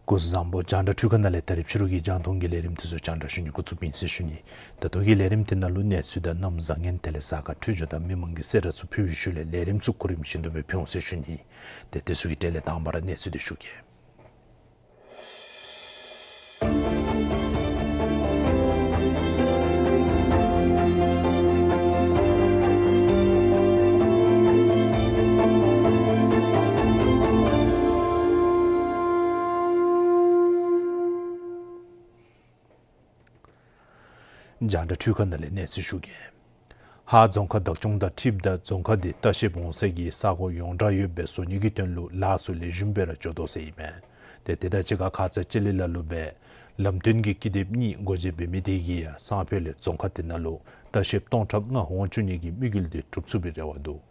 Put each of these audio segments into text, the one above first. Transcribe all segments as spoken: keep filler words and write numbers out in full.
སྐུ་གཟུགས་བཟང་པོ། རྒྱང་བསྒྲགས་འཕྲུལ་ཁང་ནང་ལས་ད་རིས་ཕྱི་རུ་གི་རྒྱང་མཐོང་གི་ལས་རིམ་དེ་ཚུ་རྒྱང་བསྒྲགས་ཞུ་ནི་འགོ་བཙུགསཔ་ཨིན་ཟེར་ཞུ་ནི། ད་ལྟོ་གི་ལས་རིམ་དེ་ནང་ལུ་གནས་ཚུལ་དང་གནམ་བཟང་ངན་དེ་ལས་གཟའ་སྐར་འཕྲོད་སྦྱོར་དང་མི་མང་གི་གསོལ་རས་ཚུ་ཕུལ་བའི་ཤུལ་ལས་ལས་རིམ་ཚུ་གོ་རིམ་བཞིན་དུ་སྦེ་ཕུལ་འོང་ཟེར་ཞུ་ནི། ཏེ་དེ་ཚུ་གི་གྲས་ལས་དང་པ་ར་གནས་ཚུལ་དེ་ཞུ་གེ། རྒྱང་བསྒྲགས་འཕྲུལ་ཁང་ནང་ལས་གནས་ཚུལ་ཞུ་གེ། ཧཱ་རྫོང་ཁག་བདག་སྐྱོང་དང་འཁྲིལཝ་ད་རྫོང་ཁག་འདི་ལྟ་བཤལཔ་འོང་སའི་ས་གོ་ཡོངས་གྲགས་ཡོདཔ་སྦེ་བཟོ་ནི་གི་དོན་ལུ་ལཱ་ཚུ་ལེགས་ཤོམ་སྦེ་ར་འགྱོ་དོ་ཟེར་ཨིན་མས། ཏེ་དེ་དང་གཅིག་ཁར་ཁ་ཙ་ཅི་ལི་ལ་ལུ་སྦེ་ལམ་སྟོན་གྱི་ཀི་དེབ་གཉིས་སྒོ་འབྱེད་འབད་མི་དེ་གིས་ཡང་སང་ཕོད་ལས་རྫོང་ཁག་དེ་ནང་ལུ་ལྟ་བཤལཔ་སྟོང་ཕྲག་ལྔ་འོང་བཅུག་ནི་གི་དམིགས་ཡུལ་དེ་འགྲུབ་ཚུགས་པའི་རེ་བ་འདུག།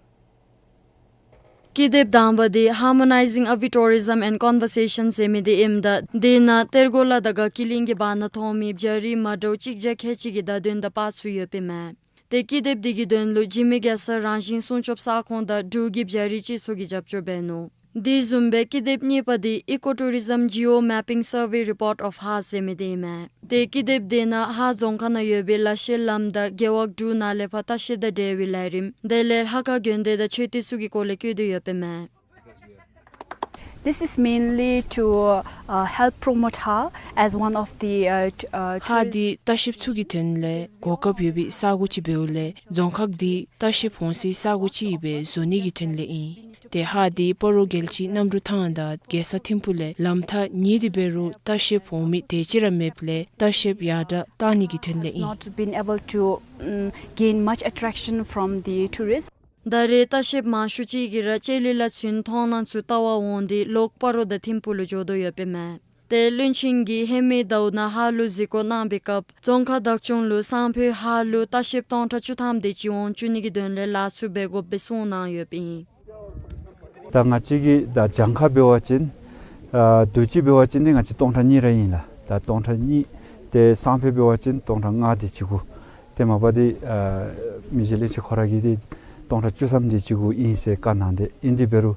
ཀི་དེབ་དང་པ་དེ་Harmonizing Avi Tourism and Conversation ཟེར་མི་དེ་ཨིནམ་ད་དེ་ནང་གཏེར་སྒོ་ལ་དང་དགའ་སྐྱིད་གླིང་གི་བར་ན་མཐོང་མི་བྱ་རིགས་མ་འདྲཝ་གཅིག་བརྒྱ་ཁལ་གཅིག་གི་བརྡ་དོན་དང་པར་ཚུ་ཡོདཔ་ཨིན་མས། ཏེ་ཀི་དེབ་དེ་གི་དོན་ལུ་འཇིགས་མེད་རྒྱལ་ས་རང་བཞིན་སྲུང་སྐྱོབ་ས་ཁོངས་དང་འབྲུག་གི་བྱ་རིགས་སྤྱི་ཚོགས་ཀྱིས་རྒྱབ་སྐྱོར་འབད་ནུག། དེ་བཟུམ་སྦེ་ཀི་དེབ་གཉིས་པ་དེ་Eco Tourism Geo Mapping Survey Report of Ha ཟེར་མི་དེ་ཨིན་མས། ཏེ་ཀི་དེབ་དེ་ནང་ཧཱ་རྫོང་ཁག་ནང་ཡོད་པའི་ལ་ཤས་ལམ་དང་རྒེད་འོག་དྲུག་ནང་ལས་ཕར་ལྟ་བཤལ་དང་འབྲེལ་བའི་ལས་རིམ་དེ་ལས་ལྷ་ཁང་དགོན་སྡེ་དང་མཆོད་རྟེན་ཚུ་གི་སྐོར་ལས་བཀོད་དེ་ཡོདཔ་ཨིན་མས། This is mainly to, uh, help promote Ha as one of the, uh, t- uh, ཧཱ་འདི་ལྟ་བཤལཔ་ཚུ་གི་དོན་ལས་གོ་སྐབས་ཡོད་པའི་ས་གོ་ཅིག་འབདཝ་ལས་རྫོང་ཁག་འདི་ལྟ་བཤལཔ་འོང་སའི་ས་གོ་ཅིག་སྦེ་བཟོ་ནི་གི་དོན་ལས་ཨིན། ཏེ་ཧཱ་འདི་སྤ་རོ་རྒྱལ་སྤྱིའི་གནམ་གྲུ་ཐང་དང་རྒྱལ་ས་ཐིམ་ཕུག་ལས་ལམ་ཐག་ཉེ་སྟེ་འབད་རུང་ལྟ་བཤལཔ་འོང་མི་དེ་ཅིག་ར་མེདཔ་ལས་ལྟ་བཤལཔ་ཡར་དྲག་བཏང་ནི་གི་དོན་ལས་ཨིན། Not been able to, um, gain much attraction from the tourists. ད་རེས་ལྟ་བཤལཔ་མང་ཤོས་ཅིག་གིས་ར་ལྕེ་ལི་ལ་ཚུན་མཐོང་སྣང་ཚུ་བལྟ་བར་འོང་སྟེ་ལོག་སྤ་རོ་དང་ཐིམ་ཕུག་ལུ་འགྱོ་དོ་ཡོདཔ་ཨིན་མས། ཏེ་བློན་ཆེན་གྱིས་ཧེ་མའི་ཟླཝ་ནང་ཧཱ་ལུ་གཟིགས་སྐོར་གནང་བའི་སྐབས་རྫོང་ཁག་བདག་སྐྱོང་ལུ་སང་ཕོད་ཧཱ་ལུ་ལྟ་བཤལཔ་སྟོང་ཕྲག་བཅུ་ཐམ་དེ་ཅིག་འོང་བཅུག་ནི་གི་དོན་ལས་ལཱ་ཚུ་འབད་དགོཔ་སྦེ་གསུངས་གནང་ཡོདཔ་ཨིན། ད་ང་བཅས་ཀྱི་ད་གྱངས་ཁ་འབད་བ་ཅིན་ཨ་དུས་ཅི་འབད་བ་ཅིན་ཏེ་ང་བཅས་སྟོང་ཕྲག་གཉིས་ར་ཨིན་ལགས། ད་སྟོང་ཕྲག་གཉིས་ཏེ་སང་ཕོད་འབད་བ་ཅིན་སྟོང་ཕྲག་ལྔ་དེ་ཅིག་གུ། ཏེ་མ་པ་འདི་ཨ་མི་རྗེ་བློན་ཆེན་ཁོ་ར་གིས་འདི་སྟོང་ཕྲག་བཅུ་ཐམ་དེ་ཅིག་གུ་ཨིན་ཟེར་བཀའ་གནང་སྟེ་ཨིན། དེ་འབད་རུང་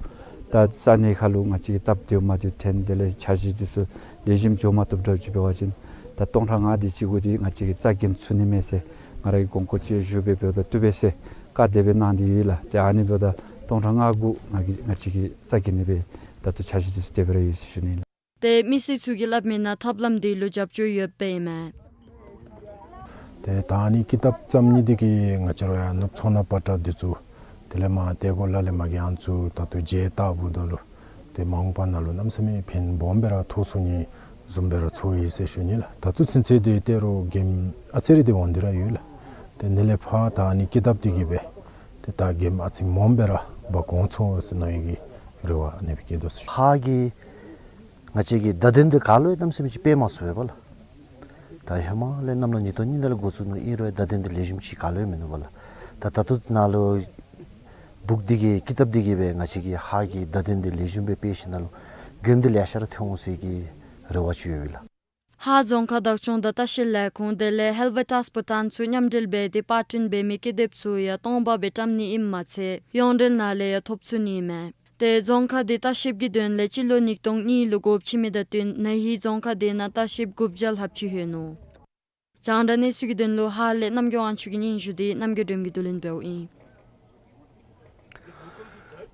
ད་ས་གནས་ཁར་ལུ་ང་བཅས་ཀྱི་སྟབས་བདེཝ་མ་བདེཝ་ཐོན་དེ་ལས་འཆར་གཞི་དེ་ཚུ་ལེགས་ཤོམ་འགྱོ་མ་བཏུབ་འདྲཝ་ཅིག་འབད་བ་ཅིན་ད་སྟོང་ཕྲག་ལྔ་དེ་ཅིག་གུ་འདི་ང་བཅས་ཀྱིས་རྩ་འགེངས་ཚུགས་ནི་མས་ཟེར་ང་ར་གིས་དགོངས་སྐོར་ཅིག་ཞུ་སྦེ་འབདཝ་ད་བཏུབ་པས་ཟེར་བཀའ་དེ་སྦེ་གནང་སྟེ་ཡོད་ལགས། ཏེ་ཨ་ནི་འབདཝ་ད་སྟོང་ཕྲག་ལྔ་གུ་ང་གིས་ང་བཅས་ཀྱིས་རྩ་འགེངས་ནི་སྦེ་ད་ལྟོ་འཆར་གཞི་དེ་ཚུ་དེ་སྦེ་ར་ཡོད་ཟེར་ཞུ་ནི་ལགས། ཏེ་མི་སེར་ཚུ་གིས་སླབ་མི་ནང་ཐབས་ལམ་དེ་ལུ་རྒྱབ་སྐྱོར་ཡོདཔ་ཨིན་མས། ཏེ་ད་ཨ་ནི་ཀི་དེབ་བརྩམ་ནི་དེ་གིས་ང་བཅས་ར་ཡང་ནུབ་མཚོ་སྣ་པ་ཏྲ་འདི་ཚུ་དེ་ལས་མར་ཏེ་གོ་ལ་ལས་མ་གི་ཨ་ནི་ཚུ་ད་ལྟོ་མཇལ་བལྟཝ་ད་ལུ་ཏེ་མ་འོངས་པ་ནང་ལུ་གནམ་མེད་ས་མེད་ཕན་སྦོམ་སྦེ་ར་ཐོགས་ཚུགས་ནི་བཟུམ་སྦེ་ར་ཚོར་ཡི་ཟེར་ཞུ་ནི་ལགས། ད་ལྟོ་ཚུན་ཚོད་དེ་ཏེ་རོགས་འགེམས་ཨ་ཙི་རེ་དེ་འོང་སྟེ་ར་ཡོད་ལགས། ཏེ་ཨ་ནི་ལས་ཕར་ད་ཨ་ནི་ཀི་དེབ་དེ་གིས་སྦེ་ཏེ་ད་འགེམས་ཨ་ཙི་སྦོམ་སྦེ་ར་འབག་འོང་ཚུགས་ཟེར་མནོ་ཡི་གི་རེ་བ་ཨ་ནི་སྦེ་བསྐྱེད་དོ་ཟེར། ཧཱ་གི་ང་བཅས་ཀྱི་བརྡ་དོན་འདི་ག་ལུ་ཡང་གནམ་མེད་ས་མེད་ཅིག་དཔེ་མ་སྲིད་པས་ལགས། ད་ཧེ་མ་ལས་གནམ་ལོ་ཉིས་སྟོང་གཉིས་ནང་ལས་འགོ་བཙུགས་ནུག། ཨིན་རུང་བརྡ་དོན་འདི་ལེགས་ཤོམ་ཅིག་ག་ལུ་ཡང་མིན་ནུག་པ་ལགས། ད་ད་ལྟོ་ནཱ་ལུ་སྦུག་འདི་གི་ཀི་ཏབ་འདི་གི་སྦེ་ང་བཅས་ཀྱི་ཧཱ་གི་བརྡ་དོན་འདི་ལེགས་ཤོམ་སྦེ་སྤེལ་ཞིནམ་ལས་མགྱོནམ་འདི་ལེ་ཤ་ར་ཐོན་འོང་ཟེར་གྱི་རེ་བ་ཅིག་ཡོད་ལགས། ཧཱ་རྫོང་ཁག་བདག་སྐྱོང་དང་ལྟ་བཤལ་ལས་ཁུངས་དེ་ལས་ཧེལ་ཝེ་ཊཱས་པོ་ཊཱན་ཚུ་མཉམ་འབྲེལ་འབད་དེ་པར་སྐྲུན་འབད་མི་ཀི་དེབ་ཚུ་ཡང་སྟོང་པ་སྦེ་བཀྲམ་ནི་ཨིནམ་མ་ཚད་ཡོངས་འབྲེལ་ནང་ལས་ཡང་ཐོབ་ཚུགས་ནི་ཨིན་མས། ཏེ་རྫོང་ཁག་འདི་ལྟ་བཤལཔ་གི་དོན་ལས་སྤྱི་ལོ་ཉིས་སྟོང་གཉིས་ལུ་སྒོ་ཕྱེ་མི་དང་བསྟུན་ན་ཧིང་རྫོང་ཁག་འདི་ནང་ལྟ་བཤལཔ་དགུ་བརྒྱ་ལྷགཔ་ཅིག་ལྷོད་ནུག། རྒྱང་བསྒྲགས་གནས་ཚུལ་གྱི་དོན་ལུ་ཧཱ་ལས་རྣམ་རྒྱལ་དབང་ཕྱུག་གིས་སྙན་ཞུ་དེ་རྣམ་རྒྱལ་སྒྲོལམ་གྱིས་བསྡུ་ལེན་འབདཝ་ཨིན།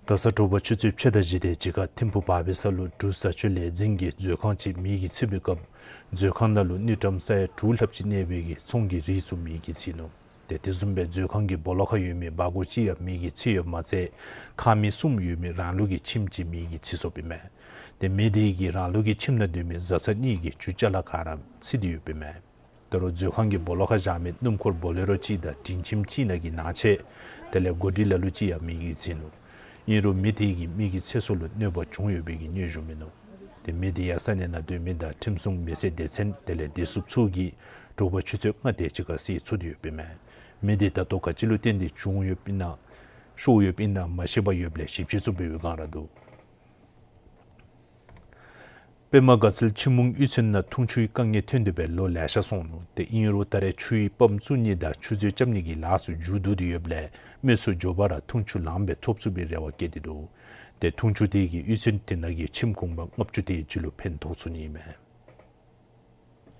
ད་ས་དྲོ་པ་ཆུ་ཚོད་ཕྱེད་དང་བཞི་དེ་ཅིག་ཁར་ཐིམ་ཕུག་བར་པའི་ས་ལུ་འབྲུག་བཟའ་སྤྱོད་ལས་འཛིན་གྱི་མཛོད་ཁང་ཅིག་མེ་གིས་འཚིག་པའི་སྐབས་མཛོད་ཁང་ནང་ལུ་དངུལ་ཀྲམ་ས་ཡ་དྲུག་ལྷགཔ་ཅིག་གནས་པའི་གི་ཚོང་གི་རིགས་ཚུ་མེ་གིས་འཚིག་ནུག། ཏེ་དེ་བཟུམ་སྦེ་མཛོད་ཁང་གི་སྦོ་ལོགས་ཁར་ཡོད་མི་སྦ་སྒོར་གཅིག་ཡང་མེ་གིས་འཚིག་ཡོདཔ་མ་ཚད་ཁང་མིག་གསུམ་ཡོད་མི་རང་ལུགས་ཀྱི་ཁྱིམ་ཅིག་མེ་གིས་འཚིག་སོཔ་ཨིན་མས། ཏེ་མེ་དེ་གིས་རང་ལུགས་ཀྱི་ཁྱིམ་ནང་སྡོད་མི་བཟའ་ཚང་གཉིས་ཀྱི་རྒྱུ་ཅ་ལ་ག་ར་འཚིག་སྟེ་ཡོདཔ་ཨིན་མས། ད་རུང་མཛོད་ཁང་གི་སྦོ་ལོགས་ཁར་བཞག་མི་སྣུམ་འཁོར་བོ་ལེ་རོ་གཅིག་དང་སྒྲིང་ཁྱིམ་གཅིག་ནང་གི་ནང་ཆས་དེ་ལས་སྒོ་སྒྲིག་ལ་ལུ་ཅིག་ཡང་མེ་གིས་འཚིག་ནུག། ཨིན་རུང་མེ་དེ་གིས་མི་གི་ཚེ་སྲོག་ལུ་གནོད་པ་བྱུང་ཡོད་པའི་གི་སྙན་ཞུ་མིན་ནུག། ཏེ་མེ་དེ་ཡང་ས་གནས་ནང་སྡོད་མི་དང་ཁྲིམས་སྲུང་མེ་སྲེག་སྡེ་ཚན་དེ་ལས་བདེ་སྲུངཔ་ཚུ་གིས་དྲོ་པ་ཆུ་ཚོད་ལྔ་དེ་ཅིག་ཁར་སེལ་ཚུགས་ཏེ་ཡོདཔ་ཨིན་མས། མེ་དེ་ད་ལྟོ་ག་ཅི་ལུ་བརྟེན་ཏེ་བྱུང་ཡོདཔ་ཨིན་ན་ཤོར་ཡོདཔ་ཨིན་ན་མ་ཤེས་པར་ཡོདཔ་ལས་ཞིབ་དཔྱད་ཚུ་འབད་བའི་བསྒང་ར་འདུག། པདྨ་དགའ་ཚལ་ཆུ་མུང་གཡུས་ཚན་ནང་འཐུང་ཆུའི་དཀའ་ངལ་ཐོན་ཏེ་སྦེ་ལོ་ལེ་ཤ་སོང་ནུག། ཏེ་ཨིན་རུང་ད་རེས་ཆུའི་པམཔ་བཙུགས་ནི་དང་ཆུ་མཛོད་རྐྱབ་ནི་གི་ལཱ་ཚུ་མཇུག་བསྡུ་སྟེ་ཡོདཔ་ལས་མི་ཚུ་མགྱོགས་པ་ར་འཐུང་ཆུ་ལངམ་སྦེ་ཐོབ་ཚུགས་པའི་རེ་བ་བསྐྱེད་དེ་འདུག། ཏེ་འཐུང་ཆུ་དེ་གིས་གཡུས་ཚན་དེ་ནང་གི་ཁྱིམ་གུང་པ་ལྔ་བཅུ་དེ་ཅིག་ལུ་ཕན་ཐོགས་ཚུགས་ནི་ཨིན་མས།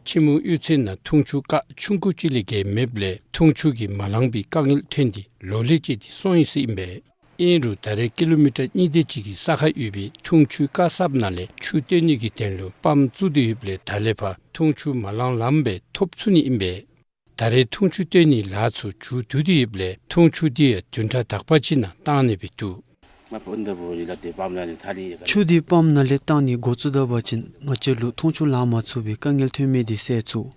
ཆུ་མུང་གཡུས་ཚན་ནང་འཐུང་ཆུ་བཀག་ཆུང་ཀུ་ཅིག་ལས་བརྒལ་མེདཔ་ལས་འཐུང་ཆུ་གིས་མ་ལང་པའི་དཀའ་ངལ་ཐོན་ཏེ་ལོ་ལེགས་བཅད་དེ་སོང་ཡི་ཟེར་ཨིན་པས། ཨིན་རུང་ད་རེས་ཀི་ལོ་མི་ཊར་གཉིས་དེ་ཅིག་གི་ས་ཁར་ཡོད་པའི་འཐུང་ཆུའི་བཀག་ཚབ་ནང་ལས་ཆུ་བཏོན་ནི་གི་དོན་ལུ་པམཔ་བཙུགས་ཏེ་ཡོདཔ་ལས་ད་ལས་ཕར་འཐུང་ཆུ་མ་ལང་ལངམ་སྦེ་ཐོབ་ཚུགས་ནི་ཨིན་པས། ད་རེས་འཐུང་ཆུ་བཏོན་ནིའི་ལཱ་ཚུ་མཇུག་བསྡུ་སྟེ་ཡོདཔ་ལས་འཐུང་ཆུ་དེ་ཡང་བདུན་ཕྲག་དག་པ་ཅིག་ནང་བཏང་ནི་སྦེ་འདུག། ཆུ་དེ་པམཔ་ནང་ལས་བཏང་ནི་འགོ་བཙུགས་ད་པ་ཅིན་ང་བཅས་ལུ་འཐུང་ཆུ་ལང་མ་ཚུགས་པའི་དཀའ་ངལ་ཐོན་མི་དེ་སེལ་ཚུགས།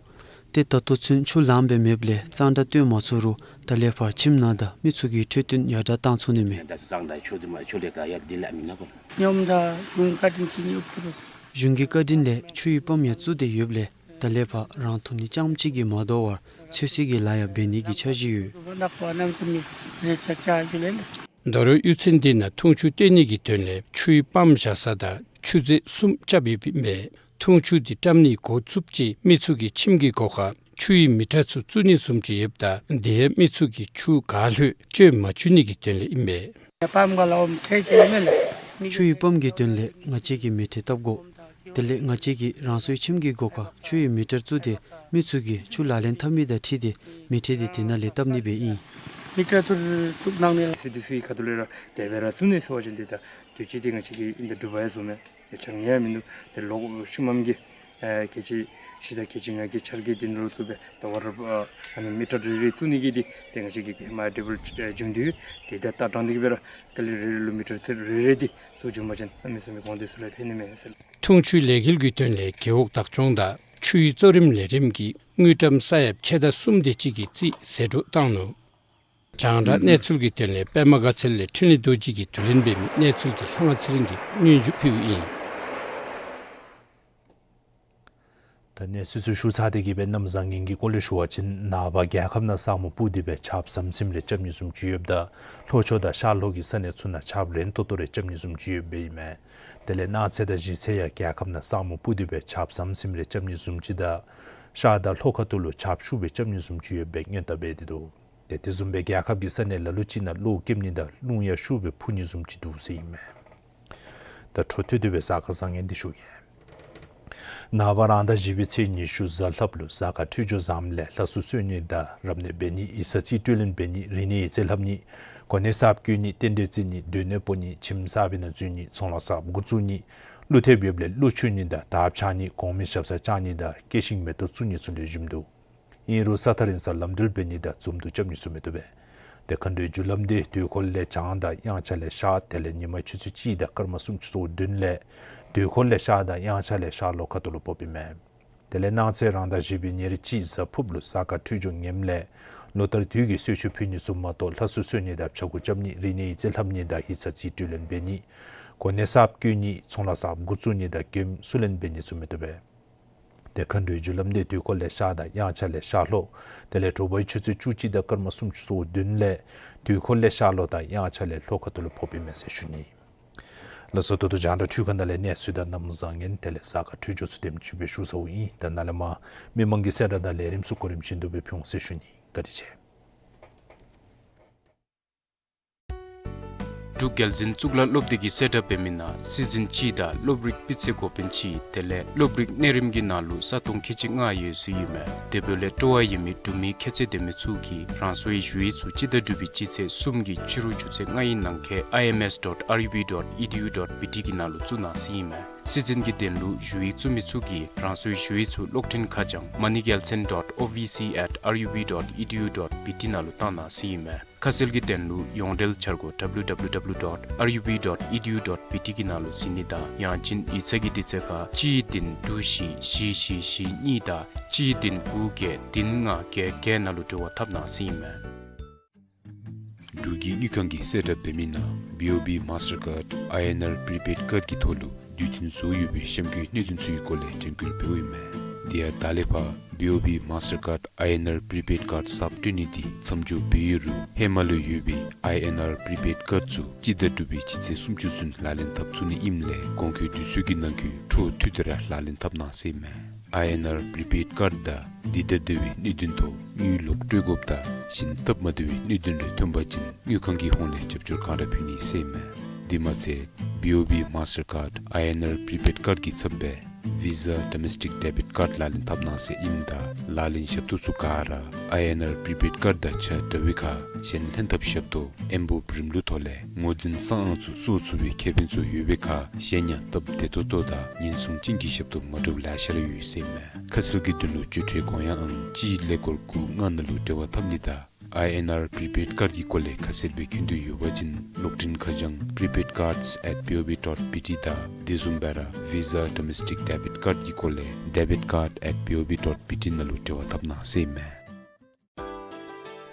ཏེ་ད་ལྟོ་ཚུན་ཆུ་ལངམ་སྦེ་མེདཔ་ལས་གཙང་སྦྲ་བཏོན་མ་ཚུགས་རུང་ད་ལས་ཕར་ཁྱིམ་ནང་དང་མི་ཚུ་གི་འཕྲོད་བསྟེན་ཡར་དྲག་བཏང་ཚུགས་ནི་མས། གཞུང་གི་བཀའ་དྲིན་ལས་ཆུའི་པམཔ་ཡང་བཙུགས་ཏེ་ཡོདཔ་ལས་ད་ལས་ཕར་རང་འཐུང་ནི་རྐྱངམ་གཅིག་གིས་མ་དོ་བར་ཚོད་བསྲེ་གི་ལཱ་ཡང་འབད་ནི་གི་འཆར་གཞི་ཡོད། ད་རུང་གཡུས་ཚན་དེ་ནང་འཐུང་ཆུ་བཏོན་ནི་གི་དོན་ལས་ཆུའི་པམཔ་བཞག་ས་དང་ཆུ་མཛོད་གསུམ་རྐྱབ་ཡོདཔ་ཨིན་པས། འཐུང་ཆུ་དེ་བཀྲམ་ནི་འགོ་བཙུགསཔ་ཅིག་མི་ཚུ་གི་ཁྱིམ་གྱི་སྒོ་ཁར་ཆུའི་མི་ཊར་ཚུ་བཙུགས་ནི་བཟུམ་ཅིག་ཡོདཔ་ད་དེ་ཡང་མི་ཚུ་གིས་ཆུ་ག་ལྷོད་སྤྱོད་མ་བཅུག་ནི་གི་དོན་ལས་ཨིན་པས། ཆུའི་པམཔ་གི་དོན་ལས་ང་བཅས་ཀྱིས་མེ་ཁྲལ་བཏབ་དགོ། དེ་ལས་ང་བཅས་ཀྱིས་རང་སོའི་ཁྱིམ་གྱི་སྒོ་ཁར་ཆུའི་མི་ཊར་བཙུགས་ཏེ་མི་ཚུ་གིས་ཆུ་ལག་ལེན་འཐབ་མི་དང་འཁྲིལ་ཏེ་མེ་ཁྲལ་དེ་དེ་ནང་ལས་བཏབ་ནི་སྦེ་ཨིན། མི་ཊར་ཚུ་བཙུགས་གནང་ནི་ལགས། སི་ཌི་སི་ཁ་ཐུག་ལས་ར་དེ་སྦེ་ར་བཙུགས་ནི་ཟེར་བ་ཅིན་དེ་ད་དུས་ཅི་དེ་ང་བཅས་ཀྱིས་ཨིན་ད་འགྲུབ་པ་ཡང་བཟོ་མེད། ཡ་ཆ་ངེས་ཡང་མིན་འདུག། དེ་ལོག་ཤུལ་མམ་གྱི་ཨེ་ཁལ་གཅིག་བཞི་དང་ཁལ་གཅིག་ལྔ་གི་འཆར་གཞི་དེ་ནང་ལུ་བཙུགས་སྦེ་ད་བར་ཨ་ཨ་ནི་མི་ཊར་རེ་རེ་བཙུགས་ནི་གི་དེ་དེ་ང་བཅས་ཀྱིས་ཧེ་མ་ཌི་བཱལ་བྱུང་དུས་དེ་ད་ལྟ་དྲང་སྟེ་གི་སྦེ་ར་ཀ་ལི་རེ་རེ་ལུ་མི་ཊར་ཚུ་རེ་རེ་དེ་བཙུགས་བྱུང་པ་ཅིན་ཨ་མི་ཚུ་མི་གོང་དེ་ཚུ་ལུ་ཕན་ནི་མས་ཟེར། འཐུང་ཆུའི་ལས་འགུལ་གྱི་དོན་ལས་རྒེད་འོག་བདག་སྐྱོང་དང་ཆུའི་གཙོ་རིམ་ལས་རིམ་གྱིས་དངུལ་ཀྲམ་ས་ཡ་ཕྱེད་དང་གསུམ་དེ་ཅིག་གི་རྩིས་ཟད་འགྲོ་བཏང་ནུག། རྒྱང་བསྒྲགས་གནས་ཚུལ་གྱི་དོན་ལས་པདྨ་དགའ་ཚལ་ལས་འཕྲིན་ལས་རྡོ་རྗེ་གིས་བསྡུ་ལེན་འབད་མི་གནས་ཚུལ་དེ་ལྷ་དབང་ཚེ་རིང་གིས་སྙན་ཞུ་ཕུལཝ་ཨིན། ད་གནས་ཚུལ་ཚུ་ཞུ་ཚར་ཏེ་གི་སྦེ་གནམ་བཟང་ངན་གྱི་སྐོར་ལས་ཞུ་བ་ཅིན་ནངས་པ་རྒྱལ་ཁབ་ནང་ས་སྨུག་སྤུབས་ཏེ་སྦེ་ཆརཔ་ཟམ་ཟིམ་རེ་རྐྱབ་ནི་བཟུམ་ཅིག་ཡོདཔ་ད་ལྷོ་ཕྱོགས་དང་ཤར་ལྷོ་གི་ས་གནས་ཚུ་ནང་ཆརཔ་རན་ཏོག་ཏོ་རེ་རྐྱབ་ནི་བཟུམ་ཅིག་ཡོདཔ་ཨིན་མས། དེ་ལས་གནངས་ཚེ་དང་གཞེས་ཚེ་ཡང་རྒྱལ་ཁབ་ནང་ས་སྨུག་སྤུབས་ཏེ་སྦེ་ཆརཔ་ཟམ་ཟིམ་རེ་རྐྱབ་ནི་བཟུམ་ཅིག་དང་ཤར་དང་ལྷོ་ཁ་ཐུག་ལུ་ཆརཔ་ཤུགས་སྦེ་རྐྱབ་ནི་བཟུམ་ཅིག་ཡོདཔ་སྦེ་སྔོན་བརྡ་འབད་དེ་འདུག། ཏེ་དེ་བཟུམ་སྦེ་རྒྱལ་ཁབ་ཀྱི་ས་གནས་ལ་ལུ་ཅིག་ནང་གློག་ཀེམ་ནི་དང་རླུང་ཡང་ཤུགས་སྦེ་འཕུ་ནི་བཟུམ་ཅིག་འདུག་ཟེར་ཨིན་མས། ད་འཕྲོ་མཐུད་དེ་སྦེ་གཟའ་སྐར་བཟང་ངན་འདི་ཞུ་གེ། ནངས་པ་རང་ཟླ་བཞི་པའི་ཚེས་ཉི་ཤུ་གཟའ་ལྷགཔ་ལུ་གཟའ་སྐར་འཕྲོད་སྦྱོར་བཟངམ་ལས་ལྷ་གསོལ་གསོལ་ནི་དང་རབ་གནས་འབད་ནི་ཡིག་ཚང་རྩིས་སྤྲོད་ལེན་འབད་ནི་རིག་གནས་ཡིག་རྩིས་ལྷབ་ནི་གོ་གནས་གསརཔ་བསྐོ་ནི་རྟེན་འབྲེལ་བརྩི་ནི་སྡོད་གནས་སྤོ་ནི་ཁྱིམ་གསར་པའི་ནང་འཛུལ་ནི་ཚོང་ལཱ་གསརཔ་འགོ་བཙུགས་ནི་ཀླུ་ཐེབས་ཡོདཔ་ལས་ཀླུ་མཆོད་ནི་དང་དར་འཕྱར་ནི་གོང་མའི་ཞབས་སར་བཅར་ནི་དང་སྐྱེ་ཤིང་མེ་ཏོག་བཙུགས་ནི་ཚུ་ལེགས་ཤོམ་འདུག། ཨིན་རུང་ས་ཐག་རིང་སར་ལམ་འགྲུལ་འབད་ནི་དང་འཛོམས་འདུ་རྐྱབ་ནི་ཚུ་མི་བཏུབ་པས། ཏེ་མཁའ་འགྲོའི་རྒྱུ་ལམ་དེ་དུས་འཁོར་ལས་བྱང་དང་དབྱངས་འཆར་ལས་ཤར་དེ་ལས་ཉིན་མ་ཆུ་ཚོད་གཅིག་དང་སྐར་མ་སུམ་ཅུ་སོ་བདུན་ལས་དུས་འཁོར་ལས་ཤར་དང་དབྱངས་འཆར་ལས་ཤར་ལྷོ་ཁ་ཐུག་ལུ་སྤོ་བའི་མས། དེ་ལས་གནངས་ཚེ་རང་ཟླ་བཞི་པའི་ཉེར་གཅིག་གཟའ་ཕུརཔ་ལུ་གཟའ་སྐར་འཕྲོད་སྦྱོར་ངནམ་ལས་ལོ་ལྟར་དུས་ཀྱི་གསོལ་མཆོད་ཕུལ་ནི་ཚུ་མ་གཏོགས་ལྷ་གསོལ་གསོལ་ནི་དང་ཕྱྭ་འགུགས་རྐྱབ་ནི་རིག་གནས་ཡིག་རྩིས་ལྷབ་ནི་དང་ཡིག་ཚང་རྩིས་སྤྲོད་ལེན་འབད་ནི་གོ་གནས་གསརཔ་བསྐོ་ནི་ཚོང་ལཱ་གསརཔ་འགོ་བཙུགས་ནི་དང་མགྱོནམ་བསུ་ལེན་འབད་ནི་ཚུ་མི་བཏུབ་པས། དེ་མཁའ་འགྲོའི་རྒྱུ་ལམ་དེ་དུས་འཁོར་ལས་ཤར་དང་དབྱངས་འཆར་ལས་ཤར་ལྷོ། དེ་ལས་དྲོ་པའི་ཆུ་ཚོད་བཅུ་གཅིག་དང་སྐར་མ་སུམ་ཅུ་སོ་བདུན་ལས་དུས་འཁོར་ལས་ཤར་ལྷོ་དང་དབྱངས་འཆར་ལས་ལྷོ་ཁ་ཐུག་ལུ་ཕོགཔ་ཨིན་མས་ཟེར་ཞུ་ནི། ལགས་སོ། ད་ལྟོ་རྒྱང་བསྒྲགས་འཕྲུལ་ཁང་ནང་ལས་གནས་ཚུལ་དང་གནམ་བཟང་ངན་དེ་ལས་གཟའ་སྐར་འཕྲོད་སྦྱོར་ཚུ་དེམ་ཅིག་སྦེ་ཞུ་ཚརཝ་ཨིན། ད་ནཱ་ལས་མར་མི་མང་གི་གསལ་བསྒྲགས་དང་ལས་རིམ་ཚུ་གོ་རིམ་བཞིན་དུ་སྦེ་ཕུལ་འོང་ཟེར་ཞུ་ནི། བཀའ་དྲིན་ཆེ། འབྲུག་རྒྱལ་འཛིན་གཙུག་ལག་སློབ་སྡེ་གིས་གསལ་བསྒྲགས་འབད་མི་ནང་སྲིད་འཛིན་གཅིག་དང་སློབ་རིག་སྤུས་ཚད་འགོ་དཔོན་གཅིག་དེ་ལས་སློབ་རིག་གནས་རིམ་གྱི་ནང་ལུ་ས་སྟོང་ཁལ་གཅིག་ལྔ་ཡོད་ཟེར་ཨིན་མས། དེ་འབདཝ་ལས་སྤྲོ་བ་ཡོད་མི་འབྲུག་མི་ཁྱད་ཚད་ལྡན་མི་ཚུ་གིས་རང་སོའི་ཞུ་ཡིག་ཚུ་སྤྱི་ཟླ་དྲུག་པའི་སྤྱི་ཚེས་གསུམ་གྱི་ཕྱི་རུ་ཆུ་ཚོད་ལྔ་ཡི་ནང་འཁོད་I M S dot R U B dot E D U dot B T གི་ནང་ལུ་བཙུགས་གནང་ཟེར་ཨིན་མས། སྲིད་འཛིན་གྱི་དོན་ལུ་ཞུ་ཡིག་བཙུགས་མི་ཚུ་གིས་རང་སོའི་ཞུ་ཡིག་ཚུ་གློག་འཕྲིན་ཁ་བྱང་moneygelson dot O V C at R U B dot E D U dot B T ནང་ལུ་བཏང་གནང་ཟེར་ཨིན་མས། ཁ་གསལ་གྱི་དོན་ལུ་ཡོངས་འབྲེལ་འཆར་སྒོ་W W W dot R U B dot E D U dot B T གི་ནང་ལུ་གཟིགས་ནི་དང་ཡང་ཅིན་ཡིག་ཚང་གི་དུས་ཚོད་ཁར་གཅིག་བདུན་དྲུག་བཞི་བཞི་བཞི་བཞི་གཉིས་དང་གཅིག་བདུན་དགུ་བརྒྱད་བདུན་ལྔ་བརྒྱད་བརྒྱད་ནང་ལུ་འབྲེལ་བ་འཐབ་གནང་ཟེར་ཨིན་མས། འབྲུག་གི་དངུལ་ཁང་གིས་གསལ་བསྒྲགས་འབད་མི་ནང་B O B Mastercard I N R prepaid card གི་ཐོག་ལུ་དུས་མཐུན་བཟོ་ཡོད་པའི་གཤམ་འཁོད་གནད་དོན་ཚུ་གི་སྐོར་ལས་དྲན་སྐུལ་འབདཝ་ཨིན་མས། དེ་ཡང་ད་ལས་ཕར་B O B Mastercard I N R prepaid card གསརཔ་སྤྲོད་ནི་འདི་མཚམས་འཇོག་འབད་ཡོད་རུང་ཧེ་མ་ལུ་ཡོད་པའི I N R prepaid card ཚུ་སྤྱི་ཟླ་དྲུག་པའི་སྤྱི་ཚེས་སུམ་ཅུ་ཚུན་ལག་ལེན་འཐབ་ཚུགས་ནི་ཨིནམ་ལས་གོང་འཁོད་དུས་ཚོད་ཀྱི་ནང་འཁོད་འཕྲོ་མཐུད་དེ་ར་ལག་ལེན་འཐབ་གནང་ཟེར་ཨིན་མས། I N R prepaid card དང་འདི་དང་འབྲེལ་བའི་གནད་དོན་ཐོག་དངུལ་ལོག་སྤྲོད་དགོཔ་དང་གཞན་སྟབས་མ་བདེ་བའི་གནད་དོན་རེ་ཐོན་པ་ཅིན་དངུལ་ཁང་གི་ཧོངས་ལས་རྒྱབ་སྐྱོར་གང་ར་ཕུལ་ནི་ཟེར་ཨིན་མས། དེ་མ་ཚད་B O B Mastercard I N R prepaid card གི་ཚབ་སྦེ་Visa Domestic Debit Card ལག་ལེན་འཐབ་གནང་ཟེར་ཨིནམ་ད་ལག་ལེན་ཞབས་ཏོག་ཚུ་ག་ར་I N R prepaid card དང་ཆ་འདྲ་བའི་ཁར་གཞན་ལྷན་ཐབས་ཞབས་ཏོག་ཨེམ་བོད་རིམ་ལུགས་ཐོག་ལས་ངོས་འཛིན་གསང་ཨང་ཚུ་སོར་ཚུགས་པའི་ཁེ་ཕན་ཚུ་ཡོད་པའི་ཁར་གཞན་ཡང་སྟབས་བདེ་ཏོག་ཏོ་དང་ཉེན་སྲུང་ཅན་གྱི་ཞབས་ཏོག་མ་འདྲཝ་ལེ་ཤ་ར་ཡོད་ཟེར་ཨིན་མས། ཁ་གསལ་གྱི་དོན་ལུ་སྤྱོད་ཁྲལ་དགོངས་ཡངས་ཨང་གཅིག་ཀླད་ཀོར་དགུ་ལྔ་ནང་ལུ་འབྲེལ་བ་འཐབ་ནི་དང་I N R prepaid card གི་སྐོར་ལས་ཁ་གསལ་སྦེ་མཁྱེན་འདོད་ཡོད་པ་ཅིན་གློག་འཕྲིན་ཁ་བྱང་prepaid cards at B O B dot B T དང་དེ་བཟུམ་སྦེ་ར་Visa Domestic Debit Card གི་སྐོར་ལས་debit card at B O B dot B T ནང་ལུ་འབྲེལ་བ་འཐབ་གནང་ཟེར་ཨིན་མས།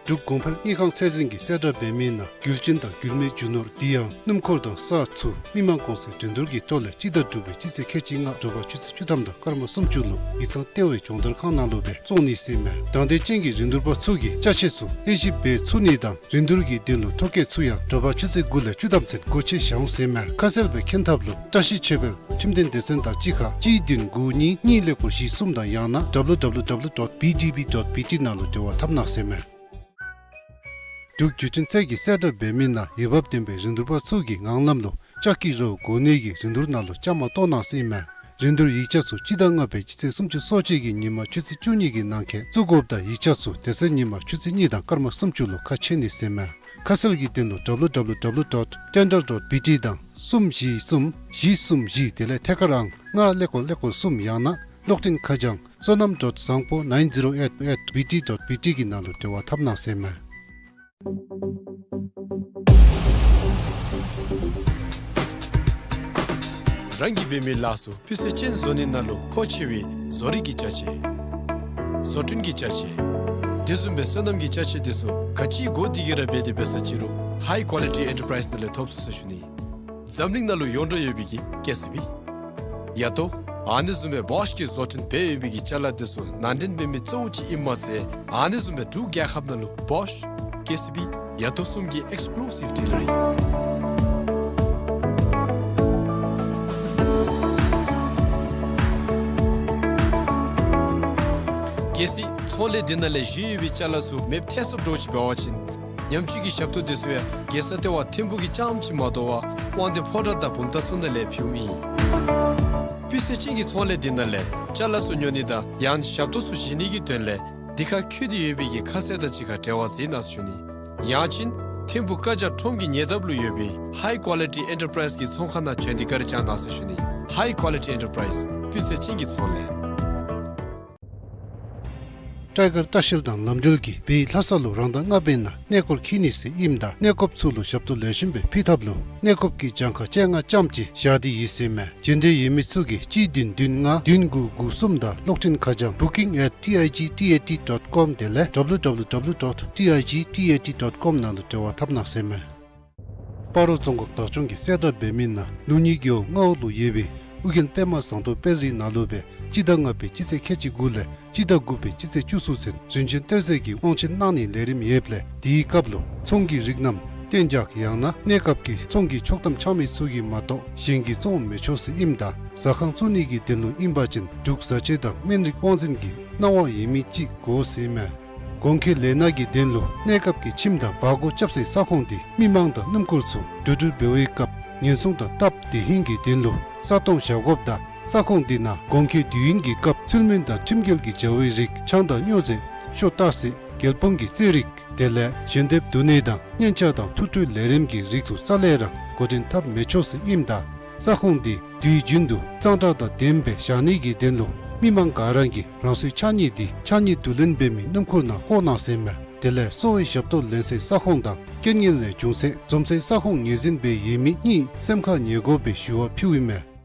འབྲུག་གོང་འཕེལ་དངུལ་ཁང་ཚད་འཛིན་གྱིས་གསལ་བསྒྲགས་འབད་མི་ནང་རྒྱུ་རྐྱེན་དང་རྒྱུ་མེད་རྒྱུ་ནོར་དེ་ཡང་སྣུམ་འཁོར་དང་ས་ཚུ་མི་མང་གོང་ཚད་འགྲན་བསྡུར་གྱི་ཐོག་ལས་སྤྱི་ཟླ་དྲུག་པའི་སྤྱི་ཚེས་ཁལ་གཅིག་ལྔ་དྲོ་པ་ཆུ་ཚོད་བཅུ་ཐམ་དང་སྐར་མ་སུམ་ཅུ་ལུ་ཡིག་ཚང་ལྟེ་བའི་སྦྱོང་བརྡར་ཁང་ནང་ལུ་སྦེ་བཙོང་ནི་ཟེར་ཨིན་མས། དང་འདོད་ཅན་གྱི་རིན་བསྡུར་པ་ཚུ་གིས་ཅ་ཆས་ཚུ་དབྱེ་ཞིབ་འབད་ཚུགས་ནི་དང་རིན་བསྡུར་གྱི་དོན་ལུ་ཐོ་བཀོད་ཚུ་ཡང་དྲོ་པ་ཆུ་ཚོད་དགུ་ལས་བཅུ་ཐམ་ཚུན་སྒོ་ཕྱེ་བཞག་འོང་ཟེར་ཨིན་མས། ཁ་གསལ་སྦེ་མཁྱེན་ཐབས་ལུ་བཀྲ་ཤིས་ཆོས་འཕེལ་ཁྲིམས་དོན་སྡེ་ཚན་དང་གཅིག་ཁར་གཅིག་བདུན་དགུ་གཉིས་གཉིས་ཀླད་ཀོར་བཞི་གསུམ་དང་ཡང་ན་W W W dot B D B dot B T ནང་ལུ་འབྲེལ་བ་འཐབ་གནང་ཟེར་ཨིན་མས། འབྲུག་བརྒྱུད་འཕྲིན་ཚད་ཀྱིས་གསལ་བསྒྲགས་འབད་མི་ནང་འོས་འབབ་ལྡན་པའི་རིན་བསྡུར་པ་ཚུ་གིས་ངང་ལམ་ལུ་ལྕགས་ཀྱི་རོ་གོ་གནས་ཀྱི་རིན་བསྡུར་ནང་ལུ་བཅའ་མར་གཏོགས་གནང་ཟེར་ཨིན་མས། རིན་བསྡུར་ཡིག་ཆ་ཚུ་སྤྱི་ཟླ་ལྔ་པའི་སྤྱི་ཚེས་སུམ་ཅུ་སོ་གཅིག་གི་ཉིན་མ་ཆུ་ཚོད་བཅུ་གཉིས་ཀྱི་ནང་འཁོད་བཙུགས་དགོཔ་དང་ཡིག་ཆ་ཚུ་དེ་ཚེ་ཉིན་མ་ཆུ་ཚོད་གཉིས་དང་སྐར་མ་སུམ་ཅུ་ལུ་ཁ་ཕྱེ་ནི་ཟེར་ཨིན་མས། ཁ་གསལ་གྱི་དོན་ལུ་W W W dot tender dot B T དང་གསུམ་བཞི་གསུམ་བཞི་གསུམ་བཞི་དེ་ལས་ཐད་ཀར་ཨང་ལྔ་ཀླད་ཀོར་ཀླད་ཀོར་གསུམ་ཡང་ན་གློག་འཕྲིན་ཁ་བྱང་བསོད་ནམས་dot བཟང་པོ་nine zero eight at B T dot B T གི་ནང་ལུ་འབྲེལ་བ་འཐབ་གནང་ཟེར་ཨིན་མས། རང་གིས་འབད་མི་ལཱ་ཚུ་སྤུས་ཚད་ཅན་བཟོ་ནི་ནང་ལུ་མཁོ་ཆེ་བའི་བཟོ་རིག་གི་ཅ་ཆས། བཟོ་སྐྲུན་གྱི་ཅ་ཆས། དེ་བཟུམ་སྦེ་སོ་ནམ་གྱི་ཅ་ཆས་དེ་ཚུ་ག་ཅི་དགོ་དེ་གི་ར་འབད་དེ་འབད་ས་ཅི་རུང་High Quality Enterprise ནང་ལས་ཐོབ་ཚུགས་ཟེར་ཞུ་ནི། འཛམ་གླིང་ནང་ལུ་ཡོངས་གྲགས་ཡོད་པའི་གི་ཀེ་སི་བི། ཡ་ཏོ། ཨ་ནི་བཟུམ་སྦེ་བོཤ་གིས་བཟོ་སྐྲུན་འབད་ཡོད་པའི་གི་ཅ་ལ་དེ་ཚུ་ནང་འདྲེན་འབད་མི་གཙོ་བོ་ཅིག་ཨིནམ་མ་ཚད་ཨ་ནི་བཟུམ་སྦེ་འབྲུག་རྒྱལ་ཁབ་ནང་ལུ་བོཤ། ཀེ་སི་བི། ཡ་ཏོ་གསུམ་གྱི་ཨེགསི་ཀུ་ལུ་སིབ་ཌི་ལར་ཨིན། གལ་སྲིད་ཚོང་ལས་འདི་ནང་ལས་བཞེས་ཡོད་པའི་ཅ་ལ་ཚུ་མེདཔ་ཐལ་སོངམ་འདྲཝ་ཅིག་འབད་བ་ཅིན་ཉམས་བཅོས་ཀྱི་ཞབས་ཏོག་འདི་ཚུ་ཡང་རྒྱལ་ས་ལྟེ་བ་ཐིམ་ཕུག་གི་རྐྱངམ་ཅིག་མ་དོ་བར་དབང་འདུས་ཕོ་བྲང་དང་བུམ་ཐང་ཚུ་ནང་ལས་ཕུལཝ་ཨིན། སྤུས་ཚད་ཅན་གྱི་ཚོང་ལས་འདི་ནང་ལས་ཅ་ལ་ཚུ་ཉོ་ནི་དང་ཡང་ཞབས་ཏོག་ཚུ་བཞེས་ནི་གི་དོན་ལས་འདི་ཁར་བཀོད་དེ་ཡོད་པའི་གི་ཁ་གསལ་དང་གཅིག་ཁར་འབྲེལ་བ་མཛད་གནང་ཟེར་ཞུ་ནི། ཡང་ཅིན་ཐིམ་ཕུག་བཀའ་རྒྱ་ཁྲོམ་གྱི་ཉེ་འདབས་ལུ་ཡོད་པའི་High Quality Enterprise གི་ཚོང་ཁང་ནང་བྱོན་ཏེ་བཀའ་དྲིན་བསྐྱང་གནང་ཟེར་ཞུ་ནི། High Quality Enterprise སྤུས་ཚད་ཅན་གྱི་ཚོང་ལས། སྤྲོ་སྐྱིད་ལྟ་བཤལ་དང་ལམ་འགྲུལ་གྱིས་བོད་ལྷ་ས་ལུ་རང་ཟླ་ལྔ་པའི་ནང་གནས་སྐོར་འཁྱིད་ནི་ཟེར་ཨིནམ་ད་གནས་སྐོརཔ་ཚུ་ལུ་ཞབས་ཏོག་ལེགས་ཤོམ་སྦེ་ཕུལ་ཐབས་ལུ་གནས་སྐོརཔ་གི་གྱངས་ཁ་བཅོ་ལྔ་ཙམ་ཅིག་བཞག་སྟེ་ཡོད་ཟེར་མས། བྱོན་འདོད་ཡོད་མི་ཚུ་གིས་གཅིག་བདུན་བདུན་ལྔ་བདུན་དགུ་དགུ་གསུམ་དང་གློག་འཕྲིན་ཁ་བྱང་booking at T I G T A T dot com དེ་ལས་W W W dot T I G T A T dot com ནང་ལུ་འབྲེལ་བ་འཐབ་གནང་ཟེར་མས། སྤ་རོ་རྫོང་ཁག་བདག་སྐྱོང་གིས་གསལ་བསྒྲགས་འབད་མི་ནང་ལུགས་གཉིས་རྒེད་འོག་ལྔ་པ་ལུ་ཡོད་པའི་ ཨོ་རྒྱན་པདྨ་ཟངས་མདོག་དཔལ་རི་ནང་ལུ་སྦེ་སྤྱི་ཟླ་ལྔ་པའི་སྤྱི་ཚེས་ཁལ་གཅིག་དགུ་ལས་སྤྱི་ཟླ་དགུ་པའི་སྤྱི་ཚེས་བཅུ་གསུམ་ཚུན་རིམ་བྱོན་གཏེར་མཛོད་ཀྱི་དབང་ཆེན་གནང་ནིའི་ལས་རིམ་ཡོདཔ་ལས། དེའི་སྐབས་ལུ་ཚོང་གི་རིགས་རྣམས་གཏན་འཇགས་ཡང་ན་གནས་སྐབས་ཀྱི་ཚོང་གི་ཆོག་ཐམ་འཆང་མི་ཚུ་གིས་མ་གཏོགས་གཞན་གྱིས་བཙོང་མི་ཆོག་ཟེར་ཨིནམ་ད་ཟ་ཁང་བཙུགས་ནི་གི་དོན་ལུ་ཨིན་པ་ཅིན་འབྲུག་བཟའ་བཅའ་དང་སྨན་རིགས་དབང་འཛིན་གྱི་གནང་བ་ཡོད་མི་ཅིག་དགོ་ཟེར་མས། གོང་འཁོད་ལས་སྣ་གི་དོན་ལུ་གནས་སྐབས་ཀྱི་ཁྱིམ་དང་བར་སྐོར་རྐྱབ་སའི་ས་ཁོངས་འདི་མི་མང་དང་སྣུམ་འཁོར་ཚུ་འགྲོ་འགྲུལ་འབད་བའི་སྐབས་ཉེན་སྲུང་དང་སྟབས་བདེ་ཧིང་གི་དོན་ལུ་ས་སྟོང་བཞག་དགོཔ་དང་ས་ཁོངས་འདི་ནང་གོང་འཁོད་དུས་ཡུན་གྱི་སྐབས་ཚུལ་མིན་དང་ཁྲིམས་འགལ་གྱི་བྱ་བའི་རིགས་ཆང་དང་སྨྱོ་རྫས་ཤོ་ཏ་སི་རྒྱལ་སྤོང་གི་རྩེད་རིགས་དེ་ལས་ཞལ་འདེབས་བསྡུ་ནི་དང་སྙན་ཆ་དང་ཐུགས་སྤྲོའི་ལས་རིམ་གྱི་རིགས་ཚུ་རྩ་ལས་ར་འགོ་འདྲེན་འཐབ་མི་ཆོག་ཟེར་ཨིནམ་ད་ས་ཁོངས་འདི་དུས་རྒྱུན་དུ་གཙང་སྦྲ་དང་ལྡནམ་སྦེ་བཞག་ནི་གི་དོན་ལུ་མི་མང་ག་ར་གིས་རང་སོའི་ཕྱགས་སྙིགས་འདི་ཕྱགས་སྙིགས་བསྡུ་ལེན་འབད་མི་སྣུམ་འཁོར་ནང་བཀོ་གནང་ཟེར་མས། དེ་ལས་གསོ་བའི་ཞབས་ཏོག་ལེན་སའི་ས་ཁོངས་དང་རྐྱེན་ངན་ལས་བྱུང་ཚེ་འཛོམས་སའི་ས་ཁོངས་ངོས་འཛིན་འབད་ཡོད་མི་གཉིས་སེམས་ཁར་ངེས་དགོ་པའི་ཞུ་བ་ཕུལཝ་ཨིན་མས།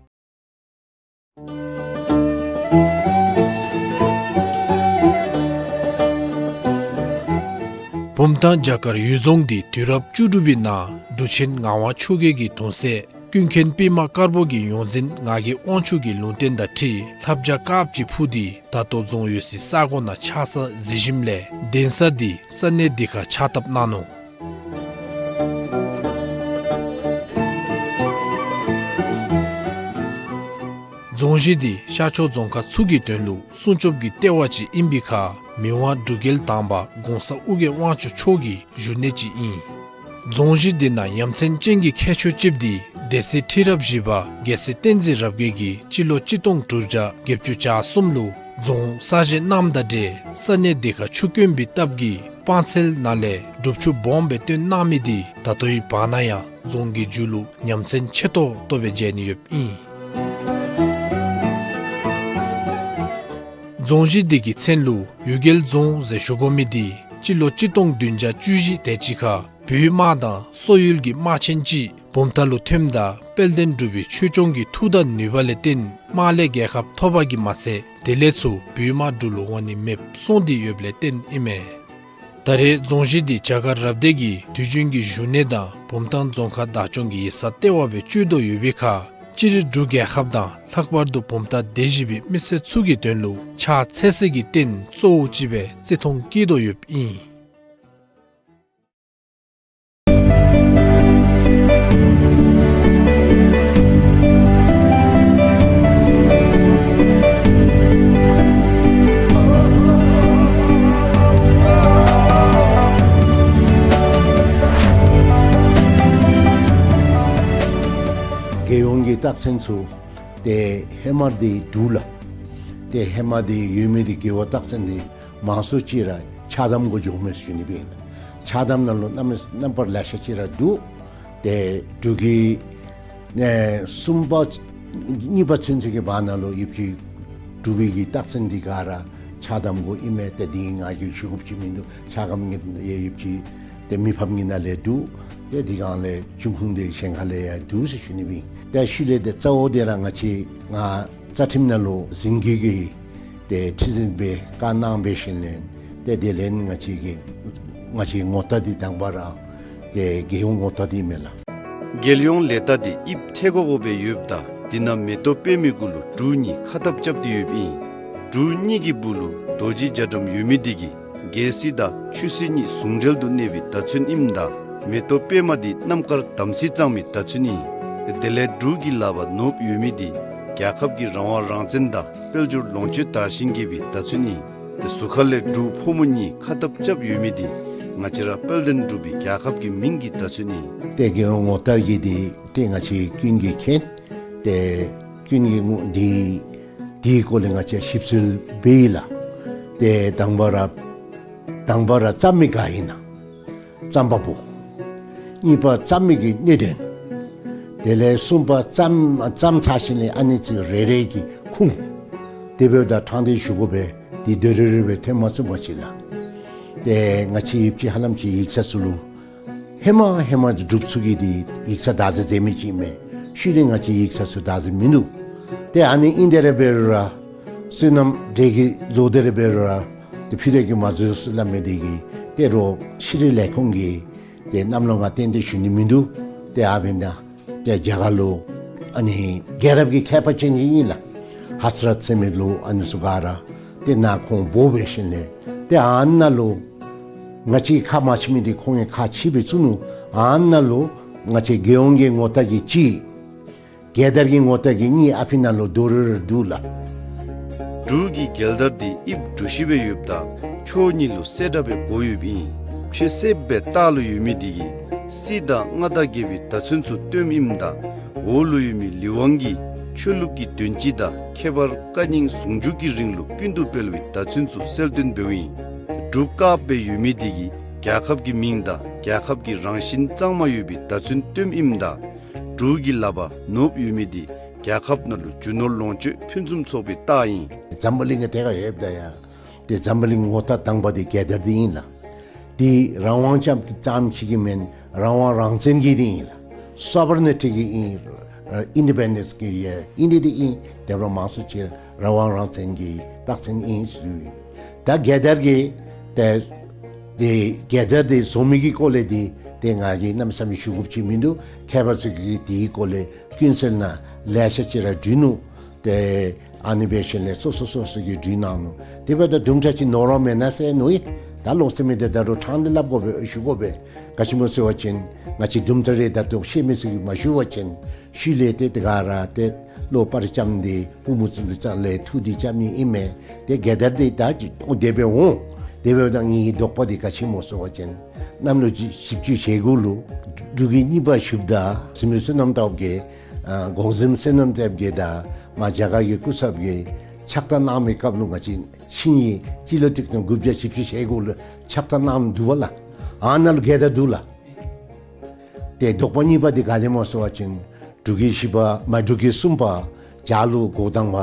བུམ་ཐང་བྱ་དཀར་གཡུལ་རྫོང་འདི་དུས་རབས་བཅུ་དྲུག་པའི་ནང་འབྲུག་ཆེན་ངག་དབང་ཆོས་རྒྱལ་གྱི་གདུང་སྲས་ཀུན་མཁྱེན་པདྨ་དཀར་པོ་གི་ཡོངས་འཛིན་ངག་གི་དབང་ཕྱུག་གི་ལུང་བསྟན་དང་འཁྲིལ་ལྷ་བྱ་དཀརཔོ་ཅིག་འཕུར་ཏེ་ད་ལྟོ་རྫོང་ཡོད་སའི་ས་གོ་ནང་ཆགས་ས་གཟིགས་ཞིནམ་ལས་གདན་ས་འདི་ས་གནས་འདི་ཁར་ཕྱག་བཏབ་གནང་ནུག། རྫོང་གཞི་འདི་ཤར་ཕྱོགས་རྫོང་ཁག་ཚུ་གི་དོན་ལུ་སྲུང་སྐྱོབ་ཀྱི་ལྟེ་བ་ཅིག་ཨིན་པའི་ཁར་མི་དབང་འབྲུག་རྒྱལ་དང་པ་གོང་ས་ཨོ་རྒྱན་དབང་ཕྱུག་མཆོག་གི་བཞུགས་གནས་ཅིག་ཨིན། རྫོང་གཞི་འདི་ནང་ཡ་མཚན་ཅན་གྱི་ཁྱད་ཆོས་ཅིག་འདི་སྡེ་སྲིད་ཁྲི་རབས་བཞི་པ་རྒྱལ་སྲས་བསྟན་འཛིན་རབ་རྒྱས་ཀྱིས་སྤྱི་ལོ་གཅིག་སྟོང་དྲུག་བརྒྱ་བརྒྱད་ཅུ་གྱ་གསུམ་ལུ་རྫོང་གསར་བཞེངས་གནངམ་དང་འབྲེལ་ས་གནས་འདི་ཁར་ཆུ་དཀོན་པའི་སྟབས་ཀྱིས་སྤང་ཚལ་ནང་ལས་སྒྲུབ་ཆུ་སྦོམ་སྦེ་བཏོན་གནང་མི་འདི་ད་ལྟོའི་བར་ན་ཡང་རྫོང་གི་མཇུག་ལུ་ཡ་མཚན་ཆེ་ཏོག་ཏོ་སྦེ་མཇལ་ནི་ཡོདཔ་ཨིན། རྫོང་གཞི་འདི་གི་མཚན་ལུ་གཡུལ་རྒྱལ་རྫོང་ཟེར་ཞུ་དགོ་མི་འདི་སྤྱི་ལོ་གཅིག་སྟོང་བདུན་བརྒྱ་བཅུ་བཞི་དེ་ཅིག་ཁར་བོད་དམག་དང་སོག་ཡུལ་གྱི་དམག་ཆེན་ཅིག་བུམ་ཐང་ལུ་ཐོནམ་ད་དཔལ་ལྡན་འབྲུག་པའི་ཆོས་སྐྱོང་གི་མཐུ་དང་ནུས་པ་ལས་བརྟེན་དམག་ལས་རྒྱལ་ཁ་ཐོབ་པ་གིས་མ་ཚད་དེ་ལས་ཚུར་བོད་དམག་འབྲུག་ལུ་འོང་ནི་མེདཔ་སོང་སྟེ་ཡོདཔ་ལས་བརྟེན་ཨིན་མས། ད་རེས་རྫོང་གཞི་འདི་བྱ་དཀར་རབ་སྡེ་གི་དུས་རྒྱུན་གྱི་བཞུགས་གནས་དང་བུམ་ཐང་རྫོང་ཁག་བདག་སྐྱོང་གི་ཡིག་ཚང་ལྟེ་བ་སྦེ་སྤྱོད་དོ་ཡོད་པའི་ཁར་སྤྱིར་འབྲུག་རྒྱལ་ཁབ་དང་ལྷག་པར་དུ་བུམ་ཐང་སྡེ་བཞི་པའི་མི་སེར་ཚུ་གི་དོན་ལུ་ཕྱག་འཚལ་སའི་རྟེན་གཙོ་བོ་ཅིག་སྦེ་བརྩི་མཐོང་བསྐྱེད་དོ་ཡོདཔ་ཨིན། རྒྱལ་ཡོངས་ཀྱི་རྟགས་མཚན་ཚུ་ཏེ་ཧེ་མ་འདི་འདུག་ལགས། ཏེ་ཧེ་མ་འདི་ཡོད་མི་འདི་རྒྱལ་བའི་རྟགས་མཚན་འདི་མང་སུ་ཅིག་ར་ཕྱག་དམ་གུ་འགྱོཝ་མས་ཟེར་ཞུ་ནི་སྦེ་ཨིན་ལགས། ཕྱག་དམ་ནང་ལུ་རྣམ་རྣམ་པར་ལེ་ཤ་ཅིག་ར་འདུག། ཏེ་འབྲུག་གི་ཨེ་གསུམ་པ་གཉིས་པ་ཚུན་ཚོད་ཀྱི་བར་ན་ལུ་ཡོདཔ་ཅིག་འབྲུག་པའི་གི་རྟགས་མཚན་འདི་ག་ར་ཕྱག་དམ་གུ་ཨིན་མས། ཏེ་འདི་ང་གིས་ཞུ་དགོཔ་ཅིག་མིན་འདུག། ཕྱག་དམ་གྱི་ཡོདཔ་ཅིག་ཏེ་མི་ཕམ་གྱི་ནང་ལས་འདུག། ཏེ་འདི་གང་ལས་འབྱུང་ཁུངས་འདི་གཞན་ཁ་ལས་ཡང་འདུག་ཟེར་ཞུ་ནི་སྦེ་ཨིན། ཏེ་ཤུལ་ལས་ཏེ་གཙོ་བོ་འདི་ར་ང་བཅས་ང་རྩ་ཁྲིམས་ནང་ལུ་འཛིན་སྐྱོང་གི་ཏེ་ཁྲི་འཛིན་སྦེ་བཀའ་གནང་འབད་ཞིནམ་ལས་ཏེ་དེ་ལས་ང་བཅས་ཀྱི་ང་བཅས་ངོ་རྟགས་འདི་དང་པ་ར་ཏེ་རྒྱལ་ཡོངས་ངོ་རྟགས་འདི་མས་ལགས། རྒྱལ་ཡོངས་ལས་རྟགས་འདི་དབྱིབས་ཐལ་གོ་གོ་སྦེ་ཡོདཔ་ད་འདི་ནང་མེ་ཏོག་པདྨའི་གུ་ལུ་འབྲུག་གཉིས་ཁ་ཐབ་རྐྱབ་སྟེ་ཡོདཔ་ཨིན། འབྲུག་གཉིས་ཀྱི་སྦུག་ལུ་རྡོ་རྗེ་རྒྱ་གྲམ་ཡོད་མི་འདི་གིས་རྒྱལ་སྲིད་དང་ཆོས་སྲིད་གཉིས་ཟུང་འབྲེལ་དུ་གནས་པའི་བརྡ་མཚོན་ཨིནམ་ད་མེ་ཏོག་པདྨ་འདི་རྣམ་དཀར་དམ་ཚིག་གཙང་མའི་བརྡ་མཚོན་ཨིན། དེ་ལས་འབྲུག་གི་ལག་པར་ནོར་བུ་ཡོད་མི་འདི་རྒྱལ་ཁབ་ཀྱི་རང་དབང་རང་བཙན་དང་དཔལ་འབྱོར་ལོངས་སྤྱོད་དར་ཞིང་རྒྱས་པའི་བརྡ་མཚོན་ཨིན། ཏེ་ཟུར་ཁ་ལས་འབྲུག་ཕོ་མོ་གཉིས་ཁ་ཐབ་རྐྱབ་ཡོད་མི་འདི་ང་བཅས་ར་དཔལ་ལྡན་འབྲུག་པའི་རྒྱལ་ཁབ་ཀྱི་མིང་གི་བརྡ་མཚོན་ཨིན། ཏེ་རྒྱལ་ཡོངས་ངོ་རྟགས་ཀྱི་འདི་ཏེ་ང་བཅས་ཀུན་གྱིས་མཁྱེན། ཏེ་ཀུན་གྱིས་ངོ་འདི་འདིའི་སྐོར་ལས་ང་བཅས་ཞིབ་འཚོལ་འབད་ཡི་ལགས། ཏེ་དང་པ་ར་དང་པ་ར་བརྩམ་མི་ག་ཨིན་ན། བརྩམ་པ་པོ། གཉིས་པ་བརྩམ་མི་གི་གནད་དོན། དེ་ལས་གསུམ་པ་བརྩམ་བརྩམ་ཚར་ཞིནམ་ལས་ཨ་ནི་ཚུ་རེ་རེ་གི་ཁུངས། དེ་འབདཝ་ད་དྲང་བདེན་ཞུ་དགོ་པས། འདི་དོན་རེ་རེ་སྦེ་ཐོན་མ་ཚུགས་པ་ཅིག་ལགས། ཏེ་ང་བཅས་ཡིབ་ཅི་ཧ་ལམ་ཅིག་ཡིག་ཚང་ཚུ་ལུ་ཧེ་མ་ཧེ་མ་འབྲུག་ཚུ་གིས་འདི་ཡིག་ཚང་བདག་འཛིན་མཛད་མི་ཅིག་མས། ཤུལ་ལས་ང་བཅས་ཡིག་ཚང་ཚུ་བདག་འཛིན་མིན་འདུག། ཏེ་ཨ་ནི་ཨིན་དེ་ར་འབད་རུང་ར་བསོད་ནམས་འདྲེ་གིས་རྫོགས་དེ་ར་འབད་རུང་ར་ཏེ་ཕུད་དེ་གིས་མ་རྫོགས་སླབ་མི་འདི་གིས་ཏེ་རོགས་ཤེས་རིག་ལས་ཁུངས་ཀྱི་ཏེ་གནམ་ལོ་ང་བརྟེན་ཏེ་ཞུ་ནི་མིན་འདུག། ཏེ་ཨ་འབདན་ཏེ་རྒྱ་གར་ལུ་ ཨ་ནི་རྒྱལ་རབས་ཀྱི་མཁས་པ་ཅན་ཅིག་ཨིན་ལགས། ཧ་སི་རཏ་ཟེར་མི་ལུ་ཨ་ནི་ཚུ་ག་ར་ཏེ་ནཱ་ཁོང་འབོ་འབད་ཞིནམ་ལས་ཏེ་ཨ་ནཱ་ལུ་ང་བཅས་ཁ་མ་ཕྱེ་མི་འདི་ཁོང་གིས་ཁ་ཕྱེ་སྦེ་བཙུགས་ནུག། ཨ་ནཱ་ལུ་ང་བཅས་རྒྱལ་ཡོངས་ཀྱི་ངོ་རྟགས་ཀྱི་གཅིག། རྒྱལ་དར་གྱི་ངོ་རྟགས་ཀྱི་གཉིས་ཨ་ཕི་ནང་ལུ་རྡོག་རིལ་རི་འདུག་ལགས། འབྲུག་གི་རྒྱལ་དར་འདི་དབྱིབས་གྲུ་བཞི་སྦེ་ཡོདཔ་ད་ཕྱོགས་གཉིས་ལུ་གསལ་བཀྲ་སྦེ་བགོ་ཡོདཔ་ཨིན། ཕྱེད་གསེབ་སྦེ་ལྟག་ལུ་ཡོད་མི་འདི་གིས་སྲིད་དང་མངའ་བདག་རྒྱལ་པོའི་བརྡ་མཚོན་ཚུ་སྟོནམ་ཨིནམ་ད་འོག་ལུ་ཡོད་མི་ལི་ཝང་གིས་ཆོས་ལུགས་ཀྱི་དོན་སྤྱི་དང་ཁྱད་པར་བཀའ་རྙིང་ཟུང་འཇུག་གི་རིང་ལུགས་ཀུན་ཏུ་སྤེལ་བའི་བརྡ་མཚོན་ཚུ་གསལ་སྟོན་འབདཝ་ཨིན། འབྲུག་དཀརཔོ་སྦེ་ཡོད་མི་འདི་གིས་རྒྱལ་ཁབ་ཀྱི་མིང་དང་རྒྱལ་ཁབ་ཀྱི་རང་བཞིན་གཙང་མ་ཡོད་པའི་བརྡ་མཚོན་སྟོནམ་ཨིནམ་ད་འབྲུག་གི་ལགཔ་ནོརབ་ཡོད་མི་འདི་རྒྱལ་ཁབ་ནང་ལུ་རྒྱུ་ནོར་ལོངས་སྤྱོད་ཕུན་སུམ་ཚོགས་པའི་རྟགས་ཨིན། འཛམ་བུ་གླིང་གི་ཐད་ཁར་ཡོདཔ་ད་ཡང་ཏེ་འཛམ་བུ་གླིང་ངོ་རྟགས་དང་པ་འདི་རྒྱལ་དར་འདི་ཨིན་ལགས། འདི་རང་དབང་ཙམ་ཙམ་ཅིག་གི་མེན། རང་དབང་རང་བཙན་གྱི་འདི་ཨིན་ལགས། སོ་བར་ནི་ཊི་གི་ཨིན། ཨིན་ཌི་པེན་ཌེནསི་གི་ཨིན་ནི་འདི་ཨིན། དེ་འབདཝ་ལས་མང་སུ་ཅིག་རང་དབང་རང་བཙན་གྱི་རྟགས་མཚན་ཨིན་ཟེར། ད་རྒྱལ་དར་གྱི་ཏེ་ཏེ་རྒྱལ་དར་འདི་བཟོ་མི་གི་སྐོར་ལས་འདི་ཏེ་ང་གིས་གནམ་མེད་ས་མེད་ཞུ་དགོཔ་ཅིག་མིན་འདུག། མཁས་པ་ཚུ་གིས་འདི་གི་སྐོར་ལས་ཀུན་གསལ་ནང་ལེ་ཤ་ཅིག་ར་བྲིས་ནུག། ཏེ་ཨ་ནི་འབད་ཞིནམ་ལས་སོ་སོ་སོ་སོ་གིས་བྲིས་གནང་ནུག། དེ་འབདཝ་ད་དུམ་གྲ་ཅིག་ནོར་བ་མེན་ན་ཟེར་མནོ་ཡི། ད་ལོག་སྟེ་མི་འདི་ད་རུང་ཕྲང་སྟེ་སླབ་དགོ་པས་ཞུ་དགོ་པས། ག་ཅི་སྨོ་ཟེར་བ་ཅིན་ང་བཅས་དུམ་གྲ་རེ་ད་ལྟོ་ཤེས་མི་ཚུ་གིས་མ་ཞུ་བ་ཅིན་ཤུལ་ལས་ཏེ་དེ་ག་ར་ཏེ་ལོག་པར་རྐྱབ་སྟེ་བུམོ་ཚུ་ལུ་རྩ་ལས་འཐུ་སྟེ་རྐྱབ་ནི་ཨིན་མས། ཏེ་རྒྱལ་དར་འདི་ད་ཅི་ཏོག་དེ་སྦེ་འོང་། དེ་འབདཝ་ད་ངེའི་དོགས་པ་འདི་ག་ཅི་སྨོ་ཟེར་བ་ཅིན་གནམ་ལོ་བཞི་བཅུ་ཞེ་དགུ་ལུ་འབྲུག་གི་གཉིས་པ་ཞུཝ་ད་བཙུན་མོ་བསོད་ནམས་སྟོབས་རྒྱས་ཨ་གོང་གཟིམ་བསོད་ནམས་སྟོབས་རྒྱས་དང་མ་རྒྱ་གར་གྱི་སྐུ་ཚབ་ཀྱིས་ཕྱག་རྟགས་གནང་མི་སྐབས་ལུ་ང་བཅས་ཆིངས་ཡིག་སྤྱི་ལོ་གཅིག་སྟོང་དགུ་བརྒྱ་བཞི་བཅུ་ཞེ་དགུ་ལུ་ཕྱག་རྟགས་གནངམ་འདུག་པ་ལགས། ཨ་ནཱ་ལུ་རྒྱལ་དར་འདུག་ལགས། ཏེ་དོགས་པ་གཉིས་པ་འདི་ག་ལས་སྨོ་ཟེར་བ་ཅིན་འབྲུག་གི་བཞི་པ་མ་འབྲུག་གི་གསུམ་པ་རྒྱ་ལུ་འགོ་དང་པ་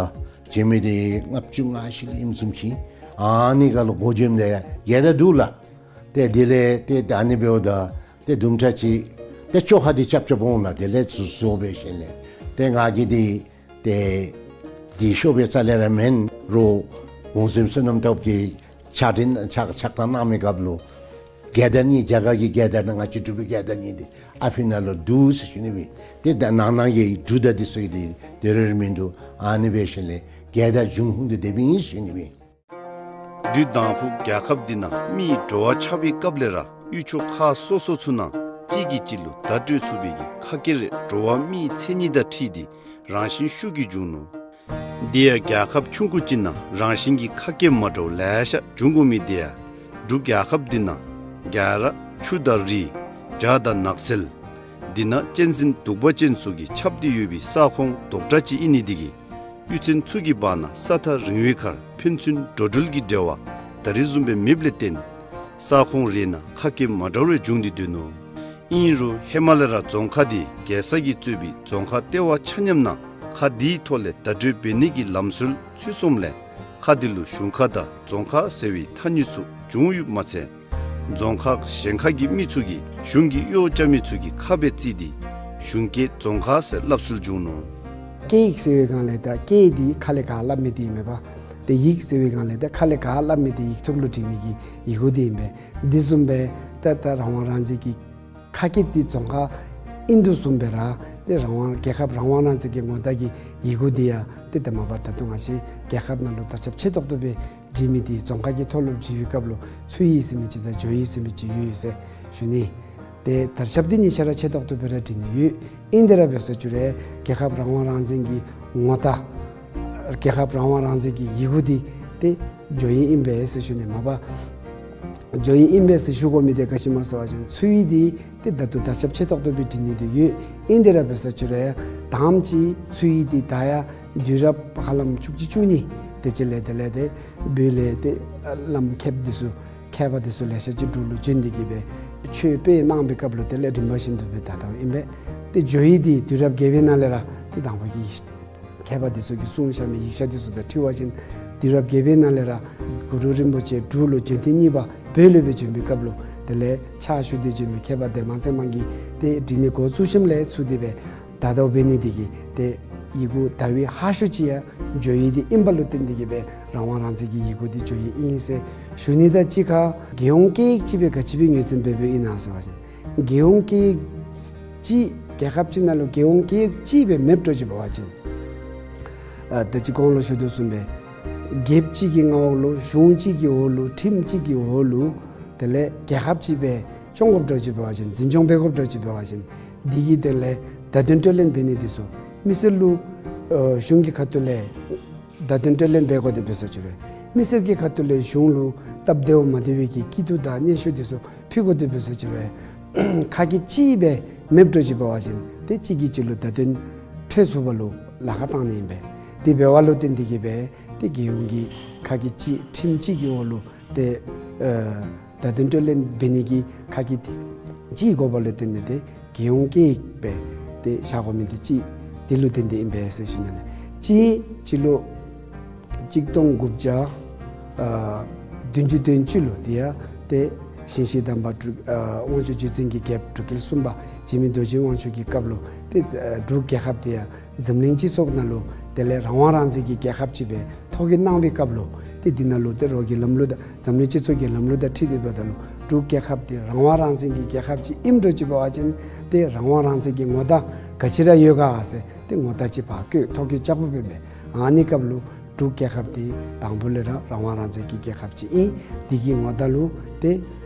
བྱོན་མི་འདི་ལྔ་བཅུ་ང་བཞི་ལུ་ཨིནམ་བཟུམ་ཅིག། ཨ་ནི་ཁར་ལུ་འགོ་བྱོནམ་ད་ཡང་རྒྱལ་དར་འདུག་ལགས། ཏེ་དེ་ལས་ཏེ་ཨ་ནི་འབདཝ་ད་ཏེ་དུམ་གྲ་ཅིག་ཏེ་བཅོ་ཁ་འདི་རྐྱབ་རྐྱབ་འོང་ལགས། དེ་ལས་ཚུར་བཟོ་འབད་ཞིནམ་ལས་ཏེ་ང་གིས་འདི་ཏེ་འདི་ཤོབ་སྦེ་རྩ་ལས་ར་མེན་རུང་གོང་གཟིམ་བསོད་ནམས་སྟོབས་རྒྱས་ཕྱག་དྲིན་ཕྱག་ཕྱག་རྟགས་གནང་མི་སྐབས་ལུ་རྒྱལ་དར་གཉིས་རྒྱ་གར་གྱི་རྒྱལ་དར་དང་ང་བཅས་འབྲུག་པའི་རྒྱལ་དར་གཉིས་འདི་ཨ་ཕི་ནང་ལུ་འདུག་ཟེར་ཞུ་ནི་སྦེ། ཏེ་ད་ནང་ན་གི་འབྲུག་དང་འདི་ཚུ་འདི་དེ་རེ་རེ་མིན་འདུག། ཨ་ནི་འབད་ཞིནམ་ལས་རྒྱལ་དར་འབྱུང་ཁུངས་འདི་དེ་སྦེ་ཨིན་ཟེར་ཞུ་ནི་སྦེ། དུས་དང་ཕུ་རྒྱལ་ཁབ་འདི་ནང་མི་འགྲོ་བ་ཆགས་པའི་སྐབས་ལས་ར་གཡུས་ཕྱོགས་ཁག་སོ་སོ་ཚུ་ནང་གཅིག་གིས་གཅིག་ལུ་བརྡ་སྤྲོད་ཚུགས་པའི་གི་ཁ་སྐད་རེ་འགྲོ་བ་མིའི་མཚན་ཉིད་དང་འཁྲིལ་ཏེ་རང་བཞིན་ཤུགས་ཀྱིས་འབྱུང་ནུག། དེ་ཡང་རྒྱལ་ཁབ་ཆུང་ཀུ་ཅིག་ནང་རང་བཞིན་གྱི་ཁ་སྐད་མ་འདྲཝ་ལེ་ཤ་འབྱུང་དགོ་མི་དེ་ཡང་འབྲུག་རྒྱལ་ཁབ་འདི་ནང་རྒྱ་ར་ཆུ་དང་རི་བྱག་དང་ནགས་ཚལ་འདི་ནང་གཅན་གཟན་གདུག་པ་ཅན་ཚུ་གིས་ཁྱབ་སྟེ་ཡོད་པའི་ས་ཁོངས་དོག་དྲགས་ཅིག་ཨིན་ནི་དེ་གིས་གཡུས་ཚན་ཚུ་གི་བར་ན་ས་ཐག་རིང་བའི་ཁར་ཕན་ཚུན་འགྲོ་འགྲུལ་གྱི་འབྲེལ་བ་ད་རེས་བཟུམ་སྦེ་མེདཔ་ལས་བརྟེན་ས་ཁོངས་རེ་ནང་ཁ་སྐད་མ་འདྲཝ་རེ་འབྱུང་སྟེ་སྡོད་ནུག། ཨིན་རུང་ཧེ་མ་ལས་ར་རྫོང་ཁག་འདི་རྒྱལ་ས་གིས་གཙོས་པའི་རྫོང་ཁག་ལྟེ་བ་ཆ་མཉམ་ནང་ཁ་འདིའི་ཐོག་ལས་བརྡ་སྤྲོད་འབད་ནི་གི་ལམ་སྲོལ་ཚུད་སོངམ་ལས་ཁ་འདི་ལུ་གཞུང་ཁ་དང་རྫོང་ཁ་ཟེར་བའི་ཐ་སྙད་ཚུ་བྱུང་ཡོདཔ་མ་ཚད་རྫོང་ཁག་གཞན་ཁ་གི་མི་ཚུ་གིས་གཞུང་གི་གཡོག་རྐྱབ་མི་ཚུ་གི་ཁ་སྦེ་བརྩི་སྟེ་གཞུང་སྐད་རྫོང་ཁ་ཟེར་སླབ་སྲོལ་བྱུང་ནུག། སྐད་ཡིག་ཟེར་བའི་སྒང་ལས་ད་སྐད་འདི་ཁ་ལས་ག་སླབ་མི་འདི་ཨིན་མས་པ། ཏེ་ཡིག་ཟེར་བའི་སྒང་ལས་ད་ཁ་ལས་ག་སླབ་མི་འདི་ཡིག་ཐོག་ལུ་བྲི་ནི་གི་ཡི་གུ་འདི་ཨིན་པས། འདི་བཟུམ་སྦེ་ད་ད་རང་དབང་རང་བཙན་གྱི་ཁ་སྐད་འདི་རྫོང་ཁ་ཨིན་དོ་བཟུམ་སྦེ་ར་ཏེ་རང་དབང་རྒྱལ་ཁབ་རང་དབང་རང་བཙན་གྱི་ངོ་རྟགས་ཀྱི་ཡི་གུ་འདི་ཡང་ཏེ་ད་མ་པ་ད་ལྟོ་ང་བཅས་རྒྱལ་ཁབ་ནང་ལུ་དར་ཁྱབ་ཆེ་ཏོག་ཏོ་སྦེ་བྲི་མི་འདི་རྫོང་ཁ་གི་ཐོག་ལུ་བྲི་བའི་སྐབས་ལུ་ཚུ་ཡིག་ཟེར་མི་ཅིག་དང་བྱོ་ཡིག་ཟེར་མི་ཅིག་ཡོད་ཡོད་ཟེར་ཞུ་ནི། ཏེ་དར་ཁྱབ་འདི་གཉིས་ཆ་ར་ཆེ་ཏོག་ཏོ་སྦེ་ར་བྲི་ནི་ཡོད། ཨིན་དེ་ར་འབད་ས་ཅིག་རུང་རྒྱལ་ཁབ་རང་དབང་རང་བཙན་གྱི་ངོ་རྟགས་རྒྱལ་ཁབ་རང་དབང་རང་བཙན་གྱི་ཡི་གུ་འདི་ཏེ་བྱོ་ཡིག་ཨིན་པས་ཟེར་ཞུ་ནི། མ་པ་བྱོ་ཡིག་ཨིན་པས་ཟེར་ཞུ་དགོ་མི་འདི་ག་ཅི་སྨོ་ཟེར་བ་ཅིན་ཚུ་ཡིག་འདི་ཏེ་ད་ལྟོ་དར་ཁྱབ་ཆེ་ཏོག་ཏོ་སྦེ་བྲི་ནི་འདི་ཡོད། ཨིན་དེ་ར་འབད་ས་ཅིག་རུང་ཡང་དང་པ་ཅིག་ཚུ་ཡིག་འདི་ད་ཡང་དུས་རབས་ཧ་ལམ་བཅུ་གཅིག་བཅུ་གཉིས་དེ་ཅིག་ལས་དེ་ལས་ཏེ་བོད་ལས་ཏེ་བླམ་མཁསཔ་འདི་ཚུ་མཁས་པ་འདི་ཚུ་ལེ་ཤ་ཅིག་འབྲུག་ལུ་བྱོན་ཏེ་གིས་སྦེ་ཆོས་སྤེལ་གནང་བའི་སྐབས་ལུ་དེ་ལས་རིམ་པ་བཞིན་དུ་སྦེ་དར་དརཝ་ཨིན་པས། ཏེ་བྱོ་ཡིག་འདི་དུས་རབས་བརྒྱད་པའི་ནང་ལས་ར་ཏེ་དང་པ་གི་མཁས་པ་འདི་ཚུ་གིས་གསུངས་བཞག་མི་ཡིག་ཆ་འདི་ཚུ་དང་འཁྲིལ་བ་ཅིན་དུས་རབས་བརྒྱད་པའི་ནང་ལས་ར་གུ་རུ་རིན་པོ་ཆེ་འབྲུག་ལུ་བྱོན་ཐེངས་གཉིས་པ་བོད་ལུ་སྦེ་བྱོན་པའི་སྐབས་ལུ་དེ་ལས་ཕྱག་ཞུ་སྟེ་བྱོན་མི་མཁས་པ་ལྡན་མ་ཚེ་དམན་གྱིས་ཏེ་བྲི་ནི་འགོ་བཙུགས་ཞིནམ་ལས་ཚུར་དེ་སྦེ་དར་དརཝ་འབད་ནི་འདི་གིས་ཏེ་ཡི་གུ་དར་བའི་ཧ་ཤོས་ཅིག་ཡང་བྱོ་ཡིག་འདི་ཨིནམ་ལུ་བརྟེན་ཏེ་གིས་སྦེ་རང་དབང་རང་བཙན་གྱི་ཡི་གུ་འདི་བྱོ་ཡིག་ཨིན་ཟེར་ཞུ་ནི་དང་གཅིག་ཁར་རྒྱལ་ཡོངས་སྐད་ཡིག་ཅིག་སྦེ་ག་ཅི་སྦེ་ངོས་འཛིན་འབད་འབདཝ་ཨིན་ན་ཟེར་བ་ཅིན་རྒྱལ་ཡོངས་སྐད་ཡིག་ཅིག་ རྒྱལ་ཁབ་ཅིག་ནང་ལུ་རྒྱལ་ཡོངས་སྐད་ཡིག་གཅིག་སྦེ་མེདཔ་འགྱོ་ཅི་འབད་བ་ཅིན། ཨ་ད་ཅི་གོང་ལུ་ཞུ་དོ་བཟུམ་སྦེ་རྒྱལཔོ་གཅིག་གི་མངའ་འོག་ལུ་གཞུང་གཅིག་གི་འོག་ལུ་ཁྲིམས་གཅིག་གི་འོག་ལུ་དེ་ལས་རྒྱལ་ཁབ་ཅིག་སྦེ་སྐྱོང་དགོཔ་འགྱོ་ཅི་འབད་བ་ཅིན་འཛིན་སྐྱོང་འབད་དགོཔ་འགྱོ་ཅི་འབད་བ་ཅིན་དེ་གི་དོན་ལས་བརྡ་དོན་སྤྲོད་ལེན་འབད་ནི་འདི་ཚུ་མི་སེར་ལུ་ཨ་གཞུང་གི་ཁ་ཐུག་ལས་བརྡ་དོན་སྤྲོད་ལེན་འབད་དགོ་དེ་འབད་ས་ཅིག་རུང་མི་སེར་གྱི་ཁ་ཐུག་ལས་གཞུང་ལུ་སྟབས་བདེཝ་མ་བདེ་བའི་གི་སྐྱིད་སྡུག་དང་སྙན་ཞུ་འདི་ཚུ་ཕུལ་དགོ་དེ་འབད་ས་ཅིག་རུང་ཁ་སྐད་གཅིག་སྦེ་མེདཔ་འགྱོ་ཅི་འབད་བ་ཅིན་ཏེ་གཅིག་གིས་གཅིག་ལུ་བརྡ་དོན་འཕྲོད་ཚུགས་པ་ལུ་ལཱ་ཁག་བཏང་ནི་ཨིན་པས། དེ་འབདཝ་ལུ་བརྟེན་ཏེ་གིས་སྦེ་ཏེ་རྒྱལ་ཡོངས་ཀྱི་ཁ་སྐད་གཅིག་ཁྲིམས་གཅིག་གི་འོག་ལུ་ཏེ་ཨ་བརྡ་དོན་སྤྲོད་ལེན་འབད་ནི་གི་ཁ་སྐད་གཅིག་དགོ་པ་ལུ་བརྟེན་ཏེ་ཏེ་རྒྱལ་ཡོངས་སྐད་ཡིག་སྦེ་ཏེ་བཞག་དགོ་མི་འདི་གཅིག་འདི་ལུ་བརྟེན་ཏེ་ཨིན་པས་ཟེར་ཞུ་ནི་ལགས། གཅིག་སྤྱི་ལོ་གཅིག་སྟོང་དགུ་བརྒྱ་ཨ་བདུན་ཅུ་དོན་གཅིག་ལུ་དེ་ཡང་ཏེ་ཞིང་གཤེགས་དམ་པ་འབྲུག་ཨ་དབང་ཕྱུག་བརྒྱུད་འཛིན་གྱི་རྒྱལཔོ་འབྲུག་རྒྱལ་གསུམ་པ་འཇིགས་མེད་རྡོ་རྗེ་དབང་ཕྱུག་གི་སྐབས་ལུ་ཏེ་ཨ་འབྲུག་རྒྱལ་ཁབ་དེ་ཡང་འཛམ་གླིང་སྤྱི་ཚོགས་ནང་ལུ་དེ་ལས་རང་དབང་རང་བཙན་གྱི་རྒྱལ་ཁབ་ཅིག་སྦེ་ཐོ་བཀོད་གནང་བའི་སྐབས་ལུ་ཏེ་འདི་ནང་ལུ་ཏེ་རོགས་ཀྱི་ལམ་ལུགས་དང་འཛམ་གླིང་སྤྱི་ཚོགས་ཀྱི་ལམ་ལུགས་དང་འཁྲིལ་ཏེ་འབདཝ་ད་ལུ་འབྲུག་རྒྱལ་ཁབ་འདི་རང་དབང་རང་བཙན་གྱི་རྒྱལ་ཁབ་ཅིག་ཨིནམ་འགྱོ་ཅི་འབད་བ་ཅིན་ཏེ་རང་དབང་རང་བཙན་གྱི་ངོ་རྟགས་ག་ཅི་ར་ཡོད་ག་ཟེར་ཏེ་ངོ་རྟགས་ཅིག་ཕར་བཀོད་ཐོ་བཀོད་རྐྱབ་དགོཔ་ཨིན་མས། ཨ་ནི་སྐབས་ལུ་འབྲུག་རྒྱལ་ཁབ་འདི་དང་པོ་ལས་ར་རང་དབང་རང་བཙན་གྱི་རྒྱལ་ཁབ་ཅིག་ཨིན། འདི་གི་ངོ་རྟགས་ལུ་ཏེ་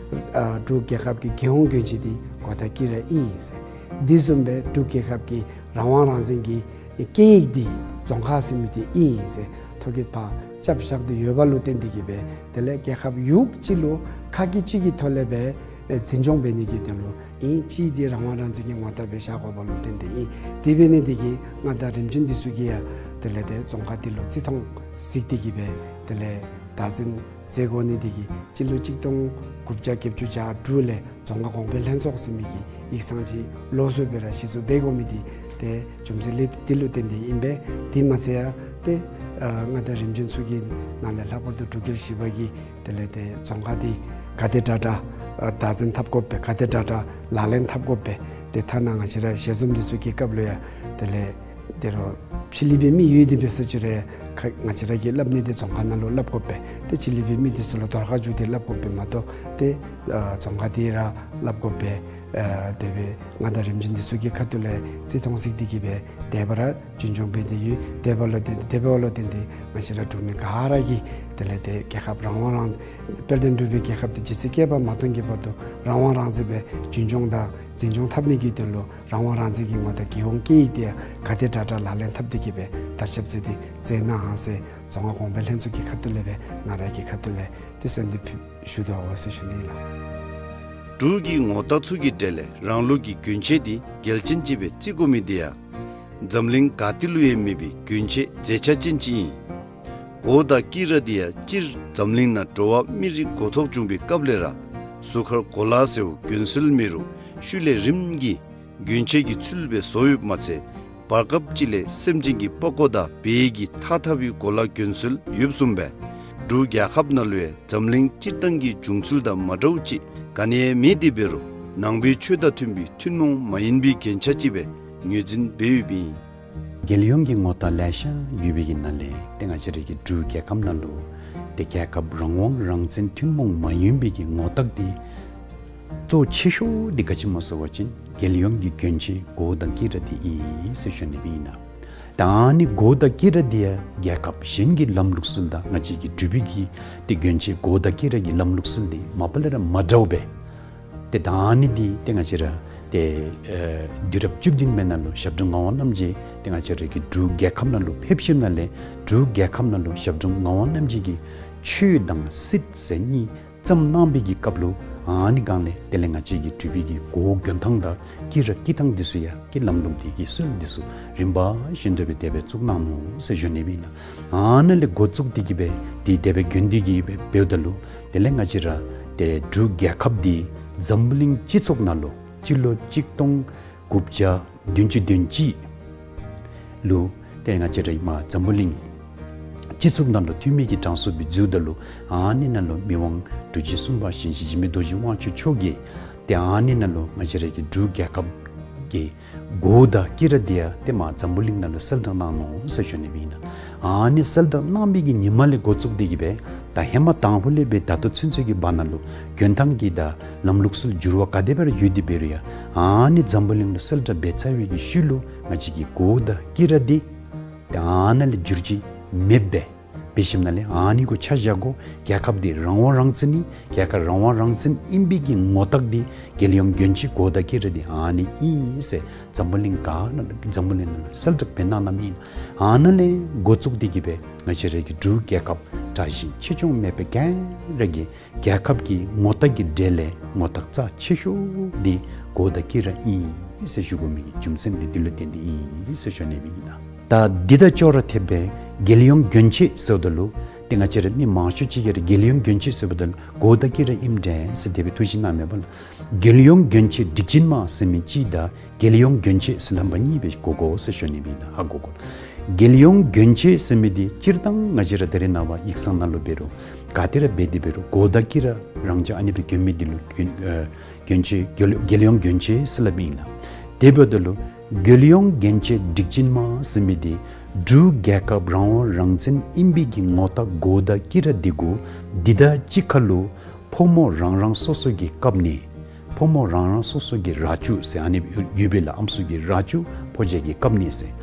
ཨ་འབྲུག་རྒྱལ་ཁབ་ཀྱི་རྒྱལ་ཡོངས་གྱོན་ཆས་འདི་གོ་དང་དཀྱི་ར་ཨིན་ཟེར། འདི་བཟུམ་སྦེ་འབྲུག་རྒྱལ་ཁབ་ཀྱི་རང་དབང་རང་བཙན་གྱི་སྐད་ཡིག་འདི་རྫོང་ཁ་ཟེར་མི་འདི་ཨིན་ཟེར་ཐོ་བཀོད་ཕར་རྐྱབ་བཞག་སྟེ་ཡོད་པ་ལུ་བརྟེན་ཏེ་གིས་སྦེ་དེ་ལས་རྒྱལ་ཁབ་ཡུལ་གཅིག་ལུ་ཁ་སྐད་གཅིག་གི་ཐོག་ལས་སྦེ་ཨེ་འཛིན་སྐྱོང་འབད་ནི་གི་དོན་ལུ་ཨིན། གཅིག་འདི་རང་དབང་རང་བཙན་གྱི་ངོ་རྟགས་སྦེ་བཞག་དགོ་པ་ལུ་བརྟེན་ཏེ་ཨིན། དེ་འབད་ནི་འདི་གིས་མངའ་བདག་རིམ་བྱོན་འདི་ཚུ་གིས་ཡང་དེ་ལས་ཏེ་རྫོང་ཁ་འདི་ལུ་རྩིས་མཐོང་གཟིགས་ཏེ་གིས་སྦེ་དེ་ལས་བདག་འཛིན་མཛད་དགོ་ནི་འདི་གིས་སྤྱི་ལོ་གཅིག་སྟོང་དགུ་བརྒྱ་བརྒྱད་ཅུ་གྱ་དྲུག་ལས་རྫོང་ཁ་གོང་འཕེལ་ལྷན་ཚོགས་ཟེར་མི་གི་ཡིག་ཚང་ཅིག་ལོགས་སུ་སྦེ་ར་གཞི་བཙུགས་འབད་དགོ་མི་འདི་ཏེ་རྒྱུ་མཚན་ལས་འདི་ལུ་བརྟེན་ཏེ་ཨིན་པས། དེ་མ་ཚད་ཡང་ཏེ་ཨ་མངའ་བདག་རིམ་བྱོན་ཚུ་གི་ནང་ལས་ལྷག་པར་དུ་འབྲུག་རྒྱལ་བཞི་པ་གིས་དེ་ལས་ཏེ་རྫོང་ཁ་འདི་ག་དེ་དྲག་དྲག་ཨ་བདག་འཛིན་འཐབ་དགོ་པས། ག་དེ་དྲག་དྲག་ལག་ལེན་འཐབ་དགོ་པས། ཏེ་ཐ་ན་ང་བཅས་ར་ཞལ་འཛོམས་འདི་ཚུ་གི་སྐབས་ལུ་ཡང་དེ་ལས་ཏེ་རོགས་ཕྱི་གླིང་པའི་མི་ཡོད་དེ་འབད་ས་ཅིག་རུང་ཁ་ང་བཅས་ར་གིས་སླབ་ནི་འདི་རྫོང་ཁ་ནང་ལུ་སླབ་དགོ་པས། ཏེ་ཕྱི་གླིང་པའི་མི་འདི་ཚུ་ལུ་དོར་ཁ་བཅུག་སྟེ་སླབ་དགོ་པས་མ་གཏོགས་ཏེ་ཨ་རྫོང་ཁ་འདི་ར་སླབ་དགོ་པས། ཨ་དེ་སྦེ་མངའ་བདག་རིམ་བྱོན་འདི་ཚུ་གི་ཁ་ཐུག་ལས་རྩིས་མཐོང་གཟིགས་ཏེ་གིས་སྦེ་དེ་སྦེ་ར་རྒྱུན་སྐྱོང་འབད་དེ་ཡོད། དེ་འབདཝ་ལུ་བརྟེན་དེ་འབདཝ་ལུ་བརྟེན་ཏེ་ང་བཅས་ར་འབྲུག་མི་ག་ར་གིས་དེ་ལས་ཏེ་རྒྱལ་ཁབ་རང་དབང་རང་དཔལ་ལྡན་འབྲུག་པའི་རྒྱལ་ཁབ་འདི་ཇི་སྲིད་བསྐལ་པ་མ་སྟོངས་ཀྱི་བར་དུ་རང་དབང་རང་བཙན་སྦེ་རྒྱུན་སྐྱོང་དང་འཛིན་སྐྱོང་འཐབ་ནི་གི་དོན་ལུ་རང་དབང་རང་བཙན་གྱི་ངོ་རྟགས་རྒྱལ་ཡོངས་སྐད་ཡིག་འདི་ཡང་ག་དེ་དྲག་དྲག་ལག་ལེན་འཐབ་སྟེ་གིས་སྦེ་དར་ཁྱབ་མཛད་དེ་མཛད་གནང་ཟེར་རྫོང་ཁ་གོང་འཕེལ་ལྷན་ཚོགས་ཀྱི་ཁ་ཐུག་ལས་སྦེ་ང་ར་གི་ཁ་ཐུག་ལས་ཏེ་གསོལ་འདེབས་ཕུལ་ཞུ་དོ་ཟེར་ཞུ་ནི་ལགས། འབྲུག་གི་ངོ་རྟགས་ཚུ་གི་གྲས་ལས་རང་ལུགས་ཀྱི་གྱོན་ཆས་འདི་གལ་ཆེན་ཅིག་སྦེ་བརྩི་དགོ་མི་འདི་ཡང་འཛམ་གླིང་ག་ཏེ་ལུ་ཡང་མེད་པའི་གྱོན་ཆས་མཛེས་ཆ་ཅན་ཅིག་ཨིན། མགོ་དང་དཀྱི་ར་འདི་ཡང་སྤྱིར་འཛམ་གླིང་ནང་འགྲོ་བ་མི་རིགས་འགོ་ཐོག་བྱུང་བའི་སྐབས་ལས་ར་གཟུགས་ཁར་གོ་ལ་ཟེརཝ་གྱོན་སྲོལ་མེད་རུང་ཤུལ་ལས་རིམ་གྱིས་གྱོན་ཆས་ཀྱི་ཚུལ་སྦེ་བཟོ་ཡོདཔ་མ་ཚད་བར་སྐབས་ཅིག་ལས་སེམས་ཅན་གྱི་པགས་ཀོ་དང་བལ་གྱི་ཐགས་འཐག་པའི་གོ་ལ་གྱོན་སྲོལ་ཡོདཔ་བཟུམ་སྦེ་འབྲུག་རྒྱལ་ཁབ་ནང་ལུ་ཡང་འཛམ་གླིང་སྤྱིར་བཏང་གི་བྱུང་ཚུལ་དང་མ་འདྲཝ་ཅིག་ག་ནི་ཡང་མེད་དེ་འབད་རུང་ནང་པའི་ཆོས་དང་མཐུན་པའི་ཐུན་མོང་མ་ཡིན་པའི་རྒྱན་ཆ་ཅིག་སྦེ་ངོས་འཛིན་འབད་ཡོདཔ་ཨིན། རྒྱལ་ཡོངས་ཀྱི་ངོ་རྟགས་ལེ་ཤ་ཡོད་པའི་གི་ནང་ལས་ཏེ་ང་བཅས་རའི་གི་འབྲུག་རྒྱལ་ཁབ་ནང་ལུ་ཏེ་རྒྱལ་ཁབ་རང་དབང་རང་བཙན་ཐུན་མོང་མ་ཡིན་པའི་གི་ངོ་རྟགས་འདི་གཙོ་ཆེ་ཤོས་འདི་ག་ཅི་སྨོ་ཟེར་བ་ཅིན་རྒྱལ་ཡོངས་ཀྱི་གྱོན་ཆས་མགོ་དང་དཀྱི་ར་འདི་ཨིན་ཟེར་ཞུ་ནི་ཨིན་ལགས། ད་ཨ་ནི་མགོ་དང་དཀྱི་ར་འདི་ཡང་རྒྱལ་ཁབ་གཞན་གྱི་ལམ་ལུགས་སྲོལ་དང་ང་བཅས་ཀྱི་འབྲུག་པའི་གི་ཏེ་གྱོན་ཆས་མགོ་དང་དཀྱི་ར་གི་ལམ་ལུགས་སྲོལ་འདི་མ་པ་ལས་ར་མ་འདྲཝ་སྦེ། ཏེ་ད་ཨ་ནི་འདི་ཏེ་ང་བཅས་ར་ཏེ་ཨེ་དུས་རབས་བཅུ་བདུན་མའི་ནང་ལུ་ཞབས་དྲུང་ངག་དབང་རྣམ་རྒྱལ་ཏེ་ང་བཅས་རའི་གི་འབྲུག་རྒྱལ་ཁབ་ནང་ལུ་ཕེབས་ཞིནམ་ལས་འབྲུག་རྒྱལ་ཁབ་ནང་ལུ་ཞབས་དྲུང་ངག་དབང་རྣམ་རྒྱལ་གྱིས་ཆོས་དང་སྲིད་ཟེར་གཉིས་བརྩམས་གནང་བའི་གི་སྐབས་ལུ་ཨ་ནི་སྒང་ལས་དེ་ལས་ང་བཅས་ཀྱི་འབྲུག་པའི་གི་མགོ་གྱོན་ཐངས་དང་དཀྱི་ར་དཀྱི་ཐངས་འདི་ཚུ་ཡང་གི་ལམ་ལུགས་འདི་གི་སྲོལ་འདི་ཚུ་རིམ་པ་བཞིན་དུ་སྦེ་དེ་སྦེ་བཙུགས་གནང་ནུག་ཟེར་ཞུ་ནི་ཨིན་ལགས། ཨ་ནཱ་ལས་འགོ་བཙུགས་ཏེ་གིས་སྦེ་འདི་དེ་སྦེ་གྱོན་ཏེ་གིས་སྦེ་འབདཝ་ད་ལུ་དེ་ལས་ང་བཅས་ར་ཏེ་འབྲུག་རྒྱལ་ཁབ་འདི་འཛམ་གླིང་སྤྱི་ཚོགས་ནང་ལུ་སྤྱི་ལོ་གཅིག་སྟོང་དགུ་བརྒྱ་བདུན་ཅུ་དོན་གཅིག་ལུ་ཏེ་ང་བཅས་ར་མར་འཛམ་བུ་གླིང་སྤྱི་ཚོགས་ནང་ལུ་འཐུས་མི་གི་གྲངས་སུ་སྦེ་འཛུལཝ་ད་ལུ་ཨ་ནི་ནང་ལུ་མི་དབང་འབྲུག་རྒྱལ་གསུམ་པ་ཞིང་གཤེགས་འཇིགས་མེད་རྡོ་རྗེ་དབང་ཕྱུག་མཆོག་གིས་ཏེ་ཨ་ནི་ནང་ལུ་ང་བཅས་ར་གི་འབྲུག་རྒྱལ་ཁབ་ གི་གོ་དང་དཀྱི་ར་འདི་ཡང་ཏེ་མར་འཛམ་བུ་གླིང་ནང་ལུ་གསལ་བསྒྲགས་གནང་ནུག་ཟེར་ཞུ་ནི་ཨིན་ལགས། ཨ་ནི་གསལ་བསྒྲགས་གནང་བའི་གི་ཉིནམ་ལས་འགོ་བཙུགས་ཏེ་གི་སྦེ་ད་ཧེ་མ་དང་ཕུ་ལས་སྦེ་ད་ལྟོ་ཚུན་ཚོད་ཀྱི་བར་ན་ལུ་དགོན་ཐང་གི་ད་ལམ་ལུགས་སྲོལ་འགྱུར་བ་ག་དེ་སྦེ་ར་ཡོད་དེ་འབད་རུང་ཡང་ཨ་ནི་འཛམ་བུ་གླིང་ལུ་གསལ་བསྒྲགས་འབད་ཚར་བའི་གི་ཤུལ་ལུ་ང་བཅས་ཀྱི་གོ་དང་དཀྱི་ར་འདི་ཏེ་ཨ་ནཱ་ལས་འགྱུར་བཅོས་མེདཔ་སྦེ་འབད་ཞིནམ་ལས་ཨ་ནི་གུ་ཆ་བཞག་དགོ། རྒྱལ་ཁབ་འདི་རང་དབང་རང་བཙན་ཨིན། རྒྱལ་ཁབ་རང་དབང་རང་བཙན་ཨིན་པའི་གི་ངོ་རྟགས་འདི་རྒྱལ་ཡོངས་གྱོན་ཆས་གོ་དང་དཀྱི་ར་འདི་ཨ་ནི་ཨིན་ཟེར་འཛམ་བུ་གླིང་ག་ནང་འཛམ་བུ་གླིང་ནང་ལུ་གསལ་བསྒྲགས་འབད་གནང་གནངམ་ཨིན། ཨ་ནཱ་ལས་འགོ་བཙུགས་ཏེ་གི་སྦེ་ང་བཅས་ར་གི་འབྲུག་རྒྱལ་ཁབ་དྲག་ཞན་ཆེ་ཆུང་མེད་པར་ག་ར་གིས་རྒྱལ་ཁབ་ཀྱི་ངོ་རྟགས་ཀྱི་གྲས་ལས་ངོ་རྟགས་རྩ་ཆེ་ཤོས་འདི་གོ་དང་དཀྱི་ར་ཨིན་ཟེར་ཞུ་དགོ་མི་གི་རྒྱུ་མཚན་འདི་འདི་ལུ་བརྟེན་ཏེ་ཨིན་ཟེར་ཞུ་ནི་ཨིན་ལགས། ད་འདི་དང་ཅོག་ར་འཐདཔ་སྦེ་རྒྱལ་ཡོངས་གྱོན་ཆས་ཟེརཝ་ད་ལུ་ཏེ་ང་བཅས་ར་མི་མང་ཤོས་ཅིག་གིས་ར་རྒྱལ་ཡོངས་གྱོན་ཆས་ཟེརཝ་ད་ལུ་གོ་དང་དཀྱི་ར་ཨིནམ་འདྲས་ཟེར་དེ་སྦེ་ཐུགས་བཞེད་གནངམ་མས་པ་ལགས། རྒྱལ་ཡོངས་གྱོན་ཆས་སྒྲིག་ཅན་མ་ཟེར་མི་ཅིག་དང་རྒྱལ་ཡོངས་གྱོན་ཆས་ཟེར་ལྷམ་པ་གཉིས་སྦེ་གོ་དགོ་ཟེར་ཞུ་ནི་ཨིན་ལགས། ཧ་གོ་དགོ། རྒྱལ་ཡོངས་གྱོན་ཆས་ཟེར་མི་འདི་སྤྱིར་བཏང་ང་བཅས་ར་ད་རེས་ནངས་པ་ཡིག་ཚང་ནང་ལུ་འབད་རུང་ག་ཏེ་ར་འབད་དེ་འབད་རུང་གོ་དང་དཀྱི་ར་རང་འཇགས་ཨ་ནི་སྦེ་གྱོན་མི་འདི་ལུ་གྱོན་ཨེ་གྱོན་ཆས་རྒྱལ་རྒྱལ་ཡོངས་གྱོན་ཆས་ཟེར་སླབ་ཨིན་ལགས། དེ་འབདཝ་ད་ལུ་རྒྱལ་ཡོངས་གྱོན་ཆས་སྒྲིག་ཅན་མ་ཟེར་མི་འདི་འབྲུག་རྒྱལ་ཁབ་རང་དབང་རང་བཙན་ཨིན་པའི་གི་ངོ་རྟགས་གོ་དང་དཀྱི་ར་འདི་གུ་འདི་དང་གཅིག་ཁར་ལུ་ཕོ་མོ་རང་རང་སོ་སོ་གི་བཀབ་ནི་ཕོ་མོ་རང་རང་སོ་སོ་གི་རྭ་ཅོ་ཟེར་ཨ་ནི་ཡོད་པས་ལགས། ཨམ་སྲུ་གི་རྭ་ཅོ་ཕོ་རྒྱས་ཀྱིས་བཀབ་ནི་ཟེར།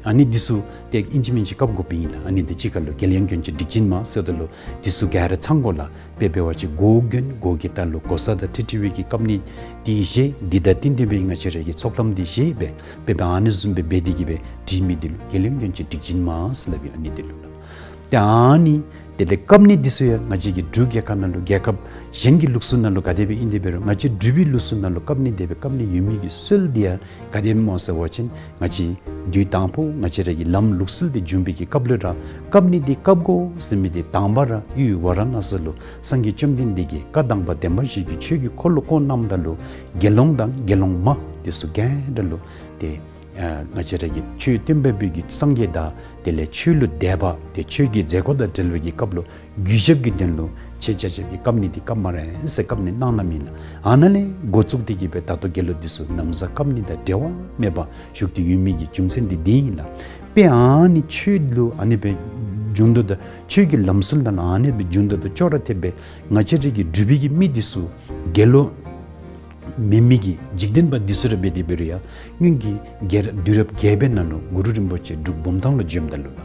ཨ་ནི་འདི་ཚུ་ཏེ་ཨིན་ཅི་མིན་ཅི་བཀབ་དགོཔ་ཨིན་ལགས། ཨ་ནི་འདི་གཅིག་ཁར་ལུ་རྒྱལ་ཡོངས་གྱོན་ཆས་སྒྲིག་ཅན་མ་ཟེརཝ་ད་ལུ་འདི་ཚུ་ག་ར་ཚང་དགོ་ལགས། དཔེ་འབད་བ་ཅིན་གོ་གྱོན་གོ་གི་ལྟག་ལུ་གོ་ས་དང་འཁྲིལ་འཁྲིལ་བའི་གི་བཀབ་ནི་འདི་བཞེས། འདི་དང་བསྟུན་ཏེ་སྦེ་ང་བཅས་ར་གི་ཚོགས་ལམ་འདི་བཞེས་སྦེ་དཔེ་འབད་ཨ་ནི་བཟུམ་སྦེ་འབད་དེ་གི་སྦེ་འཁྲིལ་མི་འདི་ལུ་རྒྱལ་ཡོངས་གྱོན་ཆས་སྒྲིག་ཅན་མ་ཟེར་སླབ་ཨིན། ཨ་ནི་འདི་ལུ་ལགས། ཏེ་ཨ་ནི་དེ་ལས་བཀབ་ནི་འདི་ཚུ་ཡང་ང་བཅས་ཀྱི་འབྲུག་རྒྱལ་ཁབ་ནང་ལུ་རྒྱལ་ཁབ་གཞན་གྱི་ལུགས་སྲོལ་ནང་ལུ་ག་དེ་སྦེ་ཨིན་དེ་འབད་རུང་ང་བཅས་འབྲུག་པའི་ལུགས་སྲོལ་ནང་ལུ་བཀབ་ནི་དེ་སྦེ་བཀབ་ནི་ཡོད་མི་གི་སྲོལ་འདི་ཡང་ག་དེ་སྦེ་སྨོ་ཟེར་བ་ཅིན་ང་བཅས་དུས་དང་ཕུ་ང་བཅས་ར་གི་ལམ་ལུགས་སྲོལ་འདི་འབྱུང་བའི་གི་སྐབས་ལུ་ར་བཀབ་ནི་འདི་བཀབ་དགོ་ཟེར་མི་འདི་དང་པ་ར་ཡུལ་ཝཱ་ར་ཎ་སི་ལུ་སངས་རྒྱས་བཅོམ་ལྡན་འདས་ཀྱིས་བཀའ་དང་པ་བདེན་པ་བཞི་གི་ཆོས་ཀྱི་འཁོར་ལོ་བསྐོར་གནངམ་ད་ལུ་དགེ་སློང་དང་དགེ་སློང་མ་འདི་ཚུ་ག་ར་ལུ་ཏེ་ཨ་ང་བཅས་ར་གི་ཆོས་སྟོན་པ་པོ་གི་སངས་རྒྱས་དང་དེ་ལས་ཆོས་ལུ་དད་པ་ཏེ་ཆོས་ཀྱི་མཛད་སྒོ་དང་འབྲེལ་བའི་གི་སྐབས་ལུ་གུས་ཞབས་ཀྱི་དོན་ལུ་ཆེ་ཆ་ཆབ་ཀྱི་བཀབ་ནི་འདི་བཀབ་སྨ་རེ་ཟེར་བཀབ་ནི་གནང་གནངམ་ཨིན་ལགས། ཨ་ནཱ་ལས་འགོ་བཙུགས་ཏེ་གི་སྦེ་ད་ལྟོ་དགེ་སློང་འདི་ཚུ་ན་བཟའ་བཀབ་ནི་དང་འབྲེལ་བ་མེད་པར་བཞུགས་ཏེ་ཡོད་མི་གི་རྒྱུ་མཚན་འདི་འདི་ཨིན་ལགས། དཔེ་ཨ་ནི་ཆོས་ལུ་ཨ་ནི་སྦེ་འབྱུང་དོ་དང་ཆོས་ཀྱི་ལམ་སྲོལ་དང་ཨ་ནི་སྦེ་འབྱུང་དོ་དང་ཅོག་ར་འཐདཔ་སྦེ་ང་བཅས་ར་གི་འབྲུག་པའི་གི་མི་འདི་ཚུ་དགེ་སློང་མེན་མི་གི་འཇིག་རྟེན་པ་འདི་ཚུ་ར་འབད་དེ་འབད་རུང་ཡང་སྔོན་གྱི་རྒྱལ་རབས་དུས་རབས་བརྒྱད་པའི་ནང་ལུ་གུ་རུ་རིན་པོ་ཆེ་འབྲུག་བུམ་ཐང་ལུ་བྱོནམ་ད་ལུ་ལགས།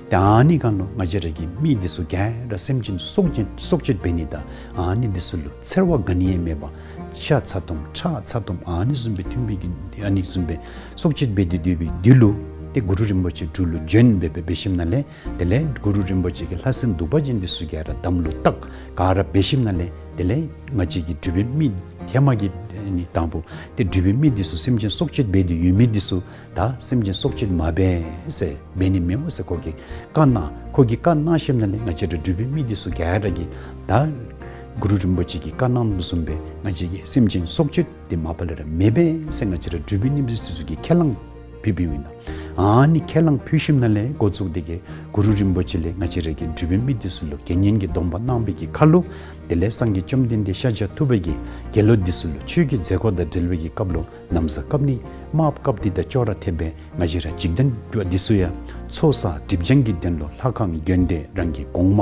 ཏེ་ཨ་ནི་སྒང་ལུ་ང་བཅས་ར་གི་མི་འདི་ཚུ་ག་ར་སེམས་ཅན་སྲོག་གཅོད་སྲོག་གཅོད་འབད་ནི་དང་ཨ་ནི་འདི་ཚུ་ལུ་འཚེར་བ་ག་ནི་ཡང་མེད་པར་ཤ་ཚ་ཏོམ་ཁྲག་ཚ་ཏོམ་ཨ་ནི་བཟུམ་སྦེ་འཐུང་བའི་གི་ཨ་ནི་བཟུམ་སྦེ་སྲོག་གཅོད་འབད་དེ་སྡོད་པའི་དུས་ལུ་ཏེ་གུ་རུ་རིན་པོ་ཆེ་འབྲུག་ལུ་བྱོན་སྦེ་སྦེ་འབད་ཞིནམ་ལས་དེ་ལས་གུ་རུ་རིན་པོ་ཆེ་གི་ལྷ་སྲིན་གདུག་པ་ཅན་འདི་ཚུ་ག་ར་དམ་ལུ་བཏགས་ག་ར་འབད་ཞིནམ་ལས་དེ་ལས་ང་བཅས་ཀྱི་འབྲུག་པའི་མི་ཧེ་མ་གི་ཨ་ནི་དང་ཕུ་ཏེ་འབྲུག་པའི་མི་འདི་ཚུ་སེམས་ཅན་སྲོག་གཅོད་འབད་དེ་ཡོད་མི་འདི་ཚུ་ད་སེམས་ཅན་སྲོག་གཅོད་མ་འབད་ཟེར་འབད་ནི་མེདཔ་ཟེར་ཁོ་གིས་བཀའ་གནང་། ཁོ་གིས་བཀའ་གནང་ཞིནམ་ལས་ང་བཅས་ར་འབྲུག་པའི་མི་འདི་ཚུ་ག་ར་གིས་ད་གུ་རུ་རིན་པོ་ཆེ་གིས་བཀའ་གནངམ་བཟུམ་སྦེ་ང་བཅས་ཀྱི་སེམས་ཅན་སྲོག་གཅོད་འདི་མ་པ་ལས་ར་མི་འབད་ཟེར་ང་བཅས་ར་འབྲུག་པའི་མི་འདི་ཚུ་གིས་ཁས་བླངས་ཕུལ་བའི་ཨིན་ལགས། ཨ་ནི་ཁས་བླངས་ཕུལ་ཞིནམ་ལས་འགོ་བཙུགས་ཏེ་གི་གུ་རུ་རིན་པོ་ཆེ་ལས་ང་བཅས་ར་གི་འབྲུག་པའི་མི་འདི་ཚུ་ལུ་དགེ་བསྙེན་གྱི་སྡོམ་པ་གནང་བའི་གི་ཁར་ལུ་དེ་ལས་སངས་རྒྱས་བཅོམ་ལྡན་འདས་ཤཱཀྱ་ཐུབ་པ་གིས་དགེ་སློང་འདི་ཚུ་ལུ་ཆོས་ཀྱི་མཛད་སྒོ་དང་འབྲེལ་བའི་གི་སྐབས་ལུ་ན་བཟའ་བཀབ་ནི་དམརཔོ་བཀབ་ནི་དང་ཅོག་ར་འཐདཔ་སྦེ་ང་བཅས་ར་འཇིག་རྟེན་པ་འདི་ཚུ་ཡང་ཚོགས་བསགས་སྒྲིབ་སྦྱང་གི་དོན་ལུ་ལྷ་ཁང་དགོན་སྡེ་རང་གི་གོང་མ་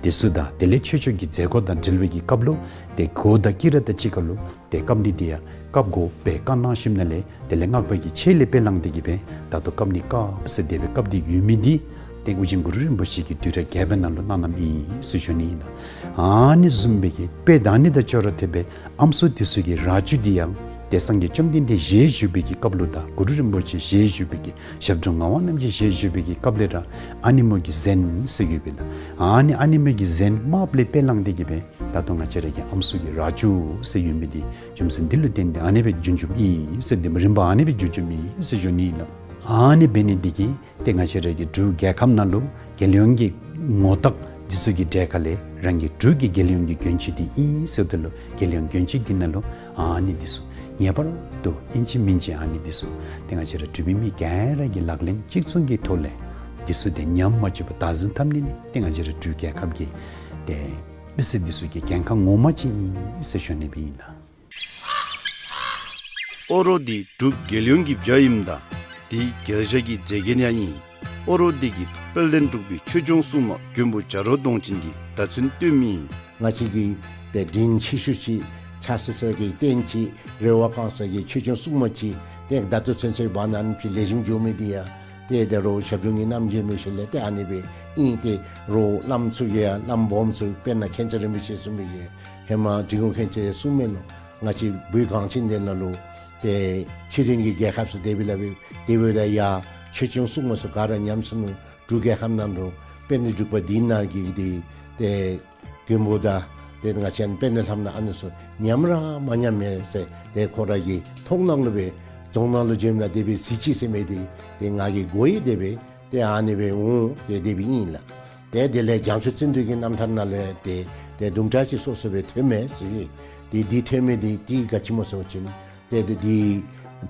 འདི་ཚུ་དང་དེ་ལས་ཆོས་ཕྱོགས་ཀྱི་མཛད་སྒོ་དང་འབྲེལ་བའི་གི་སྐབས་ལུ་ཏེ་གོ་དང་དཀྱི་ར་དང་གཅིག་ཁར་ལུ་ཏེ་བཀབ་ནི་འདི་ཡང་བཀབ་དགོ་པའི་བཀའ་གནང་ཞིནམ་ལས་དེ་ལས་སྔགས་པ་གིས་ཆེད་ལས་དཔེ་བླངས་ཏེ་གི་སྦེ་ད་ལྟོ་བཀབ་ནི་བཀབ་ཟེར་དེ་སྦེ་བཀབ་སྟེ་ཡོད་མི་འདི་ཏེ་ཨོ་རྒྱན་གུ་རུ་རིན་པོ་ཆེ་གིས་དུས་རབས་བརྒྱད་པའི་ནང་ལུ་གནང་གནངམ་ཨིན་ཟེར་ཞུ་ནི་ཨིན་ལགས། ཨ་ནི་བཟུམ་སྦེ་གི་དཔེ་ད་ནི་དང་ཅོག་ར་འཐདཔ་སྦེ་ཨམ་སྲུ་འདི་ཚུ་གི་རྭ་ཅོ་འདི་ཡང་ཏེ་སངས་རྒྱས་བཅོམ་ལྡན་འདས་ཞལ་བཞུགས་པའི་གི་སྐབས་ལུ་དང་གུ་རུ་རིན་པོ་ཆེ་ཞལ་བཞུགས་པའི་གི་ཞབས་དྲུང་ངག་དབང་རྣམ་རྒྱལ་ཞལ་བཞུགས་པའི་གི་སྐབས་ལས་ར་ཨ་ནེམོ་གི་གཟན་ཟེར་ཡོད་པས་ལགས། ཨ་ནི་ཨ་ནེམོ་གི་གཟན་དམརཔོ་ལས་དཔེ་བླངས་ཏེ་གི་སྦེ་ད་ལྟོ་ང་བཅས་ར་གི་ཨམ་སྲུ་གི་རྭ་ཅོ་ཟེར་ཡོད་མི་འདི་རྒྱུ་མཚན་འདི་ལུ་བརྟེན་ཏེ་ཨ་ནི་སྦེ་བྱུང་བྱུངམ་ཨིན་ཟེར། འདི་རིམ་པ་ཨ་ནི་སྦེ་བྱུང་བྱུངམ་ཨིན་ཟེར་ཞུ་ནི་ཨིན་ལགས། ཨ་ནི་འབད་ནི་འདི་གིས་ཏེ་ང་བཅས་ར་གི་འབྲུག་རྒྱལ་ཁབ་ནང་ལུ་རྒྱལ་ཡོངས་ཀྱི་ངོ་རྟགས་འདི་ཚུ་གི་གྲས་ཁ་ལས་རང་གི་འབྲུག་གི་རྒྱལ་ཡོངས་ཀྱི་གྱོན་ཆས་འདི་ཨིན་ཟེརཝ་ད་ལུ་རྒྱལ་ཡོངས་གྱོན་ཆས་འདི་ནང་ལུ་ཨ་ནི་འདི་ཚུ་ངེས་པར་དུ་ཨིན་ཅི་མིན་ཅི་ཨ་ནི་འདི་ཚུ་ཏེ་ང་བཅས་ར་འབྲུག་པའི་མི་ག་ར་གིས་ལག་ལེན་གཅིག་མཚུངས་ཀྱི་ཐོག་ལས་འདི་ཚུ་ཏེ་ཉམས་མ་བཅུག་པར་བདག་འཛིན་འཐབ་ནི་ནི་ཏེ་ང་བཅས་ར་འབྲུག་རྒྱལ་ཁབ་ཀྱི་ཏེ་མི་སེར་འདི་ཚུ་གི་འགན་ཁག་ངོ་མ་ཅིག་ཨིན་ཟེར་ཞུ་ནི་སྦེ་ཨིན་ལགས། ཨོ་རོག་འདི་འབྲུག་རྒྱལ་ཡོངས་ཀྱི་བྱ་ཨིནམ་ད་འདི་རྒྱལ་བྱ་གི་མཛེས་རྒྱན་ཡང་ཨིན། ཨོ་རོག་འདི་གི་དཔལ་ལྡན་འབྲུག་པའི་ཆོས་སྐྱོང་སྲུང་མ་མགོན་པོ་བྱ་རོག་གདོང་ཅན་གྱི་བརྡ་མཚོན་སྟོནམ་ཨིན། ང་བཅས་ཀྱི་ཏེ་དྲིན་ཆེ་ཤོས་ཅིག་ཕྱག་འཚལ་ས་གི་རྟེན་ཅིག་རེ་བ་བསྐང་ས་གི་ཆོས་སྐྱོང་སྲུང་མ་ཅིག་ཏེ་བརྡ་མཚོན་ཚུ་འབག་ནཱ་ཅིག་ལེགས་ཤོམ་འགྱོ་མི་འདི་ཡང་ཏེ་ད་རུང་ཞབས་དྲུང་གི་རྣམ་འབྱེད་མི་ཤེས་ལས་ཏེ་ཨ་ནི་སྦེ་ཨིན། ཏེ་རོགས་བླམ་ཚུ་གིས་ཡང་བླམ་སྦོམ་ཚུ་དཔེར་ན་མཁྱེན་བརྩེ་རིན་པོ་ཆེ་གསུངས་མི་གི་ཧེ་མ་འབྲི་གུང་མཁྱེན་བརྩེ་གསུངས་མི་ལུ་ང་བཅས་བོད་གངས་ཅན་འདི་ནང་ལུ་ཏེ་ཕྱི་རྒྱལ་གྱི་རྒྱལ་ཁབ་ཚུ་དེ་སྦེ་ལཱ་འབད་དེ་འབདཝ་ད་ཡང་ཆོས་སྐྱོང་སྲུང་མ་ཚུ་ག་ར་ཉམས་སོ་ནུག། འབྲུག་རྒྱལ་ཁབ་ནང་ལུ་དཔལ་ལྡན་འབྲུག་པ་འདི་ནང་གི་འདི་ཏེ་མགོན་པོ་དང་ཏེ་ང་བཅས་དཔལ་ལྡན་ལྷ་མོ་ཨ་ནི་ཚུ་ཉམས་ར་མ་ཉམས་མས་ཟེར་ཏེ་ཁོ་ར་གི་མཐོང་སྣང་ལུ་སྦེ་རྫོང་ནང་ལུ་བྱོནམ་ད་དེ་སྦེ་གཟིགས་ཅི་ཟེར་མི་འདི་ཏེ་ང་གིས་གོ་ཡི། དེ་སྦེ་ཏེ་ཨ་ནི་སྦེ་འོང་ཏེ་དེ་སྦེ་ཨིན་ལགས། ཏེ་དེ་ལས་བྱང་ཆུབ་བརྩོན་འགྲུས་ཀྱི་རྣམ་ཐར་ནང་ལས་ཏེ་ཏེ་དུམ་གྲ་ཅིག་སོ་སོ་སྦེ་ཐོན་མས་ཟེར། ཏེ་འདི་ཐོན་མི་འདི་ཏེ་ག་ཅི་སྨོ་ཟེར་བ་ཅིན་ཏེ་ཏེ་འདི་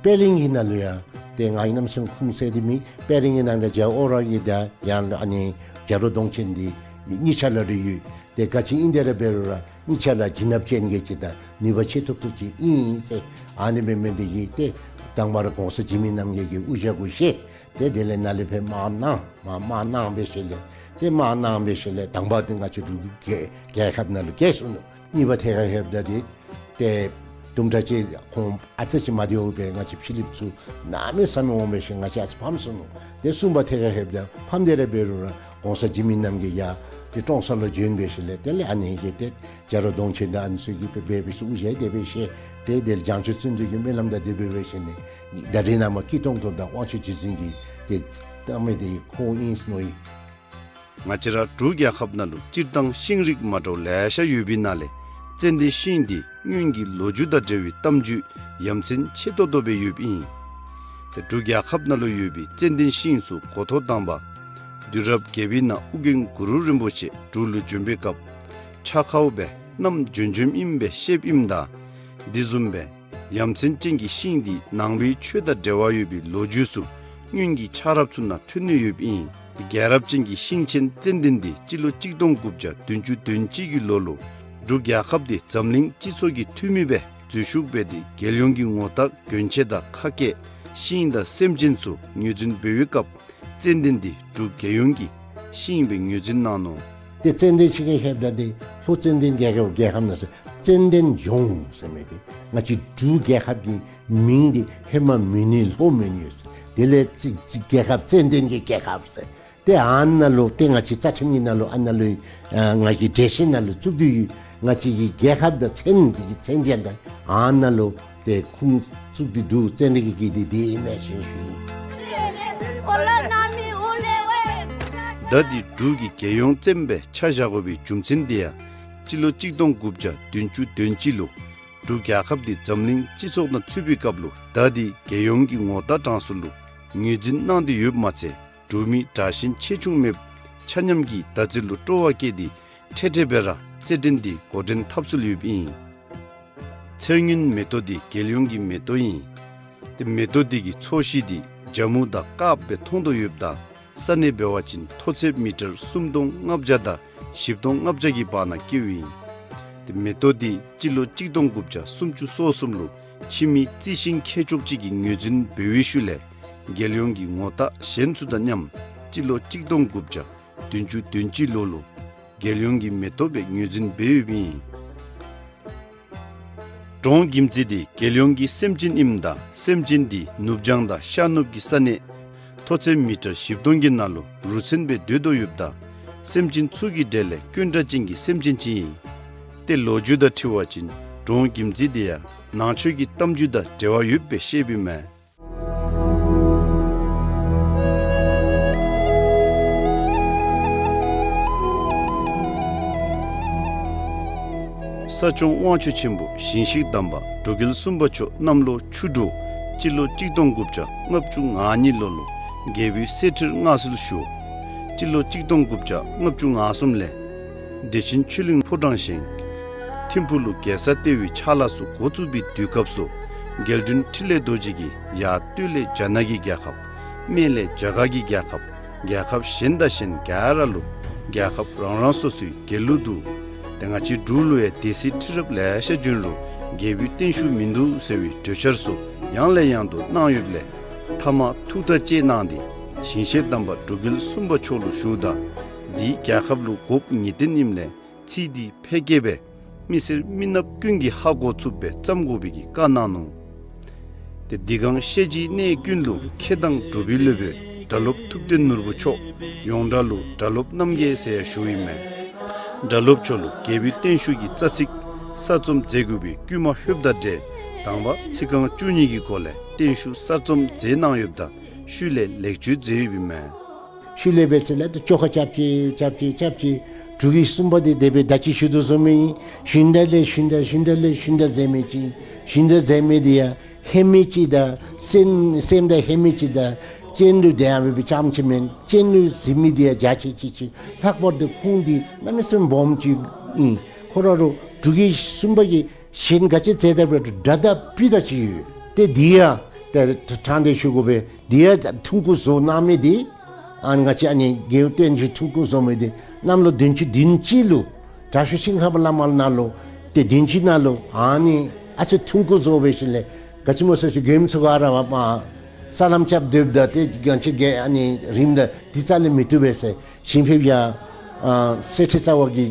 པད་གླིང་གི་ནང་ལུ་ཡང་ཏེ་ང་གིས་གནམ་མེད་ས་མེད་ཁུངས་བཙན་ཏེ་མེད། པད་གླིང་གི་ནང་ལུ་རྒྱལ་ཨོ་རོག་གི་ད་ཡང་ཨ་ནི་བྱ་རོག་གདོང་ཅན་འདི་གཉིས་ཆ་ལ་རེ་ཡོད། ཏེ་ག་ཅི་ཨིན་དེ་ར་འབད་རུང་ར་གཉིས་ཆ་ལ་བྱིན་རླབས་ཅན་གྱི་ཅིག་དང་ནུས་པ་ཆེ་ཏོག་ཏོ་ཅིག་ཨིན་ཟེར། ཨ་ནི་སྦེ་མི་འདི་གིས་ཏེ་དང་པ་ར་གོང་ས་འཇིགས་མེད་རྣམ་རྒྱལ་གྱི་དབུ་ཞྭ་གུ་བཞེས། ཏེ་དེ་ལས་ནཱ་ལས་ཕར་དམག་གནང་མ་དམག་གནང་བའི་ཤུལ་ལས་ཏེ་དམག་གནང་བའི་ཤུལ་ལས་དང་པ་འདི་ང་བཅས་འབྲུག་གི་རྒྱལ་ཁབ་ནང་ལུ་རྒྱལ་སོ་ནུག། གཉིས་པ་ཐད་ཁར་ལྷོདཔ་ད་འདི་ཏེ་དུམ་གྲ་ཅིག་ཁོང་ཨ་ཙི་ཅིག་མ་བདེཝ་སྦེ་ང་བཅས་ཕྱི་གླིངཔ་ཚུ་གནམ་མེད་ས་མེད་འོང་བའི་ཤུལ་ང་བཅས་ཨ་ཙི་ཕམ་སོ་ནུག། ཏེ་གསུམ་པ་ཐད་ཁར་ལྷོདཔ་ད་ཕམ་སྟེ་ར་འབད་རུང་ར་གོང་ས་འཇིགས་མེད་རྣམ་རྒྱལ་ཡར་ཏེ་ཀྲོང་གསར་ལུ་བྱོན་པའི་ཤུལ་ལས་དེ་ལས་ཨ་ནི་གིས་ཏེ་བྱ་རོག་གདོང་ཅན་དང་ཨ་ནི་ཚུ་གིས་འབད་འབད་འབད་ཞིནམ་དབུ་ཞྭ་དེ་སྦེ་བཞེས། ཏེ་དེ་ལས་བྱང་ཆུབ་བརྩོན་འགྲུས་ཀྱི་སྨོན་ལམ་དང་དེ་སྦེ་འབད་ཞིནམ་ད་རེས་ནངས་པ་སྐྱིད་ཏོང་ཏོ་དང་དབང་ཕྱུག་རྗེ་བཙུན་གྱིས་ཏེ་བཏང་མི་འདི་ཁོ་ཨིན་ཟེར་མནོ་ཡི། ང་བཅས་ར་འབྲུག་རྒྱལ་ཁབ་ནང་ལུ་སྤྱིར་བཏང་ཤིང་རིགས་མ་འདྲཝ་ལེ་ཤ་ཡོད་པའི་ནང་ལས་ཙན་དན་ཤིང་འདི་སྔོན་གྱི་ལོ་རྒྱུས་དང་འབྲེལ་བའི་གཏམ་རྒྱུད་ཡ་མཚན་ཆེ་ཏོག་ཏོ་སྦེ་ཡོདཔ་ཨིན། ཏེ་འབྲུག་རྒྱལ་ཁབ་ནང་ལུ་ཡོད་པའི་ཙན་དན་ཤིང་ཚུ་འགོ་ཐོག་དང་པ་དུས་རབས་བརྒྱད་པའི་ནང་ཨོ་རྒྱན་གུ་རུ་རིན་པོ་ཆེ་འབྲུག་ལུ་བྱོན་པའི་སྐབས་ཆར་ཁཝ་སྦེ་བསྣམས་བྱོན་བྱོནམ་ཨིནམ་སྦེ་བཤདཔ་ཨིནམ་ད་དེ་བཟུམ་སྦེ་ཡ་མཚན་ཅན་གྱི་ཤིང་འདི་ནང་པའི་ཆོས་དང་འབྲེལ་བ་ཡོད་པའི་ལོ་རྒྱུས་ཚུ་སྔོན་གྱི་ཆགས་རབས་ཚུ་ནང་ཐོན་ནི་ཡོདཔ་ཨིན། རྒྱལ་རབས་ཅན་གྱི་ཤིང་ཆེན་ཙན་དན་འདི་སྤྱི་ལོ་གཅིག་སྟོང་དགུ་བརྒྱ་བདུན་ཅུ་དོན་གཅིག་གི་ལོ་ལུ་འབྲུག་རྒྱལ་ཁབ་འདི་འཛམ་གླིང་སྤྱི་ཚོགས་ཀྱི་འཐུས་མི་སྦེ་འཛུལ་ཞུགས་འབད་དེ་རྒྱལ་ཡོངས་ཀྱི་ངོ་རྟགས་གྱོན་ཆས་དང་ཁ་སྐད་ཤིང་དང་སེམས་ཅན་ཚུ་ངོས་འཛིན་འབད་བའི་སྐབས་ཙན་དན་འདི་འབྲུག་རྒྱལ་ཡོངས་ཀྱི་ཤིང་སྦེ་ངོས་འཛིན་གནང་ནུག། ཏེ་ཙན་དན་ཤིང་གི་ལྷོདཔ་ད་འདི་ལྷོ་ཙན་དན་རྒྱལ་ཁབ་རྒྱལ་ཁབ་ནང་ཟེར་ཙན་དན་ལྗོངས་ཟེར་མི་འདི་ང་བཅས་འབྲུག་རྒྱལ་ཁབ་ཀྱི་མིང་འདི་ཧེ་མ་མོན་ནི་ལྷོ་མོན་ཡོད་ཟེར། དེ་ལས་ཙི་ཙི་རྒྱལ་ཁབ་ཙན་དན་གྱི་རྒྱལ་ཁབ་ཟེར། ཏེ་ཨ་ནཱ་ལུ་ཏེ་ང་བཅས་རྩ་ཁྲིམས་ཀྱི་ནང་ལུ་ཨ་ནཱ་ལུ་ཨ་ང་གི་འགྲེལ་བཤད་ནང་ལུ་བཙུགས་ཏེ་ཡོད། ང་བཅས་ཀྱི་རྒྱལ་ཁབ་དང་མཚན་འདི་གི་མཚན་ཅན་དང་ཨ་ནཱ་ལུ་ཏེ་ཁུངས་བཙུགས་ཏེ་འདུག། ཙན་དན་གྱི་གི་འདི་འདི་ཨིན་མས་ཟེར་ཞུ་ཡི། ད་འདི་འབྲུག་གི་རྒྱལ་ཡོངས་ཙན་སྦེ་ཆ་བཞག་དགོ་པའི་རྒྱུ་མཚན་འདི་ཡང་སྤྱི་ལོ་གཅིག་སྟོང་དགུ་བརྒྱ་བདུན་ཅུ་དོན་གཅིག་ལུ་འབྲུག་རྒྱལ་ཁབ་འདི་འཛམ་གླིང་སྤྱི་ཚོགས་ནང་ཚུད་པའི་སྐབས་ལུ་ད་འདི་རྒྱལ་ཡོངས་ཀྱི་ངོ་རྟགས་གྲངས་སུ་ལུ་ངོས་འཛིན་གནང་སྟེ་ཡོདཔ་མ་ཚད་འབྲུག་མི་དྲག་ཞན་ཆེ་ཆུང་མེདཔ་ཆ་མཉམ་གྱིས་ད་རྩི་ལུ་སྤྲོ་བ་བསྐྱེད་དེ་འཕྲལ་འཕྲལ་སྦེ་ར་རྩེད་འགྲན་འདི་འགོ་འདྲེན་འཐབ་སྲོལ་ཡོདཔ་ཨིན། ཚེར་སྔོན་མེ་ཏོག་འདི་རྒྱལ་ཡོངས་ཀྱི་མེ་ཏོག་ཨིན། ཏེ་མེ་ཏོག་འདི་གི་ཚོས་གཞི་འདི་ཇ་མུ་དང་དཀརཔོ་སྦེ་མཐོང་དོ་ཡོདཔ་ད་ས་གནས་འབད་བ་ཅིན་མཐོ་ཚད་མི་ཊར་སུམ་སྟོང་ལྔ་བརྒྱ་དང་བཞི་སྟོང་ལྔ་བརྒྱ་གི་བར་ན་སྐྱེཝ་ཨིན། ཏེ་མེ་ཏོག་འདི་སྤྱི་ལོ་གཅིག་སྟོང་དགུ་བརྒྱ་སུམ་ཅུ་སོ་གསུམ་ལུ་ཕྱི་མི་རྩི་ཤིང་མཁས་མཆོག་ཅིག་གིས་ངོས་འཛིན་འབད་བའི་ཤུལ་ལས་རྒྱལ་ཡོངས་ཀྱི་ངོ་རྟགས་གཞན་ཚུ་དང་མཉམ་སྤྱི་ལོ་གཅིག་སྟོང་དགུ་བརྒྱ་བདུན་ཅུ་དོན་གཅིག་ལོ་ལུ་རྒྱལ་ཡོངས་ཀྱི་མེ་ཏོག་སྦེ་ངོས་འཛིན་འབད་ཡོདཔ་ཨིན། འབྲོང་གིམ་ཙི་འདི་རྒྱལ་ཡོངས་ཀྱི་སེམས་ཅན་ཨིནམ་ད་སེམས་ཅན་འདི་ནུབ་བྱང་དང་ཤར་ནུབ་ཀྱི་ས་གནས་མཐོ་ཚད་མི་ཊར་བཞི་སྟོང་གི་ནང་ལུ་རུ་མཚོན་སྦེ་སྡོད་དོ་ཡོདཔ་ད་སེམས་ཅན་ཚུ་གི་གྲས་ལས་དཀོན་དྲགས་ཅན་གྱི་སེམས་ཅན་ཅིག་ཨིན། ཏེ་ལོ་རྒྱུས་དང་འཁྲིལ་བ་ཅིན་འབྲོང་གིམ་ཙི་འདི་ཡང་ནང་ཆོས་ཀྱི་གཏམ་རྒྱུད་དང་འབྲེལ་བ་ཡོདཔ་སྦེ་བཤདཔ་ཨིན་མས། ས་སྐྱོང་དབང་ཕྱུག་ཆེན་པོ་ཞིང་གཤེགས་དམ་པ་འབྲུག་རྒྱལ་གསུམ་པ་མཆོག་གནམ་ལོ་ཆུ་འབྲུག་སྤྱི་ལོ་གཅིག་སྟོང་དགུ་བརྒྱ་ལྔ་བཅུ་ང་གཉིས་ལོ་ལུ་རྒྱལ་པོའི་གསེར་ཁྲིར་མངའ་གསོལ་ཞུ། སྤྱི་ལོ་གཅིག་སྟོང་དགུ་བརྒྱ་ལྔ་བཅུ་ང་གསུམ་ལས་བདེ་ཆེན་ཆོས་གླིང་ཕོ་བྲང་བཞེངས། ཐིམ་ཕུག་ལུ་རྒྱལ་ས་ལྟེ་བའི་ཕྱག་ལཱ་ཚུ་འགོ་བཙུགས་པའི་དུས་སྐབས་སུ་རྒྱལ་དྲུང་འཕྲིན་ལས་རྡོ་རྗེ་གིས་ཡར་སྟོད་ལས་རྒྱ་ནག་གི་རྒྱལ་ཁབ། སྨད་ལས་རྒྱ་གར་གྱི་རྒྱལ་ཁབ། རྒྱལ་ཁབ་གཞན་དང་གཞན་ག་ར་ལུ་རྒྱལ་ཁབ་རང་རང་སོ་སོའི་རྒྱལ་གླུ་འདུག། ཏེ་ང་བཅས་འབྲུག་ལུ་ཡང་སྡེ་སྲིད་ཁྲི་རབས་ལེ་ཤ་བྱོན་རུང་རྒྱལ་པོའི་བརྟན་བཞུགས་མིན་འདུག་ཟེར་བའི་གྲོས་འཆར་ཚུ་ ཡང་ལས་ཡང་དུ་གནང་ཡོདཔ་ལས་མཐའ་མ་ཐུགས་ཐག་བཅད་གནང་སྟེ་ཞིང་གཤེགས་དམ་པ་འབྲུག་རྒྱལ་གསུམ་པ་མཆོག་ལུ་ཞུཝ་ད་འདི་རྒྱལ་ཁབ་ལུ་དགོཔ་ངེས་བརྟན་ཨིནམ་ལས་ཚིག་འདི་ཕལ་སྐད་སྦེ་མི་སེར་མི་ནགཔ་ཀུན་གྱིས་ཧ་གོ་ཚུགསཔ་སྦེ་བརྩམ་དགོ་པའི་གི་བཀའ་གནང་ནུག། ཏེ་འདི་གང་བཤད་རྒྱུའི་གནས་ཀུན་ལུ་མཁས་དང་གྲུབ་པའི་སློབ་དཔོན་སྒྲ་སློབ་ཐུབ་བསྟན་ནོར་བུ་མཆོག་ཡོངས་གྲགས་ལུ་སྒྲ་སློབ་རྣམ་རྒྱལ་ཟེར་ཡང་ཞུཝ་ཨིན་མས། སྒྲ་སློབ་མཆོག་ལུ་རྒྱལ་པོའི་བརྟན་བཞུགས་ཀྱི་རྩ་ཚིག་གསར་རྩོམ་མཛད་དགོ་པའི་བསྐུལ་མ་ལྷོདཔ་དང་འབྲེལ་དང་པ་ཚིག་རྐང་བཅུ་གཉིས་ཀྱི་སྒོ་ལས་བརྟན་བཞུགས་གསར་རྩོམ་མཛད་གནང་ཡོདཔ་ད་ཤུལ་ལས་ལེགས་བཅོས་མཛད་ཡོདཔ་ཨིན་མས། ཤུལ་ལས་འབད་ཚེ་ལས་ཏེ་བཅོ་ཁ་རྐྱབ་ཅི་རྐྱབ་ཅི་རྐྱབ་ཅི། འབྲུག་རྒྱལ་གསུམ་པ་འདི་དེ་སྦེ་ད་ཅི་ཞུ་དོ་བཟུམ་ཨིན། ཞུན་དག་ལས་ཞུན་དག་ཞུན་དག་ལས་ཞུན་དག་མཛད་མི་ཅིག། ཞུན་དག་མཛད་མི་འདི་ཡང་ཧེ་མའི་ཅིག་དང་སེམས་སེམས་དང་ཧེ་མའི་ཅིག་དང་སྤྱན་ལུ་དེ་ཡང་འབད་བའི་ཙམ་ཅིག་མེན། སྤྱན་ལུ་གཟིགས་མི་འདི་ཡང་འཇའ་ཆི་ཆི་ཅིག། ལྷག་པར་དུ་ཁུངས་འདི་གནམ་མེད་ས་མེད་སྦོམ་ཅིག་ཨིན། ཁོ་ར་རུ་འབྲུག་རྒྱལ་གསུམ་པ་གིས་གཞན་ག་ཅི་མཛད་ད་འབད་རུང་སྒྲ་དང་སྤྲིན་དང་ཅིག་ཡོད། ཏེ་འདི་ཡང་ཏེ་དྲང་སྟེ་ཞུ་དགོ་པས། འདི་ཡང་ཐུང་ཀུ་བཟོ་གནང་མི་འདི་ཨ་ནི་ང་བཅས་ཨ་ནི་རྒྱལ་བསྟན་བཅོས་ཐུང་ཀུ་བཟོ་མི་འདི་གནམ་ལོ་བདུན་ཅུ་བདུན་ཅུ་ལུ་དྲག་ཤོས་ཤིང་ཁ་པ་བླ་མ་ནང་ལུ་ཏེ་བདུན་ཅུ་ནང་ལུ་ཨ་ནི་ཨ་ཙི་ཐུང་ཀུ་བཟོ་འབད་ཞིནམ་ལས་ག་ཅི་སྨོ་ཟེར་ཅི་མགྱོནམ་ཚུ་ག་ར་མ་ས་ལམ་རྐྱབ་སྡོདཔ་ད་ཏེ་ག་ཅི་གེ་ཨ་ནི་རིངམ་ད་འདི་རྩ་ལས་མི་བཏུབ་པས་ཟེར་ཞིང་ཕེབས་ཡང་ཨ་གསེར་ཁྲི་རྩ་བ་གི་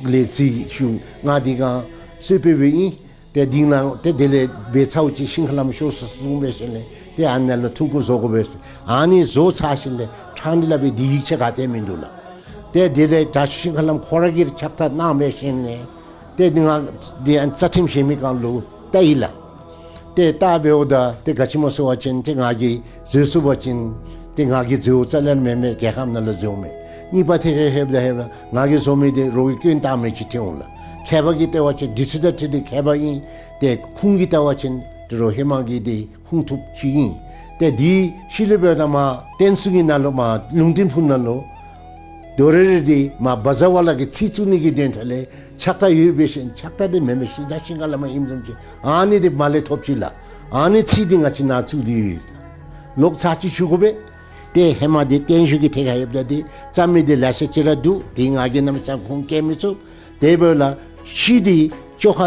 ལས་རྩིས་ཞུ་ང་འདི་གང་གསོལ་ཕེབས་འབདཝ་ཨིན། ཏེ་འདི་ནང་ཏེ་དེ་ལས་འབད་ཚརཝ་ཅིག་ཤིང་ཁ་ལམ་ཤོར་སོ་གསུངས་འབད་ཞིནམ་ལས་ཏེ་ཨ་ནཱ་ལུ་ཐུང་ཀུ་བཟོ་དགོ་པས་ཟེར། ཨ་ནི་བཟོ་ཚར་ཞིནམ་ལས་ཕྲང་སྟེ་སླབ་པའི་འདི་ཡིག་ཆ་ག་ཏེ་མིན་འདུག་ལགས། ཏེ་དེ་ལས་དྲག་ཤོས་ཤིང་ཁ་ལམ་ཁོ་ར་གིས་ཕྱག་རྟགས་གནང་འབད་ཞིནམ་ལས་ཏེ་འདི་ང་འདི་ཨ་རྩ་ཁྲིམས་བཞེས་མི་གང་ལུ་བལྟ་ཡི་ལགས། ཏེ་བལྟ་འབདཝ་ད་ཏེ་ག་ཅི་སྨོ་ཟེར་བ་ཅིན་ཏེ་ང་གིས་བཟོ་ཚུགས་པ་ཅིན་ཏེ་ང་གིས་བཟོཝ་རྩ་ལས་མེན་མས། རྒྱལ་ཁབ་ནང་ལུ་བཟོཝ་མས། གཉིས་པ་ཏེ་ཧེ་ཧེབ་ད་ཧེབ་ད་ང་གིས་བཟོ་མི་འདི་རོགས་ཀྱིས་སྐྱོན་བཏགས་མི་ཅིག་ཐོན་འོང་ལགས། མཁས་པ་གིས་བལྟ་བ་ཅིན་འདི་ཚུ་ད་ཏེ་འདི་མཁས་པ་ཨིན། ཏེ་ཁུངས་ཀྱིས་བལྟ་བ་ཅིན་ཏེ་རོགས་ཧེ་མ་གི་འདི་ཁུངས་ཐུབ་ཅིག་ཨིན། ཏེ་འདི་ཤུལ་ལས་འབདཝ་ད་མར་བསྟན་སྲུང་གི་ནང་ལུ་མར་ལུང་བསྟན་ཕུག་ནང་ལུ་དོ་རེ་རེ་འདི་མར་བཛྲ་ཝཱ་ལ་གི་ཚིག་བཙུགས་ནི་གི་དོན་དག་ལས་ཕྱག་རྟགས་ཡོད་འབད་ཞིནམ་ཕྱག་རྟགས་འདི་མེན་མས། ཤིང་རྟ་ཤིང་ཁ་ལམ་ཨིནམ་བཟུམ་ཅིག་ཨ་ནི་འདི་མར་ལས་ཐོབ་ཅི་ལགས། ཨ་ནི་ཚིག་འདི་ང་བཅས་ནཱ་བཙུགས་ཏེ་ཡོད། ལོག་ཚར་ཅིག་ཞུ་དགོ་པས། ཏེ་ཧེ་མ་འདི་བརྟན་བཞུགས་ཀྱི་ཐད་ཁར་ཡོདཔ་ད་འདི་བརྩམ་མི་འདི་ལེ་ཤ་ཅིག་ར་འདུག། འདི་ང་གིས་གནམ་མེད་ས་མེད་ཁུངས་བཀལ་མི་ཚུགས། དེ་འབདཝ་ལས་ཤུལ་འདི་བཅོ་ཁ་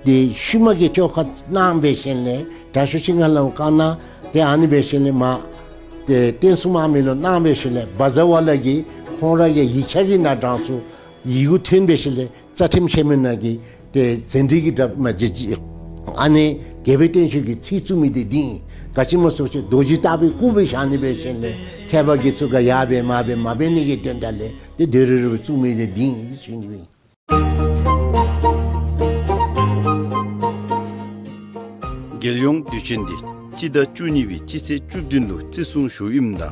འདི་ཤུལ་མ་གི་བཅོ་ཁ་གནང་འབད་ཞིནམ་ལས་དྲག་ཤོས་ཤིང་ཁ་ལམ་བཀའ་གནང་། ཏེ་ཨ་ནི་འབད་ཞིནམ་ལས་མར་ཏེ་བསྟན་སྲུང་དམག་མི་ལུ་གནང་འབད་ཞིནམ་ལས་བཛྲ་ཝཱ་ལ་གིས་ཁོང་ར་གི་ཡིག་ཆ་གི་ནང་དྲངས་སོང་། ཡི་གུ་ཐོན་འབད་ཞིནམ་ལས་རྩ་ཁྲིམས་བཞེས་མི་ནང་གི་ཏེ་ཟན་དྲི་གི་དྲ་མ་ཅིག་ཅིག་ཨ་ནི་རྒྱལ་པོའི་བརྟན་བཞུགས་ཀྱི་ཚིག་བཙུགས་མི་འདི་འདི་ཨིན། ག་ཅི་སྨོ་ཟེར་བ་ཅིན་རྡོ་རྗེ་ལྟ་བུའི་སྐུ་སྦེ་བཞག་ནི་འབད་ཞིནམ་ལས་མཁས་པ་དགེ་ཚུ་ག་ཡར་འབད་མར་འབད་མ་འབད་ནི་གི་དོན་དག་ལས་ཏེ་དོ་རེ་རེ་བཙུགས་མི་འདི་འདི་ཨིན་ཟེར་ཞུ་ནི་ཨིན། རྒྱལ་ཡོངས་དུས་ཆེན་འདི་སྤྱི་ཟླ་བཅུ་གཉིས་པའི་སྤྱི་ཚེས་བཅུ་བདུན་ལུ་བརྩི་སྲུང་ཞུཝ་ཨིནམ་ད་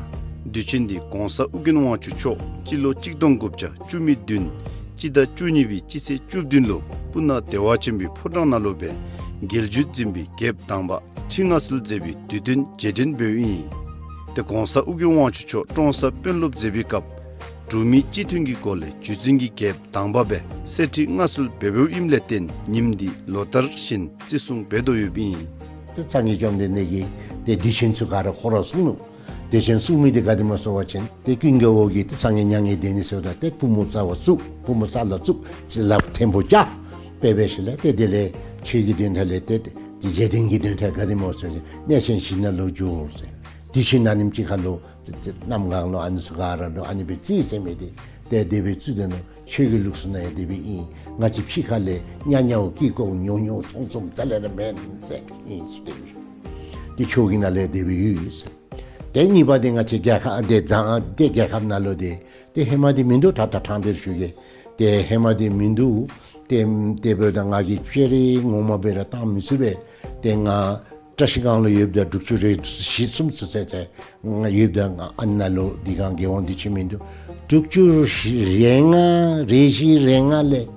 དུས་ཆེན་འདི་གོང་ས་ཨོ་རྒྱན་དབང་ཕྱུག་མཆོག་སྤྱི་ལོ་གཅིག་སྟོང་དགུ་བརྒྱ་བཅུ་མེད་བདུན་སྤྱི་ཟླ་བཅུ་གཉིས་པའི་སྤྱི་ཚེས་བཅུ་བདུན་ལུ་སྤུ་ན་བདེ་བ་ཆེན་པོའི་ཕོ་བྲང་ནང་ལུ་སྦེ་རྒྱལ་བརྒྱུད་འཛིན་པའི་རྒྱལཔོ་དང་པ་ཁྲི་མངའ་གསོལ་མཛད་པའི་དུས་སྟོན་རྗེས་དྲན་འབདཝ་ཨིན། ཏེ་གོང་ས་ཨོ་རྒྱན་དབང་ཕྱུག་མཆོག་ཀྲོང་གསར་དཔོན་སློབ་མཛད་པའི་སྐབས་འབྲུག་མི་སྤྱི་མཐུན་གྱི་སྒོ་ལས་བརྒྱུད་འཛིན་གྱི་རྒྱལཔོ་དང་པ་སྦེ་གསེར་ཁྲི་མངའ་གསོལ་འབད་འབདཝ་ཨིནམ་ལས་བརྟེན་ཉིནམ་འདི་ལོ་ལྟར་བཞིན་བརྩི་སྲུང་འབད་དོ་ཡོདཔ་ཨིན། ཏེ་སངས་རྒྱས་བཅོམ་ལྡན་འདས་ཀྱིས་ཏེ་དུས་ཆེན་ཚུ་ག་ར་ཁོ་ར་གསུངས་ནུག། དུས་ཆེན་གསུངས་མི་འདི་ག་དེ་སྨོ་ཟེར་བ་ཅིན་ཏེ་ཀུན་དགའ་བོ་གིས་ཏེ་སངས་རྒྱས་མྱ་ངན་འདས་ནི་ཟེརཝ་ད་ཏེ་པུས་མོ་རྩ་བར་བཙུགས། པུས་མོ་ས་ལུ་བཙུགས། ཅིག་ལགཔ་མཐེ་བོ་བཅག། དཔེ་འབད་ཞིནམ་ལས་ཏེ་དེ་ལས་ཆོས་ཀྱི་དོན་དག་ལས་ཏེ་རྗེས་དྲན་གྱི་དོན་དག་ག་དེ་སྨོ་ཟེར་བ་ཅིན་གནས་ཆེན་བཞི་ནང་ལུ་འགྱོ་ཟེར། དུས་ཆེན་ཨ་ནེམ་ཅིག་ཁར་ལུ་ཏེ་ཏེ་གནམ་གང་ལུ་ཨ་ནི་ཚུ་ག་ར་ལུ་ཨ་ནི་སྦེ་བརྩི་ཟེར་མི་འདི་ཏེ་དེ་སྦེ་བརྩི་དེ་ནང་ཆོས་ཀྱི་ལུགས་སྲོལ་ནང་ཡང་དེ་སྦེ་ཨིན། ང་བཅས་ཕྱི་ཁ་ལས་ཉ་ཉའོ་ཀི་ཀོ་ཉོ་ཉོ་ཚོང་ཚོང་རྩ་ལས་ར་མེན་ཟེར་ཨིན་ཟེར་དེ་སྦེ་ཏེ་ཆོས་ཀྱི་ནང་ལས་དེ་སྦེ་ཡོད་ཟེར། ཏེ་གཉིས་པ་འདི་ང་བཅས་རྒྱལ་ཁབ་འདི་བཟང་ཏེ་རྒྱལ་ཁབ་ནང་ལུ་འདི་ཏེ་ཧེ་མ་འདི་མིན་འདུག། ད་ད་ཐང་འདིར་ཞུ་གེ། ཏེ་ཧེ་མ་འདི་མིན་འདུག། ཏེ་དེ་འབདཝ་ད་ང་གིས་ཕྱི་རུ་ངོ་མ་སྦེ་ར་བཏང་མི་ཚུགས་པས། ཏེ་ང་བཀྲ་ཤིས་སྒང་ལུ་ཡོདཔ་ད་འབྲུག་ཆུ་རེ་བཞི་གསུམ་ཚུན་ཚོད་ཏེ་ང་ཡོདཔ་ད་ང་ཨ་ནཱ་ལུ་འདི་གང་རྒྱལ་དབང་དུས་ཆེན་མིན་འདུག། འབྲུག་ཆུ་རེ་ལྔ་རེ་བཞི་རེ་ལྔ་ལས་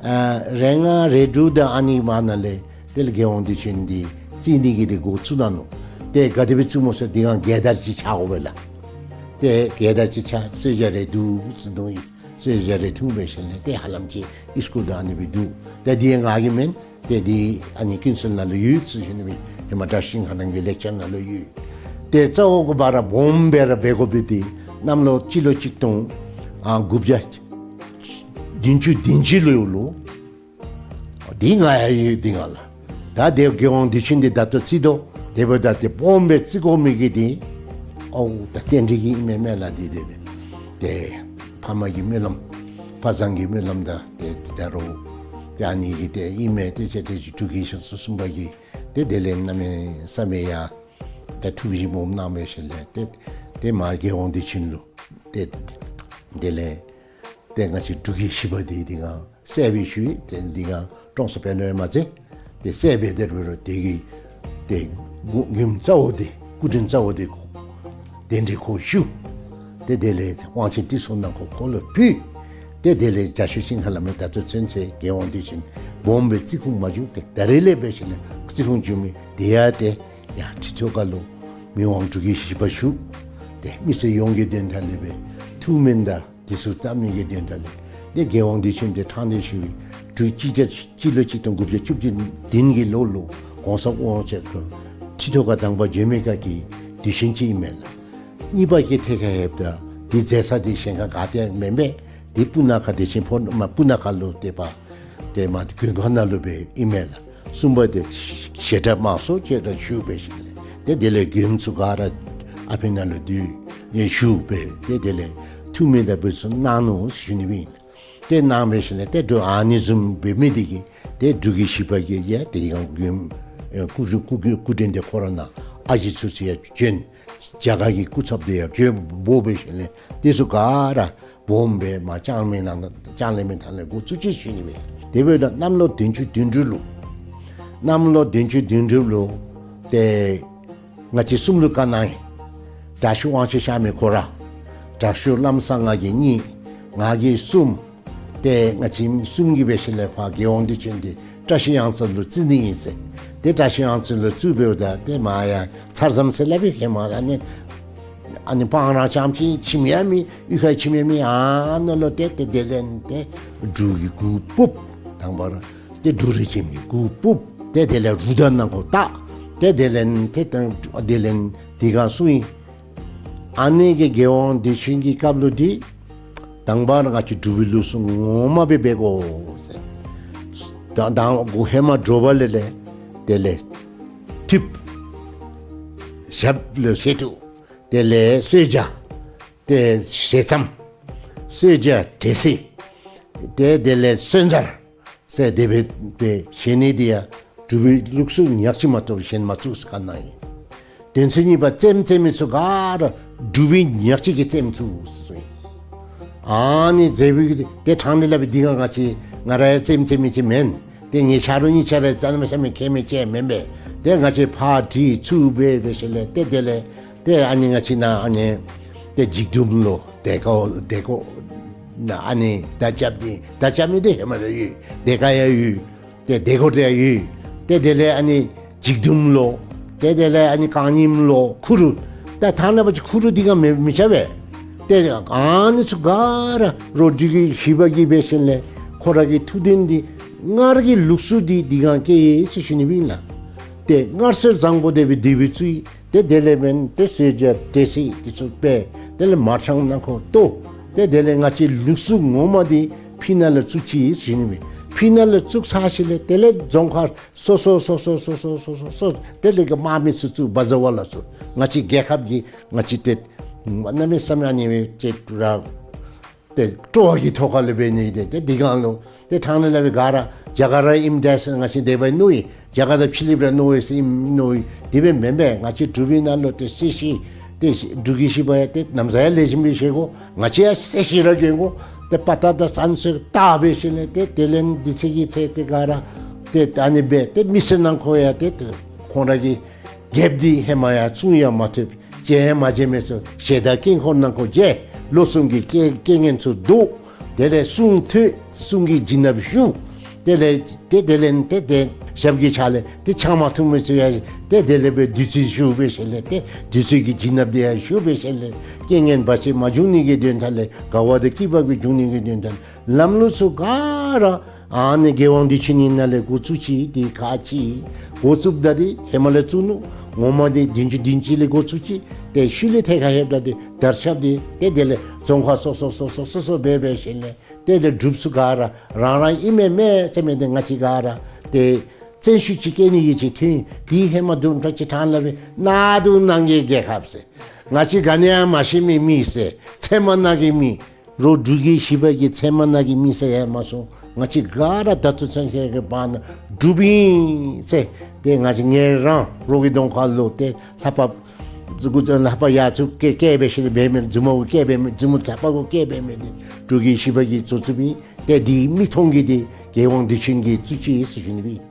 ཨ་རེ་ལྔ་རེ་དྲུག་དང་ཨ་ནི་མ་ནཱ་ལས་དེ་ལས་རྒྱལ་དབང་དུས་ཆེན་འདི་བརྩི་ནི་གི་འདི་འགོ་བཙུགས་ད་ནུག། ཏེ་ག་དེ་སྦེ་བཙུགས་སྨོ་ཟེར་འདི་གང་རྒྱལ་དར་ཅིག་ཆགས་དགོ་པས་ལགས། ཏེ་རྒྱལ་དར་ཅིག་ཆགས་གསོལ་ཇ་རེ་འཐུང་ཟེར་འཐུང་ཡི། གསོལ་ཇ་རེ་འཐུང་འབད་ཞིནམ་ལས་ཏེ་ཧ་ལམ་ཅིག་ཨིས་ཀུལ་དང་ཨ་ནི་སྦེ་འདུག། ཏེ་འདི་ང་གི་མེན། ཏེ་འདི་ཨ་ནི་ཀུན་གསལ་ནང་ལུ་ཡོད་ཟེར་ཞུ་ནི་ཨིན། ཧེ་མ་བཀྲ་ཤིས་ཤིང་ཁ་རྣམ་རྒྱལ་ལེགས་སྦྱར་ནང་ལུ་ཡོད། ཏེ་རྩ་བ་གི་བར་སྦོམ་སྦེ་ར་འབད་དགོ་པའི་འདི་གནམ་ལོ་སྤྱི་ལོ་གཅིག་སྟོང་ཨ་དགུ་བརྒྱ་བདུན་ཅུ་དོན་གཅིག་ལུ་ཡོད་ལོ། འདི་ང་ཡང་ཡོད་འདི་ང་ལགས། ད་དེ་རྒྱལ་དབང་དུས་ཆེན་འདི་ད་ལྟོ་བརྩི་དོ། དེ་འབདཝ་ད་ཏེ་སྦོམ་སྦེ་བརྩི་དགོ་མི་གི་འདི་ཨོ་ད་རྟེན་འབྲེལ་གྱི་ཨིན་མས་མེན་ན་འདི་འདི་འདི་ཏེ་ཕ་མ་གི་སྨོན་ལམ་ཕ་བཟང་གི་སྨོན་ལམ་དང་ཏེ་ད་རུང་ཏེ་ཨ་ནི་གི་ཏེ་ཨིན་མས། ཏེ་ཅིག་ཏེ་འབྲུག་རྒྱལ་ཚུ་གསུམ་པ་གིས་ཏེ་དེ་ལས་གནམ་མེད་ས་མེད་ཡ་ཏེ་ཐུགས་བཞེད་སྦོམ་གནང་བའི་ཤུལ་ལས་ཏེ་ཏེ་མ་རྒྱལ་དབང་བདེ་ཆེན་ལུ་ཏེ་དེ་ལས་ཏེ་ང་བཅས་འབྲུག་རྒྱལ་བཞི་པ་འདི་འདི་ག་བསད་པའི་ཤུལ་ཏེ་འདི་ག་ཀྲོང་གསར་དཔོན་སློབ་ཡང་མ་ཚད་ཏེ་བསད་པའི་དེ་རུ་དེ་གི་ཏེ་མགུ་མགུནམ་རྩ་བོ་འདི་སྐུ་དྲིན་རྩ་བོ་འདི་གདན་འདྲེན་ཁོ་ཞུ། ཏེ་དེ་ལས་དབང་ཆེན་ཏི་སེ་ནང་ཁོ་ཁོ་ལུ་ཕུལ། ཏེ་དེ་ལས་རྒྱ་ཤོད་ཤིང་ཁ་ལ་མི་ད་ལྟོ་ཚུན་ཚོད་རྒྱལ་དབང་བདེ་ཆེན་སྦོམ་སྦེ་བརྩི་ཁུངས་མ་བྱུང་། ཏེ་ད་རེས་ལས་འབད་ཞིནམ་ལས་བརྩི་ཁུངས་བྱུང་མི་དེ་ཡང་ཏེ་ཡ་ཁྲི་ཐོག་ཁ་ལུ་མི་དབང་འབྲུག་རྒྱལ་བཞི་པ་བཞུགས། ཏེ་མི་སེར་ཡོངས་ཀྱི་དོན་དག་ལས་འབད་ཐུགས་སྨོན་དང་དེ་ཚུ་བཏབ་ནི་གི་དོན་དག་ལས་ཏེ་རྒྱལ་དབང་བདེ་ཆེན་འདི་ཕྲང་སྟེ་ཞུ་བའི་འབྲུག་གཅིག་བརྒྱ་སྤྱི་ལོ་གཅིག་སྟོང་དགུ་བརྒྱ་བཅུ་བདུན་གྱི་ལོ་ལུ་གོང་ས་དབང་ཆེན་ཁོ་ཁྲི་ཐོག་ཁ་དང་པ་བྱོན་མི་ཁ་གི་དུས་ཆེན་ཅིག་ཨིན་མས་ལགས། གཉིས་པ་གི་ཐད་ཁར་ལྷོདཔ་ད་འདི་མཛད་ས་འདི་གཞན་ཁར་ག་ཏེ་མེན་པས། འདི་སྤུ་ན་ཁ་བདེ་ཆེན་ཕོ་མ་སྤུ་ན་ཁ་ལུ་ཏེ་པ་ཏེ་མ་མགོན་ཁང་ནང་ལུ་སྦེ་ཨིན་མས་ལགས། གསུམ་པ་འདི་བཤད་གྲྭ་དམངས་སྲོལ་བཅས་ར་ཞུ་སྦེ་ཞིནམ་ལས་ཏེ་དེ་ལས་མགྱོནམ་ཚུ་ག་ར་ཨ་ཕི་ནང་ལུ་འདུས་ཡང་ཞུ་སྦེ་ཏེ་དེ་ལས་ཐུགས་སྨོན་དང་འབུལ་ཚུ་གནང་ནུག་ཞུ་ནི་སྦེ་ཨིན། ཏེ་གནང་སྦེ་ཞིནམ་ལས་ཏེ་འབྲུག་ཨ་ནི་བཟུམ་སྦེ་མི་འདི་གིས་ཏེ་འབྲུག་རྒྱལ་བཞི་པ་གིས་ཡང་ཏེ་ཡང་མགྱོནམ་སྐུ་སྐུ་སྐུ་སྐུ་དྲིན་འདི་ཁོ་ར་ནང་ཨ་ཞེ་ཚུ་ཚུ་ཡང་བྱོན། རྒྱ་གར་གྱི་སྐུ་ཚབ་འདི་ཡང་བྱོན་འབོ་སྦེ་ཞིནམ་ལས་དེ་ཚུ་ག་ར་སྦོམ་སྦེ་མ་ལྕང་གླིང་ནང་ལྕང་གླིང་མི་ཐང་ལས་འགོ་བཙུགས་ཅི་ཞུ་ནི་སྦེ། དེ་འབདཝ་ད་གནམ་ལོ་བདུན་ཅུ་དོན་དྲུག་ལུ་གནམ་ལོ་བདུན་ཅུ་དོན་དྲུག་ལུ་ཏེ་ང་བཅས་གསུམ་ལུ་བཀའ་གནང་ཡི། དྲག་ཤོས་དབང་ཆེན་གཤགས་མི་ཁོ་ར་དྲག་ཤོས་བླམ་བཟང་ང་གིས་གཉིས་ང་གིས་གསུམ། ཏེ་ང་བཅས་གསུམ་གྱིས་འབད་ཞིནམ་ལས་ཕར་རྒྱལ་དབང་བདེ་ཆེན་འདི་བཀྲ་ཤིས་གཡང་རྩེ་ལུ་བཙུགས་ནི་ཨིན་ཟེར། ཏེ་བཀྲ་ཤིས་གཡང་རྩེ་ལུ་བཙུགས་འབདཝ་ད་ཏེ་མ་ཡ་ཚར་ཙམ་ཟེར་སླབ་ཨིན། ཧེ་མ་ཨ་ནི་ཨ་ནི་སྤང་རང་རྐྱངམ་ཅིག་ཁྱིམ་ཡང་མེད། གཡུས་ཁར་ཁྱིམ་ཡང་མེད། ཨ་ནཱ་ལུ་ཏེ་ཏེ་དེ་ལས་ཏེ་འབྲུག་གི་གུར་ཕུབ། དང་པ་ར་ཏེ་འབྲུག་རི་ཁྱིམ་གྱི་གུར་ཕུབ། ཏེ་དེ་ལས་རུ་དང་ནང་ཁོ་བཏགས། ཏེ་དེ་ལས་ཏེ་དེ་ལས་འདི་ག་སོང་ཡི། ཨ་ནི་གི་རྒྱལ་དབང་བདེ་ཆེན་གྱི་སྐབས་ལུ་འདི་དང་པ་ར་ང་བཅས་འབྲུག་པའི་ལུགས་སྲོལ་ངོ་མ་སྦེ་འབད་དགོ་ཟེར། ད་དང་འགོ་ཧེ་མ་དྲོ་པ་ལས་ལས་དེ་ལས་ཐུབ་ཞབས་ལུ་ཞལ་ཐུག། དེ་ལས་གསོལ་ཇ། ཏེ་ཞལ་ཙམ། གསོལ་ཇ་འབྲས་སིལ། ཏེ་དེ་ལས་གསོལ་ཇ་ཟེར་དེ་སྦེ་སྦེ་བཞེས་ནི་འདི་ཡང་འབྲུག་པའི་ལུགས་སྲོལ་ཉག་གཅིག་མ་གཏོགས་གཞན་མ་བཙུགས་ཟེར་བཀའ་གནང་ཡི། དོན་ཚན་གཉིས་པ་རྩེདམོ་རྩེ་མི་ཚུ་ག་ར་འབྲུག་པའི་ཉག་གཅིག་གིས་རྩེདམོ་བཙུགས་ཟེར་གསུངས་ཡི། ཨ་ནི་རྩེདམོ་གི་ཏེ་ཕྲང་སྟེ་སླབ་པའི་འདི་ག་ང་བཅས་ང་ར་ཡང་རྩེདམོ་རྩེ་མི་ཅིག་མེན། ཏེ་ངེའི་ཆ་རོགས་གཉིས་ཆ་ར་གནམ་མེད་ས་མེད་མཁས་མི་ཅིག་མེན་པས། ཏེ་ང་བཅས་ཕར་དྲིས་ཚུར་འབད་འབད་ཞིནམ་ལས་ཏེ་དེ་ལས་ཏེ་ཨ་ནི་ང་བཅས་ནཱ་ཨ་ནི་ཏེ་འཇིགས་མདུང་ལུ་དེ་ཀ་དེ་ཀ་ནཱ་ཨ་ནི་མདའ་རྐྱབ་ནི་མདའ་རྐྱབ་ནི་འདི་ཧེ་མ་ར་ཡོད། དེ་ཀ་ཡང་ཡོད། ཏེ་དེ་ཀ་དེ་ཡང་ཡོད། ཏེ་དེ་ལས་ཨ་ནི་འཇིགས་མདུང་ལུ་ཏེ་དེ་ལས་ཨ་ནི་རྐང་རྙིངམ་ལུ་ཁུ་རུ། ད་ཐ་ན་པ་ཅིག་ཁུ་རུ་འདི་ག་མི་མི་ཆ་བས། ཏེ་ཨ་ནི་ཚུ་ག་ར་རོགས་འབྲུག་རྒྱལ་བཞི་པ་གིས་འབད་ཞིནམ་ལས་ཁོ་ར་གི་ཐུགས་འདུན་འདི་སྔར་གྱི་ལུགས་སྲོལ་འདི་འདི་ག་སྐྱེལ་ཡི་ཟེར་ཞུ་ནི་སྦེ་ཨིན་ལགས། ཏེ་སྔར་སྲོལ་བཟང་པོ་དེ་སྦེ་དེ་སྦེ་བཙུགས་ཡི། ཏེ་དེ་ལས་འབདན་ཏེ་གསོལ་ཇ་འབྲས་སིལ་འདི་ཚུ་སྦེ་དེ་ལས་མར་ཆང་ནང་ཁོ་བཏོག། ཏེ་དེ་ལས་ང་བཅས་ལུགས་སྲོལ་ངོ་མ་འདི་ཕི་ནང་ལུ་བཙུགས་ཅི་ཟེར་ཞུ་ནི་སྦེ། ཕི་ནང་ལུ་བཙུགས་ཚར་ཞིནམ་ལས་དེ་ལས་རྫོང་ཁག་སོ་སོ་སོ་སོ་དེ་ལས་ཀྱི་དམག་མི་ཚུ་བཙུགས། བ་ཛ་ཝ་ལ་ཚུ་ང་བཅས་རྒྱལ་ཁབ་ཀྱི་ང་བཅས་ཏེ་གནམ་མེད་ས་མེད་ཨ་ནི་སྦེ་ཏེ་ར་ཏེ་སྤྲོ་བ་གི་ཐོག་ཁ་ལུ་འབད་ནི་ཏེ་ཏེ་འདི་གང་ལུ་ཏེ་ཕྲང་སྟེ་སླབ་པའི་ག་ར་རྒྱ་གར་ར་ཨིནམ་འདྲས་ཟེར་ང་བཅས་དེ་སྦེ་མནོ་ཡི། རྒྱ་གར་དང་ཕྱི་གླིངཔ་ར་མནོ་ཡི་ཟེར་ཨིནམ་མནོ་ཡི། དེ་སྦེ་མེན་པས། ང་བཅས་འབྲུག་པའི་ནང་ལུ་ཏེ་སྲིད་ཞི་ཏེ་འབྲུག་གི་ཞི་བ་ཡང་ཏེ་ན་བཟའ་ཡང་ལེགས་ཤོམ་སྦེ་བཞེས་དགོ། ང་བཅས་ཡང་སྲིད་ཞི་ར་གྱོན་དགོ། ཏེ་དཔའ་རྟགས་དང་བསམ་སྲོལ་དར་སྦེ་ཞིནམ་ལས་ཏེ་དེ་ལས་འདི་ཚེ་གི་ཚེ་ཏེ་ག་ར་ཏེ་ཨ་ནི་སྦེ་ཏེ་མི་སེར་ནང་ཁོ་ཡང་ཏེ་ཏེ་ཁོང་ར་གི་རྒྱལཔོ་འདི་ཧེ་མ་ཡང་བཙུན་ཡང་མ་ཐུབ། མཇལ་ཡང་མ་མཇལ་མི་ཚུ་ཞལ་དང་དཀྱིལ་འཁོར་ནང་ཁོ་མཇལ། ལོ་གསུམ་གྱི་རྐྱེན་རྐྱེན་ངན་ཚུ་བཟློག། དེ་ལས་གསུང་ཐོས། གསུང་གི་བྱིན་རླབས་ཞུགས། དེ་ལས་ཏེ་དེ་ལས་ཏེ་ཏེ་ཞབས་ཀྱི་ཕྱག་ལས་ཏེ་ཆང་མ་འཐུང་མི་ཚུ་ཡང་ཏེ་དེ་ལས་སྦེ་བདུད་རྩི་ཞུགས་སྦེ་ཞིནམ་ལས་ཏེ་བདུད་རྩི་གི་བྱིན་རླབས་དེ་ཡང་ཞུགས་སྦེ་ཞིནམ་ལས་རྐྱེན་ངན་བར་ཆད་མ་འབྱུང་ནི་གི་དོན་དག་ལས་དགའ་བ་དང་སྐྱིད་པ་གི་འབྱུང་ནི་གི་དོན་དག་ལས་ལམ་ལུགས་ཚུ་ག་ར་ཨ་ནི་རྒྱལ་དབང་བདེ་ཆེན་གྱི་ནང་ལས་འགོ་བཙུགས་ཅི། ཏེ་ཁག་ཅིག་འགོ་བཙུགསཔ་ད་འདི་ཧེ་མ་ལས་བཙུགས་ནུག། ངོ་མ་འདི་བདུན་ཅུ་དོན་གཅིག་ལས་འགོ་བཙུགས་ཅི། ཏེ་ཤུལ་ལས་ཐད་ཁར་ལྷོདཔ་ད་འདི་དར་ཁྱབ་འདི་ཏེ་དེ་ལས་རྫོང་ཁག་སོ་སོ་སོ་སོ་སོ་སོ་སྦེ་སྦེ་ཞིནམ་ལས་ཏེ་དེ་སྒྲུབ་ཚུ་ག་ར་རང་རང་ཨིན་མས་མས་ཟེར་མི་འདི་ང་བཅས་ག་ར་ཏེ་ བཙན་ཤུགས་ཅིག་བཀལ་ནི་གི་ཅིག་ཐོན། དེ་ཧེ་མ་དུམ་གྲ་ཅིག་ཐང་ལ་སྦེ་ནཱ་འདུག་ནང་གི་རྒྱལ་ཁབ་ཟེར། ང་བཅས་ག་ནི་ཡང་མ་ཤེས་མི་མི་ཟེར། ཚལ་མ་ནང་གི་མི། རོགས་འབྲུག་གི་ཞི་བ་གི་ཚལ་མ་ནང་གི་མི་ཟེར་ཡང་མ་སོང་། ང་བཅས་ག་ར་ད་ཚུན་ཚོད་ཀྱི་བར་ན་འབྲུག་པ་ཨིན་ཟེར། ཏེ་ང་བཅས་ངལ་རངས་རོགས་ཀྱི་གདོང་ཁ་ལུ་ཏེ་ལྷ་པ་ལྷ་པ་ཡ་ཚུ་སྐད་སྐད་འབད་ཞིནམ་ལས་འབད་མི་མཛུབ་མོ་སྐད་འབད་མི་མཛུབ་མོ་ལྷ་པ་གུ་སྐད་འབད་མི་འདི་འབྲུག་གི་ཞི་བ་གི་གཙོ་བཙུགས་ཨིན། ཏེ་འདི་མིག་མཐོང་གི་འདི་རྒྱལ་དབང་དུས་ཆེན་གྱི་གཙོ་ཅིག་ཟེར་ཞུ་ནི་སྦེ།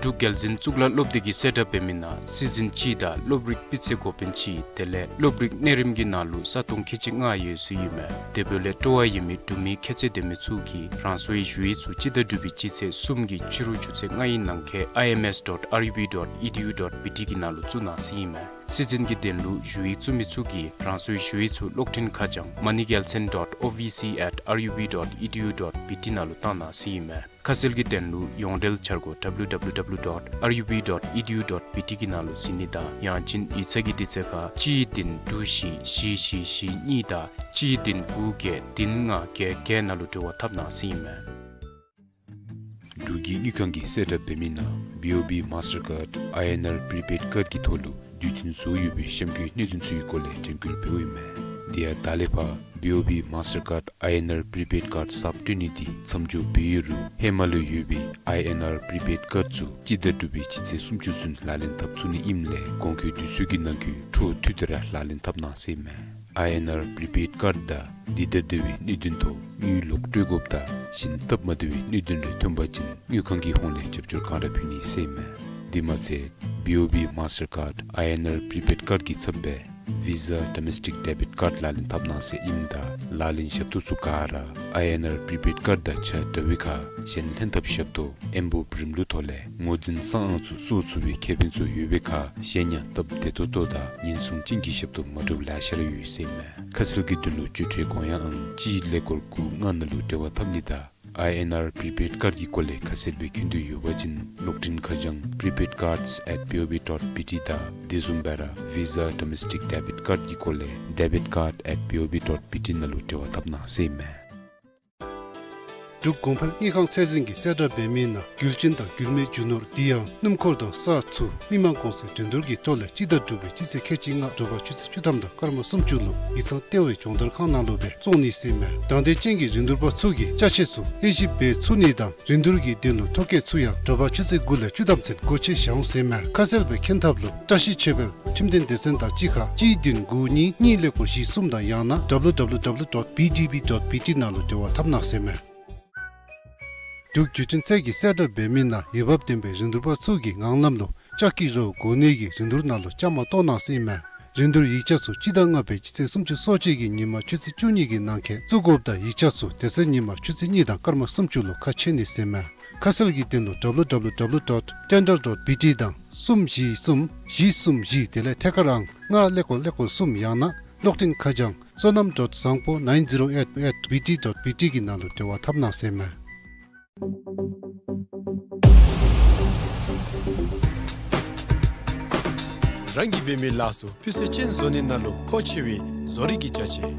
འབྲུག་རྒྱལ་འཛིན་གཙུག་ལག་སློབ་སྡེ་གིས་གསལ་བསྒྲགས་འབད་མི་ནང་སྲིད་འཛིན་གཅིག་དང་སློབ་རིགས་སྤུས་ཚད་འགོ་དཔོན་གཅིག་དེ་ལས་སློབ་རིགས་གནས་རིམ་གྱི་ནང་ལུ་ས་སྟོང་ཁལ་གཅིག་ལྔ་ཡོད་ཟེར་ཨིན་མས། དེ་འབདཝ་ལས་སྤྲོ་བ་ཡོད་མི་འབྲུག་མི་ཁྱད་ཚད་ལྡན་མི་ཚུ་གིས་རང་སོའི་ཞུ་ཡིག་ཚུ་སྤྱི་ཟླ་དྲུག་པའི་སྤྱི་ཚེས་གསུམ་གྱི་ཕྱི་རུ་ཆུ་ཚོད་ལྔ་ཡི་ནང་འཁོད་I M S dot R U B dot E D U dot B T གི་ནང་ལུ་བཙུགས་གནང་ཟེར་ཨིན་མས། སྲིད་འཛིན་གྱི་དོན་ལུ་ཞུ་ཡིག་བཙུགས་མི་ཚུ་གིས་རང་སོའི་ཞུ་ཡིག་ཚུ་གློག་འཕྲིན་ཁ་བྱང་money gelson dot O V C at R U B dot E D U dot B T ནང་ལུ་བཏང་གནང་ཟེར་ཨིན་མས། ཁ་གསལ་གྱི་དོན་ལུ་ཡོངས་འབྲེལ་འཆར་སྒོ་W W W dot R U B dot E D U dot B T གི་ནང་ལུ་གཟིགས་ནི་དང་ཡང་ཅིན་ཡིག་ཚང་གི་དུས་ཚོད་ཁར་གཅིག་བདུན་དྲུག་བཞི་བཞི་བཞི་བཞི་གཉིས་དང་གཅིག་བདུན་དགུ་བརྒྱད་བདུན་ལྔ་བརྒྱད་བརྒྱད་ནང་ལུ་འབྲེལ་བ་འཐབ་གནང་ཟེར་ཨིན་མས། འབྲུག་གི་དངུལ་ཁང་གིས་གསལ་བསྒྲགས་འབད་མི་ནང་B O B Mastercard I N R prepaid card གི་ཐོག་ལུ་དུས་མཐུན་བཟོ་ཡོད་པའི་གཤམ་འཁོད་གནད་དོན་ཚུ་གི་སྐོར་ལས་དྲན་སྐུལ་འབདཝ་ཨིན་མས། དེ་ཡང་ད་ལས་ཕར་B O B Mastercard I N R prepaid card གསརཔ་སྤྲོད་ནི་འདི་མཚམས་འཇོག་འབད་ཡོད་རུང་ཧེ་མ་ལུ་ཡོད་པའི་I N R prepaid card ཚུ་སྤྱི་ཟླ་དྲུག་པའི་སྤྱི་ཚེས་སུམ་ཅུ་ཚུན་ལག་ལེན་འཐབ་ཚུགས་ནི་ཨིནམ་ལས་གོང་འཁོད་དུས་ཚོད་ཀྱི་ནང་འཁོད་འཕྲོ་མཐུད་དེ་ར་ལག་ལེན་འཐབ་གནང་ཟེར་ཨིན་མས། I N R prepaid card དང་འདི་དང་འདྲ་བའི་གནད་དོན་ཐོག་དངུལ་ལོག་སྤྲོད་དགོཔ་དང་གཞན་སྟབས་མ་བདེ་བའི་གནད་དོན་རེ་ཐོན་པ་ཅིན་དངུལ་ཁང་གི་ཧོངས་ལས་རྒྱབ་སྐྱོར་གང་ར་ཕུལ་ནི་ཟེར་ཨིན་མས། དེ་མ་ཚད་B O B Mastercard I N R prepaid card གི་ཚབ་སྦེ་Visa domestic debit card ལག་ལེན་འཐབ་གནང་ཟེར་ཨིནམ་ད་ལག་ལེན་ཞབས་ཏོག་ཚུ་ག་ར་I N R prepaid card དང་ཆ་འདྲ་བའི་ཁར་གཞན་ལྷན་ཐབས་ཞབས་ཏོག་ཨེམ་བོ་རིམ་ལུགས་ཐོག་ལས་ངོས་འཛིན་གསང་ཨང་ཚུ་སོར་ཚུགས་པའི་ཁེ་ཕན་ཚུ་ཡོད་པའི་ཁར་གཞན་ཡང་སྟབས་བདེ་ཏོག་ཏོ་དང་ཉེན་སྲུང་ཅན་གྱི་ཞབས་ཏོག་མ་འདྲཝ་ལེ་ཤ་ར་ཡོད་ཟེར་ཨིན་མས། ཁ་གསལ་གྱི་དོན་ལུ་སྤྱོད་ཁྲལ་དགོངས་ཡངས་ཨང་གཅིག་ཀླད་ཀོར་དགུ་ལྔ་ནང་ལུ་འབྲེལ་བ་འཐབ་ནི་དང་I N R prepaid card གི་སྐོར་ལས་ཁ་གསལ་སྦེ་མཁྱེན་འདོད་ཡོད་པ་ཅིན་གློག་འཕྲིན་ཁ་བྱང་prepaid cards at B O B dot B T དང་དེ་བཟུམ་སྦེ་ར་Visa domestic debit card གི་སྐོར་ལས་debit card at B O B dot B T ནང་ལུ་འབྲེལ་བ་འཐབ་གནང་ཟེར་ཨིན་མས། འབྲུག་གོང་འཕེལ་དངུལ་ཁང་ཚད་འཛིན་གྱིས་གསལ་བསྒྲགས་འབད་མི་ནང་རྒྱུ་ཅན་དང་རྒྱུ་མེད་རྒྱུ་ནོར་དེ་ཡང་སྣུམ་འཁོར་དང་ས་ཚུ་མི་མང་གོང་ཚད་འགྲན་བསྡུར་གྱི་ཐོག་ལས་སྤྱི་ཟླ་དྲུག་པའི་སྤྱི་ཚེས་ཁལ་གཅིག་ལྔ་དྲོ་པ་ཆུ་ཚོད་བཅུ་ཐམ་དང་སྐར་མ་སུམ་ཅུ་ལུ་ཡིག་ཚང་ལྟེ་བའི་སྦྱོང་བརྡར་ཁང་ནང་ལུ་སྦེ་བཙོང་ནི་ཟེར་ཨིན་མས། དང་འདོད་ཅན་གྱི་རིན་བསྡུར་པ་ཚུ་གིས་ཅ་ཆས་ཚུ་དབྱེ་ཞིབ་འབད་ཚུགས་ནི་དང་རིན་བསྡུར་གྱི་དོན་ལུ་ཐོ་བཀོད་ཚུ་ཡང་དྲོ་པ་ཆུ་ཚོད་དགུ་ལས་བཅུ་ཐམ་ཚུན་སྒོ་ཕྱེ་བཞག་འོང་ཟེར་ཨིན་མས། ཁ་གསལ་སྦེ་མཁྱེན་ཐབས་ལུ་བཀྲ་ཤིས་ཆོས་འཕེལ་ཁྲིམས་དོན་སྡེ་ཚན་དང་གཅིག་ཁར་གཅིག་བདུན་དགུ་གཉིས་གཉིས་ཀླད་ཀོར་བཞི་གསུམ་དང་ཡང་ན་W W W dot B D B dot B T ནང་ལུ་འབྲེལ་བ་འཐབ་གནང་ཟེར་ཨིན་མས། འབྲུག་རྒྱུ་ཅན་ཚད་ཀྱིས་གསལ་བསྒྲགས་འབད་མི་ནང་འོས་འབབ་ལྡན་པའི་རིན་བསྡུར་པ་ཚུ་གིས་ངང་ལམ་ལུ་ལྕགས་ཀྱི་རོ་བསྒོར་ནི་གི་རིན་བསྡུར་ནང་ལུ་བཅའ་མར་གཏོགས་གནང་ཟེར་ཨིན་མས། རིན་བསྡུར་ཡིག་ཆ་ཚུ་སྤྱི་ཟླ་ལྔ་པའི་སྤྱི་ཚེས་སུམ་ཅུ་སོ་གཅིག་གི་ཉིན་མ་ཆུ་ཚོད་བཅུ་གཉིས་ཀྱི་ནང་འཁོད་བཙུགས་དགོཔ་དང་ཡིག་ཆ་ཚུ་དེ་ཚེ་ཉིན་མ་ཆུ་ཚོད་གཉིས་དང་སྐར་མ་སུམ་ཅུ་ལུ་ཁ་ཕྱེ་ནི་ཟེར་ཨིན་མས། ཁ་གསལ་གྱི་དོན་ལུ་W W W dot tender dot B T དང་གསུམ་བཞི་གསུམ་བཞི་གསུམ་བཞི་དེ་ལས་ཐད་ཀར་ཨང་ལྔ་ཀླད་ཀོར་ཀླད་ཀོར་གསུམ་ཡང་ན་གློག་འཕྲིན་ཁ་བྱང་བསོད་ནམས་dot བཟང་པོ nine zero eight at B T dot B T གི་ནང་ལུ་འབྲེལ་བ་འཐབ་གནང་ཟེར་ཨིན་མས། རང་གིས་འབད་མི་ལཱ་ཚུ་སྤུས་ཚད་ཅན་བཟོ་ནི་ནང་ལུ་མཁོ་ཆེ་བའི་བཟོ་རིག་གི་ཅ་ཆས།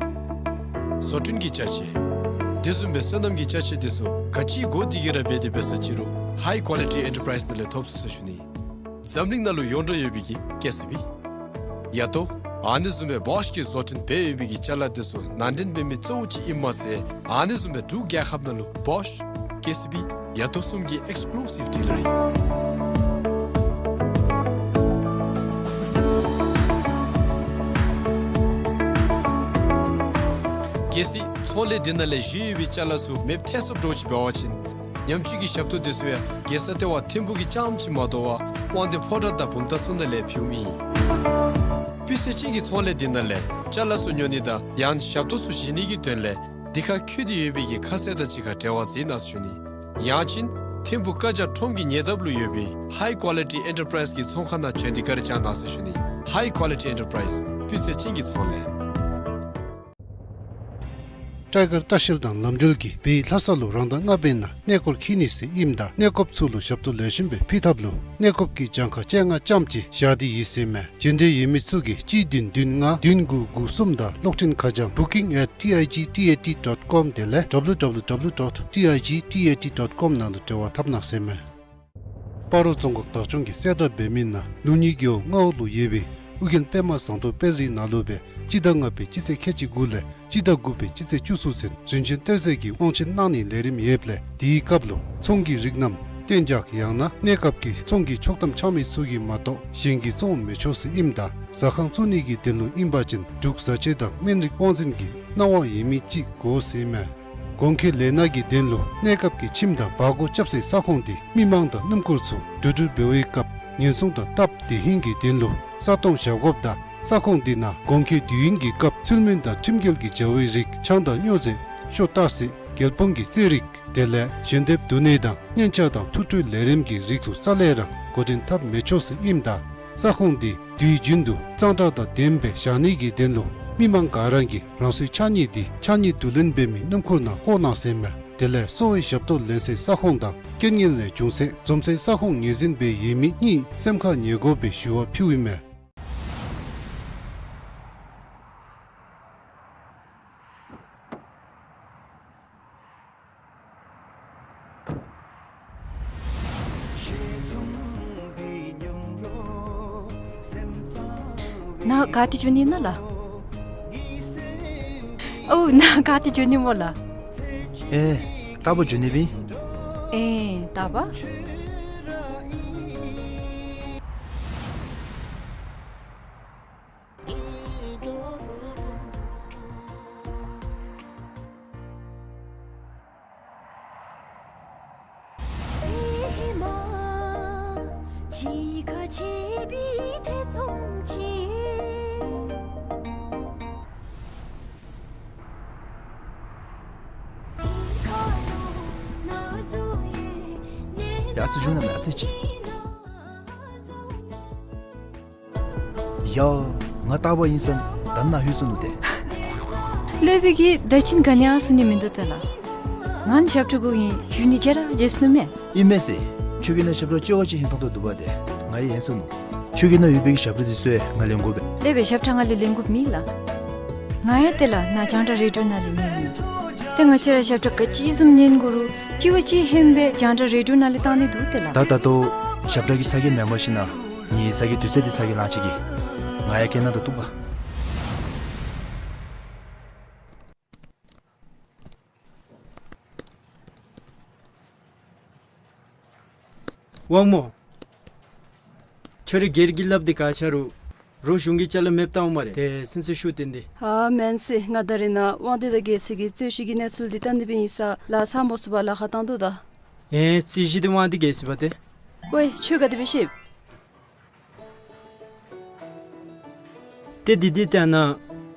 བཟོ་སྐྲུན་གྱི་ཅ་ཆས། དེ་བཟུམ་སྦེ་སོ་ནམ་གྱི་ཅ་ཆས་དེ་ཚུ་ག་ཅི་དགོ་དེ་གི་ར་འབད་དེ་འབད་ས་ཅི་རུང་High Quality Enterprise ནང་ལས་ཐོབ་ཚུགས་ཟེར་ཞུ་ནི། འཛམ་གླིང་ནང་ལུ་ཡོངས་གྲགས་ཡོད་པའི་གི་ཀེ་སི་བི། ཡ་ཏོ། ཨ་ནི་བཟུམ་སྦེ་བོཤ་གིས་བཟོ་སྐྲུན་འབད་ཡོད་པའི་གི་ཅ་ལ་དེ་ཚུ་ནང་འདྲེན་འབད་མི་གཙོ་བོ་ཅིག་ཨིནམ་མ་ཚད་ཨ་ནི་བཟུམ་སྦེ་འབྲུག་རྒྱལ་ཁབ་ནང་ལུ་བོཤ་ཀེ་སི་བི་ཡ་ཏོ་གསུམ་གྱི་ཨེགསི་ཀུ་ལུ་སིབ་ཌི་ལར་ཨིན། གལ་སྲིད་ཚོང་ལས་འདི་ནང་ལས་བཞེས་ཡོད་པའི་ཅ་ལ་ཚུ་མེདཔ་ཐལ་སོངམ་འདྲཝ་ཅིག་འབད་བ་ཅིན་ཉམས་བཅོས་ཀྱི་ཞབས་ཏོག་དེ་ཚུ་ཡང་རྒྱལ་ས་ལྟེ་བ་ཐིམ་ཕུག་གི་རྐྱངམ་ཅིག་མ་དོ་བར་དབང་འདུས་ཕོ་བྲང་དང་བུམ་ཐང་ཚུ་ནང་ལས་ཕུལཝ་ཨིན། སྤུས་ཚད་ཅན་གྱི་ཚོང་ལས་འདི་ནང་ལས་ཅ་ལ་ཚུ་ཉོ་ནི་དང་ཡང་ཞབས་ཏོག་ཚུ་བཞེས་ནི་གི་དོན་ལས་འདི་ཁར་བཀོད་དེ་ཡོད་པའི་གི་ཁ་གསལ་དང་གཅིག་ཁར་འབྲེལ་བ་འཛིན་གནང་ཟེར་ཞུ་ནི། ཡང་ཅིན་ ཐིམ་ཕུག་ཀ་ཇ་ཁྲོམ་གྱི་ཉེ་འདབས་ལུ་ཡོད་པའི་High Quality Enterprise གི་ཚོང་ཁང་ནང་བྱོན་ཏེ་ག་ར་བཅར་གནང་ཟེར་ཞུ་ནི། High Quality Enterprise སྤུས་ཚད་ཅན་གྱི་ཚོང་ལས། སྤྲེལ་དཀར་ལྟ་བཤལ་དང་ལམ་འགྲུལ་གྱིས་བོད་ལྷ་ས་ལུ་རང་ཟླ་ལྔ་པའི་ནང་གནས་སྐོར་འཁྱིད་ནི་ཟེར་ཨིནམ་ད་གནས་སྐོརཔ་ཚུ་ལུ་ཞབས་ཏོག་ལེགས་ཤོམ་སྦེ་ཕུལ་ཐབས་ལུ་གནས་སྐོརཔ་གི་གྱངས་ཁ་བཅོ་ལྔ་ཙམ་ཅིག་བཞག་སྟེ་ཡོད་ཟེར་མས། བྱོན་འདོད་ཡོད་མི་ཚུ་གིས་གཅིག་བདུན་བདུན་ལྔ་བདུན་དགུ་དགུ་གསུམ་དང་གློག་འཕྲིན་ཁ་བྱང་booking at T I G T A T dot com དེ་ལས་W W W dot T I G T A T dot com ནང་ལུ་འབྲེལ་བ་འཐབ་གནང་ཟེར་མས། སྤ་རོ་རྫོང་ཁག་བདག་སྐྱོང་གིས་གསལ་བསྒྲགས་འབད་མི་ནང་ལུགས་གཉིས་རྒེད་འོག་ལྔ་པ་ལུ་ཡོད་པའི་ཨོ་རྒྱན་པདྨ་ཟངས་མདོག་དཔལ་རི་ནང་ལུ་སྦེ་སྤྱི་ཟླ་ལྔ་པའི་སྤྱི་ཚེས་ཁལ་གཅིག་དགུ་ལས་སྤྱི་ཟླ་དགུ་པའི་སྤྱི་ཚེས་བཅུ་གསུམ་ཚུན་རིམ་བྱོན་གཏེར་མཛོད་ཀྱི་དབང་ཆེན་གནང་ནིའི་ལས་རིམ་ཡོདཔ་ལས་དེའི་སྐབས་ལུ་ཚོང་གི་རིགས་རྣམས་གཏན་འཇགས་ཡང་ན་གནས་སྐབས་ཀྱི་ཚོང་གི་ཆོག་ཐམ་འཆང་མི་ཚུ་གིས་མ་གཏོགས་གཞན་གྱིས་བཙོང་མི་ཆོག་ཟེར་ཨིནམ་ད་ཟ་ཁང་བཙུགས་ནི་གི་དོན་ལུ་ཨིན་པ་ཅིན་འབྲུག་བཟའ་ཆས་དང་སྨན་རིགས་དབང་འཛིན་གྱི་གནང་བ་ཡོད་མི་ཅིག་དགོ་ཟེར་མས། གོང་འཁོད་ལས་སྣ་གི་དོན་ལུ་གནས་སྐབས་ཀྱི་ཁྱིམ་དང་བར་སྐོར་རྐྱབ་སའི་ས་ཁོངས་དེ་མི་མང་དང་སྣུམ་འཁོར་ཚུ་འགྲོ་འགྲུལ་འབད་བའི་སྐབས་ཉེན་སྲུང་དང་སྟབས་བདེ་ཧིང་གི་དོན་ལུ་ས་སྟོང་བཞག་དགོཔ་དང་ས་ཁོངས་དེ་ནང་གོང་འཁོད་དུས་ཡུན་གྱི་སྐབས་ཚུལ་མིན་དང་ཁྲིམས་འགལ་གྱི་བྱ་བའི་རིགས་ཆང་དང་སྨྱོ་རྫས་ཤོ་ཏ་སི་རྒྱལ་སྤུངས་ཀྱི་རྩེད་རིགས་དེ་ལས་ཞལ་འདེབས་འདུག་ནི་དང་སྙན་ཆ་དང་ཐུགས་སྤྲོའི་ལས་རིམ་གྱི་རིགས་ཚུ་རྩ་ལས་ར་འགོ་འདྲེན་འཐབ་མི་ཆོག་ཟེར་ཨིནམ་ད་ས་ཁོངས་དེ་དུས་རྒྱུན་དུ་གཙང་སྦྲ་དང་ལྡནམ་སྦེ་བཞག་ནི་གི་དོན་ལུ་མི་མང་ག་ར་གིས་རང་སོའི་ཕྱགས་སྙིགས་དེ་ཕྱགས་སྙིགས་བསྡུ་ལེན་འབད་མི་སྣུམ་འཁོར་ནང་བཀོ་གནང་ཟེར་མས། དེ་ལས་གསོ་བའི་ཞབས་ཏོག་ལེན་སའི་ས་ཁོངས་དང་རྐྱེན་ངན་ལས་བྱུང་ཚེ་འཛོམས་སའི་ས་ཁོངས་ངོས་འཛིན་འབད་ཡོད་མི་གཉིས་སེམས་ཁར་ངེས་དགོ་པའི་ཞུ་བ་ཕུལཝ་ཨིན་མས། ནཱ་ག་ཏེ་འགྱོ་ནི་ཨིན་ན་ལགས། ཨོ་ནཱ་ག་ཏེ་འགྱོ་ནི་སྨོ་ལགས། ཨེ་རྟག་པར་འགྱོ་ནི་སྦེ་ཨིན། ཨེ་རྟག་པར། ཡ་ཙི་བྱུང་ན་མེད་ཨ་ཙི་ཅིག། ཡ། ང་རྟག་པར་ཨིན་ས་ད་ནཱ་ལྷོད་སོ་ནུག་ཏེ། སློབ་དཔོན་གྱིས་ད་ཅི་ག་ནི་ཡང་གསུང་ནི་མིན་འདུག་ཏེ་ལགས། ང་ནི་ཞབས་ཁྲ་གུ་ཨིན་ཞུ་ནི་བརྗེད་ར་བརྗེད་སོ་ནུག་མས། ཨིན་མས་ཟེར། ཁྱོད་ཀྱི་ནང་ཞབས་ཁྲ་ལྕི་བ་ཅིག་ཧིང་ཐོང་ཐོང་འདུག་པ་ཏེ། ང་ཡང་ཧིང་སོ་ནུག། ཁྱོད་ཀྱི་ནང་ཡོད་པའི་ཞབས་ཁྲ་དེ་ཚུ་ཡང་ང་ལེན་དགོ་པས། སློབ་དཔོན་ཞབས་ཁྲ་ང་ལས་ལེན་དགོཔ་མེད་ལགས། ང་ཡང་ཏེ་ལགས་ནཱ་རྒྱང་བསྒྲགས་རེ་ཌི་ཡོ་ནང་ལས་ཉན་ནི། ཏེ་ང་བཅས་ར་ཞབས་ཁྲ་ག་ཅི་བཟུམ་ཉན་དགོ་རུང་ལྕི་བ་ཅིག་ཧེང་སྦེ་རྒྱང་བསྒྲགས་རེ་ཌི་ཡོ་ནང་ལས་བཏང་ནི་འདུག་ཏེ་ལགས། ད་ད་ལྟོ་ཞབས་ཁྲ་གི་ཚ་གྱང་མེན་པར་ཞིན་ན་ངེའི་ཚ་གྱང་དུས་ཚོད་འདི་ཚ་གྱང་ལང་ཅི་གི། ང་ཡང་སྐད་ནང་དུ་གཏུག་པ། དབང་མོ། ཁྱོད་ར་སྒེར་གྱི་སླབ་དེ་ག་ཆ་རུང་རོགས་གཞུང་གི་ཅ་ལ་མེདཔ་བཏང་འོང་སྨ་རེ། ཏེ་སེམས་ཚེགས་ཤོར་ཏེ་འདི། ཨ་མེན་ཟེར། ང་ད་རེས་ནཱ་དབང་འདུས་དང་རྒྱལ་སྲས་ཀྱི་རྩོད་གཞི་གི་གནས་ཚུལ་འདི་བལྟ་ནི་སྦེ་ཨིན་ས་ལགས། ཚར་མ་ཚུགས་པར་ལཱ་ཁག་བཏང་དོ་ད། ཨེ་རྩོད་གཞི་འདི་དབང་འདུས་རྒྱལ་སྲས་པ་ཏེ། ཝའེ་ཁྱོད་ག་དེ་སྦེ་ཤེས། ཏེ་འདི་འདི་ཏེ་ཨ་ནཱ་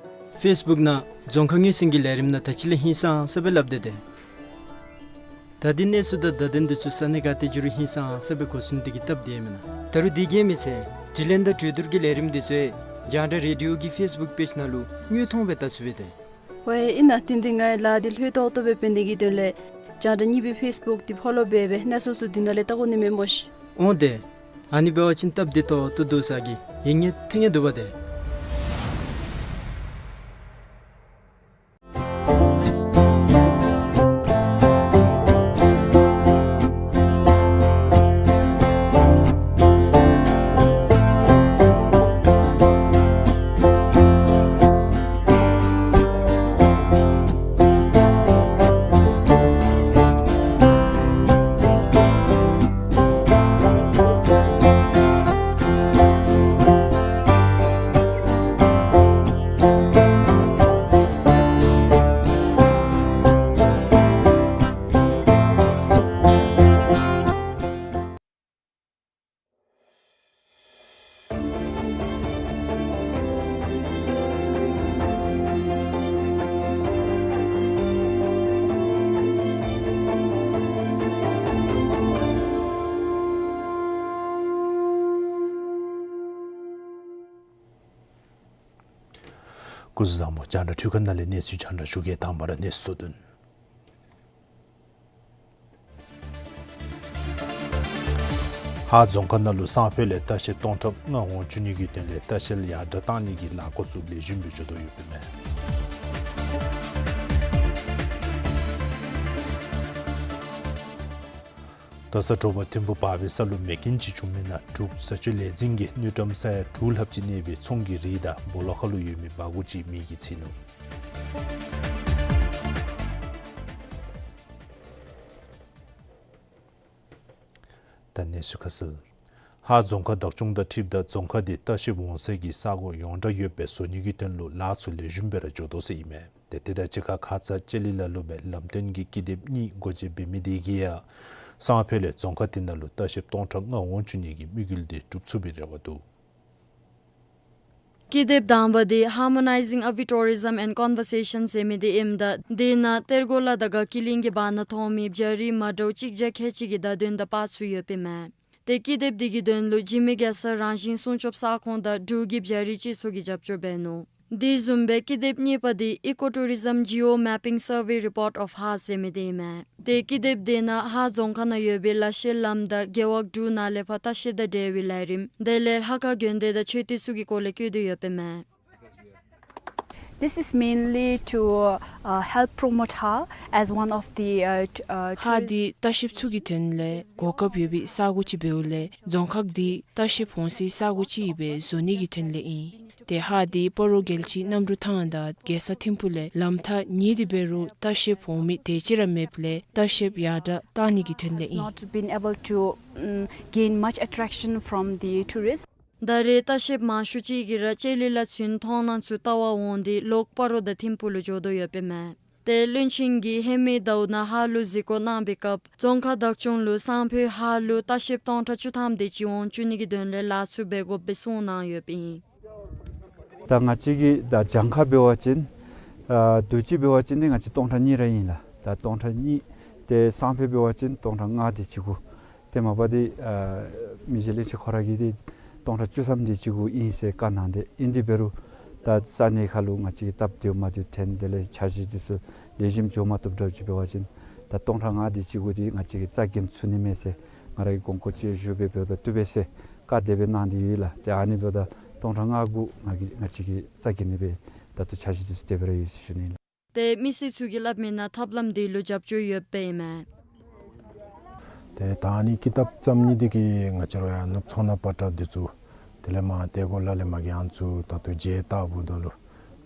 ཕེསི་བུཀ་ནང་རྫོང་ཁ་ངོས་ཟིན་གྱི་ལས་རིམ་ནང་ད་ཅི་ལས་ཧིང་སངས་ས་སྦེ་སླབ་སྟེ་ཏེ། ད་འདི་གནས་ཚུལ་དང་བརྡ་དོན་འདི་ཚུ་ས་གནས་ག་ཏེ་འགྱོ་རུང་ཧིང་སངས་ས་སྦེ་གོ་ཚུགས་ནི་དེ་གིས་སྟབས་བདེ་མེན་ན། ད་རུང་དེ་གིས་མེན་ཟེར་དྲི་ལན་དང་གྲོས་བསྡུར་གྱི་ལས་རིམ་འདི་ཚུ་ཡང་རྒྱང་བསྒྲགས་རེ་ཌི་ཡོ་གི་ཕེསི་བུཀ་པེཇ་ནང་ལུ་དངོས་མཐོང་སྦེ་བལྟ་ཚུགས་པས་ཏེ། ཝའེ་ཨིན་ན། དེ་འདི་ངེའི་ལཱ་འདི་ལྷོད་ཏོག་ཏོ་སྦེ་འབད་ནི་གི་དོན་ལས་རྒྱང་བསྒྲགས་གཉིས་པའི་ཕེསི་བུཀ་འདི་ཕོ་ལོ་འབད་སྦེ་གནས་ཚུལ་ཚུ་འདི་ནང་ལས་བལྟ་དགོ་ནི་མས་སྨོ་ཤིག། འོང་ཏེ། ཨ་ནི་འབད་བ་ཅིན་སྟབས་བདེ་ཏོག་ཏོ་འདུག་ས་གི་ཡིད་ངེས་ཐེ་ངེས་འདུག་པ་ཏེ། སྐུ་གཟུགས་བཟང་པོ། རྒྱང་བསྒྲགས་འཕྲུལ་ཁང་ནང་ལས་གནས་ཚུལ་རྒྱང་བསྒྲགས་ཞུ་གེ། དང་པ་ར་གནས་ཚུལ་བསྡུ་སྟོན། ཧཱ་རྫོང་ཁག་ནང་ལུ་སང་ཕོད་ལས་ལྟ་བཤལཔ་སྟོང་ཕྲག་ལྔ་འོང་བཅུག་ནི་གི་དོན་ལས་ལྟ་བཤལ་ཡར་དྲག་གཏང་ནི་གི་ལཱ་འགོ་བཙུགས་ལེགས་ཤོམ་སྦེ་འགྱོ་དོ་ཡོདཔ་ཨིན་མས། ད་ས་དྲོ་པ་ཐིམ་ཕུ་བར་བའི་ས་ལུ་མེ་རྐྱེན་ཅིག་བྱུང་མི་ནང་འབྲུག་བཟའ་སྤྱོད་ལས་འཛིན་གྱི་དངུལ་ཀྲམ་ས་ཡ་དྲུག་ལྷགཔ་ཅིག་གནས་པའི་ཚོང་གི་རིགས་དང་སྦོ་ལོགས་ཁར་ལུ་ཡོད་མི་འབག་གུ་ཅིག་མེ་གིས་འཚིག་ནུག། ད་གནས་ཚུལ་ཁ་གསལ། ཧཱ་རྫོང་ཁག་བདག་སྐྱོང་དང་འཁྲིལཝ་ད་རྫོང་ཁག་འདི་ལྟ་བཤལཔ་འོང་སའི་གི་ས་གོ་ཡོངས་གྲགས་ཡོདཔ་སྦེ་བཟོ་ནི་གི་དོན་ལུ་ལཱ་ཚུ་ལེགས་ཤོམ་སྦེ་ར་འགྱོ་དོ་ཟེར་ཨིན་མས། ཏེ་དེ་དང་གཅིག་ཁར་ཁ་ཙ་ལྕགས་རི་ལ་ལུ་སྦེ་ལམ་སྟོན་གྱི་ཀི་དེབ་གཉིས་སྒོ་འབྱེད་འབད་མི་དེ་གིས་ཡང་སང་ཕོད་ལས་རྫོང་ཁག་དེ་ནང་ལུ་ལྟ་བཤལཔ་སྟོང་ཕྲག་ལྔ་འོང་བཅུག་ནི་གི་དམིགས་ཡུལ་དེ་འགྲུབ་ཚུགས་པའི་རེ་བ་འདུག། ཀི་དེབ་དང་པ་དེ་Harmonizing Avi Tourism and Conversation ཟེར་མི་དེ་ཨིནམ་ད་དེ་ནང་གཏེར་སྒོ་ལ་དང་དགའ་སྐྱིད་གླིང་གི་བར་ན་ཐོན་མི་བྱ་རིགས་མ་འདྲཝ་གཅིག་བརྒྱ་ཁལ་གཅིག་གི་བརྡ་དོན་དང་པར་ཚུ་ཡོདཔ་ཨིན་མས། ཏེ་ཀི་དེབ་དེ་གི་དོན་ལུ་འཇིགས་མེད་རྒྱལ་ས་རང་བཞིན་སྲུང་སྐྱོབ་ས་ཁོངས་དང་འབྲུག་གི་བྱ་རིགས་སྤྱི་ཚོགས་ཀྱིས་རྒྱབ་སྐྱོར་འབད་ནུག། དེ་བཟུམ་སྦེ་ཀི་དེབ་གཉིས་པ་དེ་Eco Tourism Geo Mapping Survey Report of Ha ཟེར་མི་དེ་ཨིན་མས། ཏེ་ཀི་དེབ་དེ་ནང་ཧཱ་རྫོང་ཁག་ནང་ཡོད་པའི་ལ་ཤས་ལམ་དང་རྒེད་འོག་དྲུག་ནང་ལས་ཕར་ལྟ་བཤལ་དང་འབྲེལ་བའི་ལས་རིམ་དེ་ལས་ལྷ་ཁང་དགོན་སྡེ་དང་མཆོད་རྟེན་ཚུ་གི་སྐོར་ལས་བཀོད་དེ་ཡོདཔ་ཨིན་མས། This is mainly to, uh, help promote Ha as one of the, uh, t- uh, ཧཱ་འདི་ལྟ་བཤལཔ་ཚུ་གི་དོན་ལས་གོ་སྐབས་ཡོད་པའི་ས་གོ་ཅིག་འབདཝ་ལས་རྫོང་ཁག་འདི་ལྟ་བཤལཔ་འོང་སའི་ས་གོ་ཅིག་སྦེ་བཟོ་ནི་གི་དོན་ལས་ཨིན། ཏེ་ཧཱ་འདི་སྤ་རོ་རྒྱལ་སྤྱི་གནམ་གྲུ་ཐང་དང་རྒྱལ་ས་ཐིམ་ཕུ་ལས་ལམ་ཐག་ཉེ་སྟེ་འབད་རུང་ལྟ་བཤལཔ་འོང་མི་དེ་ཅིག་ར་མེདཔ་ལས་ལྟ་བཤལཔ་ཡར་དྲག་གཏང་ནི་གི་དོན་ལས་ཨིན། Not been able to, um, gain much attraction from the tourists. ད་རེས་ལྟ་བཤལཔ་མང་ཤོས་ཅིག་གིས་ར་ལྕགས་རི་ལ་ཚུན་མཐོང་སྣང་ཚུ་ལྟ་བར་འོང་སྟེ་ལོག་སྤ་རོ་དང་ཐིམ་ཕུ་ལུ་འགྱོ་དོ་ཡོདཔ་ཨིན་མས། ཏེ་བློན་ཆེན་གྱིས་ཧེ་མའི་ཟླཝ་ནང་ཧཱ་ལུ་གཟིགས་སྐོར་གནང་བའི་སྐབས་རྫོང་ཁག་བདག་སྐྱོང་ལུ་སང་ཕོད་ཧཱ་ལུ་ལྟ་བཤལཔ་སྟོང་ཕྲག་བཅུ་ཐམ་དེ་ཅིག་འོང་བཅུག་ནི་གི་དོན་ལས་ལཱ་ཚུ་འབད་དགོཔ་སྦེ་གསུངས་གནང་ཡོདཔ་ཨིན། ད་ང་བཅས་ཀྱི་ད་གྱངས་ཁ་འབད་བ་ཅིན་ཨ་དུས་ཅི་འབད་བ་ཅིན་ཏེ་ང་བཅས་སྟོང་ཕྲག་གཉིས་ར་ཨིན་ལགས། ད་སྟོང་ཕྲག་གཉིས་ཏེ་སང་ཕོད་འབད་བ་ཅིན་སྟོང་ཕྲག་ལྔ་དེ་ཅིག་གུ་ཏེ་མ་པ་འདི་ཨ་མི་རྗེ་བློན་ཆེན་ཁོ་ར་གིས་འདི་སྟོང་ཕྲག་བཅུ་ཐམ་དེ་ཅིག་གུ་ཨིན་ཟེར་བཀའ་གནང་སྟེ་ཨིན། དེ་འབད་རུང་ད་ས་གནས་ཁར་ལུ་ང་བཅས་ཀྱི་སྟབས་བདེཝ་མ་བདེཝ་ཐོན་དེ་ལས་འཆར་གཞི་དེ་ཚུ་ལེགས་ཤོམ་འགྱོ་མ་བཏུབ་འདྲཝ་ཅིག་འབད་བ་ཅིན་ད་སྟོང་ཕྲག་ལྔ་དེ་ཅིག་གུ་འདི་ང་བཅས་ཀྱིས་རྩ་འགེངས་ཚུགས་ནི་མས་ཟེར་ང་ར་གིས་དགོངས་སྐོར་ཅིག་ཞུ་སྦེ་འབདཝ་ད་བཏུབ་པས་ཟེར་བཀའ་དེ་སྦེ་གནང་སྟེ་ཡོད་ལགས། ཏེ་ཨ་ནི་འབདཝ་ད་སྟོང་ཕྲག་ལྔ་གུ་ང་གིས་ང་བཅས་ཀྱིས་རྩ་འགེངས་ནི་སྦེ་ད་ལྟོ་འཆར་གཞི་དེ་ཚུ་དེ་སྦེ་ར་ཡོད་ཟེར་ཞུ་ནི་ལགས། ཏེ་མི་སེར་ཚུ་གིས་སླབ་མི་ནང་ཐབས་ལམ་དེ་ལུ་རྒྱབ་སྐྱོར་ཡོདཔ་ཨིན་མས། ཏེ་ད་ཨ་ནི་ཀི་དེབ་བརྩམ་ནི་དེ་གིས་ང་བཅས་ར་ཡང་ནུབ་ཚོང་ནང་པ་ཏྲ་དེ་ཚུ་དེ་ལས་མར་གཏེར་སྒོ་ལ་ལས་མར་གྱི་ཨ་ནི་ཚུ་ད་ལྟོ་མཇལ་བལྟཝ་ད་ལུ་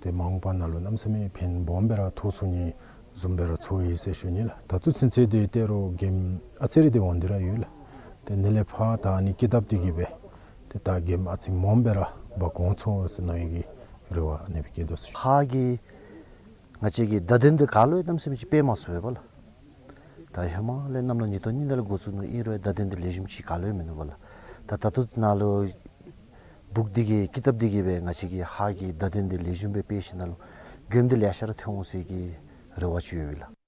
ཏེ་མ་འོངས་པ་ནང་ལུ་གནམ་མེད་ས་མེད་ཕན་སྦོམ་སྦེ་ར་ཐོགས་ཚུགས་ནི་བཟུམ་སྦེ་ར་ཚོར་ཡི་ཟེར་ཞུ་ནི་ལགས། ད་ལྟོ་ཚུན་ཚོད་དེ་ཏེ་རོགས་མགྱོནམ་ཨ་ཙི་རེ་དེ་འོང་སྟེ་ར་ཡོད་ལགས། ཏེ་དེ་ལས་ཕར་ད་ཨ་ནི་ཀི་དེབ་དེ་གིས་སྦེ་ཏེ་ད་མགྱོནམ་ཨ་ཙི་སྦོམ་སྦེ་ར་འབག་འོང་ཚུགས་ཟེར་མནོ་ནི་གི་རེ་བ་ཨ་ནི་སྦེ་བསྐྱེད་དོ་ཟེར་ཞུ། ཧཱ་གི་ང་བཅས་ཀྱི་བརྡ་དོན་དེ་ག་ལུ་ཡང་གནམ་མེད་ས་མེད་ཅིག་སྤེལ་མ་ཚུགས་པས་ལགས། ད་ཧེ་མ་ལས་གནམ་ལོ་ཉིས་སྟོང་གཉིས་ནང་ལས་འགོ་བཙུགས་ནུག། ཨིན་རུང་བརྡ་དོན་དེ་ལེགས་ཤོམ་ཅིག་ག་ལུ་ཡང་མིན་ནུག་པ་ལགས། ད་ད་ལྟོ་ནཱ་ལུ་སྦུག་འདི་གིས་ཀི་དེབ་འདི་གིས་སྦེ་ང་བཅས་ཀྱི་ཧཱ་གི་བརྡ་དོན་འདི་ལེགས་ཤོམ་སྦེ་སྤེལ་ཞིནམ་ལས་མགྱོནམ་འདི་ལེ་ཤ་ར་ཐོན་འོང་ཟེར་གྱི་རེ་བ་ཅིག་ཡོད་པས་ལགས།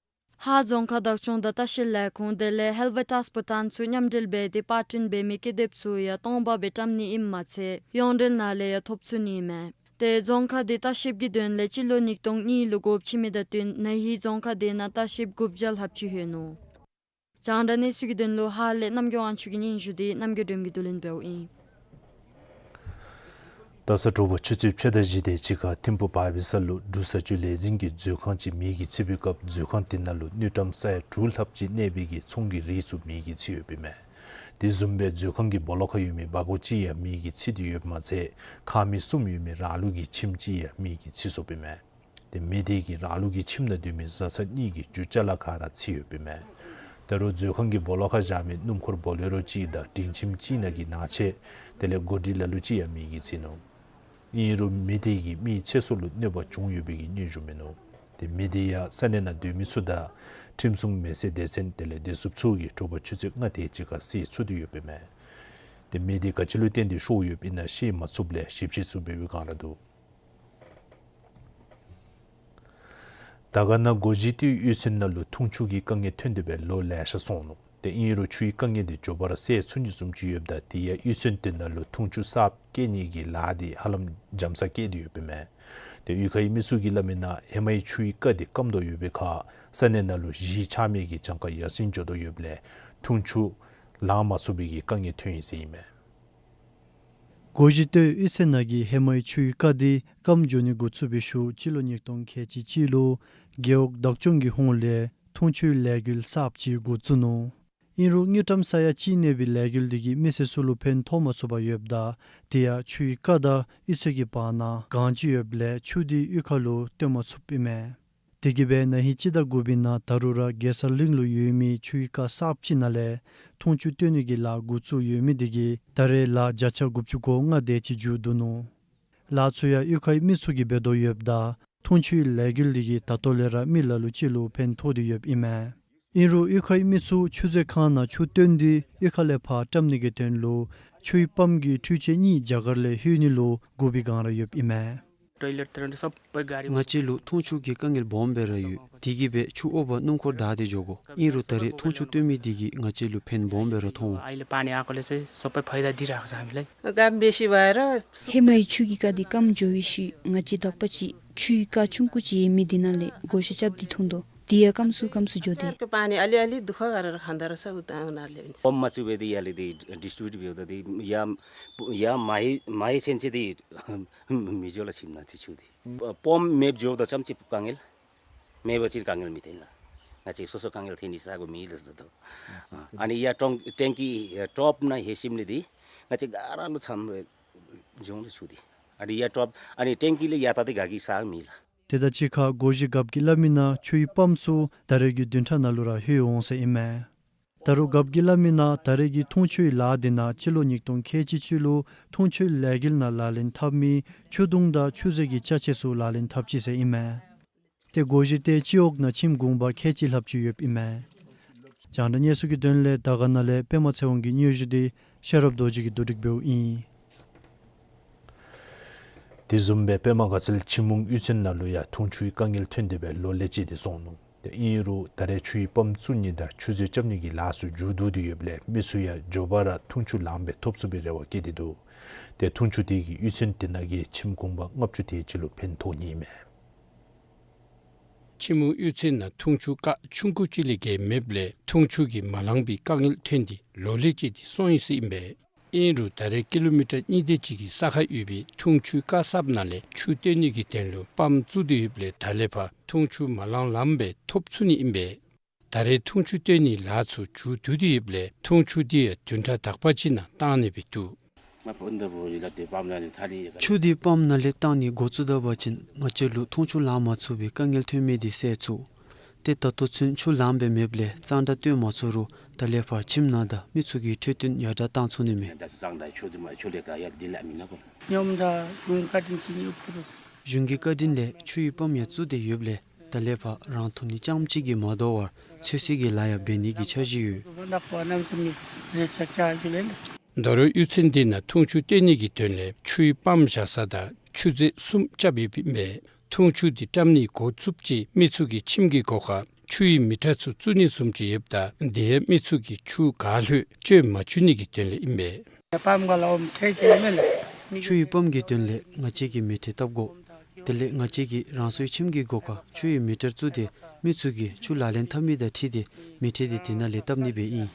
ཧཱ་རྫོང་ཁག་བདག་སྐྱོང་དང་ལྟ་བཤལ་ལས་ཁུངས་དེ་ལས་ཧེལ་ཝེ་ཊཱས་བྷུ་ཊཱན་ཚུ་མཉམ་འབྲེལ་འབད་དེ་པར་སྐྲུན་འབད་མི་ཀི་དེབ་ཚུ་ཡང་སྟོང་པ་སྦེ་བཀྲམ་ནི་ཨིནམ་མ་ཚད་ཡོངས་འབྲེལ་ནང་ལས་ཡང་ཐོབ་ཚུགས་ནི་ཨིན་མས། ཏེ་རྫོང་ཁག་འདི་ལྟ་བཤལཔ་གི་དོན་ལས་སྤྱི་ལོ་ཉིས་སྟོང་གཉིས་ལུ་འགོ་ཕྱེ་མི་དང་བསྟུན་ན་ཧིང་རྫོང་ཁག་འདི་ནང་ལྟ་བཤལཔ་དགུ་བརྒྱ་ལྷགཔ་ཅིག་ལྷོད་ནུག། རྒྱང་བསྒྲགས་གནས་ཚུལ་གྱི་དོན་ལུ་ཧཱ་ལས་རྣམ་རྒྱལ་དབང་ཕྱུག་གི་སྙན་ཞུ་དེ་རྣམ་རྒྱལ་སྒྲོལ་མ་གིས་བསྡུ་ལེན་འབདཝ་ཨིན། ད་ས་དྲོ་པ་ཆུ་ཚོད་ཕྱེད་དང་བཞི་དེ་ཅིག་ཁར་ཐིམ་ཕུ་བར་བའི་ས་ལུ་འབྲུག་བཟའ་སྤྱོད་ལས་འཛིན་གྱི་མཛོད་ཁང་ཅིག་མེ་གིས་འཚིག་པའི་སྐབས་མཛོད་ཁང་དེ་ནང་ལུ་དངུལ་ཀྲམ་ས་ཡ་དྲུག་ལྷགཔ་ཅིག་གནས་པའི་གི་ཚོང་གི་རིགས་ཚུ་མེ་གིས་འཚིག་ཡོདཔ་ཨིན་མས། དེ་བཟུམ་སྦེ་མཛོད་ཁང་གི་སྦོ་ལོགས་ཁར་ཡོད་མི་སྦ་སྒོར་ཅིག་ཡང་མེ་གིས་འཚིག་སྟེ་ཡོདཔ་མ་ཚད་ཁང་མིག་གསུམ་ཡོད་མི་ར་ལུག་གི་ཁྱིམ་ཅིག་ཡང་མེ་གིས་འཚིག་སོཔ་ཨིན་མས། ཏེ་མེ་དེ་གིས་ར་ལུག་གི་ཁྱིམ་ནང་སྡོད་མི་བཟའ་ཚང་གཉིས་ཀྱི་རྒྱུ་ཅ་ལ་ག་ར་འཚིག་ཡོདཔ་ཨིན་མས། ད་རུང་མཛོད་ཁང་གི་སྦོ་ལོགས་ཁར་བཞག་མི་སྣུམ་འཁོར་བོ་ལེ་རོ་ཅིག་དང་སྒྲིང་ཁྱིམ་ཅིག་ནང་གི་ནང་ཆས་དེ་ལས་གོ་སྒྲིག་ལ་ལུ་ཅིག་ཡང་མེ་གིས་འཚིག་ནུག། ཨིན་རུང་མེ་དེ་གིས་མིའི་ཚེ་སྲོག་ལུ་གནོད་པ་བྱུང་ཡོད་པའི་གི་སྙན་ཞུ་མིན་ནུག། ཏེ་མེ་དེ་ཡང་ས་གནས་ནང་སྡོད་མི་ཚུ་དང་ཁྲིམས་སྲུང་མེ་སེར་སྡེ་ཚན་དེ་ལས་བདེ་སྲུངཔ་ཚུ་གིས་དྲོ་པ་ཆུ་ཚོད་ལྔ་དེ་ཅིག་ཁར་སེལ་ཚུགས་ཏེ་ཡོདཔ་ཨིན་མས། ཏེ་མེ་དེ་ག་ཅི་ལུ་བརྟེན་ཏེ་ཤོར་ཡོདཔ་ཨིན་ན་ཤེས་མ་ཚུགསཔ་ལས་ཞིབ་དཔྱད་ཚུ་འབད་བའི་བསྒང་ར་འདུག། དར་དཀར་ན་སྒོ་བཞི་སྟོད་གཡུས་ཚན་ནང་ལུ་འཐུང་ཆུ་གི་དཀའ་ངལ་ཐོན་ཏེ་སྦེ་ལོ་ལེ་ཤ་སོང་ནུག། ཏེ་ཨིན་རུང་ཆུའི་དཀའ་ངལ་དེ་མགྱོགས་པ་ར་སེལ་ཚུགས་ནི་བཟུམ་ཅིག་ཡོདཔ་ད་དེ་ཡང་གཡུས་ཚན་དེ་ནང་ལུ་འཐུང་ཆུ་གསརཔ་བསྐྱལ་ནི་གི་ལཱ་དེ་ཧ་ལམ་འཇམ་ས་བསྐྱལ་ཏེ་ཡོདཔ་ཨིན་མས། ཏེ་གཡུས་ཁའི་མི་ཚུ་གིས་སླབ་མི་ནང་ཧེ་མའི་ཆུའི་རྐ་འདི་སྐམ་དོ་ཡོད་པའི་ཁར་ས་གནས་ནང་ལུ་གཞིས་ཆགས་མི་གི་གྱངས་ཁ་ཡར་སེང་འགྱོ་དོ་ཡོདཔ་ལས་འཐུང་ཆུ་ལང་མ་ཚུགས་པའི་གི་དཀའ་ངལ་ཐོན་ཡི་ཟེར་ཨིན་མས། སྒོ་བཞི་སྟོད་གཡུས་ཚན་ནང་གི་ཧེ་མའི་ཆུའི་རྐ་འདི་སྐམ་འགྱོ་ནི་འགོ་བཙུགས་པའི་ཤུལ་སྤྱི་ལོ་ཉིས་སྟོང་ཁལ་གཅིག་གཅིག་ལུ་རྒེད་འོག་བདག་སྐྱོང་གི་ཧོངས་ལས་འཐུང་ཆུའི་ལས་འགུལ་གསརཔ་ཅིག་འགོ་བཙུགས་ནུག། ཨིན་རུང་དངུལ་ཀྲམ་ས་ཡ་གཅིག་གནས་པའི་ལས་འགུལ་འདི་གིས་མི་སེར་ཚུ་ལུ་ཕན་ཐོགས་མ་ཚུགས་པར་ཡོདཔ་ད་དེ་ཡང་ཆུའི་རྐ་དང་གཡུས་ཚན་གྱི་བར་ན་སྒང་ཅིག་ཡོདཔ་ལས་ཆུ་འདི་གཡུས་ཁ་ལུ་བཏོན་མ་ཚུགསཔ་ཨིན་མས། དེ་གིས་སྦེ་ན་ཧིང་སྤྱི་ཟླ་དགུ་པའི་ནང་ད་རུང་ར་གེ་སར་གླིང་ལུ་ཡོད་མི་ཆུའི་རྐ་གསརཔ་ཅིག་ནང་ལས་འཐུང་ཆུ་བཏོན་ནི་གི་ལཱ་འགོ་བཙུགས་ཡོད་མི་འདི་གིས་ད་རེས་ལཱ་བརྒྱ་ཆ་དགུ་བཅུ་གོ་ལྔ་དེ་ཅིག་མཇུག་བསྡུ་ནུག། ལཱ་ཚུ་ཡང་གཡུས་ཁའི་མི་ཚུ་གིས་འབད་དོ་ཡོདཔ་ད་འཐུང་ཆུའི་ལས་འགུལ་འདི་གིས་ད་ལྟོ་ལས་ར་མི་ལ་ལུ་ཅིག་ལུ་ཕན་ཐོགས་ཏེ་ཡོདཔ་ཨིན་མས། ཨིན་རུང་གཡུས་ཁའི་མི་ཚུ་ཆུ་མཛོད་ཁང་ནང་ཆུ་བཏོན་ཏེ་གཡུས་ཁ་ལས་ཕར་བཀྲམ་ནི་གི་དོན་ལུ་ཆུའི་པམཔ་གི་འཕྲུལ་ཆས་གཉིས་རྒྱ་གར་ལས་ལྷོད་ནི་ལུ་སྒུག་པའི་བསྒང་ར་ཡོདཔ་ཨིན་མས། टोयलेट तरेन सबै गाडी ང་བཅས་ལུ་འཐུང་ཆུ་གི་དཀའ་ངལ་སྦོམ་སྦེ་ར་ཡོད། དེ་གིས་སྦེ་ཆུ་འོ་བར་སྣུམ་འཁོར་བདའ་སྟེ་འགྱོ་དགོ། ཨིན་རུང་ད་རེས་འཐུང་ཆུ་བཏོན་མི་འདི་གིས་ང་བཅས་ལུ་ཕན་སྦོམ་སྦེ་ར་ཐོགས་འོང་། अहिले पानी आएकोले चाहिँ सबै फाइदा दिइरहेको छ हामीलाई। काम बेसी भएर ཧེ་མའི་ཆུ་གི་རྐ་འདི་སྐམ་འགྱོ་བའི་ཤུལ་ང་བཅས་དག་པ་ཅིག་ཆུའི་རྐ་ཆུང་ཀུ་ཅིག་ཡོད་མི་འདི་ནང་ལས་བགོ་བཤའ་རྐྱབ་སྟེ་འཐུང་དོ། དེ་ཡང་སྐམ་སུ་སྐམ་སུ་འགྱོ་དེས། पानी अलिअलि दुःख गरेर खाँदो रहेछ उता उनीहरूले पनि। पम्पमा चुबे दी याले दी डिस्ट्रिब्युट भी होता दी या या माही माही छेन छे दी मिजोला छिमना थी छु दी। पम्प मेप जो द चम चिप कांगेल। मेप चिन कांगेल मिथेन ला। ང་བཅས་སོ་སོ་དཀའ་ངལ་ཐོན་ནི་ས་གོ་མེད་ལགས་ཟེར་དོ། ཨ་ནི་ཡ་ཀྲོང་ཊེང་ཀི་ཀྲོབ་ནང་ལྷོད་ཞིནམ་ལས་འདི་ང་བཅས་ག་ར་ལུ་ཚམ་རེ་འབྱུང་ལུ་ཆུ་འདི་ཨ་ནི་ཡ་ཀྲོབ་ཨ་ནི་ཊེང་ཀི་ལས་ཡ་ད་འདི་ག་གི་ས་མེད་ལགས། དེ་དང་གཅིག་ཁར་སྒོ་བཞི་རྒཔོ་གིས་སླབ་མི་ནང་ཆུའི་པམཔ་ཚུ་ད་རེས་ཀྱི་བདུན་ཕྲག་ནང་ལུ་ར་ལྷོད་འོང་ཟེར་ཨིན་མས། ད་རུང་རྒཔོ་གིས་སླབ་མི་ནང་ད་རེས་ཀྱི་འཐུང་ཆུའི་ལཱ་འདི་ནང་སྤྱི་ལོ་ཉིས་སྟོང་ཁལ་གཅིག་གཅིག་ལུ་འཐུང་ཆུའི་ལས་འགུལ་ནང་ལག་ལེན་འཐབ་མི་ཆུ་དུང་དང་ཆུ་མཛོད་ཀྱི་ཅ་ཆས་ཚུ་ལག་ལེན་འཐབ་ཅི་ཟེར་ཨིན་མས། ཏེ་སྒོ་བཞི་སྟོད་སྤྱི་འོག་ནང་ཁྱིམ་གུང་པ་ཁལ་གཅིག་ལྷགཔ་ཅིག་ཡོདཔ་ཨིན་མས། རྒྱང་བསྒྲགས་གནས་ཚུལ་གྱི་དོན་ལས་དར་དཀར་ན་ལས་པདྨ་ཚེ་དབང་གི་སྙན་ཞུ་འདི་ཤེས་རབ་རྡོ་རྗེ་གིས་བསྡུ་སྒྲིག་འབདཝ་ཨིན། དེ་བཟུམ་སྦེ་པདྨ་དགའ་ཚལ་ཆུ་མུང་གཡུས་ཚན་ནང་ལུ་ཡང་འཐུང་ཆུའི་དཀའ་ངལ་ཐོན་ཏེ་སྦེ་ལོ་ལེགས་བཅད་དེ་སོང་ནུག། ཏེ་ཨིན་རུང་ད་རེས་ཆུའི་པམཔ་བཙུགས་ནི་དང་ཆུ་མཛོད་རྐྱབ་ནི་གི་ལཱ་ཚུ་མཇུག་བསྡུ་སྟེ་ཡོདཔ་ལས་མི་ཚུ་ཡང་མགྱོགས་པ་ར་འཐུང་ཆུ་ལངམ་སྦེ་ཐོབ་ཚུགས་པའི་རེ་བ་བསྐྱེད་དེ་འདུག། ཏེ་འཐུང་ཆུ་དེ་གིས་གཡུས་ཚན་དེ་ནང་གི་ཁྱིམ་གུང་པ་ལྔ་བཅུ་དེ་ཅིག་ལུ་ཕན་ཐོགས་ནི་ཨིན་མས། ཆུ་མུང་གཡུས་ཚན་ནང་འཐུང་ཆུ་རྐ་ཆུང་ཀུ་ཅིག་ལས་བརྒལ་མེདཔ་ལས་འཐུང་ཆུ་གིས་མ་ལང་པའི་དཀའ་ངལ་ཐོན་ཏེ་ལོ་ལེགས་བཅད་དེ་སོང་ཡི་ཟེར་ཨིན་པས། ཨིན་རུང་ད་རེས་ཀི་ལོ་མི་ཊར་གཉིས་དེ་ཅིག་གི་ས་ཁར་ཡོད་པའི་འཐུང་ཆུའི་རྐ་གསརཔ་ནང་ལས་ཆུ་བཏོན་ནི་གི་དོན་ལུ་པམཔ་བཙུགས་ཏེ་ཡོདཔ་ལས་ད་ལས་ཕར་འཐུང་ཆུ་མ་ལང་ལངམ་སྦེ་ཐོབ་ཚུགས་ནི་ཨིན་པས། ད་རེས་འཐུང་ཆུ་བཏོན་ནི་ལཱ་ཚུ་མཇུག་བསྡུ་སྟེ་ཡོདཔ་ལས་འཐུང་ཆུ་དེ་ཡང་བདུན་ཕྲག་དག་པ་ཅིག་ནང་བཏང་ནི་སྦེ་འདུག། ཆུ་དེ་པམཔ་ནང་ལས་བཏང་ནི་འགོ་བཙུགས་ད་པ་ཅིན་ང་བཅས་ལུ་འཐུང་ཆུ་ལང་མ་ཚུགས་པའི་དཀའ་ངལ་ཐོན་མི་དེ་སེལ་ཚུགས། ཏེ་ད་ལྟོ་ཚུན་ཆུ་ལངམ་སྦེ་མེདཔ་ལས་གཙང་སྦྲ་བཏོན་མ་ཚུགས་རུང་ད་ལས་ཕར་ཁྱིམ་ནང་དང་མི་ཚུ་གི་འཕྲོད་བསྟེན་ཡར་དྲག་བཏང་ཚུགས་ནི་མས། གཞུང་གི་བཀའ་དྲིན་ལས་ཆུའི་པམཔ་ཡང་བཙུགས་ཏེ་ཡོདཔ་ལས་ད་ལས་ཕར་རང་འཐུང་ནི་རྐྱངམ་གཅིག་གིས་མ་དོ་བར་ཚོད་བསྲེ་གི་ལཱ་ཡང་འབད་ནི་གི་འཆར་གཞི་ཡོད། ད་རུང་གཡུས་ཚན་དེ་ནང་འཐུང་ཆུ་བཏོན་ནི་གི་དོན་ལས་ཆུའི་པམཔ་བཞག་ས་དང་ཆུ་མཛོད་གསུམ་རྐྱབ་ཡོདཔ་ཨིན་པས། འཐུང་ཆུ་དེ་བཀྲམ་ནི་འགོ་བཙུགསཔ་ཅིག་མི་ཚུ་གི་ཁྱིམ་གྱི་སྒོ་ཁར་ཆུའི་མི་ཊར་ཚུ་བཙུགས་ནི་བཟུམ་ཅིག་ཡོདཔ་ད་དེ་ཡང་མི་ཚུ་གིས་ཆུ་ག་ལྷོད་སྤྱོད་མ་བཅུག་ནི་གི་དོན་ལས་ཨིན་པས། ཆུའི་པམཔ་གི་དོན་ལས་ང་བཅས་ཀྱིས་མི་ཊར་བཏབ་དགོ། དེ་ལས་ང་བཅས་ཀྱིས་རང་སོའི་ཁྱིམ་གྱི་སྒོ་ཁར་ཆུའི་མི་ཊར་བཙུགས་ཏེ་མི་ཚུ་གིས་ཆུ་ལག་ལེན་འཐབ་མི་དང་འཁྲིལ་ཏེ་མི་ཊར་དེ་དེ་ནང་ལས་བཏབ་ནི་སྦེ་ཨིན།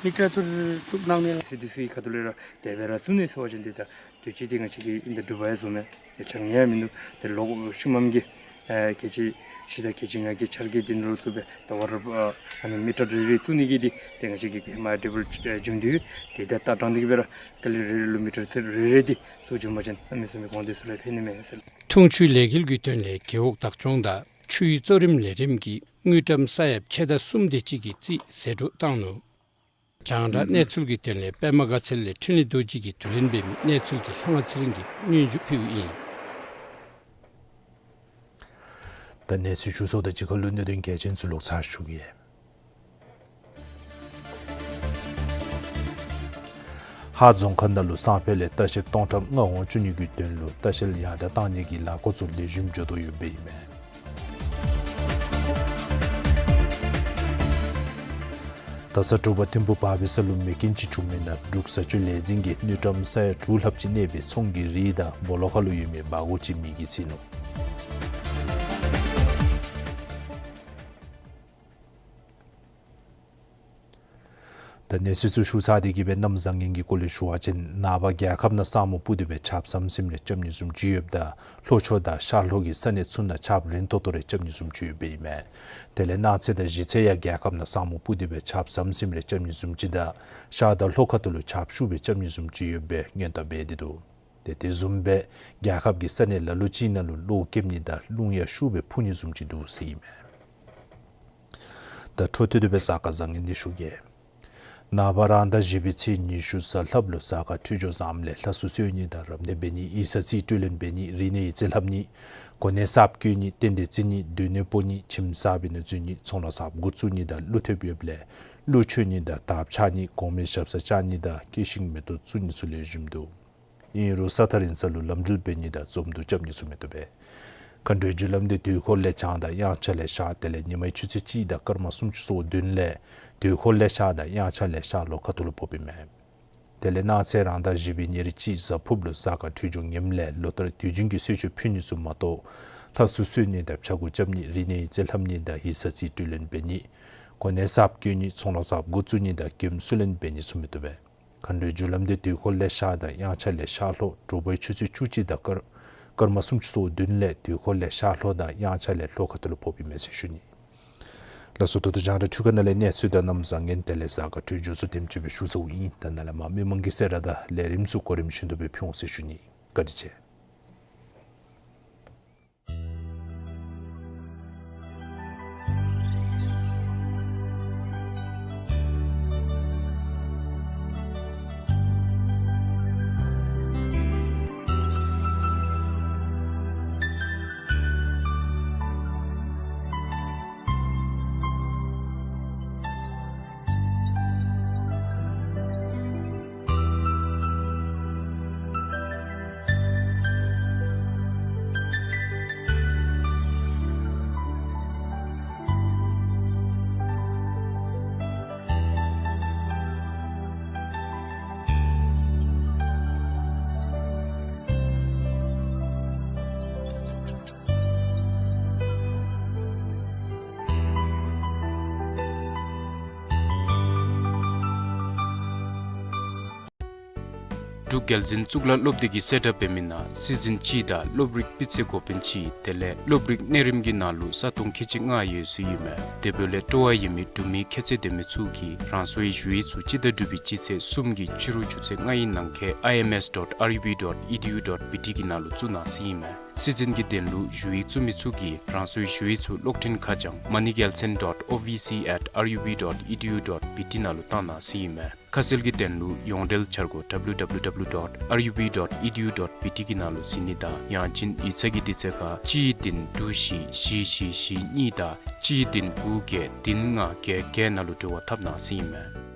མི་ཊར་ཚུ་བཙུགས་གནང་ནི་ལགས། སི་ཌི་སི་ཁ་ཐུག་ལས་ར་དེ་སྦེ་ར་བཙུགས་ནི་ཟེར་བ་ཅིན་དེ་ད་དུས་ཅི་དེ་ང་བཅས་ཀྱིས་ཨིན་ད་འགྲུབ་པ་ཡང་བཟོ་མེད། དེ་ཆ་ངེས་མིན་འདུག། དེ་ལོག་ཤུལ་མམ་གྱི་ཨ་ཁལ་གཅིག་བཞི་དང་ཁལ་གཅིག་ལྔ་གི་འཆར་གཞི་དེ་ནང་ལུ་བཙུགས་སྦེ་ད་བར་ཨ་ནི་མི་ཊར་རེ་རེ་བཙུགས་ནི་གི་དེ་དེ་ང་བཅས་ཀྱིས་ཧེ་མ་ཌི་བཱལ་བྱུང་དེ་ཡོད། དེ་ད་ལྟ་དྲང་སྟེ་གི་སྦེ་ར་ག་ལེ་རེ་རེ་ལུ་མི་ཊར་རེ་རེ་དེ་བཙུགས་བྱུང་པ་ཅིན་གནམ་མེད་ས་མེད་གོང་དེ་ཚུ་ལུ་ཕན་ནི་མས་ཟེར། འཐུང་ཆུའི་ལས་འགུལ་གྱི་དོན་ལས་རྒེད་འོག་བདག་སྐྱོང་དང་ཆུའི་གཙོ་རིམ་ལས་རིམ་གྱིས་དངུལ་ཀྲམ་ས་ཡ་ཕྱེད་དང་གསུམ་དེ་ཅིག་གིས་རྩིས་ཟད་འགྲོ་བཏང་ནུག། རྒྱང་བསྒྲགས་གནས་ཚུལ་གྱི་དོན་ལས་པདྨ་དགའ་ཚལ་ལས་འཕྲིན་ལས་རྡོ་རྗེ་གིས་བསྡུ་ལེན་འབད་མི་གནས་ཚུལ་དེ་ལྷ་དབང་ཚེ་རིང་གིས་སྙན་ཞུ་ཕུལཝ་ཨིན། ད་གནས་ཚུལ་ཞུ་ཚརཝ་དང་གཅིག་ཁར་ལུ་གནད་དོན་གལ་ཆེན་ཚུ་ལོག་ཚར་ཞུ་གེ། ཧཱ་རྫོང་ཁག་ནང་ལུ་སང་ཕོད་ལས་ལྟ་བཤལ་སྟོང་ཕྲག་ལྔ་འོང་བཅུག་ནི་གི་དོན་ལུ་ལྟ་བཤལ་ཡར་དྲག་བཏང་ནི་གི་ལཱ་འགོ་བཙུགས་ལེགས་ཤོམ་འགྱོ་དོ་ཡོདཔ་ཨིན་མས། ད་ ལྷ་ས་འབྲུག་པ་ཐིམ་ཕུ་བར་སྦིས་ས་ལུ་མེ་རྐྱེན་ཅིག་བྱུངམ་ཨིན་ན་འབྲུག་བཟའ་སྤྱོད་ལས་འཛིན་གྱིས་དངུལ་ཀྲམ་ས་ཡ་དྲུག་ལྷགཔ་ཅིག་གནས་པའི་ཚོང་གི་རིགས་དང་སྦོ་ལོགས་ཁར་ལུ་ཡོད་མི་སྦ་སྒོར་ཅིག་མེ་གིས་ཚིག་ནུག། ད་གནས་ཚུལ་ཚུ་ཞུ་ཚར་ཏེ་གི་སྦེ་གནམ་བཟང་ངན་གྱི་སྐོར་ལས་ཞུ་བ་ཅིན་ནངས་པ་རྒྱལ་ཁབ་ནང་ས་སྨུག་སྤུབས་ཏེ་སྦེ་ཆརཔ་ཟམ་ཟིམ་རེ་རྐྱབ་ནི་བཟུམ་ཅིག་ཡོདཔ་ད་ལྷོ་ཕྱོགས་དང་ཤར་ལྷོ་གི་ས་གནས་ཚུ་ནང་ཆརཔ་རན་ཏོག་ཏོ་རེ་རྐྱབ་ནི་བཟུམ་ཅིག་ཡོདཔ་ཨིན་མས། དེ་ལས་གནངས་ཚེ་དང་གཞེས་ཚེ་ཡང་རྒྱལ་ཁབ་ནང་ས་སྨུག་སྤུབས་ཏེ་སྦེ་ཆརཔ་ཟམ་ཟིམ་རེ་རྐྱབ་ནི་བཟུམ་ཅིག་དང་ཤར་དང་ལྷོ་ཁ་ཐུག་ལུ་ཆརཔ་ཤུགས་སྦེ་རྐྱབ་ནི་བཟུམ་ཅིག་ཡོདཔ་སྦེ་སྔོན་བརྡ་འབད་དེ་འདུག། ཏེ་དེ་བཟུམ་སྦེ་རྒྱལ་ཁབ་ཀྱི་ས་གནས་ལ་ལུ་ཅིག་ནང་ལུ་གློག་རྐྱབ་ནི་དང་རླུང་ཡང་ཤུགས་སྦེ་འཕུ་ནི་བཟུམ་ཅིག་འདུག་ཟེར་ཨིན་མས། ད་འཕྲོ་མཐུད་དེ་སྦེ་གཟའ་སྐར་བཟང་ངན་འདི་ཞུ་གེ། ནངས་པ་རང་ཟླ་བཞི་པའི་ཚེས་ཉི་ཤུ་གཟའ་ལྷགཔ་ལུ་གཟའ་སྐར་འཕྲོད་སྦྱོར་བཟངམ་ལས་ལྷ་སྲུ་གསོལ་ནི་དང་རབ་གནས་འབད་ནི་ཡིག་ཚང་རྩིས་སྤྲོད་ལེན་འབད་ནི་རིག་གནས་ཡིག་རྩིས་ལྷབ་ནི་གོ་གནས་གསརཔ་བསྐོ་ནི་རྟེན་འབྲེལ་བརྩི་ནི་སྡོད་གནས་སྤོ་ནི་ཁྱིམ་གསརཔ་ནང་འཛུལ་ནི་ཚོང་ལཱ་གསརཔ་འགོ་བཙུགས་ནི་དང་ཀླུ་ཐེབས་ཡོདཔ་ལས་ཀླུ་མཆོད་ནི་དང་དརཔ་འཕྱར་ནི་གོང་མའི་ཞབས་སར་བཅར་ནི་དང་སྐྱེད་ཤིང་མེ་ཏོག་བཙུགས་ནི་ཚུ་ལེགས་ཤོམ་འདུག། ཨིན་རུང་ས་ཐག་རིང་ས་ལུ་ལམ་འགྲུལ་འབད་ནི་དང་འཛོམས་འདུ་རྐྱབ་ནི་ཚུ་མི་བཏུབ་པས། མཁའ་འགྲོའི་རྒྱུ་ལམ་འདི་དུས་འཁོར་ལས་བྱང་དང་དབྱངས་འཆར་ལས་ཤར་དེ་ལས་ཉི་མའི་ཆུ་ཚོད་གཅིག་དང་སྐར་མ་སུམ་ཅུ་སོ་བདུན་ལས་དུས་འཁོར་ལས་ཤར་དང་དབྱངས་འཆར་ལས་ཤར་ལྷོ་ཁ་ཐུག་ལུ་ཕོགཔ་ཨིན་མས། དེ་ལས་གནངས་ཚེ་རང་ཟླ་བཞི་པའི་ཉེར་གཅིག་གཟའ་ཕུརཔ་ལུ་གཟའ་སྐར་འཕྲོད་སྦྱོར་ངནམ་ལས་ལོ་ལྟར་དུས་རྒྱུན་གྱི་གསོལ་མཆོད་ཕུལ་ནི་ཚུ་མ་གཏོགས་ལྷ་སྲུ་གསོལ་ནི་དང་ཕྱྭ་འགུགས་རྐྱབ་ནི་རིག་གནས་ཡིག་རྩིས་ལྷབ་ནི་དང་ཡིག་ཚང་རྩིས་སྤྲོད་ལེན་འབད་ནི་གོ་གནས་གསརཔ་བསྐོ་ནི་ཚོང་ལཱ་གསརཔ་འགོ་བཙུགས་ནི་དང་མགྱོནམ་བསུ་ལེན་འབད་ནི་ཚུ་མི་བཏུབ་པས། མཁའ་འགྲོའི་རྒྱུ་ལམ་འདི་དུས་འཁོར་ལས་ཤར་དང་དབྱངས་འཆར་ལས་ཤར་ལྷོ་དྲོ་པའི་ཆུ་ཚོད་བཅུ་གཅིག་དང་སྐར་སྐར་མ་སུམ་ཅུ་སོ་བདུན་ལས་དུས་འཁོར་ལས་ཤར་ལྷོ་དང་དབྱངས་འཆར་ལས་ལྷོ་ཁ་ཐུག་ལུ་ཕོགཔ་ཨིན་མས་ཟེར་ཞུ་ནི། ལགས་སོ། ད་ལྟོ་རྒྱང་བསྒྲགས་འཕྲུལ་ཁང་ནང་ལས་གནས་ཚུལ་དང་གནམ་བཟང་ངན་དེ་ལས་གཟའ་སྐར་འཕྲོད་སྦྱོར་ཚུ་དེམ་ཅིག་སྦེ་ཞུ་ཚརཝ་ཨིན། ད་ནཱ་ལས་མར་མི་མང་གི་གསལ་བསྒྲགས་དང་ལས་རིམ་ཚུ་གོ་རིམ་བཞིན་དུ་སྦེ་ཕུལ་འོང་ཟེར་ཞུ་ནི། བཀའ་དྲིན་ཆེ། འབྲུག་རྒྱལ་འཛིན་གཙུག་ལག་སློབ་སྡེ་གིས་གསལ་བསྒྲགས་འབད་མི་ནང་སྲིད་འཛིན་གཅིག་དང་སློབ་རིགས་སྤུས་ཚད་གོ་དཔོན་གཅིག་དེ་ལས་སློབ་རིགས་གནས་རིམ་གྱི་ནང་ལུ་ས་སྟོང་ཁལ་གཅིག་ལྔ་ཡོད་ཟེར་ཨིན་མས། དེ་འབདཝ་ལས་སྤྲོ་བ་ཡོད་མི་འབྲུག་མི་ཁྱད་ཚད་ལྡན་མི་ཚུ་གིས་རང་སོའི་ཞུ་ཡིག་ཚུ་སྤྱི་ཟླ་དྲུག་པའི་སྤྱི་ཚེས་གསུམ་གྱི་ཕྱི་རུ་ཆུ་ཚོད་ལྔ་ཡི་ནང་འཁོད་I M S dot R U B dot E D U dot B T གི་ནང་ལུ་བཙུགས་གནང་ཟེར་ཨིན་མས། སྲིད་འཛིན་གྱི་དོན་ལུ་ཞུ་ཡིག་བཙུགས་མི་ཚུ་གིས་རང་སོའི་ཞུ་ཡིག་ཚུ་གློག་འཕྲིན་ཁ་བྱང་moneygelson dot O V C at R U B dot E D U dot B T ནང་ལུ་བཏང་གནང་ཟེར་ཨིན་མས། ཁ་གསལ་གྱི་དོན་ལུ་ཡོངས་འབྲེལ་འཆར་སྒོ་W W W dot R U B dot E D U dot B T གི་ནང་ལུ་གཟིགས་ནི་དང་ཡང་ཅིན་ཡིག་ཚང་གི་དུས་ཚོད་ཁར་གཅིག་བདུན་དྲུག་བཞི་བཞི་བཞི་བཞི་གཉིས་དང་གཅིག་བདུན་དགུ་བརྒྱད་བདུན་ལྔ་བརྒྱད་བརྒྱད་ནང་ལུ་འབྲེལ་བ་འཐབ་གནང་ཟེར་ཨིན་མས།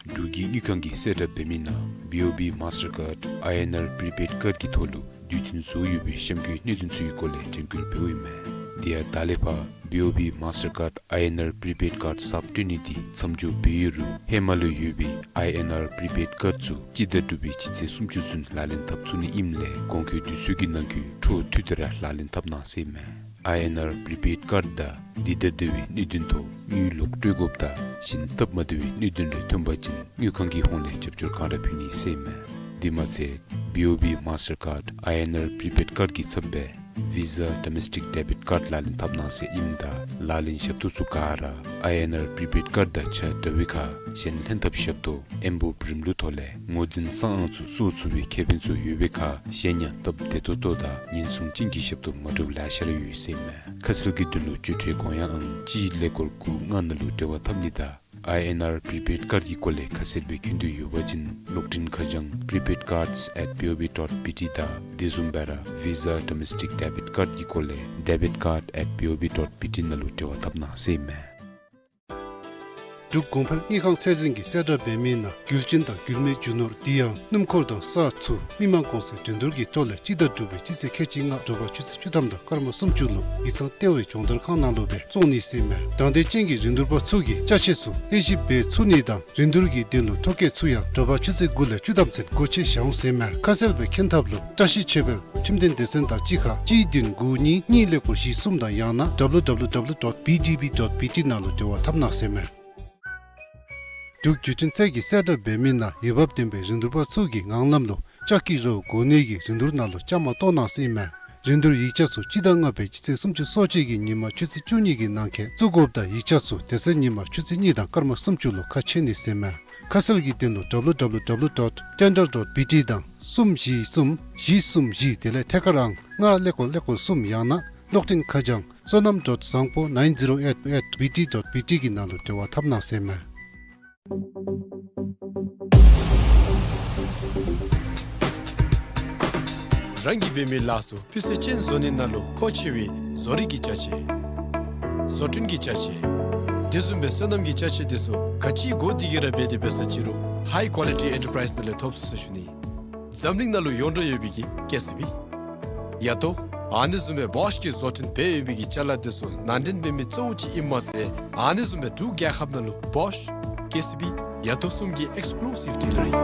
འབྲུག་གི་དངུལ་ཁང་གིས་གསལ་བསྒྲགས་འབད་མི་ནང་B O B Mastercard I N R prepaid card གི་ཐོག་ལུ་དུས་མཐུན་བཟོ་ཡོད་པའི་གཤམ་འཁོད་གནད་དོན་ཚུ་གི་སྐོར་ལས་དྲན་སྐུལ་འབདཝ་ཨིན་མས། དེ་ཡང་ད་ལས་ཕར་B O B Mastercard I N R prepaid card གསརཔ་སྤྲོད་ནི་འདི་མཚམས་འཇོག་འབད་ཡོད་རུང་ཧེ་མ་ལུ་ཡོད་པའི་I N R prepaid card ཚུ་སྤྱི་ཟླ་དྲུག་པའི་སྤྱི་ཚེས་སུམ་ཅུ་ཚུན་ལག་ལེན་འཐབ་ཚུགས་ནི་ཨིནམ་ལས་གོང་འཁོད་དུས་ཚོད་ཀྱི་ནང་འཁོད་འཕྲོ་མཐུད་དེ་ར་ལག་ལེན་འཐབ་གནང་ཟེར་ཨིན་མས། I N R prepaid card དང་འདི་དང་འདོད་པའི་གནད་དོན་ཐོག་དངུལ་ལོག་སྤྲོད་དགོཔ་དང་གཞན་སྟབས་མ་བདེ་བའི་གནད་དོན་རེ་ཐོན་པ་ཅིན་དངུལ་ཁང་གི་ཧོངས་ལས་རྒྱབ་སྐྱོར་གང་ར་ཕུལ་ནི་ཟེར་ཨིན་མས། དེ་མ་ཚད་B O B Mastercard I N R prepaid card གི་ཚབ་སྦེ་Visa Domestic Debit Card ལག་ལེན་འཐབ་གནང་ཟེར་ཨིནམ་ད་ལག་ལེན་ཞབས་ཏོག་ཚུ་ག་ར་I N R prepaid card དང་ཆ་འདྲ་བའི་ཁར་གཞན་ལྷན་ཐབས་ཞབས་ཏོག་ཨེམ་བོ་པི་རིམ་ལུགས་ཐོག་ལས་ངོས་འཛིན་གསང་ཨང་ཚུ་སོར་ཚུགས་པའི་ཁེ་ཕན་ཚུ་ཡོད་པའི་ཁར་གཞན་ཡང་སྟབས་བདེ་ཏོག་ཏོ་དང་ཉེན་སྲུང་ཅན་གྱི་ཞབས་ཏོག་མ་འདྲཝ་ལེ་ཤ་ར་ཡོད་ཟེར་ཨིན་མས། ཁ་གསལ་གྱི་དོན་ལུ་སྤྱོད་ཁྲལ་དགོངས་ཡངས་ཨང་གཅིག་ཀླད་ཀོར་དགུ་ལྔ་ནང་ལུ་འབྲེལ་བ་འཐབ་ནི་དང་I N R prepaid card གི་སྐོར་ལས་ཁ་གསལ་སྦེ་མཁྱེན་འདོད་ཡོད་པ་ཅིན་གློག་འཕྲིན་ཁ་བྱང་prepaid cards at B O B dot B T དང་དེ་བཟུམ་སྦེ་ར་Visa Domestic Debit Card གི་སྐོར་ལས་debit card at B O B dot B T ནང་ལུ་འབྲེལ་བ་འཐབ་གནང་ཟེར་ཨིན་མས། འབྲུག་གོང་འཕེལ་དངུལ་ཁང་ཚད་འཛིན་གྱིས་གསལ་བསྒྲགས་འབད་མི་ནང་རྒྱུ་ཅན་དང་རྒྱུ་མེད་རྒྱུ་ནོར་དེ་ཡང་སྣུམ་འཁོར་དང་ས་ཚུ་མི་མང་གོང་ཚད་འགྲན་བསྡུར་གྱི་ཐོག་ལས་སྤྱི་ཟླ་དྲུག་པའི་སྤྱི་ཚེས་ཁལ་གཅིག་ལྔ་དྲོ་པ་ཆུ་ཚོད་བཅུ་ཐམ་དང་སྐར་མ་སུམ་ཅུ་ལུ་ཡིག་ཚང་ལྟེ་བའི་སྦྱོང་བརྡར་ཁང་ནང་ལུ་སྦེ་བཙོང་ནི་ཟེར་མས། དང་འདོད་ཅན་གྱི་རིན་བསྡུར་པ་ཚུ་གིས་ཅ་ཆས་ཚུ་དབྱེ་ཞིབ་འབད་ཚུགས་ནི་དང་རིན་བསྡུར་གྱི་དོན་ལུ་ཐོ་བཀོད་ཚུ་ཡང་དྲོ་པ་ཆུ་ཚོད་དགུ་ལས་བཅུ་ཐམ་ཚུན་སྒོ་ཕྱེ་བཞག་འོང་ཟེར་མས། ཁ་གསལ་བའི་མཁྱེན་ཐབས་ལུ་བཀྲ་ཤིས་ཆོས་འཕེལ་ཁྲིམས་དོན་སྡེ་ཚན་དང་གཅིག་ཁར་གཅིག་བདུན་དགུ་གཉིས་གཉིས་ཀླད་ཀོར་བཞི་གསུམ་དང་ཡང་ན་W W W dot B D B dot B T ནང་ལུ་འབྲེལ་བ་འཐབ་གནང་ཟེར་མས། འབྲུག་རྒྱུ་ཅན་རྩལ་གྱིས་གསལ་བསྒྲགས་འབད་མི་ནང་འོས་འབབ་ལྡན་པའི་རིན་བསྡུར་པ་ཚུ་གིས་ངང་ལམ་ལུ་ལྕགས་ཀྱི་རོ་གོ་གནས་ཀྱི་རིན་བསྡུར་ནང་ལུ་བཅའ་མར་གཏོགས་གནང་ཟེར་མས། རིན་བསྡུར་ཡིག་ཆ་ཚུ་སྤྱི་ཟླ་ལྔ་པའི་སྤྱི་ཚེས་སུམ་ཅུ་སོ་གཅིག་གི་ཉིན་མ་ཆུ་ཚོད་བཅུ་གཉིས་ཀྱི་ནང་འཁོད་བཙུགས་དགོཔ་དང་ཡིག་ཆ་ཚུ་དེ་ཚེ་ཉིན་མ་ཆུ་ཚོད་གཉིས་དང་སྐར་མ་སུམ་ཅུ་ལུ་ཁ་ཕྱེ་ནི་ཟེར་མས། ཁ་གསལ་གྱི་དོན་ལུ W W W dot tender dot B T དང་གསུམ་བཞི་གསུམ་བཞི་གསུམ་བཞི་དེ་ལས་ཐད་ཀར་ཨང་ལྔ་ཀླད་ཀོར་ཀླད་ཀོར་གསུམ་ཡང་ན་གློག་འཕྲིན་ཁ་བྱང་བསོད་ནམས་dot བཟང་པོ་nine zero eight at B T dot B T གི་ནང་ལུ་འབྲེལ་བ་འཐབ་གནང་ཟེར་མས། རང་གིས་འབད་མི་ལཱ་ཚུ་སྤུས་ཚད་ཅན་བཟོ་ནི་ནང་ལུ་མཁོ་ཆེ་བའི་བཟོ་རིག་གི་ཅ་ཆས། བཟོ་སྐྲུན་གྱི་ཅ་ཆས། དེ་བཟུམ་སྦེ་སོ་ནམ་གྱི་ཅ་ཆས་དེ་ཚུ་ག་ཅི་དགོ་དེ་གི་ར་འབད་དེ་འབད་ས་ཅི་རུང་High Quality Enterprise ནང་ལས་ཐོབ་ཚུགས་ཟེར་ཞུ་ནི། འཛམ་གླིང་ནང་ལུ་ཡོངས་གྲགས་ཡོད་པའི་གི་ཀེ་སི་བི། ཡ་ཏོ། ཨ་ནི་བཟུམ་སྦེ་བོཤ་གིས་བཟོ་སྐྲུན་འབད་ཡོད་པའི་གི་ཅ་ལ་དེ་ཚུ་ནང་འདྲེན་འབད་མི་གཙོ་བོ་ཅིག་ཨིནམ་མ་ཚད་ཨ་ནི་བཟུམ་སྦེ་འབྲུག་རྒྱལ་ཁབ་ནང་ལུ་བོཤ། ཀེ་སི་བི། ཡ་ཏོ་གསུམ་གྱི་ཨེགསི་ཀུ་ལུ་སིབ་ཌི་ལར་ཨིན།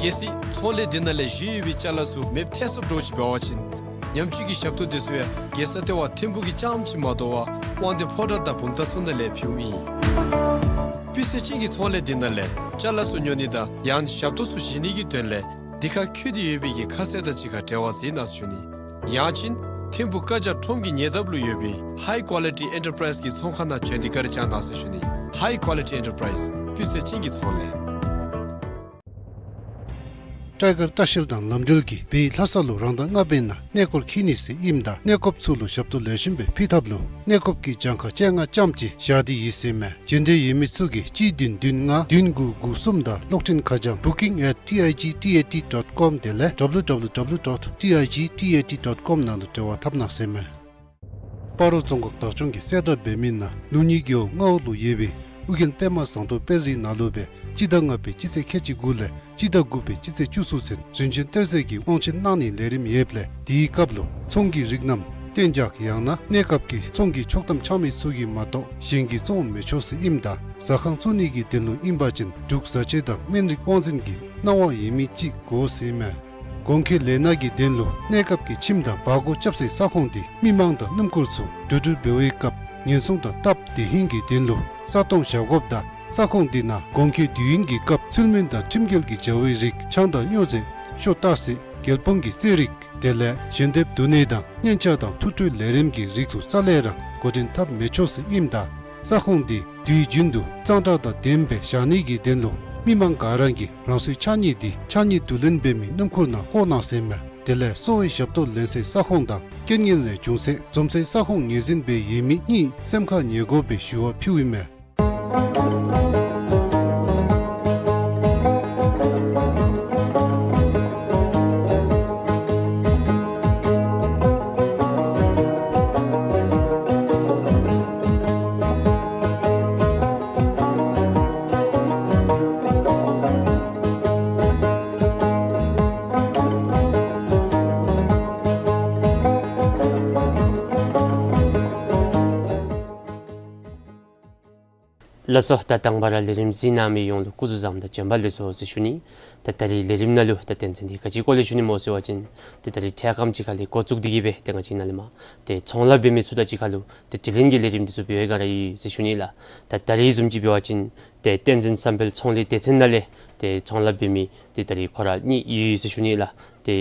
གལ་སྲིད་ཚོང་ལས་འདི་ནང་ལས་བཞེས་ཡོད་པའི་ཅ་ལ་ཚུ་མེདཔ་ཐལ་སོངམ་འདྲཝ་ཅིག་འབད་བ་ཅིན་ཉམས་བཅོས་ཀྱི་ཞབས་ཏོག་འདི་ཚུ་ཡང་རྒྱལ་ས་ལྟེ་བ་ཐིམ་ཕུག་གི་རྐྱངམ་ཅིག་མ་དོ་བར་དབང་འདུས་ཕོ་བྲང་དང་བུམ་ཐང་ཚུ་ནང་ལས་ཕུལཝ་ཨིན། སྤུས་ཚད་ཅན་གྱི་ཚོང་ལས་འདི་ནང་ལས་ཅ་ལ་ཚུ་ཉོ་ནི་དང་ཡང་ཞབས་ཏོག་ཚུ་བཞེས་ནི་གི་དོན་ལས་འདི་ཁར་བཀོད་དེ་ཡོད་པའི་གི་ཁ་གསལ་དང་གཅིག་ཁར་འབྲེལ་བ་མཛད་གནང་ཟེར་ཞུ་ནི། ཡང་ཅིན་ཐིམ་ཕུག་ཀ་ཇ་ཁྲོམ་གྱི་ཉེ་འདབས་ལུ་ཡོད་པའི་High Quality Enterprise གི་ཚོང་ཁང་ནང་བྱོན་ཏེ་བཀའ་དྲིན་བསྐྱང་གནང་ཟེར་ཞུ་ནི། High Quality Enterprise སྤུས་ཚད་ཅན་གྱི་ཚོང་ལས། ཊའི་གར་ལྟ་བཤལ་དང་ལམ་འགྲུལ་གྱིས་བོད་ལྷ་ས་ལུ་རང་ཟླ་ལྔ་པའི་ནང་གནས་སྐོར་འཁྱིད་ནི་ཟེར་ཨིནམ་ད་གནས་སྐོརཔ་ཚུ་ལུ་ཞབས་ཏོག་ལེགས་ཤོམ་སྦེ་ཕུལ་ཐབས་ལུ་གནས་སྐོརཔ་གི་གྱངས་ཁ་བཅོ་ལྔ་ཙམ་ཅིག་བཞག་སྟེ་ཡོད་ཟེར་མས། འབྱོན་འདོད་ཡོད་མི་ཚུ་གིས་གཅིག་བདུན་བདུན་ལྔ་བདུན་དགུ་དགུ་གསུམ་དང་གློག་འཕྲིན་ཁ་བྱང་booking at T I G T A T dot com དེ་ལས་W W W dot T I G T A T dot com ནང་ལུ་འབྲེལ་བ་འཐབ་གནང་ཟེར་མས། སྤ་རོ་རྫོང་ཁག་བདག་སྐྱོང་གིས་གསལ་བསྒྲགས་འབད་མི་ནང་ལུགས་གཉིས་རྒེད་འོག་རྔ་བ་ལུ་ཡོད་པའི་ཨོ་རྒྱན་པདྨ་ཟངས་མདོག་དཔལ་རི་ནང་ལུ་སྦེ་སྤྱི་ཟླ་ལྔ་པའི་སྤྱི་ཚེས་ཁལ་གཅིག་དགུ་ལས་སྤྱི་ཟླ་དགུ་པའི་སྤྱི་ཚེས་བཅུ་གསུམ་ཚུན་རིན་ཆེན་གཏེར་རྫས་ཀྱི་དབང་ཆེན་གནང་ནིའི་ལས་རིམ་ཡོདཔ་ལས་དེའི་སྐབས་ལུ་ཚོང་གི་རིགས་རྣམས་གཏན་འཇགས་ཡང་ན་གནས་སྐབས་ཀྱི་ཚོང་གི་ཆོག་ཐམ་འཆང་མི་ཚུ་གིས་མ་གཏོགས་གཞན་གྱིས་བཙོང་མི་ཆོག་ཟེར་ཨིནམ་ད་ཟ་ཁང་བཙུགས་ནི་གི་དོན་ལུ་ཨིན་པ་ཅིན་འབྲུག་བཟའ་བཅའ་དང་སྨན་རིགས་དབང་འཛིན་གྱི་གནང་བ་ཡོད་མི་ཅིག་དགོ་ཟེར་མས། གོང་འཁོད་ལས་སྣ་གི་དོན་ལུ་གནས་སྐབས་ཀྱི་ཁྱིམ་དང་བར་སྐོར་རྐྱབ་སའི་ས་ཁོངས་འདི་མི་མང་དང་སྣུམ་འཁོར་ཚུ་འགྲོ་འགྲུལ་འབད་བའི་སྐབས་ཉེན་སྲུང་དང་སྟབས་བདེ་ཧིང་གི་དོན་ལུ་ས་སྟོང་བཞག་དགོཔ་དང་ས་ཁོངས་འདི་ནང་གོང་འཁོད་དུས་ཡུན་གྱི་སྐབས་ཚུལ་མིན་དང་ཁྲིམས་འགལ་གྱི་བྱ་བའི་རིགས་ཆང་དང་སྨྱོ་རྫས་ཤོ་སྟག་རྩི་རྒྱལ་ཕོངས་ཀྱི་རྩེད་རིགས་དེ་ལས་ཞལ་འདེབས་བསྡུ་ནི་དང་སྙན་ཆ་དང་ཐུགས་སྤྲོའི་ལས་རིམ་གྱི་རིགས་ཚུ་རྩ་ལས་ར་འགོ་འདྲེན་འཐབ་མི་ཆོག་ཟེར་ཨིནམ་ད་ས་ཁོངས་འདི་དུས་རྒྱུན་དུ་གཙང་སྦྲ་དང་ལྡནམ་སྦེ་བཞག་ནི་གི་དོན་ལུ་མི་མང་ག་ར་གིས་རང་སོའི་ཕྱགས་སྙིགས་འདི་ཕྱགས་སྙིགས་བསྡུ་ལེན་འབད་མི་སྣུམ་འཁོར་ནང་བཀོ་གནང་ཟེར་མས། དེ་ལས་གསོ་བའི་ཞབས་ཏོག་ལེན་སའི་ས་ཁོངས་དང་རྐྱེན་ངན་ལས་བྱུང་སའི་འཛོམས་སའི་ས་ཁོངས་ངོས་འཛིན་འབད་ཡོད་མི་གཉིས་སེམས་ཁར་ངེས་དགོ་པའི་ཞུ་བ་ཕུལཝ་ཨིན་མས། ལགས་སོ། ད་དང་པ་ར་ལས་རིམ་གཟིགས་གནང་མི་ཡོངས་ལུ་སྐུ་གཟུགས་བཟང་དང་བྱོན་པ་ལེགས་སོ་ཟེར་ཞུ་ནི། ད་ད་རིས་ལས་རིམ་ནང་ལུ་ད་དོན་ཚན་འདི་ག་ཅིའི་སྐོར་ལས་ཞུ་ནི་སྨོ་ཟེར་བ་ཅིན་ད་ད་རིས་འཕྲལ་ཁམས་ཅིག་ཁ་ལས་འགོ་བཙུགས་ཏེ་གི་སྦེ་ཏེ་ང་བཅས་ནཱ་ལས་མར་ཏེ་ཚོང་ལཱ་འབད་མི་ཚུ་དང་གཅིག་ཁར་ལུ་ཏེ་དྲི་ལན་གྱི་ལས་རིམ་འདི་ཚུ་འབད་བའི་སྒང་ར་ཡོད་ཟེར་ཞུ་ནི་ལགས། ད་ད་རིས་བཟུམ་ཅིག་འབད་བ་ཅིན་ཏེ་བསྟན་འཛིན་བསམ་འཕེལ་ཚོང་ལས་སྡེ་ཚན་ནང་ལས་ཏེ་ཚོང་ལཱ་འབད་མི་ཏེ་ད་རིས་ཁོ་ར་གཉིས་ཡོད་ཟེར་ཞུ་ནི་ལགས། ཏེ་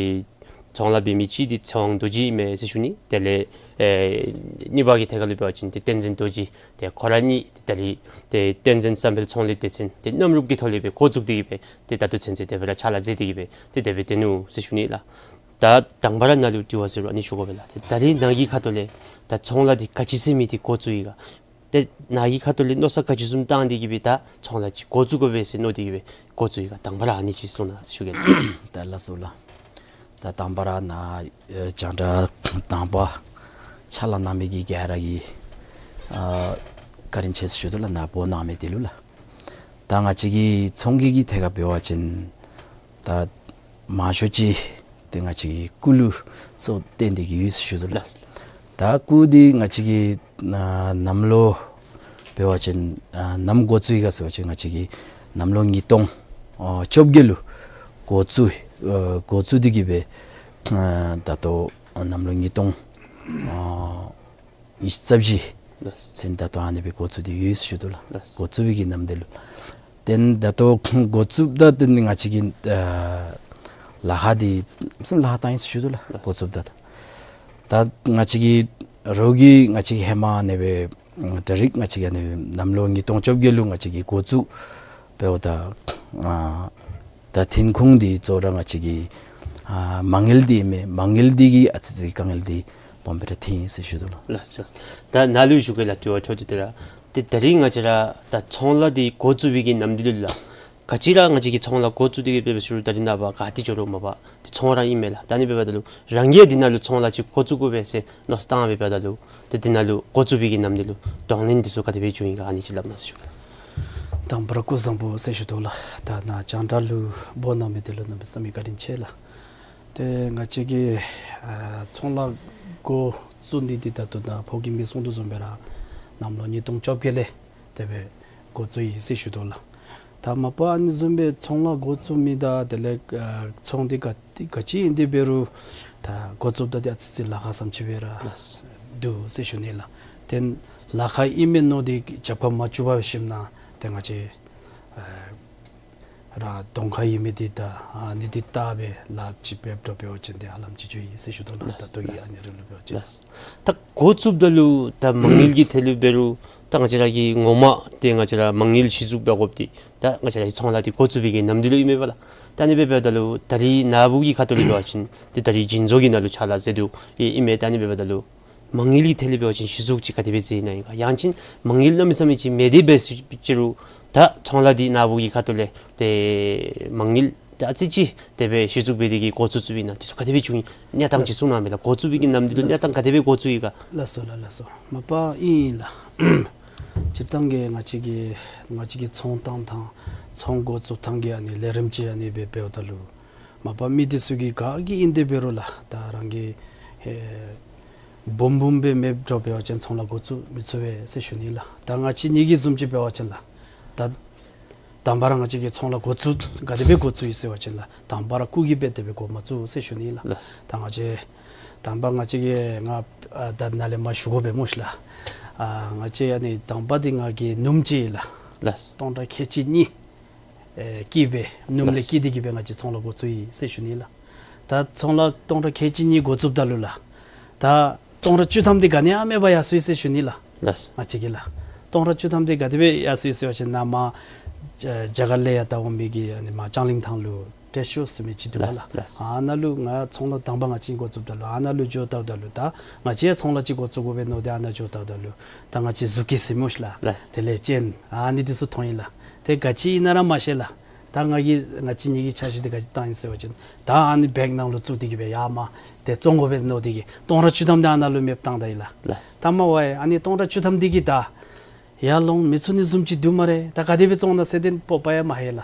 ཚོང་ལཱ་འབད་མི་གཅིག་འདི་ཚེ་དབང་རྡོ་རྗེ་ཨིན་མས་ཟེར་ཞུ་ནི། དེ་ལས་ཨེ་གཉིས་པ་གི་ཐད་ཁར་ལུ་འབད་བ་ཅིན་ཏེ་བསྟན་འཛིན་རྡོ་རྗེ། ཏེ་ཁོ་ར་གཉིས་ཏེ་ད་རིས་ཏེ་བསྟན་འཛིན་བསམ་འཕེལ་ཚོང་ལས་སྡེ་ཚན་ཏེ་མཉམ་རུབ་ཀྱི་ཐོག་ལས་སྦེ་འགོ་བཙུགས་ཏེ་གི་སྦེ་ཏེ་ད་ལྟོ་ཚུན་ཚོད་དེ་སྦེ་ར་ཕྱག་ལཱ་མཛད་དེ་གི་སྦེ་ཏེ་དེ་སྦེ་སྡོད་ནུག་ཟེར་ཞུ་ནི་ལགས། ད་དང་པ་ར་ནཱ་ལུ་དྲི་བ་ཟེར་རུང་ཨ་ནི་ཞུ་དགོ་པས་ལགས། ཏེ་ད་རིས་ནཱ་གི་ཁ་ཐུག་ལས་ད་ཚོང་ལཱ་འདི་ག་ཅི་ཟེར་མི་འདི་འགོ་བཙུགས་ཡི་ག། ཏེ་ནཱ་གི་ཁ་ཐུག་ལས་མནོ་བསམ་ག་ཅི་བཟུམ་བཏང་སྟེ་གི་སྦེ་ད་ཚོང་ལཱ་ཅིག་འགོ་བཙུགས་དགོ་པས་ཟེར་མནོ་སྟེ་གི་སྦེ་འགོ་བཙུགས་ཡི་ག། དང་པ་ར་ཨ་ནི་ཅིག་གསུང་གནང་ཟེར་ཞུ་གེ་ལགས། ད་ལགས་སོ་ལགས། ད་དང་པ་ར་ནཱ་ཨེ་རྒྱང་བསྒྲགས་དང་པ་ཕྱག་ལཱ་གནང་མི་གི་ག་ར་གི་ཨ་བཀའ་དྲིན་ཆེ་ཟེར་ཞུ་དོ་ལགས། ནཱ་འབོ་གནང་མི་དེ་ལུ་ལགས། ད་ང་བཅས་ཀྱི་ཚོང་གི་གི་ཐད་ཁར་འབད་བ་ཅིན་ད་མང་ཤོས་ཅིག་ཏེ་ང་བཅས་ཀྱི་སྐུ་ལུ་གཙོ་བཏོན་ཏེ་གི་ཡོད་ཟེར་ཞུ་དོ་ལགས། ལགས། ད་སྐུ་འདི་ང་བཅས་ཀྱི་ཨ་གནམ་ལོ་འབད་བ་ཅིན་ཨ་ནམ་འགོ་བཙུགས་ཡི་ག་ཟེར་བ་ཅིན་ང་བཅས་ཀྱི་གནམ་ལོ་ཉིས་སྟོང་ཨ་བཅོ་བརྒྱད་ལུ་འགོ་བཙུགས་ཨ་འགོ་བཙུགས་ཏེ་གི་སྦེ་ཨ་ད་ལྟོ་གནམ་ལོ་ཉིས་སྟོང་ཨ་ཉི་ཤུ་རྩ་བཞི་ལགས། ཚུན་ད་ལྟོ་ཨ་ནི་སྦེ་འགོ་བཙུགས་ཏེ་ཡོད་ཟེར་ཞུ་དོ་ལགས། ལགས། འགོ་བཙུགས་པའི་གི་ནམ་དེ་ལུ། ཏེ་ད་ལྟོ་འགོ་བཙུགསཔ་ད་ཏེ་ང་བཅས་ཀྱི་ཨ་ལཱ་ཁག་འདི་ལཱ་ཁག་བཏང་ཡི་ཟེར་ཞུ་དོ་ལགས། ལགས། འགོ་བཙུགསཔ་ད་ད་ད་ང་བཅས་ཀྱི་རོགས་ཀྱིས་ང་བཅས་ཀྱི་ཧེ་མ་ཨ་ནི་སྦེ་ད་རིས་ང་བཅས་ཀྱི་ཨ་ནི་གནམ་ལོ་ཉིས་སྟོང་བཅོ་བརྒྱད་ལུ་ང་བཅས་ཀྱི་འགོ་བཙུགས་འབདཝ་ད་ཨ་ད་ཐོན་ཁུངས་འདི་གཙོ་བོ་ར་ང་བཅས་ཀྱི་ཨ་མ་དངུལ་འདི་ཨིན་མས། མ་དངུལ་འདི་གིས་ཨ་ཙི་ཙི་དཀའ་ངལ་འདི་སྦོམ་སྦེ་ར་ཐོན་ཡི་ཟེར་ཞུ་དོ་ལགས། ལགས་ལགས། ད་ནཱ་ལུ་ཞུ་གེ་ལགས། དྲི་བ་འཕྲོ་མཐུད་དེ་ར། ཏེ་ད་རིས་ང་བཅས་ར་ད་ཚོང་ལཱ་འདི་འགོ་བཙུགས་པའི་གི་ནམ་དེ་ལུ་ལགས། ག་ཅི་ར་ང་བཅས་ཀྱིས་ཚོང་ལཱ་འགོ་བཙུགས་ཏེ་གི་འབད་འབད་ཞུ་རུང་ད་རིས་ནངས་པ་ག་ཏེ་འགྱོ་རུང་མ་པ་ཏེ་ཚོང་ར་ཨིན་མས་ལགས། ད་ཨ་ནི་འབདཝ་ད་ལུ་རང་གིས་འདི་ནང་ལུ་ཚོང་ལཱ་ཅིག་འགོ་བཙུགས་དགོ་པས་ཟེར་མནོ་བསམ་བཏང་འབདཝ་ད་ལུ་ཏེ་འདི་ནང་ལུ་འགོ་བཙུགས་པའི་གི་ནམ་དེ་ལུ་གདོང་ལེན་འདི་ཚུ་ག་དེ་སྦེ་བྱུང་ཡི་ག་ཨ་ནི་ཅིག་སླབ་གནང་ཟེར་ཞུ་གེ་ལགས། དང་པ་ར་སྐུ་གཟུགས་བཟང་པོ་ཟེར་ཞུ་དོ་ལགས། ད་ནཱ་རྒྱང་བསྒྲགས་ལུ་འབོ་གནང་མི་དེ་ལུ་གནམ་མེད་ས་མེད་བཀའ་དྲིན་ཆེ་ལགས། ཏེ་ང་བཅས་ཀྱིས་ཨ་ཚོང་ལཱ་འགོ་བཙུགས་ནི་འདི་ད་ལྟོ་ནཱ་ཕོ་རྒནམ་གིས་གསུངས་དོ་བཟུམ་སྦེ་ར་གནམ་ལོ་ཉིས་སྟོང་བཅོ་བརྒྱད་ལས་དེ་སྦེ་འགོ་བཙུགས་ཡི་ཟེར་ཞུ་དོ་ལགས། ད་མ་པ་ཨ་ནི་བཟུམ་སྦེ་ཚོང་ལཱ་འགོ་བཙུགས་མི་དང་དེ་ལས་ཨ་ཚོང་འདི་ག་ག་ཅི་ཨིན་ཏེ་འབད་རུང་ད་འགོ་བཙུགསཔ་ད་འདི་ཨ་ཙི་ཙི་ལཱ་ཁག་བཟུམ་ཅིག་སྦེ་ར་ལགས། འདུག་ཟེར་ཞུ་ནི་ལགས། ཏེ་ལཱ་ཁག་ཨིན་མས་མནོ་སྟེ་རྒྱབ་ཁར་མ་བཙུགས་པར་ཞིནམ་ན་ཏེ་ང་བཅས་ཨ་རང་གདོང་ཁར་ཡོད་མི་འདི་ད་ཨ་ནི་འདི་བལྟ་སྦེ་ལཱ་ཅིག་འབདཝ་འདྲཝ་འབད་བ་ཅིན་ཏེ་ཧ་ལམ་ཅིག་འགྱོ་ཡི་ཟེར་ཞུ་དོ་ལགས། ལགས། ད་ལྟོ་གི་ལགས། ཨ་ནི་རིང་ལུ་འབད་བ་ཅིན། ལགས། ད་འགོ་བཙུགསཔ་ད་ལུ་ད་མ་དངུལ་གྱི་ཐད་ལུ་འབད་རུང་ད་ང་བཅས་ར་གི་ངོ་མ་ཏེ་ང་བཅས་ར་མ་དངུལ་གཞི་བཙུགས་འབད་དགོཔ་འདི་ད་ང་བཅས་ར་གི་ཚོང་ལཱ་འདི་འགོ་བཙུགས་པའི་གི་ནམ་དུས་ལུ་ཨིན་མས་པ་ལགས། ད་ཨ་ནི་སྦེ་འབདཝ་ད་ལུ་ད་རིས་ནཱ་བུ་གི་ཁ་ཐུག་ལས་འབད་བ་ཅིན་ཏེ་ད་རིས་རྒྱུན་ཚོགས་ཀྱི་ནང་ལུ་ཕྱག་ལཱ་མཛད་དོ་ཨིན་མས། ད་ཨ་ནི་སྦེ་འབདཝ་ད་ལུ་མ་དངུལ་གྱི་ཐད་ལུ་འབད་བ་ཅིན་གཞི་བཙུགས་ཅིག་ག་དེ་སྦེ་མཛད་ནི་ཨིན་ག། ཡང་ཅིན་མ་དངུལ་གནམ་མེད་ས་མེད་ཅིག་མེད་དེ་འབད་ཞུ་ཅི་རུང་ད་ཚོང་ལཱ་འདི་ནཱ་བུ་གི་ཁ་ཐུག་ལས་ཏེ་མ་དངུལ་ད་ཨ་ཙི་ཅིག་དེ་སྦེ་གཞི་བཙུགས་འབད་དེ་གི་འགོ་བཙུགས་བཙུགསཔ་ཨིན་ན་འདི་ཚུ་ག་དེ་སྦེ་བྱུང་ཡི། གནས་སྟངས་ཅིག་གསུང་གནང་མས་ལགས། འགོ་བཙུགས་པའི་གི་ནམ་དུས་ལུ་གནས་སྟངས་ག་དེ་སྦེ་འགོ་བཙུགས་ཡི་ག། ལགས་སོ་ལགས། ལགས་སོ། མ་པ་ཨིན་ལགས། སྤྱིར་བཏང་གི་ང་བཅས་ཀྱི་ང་བཅས་ཀྱི་ཚོང་བཏང་ཐངས་ཚོང་འགོ་བཙུགས་ཐངས་ཀྱི་ཨ་ནི་ལས་རིམ་ཅིག་ཨ་ནི་སྦེ་འབདཝ་ད་ལུ་མ་པ་མི་འདི་ཚུ་གིས་ག་གིས་ཨིན་ཏེ་འབད་རུང་ལགས་ད་རང་གི་ཨེ་འབུམ་འབུམ་སྦེ་མེདཔ་འདྲཝ་འབད་བ་ཅིན་ཚོང་ལཱ་འགོ་བཙུགས་མི་ཚུགས་པས་ཟེར་ཞུ་ནི་ལགས། ད་ང་བཅས་གཉིས་ཀྱི་བཟུམ་ཅིག་འབད་བ་ཅིན་ལགས་ད་དང་པ་ར་ང་བཅས་ཀྱིས་ཚོང་ལཱ་འགོ་བཙུགས་ག་དེ་སྦེ་འགོ་བཙུགས་ཡི་ཟེར་བ་ཅིན་ལགས་དང་པ་ར་སྐུ་གིས་སྦེ་དེ་སྦེ་འགོ་མ་བཙུགས་ཟེར་ཞུ་ནི་ལགས། ལགས། ད་ང་བཅས་དང་པ་ང་བཅས་ཀྱིས་ང་ཨ་ད་ནཱ་ལས་མར་ཞུ་དགོ་པས་སྨོ་ཤི་ལགས། ཨ་ང་བཅས་ཨ་ནི་དང་པ་འདི་ང་གིས་སྣུམ་ཅིག་ལགས། ལགས། སྟོང་ཕྲག་ཁལ་གཅིག་གཉིས་ཨེ་བསྐྱིས་སྦེ་སྣུམ་ལས་ལགས། བསྐྱིས་ཏེ་གི་སྦེ་ང་བཅས་ཚོང་ལཱ་འགོ་བཙུགས་ཡི་ཟེར་ཞུ་ནི་ལགས། ད་ཚོང་ལཱ་སྟོང་ཕྲག་ཁལ་གཅིག་གཉིས་འགོ་བཙུགསཔ་ད་ལུ་ལགས་ད་སྟོང་ཕྲག་བཅུ་ཐམ་འདི་ག་ནི་ཡང་མེད་པར་ཡར་སོ་ཡི་ཟེར་ཞུ་ནི་ལགས། ལགས། ང་བཅས་ཀྱིས་ལགས་སྟོང་ཕྲག་བཅུ་ཐམ་འདི་ག་དེ་སྦེ་ཡར་སོ་ཡི་ཟེར་བ་ཅིན་ནཱ་མར་རྒྱ་གར་ལས་ཡར་ལྟ་འོང་མི་གི་ཨ་ནི་མར་ལྕང་གླིང་ཐང་ལུ་ཏེ་ཤོ་ཟེར་མི་ཅིག་འདུག་པ་ལགས། ལགས། ཨ་ནཱ་ལུ་ང་ཚོང་ལཱ་དང་པ་ང་བཅས་འགོ་བཙུགསཔ་ད་ལུ་ཨ་ནཱ་ལུ་འགྱོ་བལྟཝ་ད་ལུ་ད་ང་བཅས་ཡང་ཚོང་ལཱ་ཅིག་འགོ་བཙུགས་དགོ་པས་མནོ་སྟེ་ཨ་ནཱ་འགྱོ་བལྟཝ་ད་ལུ་ད་ང་བཅས་ཟུར་སྐྱིད་ཟེར་སྨོ་ཤི་ལགས། ལགས། དེ་ལས་ཅན་ཨ་ནི་འདི་ཚུ་མཐོང་ཡི་ལགས། ཏེ་ག་ཅི་ཨིན་ན་ར་མ་ཤེས་ལགས། ད་ང་གིས་ང་བཅས་གཉིས་ཀྱི་འཆར་གཞི་འདི་ག་ཅི་བཏང་ཡི་ཟེར་བ་ཅིན་ད་ཨ་ནི་བེག་ནང་ལུ་བཙུགས་ཏེ་གི་སྦེ་ཡར་མར་ཏེ་བཙོང་དགོ་པས་མནོ་སྟེ་གི་སྟོང་ཕྲག་བཅུ་ཐམ་འདི་ཨ་ནཱ་ལུ་མེདཔ་བཏང་ད་ཡི་ལགས། ལགས། ད་མར་འབད་ཨ་ནི་སྟོང་ཕྲག་བཅུ་ཐམ་འདི་གིས་ད་ཡར་ལོང་མི་ཚུགས་ནི་བཟུམ་ཅིག་འདུག་སྨ་རེ། ད་ག་དེ་སྦེ་བཙོང་ན་ཟེར་ཏེ་སྤོབས་པ་ཡང་མ་ལྷོད་ལགས།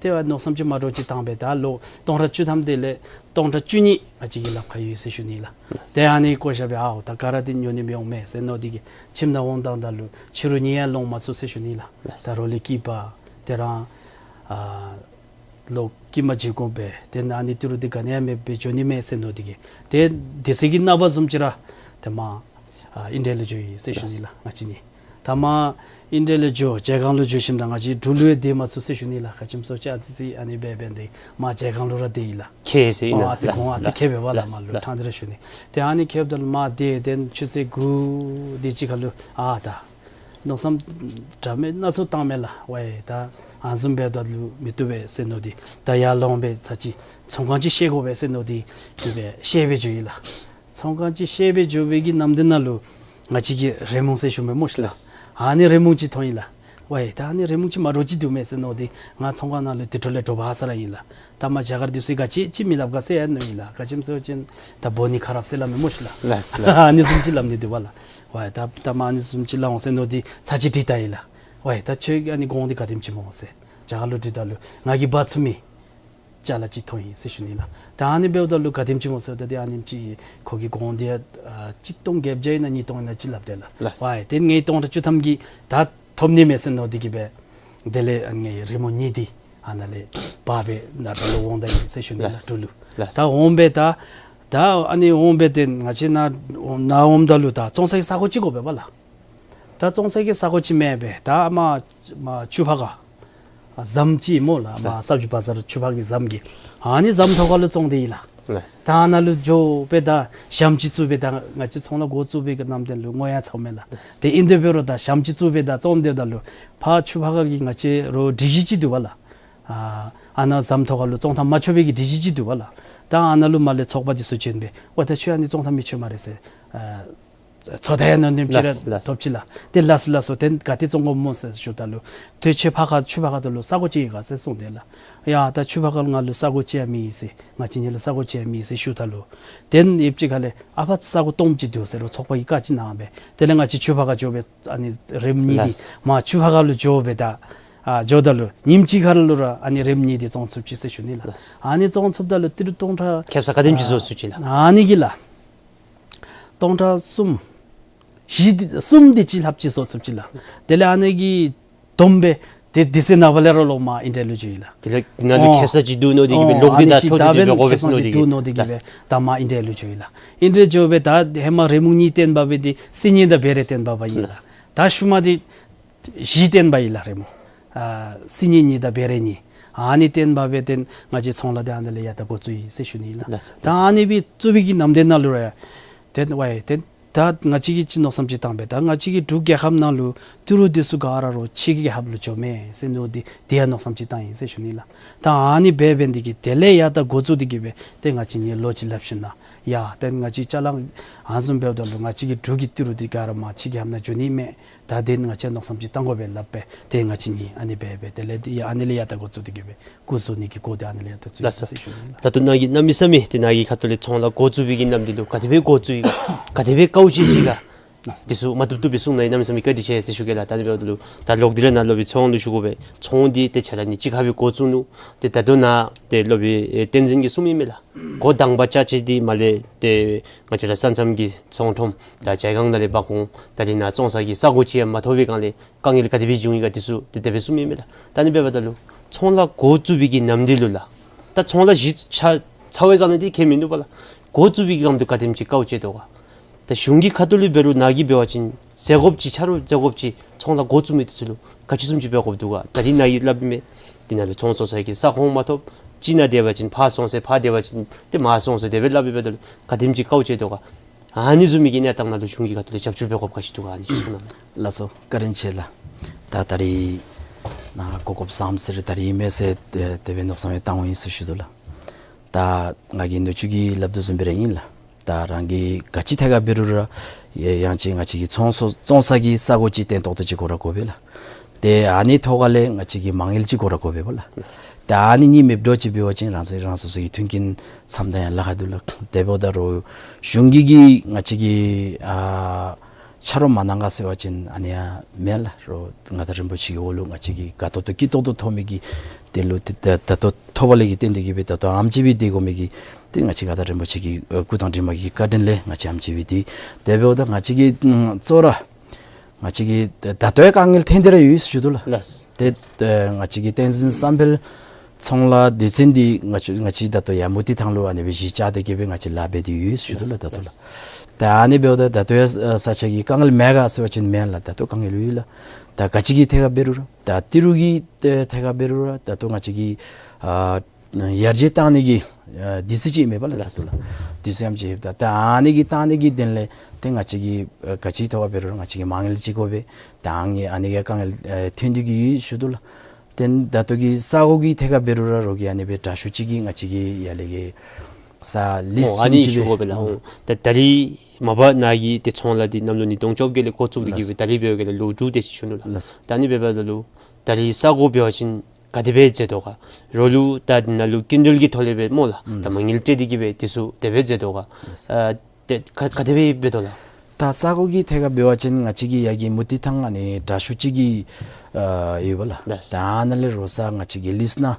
ཏེ་མནོ་བསམ་ཅིག་མ་འདྲཝ་ཅིག་བཏང་སྦེ་ད་ལོ་སྟོང་ཕྲག་བཅུ་ཐམ་འདི་ལས་སྟོང་ཕྲག་བཅུ་གཉིས་ང་བཅས་ཀྱི་ལགཔ་ཁར་ཡོད་ཟེར་ཞུ་ནི་ལགས། ཏེ་ཨ་ནི་བཀོ་བཞག་སྦེ་ཨའོ་ད་ག་ར་འདི་ཉོ་ནི་མི་འོང་མས་ཟེར་མནོ་སྟེ་གི་ཁྱིམ་ནང་འོང་བཏངམ་ད་ལུ་ཕྱི་རུ་ཉལ་ཡང་ལོང་མ་ཚུགས་ཟེར་ཞུ་ནི་ལགས། ད་རོགས་ལས་སྐྱིད་པ་ཏེ་རང་ཨ་ལོ་དཀྱིལ་མ་བརྗེ་དགོ་པས། ཏེ་ཨ་ནི་ཏི་རུ་འདི་ག་ནི་ཡང་མེདཔ་སྦེ་འགྱོ་ནི་མས་ཟེར་མནོ་སྟེ་གི་ཏེ་དེ་ཚེ་གི་ནངས་པ་བཟུམ་ཅིག་ར་ཏེ་མར་ཨ་ཨིན་ཌི་ཡ་ལུ་འགྱོ་ཡི་ཟེར་ཞུ་ནི་ལགས། ང་བཅས་གཉིས་ད་མར་ཨིན་ཌི་ཡ་ལུ་འགྱོ་ཇལ་ཁང་ལུ་འགྱོ་ཞིནམ་ད་ང་བཅས་འབྲུག་ལུ་ཡང་སྡོད་མ་ཚུགས་ཟེར་ཞུ་ནི་ལགས། ག་ཅི་སྨོ་ཟེར་བ་ཅིན་ཨ་ཙི་ཙི་ཨ་ནི་སྦེ་སྦེ་འདི་མར་ཇལ་ཁང་ལུ་ར་སྡོད་ཡི་ལགས། ཁེ་ཟེར་ཨིན་ཨོ་ན་ཨ་ཙི་ལགས་གོང་ཨ་ཙི་ལགས་ཁེ་སྦེ་བ་ལགས། ལགས་མར་ལུ་ལགས། ཐང་འདི་ར་ཞུ་ནི། ཏེ་ཨ་ནི་ཁེ་སྦེ་ད་ལུ་མར་སྡོད་ཏེ་ཆུ་ཚོད་དགུ་དེ་ཅིག་ཁར་ལུ་ཨ་ད་མནོ་བསམ་འདྲ་མིན་སྣ་ཚོགས་བཏང་མས་ལགས། ཝའེ་ད་ཨ་བཟུམ་སྦེ་ད་ལུ་མི་བཏུབ་པས་ཟེར་མནོ་སྟེ་ད་ཡར་ལོང་སྦེ་ཚར་ཅིག་ཚོང་ཁང་ཅིག་བཤལ་དགོ་པས་ཟེར་མནོ་སྟེ་དེ་སྦེ་བཤལ་སྦེ་འགྱོ་ཡི་ལགས། ཚོང་ཁང་ཅིག་བཤལ་སྦེ་འགྱོ་བའི་གི་ནམ་དེ་ནང་ལུ་ང་བཅས་ཀྱི་རེ་སྨོན་ཟེར་ཞུ་མི་སྨོ་ཤི་ལགས། ཨ་ནི་རེ་སྨོན་ཅིག་མཐོང་ཡི་ལགས། ཝའི་ད་ཨ་ནི་རི་མོ་ཅིག་མ་འདྲཝ་ཅིག་འདུག་མས་ཟེར་མནོ་སྟེ་ང་ཚོང་ཁང་ནང་ལུ་དེ་འཕྲོ་ལས་དྲོ་པ་ཧ་སག་ར་ཨིན་ལགས། ད་མ་རྒྱ་གར་འདི་ཚུ་གིས་ག་ཅི་ཅིག་མི་སླབ་ག་ཟེར་ཡང་མནོ་ཡི་ལགས། ག་ཅི་སྨོ་ཟེར་བ་ཅིན་ད་འབོ་ནི་ཁ་རགཔ་ཟེར་སླབ་མས་སྨོ་ཤིག་ལགས། ལགས་ལགས། ཨ་ནི་བཟུམ་ཅིག་སླབ་ནི་འདུག་པ་ལགས། ཝའི་ད་ད་མ་ཨ་ནི་བཟུམ་ཅིག་སླབ་འོང་ཟེར་མནོ་སྟེ་ཚར་གཅིག་དྲིས་ད་ཡི་ལགས། ཝའི་ད་ཁྱོད་ཨ་ནི་གོང་འདི་ག་དེམ་ཅིག་སྨོ་ཟེར། རྒྱ་གར་ལུ་དྲིས་ད་ལུ་ང་གིས་འབག་ཚུགས་མི་ཅ་ལ་ཅིག་ཐོབ་ཡི་ཟེར་ཞུ་ནི་ལགས། ད་ཨ་ནི་འབདཝ་ད་ལུ་ག་དེམ་ཅིག་སྨོ་ཟེརཝ་ད་དེ་ཨ་ནེམ་ཅིག་ཁོ་གིས་གོང་འདི་ཨ་གཅིག་སྟོང་བརྒྱད་བརྒྱ་ཨིན་ན་གཉིས་སྟོང་ཨིན་ན་ཅིག་སླབ་སྟེ་ལགས། ལགས། ཝའི་དེ་ངེའི་སྟོང་ཕྲག་བཅུ་ཐམ་གྱིས་ད་ཐོབ་ནི་མས་ཟེར་མནོ་སྟེ་གིས་སྦེ་དེ་ལས་ཨ་ནི་ངེའི་རི་མོ་གཉིས་འདི་ཨ་ནཱ་ལས་འབག་སྦེ་ནཱ་ད་ལུ་འོང་ད་ཡི་ཟེར་ཞུ་ནི་ལགས། ལགས། འབྲུག་ལུ། ལགས། ད་འོང་སྦེ་ད་ད་ཨ་ནི་འོང་སྦེ་དེ་ང་བཅས་ནཱ་ནཱ་འོངམ་ད་ལུ་ད་བཙོང་ས་གི་ས་གོ་ཅིག་དགོ་པས་པ་ལགས། ད་བཙོང་ས་གི་ས་གོ་ཅིག་མེད་པས། ད་མ་མ་ཆུ་ཕག་ཁ་ཟམ་ཅིག་སྨོ་ལགས། མ་ལགས། སབ་ཇི་བ་ཛར་ཆུ་ཕག་གི་ཟམ་གྱི་ཨ་ནི་ཟམ་ཐོག་ཁ་ལུ་བཙོང་སྟེ་ཡི་ལགས། ལགས། ད་ནཱ་ལུ་འགྱོ་སྦེ་ད་ཞྭམོ་ཅིག་བཙུགས་སྦེ་ད་ང་བཅས་ཚོང་ལཱ་འགོ་བཙུགས་པའི་གི་ནམ་དེ་ལུ་བསྔོ་ཡང་ཚརཝ་མས་ལགས། ལགས། དེ་ཨིན་དེ་འབད་རུང་ད་ཞྭམོ་ཅིག་བཙུགས་སྦེ་ད་བཙོང་སྡོདཔ་ད་ལུ་ཕར་ཆུ་ཕག་ཁ་གི་ང་བཅས་རོགས་སྒྲིག་གཞི་ཅིག་འདུག་པ་ལགས། ཨ་ཨ་ནཱ་ཟམ་ཐོག་ཁ་ལུ་བཙོང་ཐངས་མ་ཆོག་པའི་གི་སྒྲིག་གཞི་ཅིག་འདུག་པ་ལགས། ད་ཨ་ནཱ་ལུ་མར་ལས་ཚོགས་པ་འདི་ཚུ་བྱོན་སྦེ་ཝའི་ད་ཁྱོད་ཨ་ནི་བཙོང་ཐངས་མི་ཆོག་སྨ་རེ་ཟེར། ཨ་ཚོད་ལྟ་ཡང་ནོར་འདེམས་ཅིག་ར་ལགས་ལགས། ཐོབ་ཅི་ལགས། དེ་ལགས་སོ་ལགས་སོ། དེ་ག་ཏེ་བཙོང་དགོཔ་སྨོ་ཟེར་ཞུཝ་ད་ལུ་ཏེ་ཁྱོད་ཕར་ཁ་ཆུ་ཕག་ཁ་ད་ལུ་ས་གོ་ཅིག་ཡོད་ག་ཟེར་གསུངས་ཏེ་ལགས། ཡ་ད་ཆུ་ཕག་ཁ་ལུ་ང་ལུ་ས་གོ་ཅིག་ཡང་མེད་ཟེར། ང་བཅས་གཉིས་ལུ་ས་གོ་ཅིག་ཡང་མེད་ཟེར་ཞུཝ་ད་ལུ་དེ་ཡུདཔ་ཅིག་ཁ་ལས་ཨ་ཕར་ས་གོ་སྟོངམ་ཅིག་འདུག་ཟེར་རོགས་ཚོགས་པ་གིས་བཀའ་ཅིག་གནང་སྦེ་དེ་ལས་ང་བཅས་ཆུ་ཕག་ཁ་འགྱོ་སྦེ་ཨ་ནི་རི་མོ་གཉིས་འདི་ལགས། མར་ཆུ་ཕག་ཁ་ལུ་འགྱོ་སྦེ་ད་ཨ་འགྱོཝ་ད་ལུ་ཉིནམ་གཅིག་ཁར་ལུ་ར་ཨ་ནི་རི་མོ་གཉིས་འདི་བཙོང་ཚུགས་ཅི་ཟེར་ཞུ་ནི་ལགས། ལགས། ཨ་ནི་བཙོང་ཚུགསཔ་ད་ལུ་ཏི་རུ་སྟོང་ཕྲག་ཁེབ་ས་ག་དེམ་ཅིག་བཟོ་ཚུགས་ཅི་ལགས། ཨ་ནི་གི་ལགས། སྟོང་ཕྲག་གསུམ། བཞི་འདི་གསུམ་འདི་ཅིག་ལྷགཔ་ཅིག་བཟོ་ཚུགས་ཅི་ལགས། དེ་ལས་ཨ་ནི་གི་བསྡོམས་སྦེ་དེ་དེ་ཚེ་ནངས་པ་ལས་ར་ལོག་མར་ཨིན་ཌི་ཡ་ལུ་འགྱོ་ཡི་ལགས། དེ་ལས་ནཱ་ལུ་ཨོ་ཁེབ་ས་ཅིག་འདུག་མནོ་སྟེ་གིས་སྦེ་ཨོ་ལོག་སྟེ་ད་ཨ་ནི་ཅིག་ད་འབད་ཁེབ་ས་ཅིག་འདུག་མནོ་སྟེ་གིས་སྦེ་ད་མར་ཨིན་ཌི་ཡ་ལུ་འགྱོ་ཡི་ལགས། ཨིན་ཌི་ཡ་འགྱོ་སྦེ་ད་ཧེ་མ་རི་མོ་གཉིས་བཏོན་པ་སྦེ་འདི་སི་ཉི་དང་བེ་རེ་བཏོན་པ་སྦེ་ཨིན་ལགས། ལགས། ད་ཤུལ་མ་འདི་བཞི་བཏོན་པ་ཨིན་ལགས་རི་མོ། ཨ་སི་ཉི་གཉིས་དང་བེ་རེ་གཉིས། ཨ་ནི་བཏོན་པ་སྦེ་དེ་ང་བཅས་ཚོང་ལཱ་འདི་ཨ་ནཱ་ལས་ཡར་ད་འགོ་བཙུགས་ཡི་ཟེར་ཞུ་ནི་ཨིན་ལགས། ལགས་སོ། ད་ཨ་ནི་སྦེ་བཙུགས་པའི་གི་ནམ་དེ་ནང་ལུ་ར་ཡ་དེ་ཝའི་དེ་ད་ང་བཅས་ཀྱིས་ཅིག་མནོ་བསམ་ཅིག་བཏང་སྦེ་ད་ང་བཅས་ཀྱི་འབྲུག་རྒྱལ་ཁབ་ནང་ལུ་ཏི་རུ་འདི་ཚུ་ག་ར་རོགས་ཕྱི་རྒྱལ་ཁབ་ལུ་འགྱོཝ་མས་ཟེར་མནོ་སྟེ་དེ་ཡང་མནོ་བསམ་ཅིག་བཏང་ཡི་ཟེར་ཞུ་ནི་ལགས། ད་ཨ་ནི་སྦེ་འབད་ནི་དེ་གིས་དེ་ལས་ཡར་ད་འགོ་བཙུགས་ཏེ་གིས་སྦེ་ཏེ་ང་བཅས་གཉིས་ལོ་ཅིག་སླབ་ཞིནམ་ལས་ཡ་ཏེ་ང་བཅས་ཅ་ལ་ཨ་ནི་བཟུམ་འབདཝ་ད་ལུ་ང་བཅས་ཀྱི་འབྲུག་གི་ཏི་རུ་འདི་ག་ར་མར་ཕྱི་རྒྱལ་ཁབ་ནང་འགྱོ་ནི་མས། ད་དེ་ང་བཅས་མནོ་བསམ་ཅིག་བཏང་དགོ་པས་སླབ་སྦེ་ཏེ་ང་བཅས་གཉིས་ཨ་ནི་སྦེ་སྦེ་དེ་ལས་ཏེ་ཡ་ཨ་ནི་ལས་ཡར་ད་འགོ་བཙུགས་ཏེ་གིས་སྦེ་སྐུ་བཟོ་ནི་གི་འགོ་འདི་ཨ་ནི་ལས་ཡར་ད་བཙུགས་ཡི་ལགས་སོ། ཟེར་ཞུ་ནི་ལགས། ད་ལྟོ་ནཱ་གིས་གནམ་མེད་ས་མེད་ཏེ་ནཱ་གི་ཁ་ཐུག་ལས་ཚོང་ལཱ་འགོ་བཙུགས་པའི་གི་གནམ་དུས་ལུ་ག་དེ་སྦེ་འགོ་བཙུགས་ཡི་ག་དེ་སྦེ་དཀའཝ་སྤྱད་ཅི་ག་དེ་ཚུ་མ་བཏུབ་བཏུབ་སྦེ་གསུང་གནང་ཡི། གནམ་མེད་ས་མེད་བཀའ་དྲིན་ཆེ་ཟེར་ཞུ་གེ་ལགས། ད་ཨ་ནི་འབདཝ་ད་ལུ་ད་ལོག་སྟེ་ར་ནཱ་སློབ་དཔོན་ཚོང་ལུ་ཞུ་དགོ་པས། ཚོང་འདི་ཏེ་ཆ་ར་ནི་གཅིག་ཁར་སྦེ་འགོ་བཙུགས་ནུག། ཏེ་ད་ལྟོ་ནཱ་ཏེ་སློབ་དཔོན་ཨེ་བསྟན་འཛིན་གྱིས་གསུངམ་ཨིན་མས་ལགས། འགོ་དང་པ་རྐྱབ་ཅི་འདི་མར་ལས་ཏེ་ང་བཅས་ར་ས་མཚམས་ཀྱི་ཚོང་ཁྲོམ་ད་ཇའི་སྒང་ནང་ལས་འབག་འོང་། ད་འདི་ནང་བཙོང་ས་གི་ས་གོ་ཅིག་ཡང་མ་ཐོབ་པའི་སྒང་ལས་དཀའ་ངལ་ག་དེ་སྦེ་བྱུང་ཡི་ག་དེ་ཚུ་ཏེ་དེ་སྦེ་གསུངམ་ཨིན་མས་ལགས། ད་ཨ་ནི་འབདཝ་ད་ལུ་ཚོང་ལཱ་འགོ་བཙུགས་པའི་གི་གནམ་དུས་ལུ་ལགས། ད་ཚོང་ལཱ་གཞི་ཆགས་ཚར་བའི་སྒང་ལས་འདི་ཁྱད་མིན་འདུག་པ་ལགས། འགོ་བཙུགས་པའི་གི་སྒང་དུ་ག་དེམ་ཅིག་དཀའཝ་སྤྱད་དོ་ག། ད་གཞུང་གི་ཁ་ཐུག་ལས་འབད་རུང་ནཱ་གིས་འབད་བ་ཅིན་ཟད་དགོཔ་ཅིག་ཆ་རོགས་ཟད་དགོཔ་ཅིག་ཚོང་ལཱ་འགོ་བཙུགས་མི་འདི་ཚུ་ལུ་ག་ཅི་བཟུམ་ཅིག་འབད་དགོཔ་འདུག་ག། ད་འདི་ནཱ་གིས་སླབ་མི་འདི་ནང་ལུ་ཚོང་བཙོང་ས་གི་ས་ཁོངས་མ་ཐོབ། གཅིག་ནང་སྡོད་པ་ཅིན་ཕར་སོང་ཟེར་ཕར་སྡོད་པ་ཅིན་ཏེ་མར་སོང་ཟེར་དེ་སྦེ་སླབ་ཨིན་པས། ད་ལུ་ག་དེམ་ཅིག་དཀའཝ་སྤྱད་དོ་ག། ཨ་ནི་བཟུམ་མའི་གི་གནས་སྟངས་ནང་ལུ་གཞུང་གི་ཁ་ཐུག་ལས་རྒྱབ་སྐྱོར་འབད་དགོཔ་ག་ཅི་འདུག་ག། ཨ་ནི་ཅིག་གསུང་གནང་། ལགས་སོ། བཀའ་དྲིན་ཆེ་ལགས། ད་ད་རིས་ནཱ་གོ་སྐབས་བཟངམ་ཟེར་ད་རིས་མེད་ཟེར་ཏེ་དེ་སྦེ་མནོ་བསམ་ཡང་བཏང་འོང་ཡི་ཟེར་ཞུ་དོ་ལགས། ད་ང་གིས་ནུ་གཅུང་གིས་སླབ་དོ་བཟུམ་སྦེ་ར་ཨིན་ལགས། ད་རང་གིས་ག་ཅི་ཐད་ཁར་འབད་རུང་ར་ཡ་ཡང་ཅིན་ང་བཅས་ཀྱི་ཚོང་ཚོང་ཚོང་ས་གི་ས་གོ་ཅིག་བརྟན་ཏོག་ཏོ་ཅིག་དགོ་ར་དགོ་པས་ལགས། ཏེ་ཨ་ནི་ཐོག་ཁ་ལས་ང་བཅས་ཀྱི་མ་དངུལ་ཅིག་དགོ་ར་དགོ་པས་པ་ལགས། ཏེ་ཨ་ནི་གཉིས་མེདཔ་འདྲཝ་ཅིག་འབད་བ་ཅིན་རང་སོ་རང་སོ་སོ་གི་མཐུན་རྐྱེན་འཚམ་ད་ཡང་ལཱ་ཁག་འདུག་ལགས། དེ་འབདཝ་ད་རོགས་གཞུང་གིས་གིས་ང་བཅས་ཀྱི་ཨ་ཆ་རོགས་མ་གནང་ག་ཟེར་བ་ཅིན་ཨ་ནི་ཡང་མེན་ལགས། རོགས་མངའ་བདག་རིན་པོ་ཆེ་གི་འོག་ལུ་ང་བཅས་ཀྱིས་དགའ་ཏོག་ཏོ་སྐྱིད་ཏོག་ཏོ་ཐོབ་མི་གི་དེ་ལུ་ཏེ་ད་ད་ལྟོ་ཐོབ་པ་ལས་ཀྱི་རྟེན་འདི་གིས་སྦེ་ད་ལྟོ་ཨེམ་ཅིག་སྦེ་སྡོད་དགོ་མི་གི་ཏེ་ང་བཅས་མངའ་བདག་རིན་པོ་ཆེ་གི་ཨ་སྐུ་དང་གྲིབ་མ་གི་བཀའ་དྲིན་ལས་ང་བཅས་ཨེམ་ཅིག་སྦེ་སྡོད། དེ་འབདཝ་ད་ང་བཅས་ཀྱིས་ཨམ་གཙོ་བོ་ར་ང་བཅས་ཀྱིས་ད་ལྟོ་ཡང་དཀའ་ངལ་ཐོན་ཏེ་ར་ཡོད་ཟེར་ཞུ་དོ་ལགས། ལགས། ཏེ་ཨ་ང་བཅས་ཀྱི་བསྟན་འཛིན་བསམ་འཕེལ་ཚོང་ལཱ་སྡེ་ཚན་འདི་ང་བཅས་ང་བཅས་ད་ལྟོ་ཡང་མུ་སྟེགས་ཐང་ལུ་ཨ་ནི་སྦེ་གཞི་བཅག་སྟེ་གིས་སྦེ་ང་བཅས་ལཱ་འབད་དེ་ཡོད་ཟེར་ཞུ་དོ་ལགས། ད་ལྟོ་ལགས། ད་ཨ་ནི་འབདཝ་ད་ད་ལྟོ་ཡང་ས་ཆ་གི་དཀའ་ངལ་མེད་ག་ཟེར་བ་ཅིན་མེན་ལགས། ད་ལྟོ་དཀའ་ངལ་ཡོད་ལགས། ད་ག་ཅི་གི་ཐད་ཁར་འབད་རུང་ར་ད་ཏི་རུ་གི་ཐད་ཁར་འབད་རུང་ར་ད་ལྟོ་ང་བཅས་ཀྱི་ཨ་ཡར་རྒྱས་བཏང་ནི་གི་ཨ་དུས་ཚོད་ཅིག་མེད་པ་ལགས། ད་ལྟོ་ལགས། དུས་ཚོད་ཡང་ཅིག་ད་ད་ཨ་ནི་གི་བཏང་ནི་གི་དོན་ལས་ཏེ་ང་བཅས་ཀྱིས་ཨ་ག་ཅི་ཐོག་ཁར་འབད་རུང་ར་ང་བཅས་ཀྱིས་མ་དངུལ་ཅིག་དགོ་པས། ད་ཨ་ནི་ཨ་ནི་གི་དཀའ་ངལ་ཨ་ཐོན་ཏེ་གིས་ཡོད་ཟེར་ཞུ་དོ་ལགས། ཏེ་ད་ལྟོ་གི་ས་གོ་གི་ཐད་ཁར་འབད་རུང་ར་རོགས་ཀྱིས་ཨ་ནི་སྦེ་དྲག་ཤོས་ཅིག་གིས་ང་བཅས་ཀྱི་ཡར་ལས་ཀྱི་ ས་ལིསི་ཨོ་ཨ་ནི་ཅིག་ཞུ་དགོ་པས་ལགས། ཨོ་ད་ད་རིས་མ་པ་ནཱ་གི་ཏེ་ཚོང་ལཱ་འདི་གནམ་ལོ་ཉིས་སྟོང་བཅོ་བརྒྱད་ལས་འགོ་བཙུགས་ཏེ་གི་སྦེ་ད་རིས་འབད་བའི་སྒང་ལས་ལོ་དྲུག་དེ་ཅིག་ཞུ་ནུག་ལགས། ལགས་སོ། ད་ཨ་ནི་འབདཝ་ད་ལུ་ད་རིས་ས་གོ་འབད་བ་ཅིན་ག་དེ་སྦེ་མཛད་དོ་ག། རོགས་ལུ་ད་འདི་ནང་ལུ་སྐྱིན་འགྲུལ་གྱི་ཐོག་ལས་སྦེ་སྨོ་ལགས། ད་མ་དངུལ་སྤྲོད་དེ་གི་སྦེ་དེ་ཚུ་དེ་སྦེ་མཛད་དོ་ག། ལགས་སོ། ཨ་ཏེ་ག་ག་དེ་སྦེ་འབད་དོ་ལགས། ད་ས་གོ་གི་ཐད་ཁར་འབད་བ་ཅིན་ང་བཅས་ཀྱི་ཡ་གི་མུ་སྟེགས་ཐང་ཨ་ནི་དྲག་ཤོས་ཅིག་གི་ཨ་ཡོད་པ་ལགས། ལགས། ད་ཨ་ནཱ་ལས་རོགས་ས་ང་བཅས་ཀྱིས་ལིསི་ནང་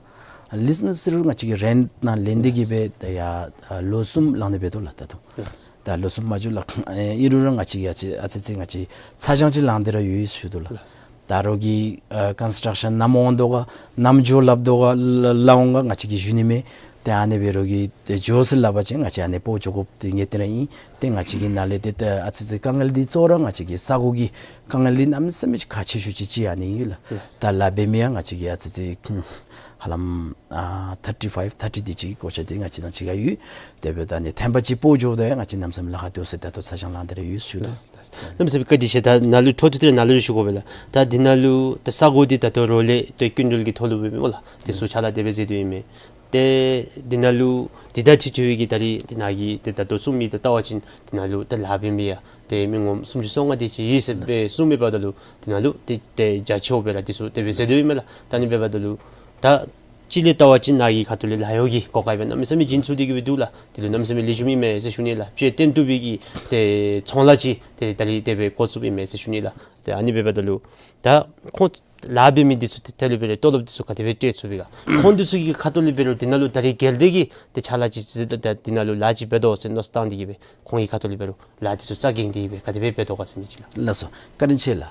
ལིསི་ནང་ཟེར་རུང་ང་བཅས་ཀྱིས་རེནཊ་ནང་ལེན་ཏེ་གི་སྦེ་ད་ཡ་ཨ་ལོ་གསུམ་ལང་ནི་འབད་དོ་ལགས་ད་ལྟོ། ལགས། ད་ལོ་གསུམ་མ་འགྱོ་ལགས། ཨེ་ཨིན་རུང་ར་ང་བཅས་ཀྱིས་ཨ་ཙི་ཨ་ཙི་ཅིག་ང་བཅས་ཚ་གྱང་ཅིག་ལང་སྟེ་ར་ཡོད་ཞུ་དོ་ལགས། ལགས། ད་རོགས་ཀྱིས་ཨ་ཀོན་སི་ཊག་ཤཱན་ནམ་འོང་དོ་ག་ནམ་འགྱོ་སླབ་དོ་ག་སླབ་འོང་ག་ང་བཅས་ཀྱིས་ཞུ་ནི་མེད། ཏེ་ཨ་ནི་འབད་རོགས་ཀྱིས་ཏེ་འགྱོ་ཟེར་སླབ་པ་ཅིན་ང་བཅས་ཨ་ནི་སྤོ་འགྱོ་དགོཔ་འདི་ངེས་གཏན་ར་ཨིན། ཏེ་ང་བཅས་ཀྱི་ནཱ་ལས་ཏེ་ཏེ་ཨ་ཙི་ཅིག་དཀའ་ངལ་འདི་གཙོ་བོ་ར་ང་བཅས་ཀྱི་ས་གོ་གི་དཀའ་ངལ་འདི་གནམ་མེད་ས་མེད་ཁག་ཆེ་ཤོས་ཅིག་ཅིག་ཨ་ནི་ཨིན་ལགས། ལགས། ད་ལཱ་འབད་མི་ཡང་ང་བཅས་ཀྱི་ཨ་ཙི་ཅིག་ཧ་ལམ་ཨ་ཐར་ཊི་ཕའིབ་ཐར་ཊི་དེ་ཅིག་གི་གོ་ཆ་འདི་ང་བཅས་དང་གཅིག་ཁར་ཡོད། དེ་འབདཝ་ད་ཨ་ནི་ཐེམ་པ་ཅིག་སྤོ་འགྱོཝ་ད་ཡང་ང་བཅས་གནམ་མེད་ས་མེད་ལཱ་ཁག་འདུག་ཟེར་ད་ལྟོ་ཚ་གྱང་ལང་སྟེ་ར་ཡོད་ཞུ་དོ། ལགས། གནམ་མེད་ས་མེད་བཀའ་དྲིན་ཆེ། ད་ནཱ་ལུ་འཕྲོ་མཐུད་དེ་ནཱ་ལུ་ཞུ་དགོ་པས་ལགས། ད་འདི་ནང་ལུ་ད་ས་གོ་འདི་ད་ལྟོ་རོགས་ལས་ཏེ་སྐྱིན་འགྲུལ་གྱི་ཐོག་ལུ་འབད་མི་སྨོ་ལགས། དེ་ཚུ་ཕྱག་ལཱ་དེ་སྦེ་མཛད་དོ་ཨིན་མས། ཏེ་འདི་ནང་ལུ་འདི་དང་འཁྲིལ་ཏེ་གི་ད་རིས་འདི་ནང་གི་ཏེ་ད་ལྟོ་གསུང་མི་དང་བལྟ་བ་ཅིན་འདི་ནང་ལུ་ད་ལཱ་འབད་མི་ཡང་ཏེ་མི་ངོམ་སུམ་ཅུ་སོ་ལྔ་དེ་ཅིག་ཡོད་ཟེར་སྦེ་གསུངས་མི་འབདཝ་ད་ལུ་འདི་ནང་ལུ་ཏེ་ཏེ་རྒྱ་ཆེཝ་སྦེ་ར་དེ་ཚུ་དེ་སྦེ་མཛད་དོ་ཨིན་མས་ལགས། ད་ཨ་ནི་འབདཝ་ད་ལུ་ད་གཅིག་ལས་བལྟ་བ་ཅིན་ནཱ་གི་ཁ་ཐུག་ལས་ལཱ་གཡོག་གི་གོ་སྐབས་སྦེ་གནམ་མེད་ས་མེད་བྱིན་ཚུགས་ཏེ་གི་སྦེ་འདུག་ལགས། དེ་ལུ་གནམ་མེད་ས་མེད་ལེགས་ཤོམ་ཨིན་མས་ཟེར་ཞུ་ནི་ལགས། དཔྱེ་བཏོན་བཏུབ་པའི་གི་ཏེ་ཚོང་ལཱ་ཅིག་ཏེ་ད་རིས་དེ་སྦེ་འགོ་བཙུགསཔ་ཨིན་མས་ཟེར་ཞུ་ནི་ལགས། ཏེ་ཨ་ནི་འབདཝ་ད་ལུ་ད་ཁོང་ལཱ་འབད་མི་འདི་ཚུ་ཏེ་དེ་ལུ་འབད་རུང་ཏོ་ལོབ་འདི་ཚུ་ག་དེ་སྦེ་སྤྲོད་ཚུགས་པས་ག། ཁོང་འདི་ཚུ་གི་ཁ་ཐུག་ལས་འབད་རུང་འདི་ནང་ལུ་ད་རིས་གལ་ཏེ་གི་ཏེ་ཕྱག་ལཱ་ཅིག་ཟེར་ད་འདི་ནང་ལུ་ལཱ་ཅིག་འབད་དོ་ཟེར་མནོ་བསམ་བཏང་སྟེ་གི་སྦེ་ཁོང་གི་ཁ་ཐུག་ལས་འབད་རུང་ལཱ་འདི་ཚུ་རྩ་འགེངས་ཏེ་གི་སྦེ་ག་དེ་སྦེ་འབད་དོ་ག་ཟེར་མི་ཅིག་ལགས། ལགས་སོ། བཀའ་དྲིན་ཆེ་ལགས།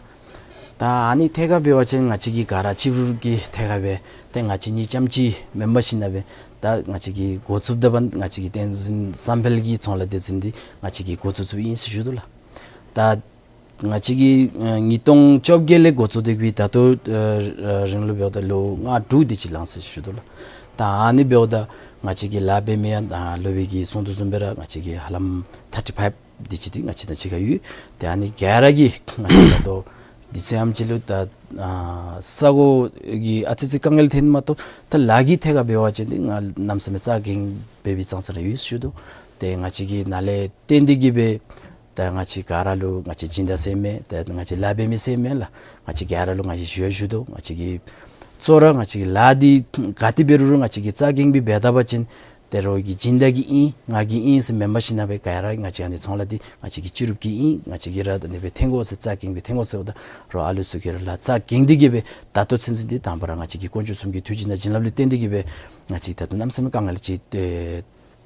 ད་ཨ་ནི་ཐད་ཁར་འབད་བ་ཅིན་ང་བཅས་ཀྱི་ག་ར་སྤྱི་བོར་གྱི་ཐད་ཁར་སྦེ་ཏེ་ང་བཅས་གཉིས་རྐྱངམ་ཅིག་མེན་པར་ཞིན་ན་སྦེ་ད་ང་བཅས་ཀྱིས་འགོ་བཙུགསཔ་ད་བར་ང་བཅས་ཀྱི་བསྟན་འཛིན་བསམ་འཕེལ་གྱི་ཚོང་ལཱ་སྡེ་ཚན་འདི་ང་བཅས་ཀྱིས་འགོ་བཙུགས་བཙུགསཔ་ཨིན་ཟེར་ཞུ་དོ་ལགས། ད་ང་བཅས་ཀྱིས་ཨ་ཉིས་སྟོང་བཅོ་བརྒྱད་ལས་འགོ་བཙུགས་ཏེ་གི་སྦེ་ད་ལྟོ་ཨ་རིང་ལུ་འབདཝ་ད་ལོ་ལྔ་དྲུག་དེ་ཅིག་ལང་ཟེར་ཞུ་དོ་ལགས། ད་ཨ་ནི་འབདཝ་ད་ང་བཅས་ཀྱི་ལཱ་འབད་མི་ཡང་ད་སློབ་དཔོན་གྱིས་གསུང་དོ་བཟུམ་སྦེ་ར་ང་བཅས་ཀྱི་ཧ་ལམ་ཐར་ཊི་ཕའིབ་དེ་ཅིག་འདི་ང་བཅས་དང་གཅིག་ཁར་ཡོད། ཏེ་ཨ་ནི་ག་ར་གིས་ང་བཅས་ད་ལྟོ་དུས་ཚོད་ཨམ་ཅིག་ལུ་ད་ཨ་ས་གོ་གི་ཨ་ཙི་ཅིག་དཀའ་ངལ་ཐོན་མ་གཏོགས་ད་ལཱ་གི་ཐད་ཁར་འབད་བ་ཅིན་འདི་ང་གནམ་མེད་ས་མེད་རྩ་འགེངས་འབད་བའི་ཙང་ཙ་ར་ཡོད་ཞུ་དོ། ཏེ་ང་བཅས་ཀྱིས་ནཱ་ལས་བརྟེན་ཏེ་གི་སྦེ་ད་ང་བཅས་ག་ར་ལུ་ང་བཅས་སྦྱིན་བདག་ཟེར་མེན། ད་ང་བཅས་ལཱ་འབད་མི་ཟེར་མེན་ལགས། ང་བཅས་ག་ར་ལུ་ང་བཅས་ཞུ་ཡང་ཞུ་དོ། ང་བཅས་ཀྱིས་གཙོ་བོ་ར་ང་བཅས་ཀྱི་ལཱ་འདི་ག་ཏེ་འབད་རུང་ར་ང་བཅས་ཀྱིས་རྩ་འགེངས་སྦེ་འབད་ད་པ་ཅིན་ཏེ་རོགས་ཀྱི་སྦྱིན་བདག་གི་ཨིན་ང་གི་ཨིན་ཟེར་མེན་པར་ཞིན་ན་སྦེ་ག་ར་ང་བཅས་ཨ་ནི་ཚོང་ལཱ་འདི་ང་བཅས་ཀྱི་སྤྱི་རུབ་ཀྱི་ཨིན། ང་བཅས་ཀྱིས་ར་ཨ་ནི་སྦེ་འཐོན་དགོ་ཟེར་རྩ་འགེངས་སྦེ་འཐོན་དགོ་ཟེརཝ་ད་རོགས་ཨ་ལུ་ཚུ་གིས་ར་ལཱ་རྩ་འགེངས་ཏེ་གི་སྦེ་ད་ལྟོ་ཚུན་ཚོད་འདི་དང་པ་ར་ང་བཅས་ཀྱི་དཀོན་མཆོག་གསུམ་གྱི་ཐུགས་རྗེ་དང་བྱིན་རླབས་ལུ་བརྟེན་ཏེ་གི་སྦེ་ང་བཅས་ད་ལྟོ་གནམ་མེད་ས་མེད་དཀའ་ངལ་ཅིག་ཏེ་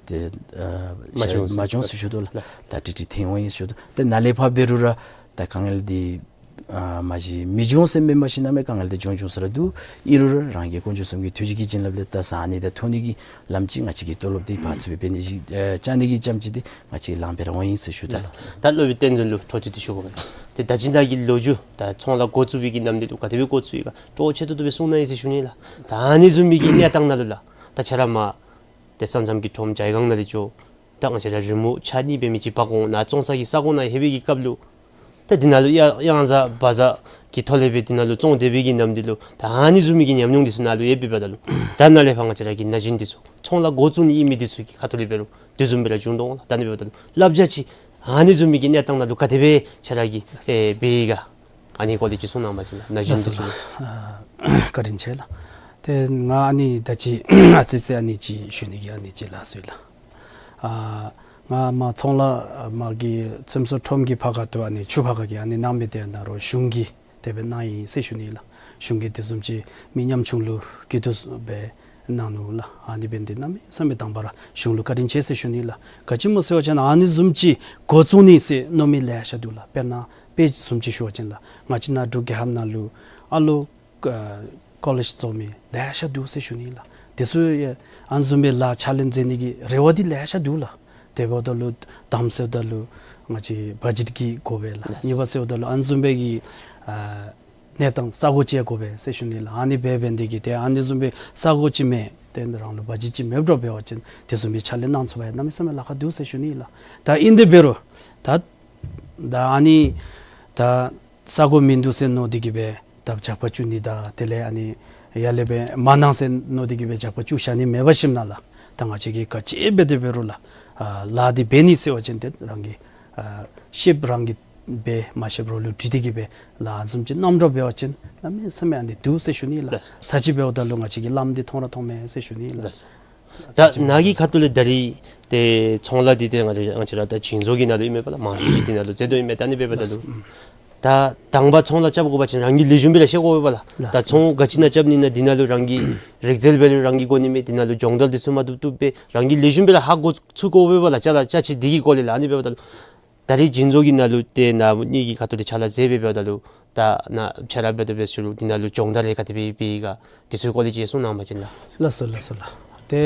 ཏེ་ཨ་མ་བྱུང་མ་བྱུང་ཟེར་ཞུ་དོ་ལགས། ལགས། ད་ཏིག་ཏིག་ཐོན་འོང་ཡི་ཟེར་ཞུ་དོ། ཏེ་ནཱ་ལས་ཕར་འབད་རུང་ར་ད་དཀའ་ངལ་འདི་ཨ་མ་གཞི་མི་འབྱུང་ཟེར་མེན་པར་ཞིན་ན་མེན་དཀའ་ངལ་འདི་འབྱུང་འབྱུང་ས་ར་འདུག། ཨིན་རུང་ར་རང་གི་དཀོན་མཆོག་གསུམ་གྱི་ཐུགས་རྗེ་གི་བྱིན་རླབས་ལས་ད་བཟའ་ནི་དང་འཐུང་ནི་གི་ལམ་ཅིག་ང་བཅས་ཀྱི་ཏོ་ལོབ་འདི་ཕར་ཚུར་སྦེ་འབད་ནི་ཅིག་ཨ་བཅའ་ནི་གི་རྐྱངམ་ཅིག་འདི་ང་བཅས་ལང་སྦེ་ར་འོང་ཡི་ཟེར་ཞུ་དོ་ལགས། ལགས། ད་སློབ་དཔོན་བསྟན་འཛིན་ལུ་འཕྲོ་མཐུད་དེ་ཞུ་དགོ་པས། ཏེ་ད་ཅི་ནཱ་གི་ལོ་རྒྱུས་ད་ཚོང་ལཱ་འགོ་བཙུགས་པའི་གི་ནམ་དུས་ལུ་ག་དེ་སྦེ་འགོ་བཙུགས་ཡི་ག་སྤྲོ་ཆེ་ཏོག་ཏོ་སྦེ་གསུང་གནང་ཡི་ཟེར་ཞུ་ནི་ལགས། ད་ཨ་ནི་བཟུམ་མའི་གི་གནས་སྟངས་ནང་ལུ་ལགས་ད་ཁྱོད་ར་མར་ཏེ་ས་མཚམས་ཀྱི་ཁྲོམ་ཇའི་སྒང་ནང་ལས་འགྱོ། ད་ང་བཅས་ར་རི་མོ་ཆ་གཉིས་འབད་མི་ཅིག་འབག་འོང་ནཱ་བཙོང་ས་གི་ས་གོ་ནང་ལྷོད་པའི་གི་སྐབས་ལུ་ད་འདི་ནང་ལུ་གཡང་གཡང་ཟ་བ་ཟ་གི་ཐོག་ལས་སྦེ་འདི་ནང་ལུ་བཙོང་སྡོད་པའི་གི་ནམ་དུས་ལུ་ད་ཨ་ནི་བཟུམ་མའི་གི་ཉམས་མྱོང་འདི་ཚུ་ནཱ་ལུ་ཡོད་པའི་འབདཝ་ད་ལུ་ད་ནཱ་ལས་ཕར་ང་བཅས་ར་གི་ན་གཞོན་འདི་ཚུ་ཚོང་ལཱ་འགོ་བཙུགས་ནི་ཨིན་མི་འདི་ཚུ་གི་ཁ་ཐུག་ལས་འབད་རུང་དེ་བཟུམ་སྦེ་ར་བྱུང་དོ་འོང་ལགས། ད་ཨ་ནི་འབདཝ་ད་ལུ་བསླབ་བྱ་ཅིག་ཨ་ནི་བཟུམ་མའི་གི་གནས་སྟངས་ནང་ལུ་ག་དེ་སྦེ་ཁྱོད་ར་གིས་ཨེ་འབད་ཡི་ག། ཨ་ནི་སྐོར་ལས་ཅིག་གསུང་གནང་བ་ཅིན་ལགས། ན་གཞོན་འདི་ཚུ་ལུ། ལགས་སོ་ལགས། ཨ་བཀའ་དྲིན་ཆེ་ལགས། ཏེ་ང་ཨ་ནི་ད་ཅི་ཨ་ཙི་ཙི་ཨ་ནི་ཅིག་ཞུ་ནི་གི་ཨ་ནི་ཅིག་ལགས་སོ་ལགས། ཨ་ང་མར་ཚོང་ལཱ་མར་གྱི་ཚོང་ཟོག་ཁྲོམ་གྱི་ཕར་ཁ་ཐུག་ཨ་ནི་ཆུ་ཕར་ཁ་གི་ཨ་ནི་གནང་མི་འདི་ནཱ་རོགས་གཞུང་གིས་དེ་སྦེ་གནང་ཡི་ཟེར་ཞུ་ནི་ལགས། གཞུང་གིས་དེ་བཟུམ་ཅིག་མི་ཉམ་ཆུང་ལུ་སྐྱིད་སྡུག་སྦེ་གནང་ནུག་ལགས། ཨ་ནི་འབད་ནི་འདི་གནམ་མེད་ས་མེད་དང་པ་ར་གཞུང་ལུ་བཀའ་དྲིན་ཆེ་ཟེར་ཞུ་ནི་ལགས། ག་ཅི་སྨོ་ཟེར་བ་ཅིན་ཨ་ནི་བཟུམ་ཅིག་འགོ་བཙུགས་ནི་ཟེར་མནོ་མི་ལེ་ཤ་འདུག་ལགས། དཔེར་ན་དཔེ་བཟུམ་ཅིག་ཞུ་བ་ཅིན་ལགས། ང་བཅས་ནཱ་འབྲུག་རྒྱལ་ཁབ་ནང་ལུ་ཨ་ལོ་ཀོ་ལེཇ་རྫོགས་མི་ལེ་ཤ་འདུག་ཟེར་ཞུ་ནི་ལགས། དེ་ཚུ་ཡང་ཨ་ནི་བཟུམ་སྦེ་ལཱ་ཕྱག་ལཱ་མཛད་ནི་གི་རེ་བ་འདི་ལེ་ཤ་འདུག་ལགས། དེ་འབདཝ་ད་ལུ་དང་པ་ཟེརཝ་ད་ལུ་ང་བཅས་བ་ཇེཊ་ཀྱི་དགོ་པས་ལགས། ལགས། གཉིས་པ་ཟེརཝ་ད་ལུ་ཨ་ནི་བཟུམ་སྦེ་གི་ཨ་གནས་སྟངས་ས་གོ་ཅིག་ཡང་དགོ་པས་ཟེར་ཞུ་ནི་ལགས། ཨ་ནི་འབད་འབད་ནི་དེ་གིས་ཏེ་ཨ་ནི་བཟུམ་སྦེ་ས་གོ་ཅིག་མེད་དེ་རང་ལུ་བ་ཇེཊ་ཅིག་མེདཔ་འདྲཝ་འབད་བ་ཅིན་དེ་བཟུམ་སྦེ་ཕྱག་ལཱ་གནང་ཚུགས་པར་ཡང་གནམ་མེད་ས་མེད་ལཱ་ཁག་འདུག་ཟེར་ཞུ་ནི་ལགས། ད་ཨིན་དེ་འབད་རུང་ད་ད་ཨ་ནི་ད་ས་གོ་མིན་འདུག་ཟེར་མནོ་སྟེ་གི་སྦེ་ད་ཇག་པ་བཙུགས་ནི་དང་དེ་ལས་ཨ་ནི་ཡར་ལས་སྦེ་མ་གནང་ཟེར་མནོ་སྟེ་གི་སྦེ་ཇག་པ་བཙུགས་བཞག་ནི་མེད་པར་ཞིནམ་ལས་ལགས། ད་ང་བཅས་ཀྱིས་ག་ཅི་འབད་དེ་འབད་རུང་ལགས། ཨ་ལཱ་འདི་འབད་ནི་ཟེར་བ་ཅིན་ཏེ་རང་གིས་ཨ་ཤེསཔ་རང་གིས་འབད། མ་ཤེསཔ་རོགས་ལུ་དྲི་སྟེ་གིས་འབད་ལགས། ཨ་ནི་བཟུམ་ཅིག་རྣམ་གྲངས་འབད་བ་ཅིན་གནམ་མེད་ས་མེད་ཨ་ནི་འདུག་ཟེར་ཞུ་ནི་ལགས། ལགས། ཚར་གཅིག་འབདཝ་ད་ལུ་ང་བཅས་ཀྱིས་ལམ་འདི་མཐོང་ར་མཐོང་མས་ཟེར་ཞུ་ནི་ལགས། ལགས། ད་ནཱ་གི་ཁ་ཐུག་ལས་ད་རིས་ཏེ་ཚོང་ལཱ་འདི་ཏེ་ང་བཅས་ང་བཅས་ར་ད་བྱིན་རྫོང་གི་ནང་ལུ་ཨིན་མས་པ་ལགས། མང་ཤོས་ཅིག་འདི་ནང་ལུ་འཛུལ་དོ་ཨིན་མས། ད་ཨ་ནི་འབདཝ་ད་ལུ་ལགས། ཨུམ། ད་དང་པ་ཚོང་ལཱ་རྐྱབ་དགོ་པ་ཅིན་རང་གིས་ལེགས་ཤོམ་སྦེ་ར་ཤེས་དགོ་པས་ལགས། ལགས། ད་ཚོང་ག་ཅི་ནང་རྐྱབ་ནི་ཨིན་ན་འདི་ནང་ལུ་རང་གིས་རིག་རྩལ་འབད་རུང་རང་གིས་དགོ་ནི་མས། འདི་ནང་ལུ་སྦྱོང་བརྡར་འདི་ཚུ་མ་བཏུབ་བཏུབ་སྦེ་རང་གིས་ལེགས་ཤོམ་སྦེ་ར་ཧ་གོ་ཚུགས་དགོ་པས་ལགས། ཅ་ལ་ཅ་ཆས་འདི་གི་སྐོར་ལས་ལགས། ཨ་ནི་འབདཝ་ད་ལུ་ད་རིས་བྱིན་རྫོང་གི་ནང་ལུ་ཏེ་ནཱ་ཨ་ནི་གི་ཁ་ཐུག་ལས་ཕྱག་ལཱ་མཛད་སྦེ་འབདཝ་ད་ལུ་ད་ནཱ་ཕྱག་ལཱ་འབད་དོ་འབད་ཚུ་ལུ་འདི་ནང་ལུ་སྦྱོང་བརྡར་ལས་ག་དེ་སྦེ་འབད་ཡི་ག་འདི་ཚུ་སྐོར་ལས་ཅིག་གསུང་གནང་པ་ཅིན་ལགས། ལགས་སོ་ལགས་སོ་ལགས། ཏེ་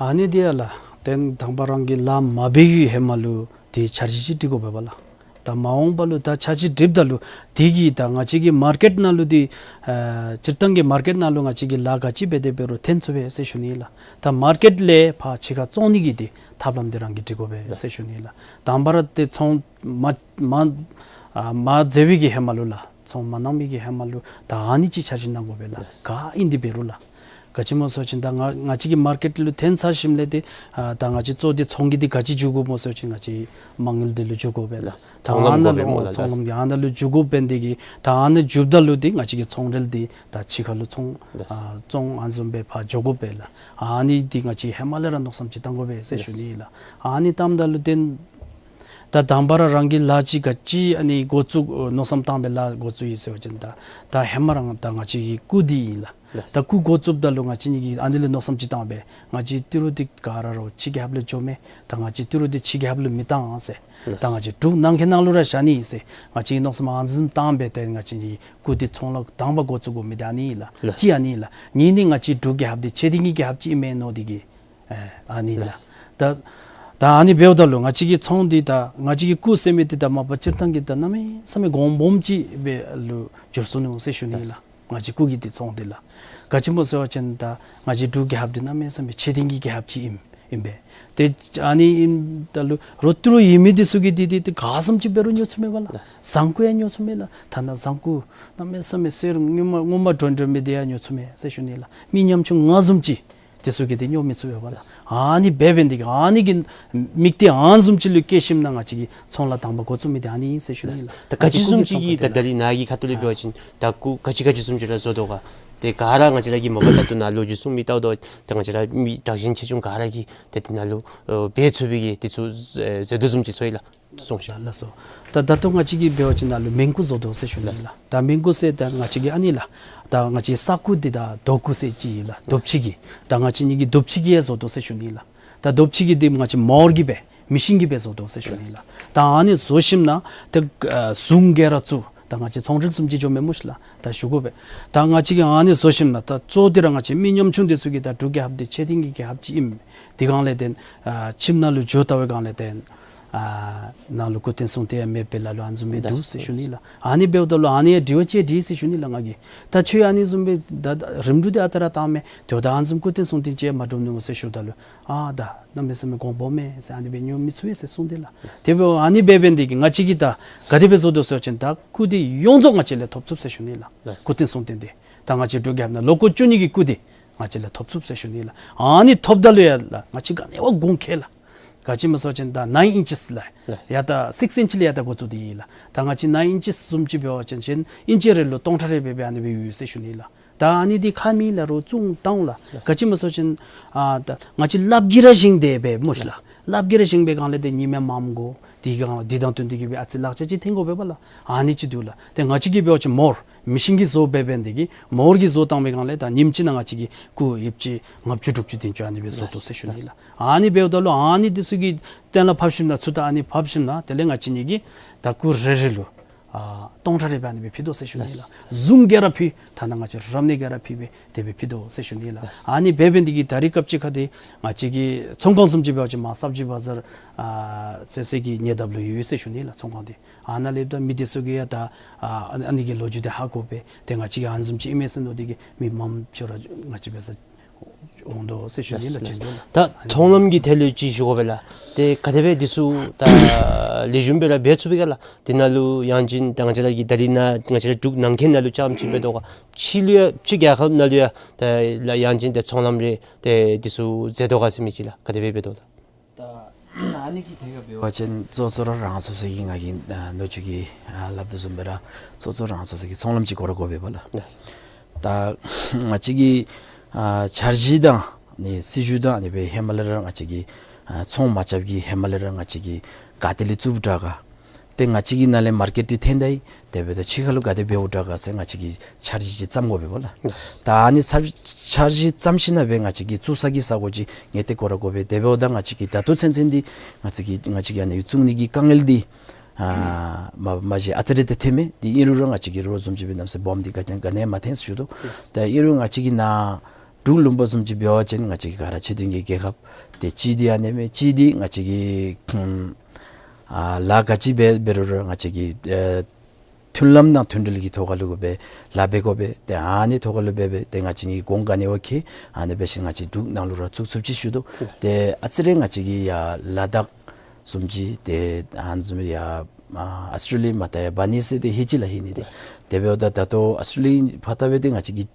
ཨ་ནི་འདི་ཡང་ལགས། ཏེ་དང་པ་རང་གིས་ལཱ་མ་འབད་བའི་ཧེ་མ་ལུ་ཏེ་འཆར་གཞི་ཅིག་སྒྲིག་དགོ་པས་ལགས། ད་མ་འོངས་པ་ལུ་ད་འཆར་གཞི་སྒྲིགཔ་ད་ལུ་འདི་གིས་ད་ང་བཅས་ཀྱི་མར་ཀེཊ་ནང་ལུ་འདི་ཨ་སྤྱིར་བཏང་གི་མར་ཀེཊ་ནང་ལུ་ང་བཅས་ཀྱིས་ལཱ་ག་ཅི་འབད་དེ་འབད་རུང་འཐོན་ཚུགས་པས་ཟེར་ཞུ་ནི་ལགས། ད་མར་ཀེཊ་ལས་ཕར་ཕྱི་ཁར་བཙོང་ནི་གི་འདི་ཐབས་ལམ་འདི་རང་གིས་སྒྲིག་དགོ་པས་ཟེར་ཞུ་ནི་ལགས། དང་པ་ར་ཏེ་ཚོང་མ་མ་ཨ་མ་མཛད་པའི་གི་ཧེ་མ་ལུ་ལགས། ཚོང་མ་གནང་མི་གི་ཧེ་མ་ལུ་ད་ཨ་ནི་ཅིག་འཆར་གཞི་གནང་དགོ་པས་ལགས། ལགས། ག་ཨིན་འདི་འབད་རུང་ལགས། ག་ཅི་སྨོ་ཟེར་བ་ཅིན་ད་ང་ང་བཅས་ཀྱི་མར་ཀེཊ་ལུ་འཐོན་ཚར་ཞིནམ་ལས་ཏེ་ཨ་ད་ང་བཅས་གཙོ་འདི་ཚོང་གི་འདི་ག་ཅི་འགྱོ་དགོཔ་སྨོ་ཟེར་བ་ཅིན་ང་བཅས་མ་དངུལ་འདི་ལུ་འགྱོ་དགོ་པས་ལགས། ལགས། ད་ཚོང་ལམ་ཨ་ནཱ་དགོ་པས་ལུ་སྨོ་ལགས། ཚོང་ལམ་གྱི་ཨ་ནཱ་ལུ་འགྱོ་དགོ་པས། འདི་གིས་ད་ཨ་ནཱ་འགྱོཝ་ད་ལུ་འདི་ང་བཅས་ཀྱི་ཚོང་རིལ་འདི་ད་ཕྱི་ཁ་ལུ་ཚོང་ལགས། ཨ་བཙོང་ཨ་ནི་བཟུམ་སྦེ་ཕར་འགྱོ་དགོ་པས་ལགས། ཨ་ནི་འདི་ང་བཅས་ཧེ་མ་ལས་ར་མནོ་བསམ་ཅིག་བཏང་དགོ་པས་ཟེར་ཞུ་ནི་ལགས། ཨ་ནི་བཏངམ་ད་ལུ་ཏེ་ད་དང་པ་ར་རང་གིས་ལཱ་ཅིག་ག་ཅི་ཨ་ནི་འགོ་བཙུགས་མནོ་བསམ་བཏང་སྦེ་ལཱ་འགོ་བཙུགས་ཡི་ཟེར་བ་ཅིན་ད་ད་ཧེ་མ་རང་ད་ང་བཅས་ཀྱི་སྐུ་འདི་ཨིན་ལགས། ལགས། ད་སྐུ་འགོ་བཙུགསཔ་ད་ལུ་ང་བཅས་གཉིས་ཀྱིས་ཨ་ནི་ལས་མནོ་བསམ་ཅིག་བཏང་སྦེ་ང་བཅས་ཏི་རུ་འདི་ག་ར་ར་ཕྱི་རྒྱལ་ཁབ་ལུ་འགྱོ་མས། ད་ང་བཅས་ཏི་རུ་འདི་ཕྱི་རྒྱལ་ཁབ་ལུ་མི་བཏང་ཟེར། ལགས། ད་ང་བཅས་འབྲུག་ནང་གི་ནང་ལུ་ར་བཞག་ནི་ཟེར་ང་བཅས་ཀྱིས་མནོ་བསམ་ཨ་ནི་བཟུམ་བཏང་སྦེ་ཏེ་ང་བཅས་ཀྱི་སྐུ་འདི་ཚོང་ལཱ་དང་པ་འགོ་བཙུགས་དགོ་མི་འདི་ཨ་ནི་ཨིན་ལགས། ལགས། གཅིག་ཨ་ནི་ཨིན་ལགས། གཉིས་ནི་ང་བཅས་འབྲུག་རྒྱལ་ཁབ་འདི་ཆེ་ལྡིང་གི་རྒྱལ་ཁབ་ཅིག་ཨིན་མས་མནོ་སྟེ་གིས་ཨ་ཨ་ནི་ལགས། ལགས། ད་ད་ཨ་ནི་འབདཝ་ད་ལུ་ང་བཅས་ཀྱི་ཚོང་འདི་ད་ང་བཅས་ཀྱི་སྐུ་ཟེར་མི་འདི་ད་མ་པ་སྤྱིར་བཏང་གི་ད་གནམ་མེད་ས་མེད་གོང་སྦོམ་ཅིག་སྦེ་ལུ་འགྱུར་སོ་ནུག་ཟེར་ཞུ་ནི་ཨིན་ལགས། ལགས། ང་བཅས་སྐུ་གི་འདི་ཚོང་འདི་ལགས། ག་ཅི་སྨོ་ཟེར་བ་ཅིན་ད་ང་བཅས་འབྲུག་རྒྱལ་ཁབ་འདི་གནམ་མེད་ས་མེད་ཆེ་ལྡིང་གི་རྒྱལ་ཁབ་ཅིག་ཨིན་ཨིན་པས། ཏེ་ཨ་ནི་ཨིནམ་ད་ལུ་རོགས་ཏི་རུ་ཡོད་མི་འདི་ཚུ་གིས་འདི་འདི་ཏེ་ག་བཟུམ་ཅིག་འབད་རུང་ཉོ་ཚུགས་མས་པ་ལགས། ལགས། བཟང་ཀུ་ཡང་ཉོ་ཚུགས་མས་ལགས། ཐ་ན་བཟང་ཀུ་གནམ་མེད་ས་མེད་གསེར་སྔོན་མ་སྔོན་མ་དྲོན་དྲོན་མི་འདི་ཡང་ཉོ་ཚུགས་མས་ཟེར་ཞུ་ནི་ལགས། མི་ཉམ་ཆུང་ང་བཟུམ་ཅིག་འདི་ཚུ་གིས་འདི་ཉོ་མི་ཚུགས་པས་པ་ལགས། ལགས། ཨ་ནི་འབད་འབད་ནི་འདི་གིས་ཨ་ནི་གི་དམིགས་གཏད་ཨ་ནི་བཟུམ་ཅིག་ལུ་བསྐྱེད་ཞིནམ་ན་ང་བཅས་ཀྱིས་ཚོང་ལཱ་དང་པ་འགོ་བཙུགས་མི་འདི་ཨ་ནི་ཨིན་ཟེར་ཞུ་ནི་ཨིན་ལགས། ད་ག་ཅི་བཟུམ་ཅིག་གིས་ད་ད་རིས་ནཱ་གི་ཁ་ཐུག་ལས་འབད་བ་ཅིན་ད་སྐུ་ག་ཅི་ག་ཅི་བཟུམ་ཅིག་ར་བཟོ་དོ་ག། ཏེ་ག་ར་ང་བཅས་ར་གིས་མ་པ་ད་ལྟོ་ནཱ་ལོ་རྒྱུས་གསུང་མི་ལྟཝ་ད་ཏེ་ང་བཅས་ར་མི་དྲག་ཞན་ཆེ་ཆུང་ག་ར་གིས་ཏེ་འདི་ནང་ལུ་ཨེ་འབད་ཚུགས་པའི་གི་འདི་ཚུ་ཨེ་མཛད་དོ་བཟུམ་ཅིག་ཚོར་ཡི་ལགས། གསུངས་ཤིག། ལགས་སོ། ད་ད་ལྟོ་ང་བཅས་ཀྱིས་འབད་བ་ཅིན་ནཱ་ལུ་མིང་སྐུ་བཟོ་དོ་ཟེར་ཞུ་ནི་ལགས། ལགས། ད་མིང་སྐུ་ཟེར་ད་ང་བཅས་ཀྱིས་ཨ་ནི་ལགས། ད་ང་བཅས་ས་སྐུ་འདི་ད་རྡོ་སྐུ་ཟེར་ཅིག་ཨིན་ལགས། རྡོ་ཕྱེ་གི། ད་ང་བཅས་གཉིས་ཀྱིས་རྡོ་ཕྱེ་གི་ཡང་བཟོ་དོ་ཟེར་ཞུ་ནི་ལགས། ད་རྡོ་ཕྱེ་གི་འདི་ང་བཅས་མོ་ར་གིས་སྦེ་མི་ཤིན་གྱིས་སྦེ་བཟོ་དོ་ཟེར་ཞུ་ནི་ལགས། ད་ཨ་ནི་བཟོ་ཞིནམ་ན་ད་ཨ་ཟུང་ག་ར་བཙུགས། ད་ང་བཅས་ཚོང་འབྲེལ་བཟུམ་ཅིག་འགྱོཝ་མས་སྨོ་ཤིག་ལགས། ད་ཞུ་དགོ་པས། ད་ང་བཅས་ཀྱིས་ཨ་ནི་བཟོ་ཞིནམ་ན་ད་གཙོ་འདི་ར་ང་བཅས་མི་ཉམ་ཆུང་འདི་ཚུ་གིས་ད་འབྲུག་རྒྱལ་ཁབ་འདི་ཆེ་ལྡིང་གི་རྒྱལ་ཁབ་ཅིག་ཨིནམ་འདི་སྒང་ལས་ཏེ་ཨ་ཁྱིམ་ནང་ལུ་འགྱོ་བལྟ་བའི་སྒང་ལས་ཏེ་ཨ་ནཱ་ལུ་སྐུ་རྟེན་གསུང་རྟེན་ཡང་མེད་པས་ལ་ལུ་ཨ་ནི་བཟུམ་སྦེ་འདུག་ཟེར་ཞུ་ནི་ལགས། ཨ་ནི་འབདཝ་ད་ལུ་ཨ་ནི་ཡང་དྲི་བ་ཅིག་དྲིས་ཟེར་ཞུ་ནི་ལགས་ང་གིས། ད་ཁྱོད་ཨ་ནི་བཟུམ་སྦེ་ད་ད་རིམ་གྲོ་འདི་ཨ་རྟག་ར་བཏང་མས། དེ་འབདཝ་ད་ཨ་ནི་བཟུམ་སྐུ་རྟེན་གསུང་རྟེན་ཅིག་མ་གྲུབ་ནུག་ཟེར་ཞུཝ་ད་ལུ་ཨ་ད་གནམ་མེད་ས་མེད་གོང་སྦོམ་མས་ཟེར་ཨ་ནི་སྦེ་ཉོ་མི་ཚུགས་པས་ཟེར་གསུངས་ཏེ་ལགས། དེ་འབདཝ་ཨ་ནི་འབད་འབད་ནི་འདི་གིས་ང་བཅས་ཀྱིས་ད་ག་དེ་སྦེ་བཟོ་དོ་ཟེར་བ་ཅིན་ད་སྐུ་འདི་ཡོངས་རྫོགས་ང་བཅས་ལས་ཐོབ་ཚུགས་ཟེར་ཞུ་ནི་ལགས། ལགས། སྐུ་རྟེན་གསུང་རྟེན་འདི་ད་ང་བཅས་འབྲུག་རྒྱལ་ཁབ་ནང་ལོ་འཁོར་བཅུ་གཉིས་ཀྱི་སྐུ་འདི་ང་བཅས་ལས་ཐོབ་ཚུགས་ཟེར་ཞུ་ནི་ལགས། ཨ་ནི་ཐོབ་ད་ལུ་ཡང་ལགས་ང་བཅས་ག་ནི་བ་དགོངས་ཁེལ་ལགས། ག་ཅི་སྨོ་ཟེར་བ་ཅིན་ད་ནའིན་ཨིན་ཅིས་ལགས། ལགས། ཡ་ད་སིགསི་ཨིན་ཅི་ལས་ཡ་ད་འགོ་བཙུགས་ཏེ་ཨིན་ལགས། ད་ང་བཅས་ནའིན་ཨིན་ཅིས་བཟུམ་ཅིག་འབད་བ་ཅིན་ཅིན་ཨིན་ཅི་རེ་ལུ་སྟོང་ཕྲག་རེ་སྦེ་སྦེ་ཨ་ནི་སྦེ་ཡོད་ཟེར་ཞུ་ནི་ལགས། ད་ཨ་ནི་འདི་ཁ་མི་ལ་རོགས་བཙོང་བཏང་ལགས། ལགས། ག་ཅི་སྨོ་ཟེར་བ་ཅིན་ཨ་ད་ང་བཅས་ལགཔ་གིས་ར་བཞེངས་ཏེ་སྦེ་སྨོ་ཤིག་ལགས། ལགས། ལགཔ་གིས་ར་བཞེངས་པའི་སྒང་ལས་ཏེ་ཉི་མ་མངམ་དགོ། དེའི་སྒང་ལས་འདི་དང་བསྟུན་ཏེ་གིས་སྦེ་ཨ་ཙི་ལག་ཆ་ཅིག་འཐོན་དགོ་པས་པ་ལགས། ཨ་ནི་ཅིག་འདུག་ལགས། ཏེ་ང་བཅས་ཀྱིས་འབད་བ་ཅིན་མོ་ར་མི་ཤིན་གྱིས་བཟོ་འབད་འབད་ནི་འདི་གིས་མོ་ར་གིས་བཟོ་བཏང་པའི་སྒང་ལས་ད་ཉིནམ་གཅིག་ནང་ང་བཅས་ཀྱིས་སྐུ་ཡོདཔ་ཅིག་ལྔ་བཅུ་དྲུག་ཅུ་བདུན་ཅུ་ཨ་ནི་སྦེ་བཟོ་དོ་ཟེར་ཞུ་ནི་ལགས། ཨ་ནི་འབདཝ་ད་ལུ་ཨ་ནི་འདི་ཚུ་གི་གཏན་ལ་ཕབ་ཞིནམ་ན་ཚུར་ད་ཨ་ནི་ཕབ་ཞིནམ་ན་དེ་ལས་ང་བཅས་གཉིས་ཀྱིས་ད་སྐུ་རེ་རེ་ལུ་ཨ་སྟོང་ཕྲག་རེ་སྦེ་ཨ་ནི་སྦེ་ཕུལ་དོ་ཟེར་ཞུ་ནི་ལགས། ཟུང་ག་ར་ཕུལ། ཐ་ན་ང་བཅས་རབ་གནས་ག་ར་ཕུལ་སྦེ་དེ་སྦེ་ཕུལ་དོ་ཟེར་ཞུ་ནི་ལགས། ཨ་ནི་འབད་འབད་ནི་འདི་གིས་ད་རིས་སྐབས་ཅིག་ཁར་འདི་ང་བཅས་ཀྱི་ཚོང་ཁང་བཟུམ་ཅིག་འབད་བ་ཅིན་མར་སབ་ཇི་བ་ཛར་ཨ་ཟེར་ཟེར་གྱི་ཉེ་འདབས་ལུ་ཡོད་ཟེར་ཞུ་ནི་ལགས། ཚོང་ཁང་འདི་ཨ་ནཱ་ལས་ད་མི་འདི་ཚུ་གིས་ཡང་ད་ཨ་ཨ་ནི་གི་ལོ་རྒྱུས་འདི་ཧ་གོ་སྦེ་ཏེ་ང་བཅས་ཀྱིས་ཨ་ནི་བཟུམ་ཅིག་ཨིན་མས་ཟེར་མནོ་སྟེ་གིས་མི་མང་ཤོས་ར་ང་བཅས་འབད་ས་ འོང་དོ་ཟེར་ཞུ་ནི་ལགས། ལགས། ཅིག་འདུག་ལགས། ད་ཚོང་ལམ་གྱི་ཐད་ལུ་ཅིག་ཞུ་དགོ་པས་ལགས། ཏེ་ག་དེ་སྦེ་འདི་ཚུ་ད་ལེགས་ཤོམ་སྦེ་ར་འབད་ཚུགས་པས་ག་ལགས། དེ་ནང་ལུ་ཡང་ཅིན་ད་ང་བཅས་ར་གི་ད་རིས་ནཱ་ང་བཅས་ར་འབྲུག་ནང་འཁོད་ནང་ལུ་རྐྱངམ་ཅིག་འབད་དོ་ག། ཕྱི་ལུ་ཡང་ཕྱི་རྒྱལ་ཁབ་ནང་ལུ་ཡང་ད་ལགས་ཡང་ཅིན་ད་ཚོང་ལམ་རེ་ཏེ་འདི་ཚུ་མཛད་དོ་ག་ཟེར་མི་ཅིག་ལགས། ག་དེ་སྦེ་འབད་དོ་ལགས། ད་ཨ་ནི་གི་ཐད་ཁར་འབད་བ་ཅིན་གཙོ་གཙོ་ར་རང་སོ་སོ་གི་ང་གིས་ཨ་ནུ་ཅུ་གིས་ཨ་སླབ་དོ་བཟུམ་སྦེ་ར་གཙོ་གཙོ་རང་སོ་སོ་གི་ཚོང་ལམ་ཅིག་དགོ་ར་དགོ་པས་པ་ལགས། ལགས། ད་ང་བཅས་ཀྱི་ཨ་འཆར་གཞི་དང་ནི་སྲིད་བྱུས་དང་ཨ་ནི་སྦེ་ཧེ་མ་ལས་ར་ང་བཅས་ཀྱི་ཨ་ཚོང་མ་རྐྱབ་ཀྱི་ཧེ་མ་ལས་ར་ང་བཅས་ཀྱིས་ག་ཏེ་ལས་བཙུགསཔ་དྲག་ག། ཏེ་ང་བཅས་ཀྱི་ནང་ལས་མར་ཀེཊ་འདི་འཐོན་ད་ཡི། དེ་འབདཝ་ད་ཕྱི་ཁ་ལུ་ག་དེ་འབདཝ་དྲག་ག་ཟེར་ང་བཅས་ཀྱིས་འཆར་གཞི་ཅིག་བརྩམ་དགོ་པས་པ་ལགས། ལགས། ད་ཨ་ནི་འཆར་འཆར་གཞི་བརྩམ་ཞིནམ་ལས་ང་བཅས་ཀྱིས་བཙུགས་ས་གི་ས་གོ་ཅིག་ངེས་ཏེ་དགོ་ར་དགོ་པས། དེ་འབདཝ་ད་ང་བཅས་ཀྱིས་ད་ལྟོ་ཚུན་ཚོད་འདི་ང་བཅས་ཀྱིས་ང་བཅས་ཀྱིས་ཨ་ནི་བཙུགས་ནི་གི་དཀའ་ངལ་འདི་ཨ་མ་མ་གཞི་ཨ་ཙི་རེ་ཏེ་ཐོན་མས། འདི་ཨིན་རུང་ར་ང་བཅས་ཀྱིས་རོགས་བཟུམ་ཅིག་སྦེ་གནམ་མེད་ས་མེད་སྦོམ་འདི་ག་ཏེ་ག་ནི་ཡང་མ་འཐོན་ཟེར་ཞུ་དོ། ལགས། ད་ཨིན་རུང་ང་བཅས་ཀྱི་ནཱ་འབྲུག་ལུང་པ་བཟུམ་ཅིག་འབད་བ་ཅིན་ང་བཅས་ཀྱི་ག་ར་ཕྱི་དོན་གྱི་རྒྱལ་ཁབ་ཏེ་གཅིག་འདི་ཨ་ནི་མས། གཅིག་འདི་ང་བཅས་ཀྱི་ཨ་ལཱ་ག་ཅི་འབད་འབད་རུང་ར་ང་བཅས་ཀྱི་ཨ་མཐུན་ལམ་དང་མཐུན་སྒྲིལ་གྱི་ཐོག་ཁ་ལུ་སྦེ་ལཱ་འབད་དགོ་པས། ཏེ་ཨ་ནི་ཐོག་ཁ་ལུ་འབད་འབད་ཏེ་ང་བཅས་ནི་གོང་ག་ནི་ཡོད་ཁེ་ཨ་ནི་འབད་ཞིནམ་ང་བཅས་འབྲུག་ནང་ལུ་ར་བཙུགས་ཚུགསཔ་ཅིག་ཞུ་དོ། ཏེ་ཨ་ཙི་རེ་ང་བཅས་ཀྱི་ཡར་ལ་དྭགས་བཟུམ་ཅིག་ཏེ་ཨ་ནི་བཟུམ་ཡར་ཨ་ཨཱོས་ཊྲེ་ལི་ཡ་མར་ད་ཡར་འབག་ནི་ཟེར་ཏེ་ཧེ་ཅི་ལགས་ཧེ་ནི་ཏེ། དེ་འབདཝ་ད་ད་ལྟོ་ཨཱོས་ཊྲེ་ལི་ཡ་ཕར་ལྟ་སྦེ་ཏེ་ང་བཅས་ཀྱི་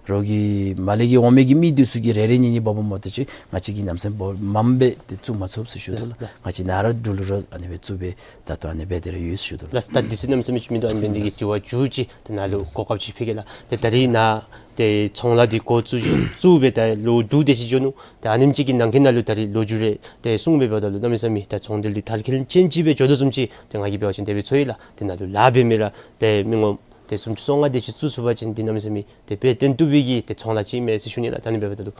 རོགས་ཀྱི་མར་ལས་ཀྱི་འོང་མི་གི་མི་འདི་ཚུ་གིས་རེ་རེ་གཉིས་གཉིས་འབག་འབག་མ་གཏོགས་ཅིག་ང་བཅས་ཀྱིས་གནམ་མེད་ས་མེད་སྦོམ་སྦེ་ཏེ་བཙུགས་མ་ཚུགས་ཟེར་ཞུ་དོ་ལགས། ལགས། ལགས། ང་བཅས་ནཱ་ར་འབྲུག་ལུ་ར་ཨ་ནི་སྦེ་བཙུགས་སྦེ་ད་ལྟོ་ཨ་ནི་སྦེ་དེ་ར་ཡོད་ཟེར་ཞུ་དོ་ལགས། ལགས། ད་དུས་ཚོད་གནམ་མེད་ས་མེད་ཅིག་མིན་འདུག། ཨ་ནི་འབད་ནི་དེ་གིས་དྲི་བ་མཇུག་ཅིག་ད་ནཱ་ལུ་གོ་སྐབས་ཅིག་ཕུལ་གེ་ལགས། ཏེ་ད་རིས་ནཱ་ཏེ་ཚོང་ལཱ་འདི་འགོ་བཙུགས་བཙུགས་སྦེ་ད་ལོ་དྲུག་དེ་ཅིག་འགྱོ་ནུག། ཏེ་ཨ་ནེམ་ཅིག་གི་ནང་འཁོད་ནང་ལུ་ད་རིས་ལོ་རྒྱུས་རེ་ཏེ་གསུངས་སྦེ་འབདཝ་ད་ལུ་གནམ་མེད་ས་མེད་ད་ཚོང་འབྲེལ་འདི་དར་ཁྱབ་ཅན་ཅིག་སྦེ་འགྱོ་དོ་བཟུམ་ཅིག་ཏེ་ང་གིས་འབད་བ་ཅིན་དེ་སྦེ་ཚོར་ཡི་ལགས། ཏེ་ནཱ་ལུ་ལཱ་འབད་མི་ར་ཏེ་མི་ངོམ་ཏེ་སུམ་ཅུ་སོ་ལྔ་དེ་ཅིག་བཙུགས་ཚུགས་པ་ཅིན་འདི་གནམ་མེད་ས་མེད་ཏེ་དཔེ་བརྟན་བཏུབ་པའི་གི་ཏེ་ཚོང་ལཱ་ཅིག་མས་ཟེར་ཞུ་ནི་ལགས། ད་ཨ་ནི་འབདཝ་ད་ལུ་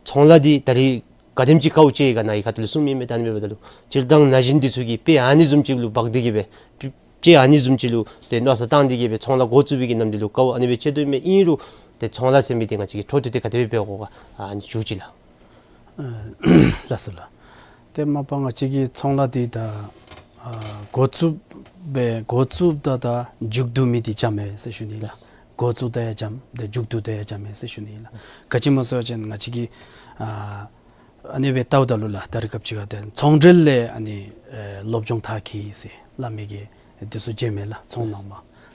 ཚོང་ལཱ་འདི་ད་རིས་ག་དེམ་ཅིག་དཀའཝ་སྤྱད་ཡི་ག་ནཱ་གི་ཁ་ཐུག་ལས་གསུངམ་ཨིན་མས། ད་ཨ་ནི་འབདཝ་ད་ལུ་སྤྱིར་བཏང་ན་གཞོན་འདི་ཚུ་གིས་དཔེ་ཨ་ནི་བཟུམ་ཅིག་ལུ་འབག་སྟེ་གི་སྦེ་དཔེ་ཨ་ནི་བཟུམ་ཅིག་ལུ་ཏེ་མནོ་བསམ་བཏང་སྟེ་གི་སྦེ་ཚོང་ལཱ་འགོ་བཙུགས་པའི་གི་ནམ་འདི་ལུ་དཀའཝ་ཨ་ནི་སྦེ་སྤྱད་དོ་མས། ཨིན་རུང་ཏེ་ཚོང་ལཱ་ཟེར་མི་འདི་ང་བཅས་ཀྱིས་འཕྲོ་མཐུད་དེ་ག་དེ་སྦེ་འབད་དགོ་ག་ཨ་ནི་མཇུག་ཅིག་ལགས། ཨ་ལགས་སོ་ལགས། ཏེ་མ་པ་ང་བཅས་ཀྱི་ཚོང་ལཱ་འདི་ད་ཨ་འགོ་བཙུགས་སྦེ་འགོ་བཙུགསཔ་ད་ད་མཇུག་བསྡུ་མི་འདི་འཇམ་མས་ཟེར་ཞུ་ནི་ལགས། ལགས། འགོ་བཙུགས་ད་ཡང་འཇམ་ཏེ་མཇུག་བསྡུ་ད་ཡང་འཇམ་མས་ཟེར་ཞུ་ནི་ལགས། ག་ཅི་སྨོ་ཟེར་བ་ཅིན་ང་བཅས་ཀྱིས་ཨ་ཨ་ནི་སྦེ་བལྟཝ་ད་ལུ་ལགས་ད་རེས་སྐབས་ཅིག་ཁར་ཏེ་ཚོང་འབྲེལ་ལས་ཨ་ནི་ཨེ་སློབ་སྦྱོང་མཐར་འཁྱོལ་ཟེར་སླབ་མི་གི་འདི་ཚུ་མཇལ་མས་ལགས། ཚོང་ནང་མ་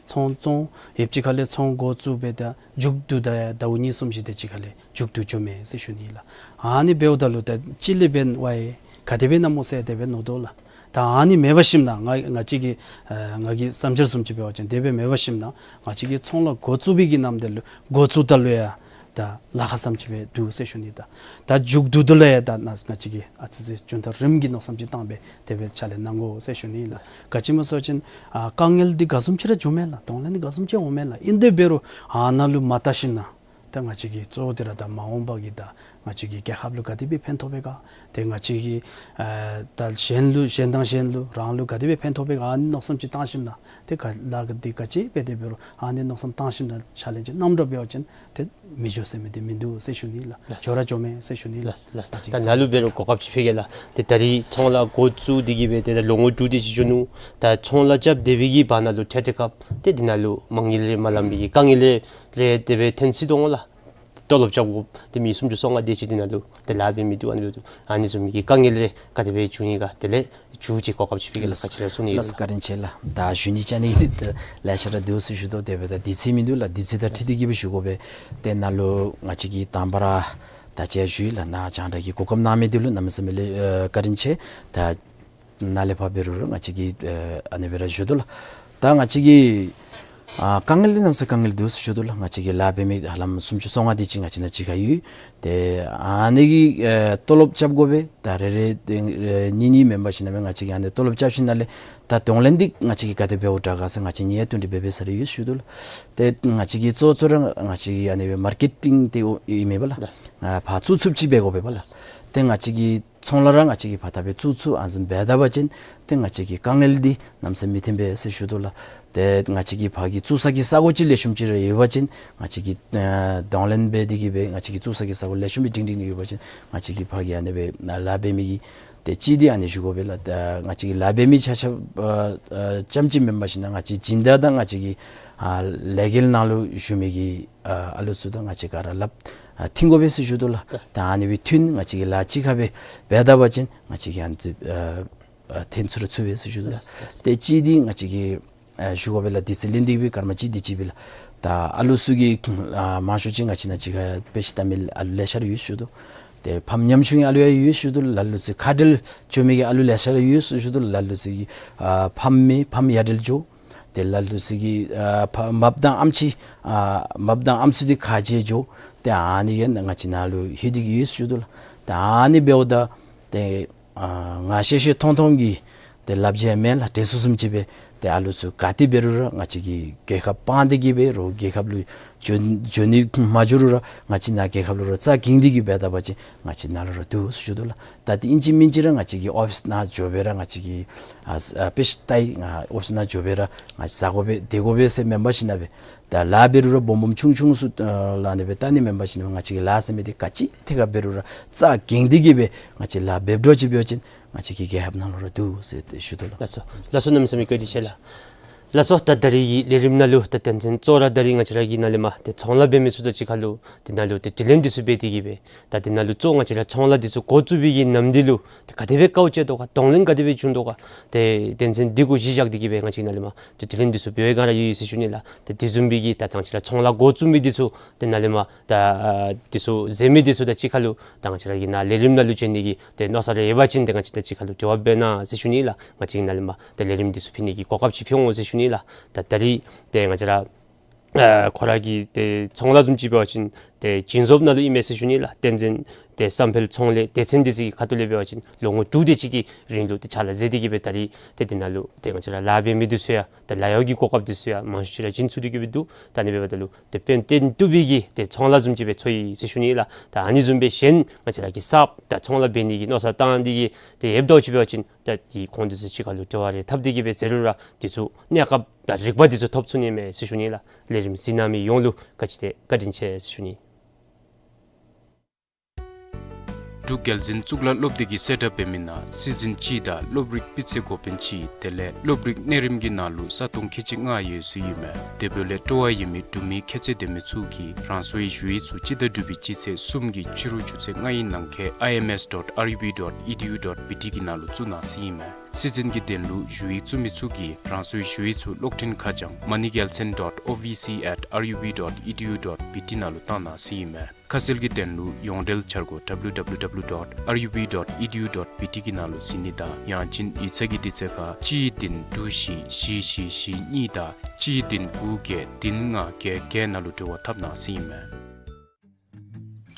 ཚོང་ཚོང་ཡོདཔ་ཅིག་ཁ་ལས་ཚོང་འགོ་བཙུགས་སྦེ་ད་མཇུག་བསྡུ་ད་ཡང་ཟླཝ་གཉིས་གསུམ་བཞི་དེ་ཅིག་ཁ་ལས་མཇུག་བསྡུ་འགྱོ་མས་ཟེར་ཞུ་ནི་ལགས། ཨ་ནི་འབདཝ་ད་ལུ་ད་ཅི་ལས་འབདན་ཝའི་ག་དེ་སྦེ་ཨིན་ན་སྨོ་ཟེར་དེ་སྦེ་མནོ་དོ་ལགས། ད་ཨ་ནི་མེད་པར་ཞིནམ་ན་ང་ང་བཅས་ཀྱི་ཨ་ང་གི་བསམ་འཆར་བཟུམ་ཅིག་འབད་བ་ཅིན་དེ་སྦེ་མེད་པར་ཞིནམ་ན་ང་བཅས་ཀྱིས་ཚོང་ལཱ་འགོ་བཙུགས་པའི་གི་ནམ་དེ་ལུ་འགོ་བཙུགསཔ་ད་ལུ་ཡང་ད་ལཱ་ཁག་བཟུམ་ཅིག་སྦེ་འདུག་ཟེར་ཞུ་ནི། ད་ད་མཇུག་བསྡུཝ་ད་ལུ་ཡང་ད་ནཱ་ང་བཅས་ཀྱིས་ཨ་ཙི་ཙི་རྒྱུན་ཐག་རིངམོ་གི་མནོ་བསམ་ཅིག་བཏང་སྦེ་དེ་སྦེ་ཕྱག་ལཱ་གནང་དགོ་ཟེར་ཞུ་ནི་ལགས། ག་ཅི་སྨོ་ཟེར་བ་ཅིན་ཨ་དཀའ་ངལ་འདི་ག་བཟུམ་ཅིག་ར་འབྱུངམ་མས་ལགས། གདོང་ལེན་འདི་ག་བཟུམ་ཅིག་འོངམ་མས་ལགས། ཨིན་དེ་འབད་རུང་ཨ་ནཱ་ལུ་མ་བལྟ་ཞིནམ་ན་ཏེ་ང་བཅས་ཀྱི་གཙོ་བོ་འདི་ར་ད་མ་འོངས་པ་གི་ད་ང་བཅས་ཀྱི་རྒྱལ་ཁབ་ལུ་ག་དེ་སྦེ་ཕན་ཐོགས་པས་ག། ཏེ་ང་བཅས་ཀྱི་ཨ་ད་གཞན་ལུ་གཞན་དང་གཞན་ལུ་རང་ལུ་ག་དེ་སྦེ་ཕན་ཐོགས་པས་ག། ཨ་ནི་མནོ་བསམ་ཅིག་བཏང་ཞིནམ་ན་ཏེ་ག་ལཱ་ག་འདི་ག་ཅི་འབད་དེ་འབད་རུང་ཨ་ནི་མནོ་བསམ་བཏང་ཞིནམ་ན་ཕྱག་ལཱ་ཅིག་གནངམ་འདྲཝ་འབད་བ་ཅིན་ཏེ་མི་འགྱོ་ཟེར་མི་འདི་མིན་འདུག་ཟེར་ཞུ་ནི་ལགས། ལགས། འགྱོ་ར་འགྱོཝ་མས་ཟེར་ཞུ་ནི་ལགས། ལགས། ད་ནཱ་ལུ་འབད་རུང་གོ་སྐབས་ཅིག་ཕུལ་གེ་ལགས། ཏེ་ད་རིས་ཚོང་ལཱ་འགོ་བཙུགས་ཏེ་གི་སྦེ་ཏེ་ད་ལོ་ངོ་དྲུག་དེ་ཅིག་འགྱོ་ནུག། ད་ཚོང་ལཱ་རྐྱབ་སྡོད་པའི་གི་བར་ན་ལུ་ཏེ་ཏེ་སྐབས་ཏེ་འདི་ནང་ལུ་མ་དངུལ་རེ་མ་ལངམ་པའི་གི་དཀའ་ངལ་རེ་རེ་དེ་སྦེ་ཐོན་སྲིད་དོ་འོང་ལགས། ཏེ་ཏོ་ལོབ་རྐྱབ་དགོཔ་ཏེ་མི་སུམ་ཅུ་སོ་ལྔ་དེ་ཅིག་འདི་ནང་ལུ་ཏེ་ལཱ་འབད་མི་འདུག། ཨ་ནི་འབདཝ་ད་ཨ་ནི་བཟུམ་གྱི་དཀའ་ངལ་རེ་ག་དེ་སྦེ་བྱུང་ཡི་ག། དེ་ལས་མཇུག་ཅིག་གོ་སྐབས་ཅིག་ཕུལ་གེ་ལགས། ག་ཅི་ར་གསུང་ནི་ཡོད། ལགས། བཀའ་དྲིན་ཆེ་ལགས། ད་ཞུ་ནི་བཅའ་ནི་ལེ་ཤ་ར་འདུག་ཟེར་ཞུ་དོ། དེ་འབདཝ་ད་དུས་ཚོད་མིན་འདུག་ལགས། དུས་ཚོད་དང་འཁྲིལ་ཏེ་གི་སྦེ་ཞུ་དགོ་པས། ཏེ་ནཱ་ལུ་ང་བཅས་ཀྱིས་དང་པ་ར་ད་ཅི་ཞུ་ཡི་ལགས། ནཱ་རྒྱང་བསྒྲགས་ཀྱི་གོ་སྐབས་གནང་མི་འདི་ལུ་གནམ་མེད་ས་མེད་ལེ་ཨ་བཀའ་དྲིན་ཆེ། ད་ནཱ་ལས་ཕར་འབད་རུང་ར་ང་བཅས་ཀྱིས་ཨ་ཨ་ནི་སྦེ་ར་ཞུ་དོ་ལགས། ད་ང་བཅས་ཀྱི་ཨ་དཀའ་ངལ་འདི་གནམ་མེད་ས་མེད་དཀའ་ངལ་འདུག་ཟེར་ཞུ་དོ་ལགས། ང་བཅས་ཀྱི་ལཱ་འབད་མི་ཧ་ལམ་སུམ་ཅུ་སོ་ལྔ་དེ་ཅིག་ང་བཅས་ནཱ་གཅིག་ཁར་ཡོད། ཏེ་ཨ་ནི་གི་ཨེ་ཏོ་ལོབ་རྐྱབ་དགོ་པས། ད་རེ་རེ་ཏེ་ཨེ་གཉིས་གཉིས་མེན་པར་ཞིནམ་ལས་ང་བཅས་ཀྱིས་ཨ་ནི་ཏོ་ལོབ་རྐྱབ་ཞིནམ་ལས་ད་གདོང་ལེན་འདི་ང་བཅས་ཀྱིས་ག་དེ་འབདཝ་དྲག་ག་ཟེར་ང་བཅས་གཉིས་ཡང་བསྟུན་ཏེ་འབད་འབད་ས་རེ་ཡོད་ཞུ་དོ་ལགས། ཏེ་ང་བཅས་ཀྱི་གཙོ་གཙོ་ར་ང་བཅས་ཀྱི་ཨ་ནི་སྦེ་མར་ཀེ་ཊིང་འདི་ཨིན་མས་པ་ལགས། ལགས། ཨ་ཕར་བཙུགས་ཚུགསཔ་ཅིག་འབད་དགོ་པས་པ་ལགས། ཏེ་ང་བཅས་ཀྱི་ཚོང་ལཱ་ར་ང་བཅས་ཀྱིས་ཕར་ད་སྦེ་བཙུགས་ཚུགས་ཨ་ནི་བཟུམ་འབད་ད་པ་ཅིན་ཏེ་ང་བཅས་ཀྱི་དཀའ་ངལ་འདི་གནམ་མེད་ས་མེད་མི་ཐོན་པས་ཟེར་ཞུ་དོ་ལགས། ཏེ་ང་བཅས་ཀྱིས་ཕར་གྱི་བཙུགས་ས་གི་ས་གོ་ཅིག་ལེགས་ཤོམ་ཅིག་ར་ཡོད་པ་ཅིན་ང་བཅས་ཀྱིས་ཨ་གདོང་ལེན་འབད་དེ་གི་སྦེ་ང་བཅས་ཀྱིས་བཙུགས་ས་གི་ས་གོ་ལེགས་ཤོམ་སྦེ་སྒྲིང་སྒྲིང་ཡོད་པ་ཅིན་ང་བཅས་ཀྱིས་ཕར་གྱི་ཨ་ནི་སྦེ་ལཱ་འབད་མི་གི་ཏེ་གཅིག་འདི་ཨ་ནི་ཞུ་དགོ་པས་ལགས། ད་ང་བཅས་ཀྱི་ལཱ་འབད་མི་ཆ་ཁྱབ་ཨ་ཨ་རྐྱངམ་ཅིག་མེན་པར་ཞིནམ་ལས་ང་བཅས་སྦྱིན་བདག་དང་ང་བཅས་ཀྱི་ཨ་ལས་འགུལ་ནང་ལུ་ཞུགས་མི་གི་ཨ་ཨ་ལུ་ཚུ་དང་ང་བཅས་ག་ར་སླབ་ ཨ་མཐུན་དགོ་པས་ཟེར་ཞུ་དོ་ལགས། ད་ཨ་ནི་སྦེ་མཐུན་ང་བཅས་ཀྱིས་ལཱ་གཅིག་ཁར་སྦེ་འབད་ད་པ་ཅིན་ང་བཅས་ཀྱིས་ཨ་ནི་ཚུ་ཨ་ཨ་ཐོན་ཚུགས་ར་ཚུགས་པས་ཟེར་ཞུ་དོ་ལགས། ཏེ་གཅིག་འདི་ང་བཅས་ཀྱིས་ཨ་ཞུ་དགོ་པས་ལགས། དུས་ཚོད་ལེན་ཏེ་སྦེ་སྐར་མ་གཅིག་དེ་ཅིག་སྦེ་ལགས། ད་ཨ་ལུ་ཚུ་གི་ཨ་མང་ཤོས་ཅིག་ང་བཅས་ནཱ་གཅིག་ཁར་དཔེ་ཆ་ལྟ་མི་ཨ་ལུ་ལེ་ཤ་ར་ཡོད་ཞུ་དོ། ཏེ་ཕམ་ཉམ་ཆུང་གི་ཨ་ལུ་ཡང་ཡོད་ཞུ་དོ་ལགས། ལ་ལུ་ཚུ་ཁ་བྲལ་འགྱོ་མི་གི་ཨ་ལུ་ལེ་ཤ་ར་ཡོད་ཞུ་དོ་ལགས། ལ་ལུ་ཚུ་གི་ཨ་ཕམ་མེད་ཕམ་ཡ་བྲལ་འགྱོ། ཏེ་ལ་ལུ་ཚུ་གི་ཨ་ཕ་མ་དང་ཨམ་ཆི་ཨ་མ་དང་ཨམ་སྲུ་འདི་ཁ་བྱལ་འགྱོ། ཏེ་ཨ་ནི་གིས་ང་བཅས་ནཱ་ལུ་ལྷོད་དེ་གི་ཡོད་ཞུ་དོ་ལགས། ཏེ་ཨ་ནི་འབདཝ་ད་ཏེ་ཨ་ང་ཤེས་ཤེས་མཐོང་མཐོང་གི་ཏེ་ལབ་བྱ་མེན་ལགས། དྲན་གསོ་བཟུམ་ཅིག་སྦེ་ཏེ་ཨ་ལུ་ཚུ་ག་ཏེ་འབད་རུང་ར་ང་བཅས་ཀྱིས་རྒྱལ་ཁབ་སྤང་སྟེ་གི་སྦེ་རོགས་རྒྱལ་ཁབ་ལུ་འགྱོ་འགྱོ་ནི་མ་འགྱོ་རུང་ར་ང་བཅས་ནཱ་རྒྱལ་ཁབ་ལུ་ར་རྩ་འགེངས་ཏེ་གི་འབད་ད་པ་ཅིན་ང་བཅས་ནཱ་ལུ་ར་འདུག་ཞུ་དོ་ལགས། ད་ཏེ་ཨིན་ཅི་མིན་ཅི་ར་ང་བཅས་ཀྱིས་ཨོ་ཕིསི་ནང་འགྱོ་སྦེ་ར་ང་བཅས་ཀྱིས་ཨ་ཨ་དཔེ་ཆ་ལྟ་ཡི། ང་ཨོ་ཕིསི་ནང་འགྱོ་སྦེ་ར་ང་བཅས་ཟ་དགོ་པས་སྡོད་དགོ་པས་ཟེར་མེན་པར་ཞིན་ན་སྦེ་ད་ལཱ་འབད་རུང་ར་སྦོམ་སྦོམ་ཆུང་ཆུང་ཚུ་ཨ་ལགས་ཨ་ནི་སྦེ་ལྟ་ནི་མེན་པར་ཞིན་ན་ང་བཅས་ཀྱི་ལཱ་ཟེར་མི་འདི་ག་ཅི་ཐད་ཁར་འབད་རུང་ར་རྩ་འགེངས་ཏེ་གི་སྦེ་ང་བཅས་ལཱ་འབད་འགྱོ་ཅི་འབད་བ་ཅིན་ང་བཅས་ཀྱི་རྒྱལ་ཁབ་ནང་ལུ་ར་འདུག་ཟེར་ཏེ་ཞུ་དོ་ལགས། ལགས་སོ། ལགས་སོ། གནམ་མེད་ས་མེད་བཀའ་དྲིན་ཆེ་ལགས། ལགས་སོ། ད་ད་རིས་ཀྱི་ལས་རིམ་ནང་ལུ་ད་དོན་ཚན་གཙོ་བོ་ར་ད་རིས་ང་བཅས་ར་གི་ནཱ་ལས་མར་ཏེ་ཚོང་ལཱ་འབད་མི་ཚུ་དང་གཅིག་ཁར་ལུ་དེ་ནང་ལུ་ཏེ་དྲི་ལན་འདི་ཚུ་འབད་དེ་གི་སྦེ་ད་དེ་ནང་ལུ་གཙོ་ང་བཅས་ར་ཚོང་ལཱ་འདི་ཚུ་འགོ་བཙུགས་པའི་གི་ནམ་དུས་ལུ་ཏེ་ག་དེ་སྦེ་དཀའཝ་སྤྱད་དོ་ག། གདོང་ལེན་ག་དེ་སྦེ་བྱུང་དོ་ག། ཏེ་དོན་ཚན་འདི་གུ་གཞི་བཞག་སྟེ་གི་སྦེ་ང་བཅས་ནཱ་ལས་མར་ཏེ་དྲི་ལན་འདི་ཚུ་འབད་བའི་སྒང་ར་ཡོད་ཡོད་ཟེར་ཞུ་ནི་ལགས། ཏེ་དེ་བཟུམ་སྦེ་གི་ད་ང་བཅས་ར་ཚོང་ལཱ་འགོ་བཙུགས་མི་འདི་ཚུ་དེ་ནང་ལས་མར་ད་ཨ་འདི་ཚུ་མཛད་མི་འདི་ཚུ་དང་གཅིག་ཁར་ལུ་ད་ང་བཅས་ར་གི་ནཱ་ལས་རིམ་ནང་ལུ་འབྱོན་ནི་གི་ཏེ་མནོ་བསམ་རེ་ཡོད་པ་ཅིན་ཏེ་ང་བཅས་དང་གཅིག་ཁར་ལུ་འབྲེལ་བ་འབད་གནང་ཟེར་ཞུ་ནི་ལགས། ང་བཅས་ནཱ་ལས་མར་ཏེ་ལས་རིམ་འདི་ཚུ་ཕུལ་ནི་གི་གོ་སྐབས་ཅིག་ཕུལ་འོང་ཟེར་ཞུ་ནི་ལགས། ད་ད་རིས་ཏེ་ང་བཅས་ར་ཨ་ཁོ་ར་གི་ཏེ་ཚོང་ལཱ་བཟུམ་ཅིག་འབད་བ་ཅིན་ཏེ་བྱིན་རྫོབ་ནང་ལུ་ཨིན་མས་ཟེར་ཞུ་ནི་ལགས། དོན་ཚན་ཏེ་བསམ་འཕེལ་ཚོང་ལས་སྡེ་ཚན་འདི་ཚུ་གི་ཁ་ཐུག་ལས་འབད་བ་ཅིན་ལོ་ངོ་དྲུག་དེ་ཅིག་གི་རིང་ལུ་ཏེ་ཕྱག་ལཱ་མཛད་དེ་གི་སྦེ་ད་རིས་ཏེ་དེ་ནང་ལུ་ཏེ་ང་བཅས་ར་ལཱ་འབད་མི་འདི་ཚུ་ཡང་ཏེ་ལཱ་གཡོག་གི་གོ་སྐབས་འདི་ཚུ་ཡང་མང་ཤོས་ཅིག་ར་བྱིན་ཚུགས་ཏེ་གི་སྦེ་འདུག། ད་ཨ་ནི་འབདཝ་ད་ལུ་ཏེ་དཔལ་སྟེང་བཏུབ་པའི་གི་ཏེ་ཚོང་ལཱ་བཟུམ་ཅིག་སྦེ་ཚོར་ཡི་ཟེར་ཞུ་ནི་ལགས། ད་ཨ་ནི་བཟུམ་སྦེ་གཞན་ང་བཅས་ར་གི་གསརཔ་ད་ཚོང་ལཱ་འབད་ནི་གི་མནོ་བསམ་བཏང་སྟེ་གི་ཏེ་ཡོདཔ་འདྲཝ་ཅིག་འབད་བ་ཅིན་ད་ཏེ་ཁོང་འདི་ཚུ་གཅིག་ཁར་ལུ་འབྲེལ་བ་རེ་འཐབ་སྟེ་གི་སྦེ་མཛད་རུང་ར་འདི་ཚུ་གནས་སྐབས་དང་རིག་པ་འདི་ཚུ་ཐོབ་ཚུགས་ནི་མས་ཟེར་ཞུ་ནི་ལགས། ལས་རིམ་གཟིགས་གནང་མི་ཡོངས་ལུ་བཀའ་དྲིན་ཆེ་ཟེར་ཞུ་ནི། འབྲུག་རྒྱལ་འཛིན་གཙུག་ལག་སློབ་སྡེ་གིས་གསལ་བསྒྲགས་འབད་མི་ནང་སྲིད་འཛིན་གཅིག་དང་སློབ་རིག་སྤུས་ཚད་འགོ་དཔོན་གཅིག་དེ་ལས་སློབ་རིག་གནས་རིམ་གྱི་ནང་ལུ་ས་སྟོང་ཁལ་གཅིག་ལྔ་ཡོད་ཟེར་ཨིན་མས། དེ་འབདཝ་ལས་སྤྲོ་བ་ཡོད་མི་འབྲུག་མི་ཁྱད་ཚད་ལྡན་མི་ཚུ་གིས་རང་སོའི་ཞུ་ཡིག་ཚུ་སྤྱི་ཟླ་དྲུག་པའི་སྤྱི་ཚེས་གསུམ་གྱི་ཕྱི་རུ་ཆུ་ཚོད་ལྔ་ཡི་ནང་འཁོད་I M S dot R U B dot E D U dot B T གི་ནང་ལུ་བཙུགས་གནང་ཟེར་ཨིན་མས། སྲིད་འཛིན་གྱི་དོན་ལུ་ཞུ་ཡིག་བཙུགས་མི་ཚུ་གིས་རང་སོའི་ཞུ་ཡིག་ཚུ་གློག་འཕྲིན་ཁ་བྱང་moneygelson dot O V C at R U B dot E D U dot B T ནང་ལུ་བཏང་གནང་ཟེར་ཨིན་མས། ཁ་གསལ་གྱི་དོན་ལུ་ཡོངས་འབྲེལ་འཆར་སྒོ་W W W dot R U B dot E D U dot B T གི་ནང་ལུ་གཟིགས་ནི་དང་ཡང་ཅིན་ཡིག་ཚང་གི་དུས་ཚོད་ཁར་གཅིག་བདུན་དྲུག་བཞི་བཞི་བཞི་བཞི་གཉིས་དང་གཅིག་བདུན་དགུ་བརྒྱད་བདུན་ལྔ་བརྒྱད་བརྒྱད་ནང་ལུ་འབྲེལ་བ་འཐབ་གནང་ཟེར་ཨིན་མས།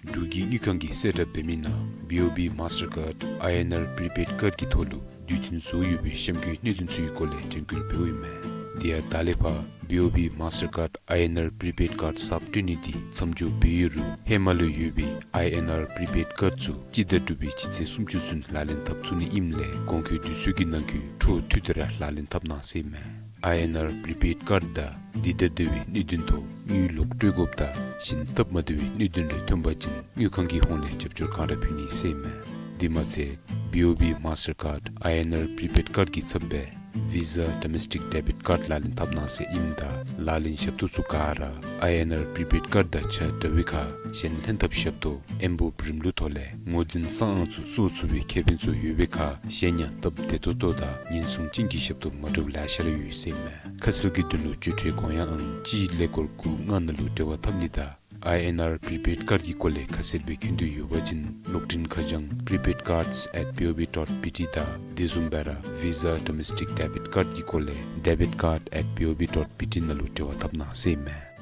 འབྲུག་གི་དངུལ་ཁང་གིས་གསལ་བསྒྲགས་འབད་མི་ནང་B O B Mastercard I N R prepaid card གི་ཐོག་ལུ་དུས་མཐུན་བཟོ་ཡོད་པའི་གཤམ་འཁོད་གནད་དོན་ཚུ་གི་སྐོར་ལས་དྲན་སྐུལ་འབདཝ་ཨིན་མས། དེ་ཡང་ད་ལས་ཕར་B O B Mastercard I N R prepaid card གསརཔ་སྤྲོད་ནི་འདི་མཚམས་འཇོག་འབད་ཡོད་རུང་ཧེ་མ་ལུ་ཡོད་པའི་I N R prepaid card ཚུ་སྤྱི་ཟླ་དྲུག་པའི་སྤྱི་ཚེས་སུམ་ཅུ་ཚུན་ལག་ལེན་འཐབ་ཚུགས་ནི་ཨིནམ་ལས་གོང་འཁོད་དུས་ཚོད་ཀྱི་ནང་འཁོད་འཕྲོ་མཐུད་དེ་ར་ལག་ལེན་འཐབ་གནང་ཟེར་ཨིན་མས། I N R prepaid card དང་འདི་དང་འདྲ་བའི་གནད་དོན་ཐོག་དངུལ་ལོག་སྤྲོད་དགོཔ་དང་གཞན་སྟབས་མ་བདེ་བའི་གནད་དོན་རེ་ཐོན་པ་ཅིན་དངུལ་ཁང་གི་ཧོངས་ལས་རྒྱབ་སྐྱོར་གང་ར་ཕུལ་ནི་ཟེར་ཨིན་མས། དེ་མ་ཚད་B O B Mastercard I N R prepaid card གི་ཚབ་སྦེ་Visa Domestic Debit Card ལག་ལེན་འཐབ་གནང་ཟེར་ཨིནམ་ད་ལག་ལེན་ཞབས་ཏོག་ཚུ་ག་ར་I N R prepaid card དང་ཆ་འདྲ་བའི་ཁར་གཞན་ལྷན་ཐབས་ཞབས་ཏོག་ཨེམ་བུ་པི་རིམ་ལུགས་ཐོག་ལས་ངོས་འཛིན་གསང་ཨང་ཚུ་སོར་ཚུགས་པའི་ཁེ་ཕན་ཚུ་ཡོད་པའི་ཁར་གཞན་ཡང་སྟབས་བདེ་ཏོག་ཏོ་དང་ཉེན་སྲུང་ཅན་གྱི་ཞབས་ཏོག་མ་འདྲཝ་ལེ་ཤ་ར་ཡོད་ཟེར་ཨིན་མས། ཁ་གསལ་གྱི་དོན་ལུ་སྤྱོད་ཁྲལ་དགོངས་ཡངས་ཨང་གཅིག་ཀླད་ཀོར་དགུ་ལྔ་ནང་ལུ་འབྲེལ་བ་འཐབ་ནི་དང་I N R prepaid card གི་སྐོར་ལས་ཁ་གསལ་སྦེ་མཁྱེན་འདོད་ཡོད་པ་ཅིན་གློག་འཕྲིན་ཁ་བྱང་prepaid cards at B O B dot B T དང་དེ་བཟུམ་སྦེ་ར་Visa Domestic Debit Card གི་སྐོར་ལས་debit card at B O B dot B T ནང་ལུ་འབྲེལ་བ་འཐབ་གནང་ཟེར་ཨིན་མས།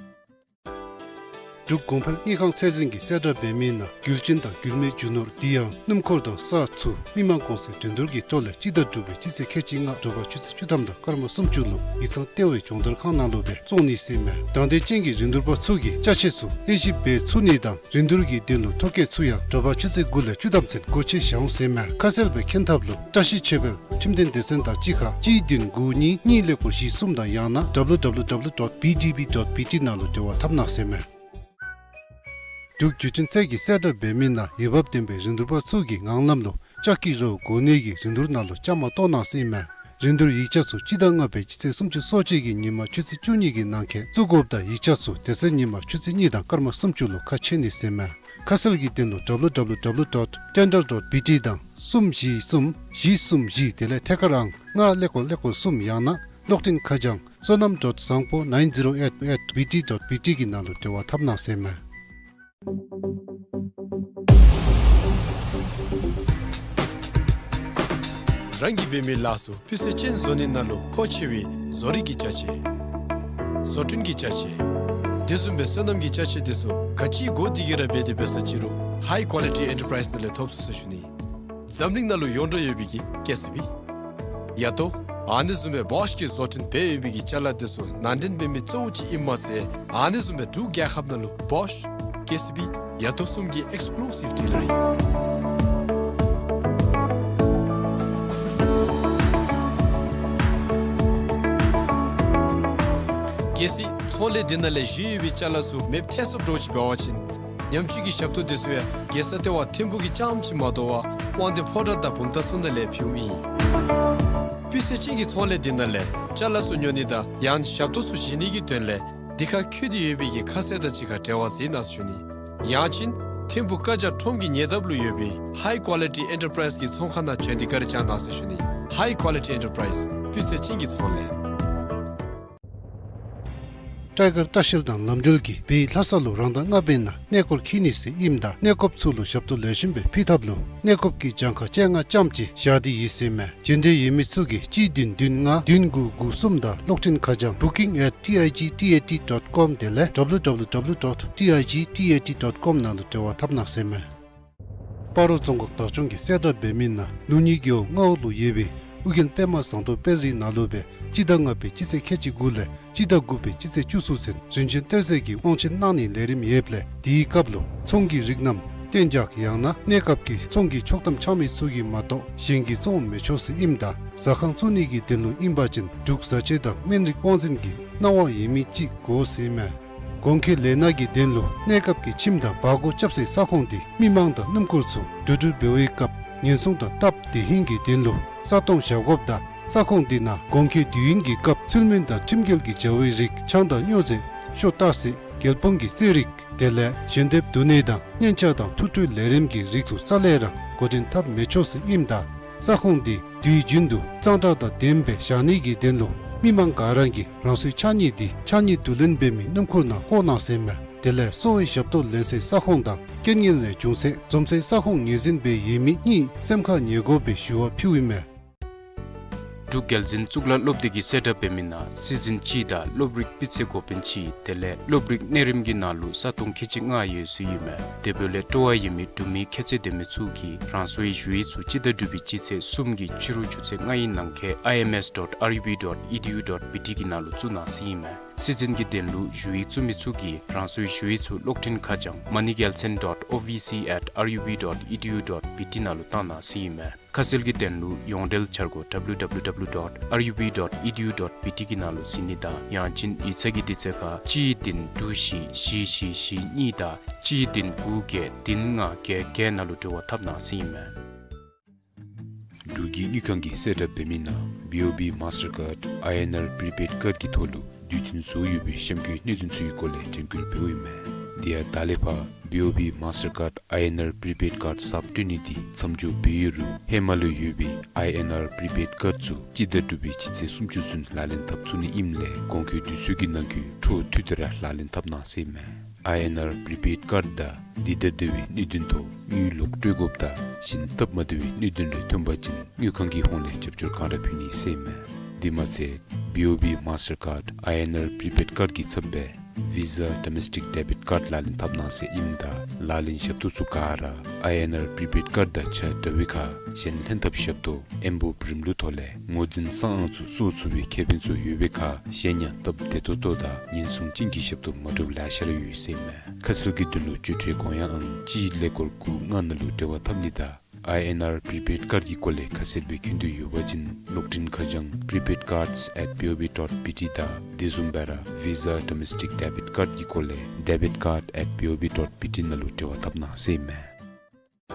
འབྲུག་གོང་འཕེལ་དངུལ་ཁང་ཚད་འཛིན་གྱིས་གསལ་བསྒྲགས་འབད་མི་ནང་རྒྱུ་རྐྱེན་དང་རྒྱུ་མེད་རྒྱུ་ནོར་དེ་ཡང་སྣུམ་འཁོར་དང་ས་ཚུ་མི་མང་གོང་ཚད་འགྲན་བསྡུར་གྱི་ཐོག་ལས་སྤྱི་ཟླ་དྲུག་པའི་སྤྱི་ཚེས་ཁལ་གཅིག་ལྔ་དྲོ་པ་ཆུ་ཚོད་བཅུ་ཐམ་དང་སྐར་མ་སུམ་ཅུ་ལུ་ཡིག་ཚང་ལྟེ་བའི་སྦྱོང་བརྡར་ཁང་ནང་ལུ་སྦེ་བཙོང་ནི་ཟེར་ཨིན་མས། དང་འདོད་ཅན་གྱི་རིན་བསྡུར་པ་ཚུ་གིས་ཅ་ཆས་ཚུ་དབྱེ་ཞིབ་འབད་ཚུགས་ནི་དང་རིན་བསྡུར་གྱི་དོན་ལུ་ཐོ་བཀོད་ཚུ་ཡང་དྲོ་པ་ཆུ་ཚོད་དགུ་ལས་བཅུ་ཐམ་ཚུན་སྒོ་ཕྱེ་བཞག་འོང་ཟེར་ཨིན་མས། ཁ་གསལ་སྦེ་མཁྱེན་ཐབས་ལུ་བཀྲ་ཤིས་ཆོས་འཕེལ་ཁྲིམས་དོན་སྡེ་ཚན་དང་གཅིག་ཁར་གཅིག་བདུན་དགུ་གཉིས་གཉིས་ཀླད་ཀོར་བཞི་གསུམ་དང་ཡང་ན་W W W dot B D B dot B T ནང་ལུ་འབྲེལ་བ་འཐབ་གནང་ཟེར་ཨིན་མས། འབྲུག་བརྒྱུད་འཕྲིན་ཚད་ཀྱིས་གསལ་བསྒྲགས་འབད་མི་ནང་འོས་འབབ་ལྡན་པའི་རིན་བསྡུར་པ་ཚུ་གིས་ངང་ལམ་ལུ་ལྕགས་ཀྱི་རྭཝ་གོ་གནས་ཀྱི་རིན་བསྡུར་ནང་ལུ་བཅའ་མར་གཏོགས་གནང་ཟེར་ཨིན་མས། རིན་བསྡུར་ཡིག་ཆ་ཚུ་སྤྱི་ཟླ་ལྔ་པའི་སྤྱི་ཚེས་སུམ་ཅུ་སོ་གཅིག་གི་ཉིན་མ་ཆུ་ཚོད་བཅུ་གཉིས་ཀྱི་ནང་འཁོད་བཙུགས་དགོཔ་དང་ཡིག་ཆ་ཚུ་དེ་ཚེ་ཉིན་མ་ཆུ་ཚོད་གཉིས་དང་སྐར་མ་སུམ་ཅུ་ལུ་ཁ་ཕྱེ་ནི་ཟེར་མས། ཁ་གསལ་གྱི་དོན་ལུ་www dot tender dot bt དང་གསུམ་བཞི་གསུམ་བཞི་གསུམ་བཞི་དེ་ལས་ཐད་ཀར་ཨང་ལྔ་ཀླད་ཀོར་ཀླད་ཀོར་གསུམ་ཡང་ན་གློག་འཕྲིན་ཁ་བྱང་བསོད་ནམས་dot བཟང་པོ་nine zero eight at bt dot bt གི་ནང་ལུ་འབྲེལ་བ་འཐབ་གནང་ཟེར་མས། རང་གིས་འབད་མི་ལཱ་ཚུ་སྤུས་ཚད་ཅན་བཟོ་ནི་ནང་ལུ་མཁོ་ཆེ་བའི་བཟོ་རིག་གི་ཅ་ཆས། བཟོ་སྐྲུན་གྱི་ཅ་ཆས། དེ་བཟུམ་སྦེ་སོ་ནམ་གྱི་ཅ་ཆས་དེ་ཚུ་ག་ཅི་དགོ་དེ་གི་ར་འབད་དེ་འབད་ས་ཅི་རུང་High Quality Enterprise ནང་ལས་ཐོབ་ཚུགས་ཟེར་ཞུ་ནི། འཛམ་གླིང་ནང་ལུ་ཡོངས་གྲགས་ཡོད་པའི་གི་ཀེ་སི་བི། ཡ་ཏོ། ཨ་ནི་བཟུམ་སྦེ་བོཤ་གི་བཟོ་སྐྲུན་འབད་ཡོད་པའི་གི་ཅ་ལ་དེ་ཚུ་ནང་འདྲེན་འབད་མི་གཙོ་བོ་ཅིག་ཨིནམ་མ་ཚད་ཨ་ནི་བཟུམ་སྦེ་འབྲུག་རྒྱལ་ཁབ་ནང་ལུ་བོཤ། ཀེ་སི་བི། ཡ་ཏོ་གསུམ་གྱི་ཨེགསི་ཀུ་ལུ་སིབ་ཌི་ལར་ཨིན། གལ་སྲིད་ཚོང་ལས་འདི་ནང་ལས་བཞེས་ཡོད་པའི་ཅ་ལ་ཚུ་མེདཔ་ཐལ་སོངམ་འདྲཝ་ཅིག་འབད་བ་ཅིན་ཉམས་བཅོས་ཀྱི་ཞབས་ཏོག་དེ་ཚུ་ཡང་རྒྱལ་ས་ལྟེ་བ་ཐིམ་ཕུག་གི་རྐྱངམ་ཅིག་མ་དོ་བར་དབང་འདུས་ཕོ་བྲང་དང་བུམ་ཐང་ཚུ་ནང་ལས་ཕུལཝ་ཨིན། སྤུས་ཚད་ཅན་གྱི་ཚོང་ལས་འདི་ནང་ལས་ཅ་ལ་ཚུ་ཉོ་ནི་དང་ཡང་ཞབས་ཏོག་ཚུ་བཞེས་ནི་གི་དོན་ལས་འདི་ཁར་བཀོད་དེ་ཡོད་པའི་གི་ཁ་གསལ་དང་གཅིག་ཁར་འབྲེལ་བ་མཛད་གནང་ཟེར་ཞུ་ནི། ཡང་ཅིན་ཐིམ་ཕུག་ཀ་ཇ་ཁྲོམ་གྱི་ཉེ་འདབས་ལུ་ཡོད་པའི་High Quality Enterprise གི་ཚོང་ཁང་ནང་བྱོན་ཏེ་བཀའ་དྲིན་བསྐྱང་གནང་ཟེར་ཞུ་ནི། High Quality Enterprise སྤུས་ཚད་ཅན་གྱི་ཚོང་ལས། ཊའི་གར་ལྟ་བཤལ་དང་ལམ་འགྲུལ་གྱིས་བོད་ལྷ་ས་ལུ་རང་ཟླ་ལྔ་པའི་ནང་གནས་སྐོར་འཁྱིད་ནི་ཟེར་ཨིནམ་ད་གནས་སྐོརཔ་ཚུ་ལུ་ཞབས་ཏོག་ལེགས་ཤོམ་སྦེ་ཕུལ་ཐབས་ལུ་གནས་སྐོརཔ་གི་གྱངས་ཁ་བཅོ་ལྔ་ཙམ་ཅིག་བཞག་སྟེ་ཡོད་ཟེར་མས། འབྱོན་འདོད་ཡོད་མི་ཚུ་གིས་གཅིག་བདུན་བདུན་ལྔ་བདུན་དགུ་དགུ་གསུམ་དང་གློག་འཕྲིན་ཁ་བྱང་booking at T I G T A T dot com དེ་ལས་www dot T I G T A T dot com ནང་ལུ་འབྲེལ་བ་འཐབ་གནང་ཟེར་མས། སྤ་རོ་རྫོང་ཁག་བདག་སྐྱོང་གིས་གསལ་བསྒྲགས་འབད་མི་ནང་ལུགས་གཉིས་རྒེད་འོག་མངའ་འོག་ལུ་ཡོད་པའི་ཨོ་རྒྱན་པདྨ་ཟངས་མདོག་དཔལ་རི་ནང་ལུ་སྦེ་སྤྱི་ཟླ་ལྔ་པའི་སྤྱི་ཚེས་ཁལ་གཅིག་དགུ་ལས་སྤྱི་ཟླ་དགུ་པའི་སྤྱི་ཚེས་བཅུ་གསུམ་ཚུན་རིན་ཆེན་གཏེར་མཛོད་ཀྱི་དབང་ཆེན་གནང་ནིའི་ལས་རིམ་ཡོདཔ་ལས་དེའི་སྐབས་ལུ་ཚོང་གི་རིགས་རྣམས་གཏན་འཇགས་ཡང་ན་གནས་སྐབས་ཀྱི་ཚོང་གི་ཆོག་ཐམ་འཆང་མི་ཚུ་གིས་མ་གཏོགས་གཞན་གྱིས་བཙོང་མི་ཆོག་ཟེར་ཨིནམ་ད་ཟ་ཁང་བཙུགས་ནི་གི་དོན་ལུ་ཨིན་པ་ཅིན་འབྲུག་བཟའ་བཅའ་དང་སྨན་རིགས་དབང་འཛིན་གྱི་གནང་བ་ཡོད་མི་ཅིག་དགོ་ཟེར་མས། གོང་འཁོད་ལས་སྣ་གི་དོན་ལུ་གནས་སྐབས་ཀྱི་ཁྱིམ་དང་བར་སྐོར་རྐྱབ་སའི་ས་ཁོངས་དེ་མི་མང་དང་སྣུམ་འཁོར་ཚུ་འགྲོ་འགྲུལ་འབད་བའི་སྐབས་ཉེན་སྲུང་དང་སྟབས་བདེ་ཧིང་གི་དོན་ལུ་ས་སྟོང་བཞག་དགོཔ་དང་ས་ཁོངས་དེ་ནང་གོང་འཁོད་དུས་ཡུན་གྱི་སྐབས་ཚུལ་མིན་དང་ཁྲིམས་འགལ་གྱི་བྱ་བའི་རིགས་ཆང་དང་སྨྱོ་རྫས་ཤོ་ཏ་སི་རྒྱལ་ཕུང་གི་རྩེད་རིགས་དེ་ལས་ཞལ་འདེབས་བསྡུ་ནི་དང་སྙན་ཆ་དང་ཐུགས་སྤྲོའི་ལས་རིམ་གྱི་རིགས་ཚུ་རྩ་ལས་ར་འགོ་འདྲེན་འཐབ་མི་ཆོག་ཟེར་ཨིནམ་ད་ས་ཁོངས་དེ་དུས་རྒྱུན་དུ་གཙང་སྦྲ་དང་ལྡནམ་སྦེ་བཞག་ནི་གི་དོན་ལུ་མི་མང་ག་ར་གིས་རང་སོའི་ཕྱགས་སྙིགས་དེ་ཕྱགས་སྙིགས་བསྡུ་ལེན་འབད་མི་སྣུམ་འཁོར་ནང་བཀོ་གནང་ཟེར་མས། དེ་ལས་གསོ་བའི་ཞབས་ཏོག་ལེན་སའི་ས་ཁོངས་དང་རྐྱེན་ངན་ལས་བྱུང་ཚེ་འཛོམས་སའི་ས་ཁོངས་ངོས་འཛིན་འབད་ཡོད་མི་གཉིས་སེམས་ཁར་ངེས་དགོ་པའི་ཞུ་བ་ཕུལཝ་ཨིན་མས། འབྲུག་རྒྱལ་འཛིན་གཙུག་ལག་སློབ་སྡེ་གིས་གསལ་བསྒྲགས་འབད་མི་ནང་སྲིད་འཛིན་གཅིག་དང་སློབ་རིགས་སྤུས་ཚད་འགོ་དཔོན་གཅིག་དེ་ལས་སློབ་རིགས་གནས་རིམ་གྱི་ནང་ལུ་ས་སྟོང་ཁལ་གཅིག་ལྔ་ཡོད་ཟེར་ཨིན་མས། དེ་འབདཝ་ལས་སྤྲོ་བ་ཡོད་མི་འབྲུག་མི་ཁྱད་ཚད་ལྡན་མི་ཚུ་གིས་རང་སོའི་ཞུ་ཡིག་ཚུ་སྤྱི་ཟླ་དྲུག་པའི་སྤྱི་ཚེས་གསུམ་གྱི་ཕྱི་རུ་ཆུ་ཚོད་ལྔ་ཡི་ནང་འཁོད་I M S dot R U B dot E D U dot B T གི་ནང་ལུ་བཙུགས་གནང་ཟེར་ཨིན་མས། སྲིད་འཛིན་གྱི་དོན་ལུ་ཞུ་ཡིག་བཙུགས་མི་ཚུ་གིས་རང་སོའི་ཞུ་ཡིག་ཚུ་གློག་འཕྲིན་ཁ་བྱང་moneygelson dot O V C at R U B dot E D U dot B T ནང་ལུ་བཏང་གནང་ཟེར་ཨིན་མས། ཁ་གསལ་གྱི་དོན་ལུ་ཡོངས་འབྲེལ་འཆར་སྒོ་W W W dot R U B dot E D U dot B T གི་ནང་ལུ་གཟིགས་ནི་དང་ཡང་ཅིན་ཡིག་ཚང་གི་དུས་ཚོད་ཁར་གཅིག་བདུན་དྲུག་བཞི་བཞི་བཞི་བཞི་གཉིས་དང་གཅིག་བདུན་དགུ་བརྒྱད་བདུན་ལྔ་བརྒྱད་བརྒྱད་ནང་ལུ་འབྲེལ་བ་འཐབ་གནང་ཟེར་ཨིན་མས། འབྲུག་གི་དངུལ་ཁང་གིས་གསལ་བསྒྲགས་འབད་མི་ནང་B O B Mastercard I N R prepaid card གི་ཐོག་ལུ་དུས་མཐུན་བཟོ་ཡོད་པའི་གཤམ་འཁོད་གནད་དོན་ཚུ་གི་སྐོར་ལས་དྲན་སྐུལ་འབདཝ་ཨིན་མས། དེ་ཡང་ད་ལས་ཕར་B O B Mastercard I N R prepaid card གསརཔ་སྤྲོད་ནི་དེ་མཚམས་འཇོག་འབད་ཡོད་རུང་ཧེ་མ་ལུ་ཡོད་པའི I N R prepaid card ཚུ་སྤྱི་ཟླ་དྲུག་པའི་སྤྱི་ཚེས་སུམ་ཅུ་ཚུན་ལག་ལེན་འཐབ་ཚུགས་ནི་ཨིནམ་ལས་གོང་འཁོད་དུས་ཚོད་ཀྱི་ནང་འཁོད་འཕྲོ་མཐུད་དེ་ར་ལག་ལེན་འཐབ་གནང་ཟེར་ཨིན་མས། I N R prepaid card དང་འདི་དང་འབྲེལ་བའི་གནད་དོན་ཐོག་དངུལ་ལོག་སྤྲོད་དགོཔ་དང་གཞན་སྟབས་མ་བདེ་བའི་གནད་དོན་རེ་ཐོན་པ་ཅིན་དངུལ་ཁང་གི་ཧོངས་ལས་རྒྱབ་སྐྱོར་གང་ར་ཕུལ་ནི་ཟེར་ཨིན་མས། དེ་མ་ཚད་B O B Mastercard I N R prepaid card གི་ཚབ་སྦེ་Visa domestic debit card ལག་ལེན་འཐབ་གནང་ཟེར་ཨིནམ་ད་ལག་ལེན་ཞབས་ཏོག་ཚུ་ག་ར་I N R prepaid card དང་ཆ་འདྲ་བའི་ཁར་གཞན་ལྷན་ཐབས་ཞབས་ཏོག་ཨེམ་བོབ་རིམ་ལུགས་ཐོག་ལས་ངོས་འཛིན་གསང་ཨང་ཚུ་སོར་ཚུགས་པའི་ཁེ་ཕན་ཚུ་ཡོད་པའི་ཁར་གཞན་ཡང་སྟབས་བདེ་ཏོག་ཏོ་དང་ཉེན་སྲུང་ཅན་གྱི་ཞབས་ཏོག་མ་འདྲཝ་ལེ་ཤ་ར་ཡོད་ཟེར་ཨིན་མས། ཁ་གསལ་གྱི་དོན་ལུ་སྤྱོད་ཁྲལ་དགོངས་ཡངས་ཨང་གཅིག་ཀླད་ཀོར་དགུ་ལྔ་ནང་ལུ་འབྲེལ་བ་འཐབ་ནི་དང་I N R prepaid card གི་སྐོར་ལས་ཁ་གསལ་སྦེ་མཁྱེན་འདོད་ཡོད་པ་ཅིན་གློག་འཕྲིན་ཁ་བྱང་prepaid cards at B O B dot B T དང་དེ་བཟུམ་སྦེ་ར་Visa domestic debit card གི་སྐོར་ལས་debit card at B O B dot B T ནང་ལུ་འབྲེལ་བ་འཐབ་གནང་ཟེར་ཨིན་མས།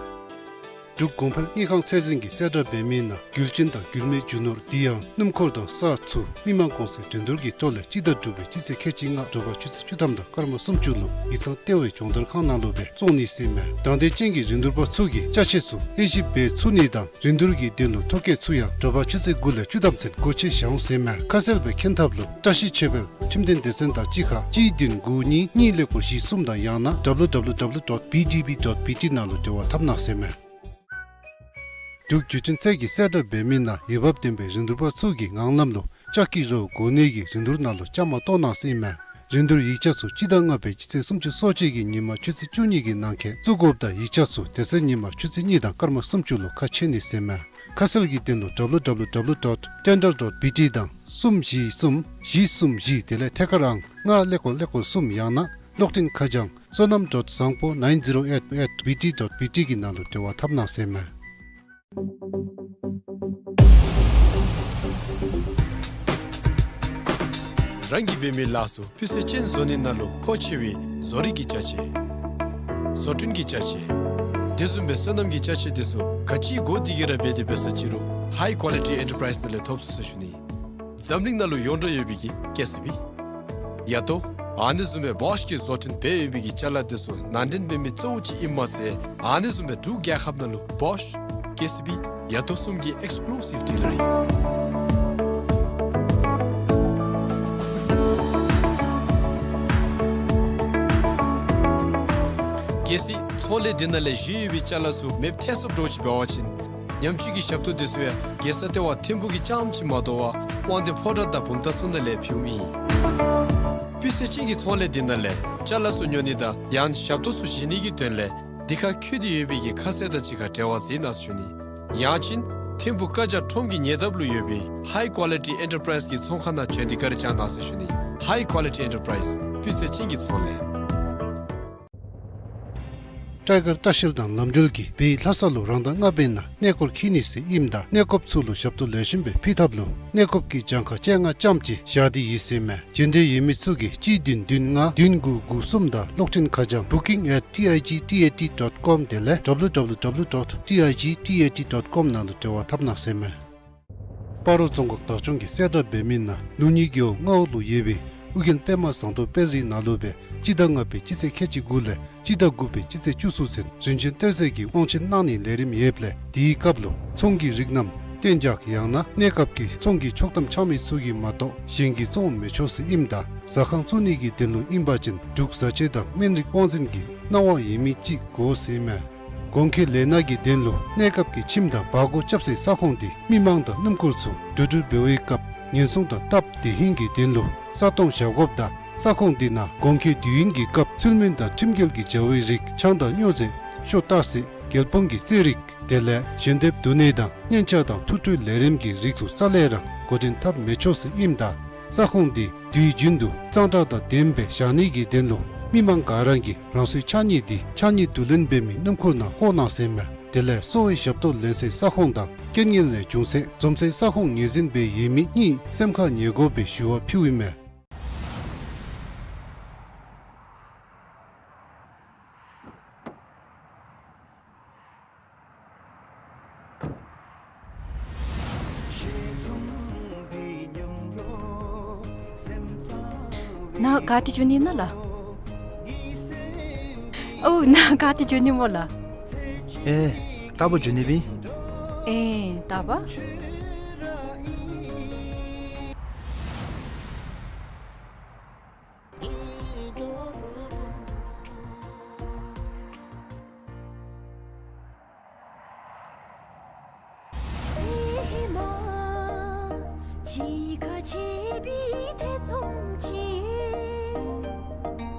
འབྲུག་གོང་འཕེལ་དངུལ་ཁང་ཚད་འཛིན་གྱིས་གསལ་བསྒྲགས་འབད་མི་ནང་རྒྱུ་རྐྱེན་དང་རྒྱུ་མེད་རྒྱུ་ནོར་དེ་ཡང་སྣུམ་འཁོར་དང་ས་ཚུ་མི་མང་གོང་ཚད་འགྲན་བསྡུར་གྱི་ཐོག་ལས་སྤྱི་ཟླ་དྲུག་པའི་སྤྱི་ཚེས་ཁལ་གཅིག་ལྔ་དྲོ་པ་ཆུ་ཚོད་བཅུ་ཐམ་དང་སྐར་མ་སུམ་ཅུ་ལུ་ཡིག་ཚང་ལྟེ་བའི་སྦྱོང་བརྡར་ཁང་ནང་ལུ་སྦེ་བཙོང་ནི་ཟེར་མས། དང་འདོད་ཅན་གྱི་རིན་བསྡུར་པ་ཚུ་གིས་ཅ་ཆས་ཚུ་དབྱེ་ཞིབ་འབད་ཚུགས་ནི་དང་རིན་བསྡུར་གྱི་དོན་ལུ་ཐོ་བཀོད་ཚུ་ཡང་དྲོ་པ་ཆུ་ཚོད་དགུ་ལས་བཅུ་ཐམ་ཚུན་སྒོ་ཕྱེ་བཞག་འོང་ཟེར་མས། ཁ་གསལ་སྦེ་མཁྱེན་ཐབས་ལུ་བཀྲ་ཤིས་ཆོས་འཕེལ་ཁྲིམས་དོན་སྡེ་ཚན་དང་གཅིག་ཁར་གཅིག་བདུན་དགུ་གཉིས་གཉིས་ཀླད་ཀོར་བཞི་གསུམ་དང་ཡང་ན་W W W dot B D B dot B T ནང་ལུ་འབྲེལ་བ་འཐབ་གནང་ཟེར་མས། འབྲུག་བརྒྱུད་འཕྲིན་ཚད་ཀྱིས་གསལ་བསྒྲགས་འབད་མི་ནང་འོས་འབབ་ལྡན་པའི་རིན་བསྡུར་པ་ཚུ་གིས་ངང་ལམ་ལུ་ལྕགས་ཀྱི་རོ་གོ་གནས་ཀྱི་རིན་བསྡུར་ནང་ལུ་བཅའ་མར་གཏོགས་གནང་ཟེར་མས། རིན་བསྡུར་ཡིག་ཆ་ཚུ་སྤྱི་ཟླ་ལྔ་པའི་སྤྱི་ཚེས་སུམ་ཅུ་སོ་གཅིག་གི་ཉིན་མ་ཆུ་ཚོད་བཅུ་གཉིས་ཀྱི་ནང་འཁོད་བཙུགས་དགོཔ་དང་ཡིག་ཆ་ཚུ་དེ་ཚེ་ཉིན་མ་ཆུ་ཚོད་གཉིས་དང་སྐར་མ་སུམ་ཅུ་ལུ་ཁ་ཕྱེ་ནི་ཟེར་མས། ཁ་གསལ་གྱི་དོན་ལུ W W W dot tender dot B T དང་གསུམ་བཞི་གསུམ་བཞི་གསུམ་བཞི་དེ་ལས་ཐད་ཀར་ཨང་ལྔ་ཀླད་ཀོར་ཀླད་ཀོར་གསུམ་ཡང་ན་གློག་འཕྲིན་ཁ་བྱང་བསོད་ནམས་dot བཟང་པོ་nine zero eight at B T dot B T གི་ནང་ལུ་འབྲེལ་བ་འཐབ་གནང་ཟེར་མས། རང་གིས་འབད་མི་ལཱ་ཚུ་སྤུས་ཚད་ཅན་བཟོ་ནི་ནང་ལུ་མཁོ་ཆེ་བའི་བཟོ་རིག་གི་ཅ་ཆས། བཟོ་སྐྲུན་གྱི་ཅ་ཆས། དེ་བཟུམ་སྦེ་སོ་ནམ་གྱི་ཅ་ཆས་དེ་ཚུ་ག་ཅི་དགོ་དེ་གི་ར་འབད་དེ་འབད་ས་ཅི་རུང་High Quality Enterprise ནང་ལས་ཐོབ་ཚུགས་ཟེར་ཞུ་ནི། འཛམ་གླིང་ནང་ལུ་ཡོངས་གྲགས་ཡོད་པའི་གི་ཀེ་སི་བི། ཡ་ཏོ། ཨ་ནི་བཟུམ་སྦེ་བོཤ་གིས་བཟོ་སྐྲུན་འབད་ཡོད་པའི་གི་ཅ་ལ་དེ་ཚུ་ནང་འདྲེན་འབད་མི་གཙོ་བོ་ཅིག་ཨིནམ་མ་ཚད་ཨ་ནི་བཟུམ་སྦེ་འབྲུག་རྒྱལ་ཁབ་ནང་ལུ་བོཤ། ཀེ་སི་བི། ཡ་ཏོ་གསུམ་གྱི་ཨེགསི་ཀུ་ལུ་སིབ་ཌི་ལར་ཨིན། གལ་སྲིད་ཚོང་ལས་འདི་ནང་ལས་བཞེས་ཡོད་པའི་ཅ་ལ་ཚུ་མེདཔ་ཐལ་སོངམ་འདྲཝ་ཅིག་འབད་བ་ཅིན་ཉམས་བཅོས་ཀྱི་ཞབས་ཏོག་འདི་ཚུ་ཡང་རྒྱལ་ས་ལྟེ་བ་ཐིམ་ཕུག་གི་རྐྱངམ་ཅིག་མ་དོ་བར་དབང་འདུས་ཕོ་བྲང་དང་བུམ་ཐང་ཚུ་ནང་ལས་ཕུལཝ་ཨིན། སྤུས་ཚད་ཅན་གྱི་ཚོང་ལས་འདི་ནང་ལས་ཅ་ལ་ཚུ་ཉོ་ནི་དང་ཡང་ཞབས་ཏོག་ཚུ་བཞེས་ནི་གི་དོན་ལས་འདི་ཁར་བཀོད་དེ་ཡོད་པའི་གི་ཁ་གསལ་དང་གཅིག་ཁར་འབྲེལ་བ་མཛད་གནང་ཟེར་ཞུ་ནི། ཡང་ཅིན་ཐིམ་ཕུག་ཀ་ཇ་ཁྲོམ་གྱི་ཉེ་འདབས་ལུ་ཡོད་པའི་High Quality Enterprise གི་ཚོང་ཁང་ནང་བྱོན་ཏེ་བཀའ་དྲིན་བསྐྱང་གནང་ཟེར་ཞུ་ནི། High Quality Enterprise སྤུས་ཚད་ཅན་གྱི་ཚོང་ལས། སྤྲེལ་དཀར་ལྟ་བཤལ་དང་ལམ་འགྲུལ་གྱིས་བོད་ལྷ་ས་ལུ་རང་ཟླ་ལྔ་པའི་ནང་གནས་སྐོར་འཁྱིད་ནི་ཟེར་ཨིནམ་ད་གནས་སྐོརཔ་ཚུ་ལུ་ཞབས་ཏོག་ལེགས་ཤོམ་སྦེ་ཕུལ་ཐབས་ལུ་གནས་སྐོརཔ་གི་གྱངས་ཁ་བཅོ་ལྔ་ཙམ་ཅིག་བཞག་སྟེ་ཡོད་ཟེར་མས། འབྱོན་འདོད་ཡོད་མི་ཚུ་གིས་གཅིག་བདུན་བདུན་ལྔ་བདུན་དགུ་དགུ་གསུམ་དང་གློག་འཕྲིན་ཁ་བྱང་booking at T I G T A T dot com དེ་ལས་W W W dot T I G T A T dot com ནང་ལུ་འབྲེལ་བ་འཐབ་གནང་ཟེར་མས། སྤ་རོ་རྫོང་ཁག་བདག་སྐྱོང་གིས་གསལ་བསྒྲགས་འབད་མི་ནང་ལུགས་གཉིས་རྒེད་འོག་རྔ་བོ་ལུ་ཡོད་པའི་ཨོ་རྒྱན་པདྨ་ཟངས་མདོག་དཔལ་རི་ནང་ལུ་སྦེ་སྤྱི་ཟླ་ལྔ་པའི་སྤྱི་ཚེས་ཁལ་གཅིག་དགུ་ལས་སྤྱི་ཟླ་དགུ་པའི་སྤྱི་ཚེས་བཅུ་གསུམ་ཚུན་རིན་ཆེན་གཏེར་རྫས་ཀྱི་དབང་ཆེན་གནང་ནིའི་ལས་རིམ་ཡོདཔ་ལས་དེའི་སྐབས་ལུ་ཚོང་གི་རིགས་རྣམས་གཏན་འཇགས་ཡང་ན་གནས་སྐབས་ཀྱི་ཚོང་གི་ཆོག་ཐམ་འཆང་མི་ཚུ་གིས་མ་གཏོགས་གཞན་གྱིས་བཙོང་མི་ཆོག་ཟེར་ཨིནམ་ད་ཟ་ཁང་བཙུགས་ནི་གི་དོན་ལུ་ཨིན་པ་ཅིན་འབྲུག་བཟའ་བཅའ་དང་སྨན་རིགས་དབང་འཛིན་གྱི་གནང་བ་ཡོད་མི་ཅིག་དགོ་ཟེར་མས། གོང་འཁོད་ལས་སྣ་གི་དོན་ལུ་གནས་སྐབས་ཀྱི་ཁྱིམ་དང་བར་སྐོར་རྐྱབ་སའི་ས་ཁོངས་འདི་མི་མང་དང་སྣུམ་འཁོར་ཚུ་འགྲོ་འགྲུལ་འབད་བའི་སྐབས་ཉེན་སྲུང་དང་སྟབས་བདེ་ཧིང་གི་དོན་ལུ་ས་སྟོང་བཞག་དགོཔ་དང་ས་ཁོངས་འདི་ནང་གོང་འཁོད་དུས་ཡུན་གྱི་སྐབས་ཚུལ་མིན་དང་ཁྲིམས་འགལ་གྱི་བྱ་བའི་རིགས་ཆང་དང་སྨྱོ་རྫས་ཤོ་ཏ་སི་རྒྱལ་སྤོང་གི་རྩེད་རིགས་དེ་ལས་ཞལ་འདེབས་བསྡུ་ནི་དང་སྙན་ཆ་དང་ཐུགས་སྤྲོའི་ལས་རིམ་གྱི་རིགས་ཚུ་རྩ་ལས་ར་འགོ་འདྲེན་འཐབ་མི་ཆོག་ཟེར་ཨིནམ་ད་ས་ཁོངས་འདི་དུས་རྒྱུན་དུ་གཙང་སྦྲ་དང་ལྡནམ་སྦེ་བཞག་ནི་གི་དོན་ལུ་མི་མང་ག་ར་གིས་རང་སོའི་ཕྱགས་སྙིགས་འདི་ཕྱགས་སྙིགས་བསྡུ་ལེན་འབད་མི་སྣུམ་འཁོར་ནང་བཀོ་གནང་ཟེར་མས། དེ་ལས་གསོ་བའི་ཞབས་ཏོག་ལེན་སའི་ས་ཁོངས་དང་རྐྱེན་ངན་ལས་བྱུང་སའི་འཛོམས་སའི་ས་ཁོངས་ངོས་འཛིན་འབད་ཡོད་མི་གཉིས་སེམས་ཁར་ངེས་དགོ་པའི་ཞུ་བ་ཕུལཝ་ཨིན་མས། ནཱ་ག་ཏེ་འགྱོ་ནི་ཨིན་ན་ལགས། ཨོ་ནཱ་ག་ཏེ་འགྱོ་ནི་སྨོ་ལགས། ཨེ་རྟག་པར་འགྱོ་ནི་ཨིན། ཨེ་རྟག་པར།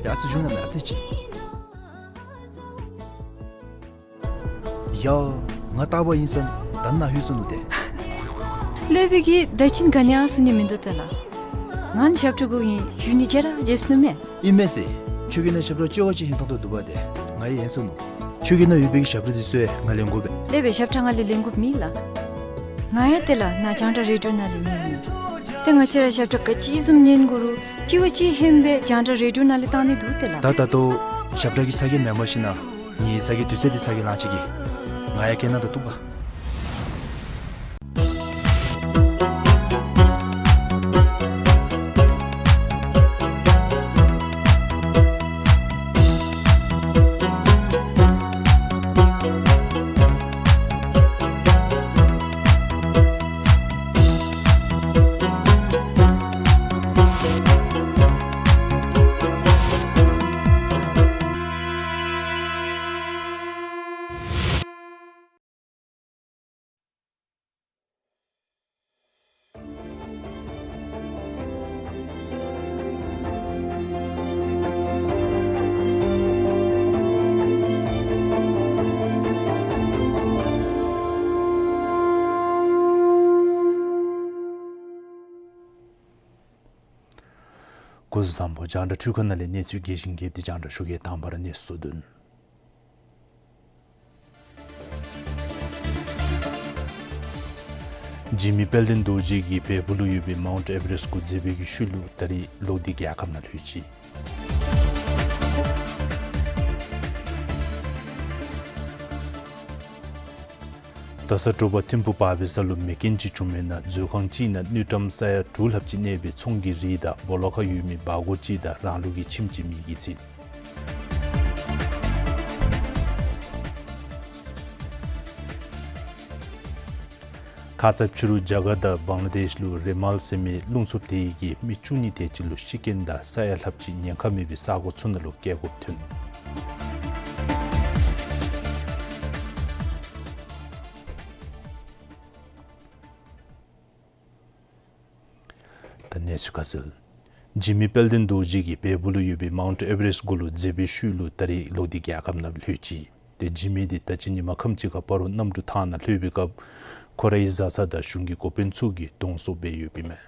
ཡ་ཙི་བྱུང་ན་མེད་ཨ་ཙི་ཅིག། ཡ། ང་རྟག་པར་ཨིན་ས་ད་ནཱ་ལྷོད་སོ་ནུག་ཏེ། ལྷོད་པའི་གི་ད་ཅིན་ག་ནི་ཡང་གསུང་ནི་མིན་འདུག་ཏེ་ལགས། ང་ནི་ཞབས་ཁྲ་དགོ་ཨིན་ཞུ་ནི་བརྗེད་ར་བརྗེད་སོ་ནུག་མས། ཨིན་མས་ཟེར། ཁྱོད་ཀྱི་ནང་ཞབས་ཁྲ་ལྕི་བ་ཅིག་ཧིང་ཐོང་ཐོང་འདུག་པ་ཏེ། ང་ཡང་ཡེངས་སོ་ནུག། ཁྱོད་ཀྱི་ནང་ཡོད་པའི་གི་ཞབས་ཁྲ་འདི་ཚུ་ཡང་ང་ལེན་དགོ་པས། ལེགས་པའི་ཞབས་ཁྲ་ང་ལས་ལེན་དགོཔ་མེད་ལགས། ང་ཡང་ཏེ་ལགས་ནཱ་རྒྱང་བསྒྲགས་རེ་ཌི་ཡོ་ནང་ལས་ཉན་ནི། ཏེ་ང་བཅས་ར་ཞབས་ཁྲ་ག་ཅི་བཟུམ་ཉན་དགོ་རུང་དྲི་བ་ཅིག་ཧེ་མ་སྦེ་རྒྱང་བསྒྲགས་རེ་ཌི་ཡོ་ནང་ལས་བཏང་ནི་འདུག་ཏེ་ལགས། ད་ད་ལྟོ་ཞབས་ཁྲ་གི་ཚ་གྱང་མེན་པར་ཞིན་ན་ངེའི་ཚ་གྱང་དུས་ཚོད་འདི་ཚ་གྱང་ལང་ཅི་གི། ང་ཡང་སྐད་ནང་དུ་གཏུགས་པ། སྐུ་གཟུགས་བཟང་པོ། རྒྱང་བསྒྲགས་འཕྲུལ་ཁང་ནང་ལས་གནས་ཚུལ་རྒྱས་ཤིང་རྒྱསཔ་སྦེ་རྒྱང་བསྒྲགས་ཞུ་གེ། དང་པ་ར་གནས་ཚུལ་བསྡུ་ལེན། འཇིགས་མེད་དཔལ་ལྡན་རྡོ་རྗེ་གིས་བལ་པོ་ལུ་ཡོད་པའི་མའུནཊ་ཨེ་བ་རེསཊ་གུ་མཛད་པའི་གི་ཤུལ་ལུ་ད་རིས་ལོག་སྟེ་རྒྱལ་ཁབ་ནང་ལྷོད་ཅི། ད་ས་དྲོ་པ་ཐིམ་ཕུག་བར་པའི་ས་ལུ་མེ་རྐྱེན་ཅིག་བྱུང་མི་ནང་མཛོད་ཁང་ཅིག་ནང་དངུལ་ཀྲམ་ས་ཡ་དྲུག་ལྷགཔ་ཅིག་གནས་པའི་ཚོང་གི་རིགས་དང་སྦོ་ལོགས་ཁར་ཡོད་མི་སྦ་སྒོར་ཅིག་དང་རང་ལུགས་ཀྱི་ཁྱིམ་ཅིག་མེ་གིས་ཚིག། ཁ་ཙ་ཕྱི་རུ་རྒྱ་གར་དང་བང་ལ་དེཤ་ལུ་རི་མཱལ་ཟེར་མི་རླུང་འཚུབ་དེ་གིས་མི་བཅུ་གཉིས་དེ་ཅིག་ལུ་ཤི་རྐྱེན་དང་ས་ཡ་ལྷགཔ་ཅིག་ཉེན་ཁ་མེད་པའི་ས་གོ་ཚུ་ནང་ལུ་སྐྱེལ་དགོཔ་ཐོན། ད་གནས་ཚུལ་ཁ་གསལ། འཇིགས་མེད་དཔལ་ལྡན་རྡོ་རྗེ་གིས་བལ་པོ་ལུ་ཡོད་པའི་མའུནཊ་ཨེ་བ་རེསཊ་གུ་ལུ་མཛད་པའི་ཤུལ་ལུ་ད་རིས་ལོག་སྟེ་རྒྱལ་ཁབ་ནང་ལྷོད་ཅི། ཏེ་འཇིགས་མེད་འདི་ད་ཅི་ཉིན་མ་ཁམས་ཅིག་ཁར་སྤ་རོ་གནམ་གྲུ་ཐང་ནང་ལྷོད་པའི་སྐབས་ཁོ་རའི་བཟའ་ཚང་དང་གཞུང་གི་འགོ་དཔོན་ཚུ་གིས་གདོང་བསུ་འབད་ཡོདཔ་ཨིན་མས།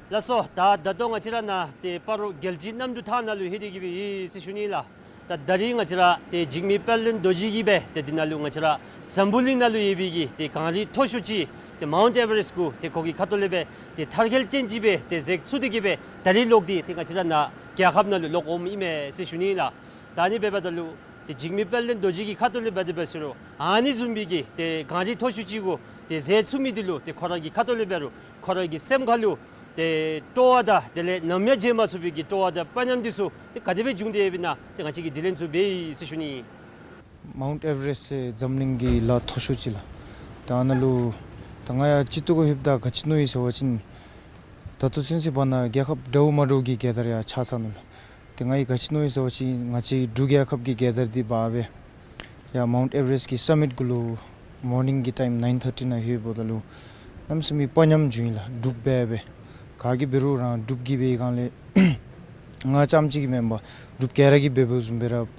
ལགས་སོ། ད་ད་ལྟོ་ང་བཅས་ར་ནཱ་ཏེ་སྤ་རོ་རྒྱལ་སྤྱིའི་གནམ་གྲུ་ཐང་ནང་ལུ་ལྷོད་དེ་གི་སྦེ་ཡོད་ཟེར་ཞུ་ནི་ལགས། ད་ད་རིས་ང་བཅས་ར་ཏེ་འཇིགས་མེད་དཔལ་ལྡན་རྡོ་རྗེ་གིས་སྦེ་ཏེ་འདི་ནང་ལུ་ང་བཅས་ར་འཛམ་བུ་གླིང་ནང་ལུ་ཡོད་པའི་གི་ཏེ་གངས་རི་མཐོ་ཤོས་ཅིག་ཏེ་མའུནཊ་ཨེ་བ་རེསཊ་གུ་ཏེ་ཁོ་གི་ཁ་ཐུག་ལས་སྦེ་ཏེ་མཐར་འཁྱོལ་ཅན་ཅིག་སྦེ་ཏེ་མཛད་ཚུགས་ཏེ་གི་སྦེ་ད་རིས་ལོག་སྟེ་ཏེ་ང་བཅས་ར་ནཱ་རྒྱལ་ཁབ་ནང་ལུ་ལོག་འོངམ་ཨིན་མས་ཟེར་ཞུ་ནི་ལགས། ད་ཨ་ནི་འབདཝ་ད་ལུ་ཏེ་འཇིགས་མེད་དཔལ་ལྡན་རྡོ་རྗེ་གི་ཁ་ཐུག་ལས་འབད་དེ་འབད་ཟེར་རུང་ཨ་ནི་བཟུམ་མའི་གི་ཏེ་གངས་རི་མཐོ་ཤོས་ཅིག་གུ་ཏེ་མཛད་ཚུགས་མི་འདི་ལུ་ཏེ་ཁོ་ར་གི་ཁ་ཐུག་ལས་འབད་རུང་ཁོ་ར་གི་སེམས་ཁ་ལུ་ཏེ་སྤྲོ་བ་དང་དེ་ལས་ནམ་ཡང་བརྗེད་མ་ཚུགས་པའི་གི་སྤྲོ་བ་དང་དཔའ་ཉམས་འདི་ཚུ་ཏེ་ག་དེ་སྦེ་བྱུང་སྟེ་ཡོདཔ་ཨིན་ན་ཏེ་ང་བཅས་ཀྱིས་དྲི་ལན་ཚུ་འབད་ཡི་ཟེར་ཞུ་ནི། མའུནཊ་ཨེ་བ་རེསཊ་ཟེར་འཛམ་གླིང་གི་ལ་མཐོ་ཤོས་ཅིག་ལགས། ད་ཨ་ནཱ་ལུ་ད་ང་ཡང་སྤྱིར་བཏང་གི་ཧིབ་ད་ག་ཅི་མནོ་ཡི་ཟེར་བ་ཅིན་ད་ལྟོ་ཚུན་ཚོད་བར་ན་རྒྱལ་ཁབ་འདྲཝ་མ་འདྲཝ་གི་རྒྱལ་དར་ཡང་འཕྱར་ཚར་ནུག་ལགས། ཏེ་ང་གིས་ག་ཅི་མནོ་ཡི་ཟེར་བ་ཅིན་ང་བཅས་འབྲུག་རྒྱལ་ཁབ་ཀྱི་རྒྱལ་དར་འདི་འབག་སྦེ་ཡར་མའུནཊ་ཨེ་བ་རེསཊ་གི་སཱ་མིཊ་གུ་ལུ་མོར་ནིང་གི་ཊའིམ་ནའིན་ཐར་ཊི་ནང་ལྷོདཔ་ད་ལུ་གནམ་མེད་ས་མེད་སྤ་ཉམས་བྱུང་ཡི་ལགས། འབྲུགཔ་སྦེ་སྦེ་ག་གིས་འབད་རུང་རང་འབྲུགཔ་གིས་འབད་བའི་སྒང་ལས་ང་རྐྱངམ་ཅིག་གིས་མེན་པར་འབྲུགཔ་ག་ར་གིས་འབད་འབདཝ་བཟུམ་སྦེ་ར་སྤ་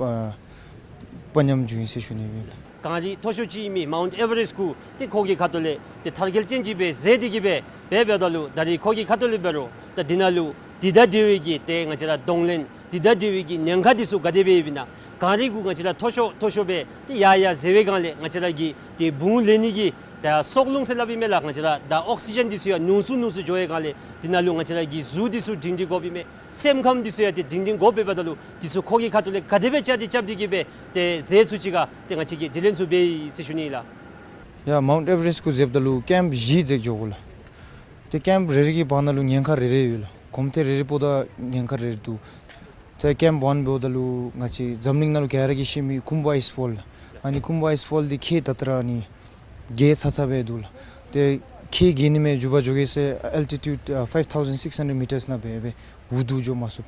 སྤ་ཉམས་བྱུང་ཡི་ཟེར་ཞུ་ནི་ཨིན་ལགས། གངས་རི་མཐོ་ཤོས་ཅིག་ཨིན་མི་མའུནཊ་ཨེ་བ་རེསཊ་གུ་ཏེ་ཁོ་གི་ཁ་ཐུག་ལས་ཏེ་མཐར་འཁྱོལ་ཅན་ཅིག་སྦེ་མཛད་དེ་གི་སྦེ་འབད་འབདཝ་ད་ལུ་ད་རིས་ཁོ་གི་ཁ་ཐུག་ལས་འབད་རུང་ད་འདི་ནང་ལུ་འདི་དང་འབྲེལ་བའི་གི་ཏེ་ང་བཅས་ར་གདོང་ལེན་འདི་དང་འབྲེལ་བའི་གི་ཉེན་ཁ་འདི་ཚུ་ག་དེ་སྦེ་ཡོདཔ་ཨིན་ན། གངས་རི་གུ་ང་བཅས་ར་མཐོ་ཤོས་མཐོ་ཤོས་སྦེ་ཏེ་ཡར་ཡར་འཛེགས་པའི་སྒང་ལས་ང་བཅས་ར་གི་ཏེ་བུང་ལེན་ནི་གི་ད་སྲོག་རླུང་ཟེར་སླབ་ཨིན་མས་ལགས། ང་བཅས་ར་ད་ཨོག་སི་ཇེན་འདི་ཚུ་ཡང་ཉུང་སུ་ཉུང་སུ་འགྱོ་བའི་སྒང་ལས་འདི་ནང་ལུ་ང་བཅས་ར་གི་གཟུགས་འདི་ཚུ་སྒྲིང་སྒྲིང་དགོཔ་ཨིན་མས། སེམས་ཁམས་འདི་ཚུ་ཡང་ཏེ་སྒྲིང་སྒྲིང་དགོཔ་འབདཝ་ད་ལུ་འདི་ཚུ་ཁོ་གི་ཁ་ཐུག་ལས་ག་དེ་སྦེ་རྐྱབ་སྟེ་རྐྱབ་སྟེ་གི་སྦེ་ཏེ་མཛད་ཚུགས་ཅི་ག་ཏེ་ང་བཅས་ཀྱིས་དྲི་ལན་ཚུ་འབད་ཡི་ཟེར་ཞུ་ནི་ཨིན་ལགས། ཡར་མའུནཊ་ཨེ་བ་རེསཊ་གུ་འཛེགསཔ་ད་ལུ་ཀེམཔ་བཞི་འཛེགས་འགྱོ་དགོ་ལགས། ཏེ་ཀེམཔ་རེ་རེ་གི་བར་ན་ལུ་ཉེན་ཁ་རེ་རེ་ཡོད་ལགས། གོམ་ཐེངས་རེ་རེ་འབདཝ་ད་ཉེན་ཁ་རེ་རེ་འདུག། ཏེ་ཀེམཔ་ཝན་འབདཝ་ད་ལུ་ང་བཅས་འཛམ་གླིང་ནང་ལུ་ག་ར་གིས་ཤེས་མི་ཁུམ་བུ་ཨའིས་ཕོལ་ལགས། ཨ་ནི་ཁུམ་བུ་ཨའིས་ཕོལ་འདི་ཁལ་ད་ལྟོ་ར་ཨ་ནི་བརྒལ་ཚར་ཚར་སྦེ་འདུག་ལགས། ཏེ་ཁལ་བརྒལ་ནི་མེད་མཇུག་པ་འགྱོ་གེ་ཟེར་ཨལ་ཊི་ཊིའུཌ་ཨ་ཕའིབ་ཐའུ་ཟེན་སིགས་ཧན་ཌེཌ་མི་ཊརསི་ནང་སྦེ་སྦེ་འུ་སྡུག་འགྱོ་མ་ཚུགས།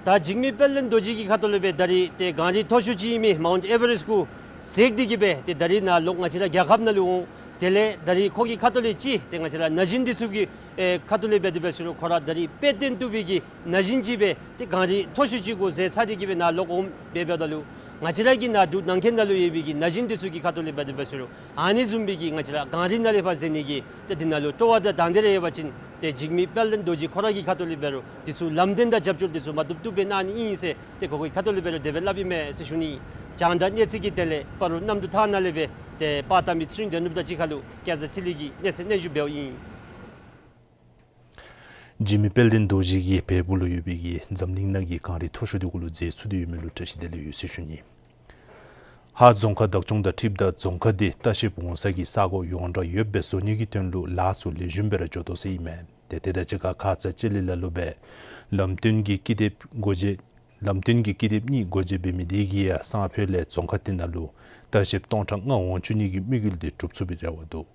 ད་འཇིགས་མེད་དཔལ་ལྡན་རྡོ་རྗེ་གི་ཁ་ཐུག་ལས་སྦེ་ད་རིས་ཏེ་གངས་རི་མཐོ་ཤོས་ཅིག་ཨིན་མི་མའུནཊ་ཨེ་བ་རེསཊ་གུ་འཛེགས་ཏེ་གི་སྦེ་ཏེ་ད་རིས་ནཱ་ལོག་ང་བཅས་ར་རྒྱལ་ཁབ་ནང་ལུ་འོང་། དེ་ལས་ད་རིས་ཁོ་གི་ཁ་ཐུག་ལས་ཅིག་ཏེ་ང་བཅས་ར་ན་གཞོན་འདི་ཚུ་གི་ཨེ་ཁ་ཐུག་ལས་འབད་དེ་འབད་ཟེར་རུང་ཁོ་ར་ད་རིས་དཔེ་སྟོན་བཏུབ་པའི་གི་ན་གཞོན་ཅིག་སྦེ་ཏེ་གངས་རི་མཐོ་ཤོས་ཅིག་གུ་འཛེགས་ཚར་ཏེ་གི་སྦེ་ནཱ་ལོག་འོངམ་སྦེ་འབདཝ་ད་ལུ་ང་བཅས་ར་གི་ནཱ་འབྲུག་ནང་འཁོད་ནང་ལུ་ཡོད་པའི་གི་ན་གཞོན་འདི་ཚུ་གི་ཁ་ཐུག་ལས་འབད་དེ་འབད་ཟེར་རུང་ཨ་ནི་བཟུམ་སྦེ་གི་ང་བཅས་ར་གངས་རི་ནང་ལས་ཕར་འཛེགས་ནི་གི་ཏེ་འདི་ནང་ལུ་སྤྲོ་བ་དང་དང་འདོད་རེ་ཡོད་པ་ཅིན་ཏེ་འཇིགས་མེད་དཔལ་ལྡན་རྡོ་རྗེ་ཁོ་ར་གི་ཁ་ཐུག་ལས་འབད་རུང་འདི་ཚུ་ལམ་སྟོན་དང་རྒྱབ་སྐྱོར་འདི་ཚུ་མ་བཏུབ་བཏུབ་སྦེ་གནང་ནི་ཨིན་ཟེར་ཏེ་ཁོ་གི་ཁ་ཐུག་ལས་འབད་རུང་དེ་སྦེ་སླབ་ཨིན་མས་ཟེར་ཞུ་ནི། རྒྱང་བསྒྲགས་གནས་ཚུལ་གྱི་དོན་ལས་སྤ་རོ་གནམ་གྲུ་ཐང་ནང་ལས་སྦེ་ཏེ་པར་བཏབ་མི་ཚེ་རིང་དོན་གྲུབ་དང་གཅིག་ཁར་ལུ་བསྐྱར་ཞུ་ཡི། ལེགས་སོ། གནས་ཚུལ་གནས་ཚུལ་འབདཝ་ཨིན། འཇིགས་མེད་དཔལ་ལྡན་རྡོ་རྗེ་གིས་བལ་པོ་ལུ་ཡོད་པའི་གི་འཛམ་གླིང་ནང་གི་གངས་རི་མཐོ་ཤོས་འདི་གུ་ལུ་མཛད་ཚུགས་ཏེ་ཡོད་མི་ལུ་བཀྲ་ཤིས་བདེ་ལེགས་ཡོད་ཟེར་ཞུ་ནི། ཧཱ་རྫོང་ཁག་བདག་སྐྱོང་དང་འཁྲིལཝ་ད་རྫོང་ཁག་འདི་ལྟ་བཤལཔ་འོང་ས་གི་ས་གོ་ཡོངས་གྲགས་ཡོདཔ་སྦེ་བཟོ་ནི་གི་དོན་ལུ་ལཱ་ཚུ་ལེགས་ཤོམ་སྦེ་ར་འགྱོ་དོ་ཟེར་ཨིན་མས། ཏེ་དེ་དང་གཅིག་ཁར་ཁ་ཙ་ཅི་ལི་ལ་ལུ་སྦེ་ལམ་སྟོན་གྱི་ཀི་དེབ་སྒོ་འབྱེད་ལམ་སྟོན་གྱི་ཀི་དེབ་གཉིས་སྒོ་འབྱེད་འབད་མི་དེ་གིས་ཡང་སང་ཕོད་ལས་རྫོང་ཁག་དེ་ནང་ལུ་ལྟ་བཤལཔ་སྟོང་ཕྲག་ལྔ་འོང་བཅུག་ནི་གི་དམིགས་ཡུལ་དེ་འགྲུབ་ཚུགས་པའི་རེ་བ་འདུག།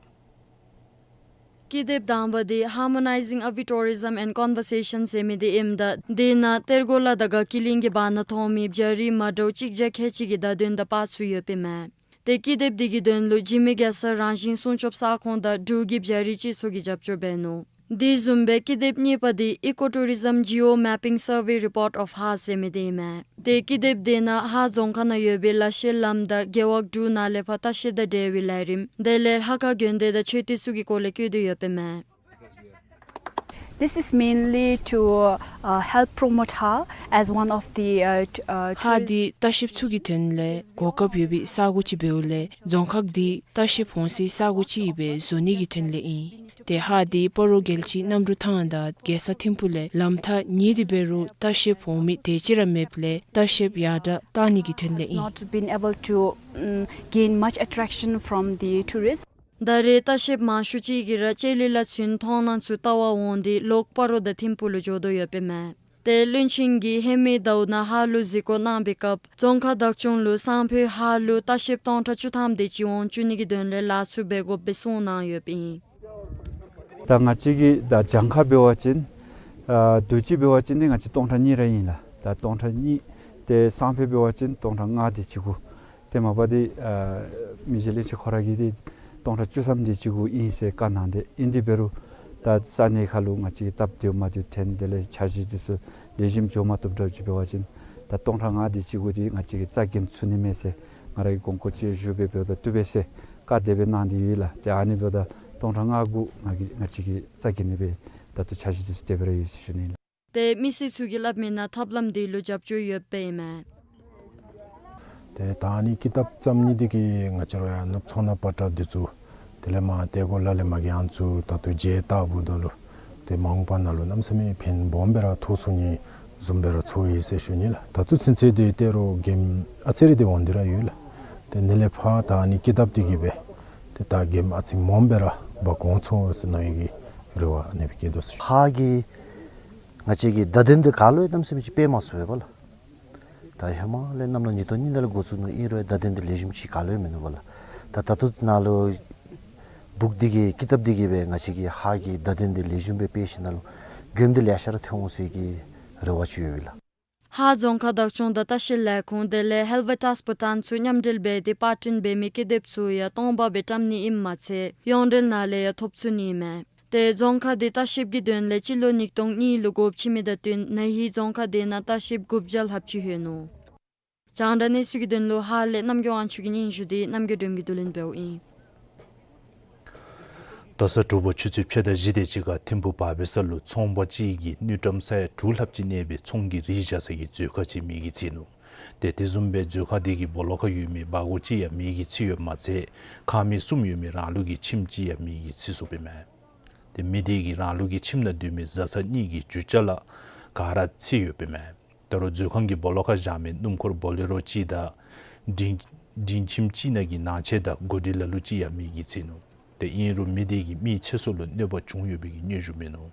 ཀི་དེབ་དང་པ་དེ་Harmonizing Avi Tourism and Conservation ཟེར་མི་དེ་ཨིནམ་ད་དེ་ནང་གཏེར་སྒོ་ལ་དང་དགའ་སྐྱིད་གླིང་གི་བར་ན་མཐོང་མི་བྱ་རིགས་མ་འདྲཝ་གཅིག་བརྒྱ་ཁལ་གཅིག་གི་བརྡ་དོན་དང་པར་ཚུ་ཡོདཔ་ཨིན་མས། ཏེ་ཀི་དེབ་དེ་གི་དོན་ལུ་འཇིགས་མེད་རྒྱལ་ས་རང་བཞིན་སྲུང་སྐྱོབ་ས་ཁོངས་དང་འབྲུག་གི་བྱ་རིགས་སྤྱི་ཚོགས་ཀྱིས་རྒྱབ་སྐྱོར་འབད་ནུག། དེ་བཟུམ་སྦེ་ཀི་དེབ་གཉིས་པ་དེ་Eco Tourism Geo Mapping Survey Report of Ha ཟེར་མི་དེ་ཨིན་མས། ཏེ་ཀི་དེབ་དེ་ནང་ཧཱ་རྫོང་ཁག་ནང་ཡོད་པའི་ལ་ཤས་ལམ་དང་རྒེད་འོག་དྲུག་ནང་ལས་ཕར་ལྟ་བཤལ་དང་འབྲེལ་བའི་ལས་རིམ་དེ་ལས་ལྷ་ཁང་དགོན་སྡེ་དང་མཆོད་རྟེན་ཚུ་གི་སྐོར་ལས་བཀོད་དེ་ཡོདཔ་ཨིན་མས། This is mainly to, uh, help promote Ha as one of the, uh, t- uh, ཧཱ་འདི་ལྟ་བཤལཔ་ཚུ་གི་དོན་ལས་གོ་སྐབས་ཡོད་པའི་ས་གོ་ཅིག་འབདཝ་ལས་རྫོང་ཁག་འདི་ལྟ་བཤལཔ་འོང་སའི་ས་གོ་ཅིག་སྦེ་བཟོ་ནི་གི་དོན་ལས་ཨིན། ཏེ་ཧཱ་འདི་སྤ་རོ་རྒྱལ་སྤྱིའི་གནམ་གྲུ་ཐང་དང་རྒྱལ་ས་ཐིམ་ཕུག་ལས་ལམ་ཐག་ཉེ་སྟེ་འབད་རུང་ལྟ་བཤལཔ་འོང་མི་དེ་ཅིག་ར་མེདཔ་ལས་ལྟ་བཤལཔ་ཡར་དྲག་གཏང་ནི་གི་དོན་ལས་ཨིན། Not been able to, um, gain much attraction from the tourists. ད་རེས་ལྟ་བཤལཔ་མང་ཤོས་ཅིག་གིས་ར་ལྕེ་ལི་ལ་ཚུན་མཐོང་སྣང་ཚུ་བལྟ་བར་འོང་སྟེ་ལོག་སྤ་རོ་དང་ཐིམ་ཕུག་ལུ་འགྱོ་དོ་ཡོདཔ་ཨིན་མས། ཏེ་བློན་ཆེན་གྱིས་ཧེ་མའི་ཟླཝ་ནང་ཧཱ་ལུ་གཟིགས་སྐོར་གནང་བའི་སྐབས་རྫོང་ཁག་བདག་སྐྱོང་ལུ་སང་ཕོད་ཧཱ་ལུ་ལྟ་བཤལཔ་སྟོང་ཕྲག་བཅུ་ཐམ་དེ་ཅིག་འོང་བཅུག་ནི་གི་དོན་ལས་ལཱ་ཚུ་འབད་དགོཔ་སྦེ་གསུངས་གནང་ཡོདཔ་ཨིན། ད་ང་བཅས་ཀྱི་ད་གྱངས་ཁ་འབད་བ་ཅིན་ཨ་དུས་ཅི་འབད་བ་ཅིན་འདི་ང་བཅས་སྟོང་ཕྲག་གཉིས་ར་ཨིན་ལགས། ད་སྟོང་ཕྲག་གཉིས་ཏེ་སང་ཕོད་འབད་བ་ཅིན་སྟོང་ཕྲག་ལྔ་དེ་ཅིག་གུ་ཏེ་མ་པ་འདི་ཨ་མི་རྗེ་བློན་ཆེན་ཁོ་ར་གིས་འདི་སྟོང་ཕྲག་བཅུ་ཐམ་དེ་ཅིག་གུ་ཨིན་ཟེར་བཀའ་གནང་སྟེ་ཨིན། དེ་འབད་རུང་ད་ས་གནས་ཁར་ལུ་ང་བཅས་ཀྱིས་སྟབས་བདེཝ་མ་བདེཝ་ཐོན་དེ་ལས་འཆར་གཞི་དེ་ཚུ་ལེགས་ཤོམ་འགྱོ་མ་བཏུབ་འདྲཝ་ཅིག་འབད་བ་ཅིན་ད་སྟོང་ཕྲག་ལྔ་དེ་ཅིག་གུ་འདི་ང་བཅས་ཀྱིས་རྩ་འགེངས་ཚུགས་ནི་མས་ཟེར་ང་ར་གིས་དགོངས་སྐོར་ཅིག་ཞུ་སྦེ་འབདཝ་ད་བཏུབ་པས་ཟེར་བཀའ་དེ་སྦེ་གནང་སྟེ་ཡོད་ལགས། ཏེ་ཨ་ནི་འབདཝ་ད་སྟོང་ཕྲག་ལྔ་གུ་ང་གིས་ང་བཅས་ཀྱིས་རྩ་འགེངས་ནི་སྦེ་ད་ལྟོ་འཆར་གཞི་དེ་ཚུ་དེ་སྦེ་ར་ཡོད་ཟེར་ཞུ་ནི་ལགས། ཏེ་མི་སེར་ཚུ་གིས་སླབ་མིའི་ནང་ཐབས་ལམ་དེ་ལུ་རྒྱབ་སྐྱོར་ཡོདཔ་ཨིན་མས། ཏེ་ད་ཨ་ནི་ཀི་དེབ་བརྩམ་ནི་དེ་གིས་ང་བཅས་ར་ཡང་ནུབ་མཚོ་སྣ་པ་ཏྲ་འདི་ཚུ་དེ་ལས་མར་གཏེར་སྒོ་ལ་ལས་མར་གྱི་ཨ་ནི་ཚུ་ད་ལྟོ་མཇལ་བལྟ་འབདཝ་ད་ལུ་ཏེ་མ་འོངས་པ་ནང་ལུ་གནམ་མེད་ས་མེད་ཕན་སྦོམ་སྦེ་ར་ཐོགས་ཚུགས་ནི་བཟུམ་སྦེ་ར་ཚོར་ཡི་ཟེར་ཞུ་ནི་ལགས། ད་ལྟོ་ཚུན་ཚོད་འདི་ཏེ་རོགས་མགྱོནམ་ཨ་ཙི་རེ་འདི་འོང་སྟེ་ར་ཡོད་ལགས། ཏེ་དེ་ལས་ཕར་ད་ཨ་ནི་ཀི་དེབ་དེ་གིས་སྦེ་ཏེ་ད་མགྱོནམ་ཨ་ཙི་སྦོམ་སྦེ་ར་འབག་འོང་ཚུགས་ཟེར་མནོ་ནི་གི་རེ་བ་ཨ་ནི་སྦེ་བསྐྱེད་དོ་ཟེར་ཞུ། ཧཱ་གི་ང་བཅས་ཀྱི་བརྡ་དོན་འདི་ག་ལུ་ཡང་གནམ་མེད་ས་མེད་ཅིག་དཔེ་མ་སྲིད་པས་ལགས། ད་ཧེ་མ་ལས་གནམ་ལོ་ཉིས་སྟོང་གཉིས་ནང་ལས་འགོ་བཙུགས་ནུག། ཨིན་རུང་བརྡ་དོན་འདི་ལེགས་ཤོམ་ཅིག་ག་ལུ་ཡང་མིན་ནུག་པ་ལགས། ད་ད་ལྟོ་ནཱ་ལུ་སྦུག་འདི་གིས་ཀི་དེབ་འདི་གིས་སྦེ་ང་བཅས་ཀྱི་ཧཱ་གི་བརྡ་དོན་འདི་ལེགས་ཤོམ་སྦེ་སྤེལ་ཞིནམ་ལས་མགྱོནམ་འདི་ལེ་ཤ་ར་ཐོན་འོང་ཟེར་གྱི་རེ་བ་ཅིག་ཡོད་ལགས། ཧཱ་རྫོང་ཁག་བདག་སྐྱོང་དང་ལྟ་བཤལ་ལས་ཁུངས་དེ་ལས་ཧེལ་ཝེ་ཊཱས་བྷུ་ཊཱན་ཚུ་མཉམ་འབྲེལ་འབད་དེ་པར་སྐྲུན་འབད་མི་ཀི་དེབ་ཚུ་ཡང་སྟོང་པ་སྦེ་བཀྲམ་ནི་ཨིནམ་མ་ཚད་ཡོངས་འབྲེལ་ནང་ལས་ཡང་ཐོབ་ཚུགས་ནི་ཨིན་མས། ཏེ་རྫོང་ཁག་འདི་ལྟ་བཤལཔ་གི་དོན་ལས་སྤྱི་ལོ་ཉིས་སྟོང་གཉིས་ལུ་འགོ་ཁྲིད་མི་དང་བསྟུན་ན་ཧིང་རྫོང་ཁག་འདི་ནང་ལྟ་བཤལཔ་དགུ་བརྒྱ་ལྷགཔ་ཅིག་ལྷོད་ནུག། རྒྱང་བསྒྲགས་གནས་ཚུལ་གྱི་དོན་ལུ་ཧཱ་ལས་རྣམ་རྒྱལ་དབང་ཕྱུག་གི་སྙན་ཞུ་འདི་རྣམ་རྒྱལ་སྒྲོལམ་གྱིས་བསྡུ་ལེན་འབདཝ་ཨིན། ད་ས་དྲོ་པ་ཆུ་ཚོད་ཕྱེད་དང་བཞི་དེ་ཅིག་ཁར་ཐིམ་ཕུག་བར་སྦས་ས་ལུ་ཚོང་པ་ཅིག་གིས་དངུལ་ཀྲམ་ས་ཡ་དྲུག་ལྷགཔ་ཅིག་གནས་པའི་ཚོང་གི་རིགས་བཞག་ས་གི་མཛོད་ཁང་ཅིག་མེ་གིས་འཚིག་ནུག། ཏེ་དེ་བཟུམ་སྦེ་མཛོད་ཁང་དེ་གི་སྦོ་ལོགས་ཁར་ཡོད་མི་སྦ་སྒོར་ཅིག་ཡང་མེ་གིས་འཚིག་ཡོདཔ་མ་ཚད་ཁང་མིག་གསུམ་ཡོད་མི་རང་ལུགས་ཀྱི་ཁྱིམ་ཅིག་ཡང་མེ་གིས་འཚིག་སོཔ་ཨིན་མས། ཏེ་མེ་དེ་གིས་རང་ལུགས་ཀྱི་ཁྱིམ་ནང་སྡོད་མི་བཟའ་ཚང་གཉིས་ཀྱི་རྒྱུ་ཆ་ལ་ག་ར་འཚིག་ཡོདཔ་ཨིན་མས། ད་རུང་མཛོད་ཁང་གི་སྦོ་ལོགས་ཁར་བཞག་མི་སྣུམ་འཁོར་བོ་ལེ་རོ་གཅིག་དང་སྒྲིང་སྒྲིང་ཁྱིམ་གཅིག་ནང་གི་ནང་ཆས་དང་སྒོ་སྒྲིག་ལ་ལུ་ཅིག་ཡང་མེ་གིས་འཚིག་ནུག། ཏེ་ཨིན་རུང་མེ་དེ་གིས་མིའི་ཚེ་སྲོག་ལུ་གནོད་པ་བྱུང་ཡོད་པའི་གི་སྙན་ཞུ་མིན་ནུག།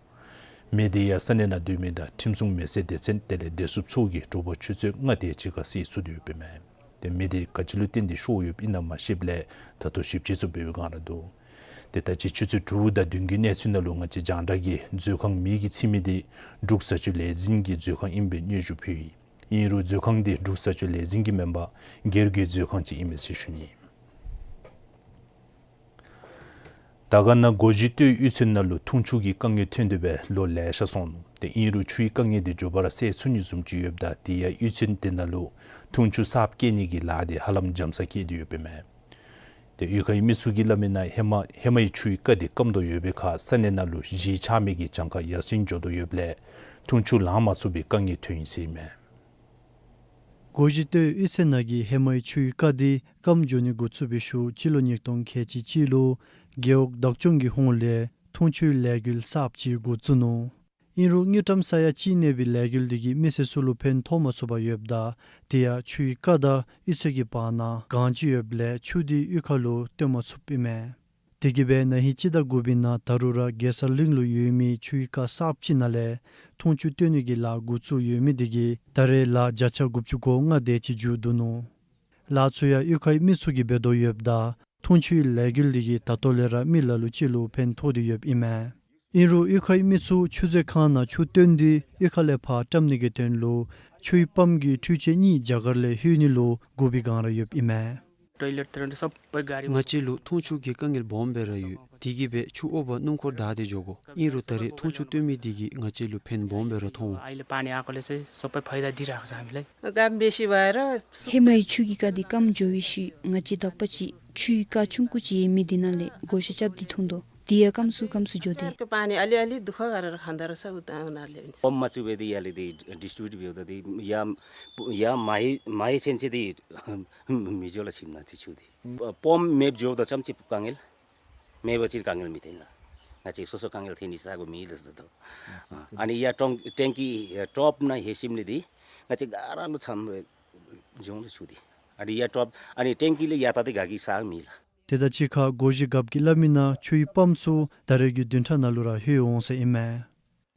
མེ་དེ་ཡང་ས་གནས་ནང་སྡོད་མི་དང་ཁྲིམས་སྲུང་མེ་སེར་སྡེ་ཚན་དེ་ལས་བདེ་སྲུངཔ་ཚུ་གིས་དྲོ་པ་ཆུ་ཚོད་ལྔ་དེ་ཅིག་ཁར་སེལ་ཚུགས་ཏེ་ཡོདཔ་ཨིན་མས། ཏེ་མེ་དེ་ག་ཅི་ལུ་བརྟེན་ཏེ་ཤོར་ཡོདཔ་ཨིན་ན་མ་ཤེསཔ་ལས་ད་ལྟོ་ཞིབ་དཔྱད་ཚུ་འབད་བའི་བསྒང་ར་འདུག། ཏེ་ད་ཅི་ཆུ་ཚོད་དྲུག་དང་བདུན་གྱི་གནས་ཚུལ་ནང་ལུ་ང་བཅས་རྒྱང་བསྒྲགས་ཀྱིས་མཛོད་ཁང་མེ་གིས་འཚིག་མི་དེ་འབྲུག་བཟའ་སྤྱོད་ལས་འཛིན་གྱི་མཛོད་ཁང་ཨིནམ་སྦེ་སྙན་ཞུ་ཕུལ་ཡི། ཨིན་རུང་མཛོད་ཁང་དེ་འབྲུག་བཟའ་སྤྱོད་ལས་འཛིན་གྱི་མེན་པར་སྒེར་གྱི་མཛོད་ཁང་ཅིག་ཨིན་མས་ཟེར་ཞུ་ནི། དར་དཀར་ན་སྒོ་བཞི་སྟོད་གཡུས་ཚན་ནང་ལུ་འཐུང་ཆུ་གི་དཀའ་ངལ་ཐོན་ཏེ་སྦེ་ལོ་ལེ་ཤ་སོང་ནུག། ཏེ་ཨིན་རུང་ཆུའི་དཀའ་ངལ་དེ་མགྱོགས་པ་ར་སེལ་ཚུགས་ནི་བཟུམ་ཅིག་ཡོདཔ་ད་དེ་ཡང་གཡུས་ཚན་དེ་ནང་ལུ་འཐུང་ཆུ་གསརཔ་བསྐྱལ་ནི་གི་ལཱ་དེ་ཧ་ལམ་འཇམ་ས་བསྐྱལ་ཏེ་ཡོདཔ་ཨིན་མས། ཏེ་གཡུས་ཁའི་མི་ཚུ་གིས་སླབ་མིའི་ནང་ཧེ་མ་ཧེ་མའི་ཆུའི་རྐ་དེ་སྐམ་དོ་ཡོད་པའི་ཁར་ས་གནས་ནང་ལུ་གཞིས་ཆགས་མི་གི་གྱངས་ཁ་ཡར་སེང་འགྱོ་དོ་ཡོདཔ་ལས་འཐུང་ཆུ་ལང་མ་ཚུགས་པའི་དཀའ་ངལ་ཐོན་ཡི་ཟེར་ཨིན་མས། སྒོ་བཞི་སྟོད་གཡུས་ཚན་ནང་གི་ཧེ་མའི་ཆུའི་རྐ་དེ་སྐམ་འགྱོ་ནི་འགོ་བཙུགས་པའི་ཤུལ་སྤྱི་ལོ་ཉིས་སྟོང་ཁལ་གཅིག་གཅིག་ལུ་རྒེད་འོག་བདག་སྐྱོང་གི་ཧོངས་ལས་འཐུང་ཆུའི་ལས་འགུལ་གསརཔ་ཅིག་འགོ་བཙུགས་ནུག། ཨིན་རུང་དངུལ་ཀྲམ་ས་ཡ་གཅིག་གནས་པའི་ལས་འགུལ་འདི་གིས་མི་སེར་ཚུ་ལུ་ཕན་ཐོགས་མ་ཚུགས་པར་ཡོདཔ་ད་དེ་ཡང་ཆུའི་རྐ་དང་གཡུས་ཚན་གྱི་བར་ན་གངས་ཅིག་ཡོདཔ་ལས་ཆུ་དེ་གཡུས་ཁ་ལུ་བཏོན་མ་ཚུགསཔ་ཨིན་མས། དེ་གིས་སྦེ་ན་ཧིང་སྤྱི་ཟླ་དགུ་པའི་ནང་ད་རུང་ར་གེ་སར་གླིང་ལུ་ཡོད་མི་ཆུའི་རྐ་གསརཔ་ཅིག་ནང་ལས་འཐུང་ཆུ་བཏོན་ནི་གི་ལཱ་འགོ་བཙུགས་ཡོད་མི་དེ་གིས་ད་རེས་ལཱ་བརྒྱ་ཆ་དགུ་བཅུ་གོ་ལྔ་དེ་ཅིག་མཇུག་བསྡུ་ནུག། ལཱ་ཚུ་ཡང་གཡུས་ཁའི་མི་ཚུ་གིས་འབད་དོ་ཡོདཔ་ད་འཐུང་ཆུའི་ལས་འགུལ་འདི་གིས་ད་ལྟོ་ལས་ར་མི་ལ་ལུ་ཅིག་ལུ་ཕན་ཐོགས་ཏེ་ཡོདཔ་ཨིན་མས། ཨིན་རུང་གཡུས་ཁའི་མི་ཚུ་ཆུ་མཛོད་ཁང་ནང་ཆུ་བཏོན་ཏེ་གཡུས་ཁ་ལས་ཕར་བཀྲམ་ནི་གི་དོན་ལུ་ཆུའི་པམཔ་གི་འཕྲུལ་ཆས་གཉིས་རྒྱ་གར་ལས་ལྷོད་ནི་ལུ་སྒུག་པའི་བསྒང་ར་ཡོདཔ་ཨིན་མས། ང་བཅས་ལུ་འཐུང་ཆུ་གི་དཀའ་ངལ་སྦོམ་སྦེ་ར་ཡོད། དེ་གིས་སྦེ་ཆུ་འོག་བར་སྣུམ་འཁོར་བདའ་སྟེ་འགྱོ་དགོ། ཨིན་རུང་ད་རེས་འཐུང་ཆུ་བཏོན་མི་དེ་གིས་ང་བཅས་ལུ་ཕན་སྦོམ་སྦེ་ར་ཐོགས་འོང་། ཧེ་མའི་ཆུ་གི་རྐ་འདི་སྐམ་འགྱོ་བའི་ཤུལ་ང་བཅས་དག་པ་ཅིག་ཆུའི་རྐ་ཆུང་ཀུ་ཅིག་ཡོད་མི་དེ་ནང་ལས་བགོ་བཤའ་རྐྱབ་སྟེ་འཐུང་དོ། དེ་ཡང་སྐམ་སུ་སྐམ་སུ་འགྱོ་དེས། པམཔ་མ་བཙུགས་པའི་དེ་ཡར་ལས་དེ་ཌིསི་ཊི་བིའུཊ་འབདཝ་ད་དེ་ཡར་ཡར་མ་ཧེ་མ་ཧེ་ཚུན་ཚོད་དེ་མི་འགྱོ་ལགས། ཁྱིམ་ནང་ཚུན་ཚོད་དེ་པམཔ་མེདཔ་འགྱོཝ་ད་ཙམ་ཅིག་དཀའ་ངལ། མེད་པ་ཅིན་དཀའ་ངལ་མི་ཐོན་ལགས། ང་བཅས་སོ་སོ་དཀའ་ངལ་ཐོན་ནི་ས་གོ་མེད་ལགས་ཟེར་དོ། ཨ་ནི་ཡར་ཊོང་ཊེང་ཀི་ཊོཔ་ནང་ལྷོད་ཞིནམ་ལས་དེ་ང་བཅས་ག་ར་ལུ་ཚམས་རེ་འགྱོ་འོང་ལགས་ཆུ་དེ། ཨ་ནི་ཡར་ཊོཔ་ཨ་ནི་ཊེང་ཀི་ལས་ཡར་ད་དེ་ག་གི་ས་མེད་ལགས། དེ་དང་གཅིག་ཁར་སྒོར་གཞས་རྒཔོ་གིས་སླབ་མི་ནང་ཆུའི་པམཔ་ཚུ་ད་རེས་ཀྱི་བདུན་ཕྲག་ནང་ལུ་ར་ལྷོད་འོང་ཟེར་ཨིན་མས།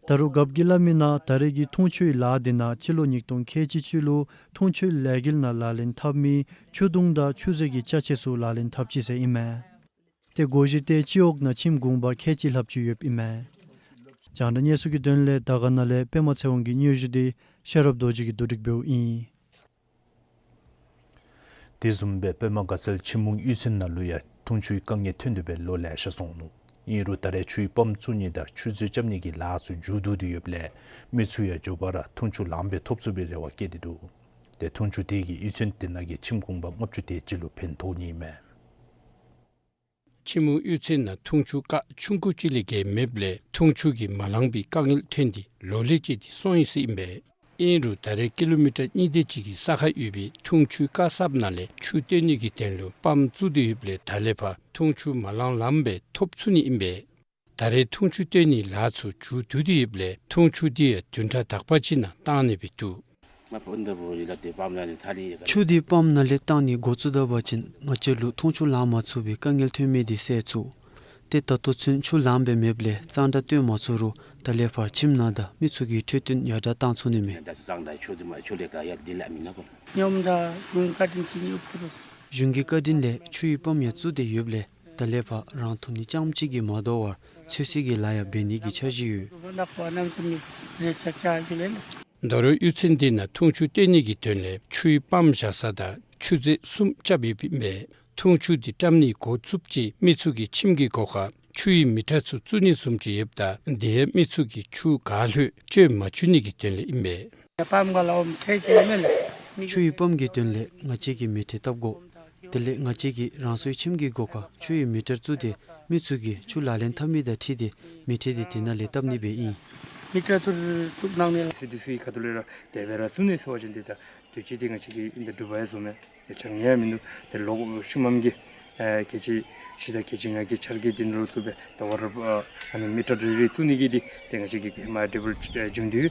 ད་རུང་རྒཔོ་གིས་སླབ་མི་ནང་ད་རེས་ཀྱི་འཐུང་ཆུའི་ལཱ་དེ་ནང་སྤྱི་ལོ་ཉིས་སྟོང་ཁལ་གཅིག་ཅིག་ལུ་འཐུང་ཆུའི་ལས་འགུལ་ནང་ལག་ལེན་འཐབ་མི་ཆུ་དུང་དང་ཆུ་མཛོད་ཀྱི་ཅ་ཆས་ཚུ་ལག་ལེན་འཐབ་ཅི་ཟེར་ཨིན་མས། ཏེ་སྒོར་གཞས་དེ་སྤྱི་འོག་ནང་ཁྱིམ་གུང་པ་ཁལ་གཅིག་ལྷགཔ་ཅིག་ཡོདཔ་ཨིན་མས། རྒྱང་བསྒྲགས་གནས་ཚུལ་གྱི་དོན་ལས་དར་དཀར་ན་ལས་པདྨ་ཚེ་དབང་གི་སྙན་ཞུ་དེ་ཤེས་རབ་རྡོ་རྗེ་གིས་བསྡུ་སྒྲིག་འབདཝ་ཨིན། དེ་བཟུམ་སྦེ་པདྨ་དགའ་ཚལ་ཆུ་མུག་གཡུས་ཚན་ནང་ལུ་ཡང་འཐུང་ཆུའི་དཀའ་ངལ་ཐོན་ཏེ་སྦེ་ལོ་ལེ་ཤ་སོང་ནུག། ཨིན་རུང་ད་རེས་ཆུའི་པམཔ་བཙུགས་ནི་དང་ཆུ་མཛོད་རྐྱབ་ནི་གི་ལཱ་ཚུ་མཇུག་བསྡུ་སྟེ་ཡོདཔ་ལས་མི་ཚུ་ཡང་མགྱོགས་པ་ར་འཐུང་ཆུ་ལངམ་སྦེ་ཐོབ་ཚུགས་པའི་རེ་བ་བསྐྱེད་དེ་འདུག། ཏེ་འཐུང་ཆུ་དེ་གིས་གཡུས་ཚན་དེ་ནང་གི་ཁྱིམ་གུང་པ་ལྔ་བཅུ་དེ་ཅིག་ལུ་ཕན་ཐོགས་ནི་ཨིན་མས། ཆུ་མུག་གཡུས་ཚན་ནང་འཐུང་ཆུ་རྐ་ཆུང་ཀུ་ཅིག་ལས་བརྒལ་མེདཔ་ལས་འཐུང་ཆུ་གིས་མ་ལང་པའི་དཀའ་ངལ་ཐོན་ཏེ་ལོ་ལེགས་བཅད་དེ་སོང་ཡི་ཟེར་ཨིན་པས། ཨིན་རུང་ད་རེས་ཀི་ལོ་མི་ཊར་གཉིས་དེ་ཅིག་གི་ས་ཁར་ཡོད་པའི་འཐུང་ཆུའི་རྐ་གསརཔ་ནང་ལས་ཆུ་བཏོན་ནི་གི་དོན་ལུ་པམཔ་བཙུགས་ཏེ་ཡོདཔ་ལས་ད་ལས་ཕར་འཐུང་ཆུ་མ་ལང་ལངམ་སྦེ་ཐོབ་ཚུགས་ནི་ཨིན་པས། ད་རེས་འཐུང་ཆུ་བཏོན་ནིའི་ལཱ་ཚུ་མཇུག་བསྡུ་སྟེ་ཡོདཔ་ལས་འཐུང་ཆུ་དེ་ཡང་བདུན་ཕྲག་དག་པ་ཅིག་ནང་བཏང་ནི་སྦེ་འདུག། ཆུ་དེ་པམཔ་ནང་ལས་བཏང་ནི་འགོ་བཙུགས་ད་པ་ཅིན་ང་བཅས་ལུ་འཐུང་ཆུ་ལང་མ་ཚུགས་པའི་དཀའ་ངལ་ཐོན་མི་དེ་སེལ་ཚུགས། ཏེ་ད་ལྟོ་ཚུན་ཆུ་ལངམ་སྦེ་མེདཔ་ལས་གཙང་སྦྲ་བཏོན་མ་ཚུགས་རུང་ད་ལས་ཕར་ཁྱིམ་ནང་དང་མི་ཚུ་གི་འཕྲོད་བསྟེན་ཡར་དྲག་བཏང་ཚུགས་ནི་མས། གཞུང་གི་བཀའ་དྲིན་ལས་ཆུའི་པམཔ་ཡང་བཙུགས་ཏེ་ཡོདཔ་ལས་ད་ལས་ཕར་རང་འཐུང་ནི་རྐྱངམ་གཅིག་གིས་མ་དོ་བར་ཚོད་བསྲེ་གི་ལཱ་ཡང་འབད་ནི་གི་འཆར་གཞི་ཡོད། ད་རུང་གཡུས་ཚན་དེ་ནང་འཐུང་ཆུ་བཏོན་ནི་གི་དོན་ལས་ཆུའི་པམཔ་བཞག་ས་དང་ཆུ་མཛོད་གསུམ་རྐྱབ་ཡོདཔ་ཨིན་པས། འཐུང་ཆུ་དེ་བཀྲམ་ནི་འགོ་བཙུགསཔ་ཅིག་མི་ཚུ་གི་ཁྱིམ་གྱི་སྒོ་ཁར་ཆུའི་མི་ཊར་ཚུ་བཙུགས་ནི་བཟུམ་ཅིག་ཡོདཔ་ད་དེ་ཡང་མི་ཚུ་གིས་ཆུ་ག་ལྷོད་སྤྱོད་མ་བཅུག་ནི་གི་དོན་ལས་ཨིན་པས། ཆུའི་པམཔ་གི་དོན་ལས་ང་བཅས་ཀྱིས་མི་ཊར་བཏབ་དགོ། དེ་ལས་ང་བཅས་ཀྱིས་རང་སོའི་ཁྱིམ་གྱི་སྒོ་ཁར་ཆུའི་མི་ཊར་བཙུགས་ཏེ་མི་ཚུ་གིས་ཆུ་ལག་ལེན་འཐབ་མི་དང་འཁྲིལ་ཏེ་མི་ཊར་དེ་དེ་ནང་ལས་བཏབ་ནི་སྦེ་ཨིན། མི་ཊར་ཚུ་བཙུགས་གནང་ནི་ལགས། སི་ཌི་སི་ཁ་ཐུག་ལས་ར་དེ་སྦེ་ར་བཙུགས་ནི་ཟེར་བ་ཅིན་དེ་ད་དུས་ཅི་དེ་ང་བཅས་ཀྱིས་ཨིན་ད་འགྲུབ་པ་ཡང་བཟོ་མེད། ཡ་ཆ་ངེས་ཡང་མིན་འདུག། ཏེ་ལོ་ཤུལ་མམ་གྱི་ཨེ་ཁལ་གཅིག་བཞི་དང་ཁལ་གཅིག་ལྔ་གི་འཆར་གཞི་དེ་ནང་ལུ་བཙུགས་སྦེ་ད་བར་ཨ་ནི་མི་ཊར་རེ་རེ་བཙུགས་ནི་གི་དེ་ཏེ་ང་བཅས་ཀྱིས་ཧེ་མ་ཌི་བཱལ་བྱུང་སྟེ་ཡོད། དེ་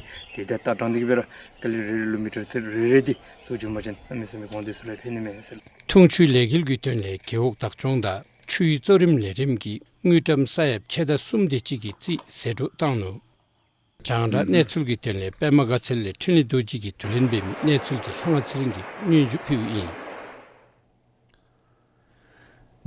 ད་ལྟ་དྲང་སྟེ་གི་སྦེ་ར་ཀ་ལི་རེ་རེ་ལུ་མི་ཊར་ཚུ་རེ་རེ་དེ་བཙུགས་བྱུང་པ་ཅིན་ཨ་མི་ཚུ་མི་གོང་དེ་ཚུ་ལུ་ཕན་ནི་མས་ཟེར། འཐུང་ཆུའི་ལས་འགུལ་གྱི་དོན་ལས་རྒེད་འོག་བདག་སྐྱོང་དང་ཆུའི་གཙོ་རིམ་ལས་རིམ་གྱིས་དངུལ་ཀྲམ་ས་ཡ་ཕྱེད་དང་གསུམ་དེ་ཅིག་གི་རྩིས་ཟད་འགྲོ་བཏང་ནུག། རྒྱང་བསྒྲགས་གནས་ཚུལ་གྱི་དོན་ལས་པདྨ་དགའ་ཚལ་ལས་འཕྲིན་ལས་རྡོ་རྗེ་གིས་བསྡུ་ལེན་འབད་མི་གནས་ཚུལ་དེ་ལྷ་དབང་ཚེ་རིང་གིས་སྙན་ཞུ་ཕུལཝ་ཨིན།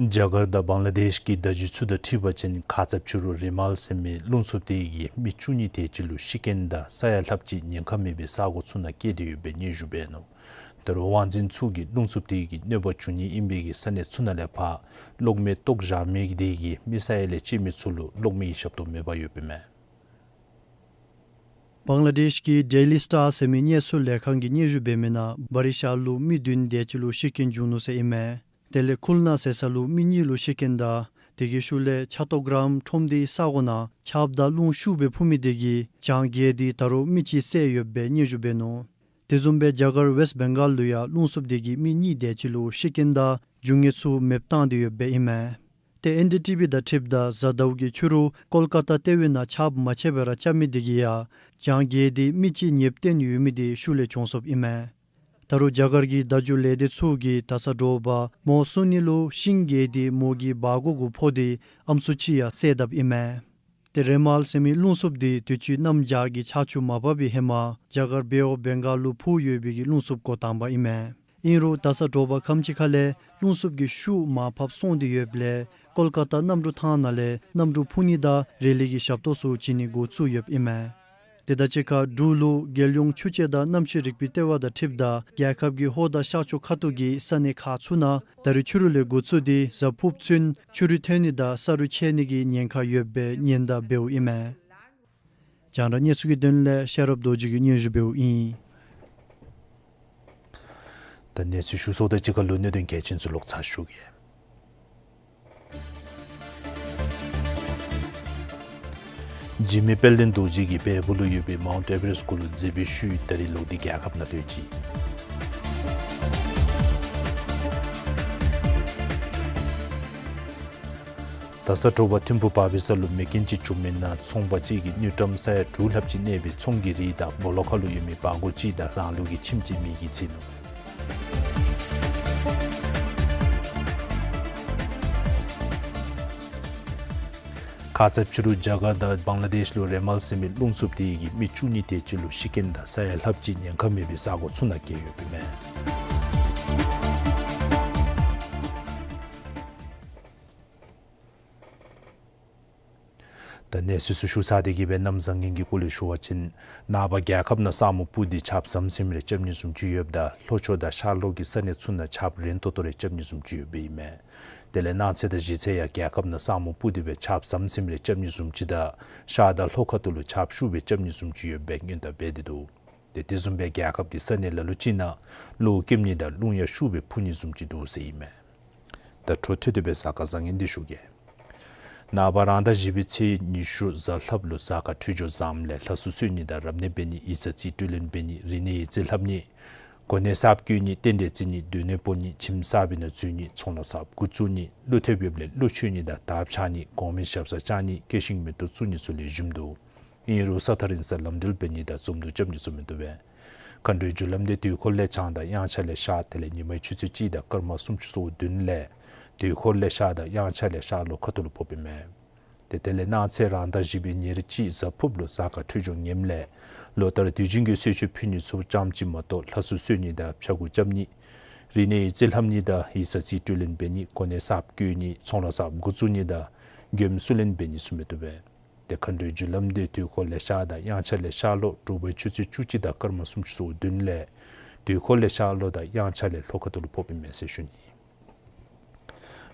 རྒྱ་གར་དང་བང་ལ་དེཤ་གི་བརྡ་བརྒྱུད་ཚུ་དང་འཁྲིལ་བ་ཅིན་ཁ་ཚབ་ཆུ་རུ་རི་མལ་ཟེར་མི་རླུང་འཚུབ་དེ་གིས་མི་བཅུ་གཉིས་དེ་ཅིག་ལུ་ཤི་རྐྱེན་དང་ས་ཡ་ལྷགཔ་ཅིག་ཉེན་ཁ་མེད་པའི་ས་གོ་ཚུ་ནང་བསྐྱལ་ཏེ་ཡོད་པའི་སྙན་ཞུ་འབད་ནུག། ད་རུང་དབང་འཛིན་ཚུ་གིས་རླུང་འཚུབ་དེ་གིས་གནོད་པ་བྱུང་ནི་ཨིན་པའི་གི་ས་གནས་ཚུ་ནང་ལས་ཕར་གློག་མེ་བཏོག་བཞག་མི་དེ་གིས་མི་ས་ཡ་ལས་བཅད་མི་ཚུ་ལུ་གློག་མེ་གི་ཞབས་ཏོག་མེད་པར་ཡོདཔ་ཨིན་མས། བང་ལ་དེཤ་གི་ཌེ་ལི་སི་ཊར་ཟེར་མི་གནས་ཚུལ་ལས་ཁང་གིས་སྙན་ཞུ་འབད་མི་ནང་བ་རི་ཤ་ལུ་མི་བདུན་དེ་ཅིག་ལུ་ཤི་རྐྱེན་བྱུང་ནུག་ཟེར་ཨིན་མས། དེ་ལས་ཁུལ་ན་ཟེར་ས་ལུ་མི་གཉིས་ལུ་ཤི་རྐྱེན་དང་དེ་གི་ཤུལ་ལས་ཆ་ཏོ་གྲམ་ཁྲོམ་སྡེའི་ས་གོ་ནང་ཆརཔ་དང་རླུང་ཤུགས་སྦེ་འཕུ་མི་དེ་གིས་གྱང་བརྒལ་ཏེ་ད་རུང་མི་གཅིག་བསད་ཡོདཔ་སྦེ་སྙན་ཞུ་འབད་ནུག། དེ་བཟུམ་སྦེ་རྒྱ་གར་ཝེསཊ་བེང་གཱལ་ལུ་ཡང་རླུང་འཚུབ་དེ་གིས་མི་གཉིས་དེ་ཅིག་ལུ་ཤི་རྐྱེན་དང་རྒྱུ་དངོས་ཚུ་མེདཔ་བཏང་སྟེ་ཡོདཔ་སྦེ་ཨིན་མས། ཏེ་ཨེན་ཌི་ཊི་བི་དང་འཁྲིལཝ་ད་གཟའ་ཟླཝ་གི་ཕྱི་རུ་ཀོལ་ཀ་ཏ་ལྟེ་བའི་ནང་ཆརཔ་མ་ཆད་པར་ར་རྐྱབ་མི་དེ་གིས་ཡང་གྱང་བརྒལ་ཏེ་མི་གཅིག་ཉེསཔ་བཏོན་ཡོད་མི་དེ་ཤུལ་ལས་བྱུང་སོཔ་ཨིན་མས། ད་རུང་རྒྱ་གར་གྱི་བརྡ་བརྒྱུད་ལས་སྡེ་ཚུ་གིས་ད་ས་དྲོ་པ་མོ་སོ་ནི་ལུ་ཤིང་བརྒལ་ཏེ་མོ་གི་སྦ་སྒོར་གུ་ཕོག་སྟེ་ཨམ་སྲུ་གཅིག་ཡང་བསད་དཔ་ཨིན་མས། ཏེ་རེ་མཱལ་ཟེར་མི་རླུང་འཚུབ་དེ་དུས་ཅི་གནམ་བྱཱར་གྱི་ཆར་ཆུ་མ་བབས་པའི་ཧེ་མ་རྒྱ་གར་བེ་ཨོཕ་བེང་གཱལ་ལུ་འཕུ་ཡོད་པའི་གི་རླུང་འཚུབ་འགོ་དང་པ་ཨིན་མས། ཨིན་རུང་ད་ས་དྲོ་པ་ཁམས་ཅིག་ཁ་ལས་རླུང་འཚུབ་ཀྱི་ཤུགས་མར་ཕབ་སོང་སྟེ་ཡོདཔ་ལས་ཀོལ་ཀ་ཏ་གནམ་གྲུ་ཐང་ནང་ལས་གནམ་གྲུ་འཕུར་ནི་དང་རི་ལི་གི་ཞབས་ཏོག་ཚུ་བྱིན་ནི་འགོ་བཙུགས་ཡོདཔ་ཨིན་མས། དེ་དང་གཅིག་ཁར་འབྲུག་ལུ་རྒྱལ་ཡོངས་ཆུ་དཔྱད་དང་གནམ་གཤིས་རིག་པའི་ལྟེ་བ་དང་འཁྲིལཝ་ད་རྒྱལ་ཁབ་ཀྱི་ལྷོ་དང་ཤར་ཕྱོགས་ཁ་ཐུག་གི་ས་གནས་ཁག་ཚུ་ནང་ད་རིས་ཕྱི་རུ་ལས་འགོ་བཙུགས་ཏེ་གཟའ་ཕུརཔ་ཚུན་ཆུ་རུད་ཐོན་ནི་དང་ས་རུད་ཆད་ནི་གི་ཉེན་ཁ་ཡོདཔ་སྦེ་ཉེན་བརྡ་འབདཝ་ཨིན་མས། རྒྱང་བསྒྲགས་གནས་ཚུལ་གྱི་དོན་ལས་ཤེས་རབ་རྡོ་རྗེ་གིས་སྙན་ཞུ་འབདཝ་ཨིན། ད་གནས་ཚུལ་ཞུ་ཚརཝ་དང་གཅིག་ཁར་ལུ་གནད་དོན་གལ་ཆེན་ཚུ་ལོག་ཚར་ཞུ་གེ། འཇིགས་མེད་དཔལ་ལྡན་རྡོ་རྗེ་གིས་བལ་པོ་ལུ་ཡོད་པའི་མའུནཊ་ཨེ་ཝ་རེསཊ་སྐོར་ལུ་མཛད་པའི་ཤུལ་ད་རིས་ལོག་སྟེ་རྒྱལ་ཁབ་ནང་སྡོད་ཅི། ད་ས་དྲོ་པ་ཐིམ་ཕུ་བར་པའི་ས་ལུ་མེ་རྐྱེན་ཅིག་བྱུང་མི་ནང་ཚོང་པ་ཅིག་གིས་དངུལ་ཀྲམ་ས་ཡ་དྲུག་ལྷགཔ་ཅིག་གནས་པའི་ཚོང་གི་རིགས་དང་སྦོ་ལོགས་ཁ་ལུ་ཡོད་མི་སྦ་སྒོར་ཅིག་དང་རང་ལུགས་ཀྱི་ཁྱིམ་ཅིག་མེ་གིས་འཚིག་ནུག། ཁ་ཙ་ཕྱི་རུ་རྒྱ་གར་དང་བང་ལ་དེཤ་ལུ་རེ་མཱལ་ཟེར་མི་རླུང་འཚུབ་དེ་གིས་མི་བཅུ་གཉིས་དེ་ཅིག་ལུ་ཤི་རྐྱེན་དང་ས་ཡ་ལྷགཔ་ཅིག་ཉེན་ཁ་མེད་པའི་ས་སྒོ་ཚུ་ནང་བསྐྱལ་ཡོདཔ་ཨིན་མས། ད་གནས་ཚུལ་ཚུ་ཞུ་ཚར་ཏེ་གིས་སྦེ་གནམ་བཟང་ངན་གྱི་སྐོར་ལས་ཞུ་བ་ཅིན་ནངས་པ་རྒྱལ་ཁབ་ནང་ས་སྨུག་སྤུབས་ཏེ་ཆརཔ་ཟམ་ཟིམ་རེ་རྐྱབ་ནི་བཟུམ་ཅིག་ཡོདཔ་ད་ལྷོ་ཕྱོགས་དང་ཤར་ལྷོ་གི་ས་གནས་ཚུ་ནང་ཆརཔ་རན་ཏོག་ཏོ་རེ་རྐྱབ་ནི་བཟུམ་ཅིག་ཡོདཔ་ཨིན་མས། དེ་ལས་གནངས་ཚེ་དང་གཞེས་ཚེ་ཡང་རྒྱལ་ཁབ་ནང་ས་སྨུག་སྤུབས་ཏེ་སྦེ་ཆརཔ་ཟམ་ཟིམ་རེ་རྐྱབ་ནི་བཟུམ་ཅིག་དང་ཤར་དང་ལྷོ་ཁ་ཐུག་ལུ་ཆརཔ་ཤུགས་སྦེ་རྐྱབ་ནི་བཟུམ་ཅིག་ཡོདཔ་སྦེ་སྔོན་བརྡ་འབད་དེ་འདུག། ཏེ་དེ་བཟུམ་སྦེ་རྒྱལ་ཁབ་ཀྱི་ས་གནས་ལ་ལུ་ཅིག་ནང་གློག་ཀེམ་ནི་དང་རླུང་ཡང་ཤུགས་སྦེ་འཕུ་ནི་བཟུམ་ཅིག་འདུག་ཟེར་ཨིན་མས། ད་འཕྲོ་མཐུད་དེ་སྦེ་གཟའ་སྐར་བཟང་ངན་འདི་ཞུ་གེ། ནངས་པ་རང་ཟླ་བཞི་པའི་ཚེས་ཉི་ཤུ་གཟའ་ལྷགཔ་ལུ་གཟའ་སྐར་འཕྲོད་སྦྱོར་བཟངམ་ལས་ལྷ་སྲུང་གསོལ་ནི་དང་རབ་གནས་འབད་ནི་ཡིག་ཚང་རྩིས་སྤྲོད་ལེན་འབད་ནི་རིག་གནས་ཡིག་རྩིས་ལྷབ་ནི་གོ་གནས་གསརཔ་བཀོད་ནི་རྟེན་འབྲེལ་བརྩི་ནི་སྡོད་གནས་སྤོ་ནི་ཁྱིམ་གསར་པའི་ནང་འཛུལ་ནི་ཚོང་ལཱ་གསརཔ་འགོ་བཙུགས་ནི་བློ་ཐེབས་ཡོདཔ་ལས་བློ་ཆོས་ནི་དང་དར་འཕྱར་ནི་གོང་མའི་ཞབས་སར་བཅར་ནི་སྐྱེད་ཤིང་མེ་ཏོག་བཙུགས་ནི་ཚུ་ལེགས་ཤོམ་འདུག། ཨིན་རུང་ས་ཐག་རིང་སར་ལམ་འགྲུལ་འབད་ནི་དང་འཛོམས་འདུ་རྐྱབ་ནི་ཚུ་མི་བཏུབ་པས། མཁའ་འགྲོའི་རྒྱུ་ལམ་འདི་དུས་འཁོར་ལས་བྱང་དང་དབྱངས་འཆར་ལས་ཤར་དེ་ལས་ཉི་མའི་ཆུ་ཚོད་གཅིག་དང་སྐར་མ་སུམ་ཅུ་སོ་བདུན་ལས་དུས་འཁོར་ལས་ཤར་དང་དབྱངས་འཆར་ལས་ཤར་ལྷོ་ཁ་ཐུག་ལུ་ཕོགཔ་ཨིན་མས། ཏེ་དེ་ལས་གནངས་ཚེ་རང་ཟླ་བཞི་པའི་ཉེར་གཅིག་གཟའ་ཕུརཔ་ལུ་གཟའ་སྐར་འཕྲོད་སྦྱོར་ངནམ་ལས་ལོ་ལྟར་དུས་རྒྱུན་གྱི་གསོལ་མཆོད་ཕུལ་ནི་ཚུ་ཙམ་ཅིག་མ་གཏོགས་ལྷ་སྲུང་གསོལ་ནི་དང་ཕྱྭ་འགུགས་རྐྱབ་ནི་རིག་གནས་ཡིག་རྩིས་ལྷབ་ནི་དང་ཡིག་ཚང་རྩིས་སྤྲོད་ལེན་འབད་ནི་གོ་གནས་གསརཔ་བཀོད་ནི་ཚོང་ལཱ་གསརཔ་འགོ་བཙུགས་ནི་དང་མགྱོནམ་བསུ་ལེན་འབད་ནི་ཚུ་མི་བཏུབ་པས། ཏེ་མཁའ་འགྲོའི་རྒྱུ་ལམ་འདི་དུས་འཁོར་ལས་ཤར་དང་དབྱངས་འཆར་ལས་ཤར་ལྷོ་དྲོ་པའི་ཆུ་ཚོད་བཅུ་གཅིག་དང་སྐར་མ་སུམ་ཅུ་སོ་བདུན་ལས་དུས་འཁོར་ལས་ཤར་ལྷོ་དང་དབྱངས་འཆར་ལས་ལྷོ་ཁ་ཐུག་ལུ་ཕོགཔ་ཨིན་མས་ཟེར་ཞུ་ནི།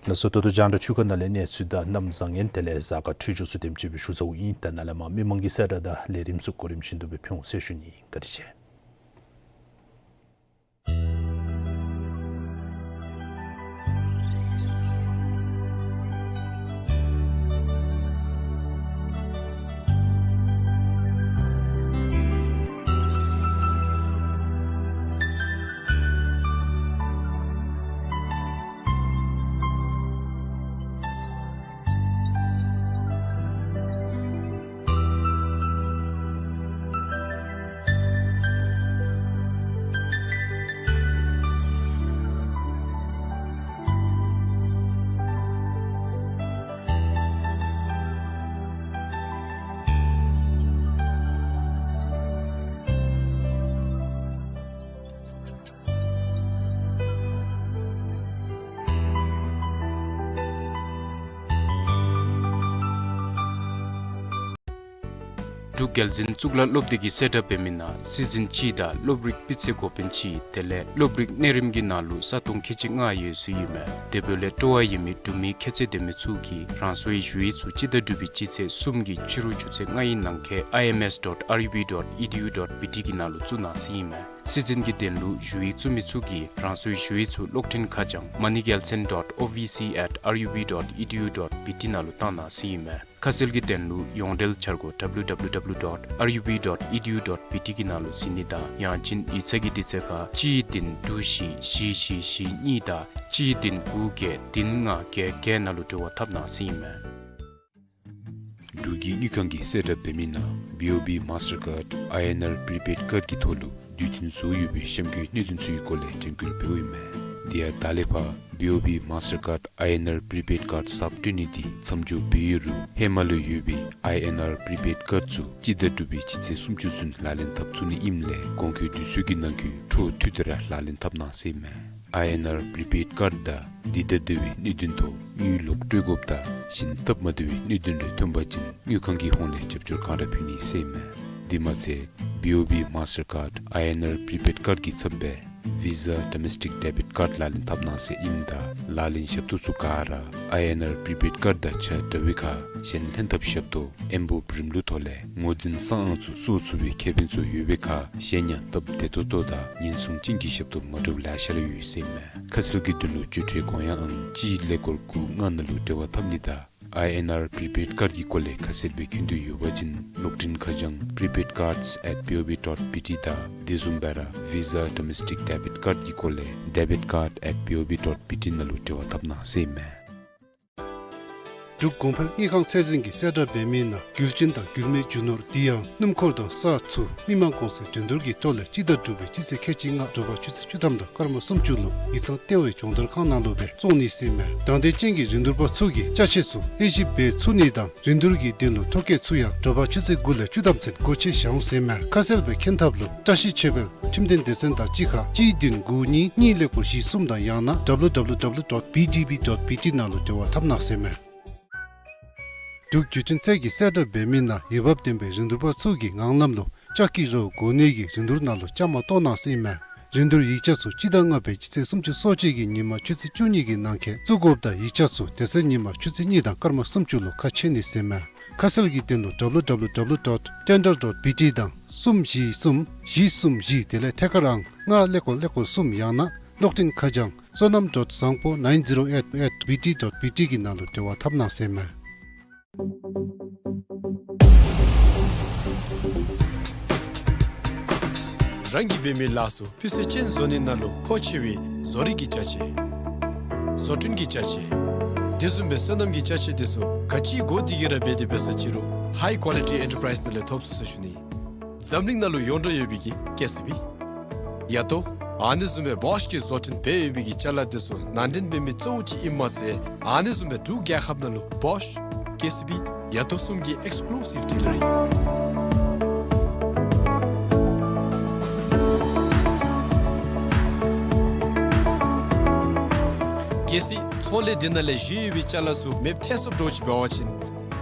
ལགས་སོ། ད་ལྟོ་རྒྱང་བསྒྲགས་ཆུ་ཁ་ནང་ལས་གནས་ཚུལ་དང་གནམ་བཟང་ངན་དེ་ལས་གཟའ་སྐར་འཕྲོད་སྦྱོར་ཚུ་དེམ་ཅིག་སྦེ་ཞུ་ཚརཝ་ཨིན། ད་ནཱ་ལས་མར་མི་མང་གི་གསལ་བསྒྲགས་དང་ལས་རིམ་ཚུ་གོ་རིམ་བཞིན་དུ་སྦེ་ཕུལ་འོང་ཟེར་ཞུ་ནི། བཀའ་དྲིན་ཆེ། འབྲུག་རྒྱལ་འཛིན་གཙུག་ལག་སློབ་སྡེ་གིས་གསལ་བསྒྲགས་འབད་མི་ནང་སྲིད་འཛིན་གཅིག་དང་སློབ་རིག་སྤུས་ཚད་འགོ་དཔོན་གཅིག་དེ་ལས་སློབ་རིག་གནས་རིམ་གྱི་ནང་ལུ་ས་སྟོང་ཁལ་གཅིག་ལྔ་ཡོད་ཟེར་ཨིན་མས། དེ་འབདཝ་ལས་སྤྲོ་བ་ཡོད་མི་འབྲུག་མི་ཁྱད་ཚད་ལྡན་མི་ཚུ་གིས་རང་སོའི་ཞུ་ཡིག་ཚུ་སྤྱི་ཟླ་དྲུག་པའི་སྤྱི་ཚེས་གསུམ་གྱི་ཕྱི་རུ་ཆུ་ཚོད་ལྔའི་ནང་འཁོད་I M S dot R U B dot E D U dot B T གི་ནང་ལུ་བཙུགས་གནང་ཟེར་ཨིན་མས། སྲིད་འཛིན་གྱི་དོན་ལུ་ཞུ་ཡིག་བཙུགས་མི་ཚུ་གིས་རང་སོའི་ཞུ་ཡིག་ཚུ་གློག་འཕྲིན་ཁ་བྱང་moneygelson dot O V C at R U B dot E D U dot B T ནང་ལུ་བཏང་གནང་ཟེར་ཨིན་མས། ཁ་གསལ་གྱི་དོན་ལུ་ཡོངས་འབྲེལ་འཆར་སྒོ་W W W dot R U B dot E D U dot B T གི་ནང་ལུ་གཟིགས་ནི་དང་ཡང་ཅིན་ཡིག་ཚང་གི་དུས་ཚོད་ཁར་གཅིག་བདུན་དྲུག་བཞི་བཞི་བཞི་བཞི་གཉིས་དང་གཅིག་བདུན་དགུ་བརྒྱད་བདུན་ལྔ་བརྒྱད་བརྒྱད་ནང་ལུ་འབྲེལ་བ་འཐབ་གནང་ཟེར་ཨིན་མས། འབྲུག་གི་དངུལ་ཁང་གིས་གསལ་བསྒྲགས་འབད་མི་ནང་B O B Mastercard I N R prepaid card གི་ཐོག་ལུ་དུས་མཐུན་བཟོ་ཡོད་པའི་གཤམ་འཁོད་གནད་དོན་ཚུ་གི་སྐོར་ལས་དྲན་སྐུལ་འབདཝ་ཨིན་མས། དེ་ཡང་ད་ལས་ཕར་B O B Mastercard I N R prepaid card གསརཔ་སྤྲོད་ནི་འདི་མཚམས་འཇོག་འབད་ཡོད་རུང་ཧེ་མ་ལུ་ཡོད་པའི་I N R prepaid card ཚུ་སྤྱི་ཟླ་དྲུག་པའི་སྤྱི་ཚེས་སུམ་ཅུ་ཚུན་ལག་ལེན་འཐབ་ཚུགས་ནི་ཨིནམ་ལས་གོང་འཁོད་དུས་ཚོད་ཀྱི་ནང་འཁོད་འཕྲོ་མཐུད་དེ་ར་ལག་ལེན་འཐབ་གནང་ཟེར་ཨིན་མས། I N R prepaid card དང་འདི་དང་འདོད་པའི་གནད་དོན་ཐོག་དངུལ་ལོག་སྤྲོད་དགོཔ་དང་གཞན་སྟབས་མ་བདེ་བའི་གནད་དོན་རེ་ཐོན་པ་ཅིན་དངུལ་ཁང་གི་ཧོངས་ལས་རྒྱབ་སྐྱོར་གང་ར་ཕུལ་ནི་ཟེར་ཨིན་མས། དེ་མ་ཚད་B O B Mastercard I N R prepaid card གི་ཚབ་སྦེ་Visa Domestic Debit Card ལག་ལེན་འཐབ་གནང་ཟེར་ཨིནམ་ད་ལག་ལེན་ཞབས་ཏོག་ཚུ་ག་ར་I N R prepaid card དང་ཆ་འདྲ་བའི་ཁར་གཞན་ལྷན་ཐབས་ཞབས་ཏོག་ཨེམ་བོ་རིམ་ལུགས་ཐོག་ལས་ངོས་འཛིན་གསང་ཨང་ཚུ་སོར་ཚུགས་པའི་ཁེ་ཕན་ཚུ་ཡོད་པའི་ཁར་གཞན་ཡང་སྟབས་བདེ་ཏོག་ཏོ་དང་ཉེན་སྲུང་ཅན་གྱི་ཞབས་ཏོག་མ་འདྲཝ་ལེ་ཤ་ར་ཡོད་ཟེར་ཨིན་མས། ཁ་གསལ་གྱི་དོན་ལུ་སྤྱོད་ཁྲལ་དགོངས་ཡངས་ཨང་གཅིག་ཀླད་ཀོར་དགུ་ལྔ་ནང་ལུ་འབྲེལ་བ་འཐབ་ནི་དང་I N R prepaid card གི་སྐོར་ལས་ཁ་གསལ་སྦེ་མཁྱེན་འདོད་ཡོད་པ་ཅིན་གློག་འཕྲིན་ཁ་བྱང་prepaid cards at B O B dot B T དང་དེ་བཟུམ་སྦེ་ར་Visa Domestic Debit Card གི་སྐོར་ལས་debit card at B O B dot B T ནང་ལུ་འབྲེལ་བ་འཐབ་གནང་ཟེར་ཨིན་མས། འབྲུག་གོང་འཕེལ་དངུལ་ཁང་ཚད་འཛིན་གྱིས་གསལ་བསྒྲགས་འབད་མི་ནང་རྒྱུ་རྐྱེན་དང་རྒྱུ་མའི་རྒྱུ་ནོར་དེ་ཡང་སྣུམ་འཁོར་དང་ས་ཚུ་མི་མང་གོང་ཚད་འགྲན་བསྡུར་གྱི་ཐོག་ལས་སྤྱི་ཟླ་དྲུག་པའི་སྤྱི་ཚེས་ཁལ་གཅིག་ལྔ་དྲོ་པ་ཆུ་ཚོད་བཅུ་ཐམ་དང་སྐར་མ་སུམ་ཅུ་ལུ་ཡིག་ཚང་ལྟེ་བའི་སྦྱོང་བརྡར་ཁང་ནང་ལུ་སྦེ་བཙོང་ནི་ཟེར་ཨིན་མས། དང་འདོད་ཅན་གྱི་རིན་བསྡུར་པ་ཚུ་གིས་ཅ་ཆས་ཚུ་དབྱེ་ཞིབ་འབད་ཚུགས་ནི་དང་རིན་བསྡུར་གྱི་དོན་ལུ་ཐོ་བཀོད་ཚུ་ཡང་དྲོ་པ་ཆུ་ཚོད་དགུ་ལས་བཅུ་ཐམ་ཚུན་སྒོ་ཕྱེ་བཞག་འོང་ཟེར་ཨིན་མས། ཁ་གསལ་སྦེ་མཁྱེན་ཐབས་ལུ་བཀྲ་ཤིས་ཆོས་འཕེལ་ཁྲིམས་དོན་སྡེ་ཚན་དང་གཅིག་ཁར་གཅིག་བདུན་དགུ་གཉིས་གཉིས་ཀླད་ཀོར་བཞི་གསུམ་དང་ཡང་ན་W W W dot B D B dot B T ནང་ལུ་འབྲེལ་བ་འཐབ་གནང་ཟེར་ཨིན་མས། འབྲུག་བརྒྱུད་འཕྲིན་ཚད་ཀྱིས་གསལ་བསྒྲགས་འབད་མི་ནང་འོས་འབབ་ལྡན་པའི་རིན་བསྡུར་པ་ཚུ་གིས་ངང་ལམ་ལུ་ལྕགས་ཀྱི་རོ་གོ་གནས་ཀྱི་རིན་བསྡུར་ནང་ལུ་བཅའ་མར་གཏོགས་གནང་ཟེར་ཨིན་མས། རིན་བསྡུར་ཡིག་ཆ་ཚུ་སྤྱི་ཟླ་ལྔ་པའི་སྤྱི་ཚེས་སུམ་ཅུ་སོ་གཅིག་གི་ཉིན་མ་ཆུ་ཚོད་བཅུ་གཉིས་ཀྱི་ནང་འཁོད་བཙུགས་དགོཔ་དང་ཡིག་ཆ་ཚུ་དེ་ཚེ་ཉིན་མ་ཆུ་ཚོད་གཉིས་དང་སྐར་མ་སུམ་ཅུ་ལུ་ཁ་ཕྱེ་ནི་ཟེར་ཨིན་མས། ཁ་གསལ་གྱི་དོན་ལུ་W W W dot tender dot B T དང་གསུམ་བཞི་གསུམ་བཞི་གསུམ་བཞི་དེ་ལས་ཐད་ཀར་ཨང་ལྔ་ཀླད་ཀོར་ཀླད་ཀོར་གསུམ་ཡང་ན་གློག་འཕྲིན་ཁ་བྱང་བསོད་ནམས་dot བཟང་པོ་nine zero eight at B T dot B T གི་ནང་ལུ་འབྲེལ་བ་འཐབ་གནང་ཟེར་ཨིན་མས། རང་གིས་འབད་མི་ལཱ་ཚུ་སྤུས་ཚད་ཅན་བཟོ་ནི་ནང་ལུ་མཁོ་ཆེ་བའི་བཟོ་རིག་གི་ཅ་ཆས། བཟོ་སྐྲུན་གྱི་ཅ་ཆས། དེ་བཟུམ་སྦེ་བསོད་ནམས་ཀྱི་ཅ་ཆས་དེ་ཚུ་ག་ཅི་དགོ་དེ་གི་ར་འབད་དེ་འབད་ས་ཅི་རུང་High Quality Enterprise ནང་ལས་ཐོབ་ཚུགས་ཟེར་ཞུ་ནི། འཛམ་གླིང་ནང་ལུ་ཡོངས་གྲགས་ཡོད་པའི་གི་ཀེ་སི་བི། ཡ་ཏོ། ཨ་ནི་བཟུམ་སྦེ་བོཤ་གིས་བཟོ་སྐྲུན་འབད་ཡོད་པའི་གི་ཅ་ལ་དེ་ཚུ་ནང་འདྲེན་འབད་མི་གཙོ་བོ་ཅིག་ཨིནམ་མ་ཚད་ཨ་ནི་བཟུམ་སྦེ་འབྲུག་རྒྱལ་ཁབ་ནང་ལུ་བོཤ། ཀེ་སི་བི། ཡ་ཏོ་གསུམ་གྱི་ཨེགསི་ཀུ་ལུ་སིབ་ཌི་ལི་བ་རི། གལ་སྲིད་ཚོང་ལས་འདི་ནང་ལས་བཞེས་ཡོད་པའི་ཅ་ལ་ཚུ་མེདཔ་ཐལ་སོངམ་འདྲཝ་ཅིག་འབད་བ་ཅིན་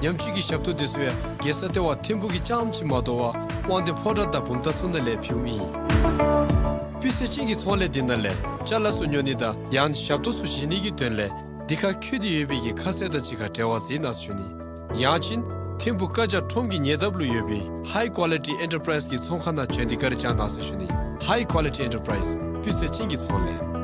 ཉམས་བཅོས་ཀྱི་ཞབས་ཏོག་འདི་ཚུ་ཡང་རྒྱལ་ས་ལྟེ་བ་ཐིམ་ཕུག་གི་རྐྱངམ་ཅིག་མ་དོ་བར་དབང་འདུས་ཕོ་བྲང་དང་བུམ་ཐང་ཚུ་ནང་ལས་ཕུལཝ་ཨིན། སྤུས་ཚད་ཅན་གྱི་ཚོང་ལས་འདི་ནང་ལས་ཅ་ལ་ཚུ་ཉོ་ནི་དང་ཡང་ཞབས་ཏོག་ཚུ་བཞེས་ནི་གི་དོན་ལས་འདི་ཁར་བཀོད་དེ་ཡོད་པའི་གི་ཁ་གསལ་དང་གཅིག་ཁར་འབྲེལ་བ་འཛིན་གནང་ཟེར་ཞུ་ནི། ཡང་ཅིན་ཐིམ་ཕུག་བཀའ་རྒྱ་ཁྲོམ་གྱི་ཉེ་འདབས་ལུ་ཡོད་པའི་High Quality Enterprise གི་ཚོང་ཁང་ནང་བྱོན་ཏེ་བཀའ་དྲིན་བསྐྱང་གནང་ཟེར་ཞུ་ནི། High Quality Enterprise སྤུས་ཚད་ཅན་གྱི་ཚོང་ལས།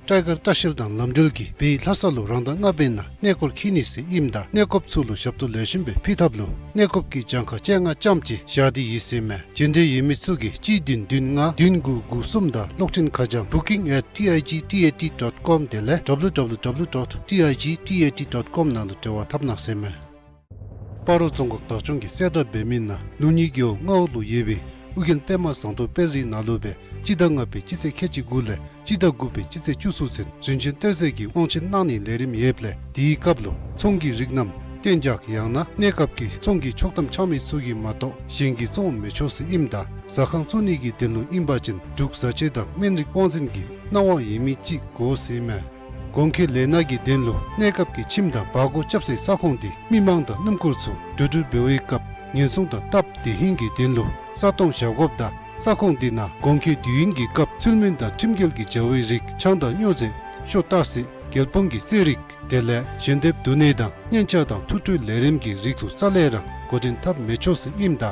སྤྲོ་གར་ལྟ་བཤལ་དང་ལམ་འགྲུལ་གྱིས་བོད་ལྷ་ས་ལུ་རང་ཟླ་ལྔ་པའི་ནང་གནས་སྐོར་འཁྱིད་ནི་ཟེར་ཨིནམ་ད་གནས་སྐོརཔ་ཚུ་ལུ་ཞབས་ཏོག་ལེགས་ཤོམ་སྦེ་ཕུལ་ཐབས་ལུ་གནས་སྐོརཔ་གི་གྱངས་ཁ་བཅོ་ལྔ་ཙམ་ཅིག་བཞག་སྟེ་ཡོད་ཟེར་ཨིན་མས། འབྱོན་འདོད་ཡོད་མི་ཚུ་གིས་གཅིག་བདུན་བདུན་ལྔ་བདུན་དགུ་དགུ་གསུམ་དང་གློག་འཕྲིན་ཁ་བྱང་booking at T I G T A T dot com དེ་ལས་W W W dot T I G T A T dot com ནང་ལུ་འབྲེལ་བ་འཐབ་གནང་ཟེར་ཨིན་མས། སྤ་རོ་རྫོང་ཁག་བདག་སྐྱོང་གིས་གསལ་བསྒྲགས་འབད་མི་ནང་ལུགས་གཉིས་རྒེད་འོག་རྔ་བོ་ལུ་ཡོད་པའི་ཨོ་རྒྱན་པདྨ་ཟངས་མདོག་དཔལ་རི་ནང་ལུ་སྦེ་སྤྱི་ཟླ་ལྔ་པའི་སྤྱི་ཚེས་ཁལ་གཅིག་དགུ་ལས་སྤྱི་ཟླ་དགུ་པའི་སྤྱི་ཚེས་བཅུ་གསུམ་ཚུན་རིན་ཆེན་གཏེར་མཛོད་ཀྱི་དབང་ཆེན་གནང་ནིའི་ལས་རིམ་ཡོདཔ་ལས་དེའི་སྐབས་ལུ་ཚོང་གི་རིགས་རྣམས་གཏན་འཇགས་ཡང་ན་གནས་སྐབས་ཀྱི་ཚོང་གི་ཆོག་ཐམ་འཆང་མི་ཚུ་གིས་མ་གཏོགས་གཞན་གྱིས་བཙོང་མི་ཆོག་ཟེར་ཨིནམ་ད་ཟ་ཁང་བཙུགས་ནི་གི་དོན་ལུ་ཨིན་པ་ཅིན་འབྲུག་བཟའ་བཅའ་དང་སྨན་རིགས་དབང་འཛིན་གྱི་གནང་བ་ཡོད་མི་ཅིག་དགོ་ཟེར་ཨིན་མས། གོང་འཁོད་ལས་སྣ་གི་དོན་ལུ་གནས་སྐབས་ཀྱི་ཁྱིམ་དང་བར་སྐོར་རྐྱབ་སའི་ས་ཁོངས་འདི་མི་མང་དང་སྣུམ་འཁོར་ཚུ་འགྲོ་འགྲུལ་འབད་བའི་སྐབས་ཉེན་སྲུང་དང་སྟབས་བདེ་ཧིང་གི་དོན་ལུ་ས་སྟོང་བཞག་དགོཔ་དང་ས་ཁོངས་འདི་ནང་གོང་འཁོད་དུས་ཡུན་གྱི་སྐབས་ཚུལ་མིན་དང་ཁྲིམས་འགལ་གྱི་བྱ་བའི་རིགས་ཆང་དང་སྨྱོ་རྫས་ཤོ་ཏ་སི་རྒྱལ་སྤུངས་ཀྱི་རྩེད་རིགས་དེ་ལས་ཞལ་འདེབས་བསྡུ་ནི་དང་སྙན་ཆ་དང་ཐུགས་སྤྲོའི་ལས་རིམ་གྱི་རིགས་ཚུ་རྩ་ལས་ར་འགོ་འདྲེན་འཐབ་མི་ཆོག་ཟེར་ཨིནམ་ད་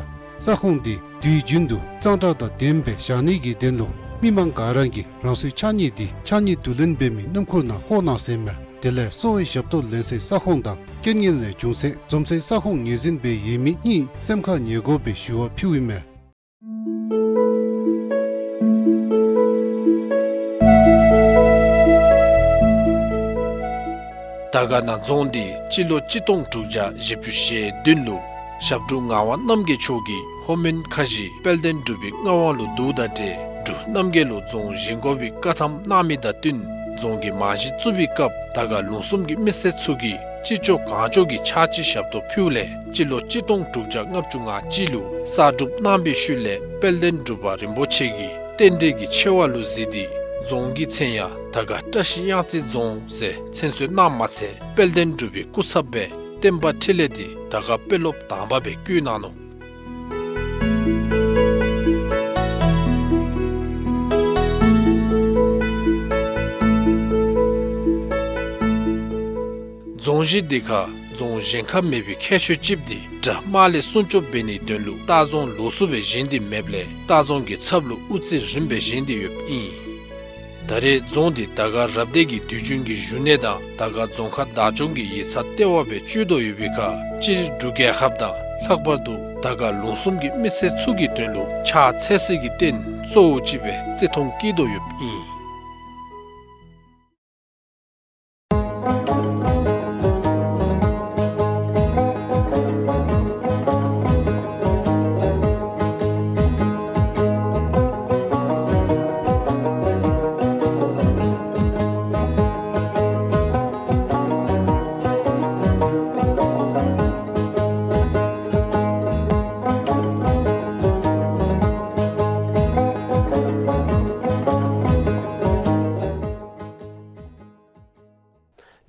ས་ཁོངས་འདི་དུས་རྒྱུན་དུ་གཙང་སྦྲ་དང་ལྡནམ་སྦེ་བཞག་ནི་གི་དོན་ལུ་མི་མང་ག་ར་གིས་རང་སོའི་ཕྱགས་སྙིགས་འདི་ཕྱགས་སྙིགས་བསྡུ་ལེན་འབད་མི་སྣུམ་འཁོར་ནང་བཀོ་གནང་ཟེར་ཨིན་མས། དེ་ལས་གསོ་བའི་ཞབས་ཏོག་ལེན་སའི་ས་ཁོངས་དང་རྐྱེན་ངན་ལས་བྱུང་སའི་འཛོམས་སའི་ས་ཁོངས་ངོས་འཛིན་པའི་ཡུལ་མི་གཉིས་སེམས་ཁར་ངེས་དགོ་པའི་ཞུ་བ་ཕུལཝ་ཨིན་མས། དར་དཀར་ན་རྫོང་འདི་སྤྱི་ལོ་གཅིག་སྟོང་དྲུག་བརྒྱ་བཞི་བཅུ་ཞེ་བདུན་ལུ་ཞབས་དྲུང་ངག་དབང་རྣམ་རྒྱལ་མཆོག་གིས་ལྷོ་མོན་ཁ་བཞི་དཔལ་ལྡན་འབྲུག་པའི་མངའ་དབང་ལུ་བསྡུཝ་དང་འབྲེལ་འབྲུག་རྣམ་རྒྱལ་ལུ་རྫོང་བཞེངས་དགོ་པའི་བཀའ་ཐམ་གནང་མི་དང་བསྟུན་རྫོང་གི་རྨང་གཞི་བཙུགས་པའི་སྐབས་དར་དཀར་ལུང་གསུམ་གྱི་མི་སེར་ཚུ་གིས་ཅི་ལྕོགས་གང་ལྕོགས་ཀྱི་ཕྱག་ཕྱི་ཞབས་ཏོག་ཕུལཝ་ལས་སྤྱི་ལོ་གཅིག་སྟོང་དྲུག་བརྒྱ་ལྔ་བཅུ་ང་གཅིག་ལུ་གསར་སྒྲུབ་གནང་བའི་ཤུལ་ལས་དཔལ་ལྡན་འབྲུག་པ་རིན་པོ་ཆེ་གིས་རྟེན་འབྲེལ་གྱི་ཆེ་བ་ལུ་གཟིགས་ཏེ་རྫོང་གི་མཚན་ཡང་དར་དཀར་བཀྲ་ཤིས་གཡང་རྩེ་རྫོང་ཟེར་མཚན་གསོལ་གནངམ་མ་ཚད་དཔལ་ལྡན་འབྲུག་པའི་སྐུ་ཚབ་སྦེ་བསྟན་པ་འཕྲིན་ལས་འདི་དར་དཀར་དཔོན་སློབ་དང་པ་སྦེ་བསྐོས་གནང་ནུག། རྫོང་གཞི་འདི་ཁར་རྫོང་བཞེངས་ཁ་མེད་པའི་ཁྱད་ཆོས་ཅིག་འདི་དགྲ་དམག་ལས་སྲུང་སྐྱོབ་འབད་ནིའི་དོན་ལུ་ལྟ་རྫོང་ལོགས་སུ་སྦེ་བཞེངས་ཏེ་མེདཔ་ལས་ལྟ་རྫོང་གི་ཚབ་ལུ་དབུ་རྩེ་རིམ་སྦེ་བཞེངས་ཏེ་ཡོདཔ་ཨིན། ད་རེས་རྫོང་འདི་དར་དཀར་རབ་སྡེ་གི་དུས་རྒྱུན་གྱི་བཞུགས་གནས་དང་དར་དཀར་རྫོང་ཁག་བདག་སྐྱོང་གི་ཡིག་ཚང་ལྟེ་བ་སྦེ་སྤྱོད་དོ་ཡོད་པའི་ཁར་སྤྱིར་འབྲུག་རྒྱལ་ཁབ་དང་ལྷག་པར་དུ་དར་དཀར་ལུང་གསུམ་གྱི་མི་སེར་ཚུ་གི་དོན་ལུ་ཕྱག་འཚལ་སའི་རྟེན་གཙོ་བོ་ཅིག་སྦེ་བརྩི་མཐོང་བསྐྱེད་དོ་ཡོདཔ་ཨིན།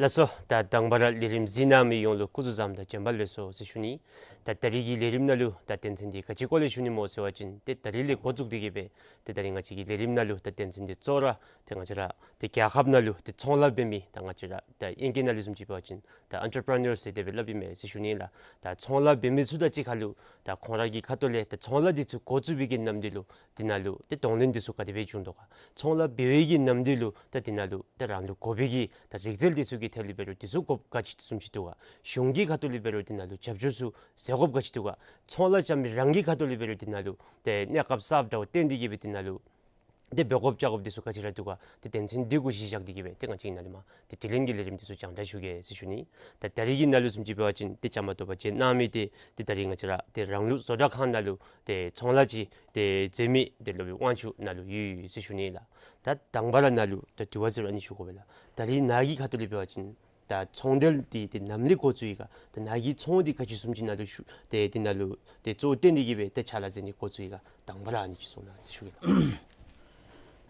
ལགས་སོ། ད་དང་པ་ར་ལས་རིམ་གཟིགས་གནང་མི་ཡོངས་ལུ་སྐུ་གཟུགས་བཟང་དང་བྱོན་པ་ལེགས་སོ་ཟེར་ཞུ་ནི། ད་ད་རིས་ཀྱི་ལས་རིམ་ནང་ལུ་ད་དོན་ཚན་འདི་ག་ཅི་སྐོར་ལས་ཞུ་ནི་སྨོ་ཟེར་བ་ཅིན་ཏེ་ད་རིས་ལས་འགོ་བཙུགས་ཏེ་གི་སྦེ་ཏེ་ད་རིས་ང་བཅས་ཀྱི་ལས་རིམ་ནང་ལུ་ད་དོན་ཚན་འདི་གཙོ་བོ་ར་ཏེ་ང་བཅས་ར་ཏེ་རྒྱལ་ཁབ་ནང་ལུ་ཏེ་ཚོང་ལཱ་འབད་མི་ད་ང་བཅས་ར་ད་ཨིང་སྐད་ནང་ལུ་བཟུམ་ཅིག་འབད་བ་ཅིན་ད་ཨེན་ཊར་པི་རི་ནར་ཟེར་དེ་སྦེ་སླབ་ཨིན་མས་ཟེར་ཞུ་ནི་ལགས། ད་ཚོང་ལཱ་འབད་མི་ཚུ་དང་གཅིག་ཁར་ལུ་ད་ཁོང་ར་གི་ཁ་ཐུག་ལས་ད་ཚོང་ལཱ་འདི་ཚུ་འགོ་བཙུགས་པའི་གི་ནམ་དུས་ལུ་དེ་ནང་ལུ་ཏེ་གདོང་ལེན་འདི་ཚུ་ག་དེ་སྦེ་བྱུང་དོ་ག། ཚོང་ལཱ་འབད་བའི་གི་ནམ་དུས་ལུ་ད་དེ་ནང་ལུ་ད་རང་ལུ་དགོ་པའི་གི་ད་རིག་རྩལ་འདི་ཚུ་གི་ཐད་ལུ་འབད་རུང་འདི་ཚུ་དགོཔ་ག་ཅི་བཟུམ་ཅིག་འདུག་ག། གཞུང་གི་ཁ་ཐུག་ལས་འབད་རུང་དེ་ནང་ལུ་རྒྱབ་སྐྱོར་ཚུ་ཟེར་དགོཔ་ག་ཅི་འདུག་ག། ཚོང་ལཱ་རྐྱབ་མི་རང་གི་ཁ་ཐུག་ལས་འབད་རུང་དེ་ནང་ལུ་ཏེ་གནས་སྐབས་གསརཔ་འདྲཝ་བརྟེན་ཏེ་གི་སྦེ་དེ་ནང་ལུ་ཏེ་འབད་དགོཔ་བྱ་དགོཔ་འདི་ཚུ་ག་ཅི་ར་འདུག་ག། ཏེ་དོན་ཚན་འདི་གུ་གཞི་བཞག་སྟེ་གི་སྦེ་ཏེ་ང་བཅས་ནཱ་ལས་མར་ཏེ་དྲི་ལན་གྱི་ལས་རིམ་འདི་ཚུ་རྒྱང་བསྒྲགས་ཞུ་གེ་ཟེར་ཞུ་ནི། ད་ད་རིས་ཀྱི་ནང་ལུ་བཟུམ་ཅིག་འབད་བ་ཅིན་ཏེ་བཅའ་མར་གཏོགས་པ་བཅས་གནང་མི་འདི་ཏེ་ད་རིས་ང་བཅས་ར་ཏེ་རང་ལུགས་བཟོ་གྲྭ་ཁང་ནང་ལུ་ཏེ་ཚོང་ལཱ་ཅིག་ཏེ་མཛད་མི་ཏེ་སློབ་དཔོན་དབང་ཕྱུག་ནཱ་ལུ་ཡོད་ཡོད་ཟེར་ཞུ་ནི་ལགས། ད་དང་པ་ར་ནཱ་ལུ་ད་དྲི་བ་ཟེར་རུང་ཨ་ནི་ཞུ་དགོ་པས་ལགས། ད་རིས་ནཱ་གི་ཁ་ཐུག་ལས་འབད་བ་ཅིན་ད་ཚོང་འབྲེལ་འདི་ཏེ་ནམ་ལས་འགོ་བཙུགས་ཡི་ག། ད་ནཱ་གི་ཚོང་འདི་ག་ཅི་བཟུམ་ཅིག་ནཱ་ལུ་ཞུ་ཏེ་དེ་ནང་ལུ་ཏེ་གཙོ་བོ་བཏོན་ཏེ་གི་སྦེ་ཏེ་ཕྱག་ལཱ་མཛད་ནི་འགོ་བཙུགས་ཡི་ག། དང་པ་ར་ཨ་ནི་ཅིག་གསུང་གནང་ཟེར་ཞུ་གེ་ལགས།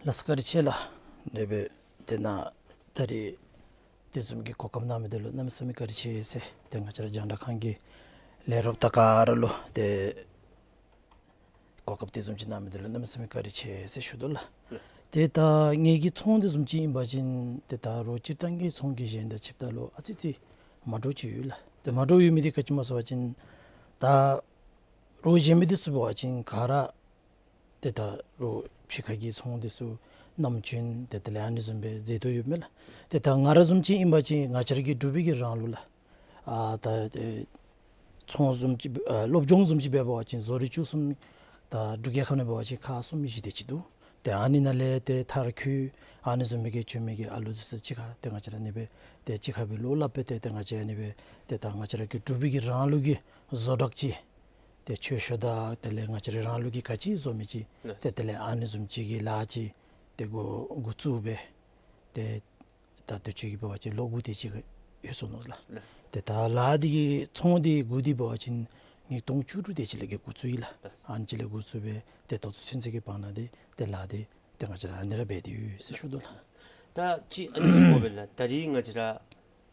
ལགས་སོ་བཀའ་དྲིན་ཆེ་ལགས། དེ་སྦེ་ཏེ་ནཱ་ད་རིས་དེ་བཟུམ་གྱི་གོ་སྐབས་གནང་མི་འདི་ལུ་གནམ་མེད་ས་མེད་བཀའ་དྲིན་ཆེ་ཟེར་ཏེ་ང་བཅས་ར་རྒྱང་བསྒྲགས་ཁང་གི་ལས་རོགསཔ་དང་ག་ར་ལུ་ཏེ་གོ་སྐབས་དེ་བཟུམ་ཅིག་གནང་མི་འདི་ལུ་གནམ་མེད་ས་མེད་བཀའ་དྲིན་ཆེ་ཟེར་ཞུ་དོ་ལགས། ལགས། ཏེ་ད་ངེ་གི་ཚོང་དེ་བཟུམ་ཅིག་ཨིན་པ་ཅིན་ཏེ་ད་རོགས་སྤྱིར་བཏང་གི་ཚོང་གི་གཞན་དང་ཕྱདཔ་ད་ལུ་ཨ་ཙི་ཙི་མ་འདྲཝ་ཅིག་ཡོད་ལགས། ཏེ་མ་འདྲཝ་ཡོད་མི་འདི་ག་ཅི་སྨོ་ཟེར་བ་ཅིན་ད་རོགས་གཞན་མི་འདི་ཚུ་འབད་བ་ཅིན་ག་ར་ཏེ་ད་རོགས་ཕྱི་ཁ་གི་ཚོང་འདི་ཚུ་ནམ་རྒྱུན་ཏེ་དེ་ལས་ཨ་ནི་བཟུམ་སྦེ་མཛད་དོ་ཡོདཔ་མས་ལགས། ཏེ་ད་ང་ར་བཟུམ་ཅིག་ཨིན་པ་ཅིན་ང་བཅས་ར་གི་འབྲུག་པའི་གི་རང་ལུགས་ལགས། ཨ་ད་ཏེ་ཚོང་བཟུམ་ཅིག་ཨ་སློབ་སྦྱོང་བཟུམ་ཅིག་འབད་བ་ཅིན་བཟོ་རིག་བཅུ་གསུམ་ད་འབྲུག་རྒྱལ་ཁབ་ནང་འབད་བ་ཅིན་ཁག་གསུམ་བཞི་དེ་ཅིག་འདུག། ཏེ་ཨ་ནི་ནང་ལས་ཏེ་མཐར་འཁྱོལ་ཨ་ནི་བཟུམ་མའི་གི་བྱོན་མི་གི་ཨ་ལུ་འདི་ཚུ་གཅིག་ཁར་ཏེ་ང་བཅས་ར་ཨ་ནི་སྦེ་ཏེ་གཅིག་ཁར་སྦེ་བློ་སླབ་སྦེ་ཏེ་ཏེ་ང་བཅས་ཨ་ནི་སྦེ་ཏེ་ད་ང་བཅས་ར་གི་འབྲུག་པའི་གི་རང་ལུགས་ཀྱི་བཟོ་གྲྭ་ཅིག་ཏེ་ཆོས་ཤོག་དང་དེ་ལས་ང་བཅས་ར་རང་ལུགས་ཀྱི་ག་ཅི་བཟོ་མི་ཅིག་ལགས། ཏེ་དེ་ལས་ཨ་ནི་བཟུམ་ཅིག་གི་ལཱ་ཅིག་ཏེ་འགོ་འགོ་བཙུགས་སྦེ་ཏེ་ད་དུས་ཅི་གི་འབད་བ་ཅིན་ལོ་དགུ་དེ་ཅིག་ཡོད་སོ་ནུག་ལགས། ལགས། ཏེ་ད་ལཱ་འདི་གི་ཚོང་འདི་འགོ་འདི་འབད་བ་ཅིན་ཉིས་སྟོང་བཅུ་དྲུག་དེ་ཅིག་ལས་ཀྱི་འགོ་བཙུགས་ཡི་ལགས། ལགས། ཨ་ནི་ཅིག་ལས་འགོ་བཙུགས་སྦེ་ཏེ་ད་ལྟོ་ཚུན་ཚོད་ཀྱི་བར་ན་འདི་ཏེ་ལཱ་འདི་ཏེ་ང་བཅས་ར་ཨ་ནི་ར་འབད་དེ་ཡོད་ཟེར་ཞུ་དོ་ལགས། ད་ཅི་ཨ་ནི་ཞུ་དགོ་པས་ལགས། ད་རིས་ང་བཅས་ར་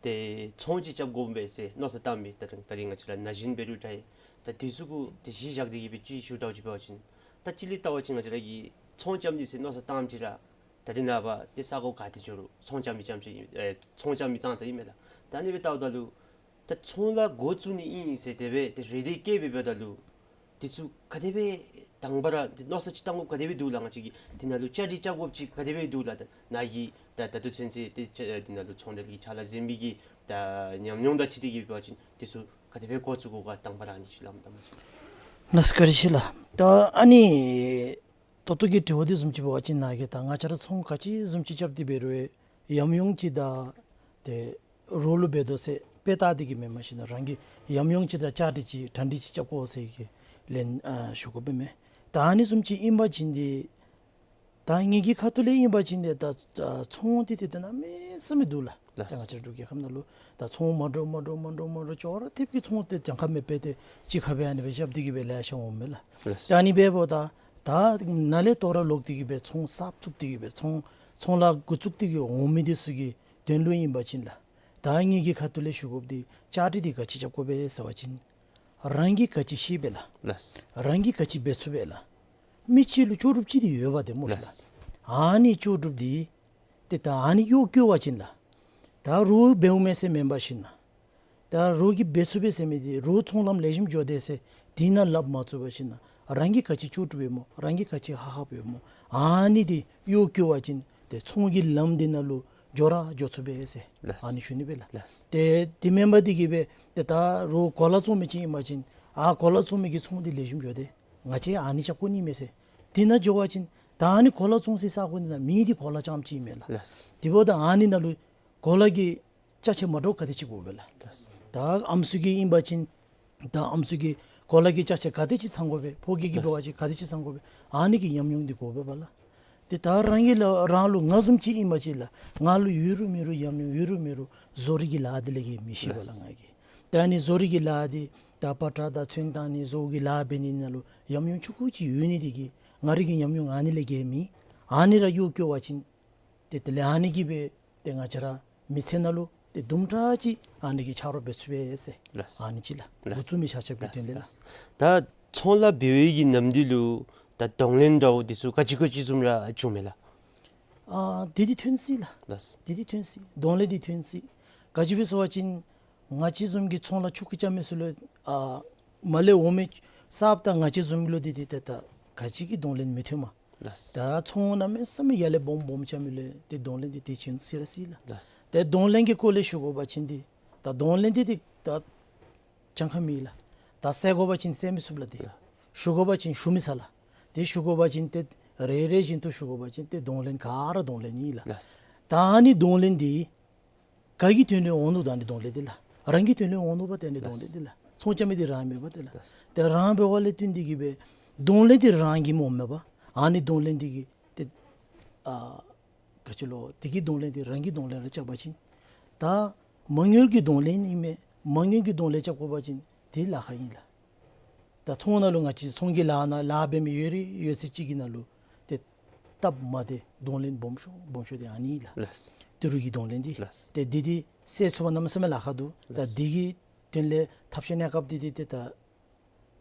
ཏེ་ཚོང་ཅིག་རྐྱབ་དགོ་པས་ཟེར་མནོ་བསམ་བཏང་མི་ད་ད་རིས་ང་བཅས་ར་ན་གཞོན་འབད་རུང་འདྲ་ད་འདི་ཚུ་གུ་ཏེ་གཞི་བཞག་སྟེ་གི་སྦེ་ཅིག་ཞུ་དགོཔ་ཅིག་འབད་བ་ཅིན་ད་ཅི་ལས་བལྟ་བ་ཅིན་ང་བཅས་ར་གིས་ཚོང་རྐྱབ་ནི་ཟེར་མནོ་བསམ་བཏངམ་ཅིག་ར་ད་རིས་ནངས་པ་ཏེ་ས་གོ་ག་ཏེ་འགྱོ་རུང་ཚོང་རྐྱབ་མི་རྐྱངམ་ཅིག་ཨེ་ཚོང་རྐྱབ་མི་ཙང་ཙ་ཨིན་མས་ལགས། ད་ཨ་ནི་སྦེ་བལྟཝ་ད་ལུ་ད་ཚོང་ལཱ་འགོ་བཙུགས་ནི་ཨིན་ཟེར་དེ་སྦེ་ཏེ་རེ་འདུན་བསྐྱེད་སྦེ་འབདཝ་ད་ལུ་འདི་ཚུ་ག་དེ་སྦེ་ དང་པ་ར་འདི་མནོ་བསམ་ཅིག་བཏང་དགོཔ་ག་དེ་སྦེ་འདུག་ལགས། ང་བཅས་ཀྱིས་འདི་ནང་ལུ་བཅའ་སྒྲིག་རྐྱབ་དགོཔ་ཅིག་ག་དེ་སྦེ་འདུག་ལགས། ད་ནཱ་གིས་ད་ད་ལྟོ་ཚུན་ཚོད་འདི་ཆ་འདི་ནང་ལུ་ཚོང་འབྲེལ་གྱི་ཕྱག་ལཱ་གཟིམ་མི་གི་ད་ཉམས་མྱོང་དང་གཅིག་ཏེ་གིས་འབད་བ་ཅིན་འདི་ཚུ་ག་དེ་སྦེ་འགོ་བཙུགས་དགོ་ག། དང་པ་ར་ཨ་ནི་ཅིག་ལམ་དང་མ་ཅིག། ལགས་སོ། བཀའ་དྲིན་ཆེ་ལགས། ད་ཨ་ནི་ད་ལྟོ་གི་དྲི་བ་འདི་བཟུམ་ཅིག་འབད་བ་ཅིན་ནཱ་གིས་ད་ང་བཅས་ར་ཚོང་ག་ཅི་བཟུམ་ཅིག་རྐྱབ་སྟེ་འབད་རུང་ཡང་ཡམ་ཡོང་ཅིག་དང་ཏེ་རོགས་ལུ་འབད་དོ་ཟེར་དཔེ་བལྟ་སྟེ་གིས་མེན་མ་གཞི་ནཱ་རང་གིས་ཡམ་ཡོང་ཅིག་དང་བཅའ་སྒྲིག་ཅིག་གྲ་སྒྲིག་ཅིག་རྐྱབ་དགོ་ཟེར་གི་ལན་ཨ་ཞུ་དགོ་པས་མས། ད་ཨ་ནི་བཟུམ་ཅིག་ཨིན་པ་ཅིན་ཏེ་ད་ངེ་གི་ཁ་ཐུག་ལས་ཨིན་པ་ཅིན་ཏེ་ད་ད་ཚོང་འདི་ཏེ་ད་གནམ་མེད་ས་མེད་འདུག་ལགས། ལགས། ད་ང་བཅས་འབྲུག་རྒྱལ་ཁབ་ནང་ལུ་ད་ཚོང་མ་འདྲཝ་མ་འདྲཝ་མ་འདྲཝ་མ་འདྲཝ་ཅོག་ར་འཐདཔ་གི་ཚོང་འདི་གྱངས་ཁ་མེད་པར་ཏེ་གཅིག་ཁར་སྦེ་ཨ་ནི་སྦེ་རྐྱབ་སྟེ་གིས་སྦེ་ལེ་ཤ་འོངམ་མས་ལགས། ལགས། ད་ཨ་ནི་འབདཝ་ད་ད་ནཱ་ལས་དོ་རུང་ལོག་སྟེ་གིས་སྦེ་ཚོང་གསརཔ་བཙུགས་ཏེ་གིས་སྦེ་ཚོང་ཚོང་ལཱ་འགོ་བཙུགས་ཏེ་གིས་འོང་མི་འདི་ཚུ་གི་དོན་ལུ་ཨིན་པ་ཅིན་ལགས། ད་ངེ་གི་ཁ་ཐུག་ལས་ཞུ་དགོཔ་འདི་བཅའ་སྒྲིག་འདི་ག་ཅི་རྐྱབ་དགོ་པས་ཟེར་བ་ཅིན་རང་གིས་ག་ཅི་ཤེས་པས་ལགས། ལགས། རང་གིས་ག་ཅི་འབད་ཚུགས་པས་ལགས། མི་གཅིག་ལུ་ལྕོགས་གྲུབ་ཅིག་འདི་ཡོདཔ་འདི་སྨོ་ལགས། ལགས། ཨ་ནི་ལྕོགས་གྲུབ་འདི་ཏེ་ད་ཨ་ནི་གཡོག་བཀོལ་བ་ཅིན་ལགས། ད་རོགས་འབདཝ་མས་ཟེར་མེན་པར་ཞིན་ན་ད་རོགས་ཀྱིས་འབད་ཚུགས་པས་ཟེར་མི་འདི་རོགས་ཚོང་ལམ་ལེགས་ཤོམ་འགྱོ་དེས་ཟེར་དེ་ནང་ལགཔ་མ་བཙུགས་པར་ཞིན་ན་རང་གིས་ག་ཅི་ལྕོགས་གྲུབ་ཡོདཔ་སྨོ་རང་གིས་ག་ཅི་ཧ་ཧབ་ཡོདཔ་སྨོ་ཨ་ནི་འདི་གཡོག་བཀོལ་བ་ཅིན་ཏེ་ཚོང་གི་ལམ་འདི་ནང་ལུ་འགྱོ་ར་འགྱོ་ཚུགས་པས་ཟེར། ལགས། ཨ་ནི་ཞུ་ནི་སྦེ་ལགས། ལགས། ཏེ་དེ་མེན་པར་འདི་གིས་སྦེ་ཏེ་ད་རོགས་གོ་ལ་བཙོང་མི་ཅིག་ཨིན་པ་ཅིན་ཨ་གོ་ལ་བཙོང་མི་གི་ཚོང་འདི་ལེགས་ཤོམ་འགྱོ་དེས། ང་བཅས་ཨ་ནི་རྐྱབ་དགོ་ནི་མས་ཟེར། དེ་ནང་འགྱོ་བ་ཅིན་ད་ཨ་ནི་གོ་ལ་བཙོང་སའི་ས་གོ་འདི་ནང་མི་འདི་གོ་ལ་རྐྱངམ་ཅིག་ཨིན་མས་ལགས། ལགས། དེ་འབདཝ་ད་ཨ་ནི་ནང་ལུ་གོ་ལ་གི་ཅ་ཆས་མ་འདྲཝ་ག་དེ་ཅིག་དགོ་པས་ལགས། ལགས། ད་ཨམ་སྲུ་གི་ཨིན་པ་ཅིན་ད་ཨམ་སྲུ་གི་གོ་ལ་གི་ཅ་ཆས་ག་དེ་ཅིག་ཚང་དགོ་པས། ཕོ་སྐྱེས་ཀྱི་འབད་བ་ཅིན་ག་དེ་ཅིག་ཚང་དགོ་པས། ཨ་ནི་གི་ཉམས་མྱོང་འདི་དགོ་པས་པ་ལགས། ཏེ་ད་རང་གི་ལགས་རང་ལུ་ང་བཟུམ་ཅིག་ཨིན་པ་ཅིན་ལགས་ང་ལུ་ཡོད་རུང་མེད་རུང་ཉམས་མྱོང་ཡོད་རུང་མེད་རུང་བཟོ་རིག་གི་ལཱ་འདི་ལས་ཀྱི་མི་ཤེས་པས་ལགས། ལགས། ང་གིས་ད་ཨ་ནི་བཟོ་རིག་གི་ལཱ་འདི་ད་པ་ཏྲ་དང་ཚོན་བཏང་ནི་བཟོ་གི་ལཱ་འབད་ནི་ནང་ལུ་ཉམས་མྱོང་ཆུང་ཀུ་ཅིག་ཡོད་ནི་འདི་གིས་ང་རའི་གི་ཉམས་མྱོང་ཨ་ནི་ལས་ཀྱི་མེད། ཨ་ནི་ར་གཡོག་བཀོལ་བ་ཅིན་ཏེ་དེ་ལས་ཨ་ནི་གིས་སྦེ་ཏེ་ང་བཅས་ར་མི་ཚེ་ནང་ལུ་ཏེ་དུམ་གྲ་ཅིག་ཨ་ནི་གི་ཆ་རོགས་འབད་ཚུགས་པས་ཟེར། ལགས། ཨ་ནི་ཅིག་ལགས། ལགས། འགོ་བཙུགས་མི་ཆ་ཁྱབ་ཀྱི་དོན་ལས་ལགས། ལགས། ད་ཚོང་ལཱ་འབད་བའི་གི་ནམ་དུས་ལུ་ད་གདོང་ལེན་འདྲཝ་འདི་ཚུ་ག་ཅི་ག་ཅི་བཟུམ་ར་བྱུངམ་མས་ལགས། ཨ་དེ་འདི་ཐོན་སྲིད་ལགས། ལགས། དེ་འདི་ཐོན་སྲིད། གདོང་ལེན་འདི་ཐོན་སྲིད། ག་ཅི་སྦེ་ཟེར་བ་ཅིན་ང་བཅས་བཟུམ་གྱི་ཚོང་ལཱ་ཆུང་ཀུ་རྐྱབ་མི་ཚུ་ལུ་ཨ་མར་ལས་འོང་མི་གསརཔ་དང་ང་བཅས་བཟུམ་ལུ་འདི་འདི་ཏེ་ད་ག་ཅི་གི་གདོང་ལེན་མི་ཐོནམ། ལགས། ད་ཚོང་གནམ་མེད་ས་མེད་ཡར་ལས་སྦོམ་སྦོམ་རྐྱབ་མི་ལུ་ཏེ་གདོང་ལེན་འདི་ཏེ་བྱིན་སྲིད་ར་སྲིད་ལགས། ལགས། ཏེ་གདོང་ལེན་གྱི་སྐོར་ལས་ཞུ་དགོ་པ་ཅིན་འདི་ད་གདོང་ལེན་འདི་ཏེ་ད་གྱངས་ཁ་མེད་ལགས། ད་བསད་དགོ་པ་ཅིན་བསད་མི་ཚུགས་ལགས། ཏེ་ལགས། ཞུ་དགོ་པ་ཅིན་ཞུ་མི་ཚར་ལགས། ཏེ་ཞུ་དགོ་པ་ཅིན་ཏེ་རེ་རེ་བཞིན་དུ་ཞུ་དགོ་པ་ཅིན་ཏེ་གདོང་ལེན་ག་ར་གདོང་ལེན་ཨིན་ལགས། ལགས། ད་ཨ་ནི་གདོང་ལེན་འདི་ག་གི་དོན་ལས་འོང་ནུག། ད་ཨ་ནི་གདོང་ལེན་འདི་ལགས་རང་གི་དོན་ལས་འོང་ནུག་པ། ཏེ་ཨ་ནི་གདོང་ལེན་འདི་ལགས་ཚོང་རྐྱབ་མི་འདི་རང་མེན་པ་ཏེ་ལགས། ལགས། ཏེ་རང་འབདཝ་ལས་བརྟེན་ཏེ་གིས་སྦེ་གདོང་ལེན་འདི་རང་གིས་མ་འོངམ་མས་པ། ཨ་ནི་གདོང་ལེན་འདི་གིས་ཏེ་ཨ་ག་ཅི་ལོ་དེ་གི་གདོང་ལེན་འདི་རང་གི་གདོང་ལེན་ར་རྐྱབ་པ་ཅིན་ད་མ་དངུལ་གྱི་གདོང་ལེན་ཨིན་མས། མ་དངུལ་གྱི་གདོང་ལེན་རྐྱབ་དགོ་པ་ཅིན་དེ་ལཱ་ཁག་ཨིན་ལགས། ད་ཚོང་ནང་ལུ་ང་བཅས་ཚོང་གི་ལཱ་ནང་ལཱ་འབད་མི་ཡོད་རིགས་ཡོད་ཚད་ཅིག་གི་ནང་ལུ་ཏེ་སྟབས་མ་བདེ་གདོང་ལེན་སྦོམ་ཤོས་སྦོམ་ཤོས་འདི་ཨ་ནི་ལགས། ལགས། ཏི་རུ་གི་གདོང་ལེན་འདི། ལགས། ཏེ་འདི་འདི་སེལ་ཚུགས་པ་གནམ་མེད་ས་མེད་ལཱ་ཁག་འདུག། ད་ལགས། འདི་གི་དོན་ལས་ཐབས་ཤེས་གནས་སྐབས་འདི་འདི་ཏེ་ད་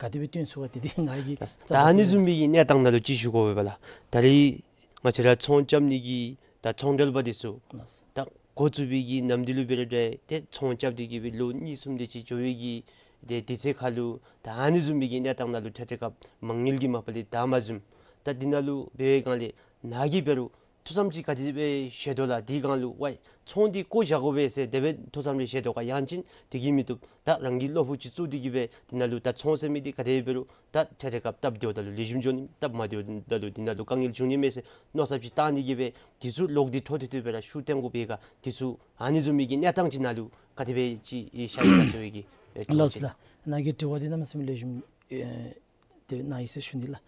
ག་དེ་སྦེ་བཏོན་ཚུགས་ག་དེ་འདི་ང་གིས་ལགས། ད་ཨ་ནི་བཟུམ་མའི་གི་གནས་སྟངས་ནང་ལུ་ཅིག་ཞུ་དགོ་པས་པ་ལགས། ད་རེས་ང་བཅས་ར་ཚོང་རྐྱབ་ནི་གི་ད་ཚོང་འབྲེལ་པ་འདི་ཚུ་ལགས། ད་འགོ་བཙུགས་པའི་གི་ནམ་དུས་ལུ་འབད་རུང་འདྲ་ཏེ་ཚོང་རྐྱབ་སྟེ་གིས་སྦེ་ལོ་གཉིས་གསུམ་དེ་ཅིག་འགྱོ་བའི་གི་ཏེ་དུས་ཚོད་ཁར་ལུ་ད་ཨ་ནི་བཟུམ་མའི་གི་གནས་སྟངས་ནང་ལུ་ཏེ་དེ་སྐབས་མ་དངུལ་གྱི་མ་པ་ལས་ད་མ་བཟུམ། ད་འདི་ནང་ལུ་འབད་བའི་སྒང་ལས་ནཱ་གིས་འབད་རུང་ཐུགས་བསམ་ཅིག་ག་དེ་སྦེ་བཞེས་དོ་ལགས། དེའི་སྒང་ལུ་ཝའི་ཚོང་འདི་བཀོ་བཞག་དགོ་པས་ཟེར་དེ་སྦེ་ཐུགས་བསམ་རེ་བཞེས་དོ་ག། ཡང་ཅིན་དེ་གིས་མི་བཏུབ། ད་རང་གི་བློ་ཕུགས་ཅིག་བཙུགས་ཏེ་གིས་སྦེ་འདི་ནང་ལུ་ད་ཚོང་ཟེར་མི་འདི་ག་དེ་སྦེ་རུང་ད་ཏེ་དེ་སྐབས་སྟབས་བདེཝ་ད་ལུ་ལེགས་ཤོམ་འགྱོ་ནི་སྟབས་མ་བདེཝ་ད་ལུ་འདི་ནང་ལུ་དཀའ་ངལ་འབྱུང་ནི་མས་ཟེར་མནོ་བསམ་ཅིག་བཏང་སྟེ་གིས་སྦེ་འདི་ཚུ་ལོག་སྟེ་འཕྲོ་མཐུད་དེ་སྦེ་ར་ཤུགས་བཏོན་དགོ་པས་ག། འདི་ཚུ་ཨ་ནི་བཟུམ་མའི་གི་གནས་སྟངས་ཅིག་ནང་ལུ་ག་དེ་སྦེ་ཅིག་ཤར་ཡི་ལགས་ཟེར་བའི་གི་ཨེ་ལགས་ལགས། ནཱ་གི་དྲི་བ་འདི་གནམ་མེད་ས་མེད་ལེགས་ཤོམ་ཨེ་དེ་ནཱ་ཨིན་ཟེར་ཞུ་ནི་ལགས།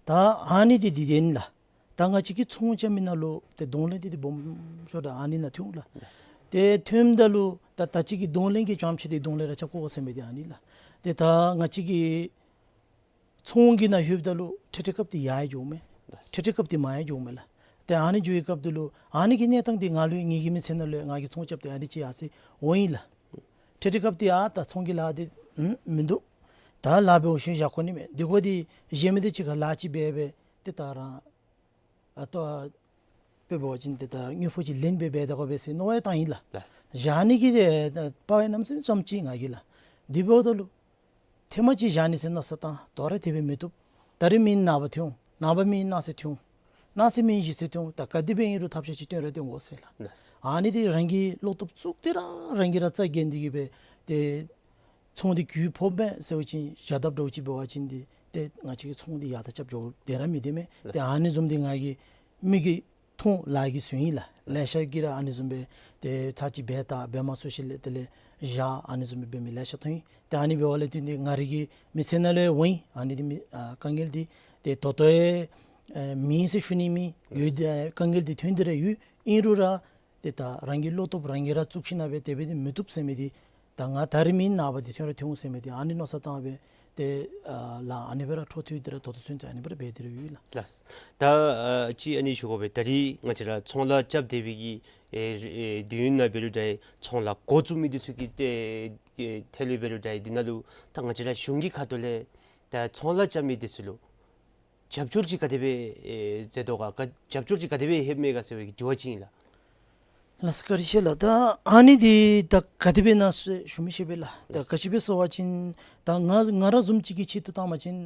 ད་ཨ་ནི་འདི་འདི་ཨིན་ལགས། ད་ང་བཅས་ཀྱི་ཚོང་རྐྱབ་མི་ནང་ལུ་ཏེ་གདོང་ལེན་འདི་འདི་སྦོམ་ཤོས་ད་ཨ་ནི་ནང་ཐོན་ལགས། ལགས། ཏེ་ཐོནམ་ད་ལུ་ད་ད་ཅི་གི་གདོང་ལེན་གྱི་རྐྱངམ་ཅིག་འདི་གདོང་ལེན་ར་རྐྱབ་དགོ་ཟེར་མི་འདི་ཨ་ནི་ལགས། ཏེ་ད་ང་བཅས་ཀྱི་ཚོང་གི་ནང་ལྷོདཔ་ད་ལུ་ཏེ་དེ་སྐབས་འདི་ཡར་ཡང་འགྱོཝ་མས། ལགས། ཏེ་དེ་སྐབས་འདི་མར་ཡང་འགྱོཝ་མས་ལགས། ཏེ་ཨ་ནི་འགྱོ་བའི་སྐབས་འདི་ལུ་ཨ་ནི་གི་གནས་སྟངས་འདི་ང་ལུ་ངེ་གི་མི་ཚེ་ནང་ལུ་ང་གིས་ཚོང་རྐྱབ་སྟེ་ཨ་ནི་ཅིག་ཡར་སོང་འོང་ཡི་ལགས། ཏེ་དེ་སྐབས་འདི་ཨ་ད་ཚོང་གི་ལཱ་འདི་ཨུམ་མིན་འདུག། ད་ལཱ་འབད་འོང་ཞིནམ་བཞག་དགོ་ནི་མས། དེ་གོ་འདི་གཞན་མི་འདི་ཅིག་ཁར་ལཱ་ཅིག་འབད་སྦེ་ཏེ་ད་རང་ཨ་ལྟོ་དཔེ་འབད་བ་ཅིན་ཏེ་ད་དངུལ་ཕོགས་ཅིག་ལེན་སྦེ་འབད་དགོ་པས་ཟེར་མནོ་བ་བཏང་ཡི་ལགས། ལགས། བཞག་ནི་གི་ཏེ་དཔའ་བའི་གནམ་མེད་ས་མེད་ཙམ་ཅིག་ང་གིས་ལགས། དེ་འབདཝ་ད་ལུ་ཐེངས་མ་གཅིག་བཞག་ནི་ཟེར་མནོ་བསམ་བཏང་། དོ་རུང་དེ་སྦེ་མི་བཏུབ། ད་རིས་མི་ནངས་པ་ཐོན་འོང་། ནངས་པ་མི་གནངས་ཚེ་ཐོན་འོང་། གནངས་ཚེ་མི་གཞེས་ཚེ་ཐོན་འོང་། ད་ག་དེ་སྦེ་ཨིན་རུང་ཐབས་ཤེས་ཅིག་བཏོན་ར་བཏོན་དགོ་ཟེར་ལགས། ལགས། ཨ་ནི་འདི་རང་གི་བློ་སྟོབས་བཙུགས་ཏེ་ར་རང་གིས་ར་རྩ་འགེངས་ཏེ་གི་སྦེ་ཏེ་ཚོང་འདི་གུ་ཕོགཔ་མས་ཟེར་བ་ཅིན་བཞག་དཔ་འདྲཝ་ཅིག་འབད་བ་ཅིན་འདི་ཏེ་ང་བཅས་ཀྱི་ཚོང་འདི་ཡར་དང་རྐྱབ་འགྱོ་སྟེ་ར་མི་སྡོད་མས། ཏེ་ཨ་ནི་བཟུམ་འདི་ང་གིས་མིག་གིས་མཐོང་ལག་གིས་བཟུང་ཡི་ལགས། ལེ་ཤ་གིས་ར་ཨ་ནི་བཟུམ་སྦེ་ཏེ་ཚར་གཅིག་འབད་ད་འབད་མ་ཚུགས་ཞིནམ་ལས་དེ་ལས་བཞག་ཨ་ནི་བཟུམ་སྦེ་འབད་མི་ལེ་ཤ་མཐོང་ཡི། ཏེ་ཨ་ནི་འབདཝ་ལས་བརྟེན་ཏེ་ང་རའི་གི་མི་ཚེ་ནང་ལུ་འོང་ཡི། ཨ་ནི་འདི་མི་ཨ་དཀའ་ངལ་འདི་ཏེ་ད་ལྟོ་ཡང་ཨེ་མེད་ཟེར་ཞུ་ནི་མེད། ཡོད་དེ་དཀའ་ངལ་འདི་ཐོན་ཏེ་ར་ཡོད། ཨིན་རུང་ར་ཏེ་ད་རང་གི་བློ་སྟོབས་རང་གིས་ར་བཙུགས་ཞིནམ་སྦེ་དེ་སྦེ་འདི་མི་བཏུབ་ཟེར་མི་འདི་ད་ང་ད་རིས་མེན་ནངས་པ་འདི་ཐོན་ར་ཐོན་འོང་ཟེར་མི་འདི་ཨ་ནི་མནོ་བསམ་བཏང་སྦེ་ཏེ་ཨ་ལགས་ཨ་ནི་སྦེ་ར་འཕྲོ་མཐུད་དེ་ར་ད་ལྟོ་ཚུན་ཚོད་ཨ་ནི་སྦེ་ར་འབད་དེ་ར་ཡོད་ལགས། ལགས། ད་ཨ་ཅིག་ཨ་ནི་ཞུ་དགོ་པས། ད་རིས་ང་བཅས་ར་ཚོང་ལཱ་རྐྱབ་སྡོད་པའི་གི་ཨེ་ཨེ་དུས་ཡུན་ནང་འབད་རུང་འདྲ་ཡི་ཚོང་ལཱ་འགོ་བཙུགས་མི་འདི་ཚུ་གི་ཏེ་ཨེ་ཐད་ལུ་འབད་རུང་འདྲ་ཡི་འདི་ནང་ལུ་ད་ང་བཅས་ར་གཞུང་གི་ཁ་ཐུག་ལས་ད་ཚོང་ལཱ་རྐྱབ་མི་འདི་ཚུ་ལུ་རྒྱབ་སྐྱོར་ཅིག་ག་དེ་སྦེ་ཨེ་མཛད་དོ་ག་ག་རྒྱབ་སྐྱོར་ཅིག་ག་དེ་སྦེ་ལྷོདཔ་མས་ག་ཟེར་བའི་གི་དྲི་བ་ཅིག་ཨིན་ལགས། ལགས་སོ་བཀའ་དྲིན་ཆེ་ལགས། ད་ཨ་ནི་འདི་ད་ག་དེ་སྦེ་ཨིན་ན་ཟེར་ཞུ་མི་ཤེས་པས་ལགས། ད་ལགས་སོ། ག་ཅི་སྦེ་ཟེར་བ་ཅིན་ད་ང་ང་ར་བཟུམ་ཅིག་གི་ཆེད་དུ་བཏང་བ་ཅིན་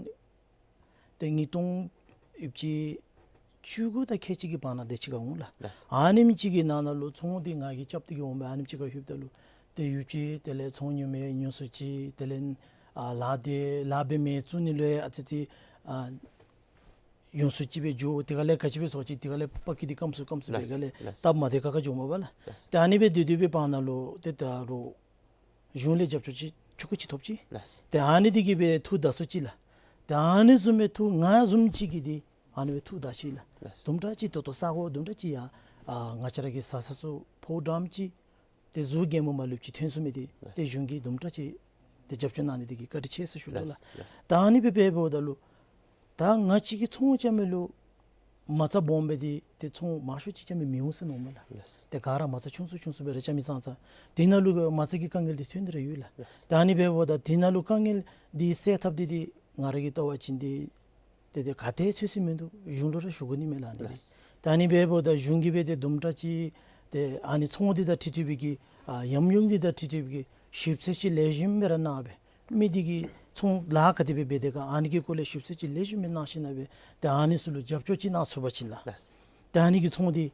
ཏེ་ཉིས་སྟོང་ཡོད་ཅི་བཅུ་དགུ་དང་ཁལ་གཅིག་གི་བར་ན་དེ་ཅིག་ཁར་འོང་ལགས། ལགས་སོ། ཨ་ནེམ་ཅིག་གི་ནང་ན་ལུ་ཚོང་འདི་ང་གིས་རྐྱབ་སྟེ་གི་འོང་སྦེ་ཨ་ནེམ་ཅིག་ཁར་ལྷོདཔ་ད་ལུ་ཏེ་ཡོད་ཅི་དེ་ལས་ཚོང་ཉོ་མི་ཉོ་སུ་ཅིག་དེ་ལས་ཨ་ལཱ་འདི་ལཱ་འབད་མི་བཙུགས་ནི་ལུ་ཡང་ཨ་ཙི་ཙི་ཨ་ཡོངས་སུ་ཅིག་སྦེ་འགྱོ། དེ་ག་ལས་ག་ཅི་སྦེ་ཟེར་བ་ཅིན་དེ་ག་ལས་པ་ཀི་འདི་སྐམ་སུ་སྐམ་སུ་སྦེ་ལགས་ག་ལས་ལགས། སྟབས་མ་བདེ་ཁག་ཁ་འགྱོཝ་མས་པ་ལགས། ལགས། ཏེ་ཨ་ནི་སྦེ་སྡོད་སྡོད་པའི་བར་ན་ལུ་ཏེ་ད་རུང་གཞུང་ལས་རྒྱབ་སྐྱོར་ཅིག་ཆུང་ཀུ་ཅིག་ཐོབ་ཅི། ལགས། ཏེ་ཨ་ནི་འདི་གིས་སྦེ་ཐུགས་དགའ་སུ་ཅིག་ལགས། ཏེ་ཨ་ནི་བཟུམ་སྦེ་ཐུགས་ང་བཟུམ་ཅིག་གིས་འདི་ཨ་ནི་སྦེ་ཐུགས་དགའ་ཅི་ལགས། ལགས། དུམ་གྲ་ཅིག་ད་ལྟོ་ས་གོ་དུམ་གྲ་ཅིག་ཡང་ཨ་ང་བཅས་ར་གི་བཟའ་ཚང་ཚུ་ཕོཝ་འགྲངམ་ཅིག་ཏེ་གཟུགས་རྒྱན་མ་ལུསཔ་ཅིག་ཐོན་ཚུགས་མི་འདི་ལགས། ཏེ་གཞུང་གིས་དུམ་གྲ་ཅིག་ཏེ་རྒྱབ་སྐྱོར་གནང་ནི་འདི་གིས་བཀའ་དྲིན་ཆེ་ཟེར་ཞུ་དོ་ལགས། ལགས། ལགས། ད་ཨ་ནི་སྦེ་འབདཝ་ད་ལུ་ད་ང་བཅས་ཀྱི་ཚོང་རྐྱབ་མི་ལུ་མ་རྩ་སྦོམ་སྦེ་འདི་ཏེ་ཚོང་མང་ཤོས་ཅིག་རྐྱབ་མི་མི་འོང་ཟེར་མནོཝ་མས་ལགས། ལགས། ཏེ་ག་ར་མ་རྩ་ཆུང་སུ་ཆུང་སུ་སྦེ་ར་རྐྱབ་མི་ཙང་ཙང་དེ་ནང་ལུ་མ་རྩ་གི་དཀའ་ངལ་འདི་ཐོན་ཏེ་ར་ཡོད་ལགས། ལགས། ད་ཨ་ནི་འབདཝ་ད་དེ་ནང་ལུ་དཀའ་ངལ་འདི་སེལ་ཐབས་འདི་འདི་ང་ར་གིས་བལྟ་བ་ཅིན་འདི་ཏེ་ཏེ་ག་ཏེ་ཚོད་ཚོད་མིན་འདུག། གཞུང་ལུ་ར་ཞུ་དགོ་ནི་མས་ལགས་ཨ་ནི་འདི། ལགས། ད་ཨ་ནི་འབདཝ་ད་གཞུང་གིས་སྦེ་ཏེ་དུམ་གྲ་ཅིག་ཏེ་ཨ་ནི་ཚོང་འདི་དང་འཁྲིལ་འཁྲིལ་བའི་གི་ཨ་ཉམས་མྱོང་འདི་དང་འཁྲིལ་འཁྲིལ་བའི་གི་ཞིབ་འཚོལ་ཅིག་ལེགས་ཤོམ་སྦེ་ར་གནང་སྦེ་མི་འདི་གིས་ཚོང་ལཱ་ག་དེ་སྦེ་འབད་དེས་ག་ཨ་ནི་གི་སྐོར་ལས་ཞིབ་འཚོལ་ཅིག་ལེགས་ཤོམ་སྦེ་གནང་ཞིནམ་ལས་སྦེ་ཏེ་ཨ་ནི་ཚུ་ལུ་རྒྱབ་སྐྱོར་ཅིག་གནང་ཚུགས་པ་ཅིན་ལགས། ལགས། ཏེ་ཨ་ནི་གི་ཚོང་འདི་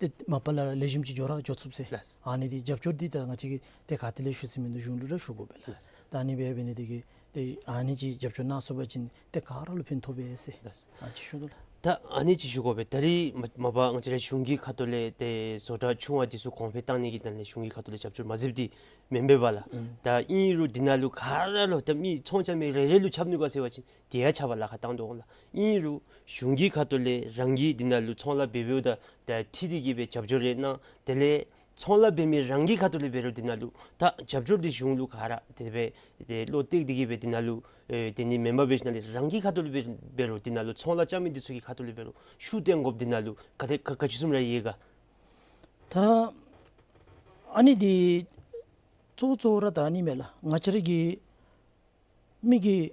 ཏེ་མ་པ་ལས་ར་ལེགས་ཤོམ་ཅིག་འགྱོ་ར་འགྱོ་ཚུགས་ཟེར། ལགས། ཨ་ནི་འདི་རྒྱབ་སྐྱོར་འདི་ད་ང་བཅས་ཀྱིས་ཏེ་ག་ཏེ་ལས་ཞུ་ཟེར་མིན་འདུག། གཞུང་ལུ་ར་ཞུ་དགོ་པས་ལགས། ལགས། ད་ཨ་ནི་སྦེ་འབད་ནི་འདི་གིས་ཏེ་ཨ་ནི་ཅིག་རྒྱབ་སྐྱོར་གནང་ཚུགས་པ་ཅིན་ཏེ་ག་ར་ལུ་ཕན་ཐོགས་པས་ཟེར། ལགས། ཨ་ཅིག་ཞུ་དོ་ལགས། ད་ཨ་ནི་ཅིག་ཞུ་དགོ་པས། ད་རིས་མ་མ་པ་ང་བཅས་ར་གཞུང་གི་ཁ་ཐུག་ལས་ཏེ་བཟོ་གྲྭ་ཆུང་བ་འདི་ཚུ་གོང་འཕེལ་གཏང་ནི་གི་དོན་ལས་གཞུང་གི་ཁ་ཐུག་ལས་རྒྱབ་སྐྱོར་མ་མཛདཔ་འདི་མེན་པས་པ་ལགས། ཨུམ། ད་ཨིན་རུང་འདི་ནང་ལུ་ག་ར་ལུ་ད་མི་ཚོང་རྐྱབ་མི་རེ་རེ་ལུ་ཁྱབ་ནུག་ག་ཟེར་བ་ཅིན་དེ་ཡང་ཁྱབ་པ་ལཱ་ཁག་བཏང་དོ་ལགས། ཨིན་རུང་གཞུང་གི་ཁ་ཐུག་ལས་རང་གིས་འདི་ནང་ལུ་ཚོང་ལཱ་འབད་འབདཝ་ད་ད་འཁྲིལ་ཏེ་གི་སྦེ་རྒྱབ་སྐྱོར་རེ་གནང་། དེ་ལས་ཚོང་ལཱ་འབད་མི་རང་གི་ཁ་ཐུག་ལས་འབད་རུང་འདི་ནང་ལུ་ད་རྒྱབ་སྐྱོར་འདི་གཞུང་ལུ་ག་ར་དེ་སྦེ་ཏེ་བློ་གཏད་དེ་གི་སྦེ་འདི་ནང་ལུ་ཨེ་དེ་ནི་མེན་པར་འབད་ཞིནམ་ལས་རང་གི་ཁ་ཐུག་ལས་འབད་འབད་རུང་འདི་ནང་ལུ་ཚོང་ལཱ་རྐྱབ་མི་འདི་ཚུ་གི་ཁ་ཐུག་ལས་འབད་རུང་ཤུགས་བཏོན་དགོཔ་འདི་ནང་ལུ་ག་དེ་ག་ག་ཅི་བཟུམ་ར་ཡོད་ག། ད་ཨ་ནི་འདི་གཙོ་གཙོ་བོ་ར་ད་ཨ་ནི་མས་ལགས། ང་བཅས་ར་གི་མི་གིས་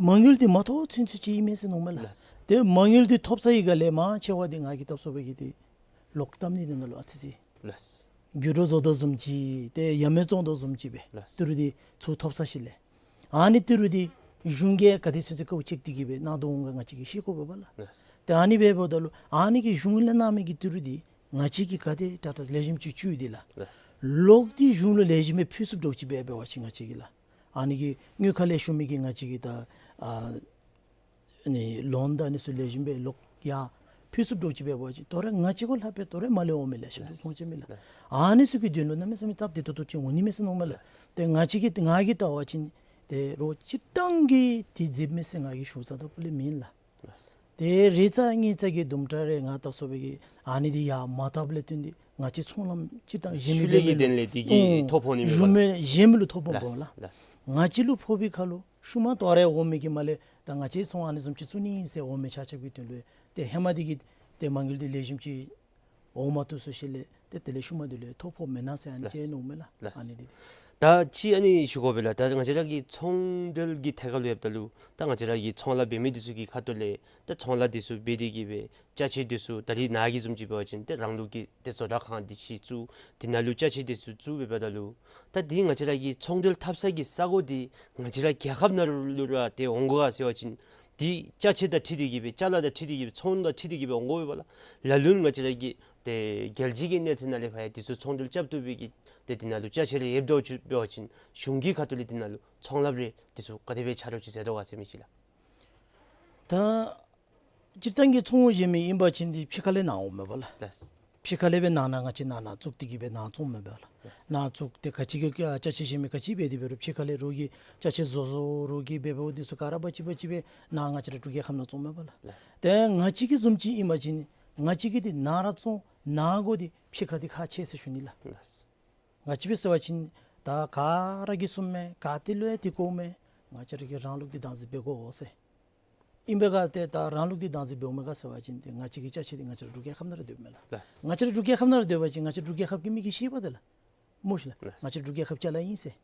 མ་དངུལ་འདི་མ་ཐོབ་ཚུན་ཚོད་ཅིག་ཨིན་མས་ཟེར་མནོཝ་མས་ལགས། ལགས། ཏེ་མ་དངུལ་འདི་ཐོབ་ཚར་བའི་སྒང་ལས་མང་ཆེ་བ་འདི་ང་གིས་བལྟ་སོང་བའི་གི་འདི་ལོག་བཏབ་ནི་འདི་ནང་ལུ་ཨ་ཙི་ཅིག། ལགས། འགྱུར་བ་བཟོ་དོ་བཟུམ་ཅིག་ཏེ་ཡ་མེད་བཙོང་དོ་བཟུམ་ཅིག་སྦེ། ལགས། ཏི་རུ་འདི་ཚུར་ཐོབ་ཚར་ཞིནམ་ལས་ཨ་ནི་ཏི་རུ་འདི་གཞུང་གིས་ག་དེ་ཚུན་ཚོད་དཀའཝ་སྤྱད་དེ་གི་སྦེ་གནང་དོ་འོང་ག་ང་བཅས་ཀྱིས་ཤེས་དགོ་པས་པ་ལགས། ལགས། ཏེ་ཨ་ནི་སྦེ་འབདཝ་ད་ལུ་ཨ་ནི་གི་གཞུང་ལས་གནང་མི་གི་ཏི་རུ་འདི་ང་བཅས་ཀྱིས་ག་དེ་དྲག་དྲག་ལེགས་ཤོམ་ཅིག་བཙུགས་ཏེ་ལགས། ལགས། ལོག་སྟེ་གཞུང་ལུ་ལེགས་ཤོམ་སྦེ་ཕུལ་ཚུགསཔ་འདྲཝ་ཅིག་སྦེ་འབད་བ་ཅིན་ང་བཅས་ཀྱིས་ལགས། ཨ་ནི་གི་དངུལ་ཁང་ལས་ཞུ་མི་གིས་ང་བཅས་ཀྱི་ད་ཨ་ནི་ལོན་དང་ཨ་ནི་ཚུ་ལེགས་ཤོམ་སྦེ་ལོག་ཡར་ཕུལ་ཚུགསཔ་འདྲཝ་ཅིག་འབད་བ་ཅིན་དོ་རུང་ང་བཅས་གུ་ལྷག་སྦེ་དོ་རུང་མ་ལས་འོང་མི་ལེ་ཤ་འདུག། ལགས། ཚོང་རྐྱབ་མི་ལགས། ལགས། ཨ་ནི་ཚུ་གི་དོན་ལུ་གནམ་མེད་ས་མེད་སྟབས་བདེ་ཏོག་ཏོ་ཅིག་འོང་ནི་མས་ཟེར་མནོཝ་མས་ལགས། ལགས། ཏེ་ང་བཅས་ཀྱིས་ང་གིས་བལྟ་བ་ཅིན་ཏེ་རོགས་སྤྱིར་བཏང་གིས་འདི་མཛདཔ་མས་ཟེར་ང་གིས་ཞུ་ཚར་དོ་པོ་ལས་མེན་ལགས། ལགས། ཏེ་རེ་ཙམ་གཉིས་ཙམ་གྱི་དུམ་གྲ་རེ་ང་བལྟ་སོང་བའི་གི་ཨ་ནི་འདི་ཡར་མ་བཏབ་ལས་བརྟེན་ཏེ་ང་བཅས་ཚོང་ལམ་སྤྱིར་བཏང་གཞན་མི་ཤུལ་ལས་ཀྱི་དོན་ལས་འདི་གིས་ཨོ་ཐོ་ཕོག་ནི་མས་པ། གཞན་མི་གཞན་མི་ལུ་ཐོ་ཕོགཔ་འོང་ལགས། ལགས། ལགས། ང་བཅས་ལུ་ཕོག་པའི་ཁར་ལུ་ཤུལ་མ་དོ་རུང་འོང་མི་གི་མ་ལས་ད་ང་བཅས་ཚོང་ཨ་ནི་བཟུམ་ཅིག་བཙུགས་ནི་ཨིན་ཟེར་འོང་མི་ཆ་ཁྱབ་ཀྱི་དོན་ལུ་ཏེ་ཧེ་མ་འདི་གིས་ཏེ་མ་དངུལ་འདི་ལེགས་ཤོམ་ཅིག་འོང་མ་བཏུབ་སོང་ཞིནམ་ལས་ཏེ་དེ་ལས་ཤུལ་མ་འདི་ལུ་ཐོ་ཕོགཔ་མེན་ན་ཟེར་ཨ་ནི་ལགས། ཅིག་མནོཝ་མས་ལགས། ལགས། ཨ་ནི་འདི། ད་ཅིག་ཨ་ནི་ཞུ་དགོ་པས་ལགས། ད་ང་བཅས་ར་གི་ཚོང་འབྲེལ་གྱི་ཐད་ཁར་ལུ་ཡོདཔ་ད་ལུ་ད་ང་བཅས་ར་གི་ཚོང་ལཱ་འབད་མི་འདི་ཚུ་གི་ཁ་ཐུག་ལས་ད་ཚོང་ལཱ་འདི་ཚུ་འབད་དེ་གི་སྦེ་ཅ་ཆས་འདི་ཚུ་ད་རིས་ནཱ་གི་བཟུམ་ཅིག་འབད་བ་ཅིན་ཏེ་རང་ལུགས་ཀྱི་ཏེ་བཟོ་གྲྭ་ཁང་འདི་ཅིག་བཙུགས། འདི་ནང་ལུ་ཅ་ཆས་འདི་ཚུ་བཙུགས་འབདཝ་ད་ལུ་ད་འདི་ང་བཅས་ར་གི་ཚོང་འབྲེལ་འཐབ་ས་གི་ས་གོ་འདི་ང་བཅས་ར་རྒྱལ་ཁབ་ནང་ལུ་ར་ཏེ་འོང་དགོ་ག་ཟེར་བ་ཅིན་ དེ་ཅ་ཆས་དང་འཁྲིལ་ཏེ་གི་སྦེ་ཅ་ལ་དང་འཁྲིལ་ཏེ་གི་སྦེ་ཚོང་དང་འཁྲིལ་ཏེ་གི་སྦེ་འོང་དགོ་པས་ལགས། ལ་ལུ་ང་བཅས་ར་གི་ཏེ་རྒྱལ་སྤྱི་གི་གནས་ཚད་ནང་ལས་ཕར་ཡང་དེ་ཚུ་ཚོང་འབྲེལ་རྐྱབ་བཏུབ་པའི་གི་ཏེ་དེ་ནང་ལུ་ཅ་ཆས་རེ་ཡོདཔ་འདྲཝ་ཅིག་འབད་བ་ཅིན་གཞུང་གི་ཁ་ཐུག་ལས་དེ་ནང་ལུ་ཚོང་ལཱ་རེ་དེ་ཚུ་ག་དེ་སྦེ་ཆ་རོགས་ཅིག་མཛད་དོ་ག་ཟེར་མི་ཅིག་ལགས། ད་སྤྱིར་བཏང་གི་ཚོང་ཟེར་མི་ཨིན་པ་ཅིན་དེ་ཕྱི་ཁ་ལས་ནང་འོངམ་མས་པ་ལགས། ལགས། ཕྱི་ཁ་ལས་སྦེ་ནང་ན་ང་བཅས་ནང་ན་བཙུགས་ཏེ་གི་སྦེ་ནང་བཙོངམ་མས་པ་ལགས། ལགས། ནང་བཙུགས་ཏེ་ག་ཅི་གི་ཨ་ཅ་ཆས་ཟེར་མི་ག་ཅི་འབད་དེ་འབད་རུང་ཕྱི་ཁ་ལས་རོགས་ཀྱིས་ཅ་ཆས་བཟོ་བཟོ་རོགས་ཀྱིས་འབད་འབདཝ་དེ་ཚུ་ག་ར་འབག་ཅི་འབག་ཅི་སྦེ་ནང་ང་བཅས་ར་འབྲུག་རྒྱལ་ཁབ་ནང་བཙོངམ་མས་པ་ལགས། ལགས། ཏེ་ང་བཅས་ཀྱི་བཟུམ་ཅིག་ཨིན་པ་ཅིན་ང་བཅས་ཀྱིས་དེ་ནང་ར་བཙོང་ནང་དགོ་དེ་ཕྱི་ཁ་དེ་ཁག་ཆེ་ཟེར་ཞུ་ནི་ལགས། ལགས། ང་བཅས་འབད་ཟེར་བ་ཅིན་ད་ག་ར་གིས་གསུངམ་མས། ག་ཏེ་ལུ་ཡང་དེ་གོཝ་མས། ང་བཅས་ར་གིས་རང་ལུགས་དེ་བདག་འཛིན་འབད་དགོ་ཟེར། ཨིན་པས་ག་ཏེ་ད་རང་ལུགས་དེ་བདག་འཛིན་འབདཝ་མས་ག་ཟེར་བ་ཅིན་ཏེ་ང་བཅས་ཀྱི་ཅ་ཆས་དེ་ང་བཅས་ར་འབྲུག་རྒྱལ་ཁབ་ནང་ར་སྡོདཔ་མས་ལགས། ལགས། ང་བཅས་ར་འབྲུག་རྒྱལ་ཁབ་ནང་ར་སྡོད་པ་ཅིན་ང་བཅས་ར་འབྲུག་རྒྱལ་ཁབ་ཀྱི་མི་གིས་ཤེས་པས་ཏེ་ལགས། སྨོ་ཤིག་ལགས། ལགས། ང་བཅས་ར་འབྲུག་རྒྱལ་ཁབ་ཅ་ལ་ཨིན་ཟེར།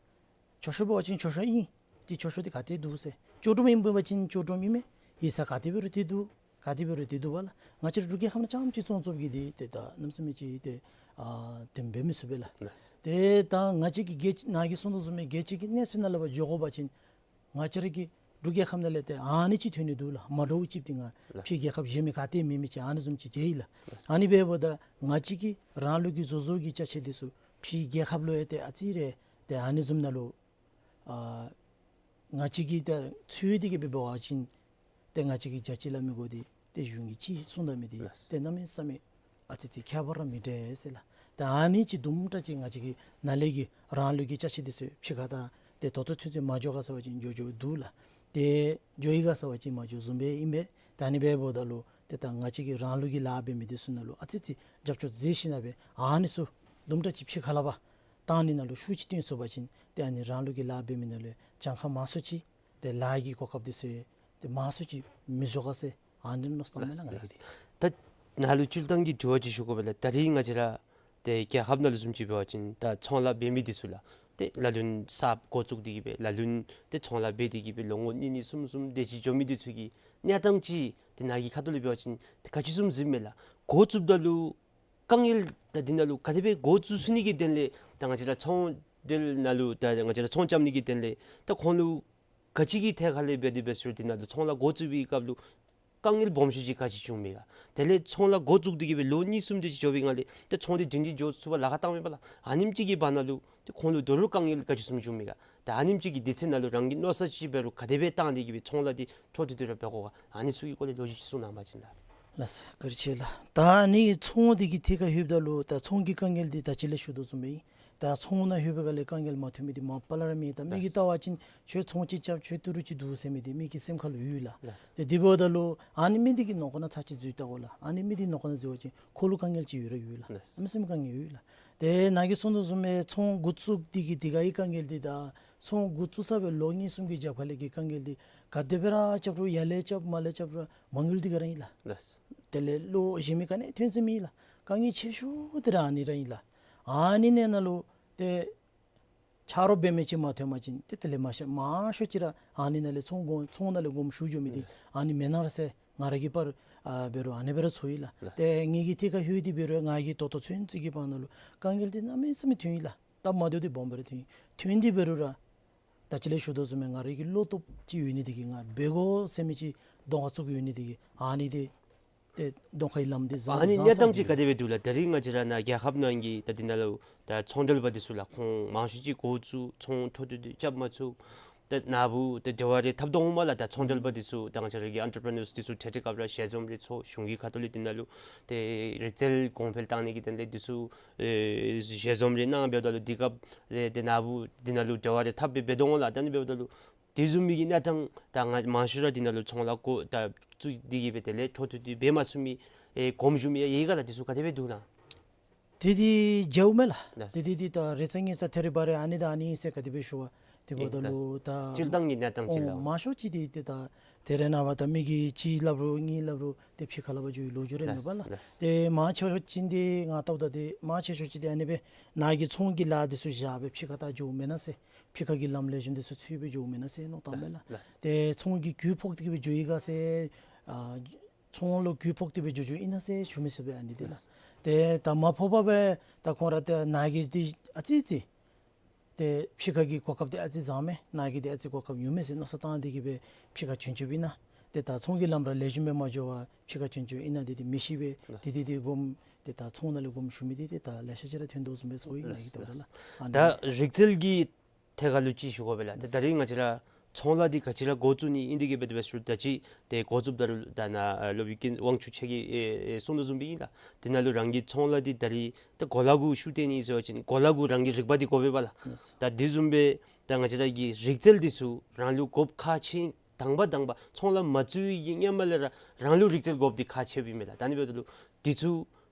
མཆོད་བཤམ་འབད་བ་ཅིན་མཆོད་བཤམ་ཨིན། ཏེ་མཆོད་བཤམ་དེ་ག་ཏེ་འདུག་ཟེར། ལྕོགས་གྲུབ་ཨིན་པ་ཅིན་ལྕོགས་གྲུབ་ཨིན་མས། ཡིག་ཚང་ག་ཏེ་འབད་རུང་དེ་འདུག། ག་ཏེ་འབད་རུང་དེ་འདུག་པ་ལགས། ང་བཅས་ར་འབྲུག་རྒྱལ་ཁབ་ནང་རྐྱངམ་ཅིག་བཙོང་བཙོངམ་གིས་དེ་ཏེ་ད་གནམ་མེད་ས་མེད་ཅིག་ཏེ་ཨ་དེ་འབད་མི་ཚུགས་པས་ལགས། ལགས། ཏེ་ད་ང་བཅས་ཀྱི་རྒྱལ་ནཱ་གིས་གསུང་དོ་བཟུམ་སྦེ་རྒྱལ་སྤྱི་གི་གནས་ཚུལ་ནང་ལས་ཕར་འགྱོ་དགོ་པ་ཅིན་ང་བཅས་ར་གི་འབྲུག་རྒྱལ་ཁབ་ནང་ལས་ཏེ་ཨ་ནི་ཅིག་ཐོན་ནི་འདུག་ལགས། མ་འདྲཝ་ཅིག་དེ་ང་ལགས། ཕྱི་རྒྱལ་ཁབ་གཞན་མི་ག་ཏེ་མེད་མི་ཅིག་ཨ་ནི་བཟུམ་ཅིག་མཇལ་ཡི་ལགས། ལགས། ཨ་ནི་འབདཝ་ད་ང་བཅས་ཀྱི་རང་ལུགས་ཀྱི་བཟོ་བཟོཝ་གི་ཅ་ཆས་དེ་ཚུ་ཕྱི་རྒྱལ་ཁབ་ལུ་ཡང་ཏེ་ཨ་ཙི་རེ་ཏེ་ཨ་ནི་བཟུམ་ནང་ལུ་ཨ་ང་བཅས་ཀྱིས་ད་འཚོལ་ཏེ་གི་སྦེ་འབད་བ་ཅིན་ཏེ་ང་བཅས་ཀྱིས་རྒྱ་ཆེ་སླབ་མི་དགོ། ཏེ་ཏེ་གཞུང་གིས་ཅིག་གསུངས་ད་མི་དེ་ལགས། ཏེ་གནམ་མེད་ས་མེད་ཨ་ཙི་ཅིག་ཁྱད་པར་ར་མི་འདྲ་ཟེར་ལགས། ད་ཨ་ནི་ཅིག་དུམ་གྲ་ཅིག་ང་བཅས་ཀྱི་ནཱ་ལས་ཀྱི་རང་ལུགས་ཀྱི་ཅ་ཆས་དེ་ཚུ་ཕྱི་ཁ་ད་ཏེ་ད་ལྟོ་ཚུན་ཚོད་མ་འགྱོ་ག་ཟེར་བ་ཅིན་འགྱོ་འགྱོཝ་འདུག་ལགས། ཏེ་འགྱོ་ཡི་ག་ཟེར་བ་ཅིན་མ་འགྱོ་བཟུམ་སྦེ་ཨིན་པས། ད་ཨ་ནི་འབདཝ་ད་ལུ་ཏེ་ད་ང་བཅས་ཀྱི་རང་ལུགས་ཀྱི་ལཱ་འབད་མི་དེ་ཚུ་ནང་ལུ་ཨ་ཙི་ཅིག་རྒྱབ་སྐྱོར་མཛད་ཞིནམ་སྦེ་ཨ་ནི་ཚུ་དུམ་གྲ་ཅིག་ཕྱི་ཁ་ལས་ཕར་བཏང་ནི་ནང་ལུ་ཤུགས་ཅིག་བཏོན་ཚུགས་པ་ཅིན་ཏེ་ཨ་ནི་རང་ལུགས་ཀྱི་ལཱ་འབད་མི་ནང་ལུ་གྱངས་ཁ་མང་སུ་ཅིག་ཏེ་ལཱ་གི་གོ་སྐབས་དེ་ཚུ་ཏེ་མང་སུ་ཅིག་མི་བཟོ་ག་ཟེར་ཨ་ནི་མནོ་བསམ་བཏངམ་མས་ལགས། ང་གིས་ཏེ་ད་ནཱ་ལུ་སྤྱིར་བཏང་གི་དྲི་བ་ཅིག་ཞུ་དགོ་པས་ལགས། ད་རེས་ང་བཅས་ར་ཏེ་རྒྱལ་ཁབ་ནང་ལུ་བཟུམ་ཅིག་འབད་བ་ཅིན་ད་ཚོང་ལཱ་འབད་མི་དེ་ཚུ་ལགས་ཏེ་ལ་ལུ་གསརཔ་འགོ་བཙུགས་ཏེ་གི་སྦེ་ལ་ལུ་ཏེ་ཚོང་ལཱ་འབད་དེ་གི་སྦེ་ལོ་ངོ་གཉིས་གཉིས་གསུམ་གསུམ་དེ་ཅིག་འགྱོ་མི་དེ་ཚུ་གི་གནས་སྟངས་ཅིག་ཏེ་ནཱ་གི་ཁ་ཐུག་ལས་འབད་བ་ཅིན་ཏེ་ག་ཅི་བཟུམ་གཟིགསཔ་མས་ལགས། འགོ་བཙུགསཔ་ད་ལུ་དཀའ་ངལ་ད་དེ་ནང་ལུ་ག་དེ་སྦེ་འགོ་བཙུགས་ཚུགས་ནི་གི་དོན་ལས་ད་ང་བཅས་ར་ཚོང་འབྲེལ་ནང་ལུ་ད་ང་བཅས་ར་ཚོང་རྐྱབ་ནི་གི་དོན་ལས་ད་ཁོང་ལུ་ག་ཅི་གི་ཐད་ཁར་ལས་འབད་དེ་འབད་ཟེར་དེ་ནང་ལུ་ཚོང་ལཱ་འགོ་བཙུགས་པའི་སྐབས་ལུ་དཀའ་ངལ་སྦོམ་ཤོས་ཅིག་ག་ཅི་བྱུངམ་མས་ག། དེ་ལས་ཚོང་ལཱ་འགོ་བཙུགས་ཏེ་གི་སྦེ་ལོ་གཉིས་གསུམ་དེ་ཅིག་འགྱོ་བའི་སྒང་ལས་ཏེ་ཚོང་དེ་རྒྱུན་རིང་འགྱོ་ཚུགས་པར་ལཱ་ཁག་བཏངམ་མས་པ་ལགས། ཨ་ནེམ་ཅིག་གི་བར་ན་ལུ་ཏེ་ཁོང་ལུ་དོ་རུང་དཀའ་ངལ་ག་ཅི་བཟུམ་བྱུངམ་མས་ག། ད་ཨ་ནེམ་ཅིག་གི་དུས་ཚོད་ནང་ལུ་རང་གིས་མནོ་བསམ་ཅིག་འབད་རུང་ག་དེ་སྦེ་བཏང་སྟེ་གི་སྦེ་ཚོང་ལཱ་དེ་འཕྲོ་མཐུད་དེ་ར་འབད་དགོ་ག། ཨ་ནི་ཚུ་གི་སྐོར་ལས་ལོ་རྒྱུས་ཅིག་གསུང་གནང་བ་ཅིན་ལགས། ལགས་སོ། བཀའ་དྲིན་ཆེ་ལགས། ད་ཨ་ནི་ཚོང་དེ་གི་ཐད་ཁར་ལྷོདཔ་ད་ལུ་ད་ཚོང་གི་དཀའ་ངལ་དེ་ད་ཅི་ལས་ཞུ་དོ་བཟུམ་སྦེ་ད་ཚོང་ནང་ལྷོད་པའི་སྒང་ལས་དཀའ་ངལ་མ་ཐོན་མི་དེ་མ་པ་ལས་ར་མེད། ད་མི་གིས་ལགས་སོ། བལྟ་བ་ཅིན་ཁྱོད་ཚོང་ཅིག་རྐྱབ་ཁྱོད་ཏི་རུ་ཅིག་འདུག་ཟེར་མི་དེ་མི་གི་སེམས་ཁར་ལུ་ཡོད་ལགས། ལགས་སོ། ཏེ་དེ་འབདཝ་ད་ལུ་ཨ་ནི་མི་དེ་གི་ནང་འཁོད་ནང་ཚར་ཅིག་འཛུལ་བལྟ་དགོ་ལགས། ཨ་ནི་མི་དེ་ནང་འཁོད་ནང་འཛུལ་བ་ཅིན་ཁོ་ལུ་དཀའ་ངལ་ཅིག་ཡོད་ར་ཡོད་ལགས། ལགས་སོ། གནམ་མེད་ས་མེད་དཀའ་ངལ་ཡོད་ལགས། ཏེ་ནཱ་གིས་གསུང་དོ་བཟུམ་སྦེ་ཚོང་འགོ་བཙུགས་དེ་གི་དེ་གི་དཀའ་ངལ་དེ་དང་ཚོང་འགོ་བཙུགས་ཚར་བའི་ལོ་གཉིས་གསུམ་གྱི་རྒྱབ་ཁ་ལས་ཀྱི་དཀའ་ངལ་དེ་ག་དེ་སྦེ་ར་རྐྱབ་རུང་ཡར་ལས་རྐྱབ་མར་ལས་རྐྱབ་རུང་མ་དངུལ་དེ་ག་ར་ཨིན་ལགས། ལགས་སོ། དེ་ལས་ལོག་གཞན་མི་ག་ནི་ཐོན་ས་མེད་ལགས། དཀའ་ངལ་ཆེ་ཤོས་དེ་ར་ཨ་ནི་ར་ཨིན་ལགས། ཨ་ནི་ནང་ན་ལུ་ཏེ་ཆ་རོགས་འབད་མི་ཅིག་མ་ཐོན་པ་ཅིན་ཏེ་དེ་ལས་མང་ཤོས་མང་ཤོས་ཅིག་ར་ཨ་ནི་ནང་ལས་ཚོང་དགོ་ཚོང་ནང་ལས་དགོངསམ་ཞུ་འགྱོ་མི་དེ་ཨ་ནི་མེན་ན་ར་ཟེར་ང་ར་གིས་པར་ཨ་འབད་རུང་ཨ་ནི་སྦེ་ར་ཚོར་ཡི་ལགས། ཏེ་ངེ་གི་ཐད་ཁར་ལྷོད་དེ་འབད་རུང་ང་གིས་ད་ལྟོ་ཚུན་ཚོད་ཀྱི་བར་ན་ལུ་དཀའ་ངལ་དེ་གནམ་མེད་ས་མེད་ཐོན་ཡི་ལགས། སྟབས་མ་བདེཝ་དེ་སྦོམ་སྦེ་ར་ཐོན་ཡི། ཐོན་ཏེ་འབད་རུང་ར་ད་ཅི་ལས་ཞུ་དོ་བཟུམ་སྦེ་ང་ར་གི་བློ་སྟོབས་ཅིག་ཡོད་ནི་དེ་གིས་ང་འབད་དགོ་ཟེར་མི་ཅིག་གདོང་ཁར་བཙུགས་ཡོད་ནི་དེ་གིས་ཨ་ནི་དེ་ཏེ་གདོང་ཁའི་ལམ་དེ་བཟང་ཨ་ནི་བཟང་གནས་སྟངས་ཅིག་ག་དེ་སྦེ་འདུག་ལགས། ད་རེས་ང་བཅས་ར་ནཱ་རྒྱལ་ཁབ་ནང་གི་ད་འདི་ནང་ལུ་ད་ཚོང་འབྲེལ་པ་དེ་ཚུ་ལགས་ཁོང་མང་ཤོས་ཅིག་འགོ་བཙུགས་ཚོང་འཕྲོ་མཐུད་དེ་རྐྱབ་མ་ཚུགས། ད་ནཱ་བུ་ད་འབྲེལ་བ་རེ་འཐབ་དོ་འོང་མས་ལགས། ད་ཚོང་འབྲེལ་པ་དེ་ཚུ་ད་ང་བཅས་ར་གི་ཨེན་ཊར་པི་རི་ནརསི་དེ་ཚུ་འཕྲལ་འཕྲལ་སྐབས་ར་ཞལ་འཛོམས་རེ་ཚོགས་གཞུང་གི་ཁ་ཐུག་ལས་འདི་ནང་ལུ་ཏེ་རིག་རྩལ་གོང་འཕེལ་བཏང་ནི་གི་དོན་ལས་དེ་ཚུ་ཨེ་ཞལ་འཛོམས་རེ་གནང་འབདཝ་ད་ལུ་འདི་སྐབས་ལས་ཏེ་ནཱ་བུ་འདི་ནང་ལུ་འབྲེལ་བ་རེ་འཐབ་སྦེ་འབད་དོ་འོང་ལགས། ད་ཨ་ནི་འབདཝ་ད་ལུ་དེ་བཟུམ་མའི་གི་གནས་སྟངས་ད་ང་མང་ཤོས་ར་འདི་ནང་ལུ་ཚོང་ལཱ་འགོ་ད་བཙུགས་ཏེ་གི་སྦེ་དེ་ལས་འཕྲོ་མཐུད་དེ་འབད་མ་ཚུགས་མི་ཨེ་གོངམ་བཞུགས་མི་ཡང་ཡོད་ག་ལགས། དེ་ཚུ་ག་དེ་སྦེ་འདུག་ལགས། དེ་དེ་མཇལཝ་མས་ལགས། ལགས། དེ་དེ་དེ་ད་རེ་ཚ་ཉེ་ཚ་ཐད་རི་བ་རི་ཨ་ནི་དང་ཨ་ནི་ཨིན་ཟེར་ག་དེ་སྦེ་ཞུ་བ་དེ་འབདཝ་ད་ལུ་ད་སྤྱིར་བཏང་གི་གནས་སྟངས་ཅིག་ལགས། མང་ཤོས་ཅིག་དེ་དེ་ད་དེ་རེ་ནངས་པ་ད་མི་གིས་གཅིག་སླབ་རུང་གཉིས་སླབ་རུང་ཏེ་ཕྱི་ཁ་ལས་ཕར་འགྱོ་བའི་ལོ་རྒྱུས་རེ་མེད་པ་ལགས། ལགས། ཏེ་མང་ཆེ་ཤོས་ཅིག་འདི་ང་བལྟཝ་ད་ཏེ་མང་ཆེ་ཤོས་ཅིག་འདི་ཨ་ནི་སྦེ་ནཱ་གི་ཚོང་གི་ལཱ་དེ་ཚུ་བཞག་སྦེ་ཕྱི་ཁ་ད་འགྱོཝ་མེན་ན་ཟེར། ཕྱི་ཁ་གི་ལམ་ལེགས་ཤོམ་དེ་ཚུ་འཚོལ་སྦེ་འགྱོཝ་མེན་ན་ཟེར་མནོ་བཏངམ་མས་ལགས། ལགས། ཏེ་ཚོང་གི་རྒུད་ཕོག་སྟེ་གི་སྦེ་འགྱོ་ཡི་ག་ཟེར་ཨ་ཚོང་ལུ་རྒུད་ཕོག་སྟེ་སྦེ་འགྱོ་འགྱོཝ་ཨིན་ན་ཟེར་ཞུ་མི་ཚུགས་པས་ཨ་ནི་དེ་ལགས། ཏེ་ད་མ་ཕོག་པར་སྦེ་ད་ཁོང་ར་ཏེ་ནཱ་གི་འདི་ཨ་ཙི་ཙི་ཏེ་ཕྱི་ཁ་གི་གོ་སྐབས་འདི་ཨ་ཙི་བཟང་མས། ནཱ་གི་འདི་ཨ་ཙི་གོ་སྐབས་ཉུང་མས་ཟེར་མནོ་བསམ་བཏང་སྟེ་གི་སྦེ་ཕྱི་ཁར་བྱོན་བྱོནམ་ཨིན་ན། ཏེ་ད་ཚོང་གི་ལམ་ར་ལེགས་ཤོམ་སྦེ་མ་འགྱོ་བར་ཕྱི་ཁར་བྱོན་བྱོནམ་ཨིན་ན་འདི་འདི་མི་ཤེས་པས། ལགས། འདི་འདི་འདི་སྒོམ་ཏེ་ད་ཚོང་ནང་ལས་སྒོམ་ཞུ་མི་འདི་ཏེ་ད་ལེ་ཤ་ཅིག་ར་ཐོན་དོ་བཟུམ་སྦེ་ཚོར་ཡི། ལགས། ང་གིས་ལྟཝ་ད་ལགས། ལགས། ཨ་ནི་ད་རིག་རྩལ་གྱི་ཐད་ཁར་ལུ་ཅིག་ཞུ་དགོ་པས་ལགས། ཏེ་ད་རིས་ང་བཅས་ར་ཚོང་ལཱ་འདི་ག་ཅི་ར་འགོ་བཙུགས་ནི་ཨིན་འདི་གིས་འབད་དེ་འབད་ཞུ་ད་ཅི་ཏེ་འགོ་བཙུགསཔ་ད་རུང་ད་ནཱ་ཨ་སློབ་དཔོན་ཀུན་དབང་ཕྱུག་མཆོག་གིས་ཨེ་ཨེ་གསུང་དོ་བཟུམ་སྦེ་ཨིན་ལགས། དེ་ནང་ལུ་རང་གི་ཚོང་ལཱ་འདི་ད་རིས་ད་གོ་ལ་གུ་ཤུགས་བཏོན་ནི་ཟེར་བ་ཅིན་གོ་ལ་གུ་རང་གི་རིག་པ་འདི་དགོ་པས་པ་ལགས། ལགས། ད་དེ་བཟུམ་སྦེ་ད་ང་བཅས་ར་གི་རིག་རྩལ་འདི་ཚུ་རང་ལུ་དགོཔ་ཁག་ཆེ། དང་པ་དང་པ་ཚོང་ལཱ་མ་བཙུགས་པའི་གི་སྔོན་མ་ལས་ར་རང་ལུ་རིག་རྩལ་དགོཔ་འདི་ཁག་ཆེཝ་ཨིན་མས་ལགས། ད་ཨ་ནི་འབདཝ་ད་ལུ་འདི་ཚུ་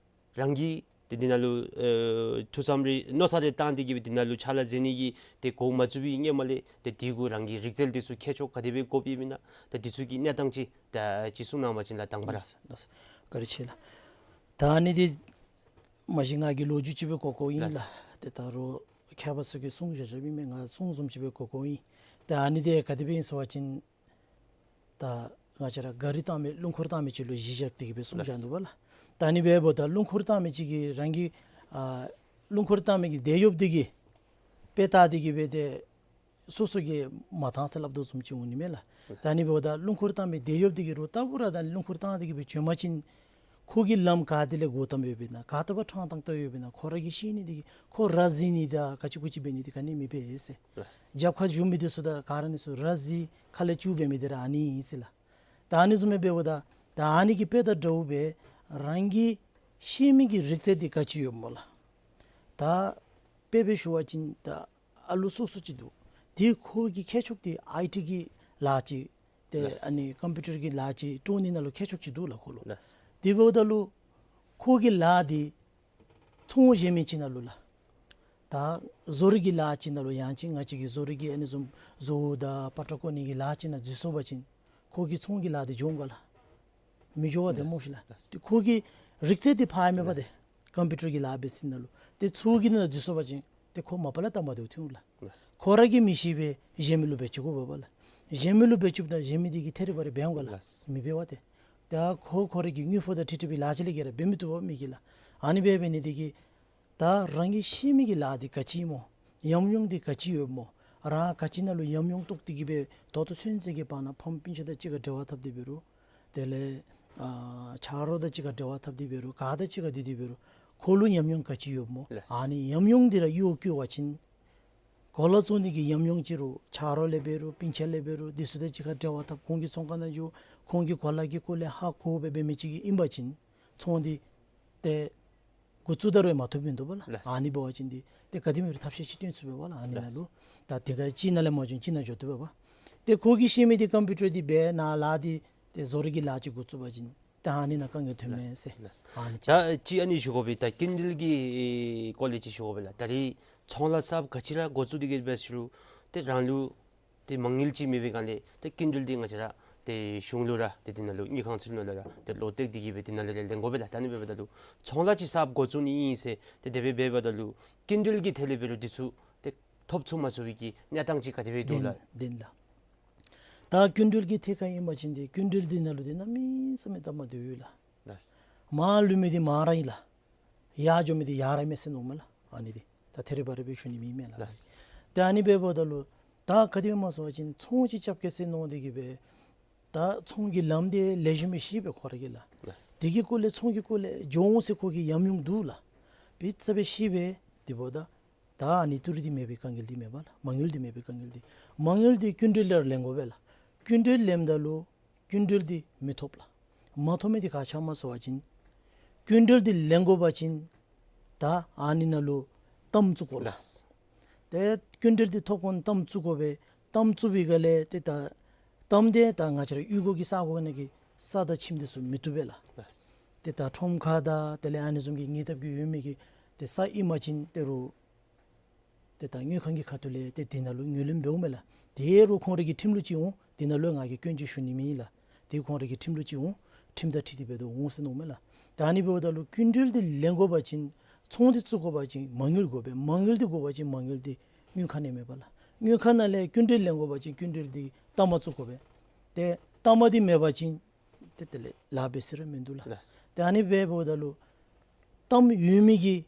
རང་གིས་ཏེ་འདི་ནང་ལུ་ཨེ་ཐུགས་བསམ་རེ་མནོ་བསམ་རེ་བཏང་སྟེ་གིས་སྦེ་འདི་ནང་ལུ་ཕྱག་ལཱ་མཛད་ནི་གི་ཏེ་འགོ་མ་བཙུགས་པའི་སྔོན་མ་ལས་ཏེ་འདི་གུ་རང་གི་རིག་རྩལ་འདི་ཚུ་མཁས་མཆོག་ག་དེ་སྦེ་དགོཔ་ཨིན་མེན་ན། ད་འདི་ཚུ་གི་གནས་སྟངས་ཅིག་ད་ཅིག་གསུང་གནང་བ་ཅིན་ལགས་དང་པ་ར། ལགས་སོ། བཀའ་དྲིན་ཆེ་ལགས། ད་ཨ་ནི་འདི་མ་གཞི་ང་གིས་ལོ་རྒྱུས་ཅིག་སྦེ་གོ་གོཝ་ཨིན་ལགས། ལགས། ཏེ་ད་རུང་མཁས་པ་ཚུ་གིས་གསུང་བཞག་བཞགཔ་ཨིན་མས། ང་གསུང་བཟུམ་ཅིག་སྦེ་གོ་གོཝ་ཨིན། ད་ཨ་ནི་འདི་ག་དེ་སྦེ་ཨིན་ཟེར་བ་ཅིན་ད་ང་བཅས་ར་གཱ་རི་བཏང་མི་རླུང་འཁོར་བཏང་མི་ཅིག་ལུ་གཞི་བཞག་སྟེ་གིས་སྦེ་གསུངས་བཞག་འདུག་པ་ལགས། ད་ཨ་ནི་འབདཝ་ད་རླུང་འཁོར་བཏང་མི་ཅིག་གིས་རང་གི་ཨ་རླུང་འཁོར་བཏང་མི་གི་དེད་གཡོགཔ་འདི་གིས་དཔེ་བལྟ་སྟེ་གིས་སྦེ་ཏེ་སོ་སོ་གིས་མ་བཏང་ཟེར་སླབ་དོ་བཟུམ་ཅིག་འོང་ནི་མས་ལགས། ད་ཨ་ནི་འབདཝ་ད་རླུང་འཁོར་བཏང་མི་དེད་གཡོགཔ་འདི་གིས་རུང་རྟག་བུ་ར་ད་རླུང་འཁོར་བཏང་སྟེ་གིས་སྦེ་བྱོན་པ་ཅིན་ཁོ་གིས་ལམ་ག་ཏེ་ལས་འགོ་བཏངམ་ཡོདཔ་ཨིན་ན་ག་ཏེ་འབད་ཕྲང་བཏང་བཏངམ་ཡོདཔ་ཨིན་ན་ཁོ་ར་གིས་ཤེས་ནི་འདི་གིས་ཁོ་ར་གཟིགས་ནི་དང་ག་ཅི་གུ་ཅི་འབད་ནི་འདི་ག་ནི་མི་འབད་ཟེར། ལགས། རྒྱབ་ཁར་བཞུགས་མི་འདི་ཚུ་དང་ག་ར་ཨ་ནི་ཚུ་ར་གཟིགས་ཁ་ལས་བཅུག་འབད་མི་འདི་ར་ཨ་ནི་ཨིན་ཟེར་ལགས། ད་ཨ་ནི་བཟུམ་སྦེ་འབདཝ་ད་ད་ཨ་ནི་གི་དཔེ་དང་འདྲཝ་སྦེ་རང་གིས་ཤེས་མི་གི་རིག་རྩལ་འདི་ག་ཅི་ཡོདཔ་སྨོ་ལགས། ད་དཔེ་སྦེ་ཞུ་བ་ཅིན་ད་ཨ་ལུ་སོ་སོ་ཅིག་འདུག། ཏེ་ཁོ་གི་མཁས་མཆོག་འདི་ཨའི་ཊི་གི་ལཱ་ཅིག་ཏེ་ལགས། ཨ་ནི་ཀམ་པིའུ་ཊར་གྱི་ལཱ་ཅིག་དཀྲོལ་ནི་ནང་ལུ་མཁས་མཆོག་ཅིག་འདུག་ལགས་ཁོ་ལུ། ལགས། དེ་འབདཝ་ད་ལུ་ཁོ་གི་ལཱ་འདི་ཚོང་གཞན་མི་ཅིག་ནང་ལུ་ལགས། ད་བཟོ་རིག་གི་ལཱ་ཅིག་ནང་ལུ་ཡང་ཅིན་ང་བཅས་ཀྱི་བཟོ་རིག་གི་ཨ་ནི་བཟུམ་བཟོ་བོ་དང་པ་ཏྲ་བརྐོ་ནི་གི་ལཱ་ཅིག་ནང་འཛུལ་སོང་པ་ཅིན་ཁོ་གི་ཚོང་གི་ལཱ་འདི་འགྱོ་འོང་ག་ལགས། མི་འགྱོ་བས་ཏེ་ལགས། སྨོ་ཤེས་ལགས། ལགས། ཏེ་ཁོ་གི་རིག་རྩལ་འདི་ཕར་མེད་པ་ཏེ། ལགས། ཀམ་པིའུ་ཊར་གྱི་ལཱ་འབད་ས་ནང་ལུ་ཏེ་ཚོང་གི་ནང་འཛུལ་སོང་པ་ཅིན་ཏེ་ཁོ་མ་པ་ལས་ལྟ་མ་བདེཝ་ཐོན་འོང་ལགས། ལགས། ཁོ་ར་གིས་མི་ཤེས་པས་གཞན་མི་ལུ་འབད་བཅུག་དགོ་པས་པ་ལགས། གཞན་མི་ལུ་འབད་བཅུགཔ་ད་གཞན་མི་འདི་གིས་ཐད་རི་བ་རི་འབད་འོང་ག་ལགས། ལགས། མི་འབད་བས་ཏེ། ད་ཁོ་ཁོ་ར་གི་དངུལ་ཕོགས་དང་འཁྲིལ་འཁྲིལ་བའི་ལཱ་ཅིག་ལས་བརྒལ་ར་འབད་མི་བཏུབ་པས་མི་གིས་ལགས། ཨ་ནི་འབད་འབད་ནི་འདི་གིས་ད་རང་གིས་ཤེས་མི་གི་ལཱ་འདི་ག་ཅི་སྨོ། ཉམས་མྱོང་འདི་ག་ཅི་ཡོདཔ་སྨོ། རང་ག་ཅི་ནང་ལུ་ཉམས་མྱོང་རྟོགས་ཏེ་གིས་སྦེ་ད་ལྟོ་ཚུན་ཚོད་ཀྱི་བར་ན་ཕམ་སྤུན་ཆ་དང་གཅིག་ཁར་འབྲེལ་བ་འཐབ་སྟེ་འབད་རུང་དེ་ལས་ཨ་ཆ་རོགས་དང་གཅིག་ཁར་འབྲེལ་བ་འཐབ་སྟེ་འབད་རུང་ག་དང་གཅིག་ཁར་འདི་འདི་འབད་རུང་ཁོ་ལུ་ཉམས་མྱོང་ག་ཅི་ཡོདཔ་སྨོ། ལགས། ཨ་ནི་ཉམས་མྱོང་འདི་ར་གཡོག་བཀོལ་བ་ཅིན་གོ་ལ་བཙོང་ནི་གི་ཉམས་མྱོང་ཅིག་རུང་ཆ་རོགས་ལས་འབད་རུང་སྤུན་ཆ་ལས་འབད་རུང་འདི་ཚུ་དང་གཅིག་ཁར་འབྲེལ་བ་འཐབ་ཁོང་གི་ཚོང་ཁང་ནང་འགྱོ་ཁོང་གི་གོ་ལ་གི་སྐོར་ལས་ཧ་གོ་སྦེ་འབད་མི་ཅིག་གིས་ཨིན་པ་ཅིན་ཚོང་འདི་ཏེ་འགོ་བཙུགས་ད་རུང་མ་ཐོབ་མི་འདུག་པ་ལགས། ལགས། ཨ་ནི་འབད་བ་ཅིན་འདི་ཏེ་ག་དེམ་ཅིག་ཐབས་ཤེས་ཅིག་སྟོན་ཚུགས་པས་པ་ལགས། ཨ་ནི་ནང་ལུ། ལགས། ད་དེ་ག་གཅིག་ནང་ལས་མ་བྱུང་གཅིག་ནང་འགྱོ་བཏུབ་པས་པ། ཏེ་ཁོ་གིས་ཤེས་མི་འདི་ཀམ་པིའུ་ཊར་འདི་འབད་ནཱ་ལཱ་འདི་ཏེ་བཟོ་རིག་གི་ལཱ་ཅིག་འགོ་བཙུགས་པ་ཅིན་ད་ཨ་ནི་ནང་དཀའ་ངལ་ཐོན་མས་ཟེར། ལགས། ལགས། ཨ་ནི་ཅིག། ད་ཅིག་ཨ་ནི་ཞུ་དགོ་པས། ད་སྐྱིན་འགྲུལ་གྱི་སྐོར་ལས་ཅིག་ཞུ་དགོ་པས་ལགས། ད་རིས་ཚོང་ལཱ་གསརཔ་ག་ཅི་ར་འགོ་བཙུགས་ཏེ་གིས་འབད་ཞུ་རུང་ཏེ་རང་ལུ་ཏེ་མ་དངུལ་ཅིག་མེད་པའི་སྒང་ལས་ཏེ་སྐྱིན་འགྲུལ་འདི་ང་བཅས་ར་ཏེ་གཞུང་ལུ་ར་ཏེ་འདི་ནང་ལུ་དངུལ་ཁང་ཚུ་ནང་ལུ་ར་ཏེ་ལོག་སྟེ་འདི་གིས་སྦེ་འདི་ནང་ལུ་ར་ལེན་དགོ་པས་ལགས། ད་ཨ་ནི་འབདཝ་ད་ལུ་ཚོང་ལཱ་ཅིག་གསརཔ་འགོ་བཙུགས་ནི་ཨིན་ཟེར་ཏེ་དེ་སྦེ་འབདཝ་ད་ལུ་སྐྱིན་འགྲུལ་གྱི་ཐད་ལས་འབད་རུང་འདི་ཚུ་ཏེ་ཐོབ་ཚུགས་མ་ཚུགས་པའི་གི་གནས་སྟངས་ཅིག་ག་དེ་སྦེ་འདུག་ལགས། བདེན་བདེན་ལགས། ད་སྐྱིན་འགྲུལ་གྱི་ཐད་ཁར་ཨིན་པ་ཅིན་ཏེ་སྐྱིན་འགྲུལ་འདི་ནང་ལུ་ཏེ་གནམ་མེད་ས་མེད་སྟབས་མ་བདེཝ་ཡོད་ལགས། ལགས། མར་ལུས་མི་འདི་མར་ར་ཨིན་ལགས། ཡར་འགྱོ་མི་འདི་ཡར་ར་མས་ཟེར་མནོཝ་མས་ལགས། ཨ་ནི་འདི་ད་ཐད་རི་བ་རི་སྦེ་ཞུ་ནི་མེད་མས་ལགས། ལགས། ཏེ་ཨ་ནི་འབདཝ་ད་ལུ་ད་ག་དེ་སྦེ་སྨོ་ཟེར་བ་ཅིན་ཚོང་ཅིག་རྐྱབ་གེ་ཟེར་མནོ་སྟེ་གིས་སྦེ་ད་ཚོང་གི་ལམ་འདི་ལེགས་ཤོམ་སྦེ་ཤེས་པས་ཁོ་ར་གིས་ལགས། ལགས། དེ་གི་སྐོར་ལས་ཚོང་གི་སྐོར་ལས་འགྱོ་འོང་ཟེར་ཁོ་གི་ཉམས་མྱོང་འདུག་ལགས། དཔེ་ཆ་སྦེ་ཤེས་པས། དེ་འབདཝ་ད་ད་ཨ་ནི་ཏི་རུ་འདི་མེད་པའི་དཀའ་ངལ་འདི་མེད་པ་ལགས། མ་དངུལ་འདི་མེད་པའི་དཀའ་ངལ་འདི། མ་དངུལ་འདི་སྐྱིན་འགྲུལ་ལས་ལེན་དགོ་པས་ལགས། སྐྱིན་འགྲུལ་ལེནམ་ད་ལུ་སྐྱིན་འགྲུལ་འདི་མི་ཐོབ་ལགས། མ་ཐོབ་མི་འདི་ག་ཅི་སྨོ་ཟེར་བ་ཅིན་སྐྱིན་འགྲུལ་འདི་ལེན་དགོ་པ་ཅིན་ད་ཨ་ནི་ནང་ལུ་གཏའམ་བཙུགས་དགོ་ལགས། ལགས། ཏེ་སྐྱིན་འགྲུལ་འདི་ཐོབ་གོ་ནི་གཏའམ་བཙུགས་དགོ་པས། གཏའམ་བཙུགས་པའི་སྒང་ལས་ཏེ་ད་གཏའམ་འདི་ད་ང་བཅས་ར་གཡུས་སྒོ་གི་ས་གོ་ནང་གི་ས་དང་ཁྱིམ་འདི་ཚུ་མི་བཏུབ་པས་ལགས། ལགས། ཏེ་ད་ཁྲོམ་ཁ་དང་དེ་ལས་ཨ་ནི་བཟུམ་གྱི་ཉེ་འདབས་ཀྱི་ཡོད་མི་གི་ཏེ་ས་ཨིན་པ་ཅིན་ཏེ་རུང་ཏེ་ད་དངུལ་ཁང་གི་ཁ་ཐུག་ལས་ཏེ་འདི་ནང་ལུ་ངོས་ལེན་འབདཝ་མས་ལགས། ཏེ་རུང་ཁོང་རའི་གི་ཁྲིམས་ལུགས་ཅིག་འོང་། འདི་ནང་ལུ་ང་གིས་སྐྱོན་ཅིག་ཞུ་ནི་མེད་ལགས། ཏེ་ཁོང་རའི་གི་ཁྲིམས་ལུགས་ཅིག་འོང་། ཁྲིམས་དང་འཁྲིལ་ཏེ་འབད་དོ་འོང་ཟེར་མནོཝ་མས་ལགས། ད་ཨ་ནི་འབདཝ་ད་ལུ་སྐྱིན་འགྲུལ་འདི་ལེན་དགོ་པ་ཅིན་ཚོང་འདི་བཙུགས་དགོ་པ་ཅིན་མ་དངུལ་དགོ་པས། མ་དངུལ་འདི་དགོ་པ་ཅིན་མ་དངུལ་འདི་དངུལ་ཁང་ནང་མེད་པ་ལགས། དངུལ་ཁང་ནང་ལས་སྐྱིན་འགྲུལ་ལེན་དགོ་པ་ཅིན་སྐྱིན་འགྲུལ་འདི་གཏའམ་བཙུགས་དགོ་པས། ཏེ་གཏའམ་འདི་མེད་པ་ཅིན་ཏེ་དེ་ལས་ལཱ་འབད་ས་ར་མིན་འདུག་ལགས། ལགས། ཏེ་ཨ་ནི་འབདཝ་ད་ལུ་གཏའམ་ཡོད་མི་གིས་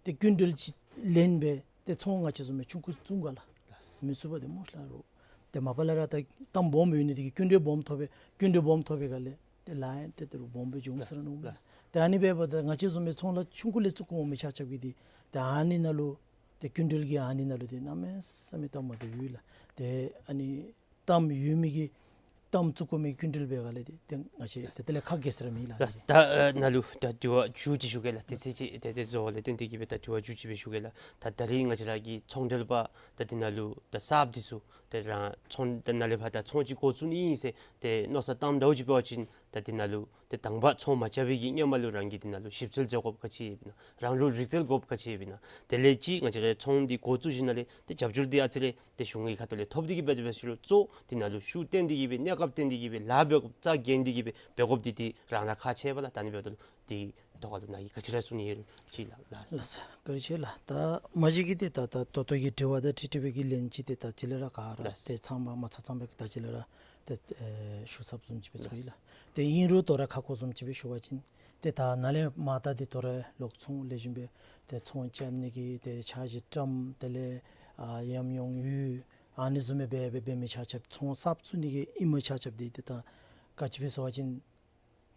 ཏེ་སྐྱིན་འགྲུལ་ཅིག་ལེན་སྦེ་ཏེ་ཚོང་ང་བཅས་བཟུམ་སྦེ་ཆུང་ཀུ་བཙུགས་ག་ལགས། ལགས། མི་ཚུགས་པས་ཏེ་སྨོ་ལགས། རོགས་ ཏེ་མ་པ་ལས་ར་ད་གཏམ་སྦོམ་ཡོད་ནི་དེ་གིས་སྐྱིན་འགྲུལ་སྦོམ་ཐོབ་པའི་སྐྱིན་འགྲུལ་སྦོམ་ཐོབ་པའི་སྒང་ལས་ཏེ་ལཱ་ཡང་ཏེ་དེ་རུ་སྦོམ་སྦེ་འབྱུང་ཟེར་ར་མནོཝ་མས། ལགས། ཏེ་ཨ་ནི་འབདཝ་ད་ང་བཅས་བཟུམ་སྦེ་ཚོང་ལཱ་ཆུང་ཀུ་ལས་བཙུགས་འོང་མི་ཆ་ཁྱབ་ཀྱིས་ཏེ་ཏེ་ཨ་ནི་ནང་ལུ་ཏེ་སྐྱིན་འགྲུལ་གྱི་ཨ་ནི་ནང་ལུ་ཏེ་གནམ་མེད་ས་མེད་སྟབས་མ་བདེཝ་ཡོད་ལགས། ཏེ་ཨ་ནི་གཏམ་ཡོད་མི་གི་གཏམ་བཙུགས་དགོ་མི་སྐྱིན་འགྲུལ་འབད་སྒང་ལས་ཏེ་ཏེ་ང་བཅས་ཏེ་དེ་ལས་ཁག་གེ་ཟེར་མི་ལགས། ལགས། ད་ཨ་ནཱ་ལུ་ད་དྲི་བ་མཇུག་ཅིག་ཞུ་གེ་ལགས། ཏེ་ཚེ་ཅིག་ཏེ་ཏེ་བཟོ་བ་ལས་བརྟེན་ཏེ་གིས་སྦེ་ད་དྲི་བ་མཇུག་ཅིག་སྦེ་ཞུ་གེ་ལགས། ད་ད་རིས་ང་བཅས་ར་གི་ཚོང་འབྲེལ་པ་ད་འདི་ནང་ལུ་ད་གསརཔ་འདི་ཚུ་ཏེ་རང་ཚོང་ད་ནཱ་ལས་ཕར་ད་ཚོང་ཅིག་འགོ་བཙུགས་ནི་ཨིན་ཟེར་ཏེ་མནོ་བསམ་བཏངམ་འདྲཝ་ཅིག་འབད་བ་ཅིན་ད་འདི་ནང་ལུ་ཏེ་དང་པ་ཚོང་མ་རྐྱབ་པའི་གི་སྔོན་མ་ལུ་རང་གིས་འདི་ནང་ལུ་ཞིབ་འཚོལ་མཛད་དགོཔ་ག་ཅི་ཡོདཔ་ཨིན་ན། རང་ལུ་རིག་རྩལ་དགོཔ་ག་ཅི་ཡོདཔ་ཨིན་ན། དེ་ལས་ཅིག་ང་བཅས་ར་ཚོང་འདི་འགོ་བཙུགས་ཞིནམ་ལས་ཏེ་རྒྱབ་སྐྱོར་འདི་ཨ་ཙི་རེ་ཏེ་གཞུང་གི་ཁ་ཐུག་ལས་ཐོབ་སྟེ་གིས་སྦེ་འབད་དེ་འབད་ཞུ་རུང་གཙོ་འདི་ནང་ལུ་ཤུགས་བཏོན་ཏེ་གིས་སྦེ་གནས་སྐབས་བཏོན་ཏེ་གིས་སྦེ་ལཱ་འབད་དགོཔ་རྩ་འགེངས་ཏེ་གིས་སྦེ་འབད་དགོཔ་འདི་ཏེ་རང་ར་ཁག་ཆེ་བས་ལགས། ད་ཨ་ནི་འབདཝ་ད་ལུ་ཏེ་ཐོག་ཁ་ལུ་ནཱ་གིས་ག་ཅི་ར་གསུང་ནི་ཡོད་རུང་ཅིག་ལགས། ལགས། ལགས་སོ། བཀའ་དྲིན་ཆེ་ལགས། ད་མ་གཞི་གིས་ཏེ་ད་ད་ད་ལྟོ་གི་དྲི་བ་དང་འཁྲིལ་འཁྲིལ་བའི་གི་ལན་ཅིག་ཏེ་ད་ཅི་ལས་ར་ག་ར་ལགས། ཏེ་ཚང་མ་མ་ཚང་ཚང་སྦེ་ད་ཅི་ལས་ར་ཏེ་ཨེ་ཞུ་ཚརཝ་བཟུམ་ཅིག་སྦེ་ཚོར་ཡི་ལགས། ལགས། ཏེ་ཨིན་རུང་དོ་རུང་ཁ་སྐོང་བཟུམ་ཅིག་སྦེ་ཞུ་བ་ཅིན་ཏེ་ད་ནཱ་ལས་མར་ད་འདི་དོ་རུང་ལོག་ཚོང་ལེགས་ཤོམ་སྦེ་ཏེ་ཚོང་རྐྱབ་ནི་གི་ཏེ་འཆར་གཞི་བཀྲམ། དེ་ལས་ཨ་ཉམས་མྱོང་ཡོད། ཨ་ནི་བཟུམ་སྦེ་འབད་འབད་འབད་མི་ཆ་ཁྱབ་ཚོང་གསརཔ་བཙུགས་ནི་གི་ཨིན་མི་ཆ་ཁྱབ་འདི་ཏེ་ད་ག་ཅི་སྦེ་ཟེར་བ་ཅིན་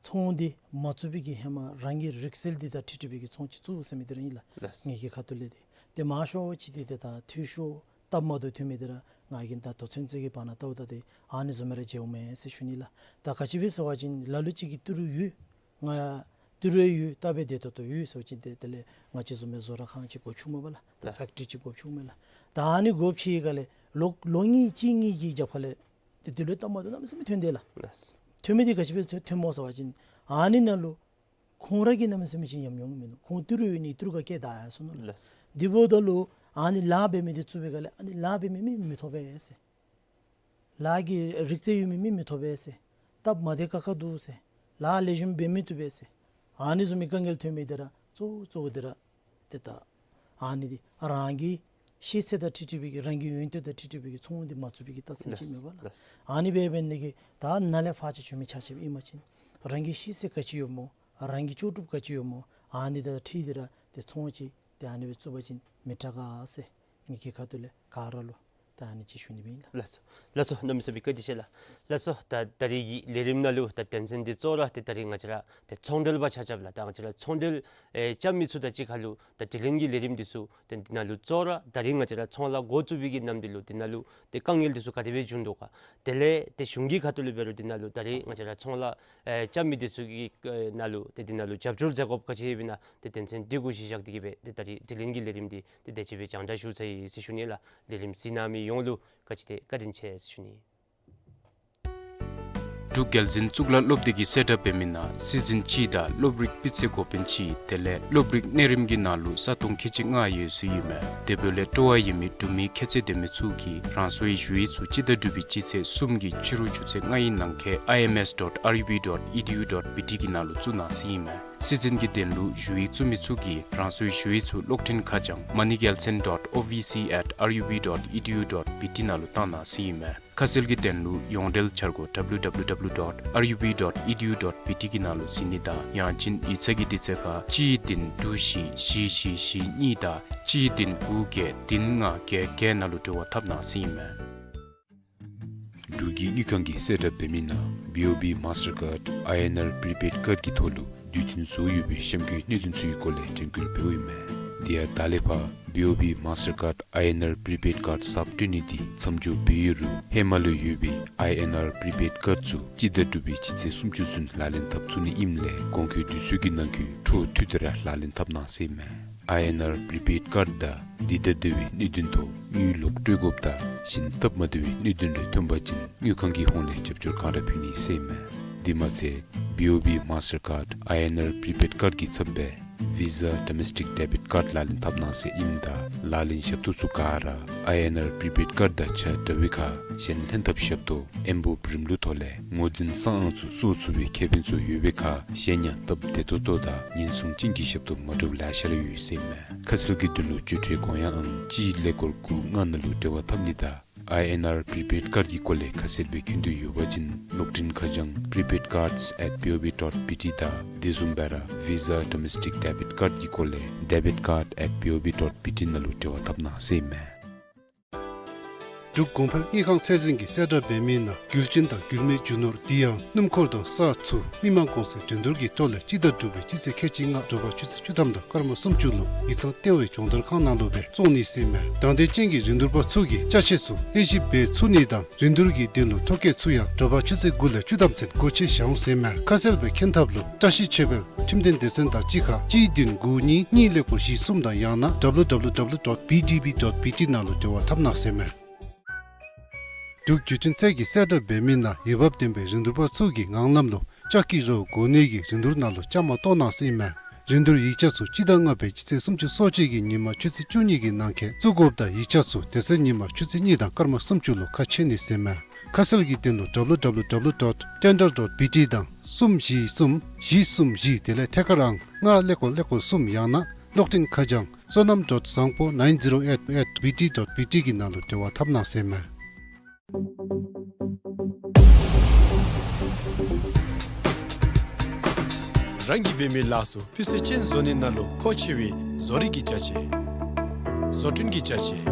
ཚོང་འདི་མ་བཙུགས་པའི་གི་ཧེ་མ་རང་གི་རིག་རྩལ་འདི་དང་འཁྲིལ་འཁྲིལ་བའི་གི་ཚོང་ཅིག་བཙུགས་ཟེར་མི་འདི་ར་ཨིན་ལགས། ལགས། ངེ་གི་ཁ་ཐུག་ལས་འདི་ཏེ་མང་ཤོས་ཅིག་འདི་ཏེ་ད་འཐུས་ཤོར་སྟབས་མ་བདེཝ་ཐོན་མི་འདི་ར་ང་གིས་ད་ལྟོ་ཚུན་ཚོད་ཀྱི་བར་ན་བལྟཝ་ད་ཏེ་ཨ་ནི་བཟུམ་སྦེ་ར་མཇལཝ་མས་ཟེར་ཞུ་ནི་ལགས། ད་ག་ཅི་སྦེ་ཟེར་བ་ཅིན་ལ་ལུ་ཅིག་གིས་ཏི་རུ་ཡོད། ང་ཡང་ཏི་རུ་ཡོད། སྟབས་བདེ་ཏོག་ཏོ་ཡོད་ཟེར་བ་ཅིན་ཏེ་དེ་ལས་ང་བཅས་བཟུམ་སྦེ་བཟོ་གྲྭ་ཁང་ཅིག་དགོཔ་བྱུངམ་མས་ལགས། ད་ལགས། ཕེཀ་ཊི་རི་ཅིག་དགོཔ་བྱུངམ་མས་ལགས། ད་ཨ་ནི་དགོཔ་ཅིག་ག་ལས་ལོ་ལོ་གཉིས་གཅིག་གཉིས་ཀྱི་རྒྱབ་ཁ་ལས་ཏེ་འདི་ལུ་སྟབས་མ་བདེཝ་གནམ་མེད་ས་མེད་ཐོན་དེས་ལགས། ལགས། ཐོན་མི་འདི་ག་ཅི་སྦེ་ཐོན་ཐོནམ་སྨོ་ཟེར་བ་ཅིན་ཨ་ནི་ནང་ལུ་ཁོང་ར་གིས་གནམ་མེད་ས་མེད་ཅིག་ཉམས་མྱོང་མིན་ནུག། ཁོང་ཏི་རུ་ཡོད་ནི་ཏི་རུ་ཁར་སྐྱེལ་བཏང་ཡར་སོང་ནུག་ལགས། ལགས། དེ་འབདཝ་ད་ལུ་ཨ་ནི་ལཱ་འབད་མི་འདི་བཙུགས་པའི་སྒང་ལས་ཨ་ནི་ལཱ་འབད་མི་མི་མི་ཐོབ་པས་ཟེར། ལཱ་གི་རིག་རྩལ་ཡོད་མི་མི་མི་ཐོབ་པས་ཟེར། སྟབས་མ་བདེ་ཁག་ཁ་འདུག་ཟེར། ལཱ་ལེགས་ཤོམ་འབད་མི་བཏུབ་པས་ཟེར། ཨ་ནི་བཟུམ་མའི་དཀའ་ངལ་ཐོན་མི་འདི་ར་གཙོ་བོ་གཙོ་བོ་འདི་ར་ཏེ་ད་ཨ་ནི་འདི་རང་གི་ཤེས་ཚད་དང་འཁྲིལ་འཁྲིལ་བའི་གི་རང་གི་ཡོན་ཏན་དང་འཁྲིལ་འཁྲིལ་བའི་གི་ཚོང་འདི་མ་བཙུགས་པའི་གི་རྟགས་མཚན་ཅིག་མས་པ་ལགས། ལགས། ཨ་ནི་འབད་འབད་ནི་གིས་ད་ནཱ་ལས་ཕར་ཅིག་བྱོན་མི་ཆ་ཁྱབ་ཨིན་པ་ཅིན་རང་གི་ཤེས་ཚད་ག་ཅི་ཡོདཔ་སྨོ། རང་གི་ལྕོགས་གྲུབ་ག་ཅི་ཡོདཔ་སྨོ། ཨ་ནི་དང་འཁྲིལ་ཏེ་ར་ཏེ་ཚོང་ཅིག་ཏེ་ཨ་ནི་སྦེ་བཙུགས་པ་ཅིན་མི་དྲག་ག་ཟེར་ངེ་གི་ཁ་ཐུག་ལས་ག་ར་ལུ་ད་ཨ་ནི་ཅིག་ཞུ་ནི་ཨིན་ལགས། ལགས་སོ། ལགས་སོ། གནམ་མེད་ས་མེད་བཀའ་དྲིན་ཆེ་ལགས། ལགས་སོ། ད་ད་རིས་ཀྱི་ལས་རིམ་ནང་ལུ་ད་དོན་ཚན་འདི་གཙོ་བོ་ར་ཏེ་ད་རིས་ང་བཅས་ར་ཏེ་ཚོང་འབྲེལ་པ་ཆ་ཁྱབ་ལགས། ད་ང་བཅས་ར་ཚོང་འབྲེལ་ཨེ་རྐྱབ་མི་ཚུ་དང་གཅིག་ཁར་ལུ་ད་དྲི་ལན་གྱི་ལས་རིམ་འདི་ཚུ་ཏེ་འདི་ནང་ལུ་གཙོ་བོ་ར་ད་རིས་ང་བཅས་ར་ཚོང་ལཱ་འགོ་བཙུགས་པའི་གི་ནམ་དུས་ལུ་འདི་ནང་ལུ་ཏེ་དཀའ་ངལ་འདི་ཚུ་ག་དེ་སྦེ་བྱུང་དོ་ག། དེ་ལས་ཏེ་གཞུང་གི་ཁ་ཐུག་ལས་འབད་རུང་འདི་ནང་ལུ་ད་རིས་ང་བཅས་ར་ཚོང་ལཱ་ཨེ་རྐྱབ་མི་འདི་ཚུ་གི་ཨེ་ནང་ལུ་ཏེ་འདི་ནང་ལུ་རྒྱབ་སྐྱོར་མཛད་དགོཔ་ག་ཅི་ཡོདཔ་ཨིན་ན་ཏེ་དོན་ཚན་འདི་གུ་གཞི་བཞག་སྟེ་གིས་སྦེ་ཏེ་ད་རིས་དྲི་ལན་གྱི་ལས་རིམ་འདི་ཏེ་དེ་ཅིག་སྦེ་རྒྱང་བསྒྲགས་ཞུ་ཚར་ཡི་ཟེར་ཞུ་ནི་ལགས། ལས་རིམ་གཟིགས་གནང་མི་ཡོངས་ལུ་ག་ཅི་ཏེ་བཀའ་དྲིན་ཆེ་ཟེར་ཞུ་ནི། འབྲུག་རྒྱལ་འཛིན་གཙུག་ལག་སློབ་སྡེ་གིས་གསལ་བསྒྲགས་འབད་མི་ནང་སི་ཛིན་གཅིག་དང་སློབ་རིག་སྤུས་ཚད་འགོ་དཔོན་གཅིག་དེ་ལས་སློབ་རིག་གནས་རིམ་གྱི་ནང་ལུ་ས་སྟོང་ཁལ་གཅིག་ལྔ་ཡོད་ཟེར་ཨིན་མས། དེ་འབདཝ་ལས་སྤྲོ་བ་ཡོད་མི་འབྲུག་མི་ཁྱད་ཚད་ལྡན་མི་ཚུ་གིས་རང་སོའི་ཞུ་ཡིག་ཚུ་སྤྱི་ཟླ་དྲུག་པའི་སྤྱི་ཚེས་གསུམ་གྱི་ཕྱི་རུ་ཆུ་ཚོད་ལྔ་ཡི་ནང་འཁོད་I M S dot R U B dot E D U dot B T གི་ནང་ལུ་བཙུགས་གནང་ཟེར་ཨིན་མས། སི་ཛིན་གྱི་དོན་ལུ་ཞུ་ཡིག་བཙུགས་མི་ཚུ་གིས་རང་སོའི་ཞུ་ཡིག་ཚུ་གློག་འཕྲིན་ཁ་བྱང་money gelson dot O V C at R U B dot E D U dot B T ནང་ལུ་བཏང་གནང་ཟེར་ཨིན་མས། ཁ་གསལ་གྱི་དོན་ལུ་ཡོངས་འབྲེལ་འཆར་སྒོ་W W W dot R U B dot E D U dot B T གི་ནང་ལུ་གཟིགས་ནི་དང་ཡང་ཅིན་ཡིག་ཚང་གི་དུས་ཚོད་ཁར་གཅིག་བདུན་དྲུག་བཞི་བཞི་བཞི་བཞི་གཉིས་དང་གཅིག་བདུན་དགུ་བརྒྱད་བདུན་ལྔ་བརྒྱད་བརྒྱད་ནང་ལུ་འབྲེལ་བ་འཐབ་གནང་ཟེར་ཨིན་མས། འབྲུག་གི་དངུལ་ཁང་གིས་གསལ་བསྒྲགས་འབད་མི་ནང་B O B Mastercard I N R prepaid card ཀྱི་ཐོག་ལུ་དུས་མཐུན་བཟོ་ཡོད་པའི་གཤམ་འཁོད་གནད་དོན་ཚུ་གི་སྐོར་ལས་དྲན་སྐུལ་འབདཝ་ཨིན་མས། དེ་ཡང་ད་ལས་ཕར་B O B Mastercard I N R prepaid card གསརཔ་སྤྲོད་ནི་འདི་མཚམས་འཇོག་འབད་ཡོད་རུང་ཧེ་མ་ལུ་ཡོད་པའི་I N R prepaid card ཚུ་སྤྱི་ཟླ་དྲུག་པའི་སྤྱི་ཚེས་སུམ་ཅུ་ཚུན་ལག་ལེན་འཐབ་ཚུགས་ནི་ཨིནམ་ལས་གོང་འཁོད་དུས་ཚོད་ཀྱི་ནང་འཁོད་འཕྲོ་མཐུད་དེ་ར་ལག་ལེན་འཐབ་གནང་ཟེར་ཨིན་མས། I N R prepaid card དང་འདི་དང་འདོད་པའི་གནད་དོན་ཐོག་དངུལ་ལོག་སྤྲོད་དགོཔ་དང་གཞན་སྟབས་མ་བདེ་བའི་གནད་དོན་རེ་ཐོན་པ་ཅིན་དངུལ་ཁང་གི་ཧོངས་ལས་རྒྱབ་སྐྱོར་གང་ར་ཕུལ་ནི་ཟེར་ཨིན་མས། དེ་མ་ཚད་B O B Mastercard I N R prepaid card ཀྱི་ཚབ་སྦེ་Visa Domestic Debit Card ལག་ལེན་འཐབ་གནང་ཟེར་ཨིནམ་ད་ལག་ལེན་ཞབས་ཏོག་ཚུ་ག་ར་I N R prepaid card དང་ཆ་འདྲ་བའི་ཁར་གཞན་ལྷན་ཐབས་ཞབས་ཏོག་ཨེམ་བོད་རིམ་ལུགས་ཐོག་ལས་ངོས་འཛིན་གསང་ཨང་ཚུ་སོར་ཚུགས་པའི་ཁེ་ཕན་ཚུ་ཡོད་པའི་ཁར་གཞན་ཡང་སྟབས་བདེ་ཏོག་ཏོ་དང་ཉེན་སྲུང་ཅན་གྱི་ཞབས་ཏོག་མ་འདྲཝ་ལེ་ཤ་ར་ཡོད་ཟེར་ཨིན་མས། ཁ་གསལ་གྱི་དོན་ལུ་སྤྱོད་ཁྲལ་དགོངས་ཡངས་ཨང་གཅིག་ཀླད་ཀོར་དགུ་ལྔ་ནང་ལུ་འབྲེལ་བ་འཐབ་ནི་དང་I N R prepaid card ཀྱི་སྐོར་ལས་ཁ་གསལ་སྦེ་མཁྱེན་འདོད་ཡོད་པ་ཅིན་གློག་འཕྲིན་ཁ་བྱང་prepaid cards at B O B dot B T དང་དེ་བཟུམ་སྦེ་ར་Visa Domestic Debit Card ཀྱི་སྐོར་ལས་debit card at B O B dot B T ནང་ལུ་འབྲེལ་བ་འཐབ་གནང་ཟེར་ཨིན་མས། འབྲུག་གོང་འཕེལ་དངུལ་ཁང་ཚད་འཛིན་གྱིས་གསལ་བསྒྲགས་འབད་མི་ནང་རྒྱུ་ཅན་དང་རྒྱུ་མེད་རྒྱུ་ནོར་དེ་ཡང་སྣུམ་འཁོར་དང་ས་ཚུ་མི་མང་གོང་ཚད་འགྲན་བསྡུར་གྱི་ཐོག་ལས་སྤྱི་ཟླ་དྲུག་པའི་སྤྱི་ཚེས་ཁལ་གཅིག་ལྔ་དྲོ་པ་ཆུ་ཚོད་བཅུ་ཐམ་དང་སྐར་མ་སུམ་ཅུ་ལུ་ཡིག་ཚང་ལྟེ་བའི་སྦྱོང་བརྡར་ཁང་ནང་ལུ་སྦེ་བཙོང་ནི་ཟེར་མས། དང་འདོད་ཅན་གྱི་རིན་བསྡུར་པ་ཚུ་གིས་ཅ་ཆས་ཚུ་དབྱེ་ཞིབ་འབད་ཚུགས་ནི་དང་རིན་བསྡུར་གྱི་དོན་ལུ་ཐོ་བཀོད་ཚུ་ཡང་དྲོ་པ་ཆུ་ཚོད་དགུ་ལས་བཅུ་ཐམ་ཚུན་སྒོ་ཕྱེ་བཞག་འོང་ཟེར་མས། ཁ་གསལ་སྦེ་མཁྱེན་ཐབས་ལུ་བཀྲ་ཤིས་ཆོས་འཕེལ་ཁྲིམས་དོན་སྡེ་ཚན་དང་གཅིག་ཁར་གཅིག་བདུན་དགུ་གཉིས་གཉིས་ཀླད་ཀོར་བཞི་གསུམ་དང་ཡང་ན་W W W dot B D B dot B T ནང་ལུ་འབྲེལ་བ་འཐབ་གནང་ཟེར་མས། འབྲུག་བརྒྱུད་འཕྲིན་ཚད་ཀྱིས་གསལ་བསྒྲགས་འབད་མི་ནང་འོས་འབབ་ལྡན་པའི་རིན་བསྡུར་པ་ཚུ་གིས་ངང་ལམ་ལུ་ལྕགས་ཀྱི་རོ་གོ་གནས་ཀྱི་རིན་བསྡུར་ནང་ལུ་བཅའ་མར་གཏོགས་གནང་ཟེར་མས། རིན་བསྡུར་ཡིག་ཆ་ཚུ་སྤྱི་ཟླ་ལྔ་པའི་སྤྱི་ཚེས་སུམ་ཅུ་སོ་གཅིག་གི་ཉིན་མ་ཆུ་ཚོད་བཅུ་གཉིས་ཀྱི་ནང་འཁོད་བཙུགས་དགོཔ་དང་ཡིག་ཆ་ཚུ་དེ་ཚེ་ཉིན་མ་ཆུ་ཚོད་གཉིས་དང་སྐར་མ་སུམ་ཅུ་ལུ་ཁ་ཕྱེ་ནི་ཟེར་མས། ཁ་གསལ་གྱི་དོན་ལུ W W W dot tender dot B T དང་གསུམ་བཞི་གསུམ་བཞི་གསུམ་བཞི་དེ་ལས་ཐད་ཀར་ཨང་ལྔ་ཀླད་ཀོར་ཀླད་ཀོར་གསུམ་ཡང་ན་གློག་འཕྲིན་ཁ་བྱང་བསོད་ནམས་dot བཟང་པོ་nine zero eight at B T dot B T གི་ནང་ལུ་འབྲེལ་བ་འཐབ་གནང་ཟེར་མས། རང་གིས་འབད་མི་ལཱ་ཚུ་སྤུས་ཚད་ཅན་བཟོ་ནི་ནང་ལུ་མཁོ་ཆེ་བའི་བཟོ་རིག་གི་ཅ་ཆས། བཟོ་སྐྲུན་གྱི་ཅ་ཆས།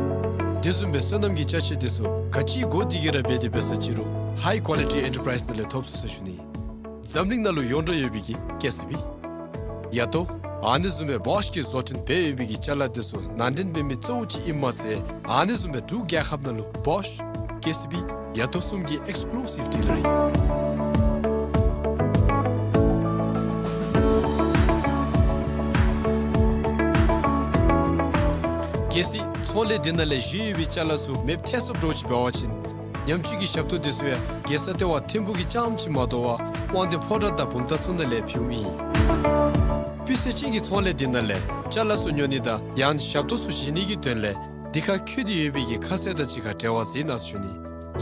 དེ་བཟུམ་སྦེ་སོ་ནམ་གྱི་ཅ་ཆས་དེ་ཚུ་ག་ཅི་དགོ་དེ་གིས་ར་འབད་དེ་འབད་ས་ཅི་རུང་High Quality Enterprise ནང་ལས་ཐོབ་ཚུགས་ཟེར་ཞུ་ནི། འཛམ་གླིང་ནང་ལུ་ཡོངས་གྲགས་ཡོད་པའི་གི་ཀེ་སི་བི། ཡ་ཏོ། ཨ་ནི་བཟུམ་སྦེ་བོཤ་གིས་བཟོ་སྐྲུན་འབད་ཡོད་པའི་གི་ཅ་ལ་དེ་ཚུ་ནང་འདྲེན་འབད་མི་གཙོ་བོ་ཅིག་ཨིནམ་མ་ཚད་ཨ་ནི་བཟུམ་སྦེ་འབྲུག་རྒྱལ་ཁབ་ནང་ལུ་བོཤ་ཀེ་སི་བི་ཡ་ཏོ་གསུམ་གྱི་ཨེགསི་ཀུ་ལུ་སིབ་ཌི་ལར་ཨིན། གལ་སྲིད་ཚོང་ལས་འདི་ནང་ལས་བཞེས་ཡོད་པའི་ཅ་ལ་ཚུ་མེདཔ་ཐལ་སོངམ་འདྲཝ་ཅིག་འབད་བ་ཅིན་ཉམས་བཅོས་ཀྱི་ཞབས་ཏོག་འདི་ཚུ་ཡང་རྒྱལ་ས་ལྟེ་བ་ཐིམ་ཕུག་གི་རྐྱངམ་ཅིག་མ་དོ་བར་དབང་འདུས་ཕོ་བྲང་དང་བུམ་ཐང་ཚུ་ནང་ལས་ཕུལཝ་ཨིན། སྤུས་ཚད་ཅན་གྱི་ཚོང་ལས་འདི་ནང་ལས་ཅ་ལ་ཚུ་ཉོ་ནི་དང་ཡང་ཞབས་ཏོག་ཚུ་བཞེས་ནི་གི་དོན་ལས་འདི་ཁར་བཀོད་དེ་ཡོད་པའི་གི་ཁ་གསལ་དང་གཅིག་ཁར་འབྲེལ་བ་མཛད་གནང་ཟེར་ཞུ་ནི།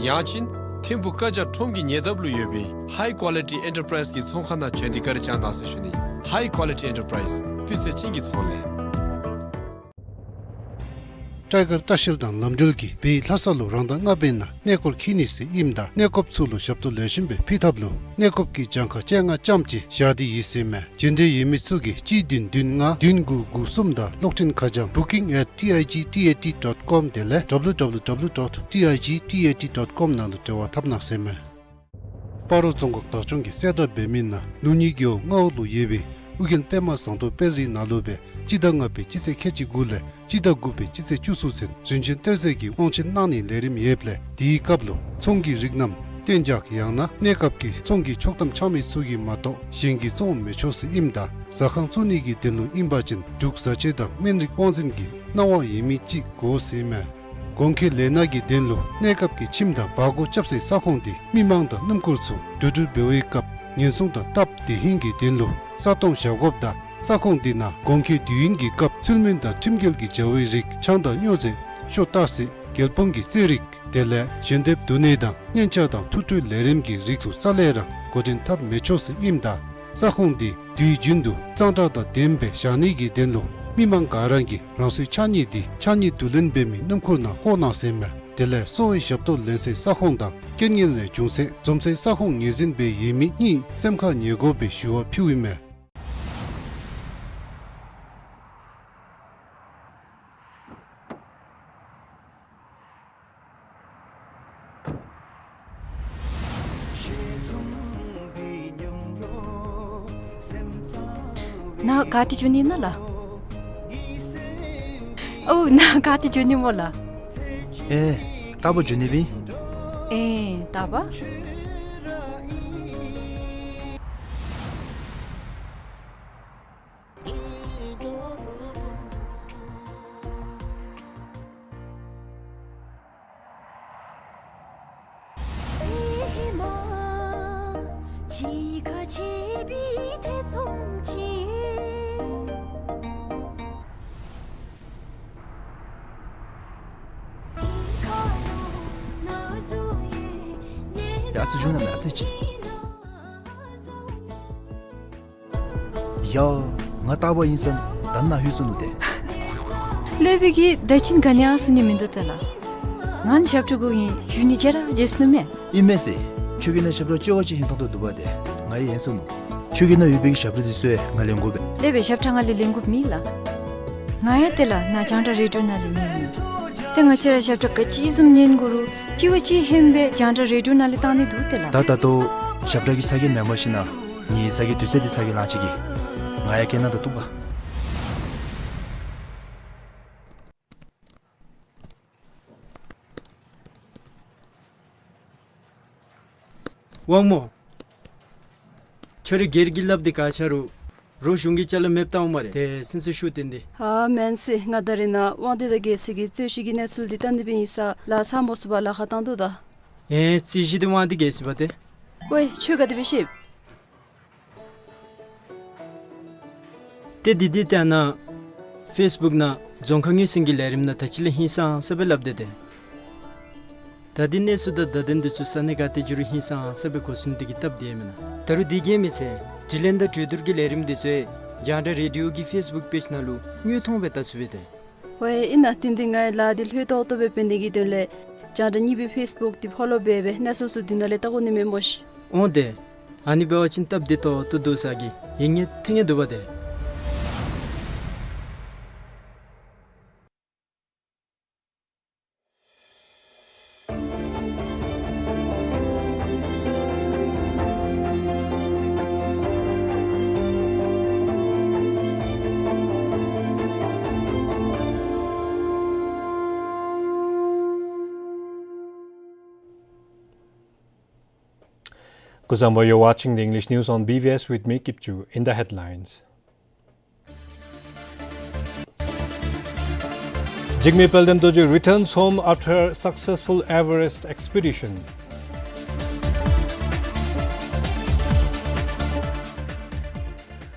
ཡང་ཅིན་ཐིམ་ཕུག་ཀ་ཇ་ཁྲོམ་གྱི་ཉེ་འདབས་ལུ་ཡོད་པའི་High Quality Enterprise གི་ཚོང་ཁང་ནང་བྱོན་ཏེ་བཀའ་དྲིན་བསྐྱང་གནང་ཟེར་ཞུ་ནི། High Quality Enterprise སྤུས་ཚད་ཅན་གྱི་ཚོང་ལས། ཊའི་གར་ལྟ་བཤལ་དང་ལམ་འགྲུལ་གྱིས་བོད་ལྷ་ས་ལུ་རང་ཟླ་ལྔ་པའི་ནང་གནས་སྐོར་འཁྱིད་ནི་ཟེར་ཨིནམ་ད་གནས་སྐོརཔ་ཚུ་ལུ་ཞབས་ཏོག་ལེགས་ཤོམ་སྦེ་ཕུལ་ཐབས་ལུ་གནས་སྐོརཔ་གི་གྱངས་ཁ་བཅོ་ལྔ་ཙམ་ཅིག་བཞག་སྟེ་ཡོད་ཟེར་མས། འབྱོན་འདོད་ཡོད་མི་ཚུ་གིས་གཅིག་བདུན་བདུན་ལྔ་བདུན་དགུ་དགུ་གསུམ་དང་གློག་འཕྲིན་ཁ་བྱང་booking at T I G T A T dot com དེ་ལས་W W W dot T I G T A T dot com ནང་ལུ་འབྲེལ་བ་འཐབ་གནང་ཟེར་མས། སྤ་རོ་རྫོང་ཁག་བདག་སྐྱོང་གིས་གསལ་བསྒྲགས་འབད་མི་ནང་ལུགས་གཉིས་རྒེད་འོག་རྔ་བོ་ལུ་ཡོད་པའི་ཨོ་རྒྱན་པདྨ་ཟངས་མདོག་དཔལ་རི་ནང་ལུ་སྦེ་སྤྱི་ཟླ་ལྔ་པའི་སྤྱི་ཚེས་ཁལ་གཅིག་དགུ་ལས་སྤྱི་ཟླ་དགུ་པའི་སྤྱི་ཚེས་བཅུ་གསུམ་ཚུན་རིན་ཆེན་གཏེར་རྫས་ཀྱི་དབང་ཆེན་གནང་ནིའི་ལས་རིམ་ཡོདཔ་ལས་དེའི་སྐབས་ལུ་ཚོང་གི་རིགས་རྣམས་གཏན་འཇགས་ཡང་ན་གནས་སྐབས་ཀྱི་ཚོང་གི་ཆོག་ཐམ་འཆང་མི་ཚུ་གིས་མ་གཏོགས་གཞན་གྱིས་བཙོང་མི་ཆོག་ཟེར་ཨིནམ་ད་ཟ་ཁང་བཙུགས་ནི་གི་དོན་ལུ་ཨིན་པ་ཅིན་འབྲུག་བཟའ་བཅའ་དང་སྨན་རིགས་དབང་འཛིན་གྱི་གནང་བ་ཡོད་མི་ཅིག་དགོ་ཟེར་མས། གོང་འཁོད་ལས་སྣ་གི་དོན་ལུ་གནས་སྐབས་ཀྱི་ཁྱིམ་དང་བར་སྐོར་རྐྱབ་སའི་ས་ཁོངས་འདི་མི་མང་དང་སྣུམ་འཁོར་ཚུ་འགྲོ་འགྲུལ་འབད་བའི་སྐབས་ཉེན་སྲུང་དང་སྟབས་བདེ་ཧིང་གི་དོན་ལུ་ས་སྟོང་བཞག་དགོཔ་དང་ས་ཁོངས་འདི་ནང་གོང་འཁོད་དུས་ཡུན་གྱི་སྐབས་ཚུལ་མིན་དང་ཁྲིམས་འགལ་གྱི་བྱ་བའི་རིགས་ཆང་དང་སྨྱོ་རྫས་ཤོ་སྟག་རྩི་རྒྱལ་ཕོངས་ཀྱི་རྩེད་རིགས་དེ་ལས་ཞལ་འདེབས་བསྡུ་ནི་དང་སྙན་ཆ་དང་ཐུགས་སྤྲོའི་ལས་རིམ་གྱི་རིགས་ཚུ་རྩ་ལས་ར་འགོ་འདྲེན་འཐབ་མི་ཆོག་ཟེར་ཨིནམ་ད་ས་ཁོངས་འདི་དུས་རྒྱུན་དུ་གཙང་སྦྲ་དང་ལྡནམ་སྦེ་བཞག་ནི་གི་དོན་ལུ་མི་མང་ག་ར་གིས་རང་སོའི་ཕྱགས་སྙིགས་འདི་ཕྱགས་སྙིགས་བསྡུ་ལེན་འབད་མི་སྣུམ་འཁོར་ནང་བཀོ་གནང་ཟེར་མས། དེ་ལས་གསོ་བའི་ཞབས་ཏོག་ལེན་སའི་ས་ཁོངས་དང་རྐྱེན་ངན་ལས་བྱུང་སའི་འཛོམས་སའི་ས་ཁོངས་ངོས་འཛིན་འབད་ཡོད་མི་གཉིས་སེམས་ཁར་ཉར་དགོ་པའི་ཞུ་བ་ཕུལཝ་ཨིན་མས། ནཱ་ག་ཏེ་འགྱོ་ནི་ཨིན་ན་ལགས། ཨོ་ནཱ་ག་ཏེ་འགྱོ་ནི་སྨོ་ལགས། ཨེ་རྟག་པར་འགྱོ་ནི་སྦེ། ཨེ་རྟག་པར། ཡ་ཨ་ཙི་བྱུང་ན་མེད་ཨ་ཙི་ཅིག། ཡ། ང་རྟག་པར་ཨིན་ས་ད་ནཱ་ལྷོད་སོ་ནུག་ཏེ། ལྷོད་པའི་གི་ད་ཅིན་ག་ནི་ཡང་གསུང་ནི་མིན་འདུག་ཏེ་ལགས། ང་ནི་ཞབས་ཁྲ་དགོ་ཨིན་ཞུ་ནི་བརྗེད་ར་བརྗེད་སོ་ནུག་མས། ཨིན་མས་ཟེར། ཁྱོད་ཀྱི་ནང་ཞབས་ཁྲ་ལྕི་བ་ཅིག་ཧིང་ཐང་དོ་འདུག་པ་ཏེ། ང་ཡང་ཡེངས་སོ་ནུག། ཁྱོད་ཀྱི་ནང་ཡོད་པའི་གི་ཞབས་ཁྲ་འདི་ཚུ་ཡང་ང་ལེན་དགོ་པས། ལེགས་པའི་ཞབས་ཁྲ་ང་ལས་ལེན་དགོཔ་མེད་ལགས། ང་ཡང་ཏེ་ལགས་ནཱ་རྒྱང་བསྒྲགས་རེ་ཌི་ཡོ་ནང་ལས་ཉན་མི། ཏེ་ང་བཅས་ར་ཞབས་ཁྲ་ག་ཅི་བཟུམ་ཉན་དགོ་རུང་དྲི་བ་ཅིག་ཧེ་མ་སྦེ་རྒྱང་བསྒྲགས་རེ་ཌི་ཡོ་ནང་ལས་བཏང་ནི་འདུག་ཏེ་ལགས། ད་ད་ལྟོ་ཞབས་ཁྲ་གི་ཚ་གྱང་མེན་པར་ཞིན་ན་ངེའི་ཚ་གྱང་དུས་ཚོད་འདི་ཚ་གྱང་ལང་ཅི་གི། ང་ཡང་སྐད་ནང་དུ་གཏུགས་པ། དབང་མོ། ཁྱོད་རའི་སྒེར་གྱི་ལགཔ་འདི་ག་ཆ་རུང་རོགས་གཞུང་གི་ཅ་ལ་མེདཔ་བཏང་འོང་སྨ་རེ། ཏེ་སེམས་ཚེགས་ཤོར་ཏེ་འདི། ཨ་མེན་ཟེར། ང་ད་རེས་ནངས་དབང་འདུས་དང་རྒྱལ་སྲས་ཀྱིས་རྩོད་གཞི་གི་གནས་ཚུལ་འདི་བལྟ་ནི་སྦེ་ཨིན་ས་ལཱ་ཚར་མ་ཚུགས་པར་ལཱ་ཁག་བཏང་དོ་ད། ཨེ་རྩོད་གཞི་འདི་དབང་འདུས་རྒྱལ་སྲས་པ་ཏེ། ཝའེ་ཁྱོད་ག་དེ་སྦེ་ཤེས། ཏེ་འདི་འདི་ལྟ་ན་ཕེསི་བུཀ་ནང་རྫོང་ཁ་ངོས་ཟིན་གྱི་ལས་རིམ་ནང་ད་ཅི་ལས་ཧིང་སངས་ས་སྦེ་སླབ་སྟེ་ཏེ། ད་འདི་གནས་ཚུལ་དང་བརྡ་དོན་འདི་ཚུ་ས་གནས་ག་ཏེ་འགྱོ་རུང་ཧིང་སངས་ས་སྦེ་གོ་ཚུན་འདི་གིས་སྟབས་བདེ་མེན་ན། ད་རུང་འདི་གིས་མེན་ཟེར་དྲི་ལན་དང་གྲོས་བསྡུར་གྱི་ལས་རིམ་འདི་ཚུ་རྒྱང་བསྒྲགས་རེ་ཌི་ཡོ་གི་ཕེསི་བུཀ་པེཇ་ནང་ལུ་དངོས་མཐོང་སྦེ་བལྟ་ཚུགས་པས་ཏེ། ཝའེ་ཨིན་ན་ཏེ་འདི་ངེའི་ལཱ་འདི་ལྷོད་ཏོག་ཏོ་སྦེ་འབད་ནི་གི་དོན་ལས་རྒྱང་བསྒྲགས་གཉིས་པའི་ཕེསི་བུཀ་འདི་ཕོ་ལོ་འབད་སྦེ་གནས་ཚུལ་ཚུ་འདི་ནང་ལས་བལྟ་དགོ་ནི་མས་སྨོ་ཤིག། འོང་ཏེ། ཨ་ནི་འབད་བ་ཅིན་སྟབས་བདེ་ཏོག་ཏོ་འདུག་ས་གི་ཡིད་ངེས་ཐེ་ངེས་འདུག་པ་ཏེ། Kuzuzangpo, you're watching the English news on B B S with me, Kipchu. In the headlines. Jigme Palden Dorji returns home after successful Everest expedition.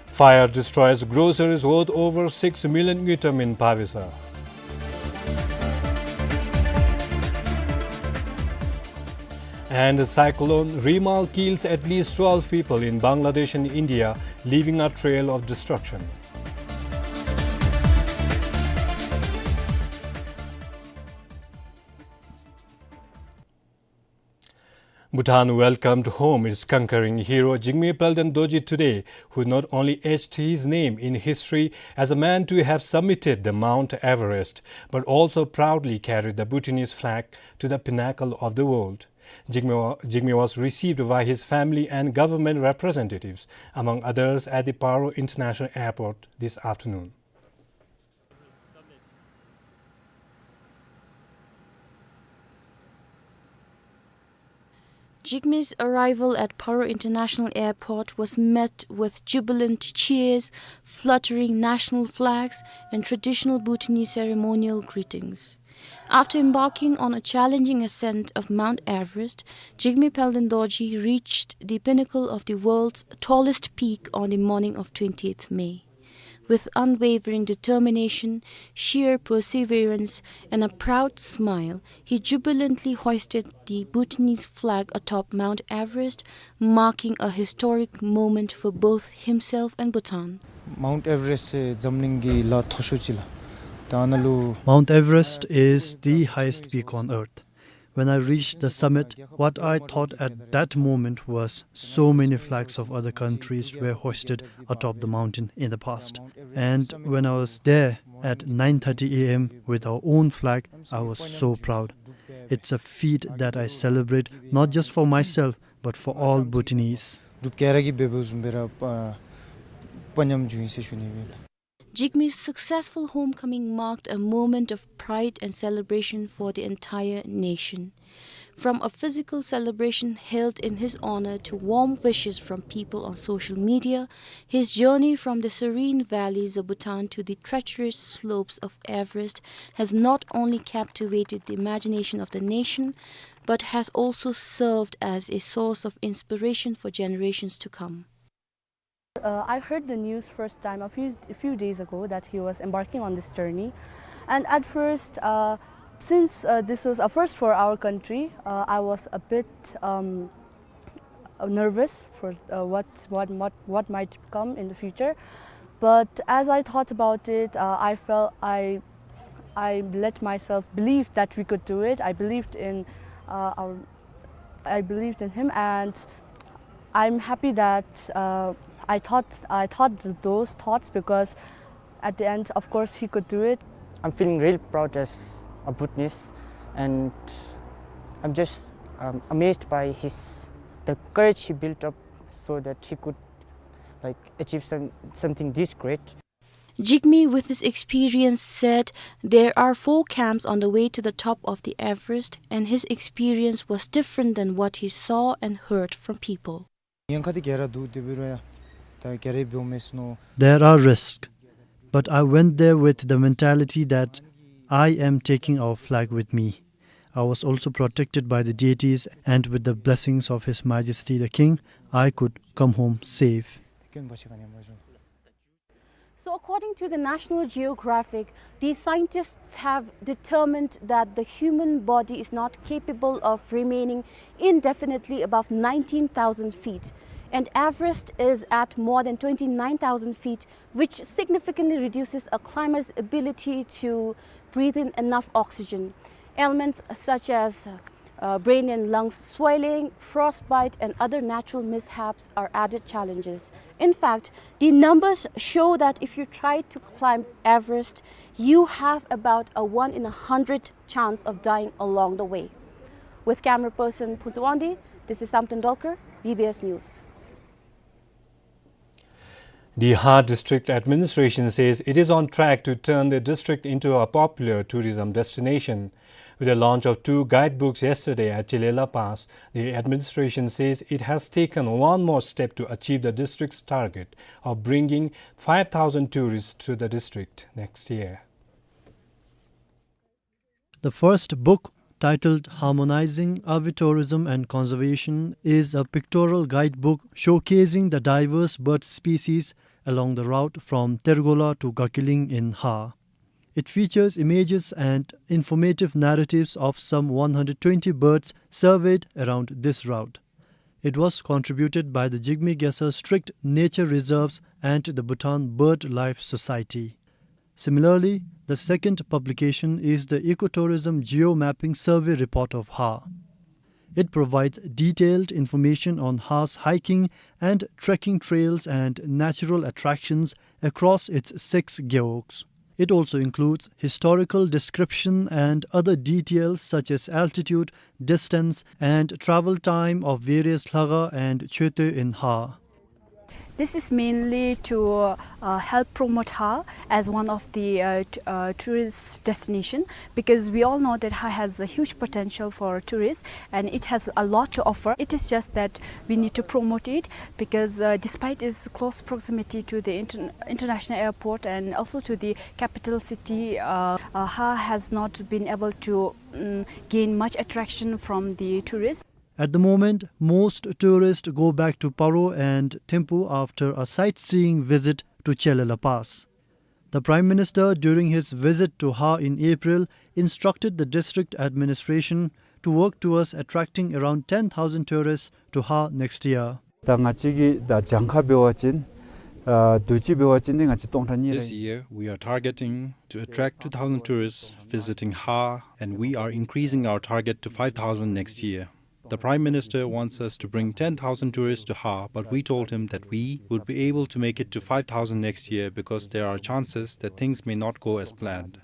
Fire destroys groceries worth over six million ngultrum in Pabesa. And Cyclone Remal kills at least twelve people in Bangladesh and India, leaving a trail of destruction. Bhutan welcomed home its conquering hero Jigme Palden Dorji today, who not only etched his name in history as a man to have summited the Mount Everest, but also proudly carried the Bhutanese flag to the pinnacle of the world. Jigme wa-, Jigme was received by his family and government representatives, among others, at the Paro International Airport this afternoon. Jigme's arrival at Paro International Airport was met with jubilant cheers, fluttering national flags, and traditional Bhutanese ceremonial greetings. After embarking on a challenging ascent of Mount Everest, Jigme Palden Dorji reached the pinnacle of the world's tallest peak on the morning of twentieth May. With unwavering determination, sheer perseverance, and a proud smile, he jubilantly hoisted the Bhutanese flag atop Mount Everest, marking a historic moment for both himself and Bhutan. Mount Everest འཛམ་གླིང་གི་ལ་མཐོ་ཤོས་ཅིག་ལགས། ད་ཨ་ནཱ་ལུ Mount Everest is the highest peak on earth. When I reached the summit, what I thought at that moment was so many flags of other countries were hoisted atop the mountain in the past. And when I was there at nine thirty A M with our own flag, I was so proud. It's a feat that I celebrate not just for myself, but for all Bhutanese. འབྲུག་རྒྱལ་ར་གིས་འབད་བ་བཟུམ་སྦེ་ར་དཔའ་དཔའ་ཉམས་བྱུང་ཡི་ཟེར་ཞུ་ནི་ཨིན་ལགས། Jigme's successful homecoming marked a moment of pride and celebration for the entire nation. From a physical celebration held in his honor to warm wishes from people on social media, his journey from the serene valleys of Bhutan to the treacherous slopes of Everest has not only captivated the imagination of the nation, but has also served as a source of inspiration for generations to come. Uh, I heard the news first time a few, a few days ago that he was embarking on this journey. And at first, uh, since, uh, this was a first for our country, uh, I was a bit, um, uh, nervous for, uh, what, what, what, what might come in the future. But as I thought about it, uh, I felt I, I let myself believe that we could do it. I believed in, uh, our I believed in him, and I'm happy that, uh, I thought, I thought th-, those thoughts, because at the end, of course, he could do it. I'm feeling really proud as a Bhutanese, and I'm just, um, amazed by his, the courage he built up so that he could, like, achieve some, something this great. Jigme, with his experience, said there are four camps on the way to the top of the Everest, and his experience was different than what he saw and heard from people. There are risks, but I went there with the mentality that I am taking our flag with me. I was also protected by the deities, and with the blessings of His Majesty the King, I could come home safe. So, according to the National Geographic, the scientists have determined that the human body is not capable of remaining indefinitely above nineteen thousand feet, and Everest is at more than twenty-nine thousand feet, which significantly reduces a climber's ability to breathe in enough oxygen. Ailments such as uh, brain and lungs swelling, frostbite, and other natural mishaps are added challenges. In fact, the numbers show that if you try to climb Everest, you have about a one in a hundred chance of dying along the way. With camera person Phuntsho Wangdi, this is Samten Dolkar, B B S News. The Ha District Administration says it is on track to turn the district into a popular tourism destination. With the launch of two guidebooks yesterday at Chile La Paz, the administration says it has taken one more step to achieve the district's target of bringing five thousand tourists to the district next year. The first book, titled Harmonizing Avi Tourism and Conservation, is a pictorial guidebook showcasing the diverse bird species along the route from Tergola to Gakiling in Ha. It features images and informative narratives of some one hundred twenty birds surveyed around this route. It was contributed by the Jigme Gyaltsar Strict Nature Reserves and the Bhutan BirdLife Society. Similarly, the second publication is the Ecotourism Geomapping Survey Report of Ha. It provides detailed information on Ha's hiking and trekking trails and natural attractions across its six gewogs. It also includes historical description and other details such as altitude, distance, and travel time of various lhakhar and choetö in Ha. This is mainly to, uh, help promote Ha as one of the, uh, t-, uh, tourist destination, because we all know that Ha has a huge potential for tourists and it has a lot to offer. It is just that we need to promote it because, uh, despite its close proximity to the inter-, international airport and also to the capital city, uh, uh, Ha has not been able to, mm, gain much attraction from the tourists. At the moment, most tourists go back to Paro and Thimphu after a sightseeing visit to Chile La Paz. The Prime Minister, during his visit to Ha in April, instructed the district administration to work towards attracting around ten thousand tourists to Ha next year. ད་ང་བཅས་ཀྱིས་ད་གྱངས་ཁ་འབད་བ་ཅིན་ཨ་དུས་ཅི་འབད་བ་ཅིན་ནི་ང་བཅས་སྟོང་ཕྲག་གཉིས་ར། This year, we are targeting to attract two thousand tourists visiting Ha, and we are increasing our target to five thousand next year. The Prime Minister wants us to bring ten thousand tourists to Ha, but we told him that we would be able to make it to five thousand next year because there are chances that things may not go as planned.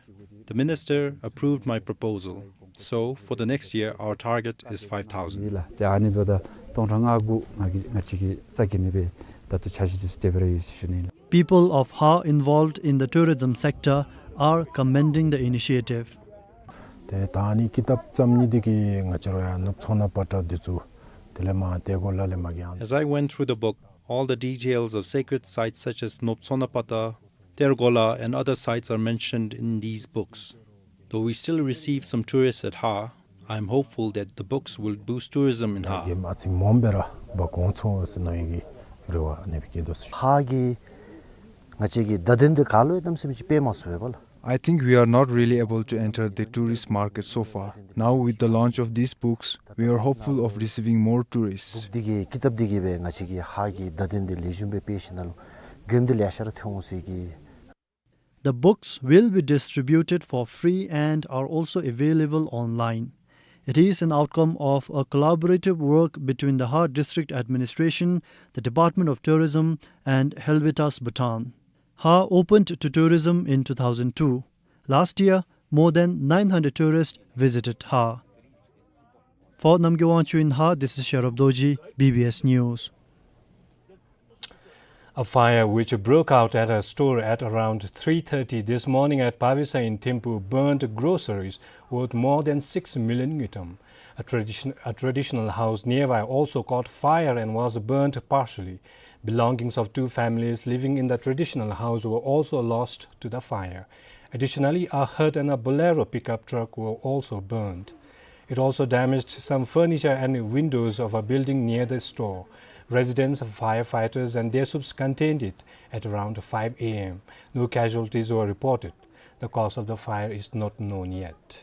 The Minister approved my proposal. So, for the next year, our target is five thousand. ལགས། ཏེ་ཨ་ནི་འབདཝ་ད་སྟོང་ཕྲག་ལྔ་དགུ་ང་གིས་ང་བཅས་ཀྱིས་རྩ་འགེངས་ནི་སྦེ་ད་ལྟོ་འཆར་གཞི་འདི་ཚུ་དེ་སྦེ་ར་ཡོད་ཟེར་ཞུ་ནི་ལགས། People of Ha involved in the tourism sector are commending the initiative. ཏེ་ད་ཨ་ནི་ཀི་དེབ་བརྩམ་ནི་འདི་གིས་ང་བཅས་ར་ཡང་ནུབ་མཚོ་སྣ་པ་ཏྲ་འདི་ཚུ་དེ་ལས་མར་ཏེ་གོ་ལ་ལས་མར་གྱི་ཨ། As I went through the book, all the details of sacred sites such as Nobtsona Pata, Tergola and other sites are mentioned in these books. Though we still receive some tourists at Ha, I am hopeful that the books will boost tourism in Ha. གེ་མ་ཅིག་མོམ་སྦེ་ར་འབག་འོང་ཚུགས་ཟེར་མནོ་ནི་གི་རེ་བ་ཨ་ནི་སྦེ་བསྐྱེད་དོ་ཟེར། ཧ་གི་ང་བཅས་ཀྱི་བརྡ་དོན་འདི་ག་ལུ་ཡང་གནམ་མེད་ས་མེད་ཅིག་སྤེལ་མ་ཚུགས་པས་ལགས། I think we are not really able to enter the tourist market so far. Now, with the launch of these books, we are hopeful of receiving more tourists. འདི་གིས་ཀི་དེབ་འདི་གིས་སྦེ་ང་བཅས་ཀྱི་ཧ་གི་བརྡ་དོན་འདི་ལེགས་ཤོམ་སྦེ་སྤེལ་ཞིནམ་ལས་མགྱོནམ་འདི་ལེ་ཤ་ར་ཐོན་འོང་ཟེར་གི། The books will be distributed for free and are also available online. It is an outcome of a collaborative work between the Ha District Administration, the Department of Tourism, and Helvetas Bhutan. Ha opened to tourism in two thousand two. Last year, More than nine hundred tourists visited Har. For Namgay Wangchuk in Har, this is Sherab Dorji, B B S News. A fire which broke out at a store at around three thirty this morning at Pavisa in Thimphu burned groceries worth more than six million ngultrum. A tradition-, a traditional house nearby also caught fire and was burned partially. Belongings of two families living in the traditional house were also lost to the fire. Additionally, a hut and a Bolero pickup truck were also burned. It also damaged some furniture and windows of a building near the store. Residents, firefighters, and Desups contained it at around five A M. No casualties were reported. The cause of the fire is not known yet.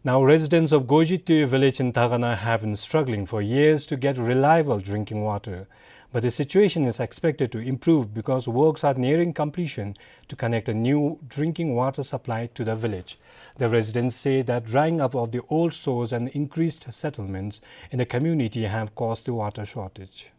Now, residents of Gojitue village in Takana have been struggling for years to get reliable drinking water. But the situation is expected to improve because works are nearing completion to connect a new drinking water supply to the village. The residents say that drying up of the old source and increased settlements in the community have caused the water shortage.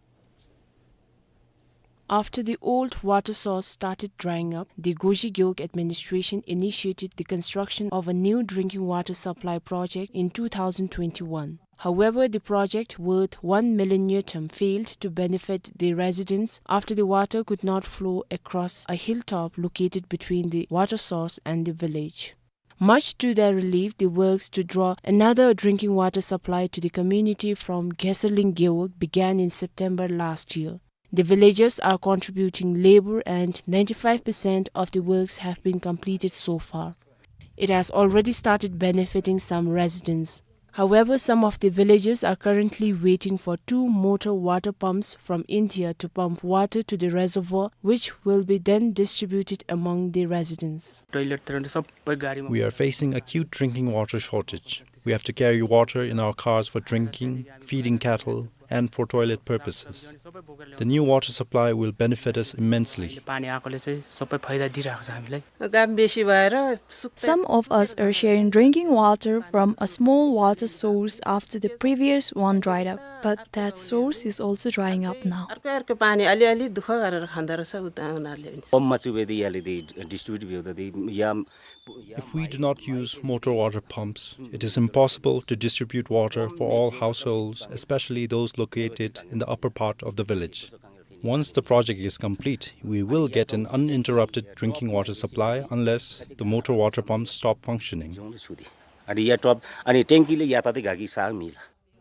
After the old water source started drying up, the Goji Gewog administration initiated the construction of a new drinking water supply project in two thousand twenty-one. However, the project worth one million ngultrum failed to benefit the residents after the water could not flow across a hilltop located between the water source and the village. Much to their relief, the works to draw another drinking water supply to the community from Geserling Gewog began in September last year. The villagers are contributing labor and ninety-five percent of the works have been completed so far. It has already started benefiting some residents. However, some of the villagers are currently waiting for two motor water pumps from India to pump water to the reservoir, which will be then distributed among the residents. We are facing acute drinking water shortage. We have to carry water in our cars for drinking, feeding cattle, and for toilet purposes. The new water supply will benefit us immensely. Some of us are sharing drinking water from a small water source after the previous one dried up, but that source is also drying up now. If we do not use motor water pumps, it is impossible to distribute water for all households, especially those located in the upper part of the village. Once the project is complete, we will get an uninterrupted drinking water supply unless the motor water pumps stop functioning.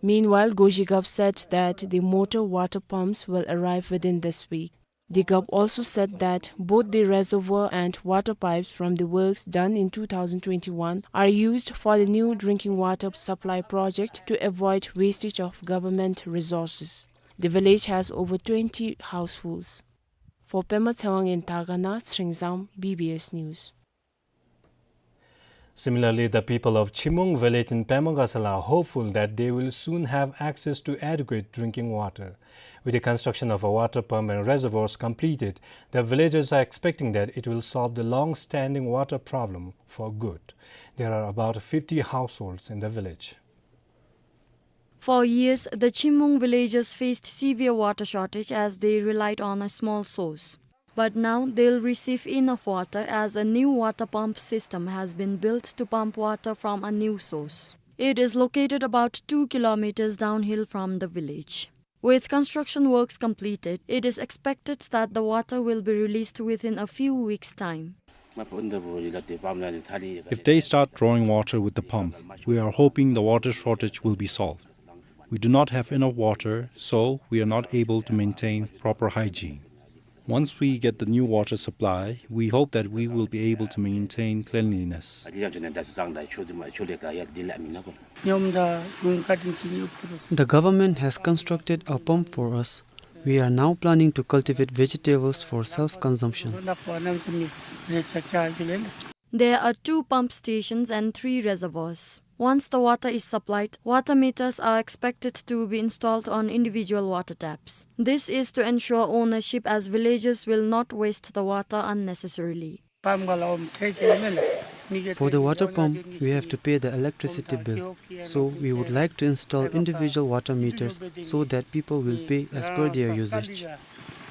Meanwhile, Goji Gewog said that the motor water pumps will arrive within this week. The Gewog also said that both the reservoir and water pipes from the works done in two thousand twenty-one are used for the new drinking water supply project to avoid wastage of government resources. The village has over twenty households. For Pema Tshewang in Takana, Sringzam, B B S News. Similarly, the people of Chimung village in Pema Gatshel are hopeful that they will soon have access to adequate drinking water. With the construction of a water pump and reservoirs completed, the villagers are expecting that it will solve the long-standing water problem for good. There are about fifty households in the village. For years, the Chimung villagers faced severe water shortage as they relied on a small source. But now they'll receive enough water as a new water pump system has been built to pump water from a new source. It is located about two kilometers downhill from the village. With construction works completed, it is expected that the water will be released within a few weeks' time. If they start drawing water with the pump, we are hoping the water shortage will be solved. We do not have enough water, so we are not able to maintain proper hygiene. Once we get the new water supply, we hope that we will be able to maintain cleanliness. The government has constructed a pump for us. We are now planning to cultivate vegetables for self-consumption. There are two pump stations and three reservoirs. Once the water is supplied, water meters are expected to be installed on individual water taps. This is to ensure ownership, as villagers will not waste the water unnecessarily. For the water pump, we have to pay the electricity bill, so we would like to install individual water meters so that people will pay as per their usage.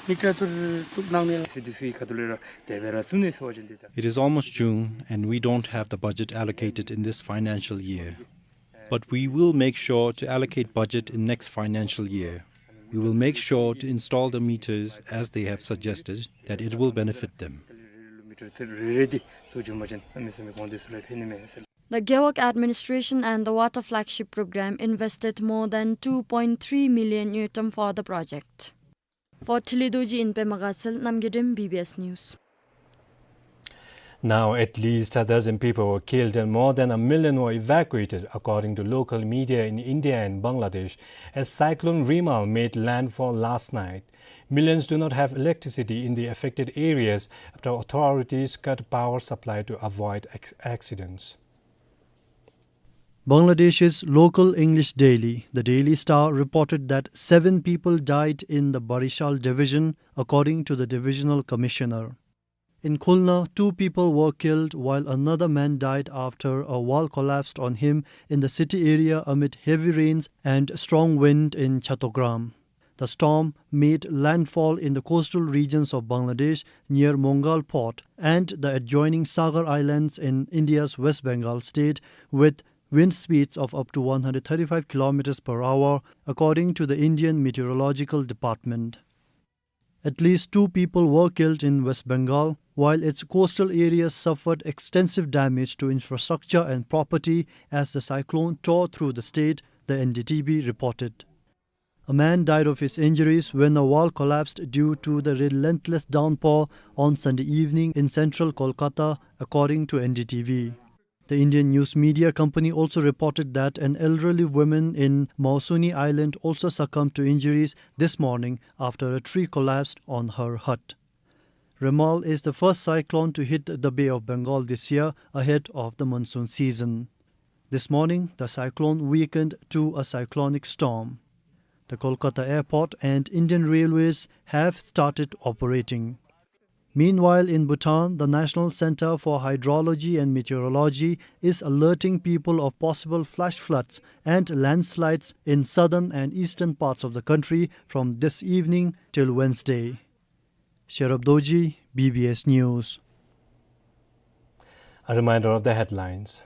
མིག་ཏོ་ཐུར་བཙུགས་གནང་ནི་ལགས། སི་ཌི་སི་ཁ་ཐུག་ལས་ར་དེ་སྦེ་ར་བཙུགས་ནི་ཟེར་བ་ཅིན་དེ་ད། It is almost June and we don't have the budget allocated in this financial year. But we will make sure to allocate budget in next financial year. We will make sure to install the meters as they have suggested that it will benefit them. The Gewog Administration and the Water Flagship Program invested more than two point three million ngultrum for the project. For Thilidorji in Pema Gatshel, Namgay Drim, B B S News. Now, at least a dozen people were killed and more than a million were evacuated, according to local media in India and Bangladesh, as Cyclone Remal made landfall last night. Millions do not have electricity in the affected areas after authorities cut power supply to avoid ex-, accidents. Bangladesh's local English daily, the Daily Star, reported that seven people died in the Barishal division, according to the divisional commissioner. In Khulna, two people were killed while another man died after a wall collapsed on him in the city area amid heavy rains and strong wind in Chattogram. The storm made landfall in the coastal regions of Bangladesh near Mongal port and the adjoining Sagar Islands in India's West Bengal state, with wind speeds of up to one hundred thirty-five kilometers per hour, according to the Indian Meteorological Department. At least two people were killed in West Bengal, while its coastal areas suffered extensive damage to infrastructure and property as the cyclone tore through the state, the N D T V reported. A man died of his injuries when a wall collapsed due to the relentless downpour on Sunday evening in central Kolkata, according to N D T V. The Indian news media company also reported that an elderly woman in Mausuni Island also succumbed to injuries this morning after a tree collapsed on her hut. Remal is the first cyclone to hit the Bay of Bengal this year ahead of the monsoon season. This morning, the cyclone weakened to a cyclonic storm. The Kolkata airport and Indian Railways have started operating. Meanwhile, in Bhutan, the National Center for Hydrology and Meteorology is alerting people of possible flash floods and landslides in southern and eastern parts of the country from this evening till Wednesday. Sherab Dorji, B B S News. A reminder of the headlines.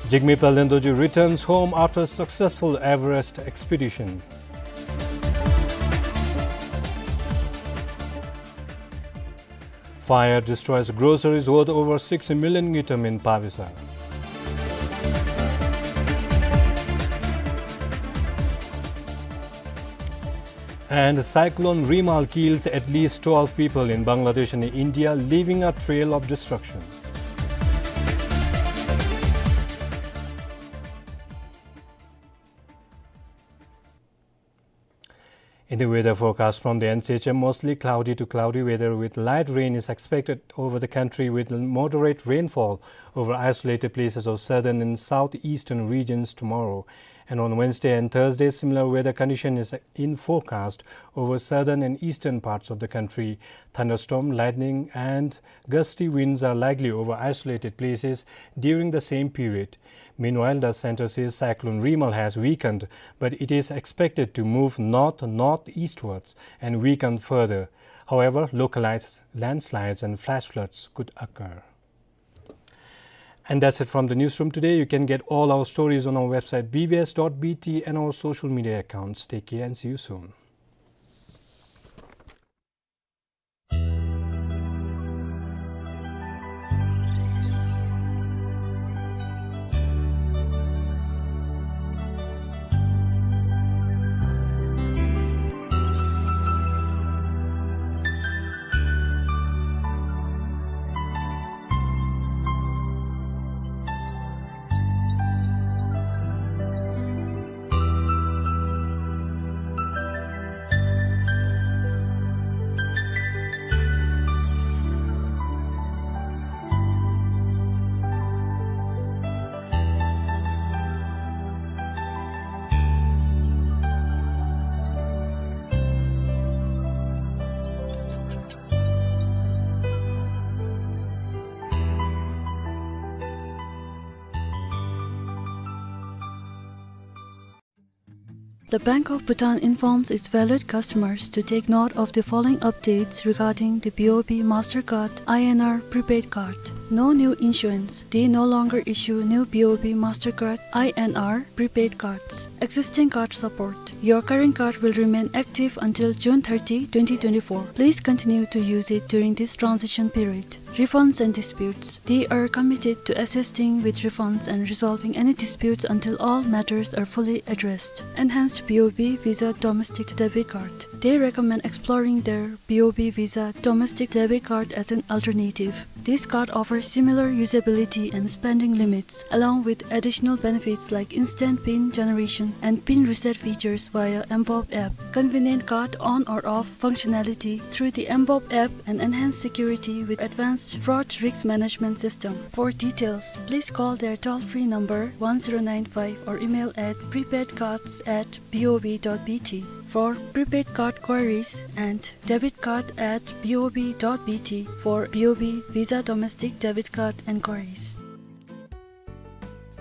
Jigme Palden Dorji returns home after successful Everest expedition. Fire destroys groceries worth over six million ngultrum in Pabisa. And Cyclone Remal kills at least twelve people in Bangladesh and India, leaving a trail of destruction. In the weather forecast from the N C H M, mostly cloudy to cloudy weather with light rain is expected over the country, with moderate rainfall over isolated places of southern and southeastern regions tomorrow. And on Wednesday and Thursday, similar weather condition is in forecast over southern and eastern parts of the country. Thunderstorm, lightning, and gusty winds are likely over isolated places during the same period. Meanwhile, the center says Cyclone Remal has weakened, but it is expected to move north-northeastwards and weaken further. However, localized landslides and flash floods could occur. And that's it from the newsroom today. You can get all our stories on our website, B B S dot B T, and our social media accounts. Take care and see you soon. The Bank of Bhutan informs its valued customers to take note of the following updates regarding the B O B Mastercard I N R prepaid card. No new issuance. They no longer issue new B O B Mastercard I N R prepaid cards. Existing card support. Your current card will remain active until June thirty, twenty twenty-four. Please continue to use it during this transition period. Refunds and disputes. They are committed to assisting with refunds and resolving any disputes until all matters are fully addressed. Enhanced B O B Visa Domestic Debit Card. They recommend exploring their B O B Visa Domestic Debit Card as an alternative. This card offers similar usability and spending limits, along with additional benefits like instant pin generation and pin reset features via mBoB app. Convenient card on or off functionality through the mBoB app and enhanced security with advanced fraud risk management system. For details, please call their toll-free number one zero nine five or email at prepaidcards at B O B dot B T for prepaid card queries and debit card at B O B dot B T for B O B Visa Domestic Debit Card enquiries.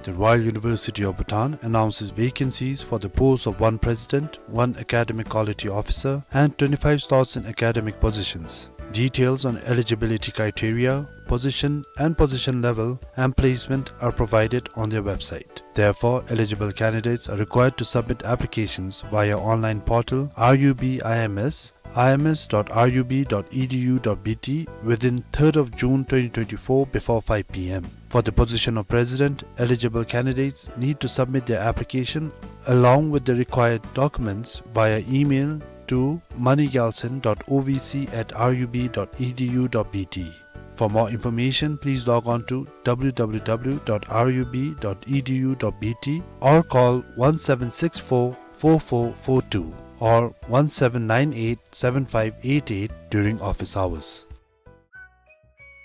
The Royal University of Bhutan announces vacancies for the post of one president, one academic quality officer, and twenty-five slots in academic positions. Details on eligibility criteria, position and position level, and placement are provided on their website. Therefore, eligible candidates are required to submit applications via online portal R U B I M S, I M S dot R U B dot E D U dot B T, within third of June twenty twenty-four before five P M. For the position of president, eligible candidates need to submit their application along with the required documents via email to moneygalson dot O V C at R U B dot E D U dot B T. For more information, please log on to W W W dot R U B dot E D U dot B T or call one seven six four, four four four two or one seven nine eight, seven five eight eight during office hours.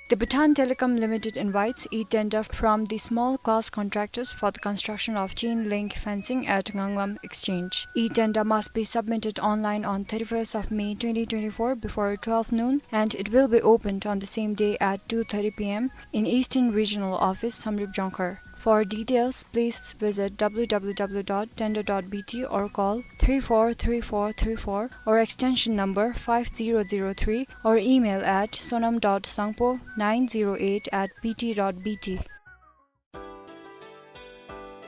The Bhutan Telecom Limited invites e-tender from the small class contractors for the construction of chain link fencing at Nganglam Exchange. E-tender must be submitted online on thirty-first of May twenty twenty-four before twelve noon, and it will be opened on the same day at two thirty P M in Eastern Regional Office, Samdrup Jongkhar. For details, please visit W W W dot tender dot B T or call three four three four three four or extension number five zero zero three or email at sonam dot sangpo nine zero eight at B T dot B T.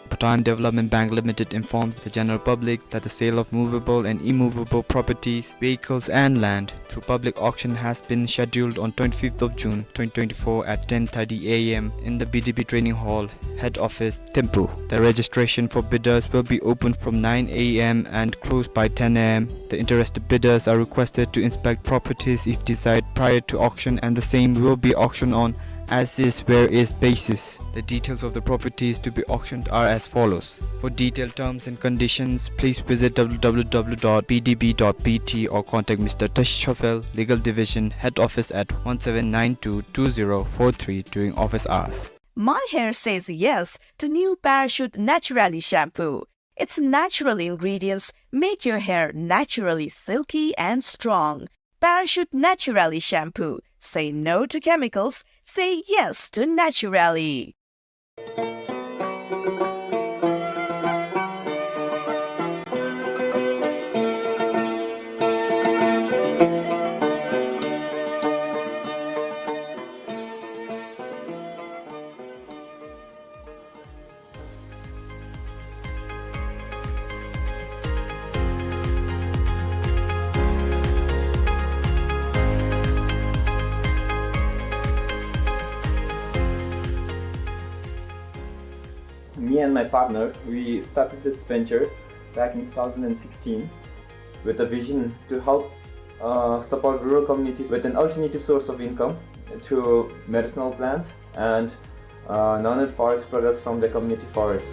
Bhutan Development Bank Limited informs the general public that the sale of movable and immovable properties, vehicles and land through public auction has been scheduled on twenty-fifth of June twenty twenty-four at ten thirty A M in the B D B Training Hall, Head Office, Thimphu. The registration for bidders will be open from nine A M and closed by ten A M. The interested bidders are requested to inspect properties if desired prior to auction, and the same will be auctioned on as is where is basis. The details of the properties to be auctioned are as follows. For detailed terms and conditions, please visit W W W dot B D B dot B T or contact Mister Tashi Chofel, Legal Division, Head Office at one seven nine two two zero four three during office hours. My hair says yes to new Parachute Naturally shampoo. Its natural ingredients make your hair naturally silky and strong. Parachute Naturally shampoo. Say no to chemicals. Say yes to naturally. Me and my partner, we started this venture back in two thousand sixteen with a vision to help, uh, support rural communities with an alternative source of income through medicinal plants and, uh, non-aid forest products from the community forest.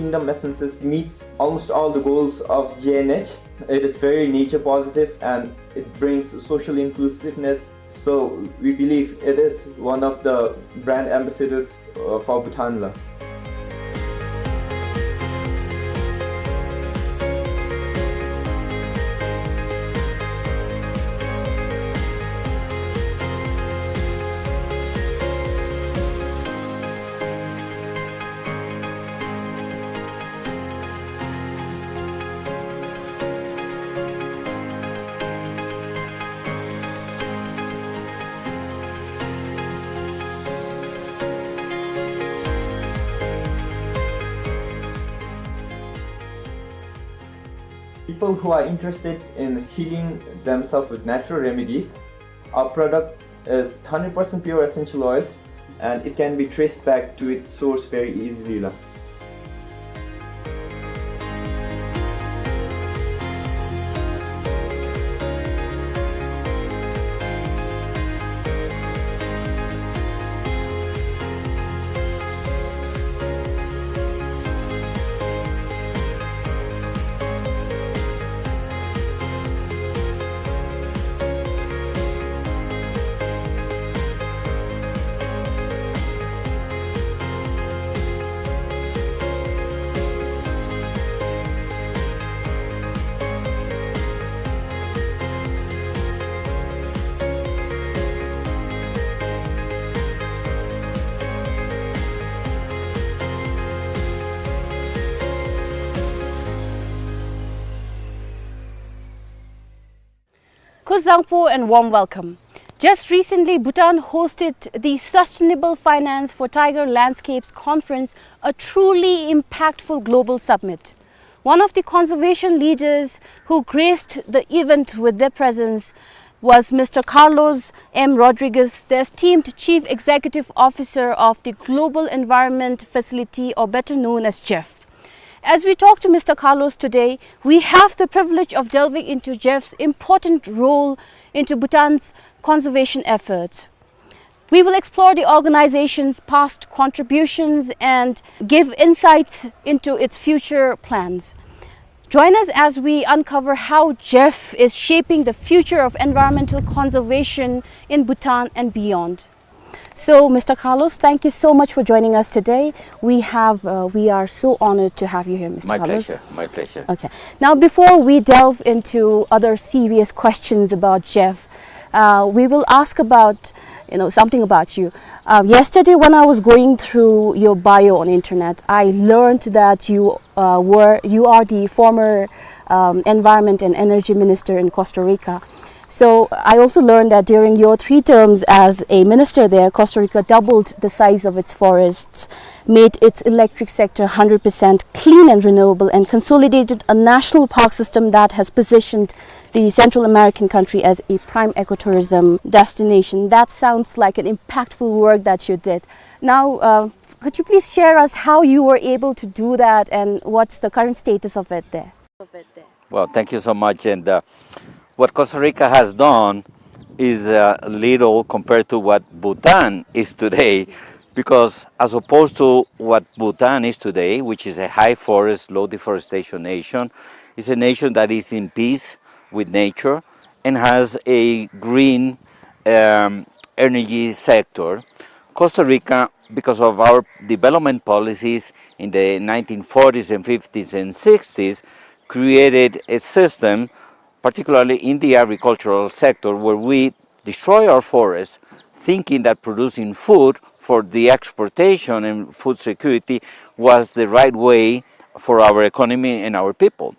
Kingdom Essences meets almost all the goals of G N H. It is very nature positive and it brings social inclusiveness. So we believe it is one of the brand ambassadors, uh, for Bhutan la. People who are interested in healing themselves with natural remedies, our product is hundred percent pure essential oils, and it can be traced back to its source very easily la. Kuzuzangpo and warm welcome. Just recently, Bhutan hosted the Sustainable Finance for Tiger Landscapes Conference, a truly impactful global summit. One of the conservation leaders who graced the event with their presence was Mister Carlos M. Rodriguez, the esteemed Chief Executive Officer of the Global Environment Facility, or better known as GEF. As we talk to Mister Carlos today, we have the privilege of delving into GEF's important role into Bhutan's conservation efforts. We will explore the organization's past contributions and give insights into its future plans. Join us as we uncover how GEF is shaping the future of environmental conservation in Bhutan and beyond. So, Mister Carlos, thank you so much for joining us today. We have, uh, we are so honored to have you here, Mister Carlos. My pleasure. My pleasure. Okay. Now, before we delve into other serious questions about GEF, uh, we will ask about, you know, something about you. Uh, yesterday, when I was going through your bio on internet, I learned that you, uh, were, you are the former, um, environment and energy minister in Costa Rica. So I also learned that during your three terms as a minister there, Costa Rica doubled the size of its forests, made its electric sector hundred percent clean and renewable, and consolidated a national park system that has positioned the Central American country as a prime ecotourism destination. That sounds like an impactful work that you did. Now, uh, could you please share us how you were able to do that and what's the current status of it there? Well, thank you so much. And, uh, what Costa Rica has done is, uh, little compared to what Bhutan is today, because as opposed to what Bhutan is today, which is a high forest, low deforestation nation, it's a nation that is in peace with nature and has a green, um, energy sector. Costa Rica, because of our development policies in the nineteen forties and fifties and sixties, created a system, particularly in the agricultural sector, where we destroy our forests, thinking that producing food for the exportation and food security was the right way for our economy and our people.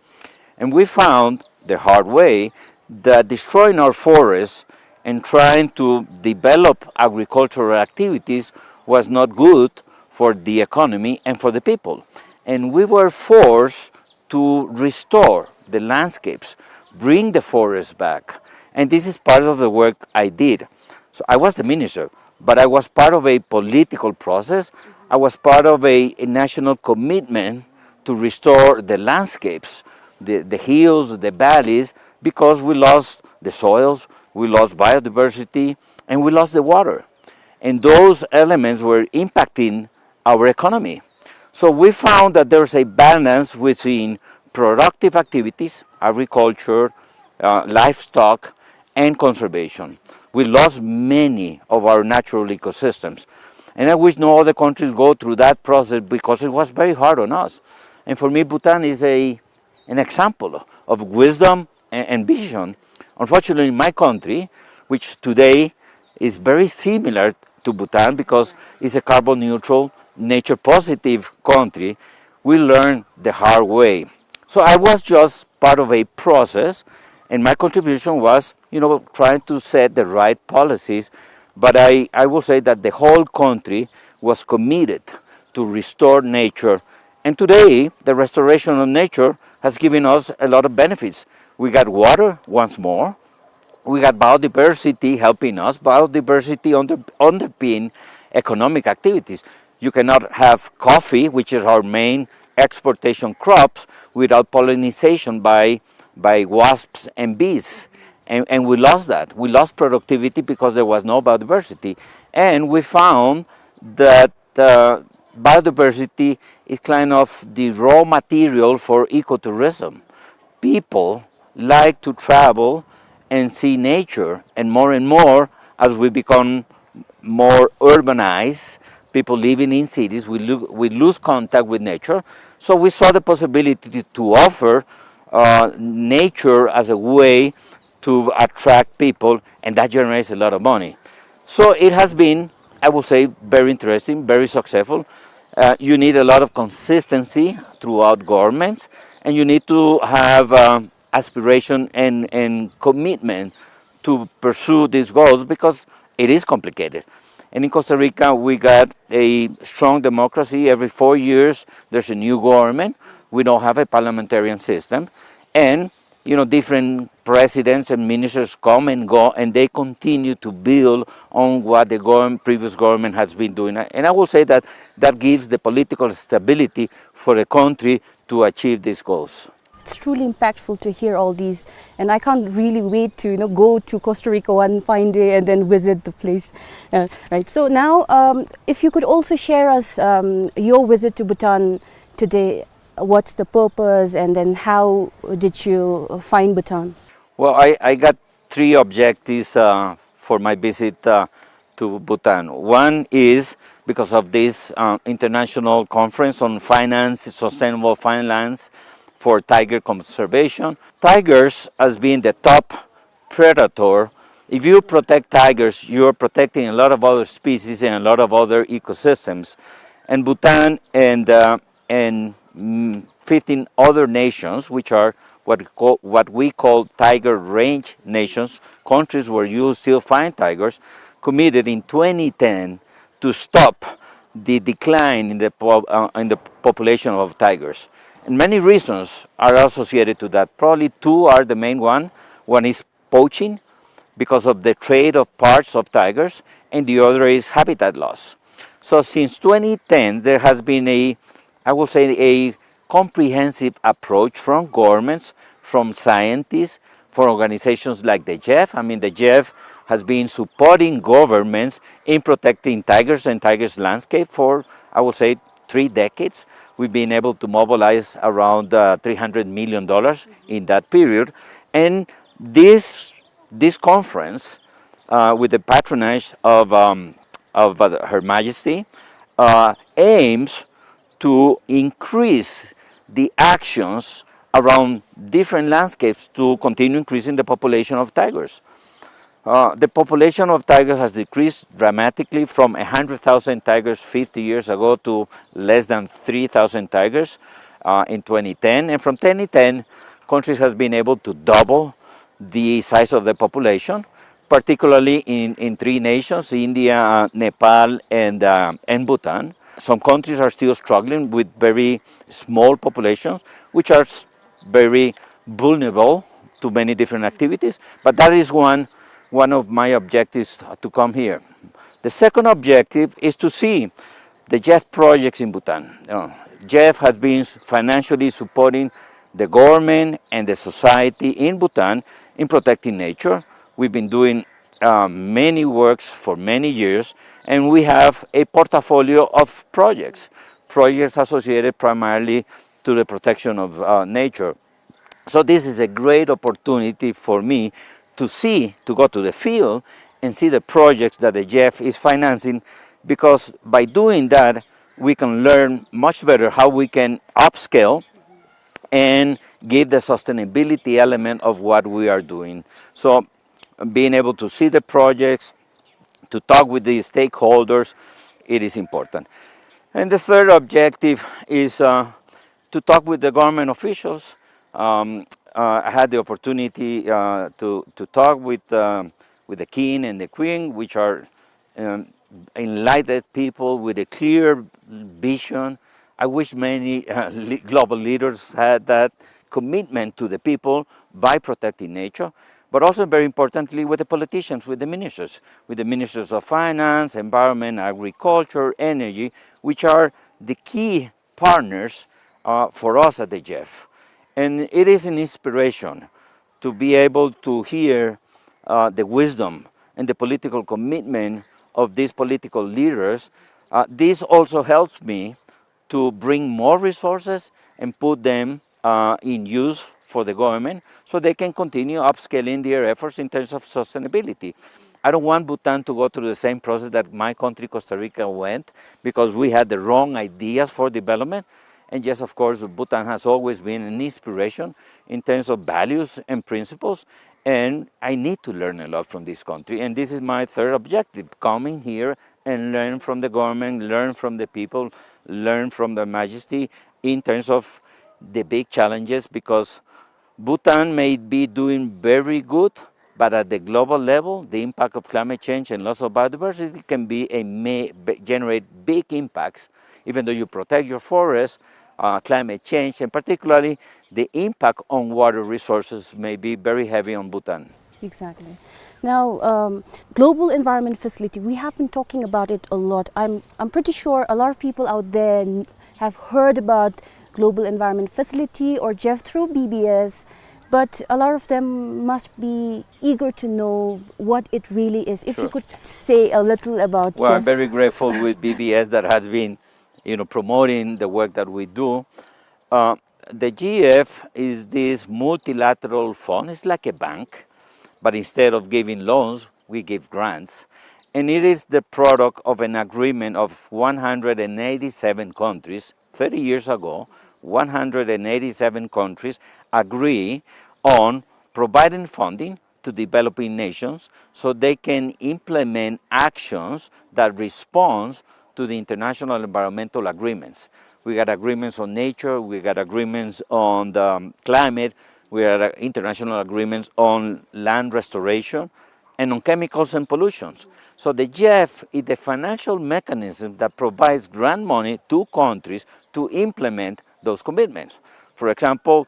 And we found the hard way that destroying our forests and trying to develop agricultural activities was not good for the economy and for the people. And we were forced to restore the landscapes, bring the forest back. And this is part of the work I did. So I was the minister, but I was part of a political process. I was part of a, a national commitment to restore the landscapes, the, the hills, the valleys, because we lost the soils, we lost biodiversity, and we lost the water. And those elements were impacting our economy. So we found that there's a balance between productive activities, agriculture, uh, livestock, and conservation. We lost many of our natural ecosystems. And I wish no other countries go through that process because it was very hard on us. And for me, Bhutan is a, an example of wisdom and, and vision. Unfortunately, in my country, which today is very similar to Bhutan because it's a carbon neutral, nature positive country, we learn the hard way. So I was just part of a process, and my contribution was, you know, trying to set the right policies. But I, I will say that the whole country was committed to restore nature. And today, the restoration of nature has given us a lot of benefits. We got water once more. We got biodiversity helping us. Biodiversity under, underpin economic activities. You cannot have coffee, which is our main exportation crops, without pollination by, by wasps and bees. And, and we lost that. We lost productivity because there was no biodiversity. And we found that uh, biodiversity is kind of the raw material for ecotourism. People like to travel and see nature, and more and more, as we become more urbanized, people living in cities, we, lo- we lose contact with nature. So we saw the possibility to offer uh, nature as a way to attract people, and that generates a lot of money. So it has been, I would say, very interesting, very successful. Uh, you need a lot of consistency throughout governments, and you need to have uh, aspiration and, and commitment to pursue these goals because it is complicated. And in Costa Rica, we got a strong democracy. Every four years, there's a new government. We don't have a parliamentarian system. And you know, different presidents and ministers come and go, and they continue to build on what the govern- previous government has been doing. And I will say that that gives the political stability for the country to achieve these goals. It's truly impactful to hear all these, and I can't really wait to, you know, go to Costa Rica one fine day and then visit the place. Uh, right. So now, um, if you could also share us um, your visit to Bhutan today, what's the purpose, and then how did you find Bhutan? Well, I, I got three objectives uh, for my visit uh, to Bhutan. One is because of this uh, international conference on finance, sustainable finance for tiger conservation. Tigers has been the top predator. If you protect tigers, you're protecting a lot of other species and a lot of other ecosystems. And Bhutan and uh, and mm, fifteen other nations, which are what, call, what we call tiger range nations, countries where you still find tigers, committed in twenty ten to stop the decline in the, po- uh, in the population of tigers. And many reasons are associated to that. Probably two are the main one. One is poaching because of the trade of parts of tigers, and the other is habitat loss. So since twenty ten, there has been a, I will say, a comprehensive approach from governments, from scientists, from organizations like the G E F. I mean, the G E F has been supporting governments in protecting tigers and tigers landscape for, I will say, three decades. We've been able to mobilize around uh, three hundred million dollars in that period. And this, this conference, uh, with the patronage of, um, of uh, Her Majesty, uh, aims to increase the actions around different landscapes to continue increasing the population of tigers. Uh, the population of tigers has decreased dramatically from a hundred thousand tigers fifty years ago to less than three thousand tigers uh, in twenty ten. And from twenty ten, countries has been able to double the size of the population, particularly in, in three nations, India, uh, Nepal, and, uh, and Bhutan. Some countries are still struggling with very small populations, which are s- very vulnerable to many different activities. But that is one, one of my objectives to come here. The second objective is to see the G E F projects in Bhutan. Uh, G E F has been financially supporting the government and the society in Bhutan in protecting nature. We've been doing uh, many works for many years, and we have a portfolio of projects. projects associated primarily to the protection of, uh, nature. So this is a great opportunity for me to see, to go to the field and see the projects that the GEF is financing, because by doing that, we can learn much better how we can upscale and give the sustainability element of what we are doing. So being able to see the projects, to talk with the stakeholders, it is important. And the third objective is, uh, to talk with the government officials. Um, uh, I had the opportunity, uh, to, to talk with, um, with the king and the queen, which are, um, enlightened people with a clear vision. I wish many, uh, le-, global leaders had that commitment to the people by protecting nature, but also, very importantly, with the politicians, with the ministers, with the ministers of finance, environment, agriculture, energy, which are the key partners, uh, for us at the GEF. And it is an inspiration to be able to hear, uh, the wisdom and the political commitment of these political leaders. Uh, this also helps me to bring more resources and put them, uh, in use for the government, so they can continue upscaling their efforts in terms of sustainability. I don't want Bhutan to go through the same process that my country, Costa Rica, went, because we had the wrong ideas for development. And yes, of course, Bhutan has always been an inspiration in terms of values and principles. And I need to learn a lot from this country. And this is my third objective, coming here and learn from the government, learn from the people, learn from the majesty in terms of the big challenges, because Bhutan may be doing very good, but at the global level, the impact of climate change and loss of biodiversity can be a may, be- generate big impacts. Even though you protect your forests, uh, climate change, and particularly the impact on water resources may be very heavy on Bhutan. Exactly. Now, um, Global Environment Facility, we have been talking about it a lot. I'm, I'm pretty sure a lot of people out there n- have heard about Global Environment Facility or GEF through B B S, but a lot of them must be eager to know what it really is. If you Sure. could say a little about Well, I'm GEF. very grateful with B B S that has been, you know, promoting the work that we do. Uh, the GEF is this multilateral fund. It's like a bank, but instead of giving loans, we give grants. And it is the product of an agreement of one hundred eighty-seven countries. Thirty years ago, one hundred eighty-seven countries agree on providing funding to developing nations so they can implement actions that responds to the international environmental agreements. We got agreements on nature, we got agreements on the, um, climate, we got, uh, international agreements on land restoration and on chemicals and pollutions. So the GEF is the financial mechanism that provides grant money to countries to implement those commitments. For example,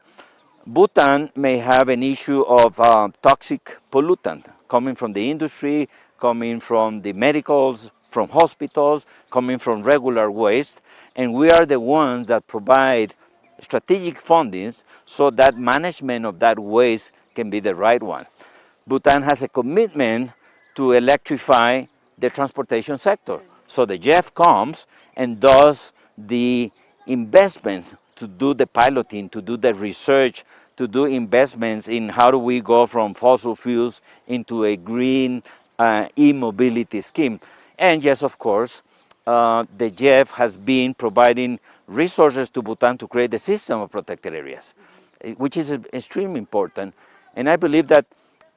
Bhutan may have an issue of, uh, toxic pollutant coming from the industry, coming from the medicals, from hospitals, coming from regular waste, and we are the ones that provide strategic fundings so that management of that waste can be the right one. Bhutan has a commitment to electrify the transportation sector. So the GEF comes and does the investments to do the piloting, to do the research, to do investments in how do we go from fossil fuels into a green, uh, e-mobility scheme. And yes, of course, uh, the GEF has been providing resources to Bhutan to create the system of protected areas, eh, which is extremely important. And I believe that,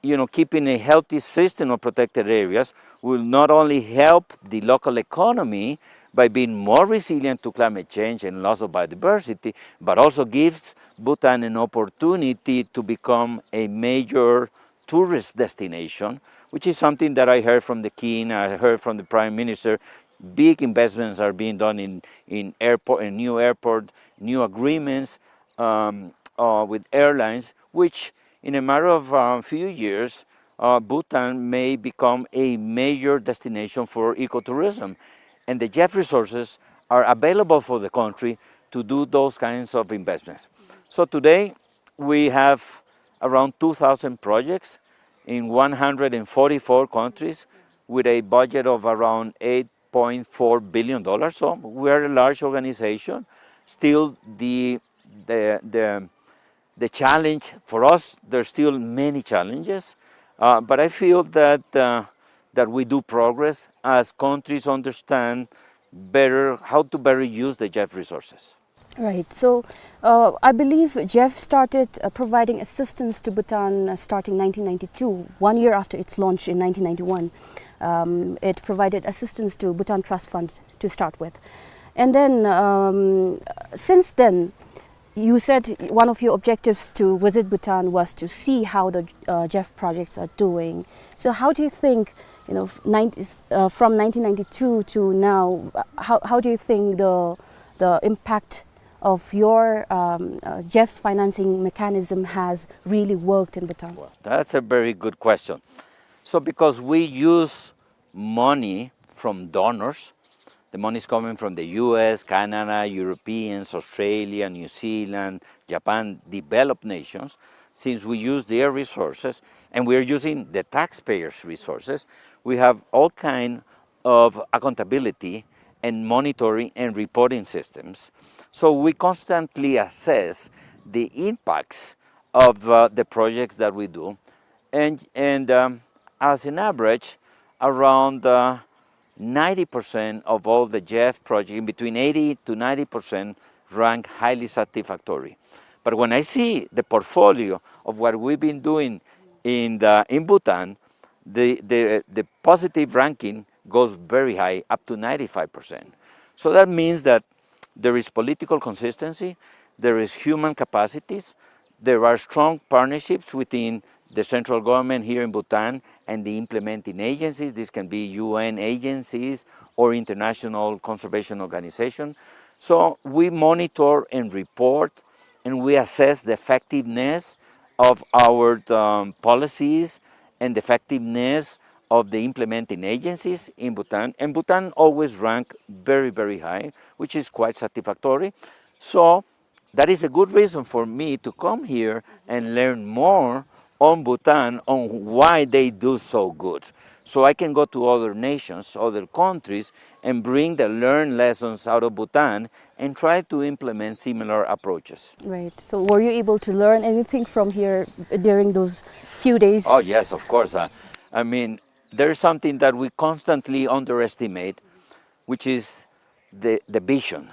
you know, keeping a healthy system of protected areas will not only help the local economy by being more resilient to climate change and loss of biodiversity, but also gives Bhutan an opportunity to become a major tourist destination, which is something that I heard from the king, I heard from the prime minister. Big investments are being done in, in airport, in new airport, new agreements, um, uh, with airlines, which in a matter of a few years, uh, Bhutan may become a major destination for ecotourism. And the GEF resources are available for the country to do those kinds of investments. So today, we have around two thousand projects in one hundred forty-four countries with a budget of around eight point four billion dollars. So we are a large organization. Still, the, the, the, the challenge for us, there's still many challenges, uh, but I feel that, uh, that we do progress as countries understand better how to better use the GEF resources. Right. So, uh, I believe GEF started, uh, providing assistance to Bhutan, uh, starting nineteen ninety-two, one year after its launch in nineteen ninety-one. Um, it provided assistance to Bhutan Trust Fund to start with. And then, um, since then, you said one of your objectives to visit Bhutan was to see how the, uh, GEF projects are doing. So how do you think, you know, nine, uh, from nineteen ninety-two to now, uh, how, how do you think the, the impact of your, um, uh, GEF's financing mechanism has really worked in Bhutan? Well, that's a very good question. So because we use money from donors, the money is coming from the U S, Canada, Europeans, Australia, New Zealand, Japan, developed nations, since we use their resources and we are using the taxpayers' resources, we have all kind of accountability and monitoring and reporting systems. So we constantly assess the impacts of, uh, the projects that we do. And, and, um, as an average, around, uh, ninety percent of all the GEF projects, in between eighty to ninety percent, rank highly satisfactory. But when I see the portfolio of what we've been doing in the, in Bhutan, the, the, the positive ranking goes very high, up to ninety-five percent. So that means that there is political consistency, there is human capacities, there are strong partnerships within the central government here in Bhutan and the implementing agencies. This can be U N agencies or international conservation organization. So we monitor and report, and we assess the effectiveness of our, um, policies and the effectiveness of the implementing agencies in Bhutan. And Bhutan always rank very, very high, which is quite satisfactory. So that is a good reason for me to come here and learn more on Bhutan, on why they do so good. So I can go to other nations, other countries, and bring the learned lessons out of Bhutan and try to implement similar approaches. Right. So were you able to learn anything from here during those few days? Oh, yes, of course. Uh, I mean, there's something that we constantly underestimate, which is the, the vision,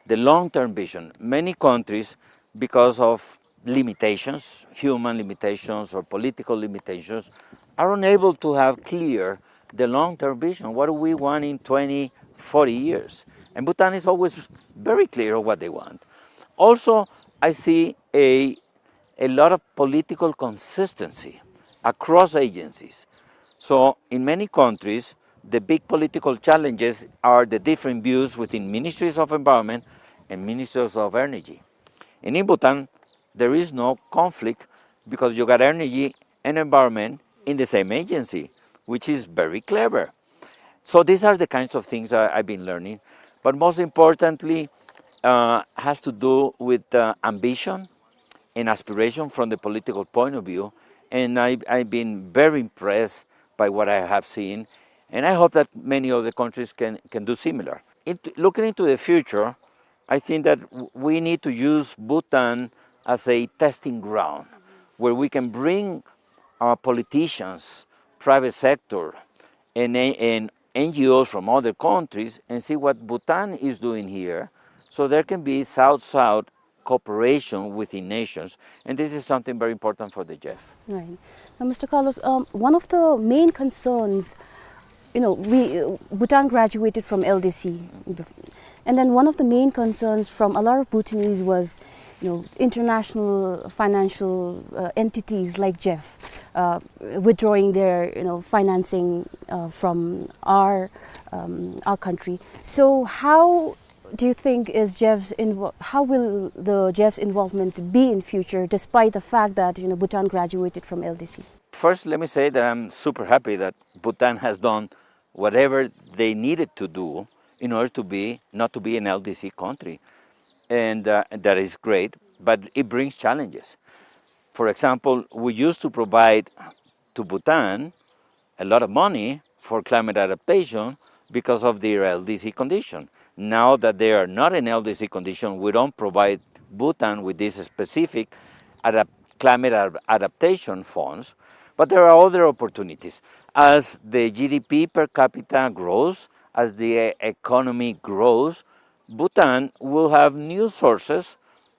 the long-term vision. Many countries, because of limitations, human limitations or political limitations, are unable to have clear the long-term vision. What do we want in twenty, forty years? And Bhutan is always very clear of what they want. Also, I see a, a lot of political consistency across agencies. So in many countries, the big political challenges are the different views within ministries of environment and ministries of energy. And in Bhutan, there is no conflict because you got energy and environment in the same agency, which is very clever. So these are the kinds of things I, I've been learning. But most importantly, uh, has to do with, uh, ambition and aspiration from the political point of view. And I, I've been very impressed by what I have seen. And I hope that many other countries can, can do similar. It, looking into the future, I think that w-, we need to use Bhutan as a testing ground where we can bring our politicians, private sector, and, and N G Os from other countries and see what Bhutan is doing here, so there can be South-South cooperation within nations, and this is something very important for the GEF. Right. Now, Mister Carlos, um, one of the main concerns, you know, we, uh, Bhutan graduated from L D C, and then one of the main concerns from a lot of Bhutanese was, you know, international financial, uh, entities like GEF, uh, withdrawing their, you know, financing, uh, from our, um, our country. So how do you think is GEF's invo-, how will the GEF's involvement be in future, despite the fact that, you know, Bhutan graduated from L D C? First, let me say that I'm super happy that Bhutan has done whatever they needed to do in order to be, not to be an L D C country. And, uh, that is great, but it brings challenges. For example, we used to provide to Bhutan a lot of money for climate adaptation, because of their L D C condition. Now that they are not in L D C condition, we don't provide Bhutan with this specific adap-, climate ad-, adaptation funds, but there are other opportunities. As the G D P per capita grows, as the e-, economy grows, Bhutan will have new sources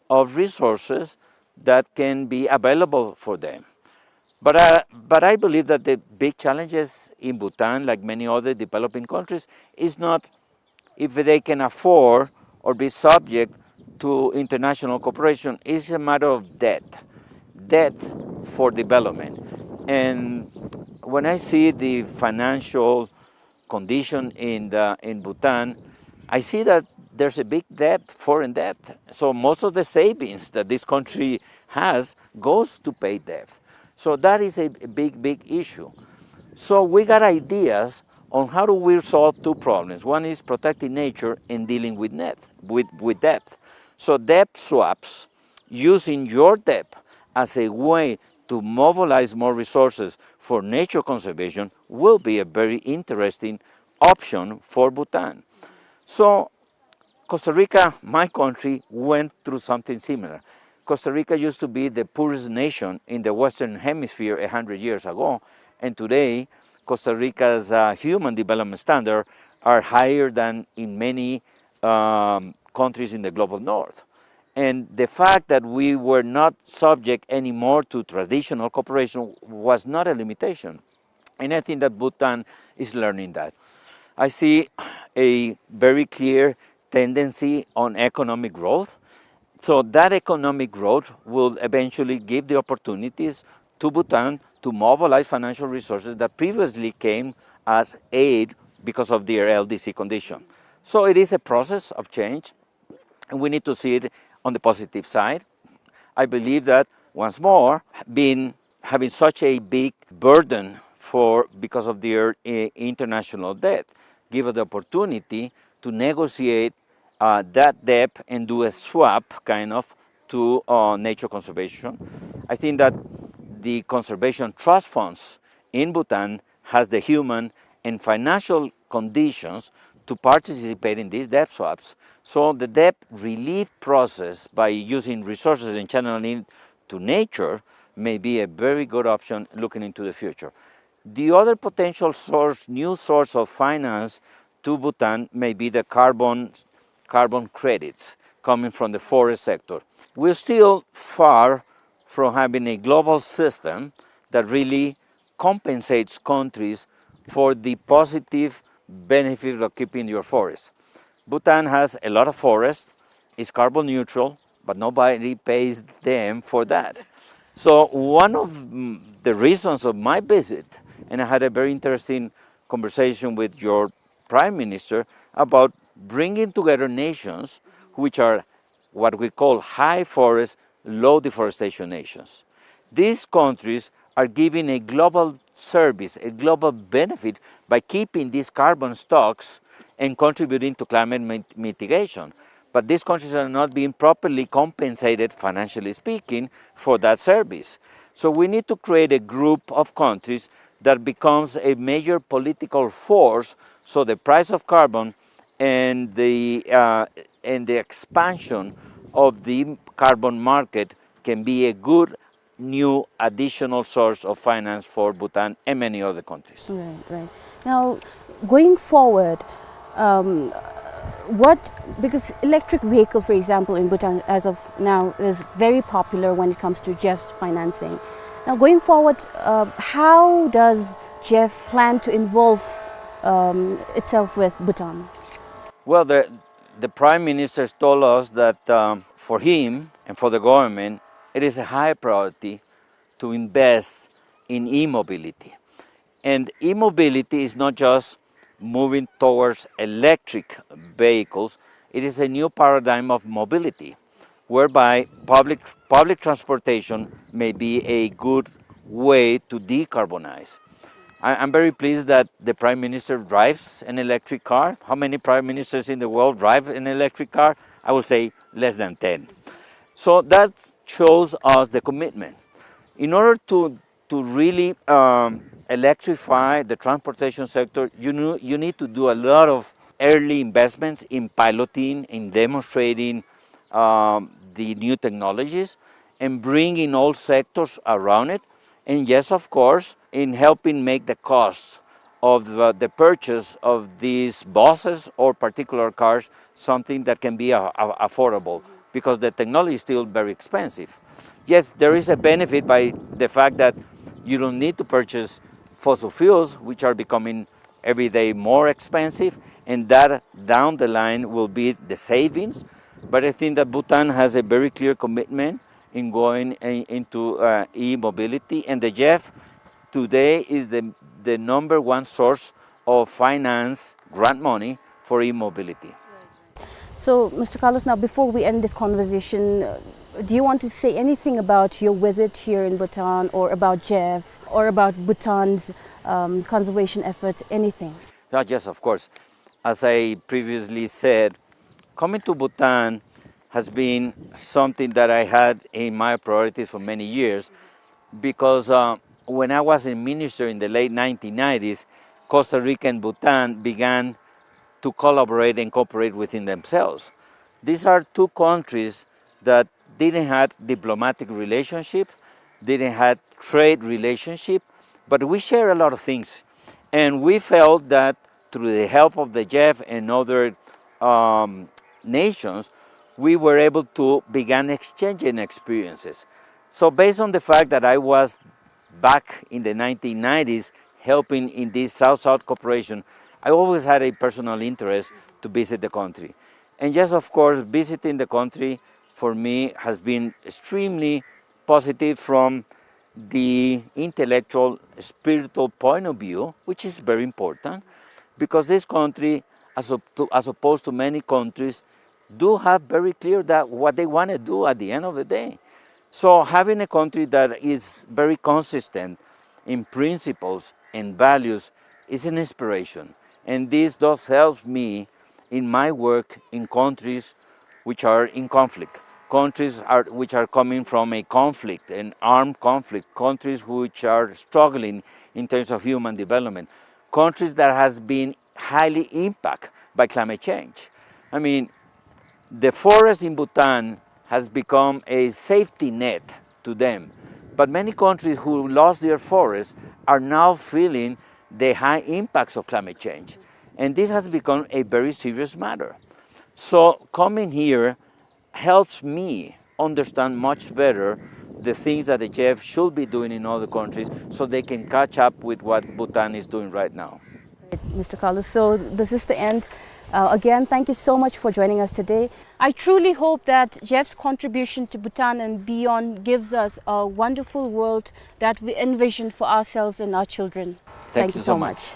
of resources that can be available for them. But, uh, but I believe that the big challenges in Bhutan, like many other developing countries, is not if they can afford or be subject to international cooperation. It's a matter of debt, debt for development. And when I see the financial condition in the, in Bhutan, I see that there's a big debt, foreign debt. So most of the savings that this country has goes to pay debt. So that is a big, big issue. So we got ideas on how do we solve two problems. One is protecting nature and dealing with net, with, with debt. So debt swaps, using your debt as a way to mobilize more resources for nature conservation, will be a very interesting option for Bhutan. So Costa Rica, my country, went through something similar. Costa Rica used to be the poorest nation in the Western Hemisphere a hundred years ago, and today Costa Rica's, uh, human development standards are higher than in many, um, countries in the global north. And the fact that we were not subject anymore to traditional cooperation was not a limitation. And I think that Bhutan is learning that. I see a very clear tendency on economic growth. So that economic growth will eventually give the opportunities to Bhutan to mobilize financial resources that previously came as aid because of their L D C condition. So it is a process of change, and we need to see it on the positive side. I believe that, once more, being, having such a big burden for, because of their, eh, international debt, give us the opportunity to negotiate, uh, that debt and do a swap, kind of, to, uh, nature conservation. I think that the conservation trust funds in Bhutan has the human and financial conditions to participate in these debt swaps. So the debt relief process by using resources and channeling to nature may be a very good option looking into the future. The other potential source, new source of finance to Bhutan may be the carbon, carbon credits coming from the forest sector. We're still far from having a global system that really compensates countries for the positive benefit of keeping your forest. Bhutan has a lot of forest, is carbon neutral, but nobody pays them for that. So one of, mm, the reasons of my visit, and I had a very interesting conversation with your prime minister about bringing together nations which are what we call high forest, low deforestation nations. These countries are giving a global service, a global benefit by keeping these carbon stocks and contributing to climate mit-, mitigation. But these countries are not being properly compensated, financially speaking, for that service. So we need to create a group of countries that becomes a major political force, so the price of carbon and the, uh, and the expansion of the carbon market can be a good new additional source of finance for Bhutan and many other countries. Right, right. Now, going forward, um, what, because electric vehicle, for example, in Bhutan as of now is very popular when it comes to Jeff's financing. Now, going forward, uh, how does Jeff plan to involve, um, itself with Bhutan? Well, the, the Prime Minister told us that, um, for him and for the government, it is a high priority to invest in e-mobility. And e-mobility is not just moving towards electric vehicles, it is a new paradigm of mobility, whereby public, public transportation may be a good way to decarbonize. I, I'm very pleased that the Prime Minister drives an electric car. How many Prime Ministers in the world drive an electric car? I will say less than ten. So that shows us the commitment. In order to, to really, um, electrify the transportation sector, you know, you need to do a lot of early investments in piloting, in demonstrating, um, the new technologies, and bringing all sectors around it. And yes, of course, in helping make the costs of the, the purchase of these buses or particular cars something that can be a-, a-, affordable, because the technology is still very expensive. Yes, there is a benefit by the fact that you don't need to purchase fossil fuels, which are becoming every day more expensive, and that down the line will be the savings. But I think that Bhutan has a very clear commitment in going in, into, uh, e-mobility, and the JEF today is the, the number one source of finance grant money for e-mobility. So, Mister Carlos, now before we end this conversation, uh, do you want to say anything about your visit here in Bhutan, or about JEF, or about Bhutan's, um, conservation efforts, anything? Yeah, yes, of course. As I previously said, coming to Bhutan has been something that I had in my priorities for many years, because, uh, when I was a minister in the late nineteen nineties, Costa Rica and Bhutan began to collaborate and cooperate within themselves. These are two countries that didn't have diplomatic relationship, didn't have trade relationship, but we share a lot of things. And we felt that through the help of the JEF and other, um, nations, we were able to begin exchanging experiences. So based on the fact that I was back in the nineteen nineties helping in this South-South cooperation, I always had a personal interest to visit the country. And yes, of course, visiting the country for me has been extremely positive from the intellectual, spiritual point of view, which is very important, because this country, as op-, to, as opposed to many countries, do have very clear that what they wanna do at the end of the day. So having a country that is very consistent in principles and values is an inspiration. And this does help me in my work in countries which are in conflict, countries are, which are coming from a conflict, an armed conflict, countries which are struggling in terms of human development, countries that has been highly impacted by climate change. I mean, the forest in Bhutan has become a safety net to them. But many countries who lost their forests are now feeling the high impacts of climate change. And this has become a very serious matter. So coming here helps me understand much better the things that the JEF should be doing in other countries so they can catch up with what Bhutan is doing right now. Mister Carlos, so this is the end. Uh, again, thank you so much for joining us today. I truly hope that JEF's contribution to Bhutan and beyond gives us a wonderful world that we envision for ourselves and our children. Thank you so much.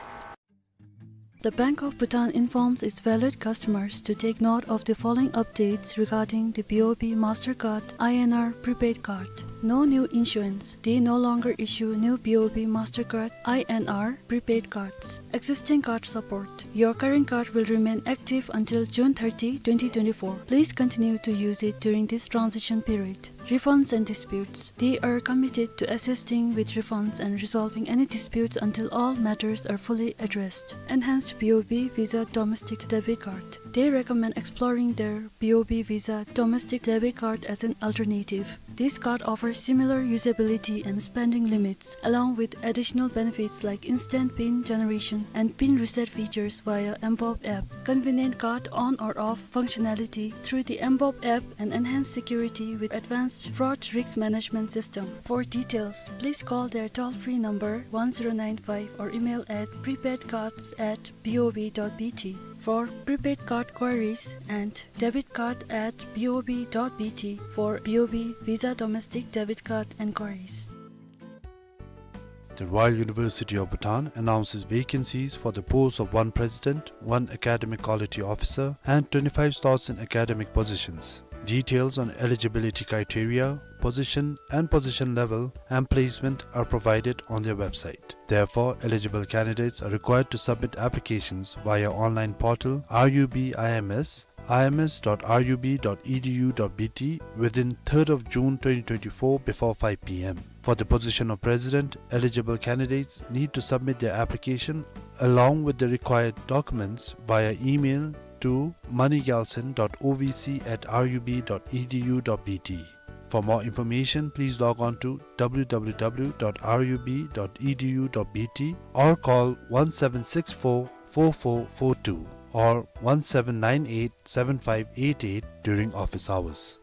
The Bank of Bhutan informs its valued customers to take note of the following updates regarding the BOB Mastercard I N R prepaid card. No new issuance. They no longer issue new BOB Mastercard I N R prepaid cards. Existing card support. Your current card will remain active until June thirty, twenty twenty-four. Please continue to use it during this transition period. Refunds and disputes. They are committed to assisting with refunds and resolving any disputes until all matters are fully addressed. Enhanced BOB Visa Domestic Debit Card. They recommend exploring their BOB Visa Domestic Debit Card as an alternative. This card offers similar usability and spending limits, along with additional benefits like instant pin generation and pin reset features via mBoB app. Convenient card on or off functionality through the mBoB app and enhanced security with advanced fraud risk management system. For details, please call their toll-free number one zero nine five or email at prepaidcards at bob dot bt. For prepaid card queries and debit card at bob dot bt for BOB Visa Domestic Debit Card enquiries. The Royal University of Bhutan announces vacancies for the posts of one president, one academic quality officer, and twenty-five slots in academic positions. Details on eligibility criteria, position and position level, and placement are provided on their website. Therefore, eligible candidates are required to submit applications via online portal R U B I M S, I M S dot R U B dot E D U dot B T within third of June twenty twenty-four before five P M. For the position of president, eligible candidates need to submit their application along with the required documents via email to moneygalson dot O V C at R U B dot E D U dot B T. For more information, please log on to W W W dot R U B dot E D U dot B T or call one seven six four, four four four two or one seven nine eight, seven five eight eight during office hours.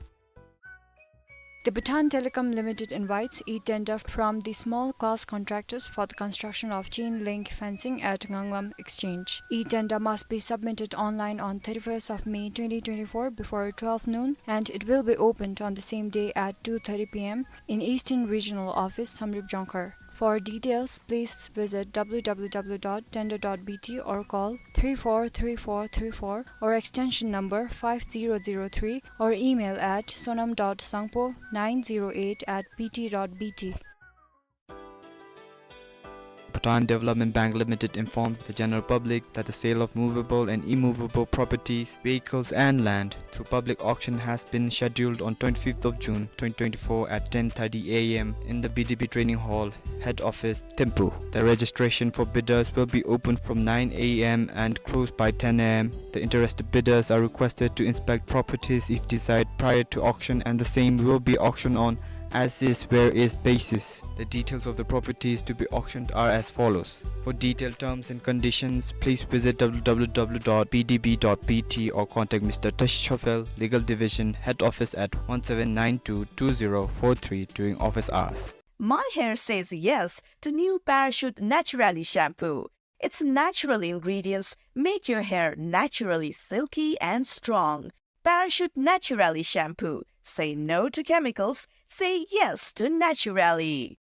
The Bhutan Telecom Limited invites e-tender from the small class contractors for the construction of chain link fencing at Nganglam Exchange. E-tender must be submitted online on thirty-first of May twenty twenty-four before twelve noon, and it will be opened on the same day at two thirty P M in Eastern Regional Office, Samdrup Jongkhar. For details, please visit W W W dot tender dot B T or call three four three four three four or extension number five zero zero three or email at sonam dot sangpo nine zero eight at B T dot B T. Bhutan Development Bank Limited informs the general public that the sale of movable and immovable properties, vehicles and land through public auction has been scheduled on twenty-fifth of June twenty twenty-four at ten thirty A M in the B D B Training Hall, Head Office, Thimphu. The registration for bidders will be open from nine A M and closed by ten A M. The interested bidders are requested to inspect properties if desired prior to auction, and the same will be auctioned on as is where is basis. The details of the properties to be auctioned are as follows. For detailed terms and conditions, please visit W W W dot B D B dot B T or contact Mister Tashi Chophel, Legal Division, Head Office at one seven nine two two zero four three during office hours. My hair says yes to new Parachute Naturally shampoo. Its natural ingredients make your hair naturally silky and strong. Parachute Naturally shampoo. Say no to chemicals. Say yes to naturally.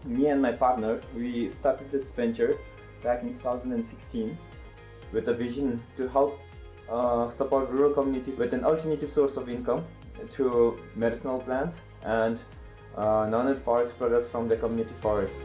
Me and my partner, we started this venture back in two thousand sixteen with a vision to help, uh, support rural communities with an alternative source of income through medicinal plants and, uh, non-aid forest products from the community forest.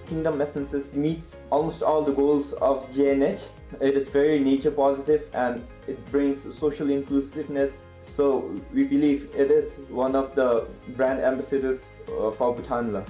Kingdom Essences meets almost all the goals of G N H. It is very nature positive and it brings social inclusiveness. So we believe it is one of the brand ambassadors, uh, for Bhutan la.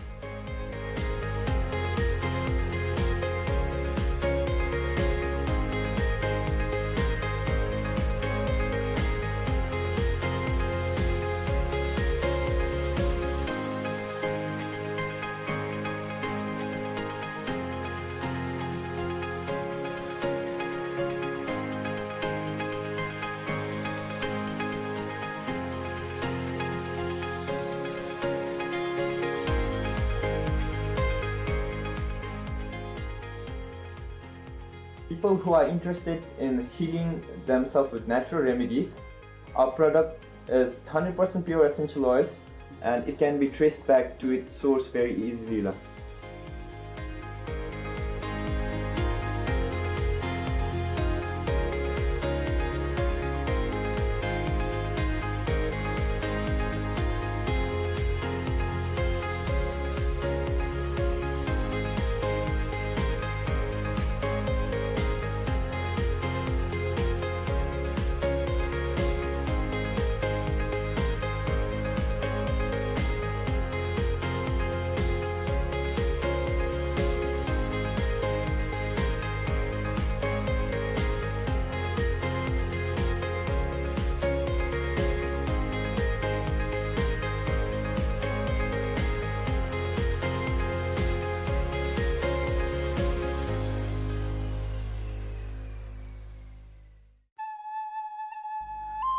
People who are interested in healing themselves with natural remedies, our product is hundred percent pure essential oils, and it can be traced back to its source very easily la.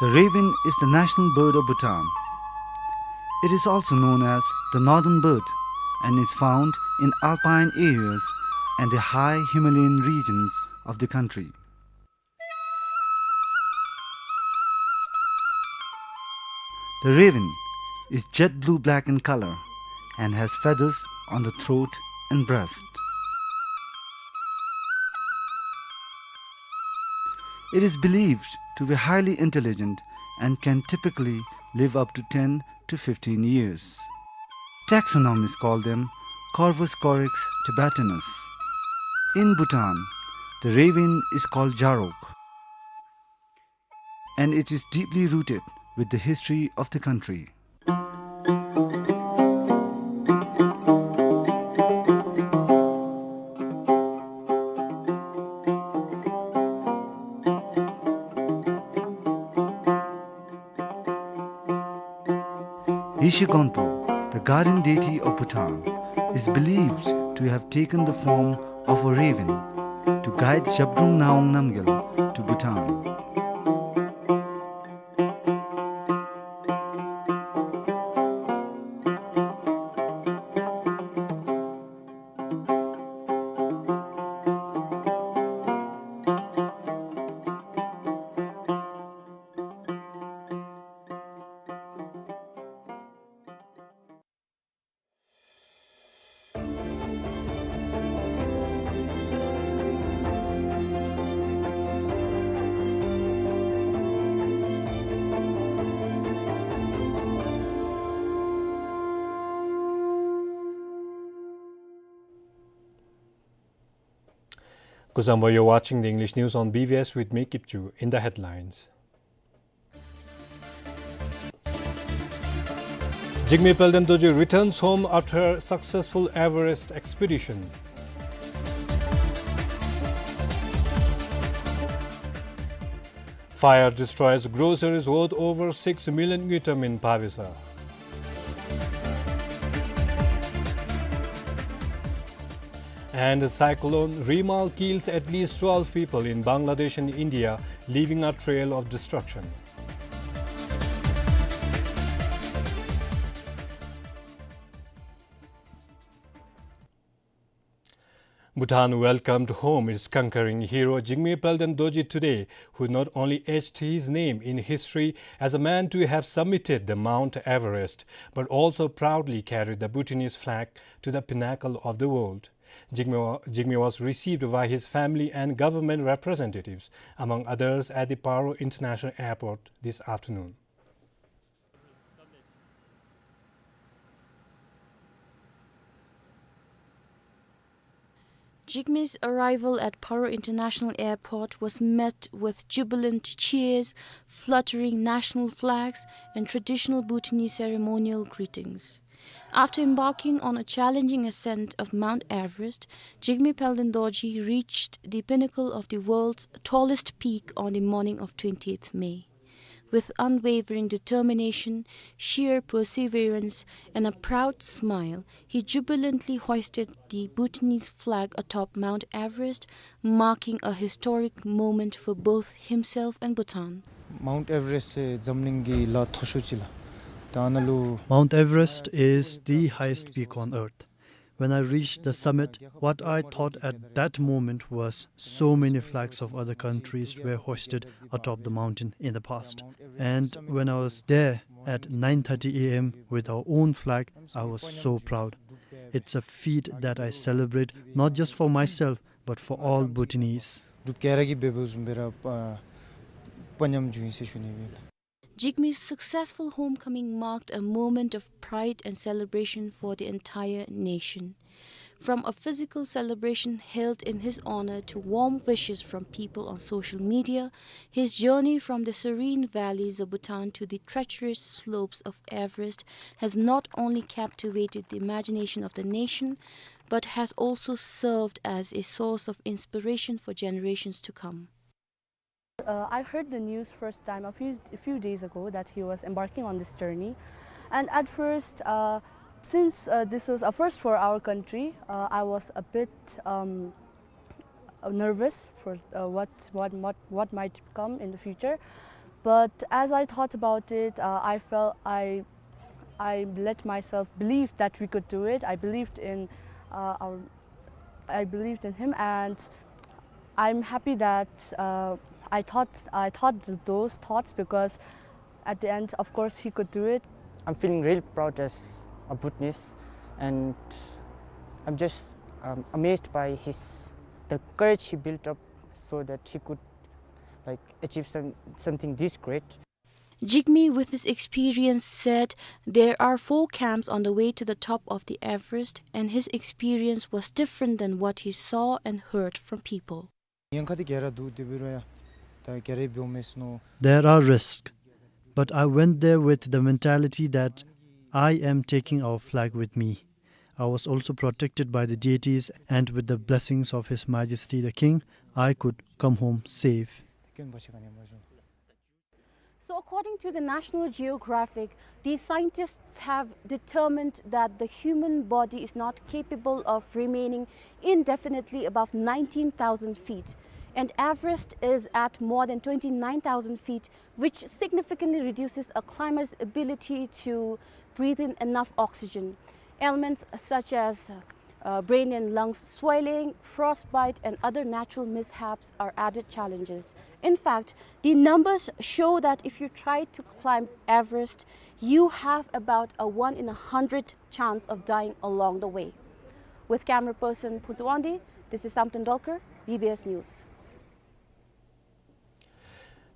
The raven is the national bird of Bhutan. It is also known as the northern bird and is found in alpine areas and the high Himalayan regions of the country. The raven is jet blue-black in color and has feathers on the throat and breast. It is believed to be highly intelligent and can typically live up to ten to fifteen years. Taxonomists call them Corvus corax tibetanus. In Bhutan, the raven is called jarok, and it is deeply rooted with the history of the country. Yeshe Gonpo, the guardian deity of Bhutan, is believed to have taken the form of a raven to guide Zhabdrung Ngawang Namgyal to Bhutan. Kuzuzangpo, you're watching the English news on B B S with me, Kipchu. In the headlines, Jigme Palden Dorji returns home after successful Everest expedition. Fire destroys groceries worth over six million ngultrum in Pabesa. And Cyclone Remal kills at least twelve people in Bangladesh and India, leaving a trail of destruction. Bhutan welcomed home its conquering hero Jigme Palden Dorji today, who not only etched his name in history as a man to have summited the Mount Everest, but also proudly carried the Bhutanese flag to the pinnacle of the world. Jigme wa-, Jigme was received by his family and government representatives, among others, at the Paro International Airport this afternoon. Jigme's arrival at Paro International Airport was met with jubilant cheers, fluttering national flags, and traditional Bhutanese ceremonial greetings. After embarking on a challenging ascent of Mount Everest, Jigme Palden Dorji reached the pinnacle of the world's tallest peak on the morning of twentieth May. With unwavering determination, sheer perseverance, and a proud smile, he jubilantly hoisted the Bhutanese flag atop Mount Everest, marking a historic moment for both himself and Bhutan. Mount Everest འཛམ་གླིང་གི་ལ་མཐོ་ཤོས་ཅིག་ལགས། ད་ཨ་ནཱ་ལུ Mount Everest is the highest peak on earth. When I reached the summit, what I thought at that moment was so many flags of other countries were hoisted atop the mountain in the past. And when I was there at nine thirty A M with our own flag, I was so proud. It's a feat that I celebrate not just for myself, but for all Bhutanese. འབྲུག་རྒྱལ་ར་གིས་འབད་འབདཝ་བཟུམ་སྦེ་ར་དཔའ་དཔའ་ཉམས་བྱུང་ཡི་ཟེར་ཞུ་ནི་ཨིན་ལགས། Jigme's successful homecoming marked a moment of pride and celebration for the entire nation. From a physical celebration held in his honor to warm wishes from people on social media, his journey from the serene valleys of Bhutan to the treacherous slopes of Everest has not only captivated the imagination of the nation, but has also served as a source of inspiration for generations to come. Uh, I heard the news first time a few, a few days ago that he was embarking on this journey. And at first, uh, since, uh, this was a first for our country, uh, I was a bit, um, uh, nervous for, uh, what, what, what, what might come in the future. But as I thought about it, uh, I felt I, I let myself believe that we could do it. I believed in, uh, our, I believed in him, and I'm happy that, uh, I thought, I thought th-, those thoughts, because at the end, of course, he could do it. I'm feeling really proud as a Bhutanese, and I'm just, um, amazed by his, the courage he built up so that he could, like, achieve some, something this great. Jigme, with his experience, said there are four camps on the way to the top of the Everest, and his experience was different than what he saw and heard from people. ཉེན་ཁ་འདི་ག་ར་འདུག། དེ་འབད་རུང་ཡང་ད་ག་ར་འབྱོན་མེད་ནུག། There are risks, but I went there with the mentality that I am taking our flag with me. I was also protected by the deities, and with the blessings of His Majesty the King, I could come home safe. So, according to the National Geographic, the scientists have determined that the human body is not capable of remaining indefinitely above nineteen thousand feet. And Everest is at more than twenty-nine thousand feet, which significantly reduces a climber's ability to breathe in enough oxygen. Ailments such as, uh, brain and lungs swelling, frostbite, and other natural mishaps are added challenges. In fact, the numbers show that if you try to climb Everest, you have about a one in a hundred chance of dying along the way. With camera person Phuntsho Wangdi, this is Samten Dolkar, B B S News.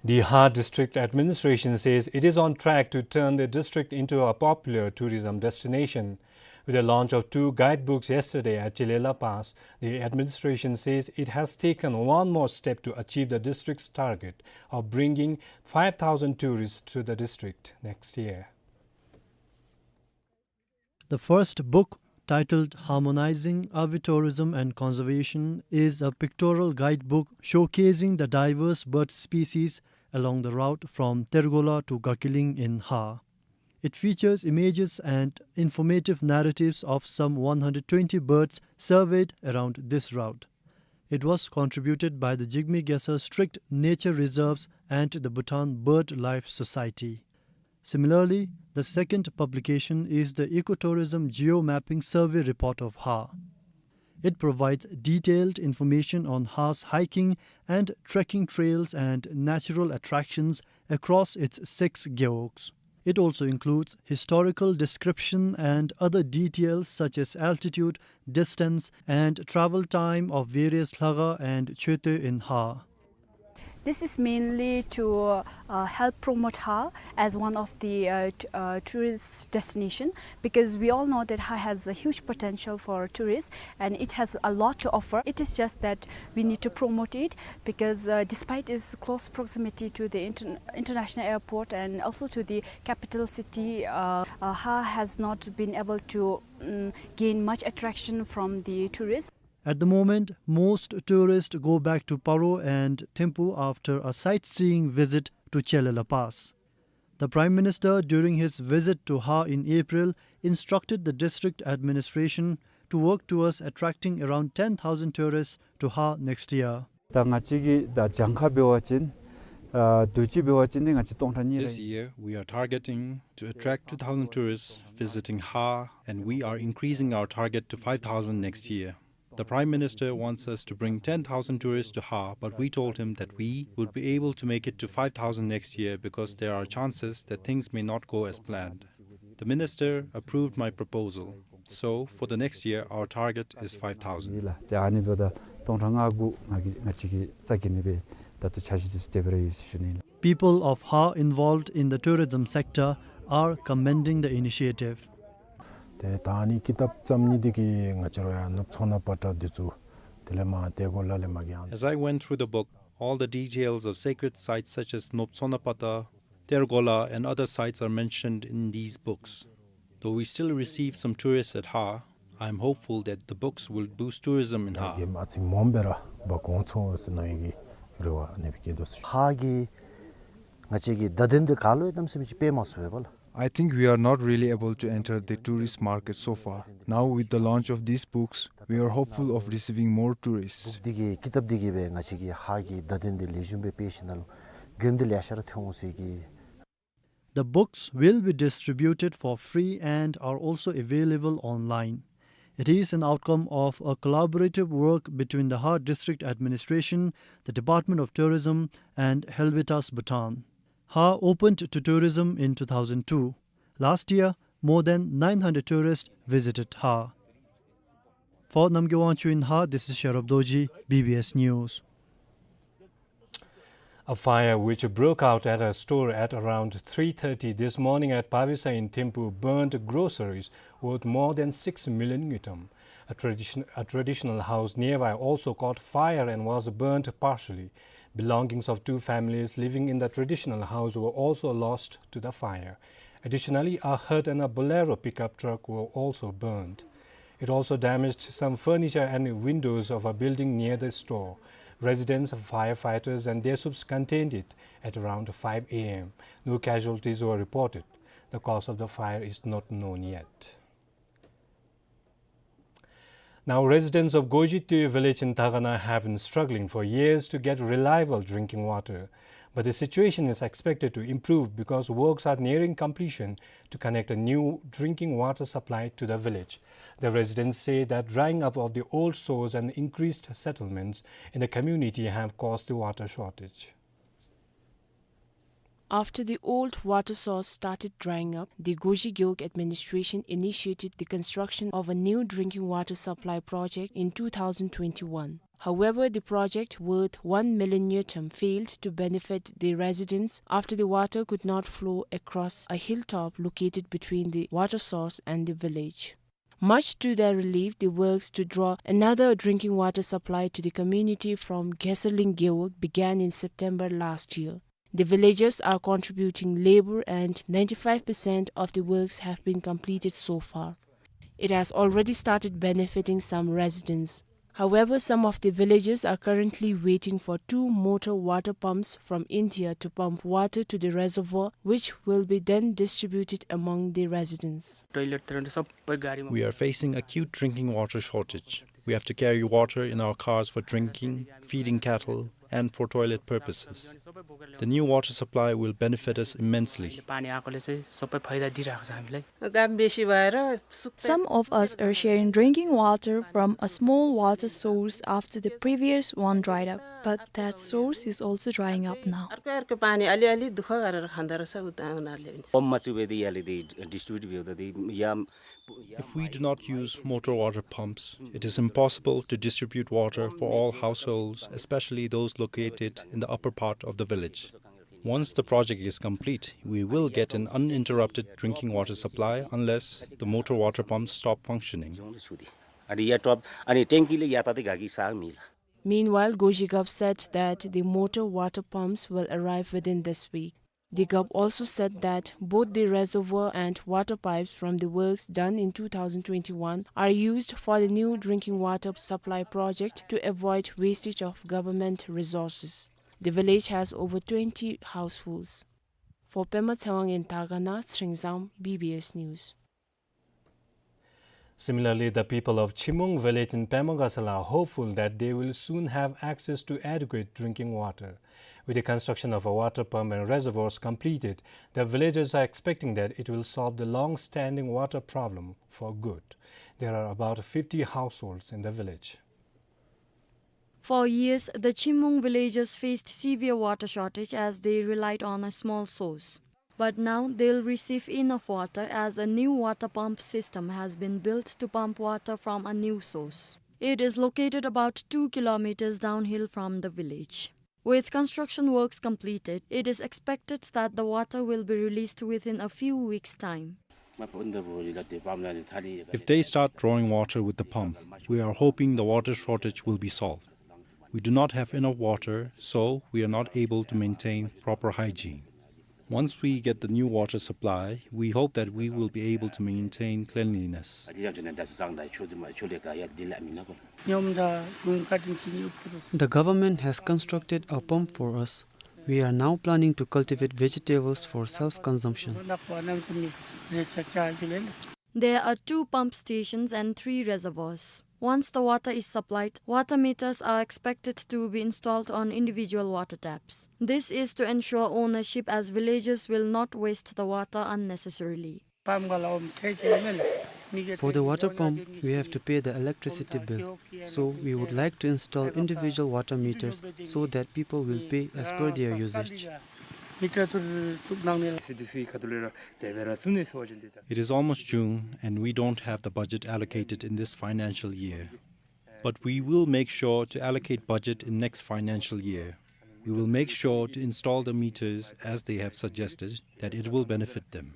The Ha District Administration says it is on track to turn the district into a popular tourism destination. With the launch of two guidebooks yesterday at Chile La Paz, the administration says it has taken one more step to achieve the district's target of bringing five thousand tourists to the district next year. The first book, titled Harmonizing Avi Tourism and Conservation, is a pictorial guidebook showcasing the diverse bird species along the route from Tergola to Gakiling in Ha. It features images and informative narratives of some one hundred twenty birds surveyed around this route. It was contributed by the Jigme Gyaltsar Strict Nature Reserves and the Bhutan BirdLife Society. Similarly, the second publication is the Ecotourism Geomapping Survey Report of Ha. It provides detailed information on Ha's hiking and trekking trails and natural attractions across its six gewogs. It also includes historical description and other details such as altitude, distance, and travel time of various lhakha and choetö in Ha. This is mainly to, uh, help promote Ha as one of the, uh, t-, uh, tourist destination, because we all know that Ha has a huge potential for tourists and it has a lot to offer. It is just that we need to promote it because, uh, despite its close proximity to the inter-, international airport and also to the capital city, uh, uh, Ha has not been able to, mm, gain much attraction from the tourists. At the moment, most tourists go back to Paro and Thimphu after a sightseeing visit to Chele La Pass. The Prime Minister, during his visit to Ha in April, instructed the district administration to work towards attracting around ten thousand tourists to Ha next year. ད་ང་བཅས་ཀྱི་ད་གྱངས་ཁ་འབད་བ་ཅིན་ཨ་དུས་ཅི་འབད་བ་ཅིན་ཏེ་ང་བཅས་སྟོང་ཕྲག་གཉིས་རེ། This year, we are targeting to attract two thousand tourists visiting Ha, and we are increasing our target to five thousand next year. The Prime Minister wants us to bring ten thousand tourists to Ha, but we told him that we would be able to make it to five thousand next year because there are chances that things may not go as planned. The Minister approved my proposal. So, for the next year, our target is five thousand. ལགས། ཏེ་ཨ་ནི་འབདཝ་ད་སྟོང་ཕྲག་ལྔ་དགུ་ང་གི་ང་བཅས་ཀྱིས་རྩ་འགེངས་ནི་སྦེ་ད་ལྟོ་འཆར་གཞི་འདི་ཚུ་དེ་སྦེ་ར་ཡོད་ཟེར་ཞུ་ནི་ལགས། People of Ha involved in the tourism sector are commending the initiative. ཏེ་ད་ཨ་ནི་ཀི་དེབ་བརྩམ་ནི་འདི་གིས་ང་བཅས་ར་ཡང་ནུབ་མཚོ་སྣ་པ་ཏྲ་འདི་ཚུ་དེ་ལས་མར་ཏེ་གོ་ལ་ལས་མར་གྱི་ཨ། As I went through the book, all the details of sacred sites such as Nop Tsona Pata, Tergola and other sites are mentioned in these books. Though we still receive some tourists at Ha, I am hopeful that the books will boost tourism in Ha. གེ་མ་ཨ་ཙི་མོམ་སྦེ་ར་འབག་འོང་ཚུགས་ཟེར་མནོ་ནི་གི་རེ་བ་ཨ་ནི་སྦེ་བསྐྱེད་དོ་ཟེར། ཧ་གི་ང་བཅས་ཀྱི་བརྡ་དོན་འདི་ག་ལུ་ཡང་གནམ་མེད་ས་མེད་ཅིག་སྤེལ་མ་ཚུགས་པས་ལགས། I think we are not really able to enter the tourist market so far. Now, with the launch of these books, we are hopeful of receiving more tourists. འདི་གིས་ཀི་དེབ་འདི་གིས་སྦེ་ང་བཅས་ཀྱི་ཧ་གི་བརྡ་དོན་འདི་ལེགས་ཤོམ་སྦེ་སྤེལ་ཞིནམ་ལས་ དགོས་འདུན་ལེ་ཤ་ར་ཐོན་འོང་ཟེར་གི། The books will be distributed for free and are also available online. It is an outcome of a collaborative work between the Har District Administration, the Department of Tourism, and Helvetas Bhutan. Har opened to tourism in two thousand two. Last year, more than nine hundred tourists visited Har. For Namgay Wangchuk in Har, this is Sherab Dorji, B B S News. A fire which broke out at a store at around three thirty this morning at Pavisa in Thimphu burned groceries worth more than six million ngultrum. A tradition-, a traditional house nearby also caught fire and was burned partially. Belongings of two families living in the traditional house were also lost to the fire. Additionally, a hut and a Bolero pickup truck were also burned. It also damaged some furniture and windows of a building near the store. Residents, firefighters, and Desups contained it at around five A M. No casualties were reported. The cause of the fire is not known yet. Now, residents of Gojitui village in Takana have been struggling for years to get reliable drinking water. But the situation is expected to improve because works are nearing completion to connect a new drinking water supply to the village. The residents say that drying up of the old source and increased settlements in the community have caused the water shortage. After the old water source started drying up, the Goji Gewog administration initiated the construction of a new drinking water supply project in two thousand twenty-one. However, the project worth one million ngultrum failed to benefit the residents after the water could not flow across a hilltop located between the water source and the village. Much to their relief, the works to draw another drinking water supply to the community from Geserling Gewog began in September last year. The villagers are contributing labor and ninety-five percent of the works have been completed so far. It has already started benefiting some residents. However, some of the villagers are currently waiting for two motor water pumps from India to pump water to the reservoir, which will be then distributed among the residents. Toilet त सब We are facing acute drinking water shortage. We have to carry water in our cars for drinking, feeding cattle, and for toilet purposes. The new water supply will benefit us immensely. पानी आएकोले चाहिँ सबै फाइदा दिइरहेको छ हामीलाई। घाम बेसी भएर सुक्दै Some of us are sharing drinking water from a small water source after the previous one dried up, but that source is also drying up now. अर्को अर्को पानी अलिअलि दुःख गरेर खाँदो रहेछ उता उनीहरूले पनि। पम्पमा चुबेदी याले दी डिस्ट्रिब्युट बेउदा दी या If we do not use motor water pumps, it is impossible to distribute water for all households, especially those located in the upper part of the village. Once the project is complete, we will get an uninterrupted drinking water supply unless the motor water pumps stop functioning. अनि या टप अनि ट्याङ्कीले यातायात गाकी साग मिला। Meanwhile, Goji Gewog said that the motor water pumps will arrive within this week. The Gewog also said that both the reservoir and water pipes from the works done in two thousand twenty-one are used for the new drinking water supply project to avoid wastage of government resources. The village has over twenty households. For Pema Tshewang in Takana, Sringzam, B B S News. Similarly, the people of Chimung village in Pema Gatshel are hopeful that they will soon have access to adequate drinking water. With the construction of a water pump and reservoirs completed, the villagers are expecting that it will solve the long-standing water problem for good. There are about fifty households in the village. For years, the Chimung villagers faced severe water shortage as they relied on a small source. But now they'll receive enough water as a new water pump system has been built to pump water from a new source. It is located about two kilometers downhill from the village. With construction works completed, it is expected that the water will be released within a few weeks' time. If they start drawing water with the pump, we are hoping the water shortage will be solved. We do not have enough water, so we are not able to maintain proper hygiene. Once we get the new water supply, we hope that we will be able to maintain cleanliness. The government has constructed a pump for us. We are now planning to cultivate vegetables for self-consumption. There are two pump stations and three reservoirs. Once the water is supplied, water meters are expected to be installed on individual water taps. This is to ensure ownership, as villagers will not waste the water unnecessarily. For the water pump, we have to pay the electricity bill, so we would like to install individual water meters so that people will pay as per their usage. It is almost June, and we don't have the budget allocated in this financial year. But we will make sure to allocate budget in next financial year. We will make sure to install the meters as they have suggested, that it will benefit them.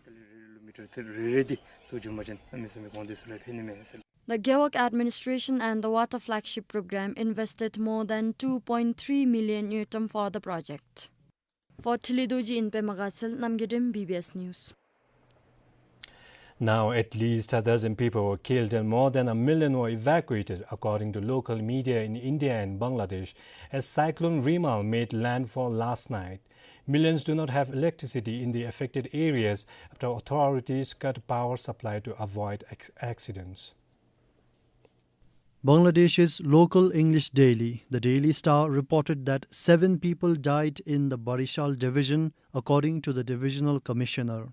The Gewog Administration and the Water Flagship Program invested more than two point three million ngultrum for the project. For Thinley Dorji in Pema Gatshel, Namgay Deng, B B S News. Now, at least a dozen people were killed and more than a million were evacuated, according to local media in India and Bangladesh, as Cyclone Remal made landfall last night. Millions do not have electricity in the affected areas after authorities cut power supply to avoid ex-, accidents. Bangladesh's local English daily, the Daily Star, reported that seven people died in the Barishal division, according to the divisional commissioner.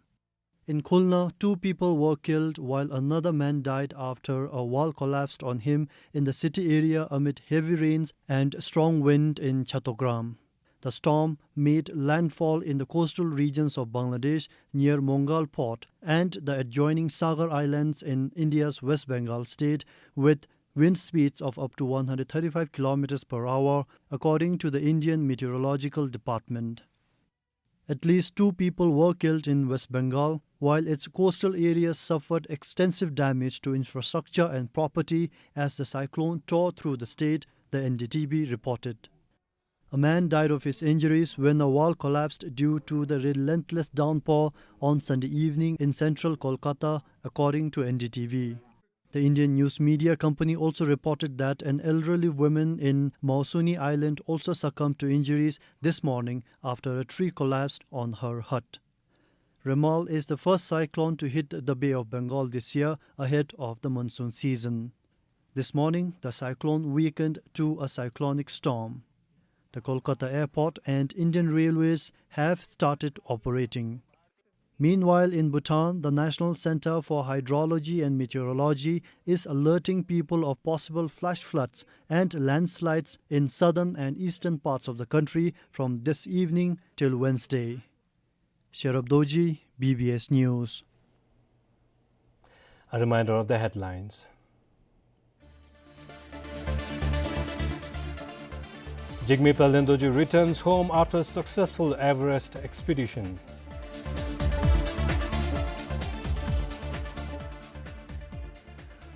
In Khulna, two people were killed while another man died after a wall collapsed on him in the city area amid heavy rains and strong wind in Chattogram. The storm made landfall in the coastal regions of Bangladesh near Mongal port and the adjoining Sagar Islands in India's West Bengal state, with wind speeds of up to one hundred thirty-five kilometers per hour, according to the Indian Meteorological Department. At least two people were killed in West Bengal, while its coastal areas suffered extensive damage to infrastructure and property as the cyclone tore through the state, the N D T V reported. A man died of his injuries when a wall collapsed due to the relentless downpour on Sunday evening in central Kolkata, according to N D T V. The Indian news media company also reported that an elderly woman in Mausuni Island also succumbed to injuries this morning after a tree collapsed on her hut. Remal is the first cyclone to hit the Bay of Bengal this year ahead of the monsoon season. This morning, the cyclone weakened to a cyclonic storm. The Kolkata airport and Indian Railways have started operating. Meanwhile, in Bhutan, the National Center for Hydrology and Meteorology is alerting people of possible flash floods and landslides in southern and eastern parts of the country from this evening till Wednesday. Sherab Dorji, B B S News. A reminder of the headlines. Jigme Palden Dorji returns home after successful Everest expedition.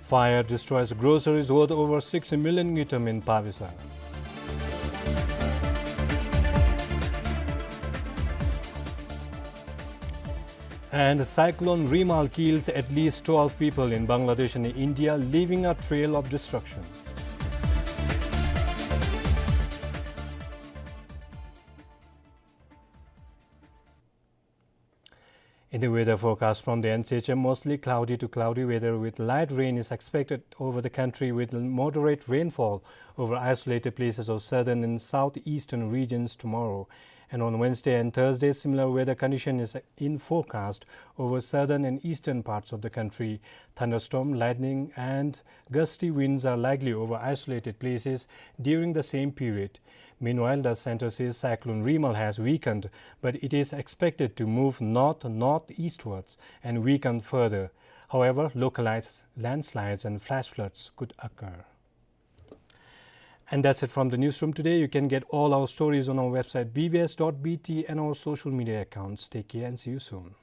Fire destroys groceries worth over six million ngultrum in Pabisa. And Cyclone Remal kills at least twelve people in Bangladesh and India, leaving a trail of destruction. In the weather forecast from the N C H M, mostly cloudy to cloudy weather with light rain is expected over the country, with moderate rainfall over isolated places of southern and southeastern regions tomorrow. And on Wednesday and Thursday, similar weather condition is in forecast over southern and eastern parts of the country. Thunderstorm, lightning and gusty winds are likely over isolated places during the same period. Meanwhile, the center says Cyclone Remal has weakened, but it is expected to move north-northeastwards and weaken further. However, localized landslides and flash floods could occur. And that's it from the newsroom today. You can get all our stories on our website B B S dot B T and our social media accounts. Take care and see you soon.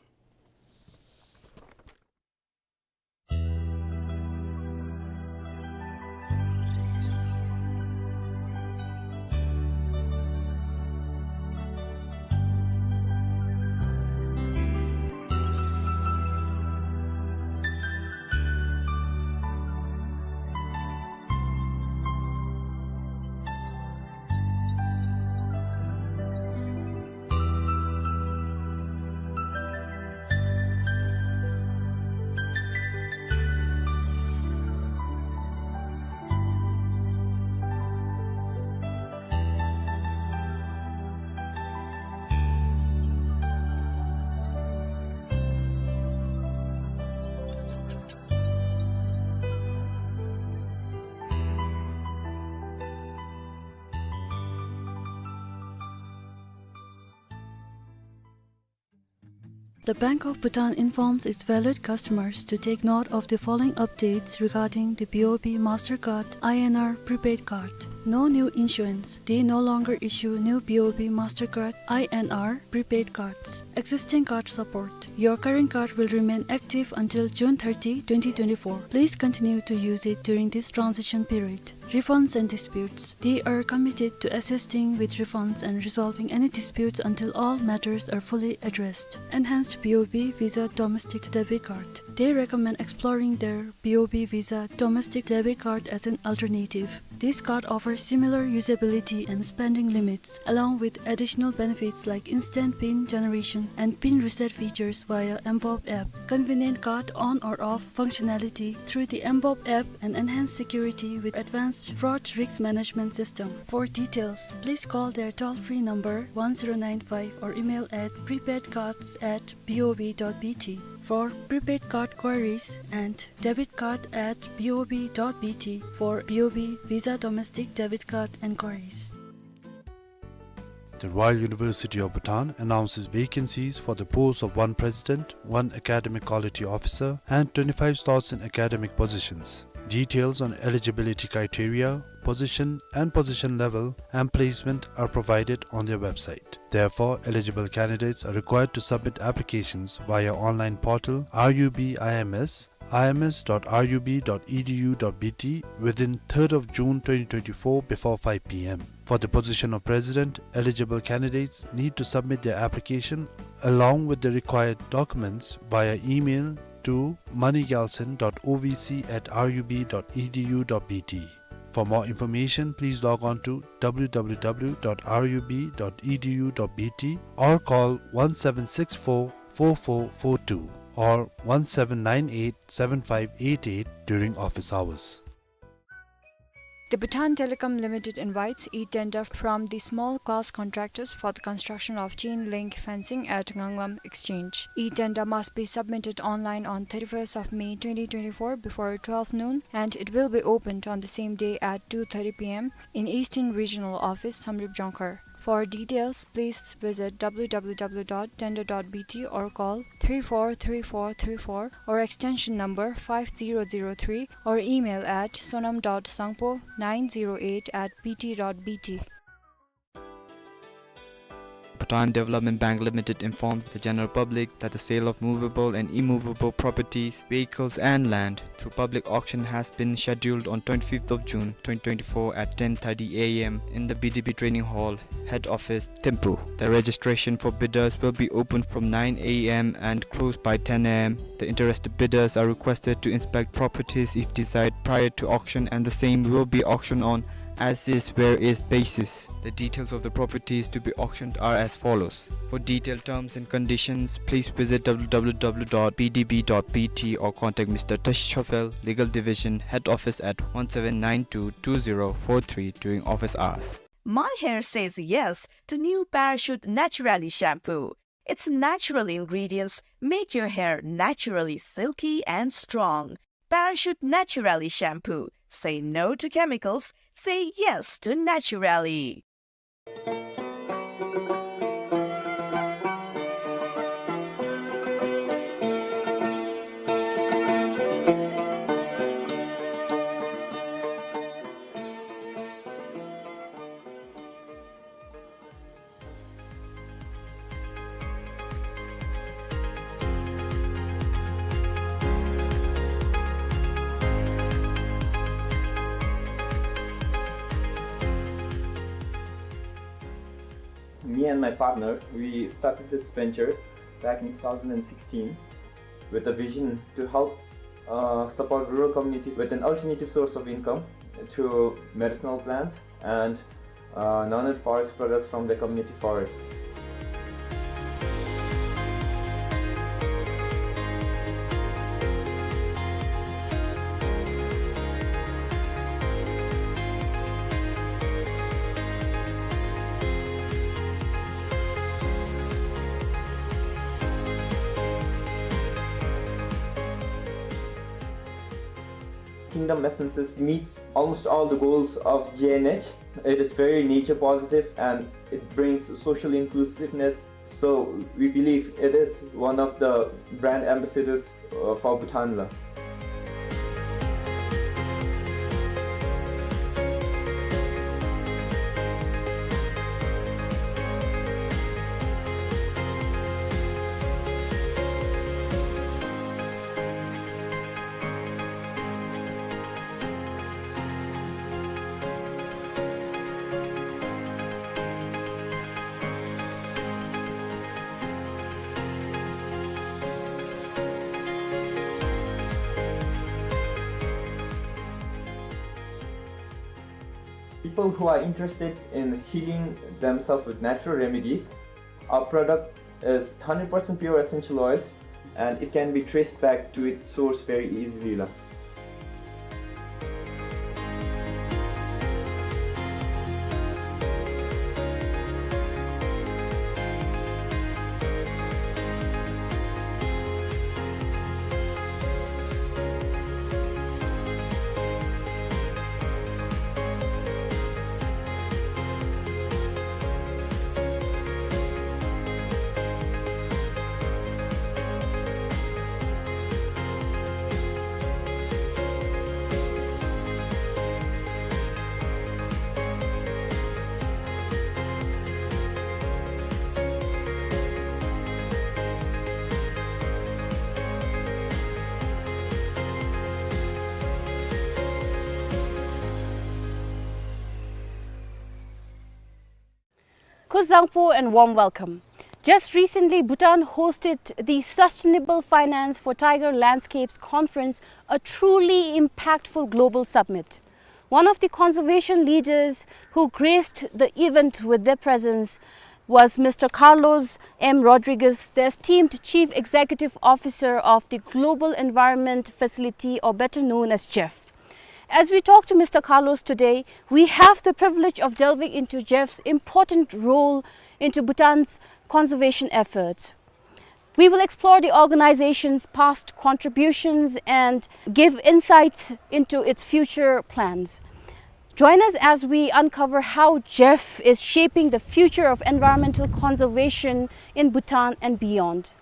The Bank of Bhutan informs its valued customers to take note of the following updates regarding the B O B Mastercard I N R prepaid card. No new issuance. They no longer issue new B O B Mastercard I N R prepaid cards. Existing card support. Your current card will remain active until June thirty, twenty twenty-four. Please continue to use it during this transition period. Refunds and disputes. They are committed to assisting with refunds and resolving any disputes until all matters are fully addressed. Enhanced B O B Visa Domestic Debit Card. They recommend exploring their B O B Visa Domestic Debit Card as an alternative. This card offers similar usability and spending limits, along with additional benefits like instant pin generation and pin reset features via mBoB app. Convenient card on or off functionality through the mBoB app and enhanced security with advanced fraud risk management system. For details, please call their toll-free number one zero nine five or email at prepaidcards at B O B dot B T for prepaid card queries and debit card at B O B dot B T for B O B Visa Domestic Debit Card enquiries. The Royal University of Bhutan announces vacancies for the post of one president, one academic quality officer, and twenty-five slots in academic positions. Details on eligibility criteria, position and position level, and placement are provided on their website. Therefore, eligible candidates are required to submit applications via online portal R U B I M S, I M S dot R U B dot E D U dot B T, within third of June twenty twenty-four before five P M. For the position of president, eligible candidates need to submit their application along with the required documents via email to moneygalson dot O V C at R U B dot E D U dot B T. For more information, please log on to W W W dot R U B dot E D U dot B T or call one seven six four, four four four two or one seven nine eight, seven five eight eight during office hours. The Bhutan Telecom Limited invites e-tender from the small class contractors for the construction of chain link fencing at Nganglam Exchange. E-tender must be submitted online on thirty-first of May twenty twenty-four before twelve noon, and it will be opened on the same day at two thirty P M in Eastern Regional Office, Samdrup Jongkhar. For details, please visit W W W dot tender dot B T or call three four three four three four or extension number five zero zero three or email at sonam dot sangpo nine zero eight at B T dot B T. Bhutan Development Bank Limited informs the general public that the sale of movable and immovable properties, vehicles and land through public auction has been scheduled on twenty-fifth of June twenty twenty-four at ten thirty A M in the B D B Training Hall, Head Office, Thimphu. The registration for bidders will be open from nine A M and closed by ten A M. The interested bidders are requested to inspect properties if desired prior to auction, and the same will be auctioned on as is where is basis. The details of the properties to be auctioned are as follows. For detailed terms and conditions, please visit W W W dot B D B dot B T or contact Mister Tashi Chofel, Legal Division, Head Office at one seven nine two two zero four three during office hours. My hair says yes to new Parachute Naturally shampoo. Its natural ingredients make your hair naturally silky and strong. Parachute Naturally shampoo. Say no to chemicals. Say yes to naturally. Me and my partner, we started this venture back in two thousand sixteen with a vision to help, uh, support rural communities with an alternative source of income through medicinal plants and, uh, non-nut forest products from the community forest. Kingdom Essences meets almost all the goals of G N H. It is very nature positive and it brings social inclusiveness. So we believe it is one of the brand ambassadors, uh, for Bhutan la. People who are interested in healing themselves with natural remedies, our product is hundred percent pure essential oils, and it can be traced back to its source very easily la. Kuzuzangpo and warm welcome. Just recently, Bhutan hosted the Sustainable Finance for Tiger Landscapes Conference, a truly impactful global summit. One of the conservation leaders who graced the event with their presence was Mister Carlos M. Rodriguez, the esteemed Chief Executive Officer of the Global Environment Facility, or better known as GEF. As we talk to Mister Carlos today, we have the privilege of delving into GEF's important role into Bhutan's conservation efforts. We will explore the organization's past contributions and give insights into its future plans. Join us as we uncover how GEF is shaping the future of environmental conservation in Bhutan and beyond.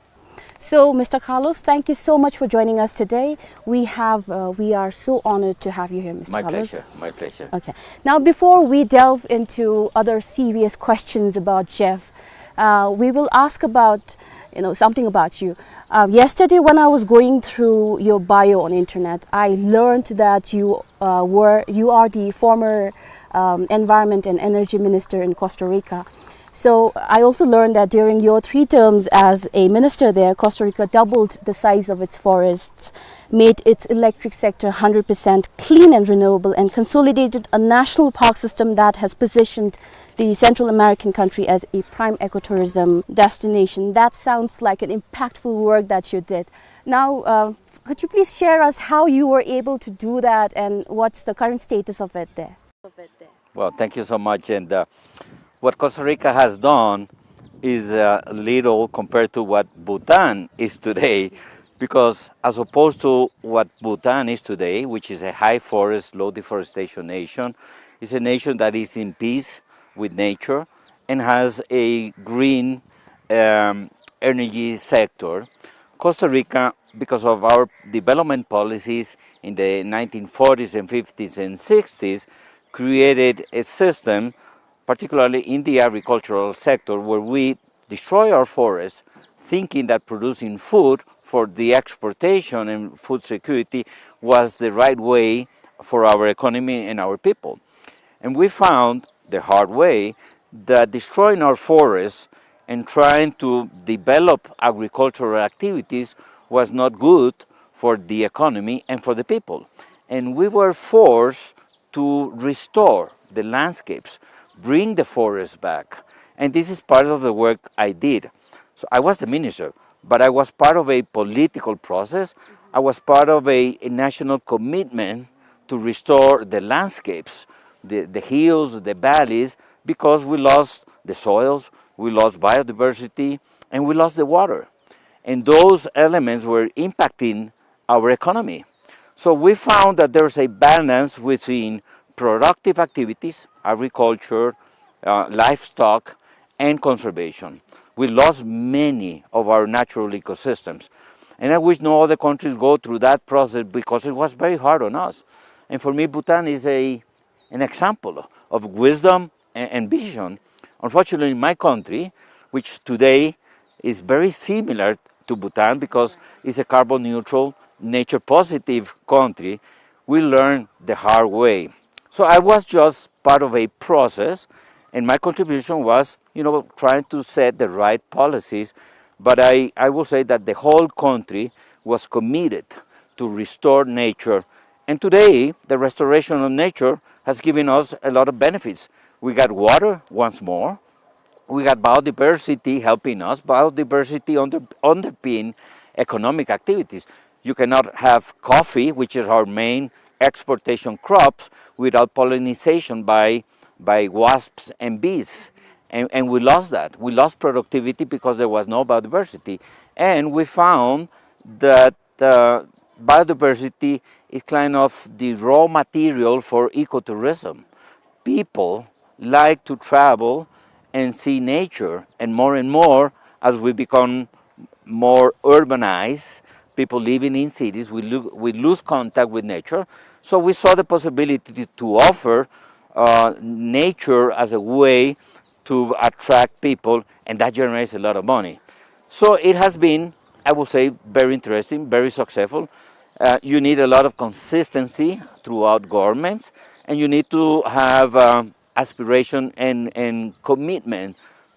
So, Mister Carlos, thank you so much for joining us today. We have, uh, we are so honored to have you here, Mister Carlos. My pleasure, my pleasure. Okay. Now, before we delve into other serious questions about GEF, uh, we will ask about, you know, something about you. Uh, yesterday, when I was going through your bio on internet, I learned that you, uh, were, you are the former, um, environment and energy minister in Costa Rica. So I also learned that during your three terms as a minister there, Costa Rica doubled the size of its forests, made its electric sector hundred percent clean and renewable, and consolidated a national park system that has positioned the Central American country as a prime ecotourism destination. That sounds like an impactful work that you did. Now, uh, could you please share us how you were able to do that and what's the current status of it there? Well, thank you so much. And, uh, what Costa Rica has done is, uh, little compared to what Bhutan is today, because as opposed to what Bhutan is today, which is a high forest, low deforestation nation, it's a nation that is in peace with nature and has a green, um, energy sector. Costa Rica, because of our development policies in the nineteen forties and fifties and sixties, created a system, particularly in the agricultural sector, where we destroy our forests, thinking that producing food for the exportation and food security was the right way for our economy and our people. And we found the hard way that destroying our forests and trying to develop agricultural activities was not good for the economy and for the people. And we were forced to restore the landscapes, bring the forest back. And this is part of the work I did. So I was the minister, but I was part of a political process. I was part of a, a national commitment to restore the landscapes, the, the hills, the valleys, because we lost the soils, we lost biodiversity, and we lost the water. And those elements were impacting our economy. So we found that there's a balance between productive activities, agriculture, uh, livestock, and conservation. We lost many of our natural ecosystems. And I wish no other countries go through that process because it was very hard on us. And for me, Bhutan is a, an example of wisdom and, and vision. Unfortunately, in my country, which today is very similar to Bhutan because it's a carbon neutral, nature positive country, we learned the hard way. So I was just part of a process, and my contribution was, you know, trying to set the right policies. But I, I will say that the whole country was committed to restore nature. And today, the restoration of nature has given us a lot of benefits. We got water once more. We got biodiversity helping us. Biodiversity under, underpin economic activities. You cannot have coffee, which is our main exportation crops, without pollination by, by wasps and bees. And, and we lost that. We lost productivity because there was no biodiversity. And we found that uh, biodiversity is kind of the raw material for ecotourism. People like to travel and see nature, and more and more, as we become more urbanized, people living in cities, we, lo- we lose contact with nature. So we saw the possibility to offer uh, nature as a way to attract people, and that generates a lot of money. So it has been, I would say, very interesting, very successful. Uh, you need a lot of consistency throughout governments, and you need to have um, aspiration and, and commitment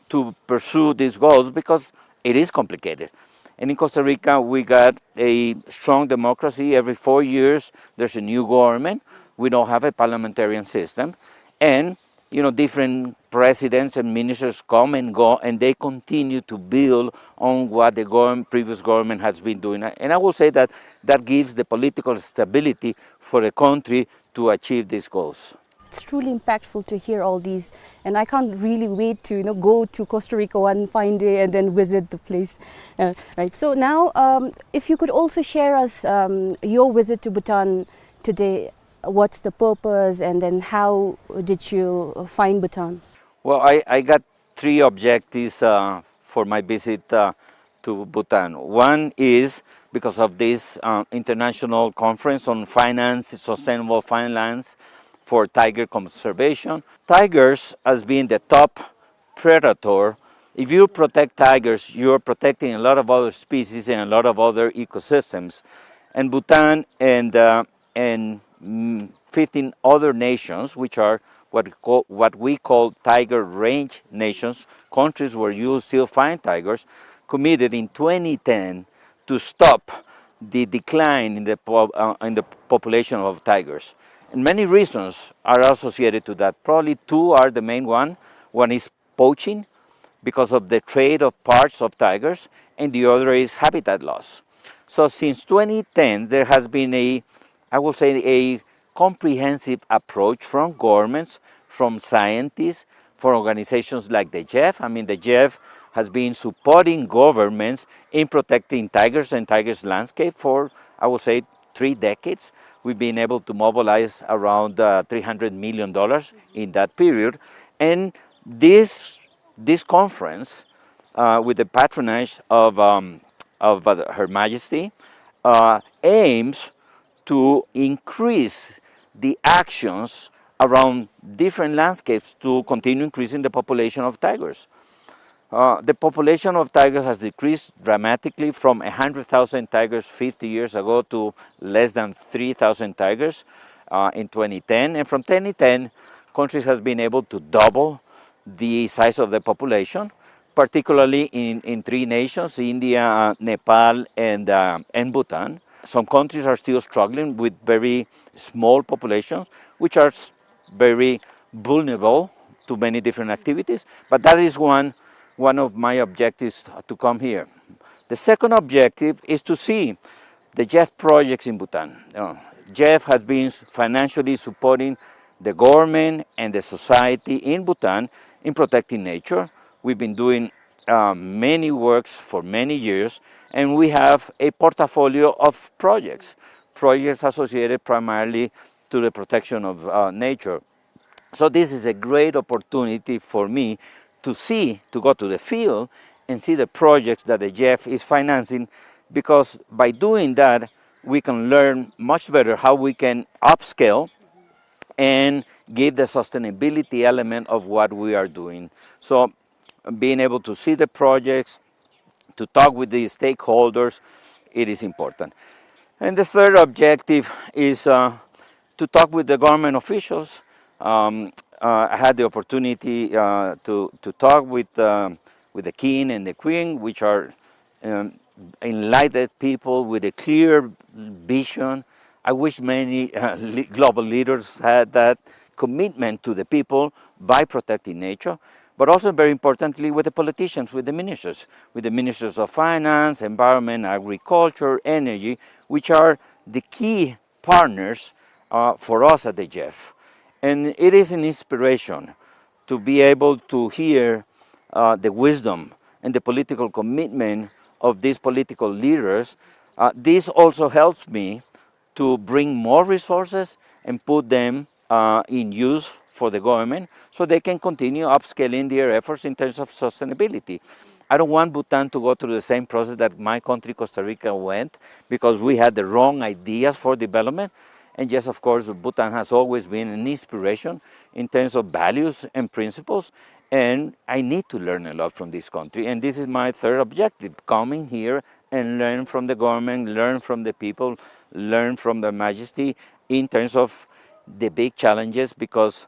to pursue these goals because it is complicated. And in Costa Rica, we got a strong democracy. Every four years, there's a new government. We don't have a parliamentarian system. And you know, different presidents and ministers come and go, and they continue to build on what the govern- previous government has been doing. And I will say that that gives the political stability for the country to achieve these goals. It's truly impactful to hear all these, and I can't really wait to, you know, go to Costa Rica one fine day and then visit the place. Uh, right. So now, um, if you could also share us um, your visit to Bhutan today, what's the purpose, and then how did you find Bhutan? Well, I, I got three objectives uh, for my visit uh, to Bhutan. One is because of this uh, international conference on finance, sustainable finance for tiger conservation. Tigers has been the top predator. If you protect tigers, you're protecting a lot of other species and a lot of other ecosystems. And Bhutan and uh, and mm, fifteen other nations, which are what we, call, what we call tiger range nations, countries where you still find tigers, committed in twenty ten to stop the decline in the, po- uh, in the population of tigers. And many reasons are associated to that. Probably two are the main one. One is poaching because of the trade of parts of tigers, and the other is habitat loss. So since twenty ten, there has been a, I will say, a comprehensive approach from governments, from scientists, from organizations like the G E F. I mean, the G E F has been supporting governments in protecting tigers and tigers landscape for, I will say, three decades. We've been able to mobilize around uh, three hundred million dollars in that period. And this, this conference, uh, with the patronage of, um, of uh, Her Majesty, uh, aims to increase the actions around different landscapes to continue increasing the population of tigers. Uh, the population of tigers has decreased dramatically from a hundred thousand tigers fifty years ago to less than three thousand tigers uh, in twenty ten. And from twenty ten, countries has been able to double the size of the population, particularly in, in three nations, India, uh, Nepal, and, uh, and Bhutan. Some countries are still struggling with very small populations, which are s- very vulnerable to many different activities. But that is one, one of my objectives to come here. The second objective is to see the G E F projects in Bhutan. Uh, G E F has been financially supporting the government and the society in Bhutan in protecting nature. We've been doing uh, many works for many years, and we have a portfolio of projects, projects associated primarily to the protection of uh, nature. So this is a great opportunity for me to see, to go to the field and see the projects that the G F is financing, because by doing that, we can learn much better how we can upscale and give the sustainability element of what we are doing. So being able to see the projects, to talk with the stakeholders, it is important. And the third objective is, uh, to talk with the government officials. Um, uh, I had the opportunity, uh, to, to talk with, um, with the king and the queen, which are, um, enlightened people with a clear vision. I wish many, uh, le-, global leaders had that commitment to the people by protecting nature, but also, very importantly, with the politicians, with the ministers, with the ministers of finance, environment, agriculture, energy, which are the key partners, uh, for us at the G F. And it is an inspiration to be able to hear, uh, the wisdom and the political commitment of these political leaders. Uh, this also helps me to bring more resources and put them, uh, in use for the government so they can continue upscaling their efforts in terms of sustainability. I don't want Bhutan to go through the same process that my country, Costa Rica, went, because we had the wrong ideas for development. And yes, of course, Bhutan has always been an inspiration in terms of values and principles. And I need to learn a lot from this country. And this is my third objective, coming here and learn from the government, learn from the people, learn from the majesty in terms of the big challenges, because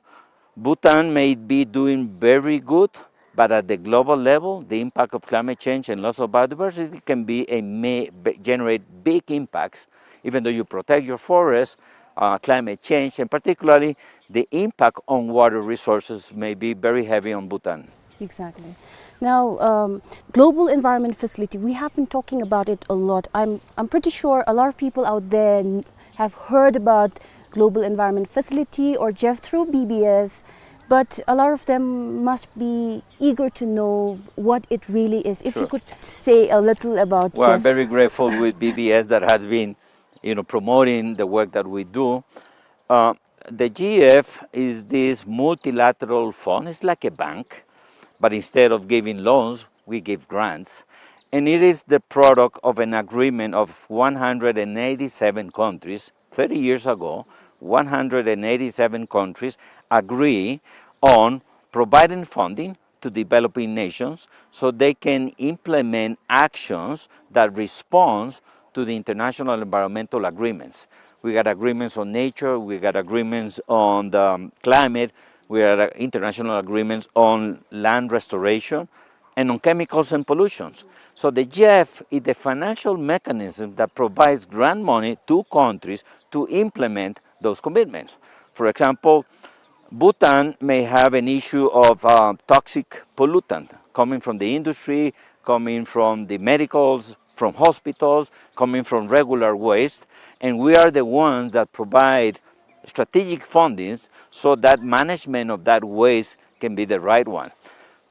Bhutan may be doing very good, but at the global level, the impact of climate change and loss of biodiversity can be a may, be- generate big impacts. Even though you protect your forests, uh, climate change, and particularly the impact on water resources, may be very heavy on Bhutan. Exactly. Now, um, Global Environment Facility, we have been talking about it a lot. I'm, I'm pretty sure a lot of people out there n- have heard about Global Environment Facility or G E F through B B S, but a lot of them must be eager to know what it really is. If you Sure. could say a little about Well, I'm G E F. Very grateful with B B S that has been, you know, promoting the work that we do. Uh, the G E F is this multilateral fund. It's like a bank, but instead of giving loans, we give grants. And it is the product of an agreement of one hundred eighty-seven countries. Thirty years ago, one hundred eighty-seven countries agree on providing funding to developing nations so they can implement actions that responds to the international environmental agreements. We got agreements on nature, we got agreements on the, um, climate, we got, uh, international agreements on land restoration and on chemicals and pollutions. So the G E F is the financial mechanism that provides grant money to countries to implement those commitments. For example, Bhutan may have an issue of, uh, toxic pollutant coming from the industry, coming from the medicals, from hospitals, coming from regular waste, and we are the ones that provide strategic fundings so that management of that waste can be the right one.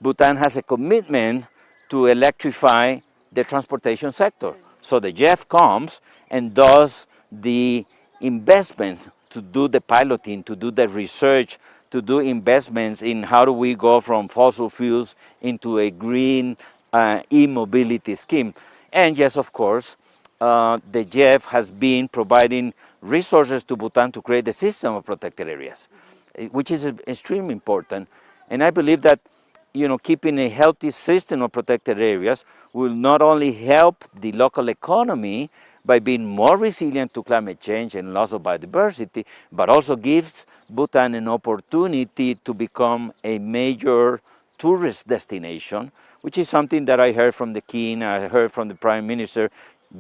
Bhutan has a commitment to electrify the transportation sector. So the G E F comes and does the investments to do the piloting, to do the research, to do investments in how do we go from fossil fuels into a green, uh, e-mobility scheme. And yes, of course, uh, the G E F has been providing resources to Bhutan to create the system of protected areas, eh, which is extremely important. And I believe that, you know, keeping a healthy system of protected areas will not only help the local economy by being more resilient to climate change and loss of biodiversity, but also gives Bhutan an opportunity to become a major tourist destination, which is something that I heard from the king, I heard from the prime minister.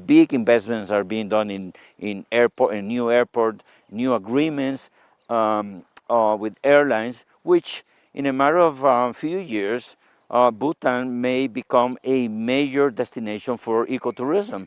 Big investments are being done in, in airport, in new airport, new agreements, um, uh, with airlines, which in a matter of a few years, uh, Bhutan may become a major destination for ecotourism.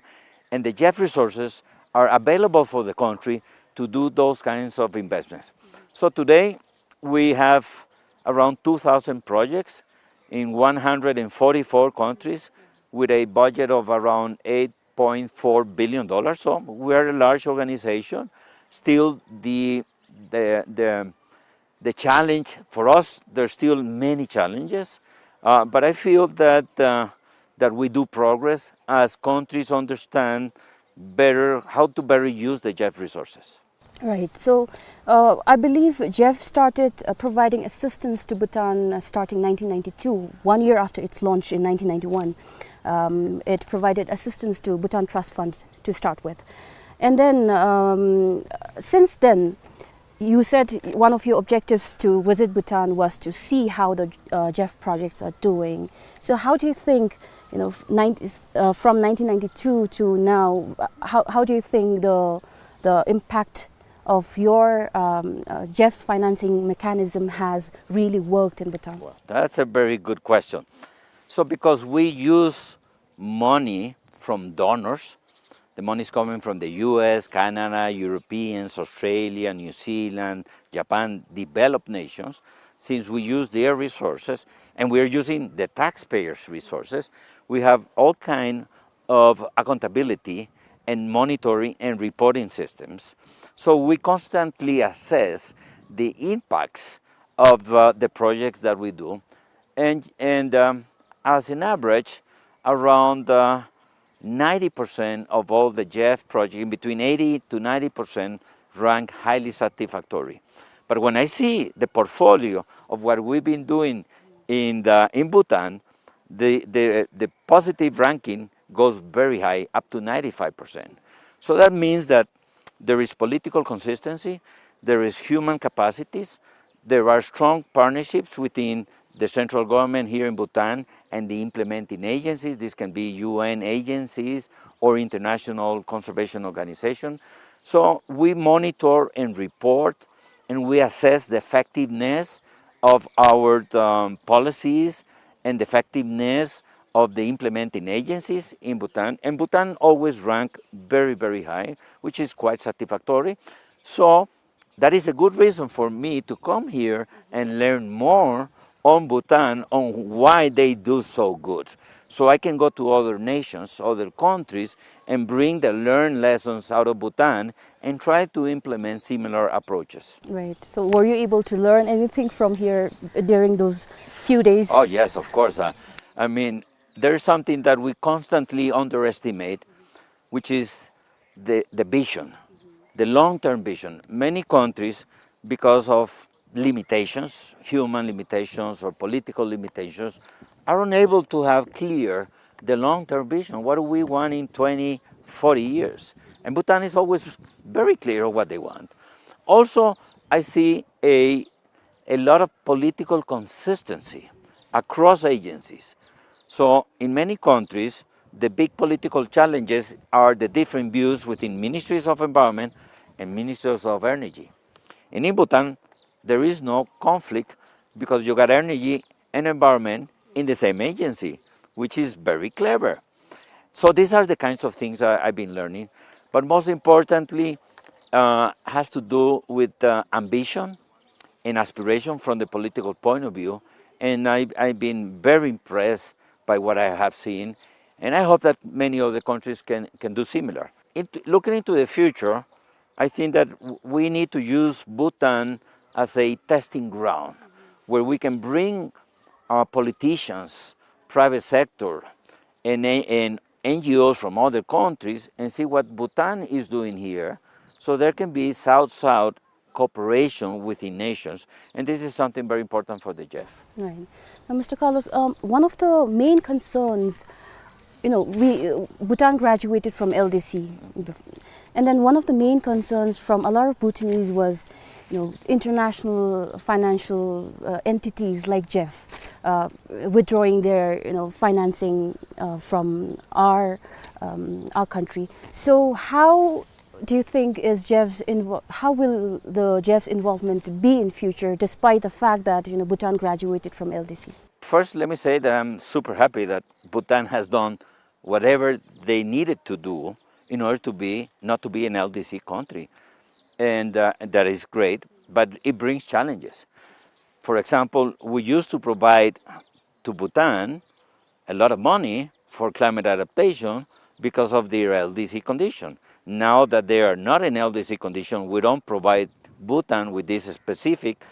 And the G E F resources are available for the country to do those kinds of investments. So today, we have around two thousand projects in one hundred forty-four countries with a budget of around eight point four billion dollars. So we are a large organization. Still, the, the, the, the challenge for us, there's still many challenges. Uh, but I feel that, uh, that we do progress as countries understand better how to better use the GEF resources. Right. So, uh, I believe GEF started, uh, providing assistance to Bhutan, uh, starting nineteen ninety-two, one year after its launch in nineteen ninety-one. Um, it provided assistance to Bhutan Trust Fund to start with. And then, um, since then, you said one of your objectives to visit Bhutan was to see how the, uh, GEF projects are doing. So how do you think, you know, f-, nine-, uh, from nineteen ninety-two to now, uh, how, how do you think the, the impact of your, um, uh, GEF's financing mechanism has really worked in Bhutan? Well, that's a very good question. So because we use money from donors, the money is coming from the U S, Canada, Europeans, Australia, New Zealand, Japan, developed nations. Since we use their resources and we are using the taxpayers' resources, we have all kind of accountability and monitoring and reporting systems. So we constantly assess the impacts of, uh, the projects that we do. And, and, um, as an average, around, uh, ninety percent of all the GEF projects, in between eighty to ninety percent, rank highly satisfactory. But when I see the portfolio of what we've been doing in the, in Bhutan, the, the, the positive ranking goes very high, up to ninety-five percent. So that means that there is political consistency, there is human capacities, there are strong partnerships within the central government here in Bhutan and the implementing agencies. This can be U N agencies or international conservation organization. So we monitor and report, and we assess the effectiveness of our, um, policies and the effectiveness of the implementing agencies in Bhutan. And Bhutan always rank very, very high, which is quite satisfactory. So that is a good reason for me to come here and learn more on Bhutan, on why they do so good. So I can go to other nations, other countries, and bring the learned lessons out of Bhutan and try to implement similar approaches. Right. So were you able to learn anything from here during those few days? Oh, yes, of course. Uh, I mean, there's something that we constantly underestimate, which is the, the vision, the long-term vision. Many countries, because of limitations, human limitations or political limitations, are unable to have clear the long-term vision. What do we want in twenty, forty years? And Bhutan is always very clear of what they want. Also, I see a, a lot of political consistency across agencies. So in many countries, the big political challenges are the different views within ministries of environment and ministries of energy. And in Bhutan, there is no conflict because you got energy and environment in the same agency, which is very clever. So these are the kinds of things I, I've been learning. But most importantly, uh, has to do with, uh, ambition and aspiration from the political point of view. And I, I've been very impressed by what I have seen. And I hope that many other countries can, can do similar. It, looking into the future, I think that w-, we need to use Bhutan as a testing ground where we can bring our politicians, private sector, and, and N G Os from other countries and see what Bhutan is doing here, so there can be South-South cooperation within nations, and this is something very important for the GEF. Right. Now, Mister Carlos, um, one of the main concerns, you know, we, uh, Bhutan graduated from L D C, and then one of the main concerns from a lot of Bhutanese was, you know, international financial, uh, entities like GEF, uh, withdrawing their, you know, financing, uh, from our, um, our country. So how do you think is GEF's invo-, how will the GEF's involvement be in future, despite the fact that, you know, Bhutan graduated from L D C? First, let me say that I'm super happy that Bhutan has done whatever they needed to do in order to be, not to be an L D C country. And, uh, that is great, but it brings challenges. For example, we used to provide to Bhutan a lot of money for climate adaptation because of their L D C condition. Now that they are not in L D C condition, we don't provide Bhutan with this specific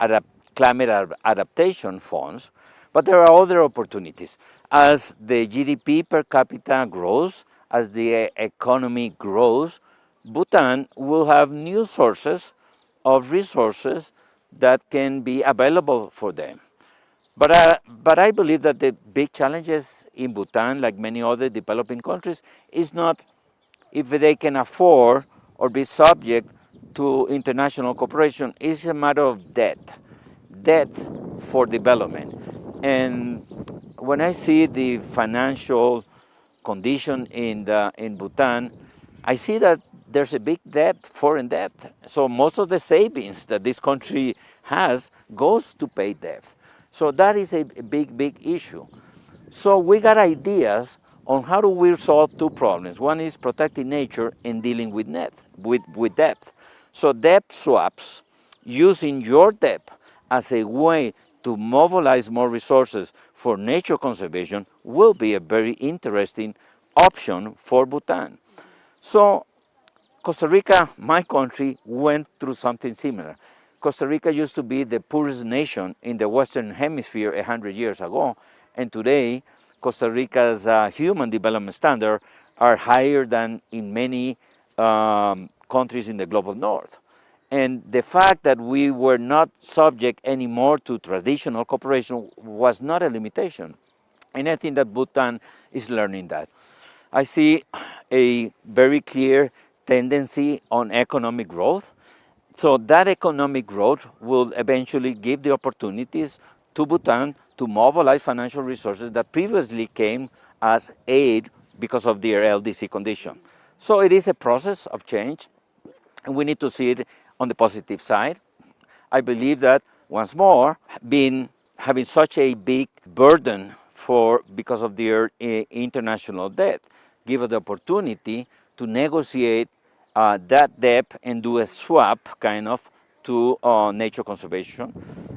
adap-, climate ad-, adaptation funds, But there are other opportunities. As the G D P per capita grows, as the e-, economy grows, Bhutan will have new sources of resources that can be available for them. But, uh, but I believe that the big challenges in Bhutan, like many other developing countries, is not if they can afford or be subject to international cooperation. It's a matter of debt, debt for development. And when I see the financial condition in the, in Bhutan, I see that there's a big debt, foreign debt. So most of the savings that this country has goes to pay debt. So that is a, a big, big issue. So we got ideas on how do we solve two problems. One is protecting nature and dealing with net, with, with debt. So debt swaps, using your debt as a way to mobilize more resources for nature conservation, will be a very interesting option for Bhutan. So Costa Rica, my country, went through something similar. Costa Rica used to be the poorest nation in the Western Hemisphere a hundred years ago, and today Costa Rica's, uh, human development standards are higher than in many, um, countries in the global north. And the fact that we were not subject anymore to traditional cooperation was not a limitation. And I think that Bhutan is learning that. I see a very clear tendency on economic growth. So that economic growth will eventually give the opportunities to Bhutan to mobilize financial resources that previously came as aid because of their L D C condition. So it is a process of change, and we need to see it on the positive side. I believe that, once more, being, having such a big burden for, because of their, eh, international debt, give us the opportunity to negotiate, uh, that debt and do a swap, kind of, to, uh, nature conservation.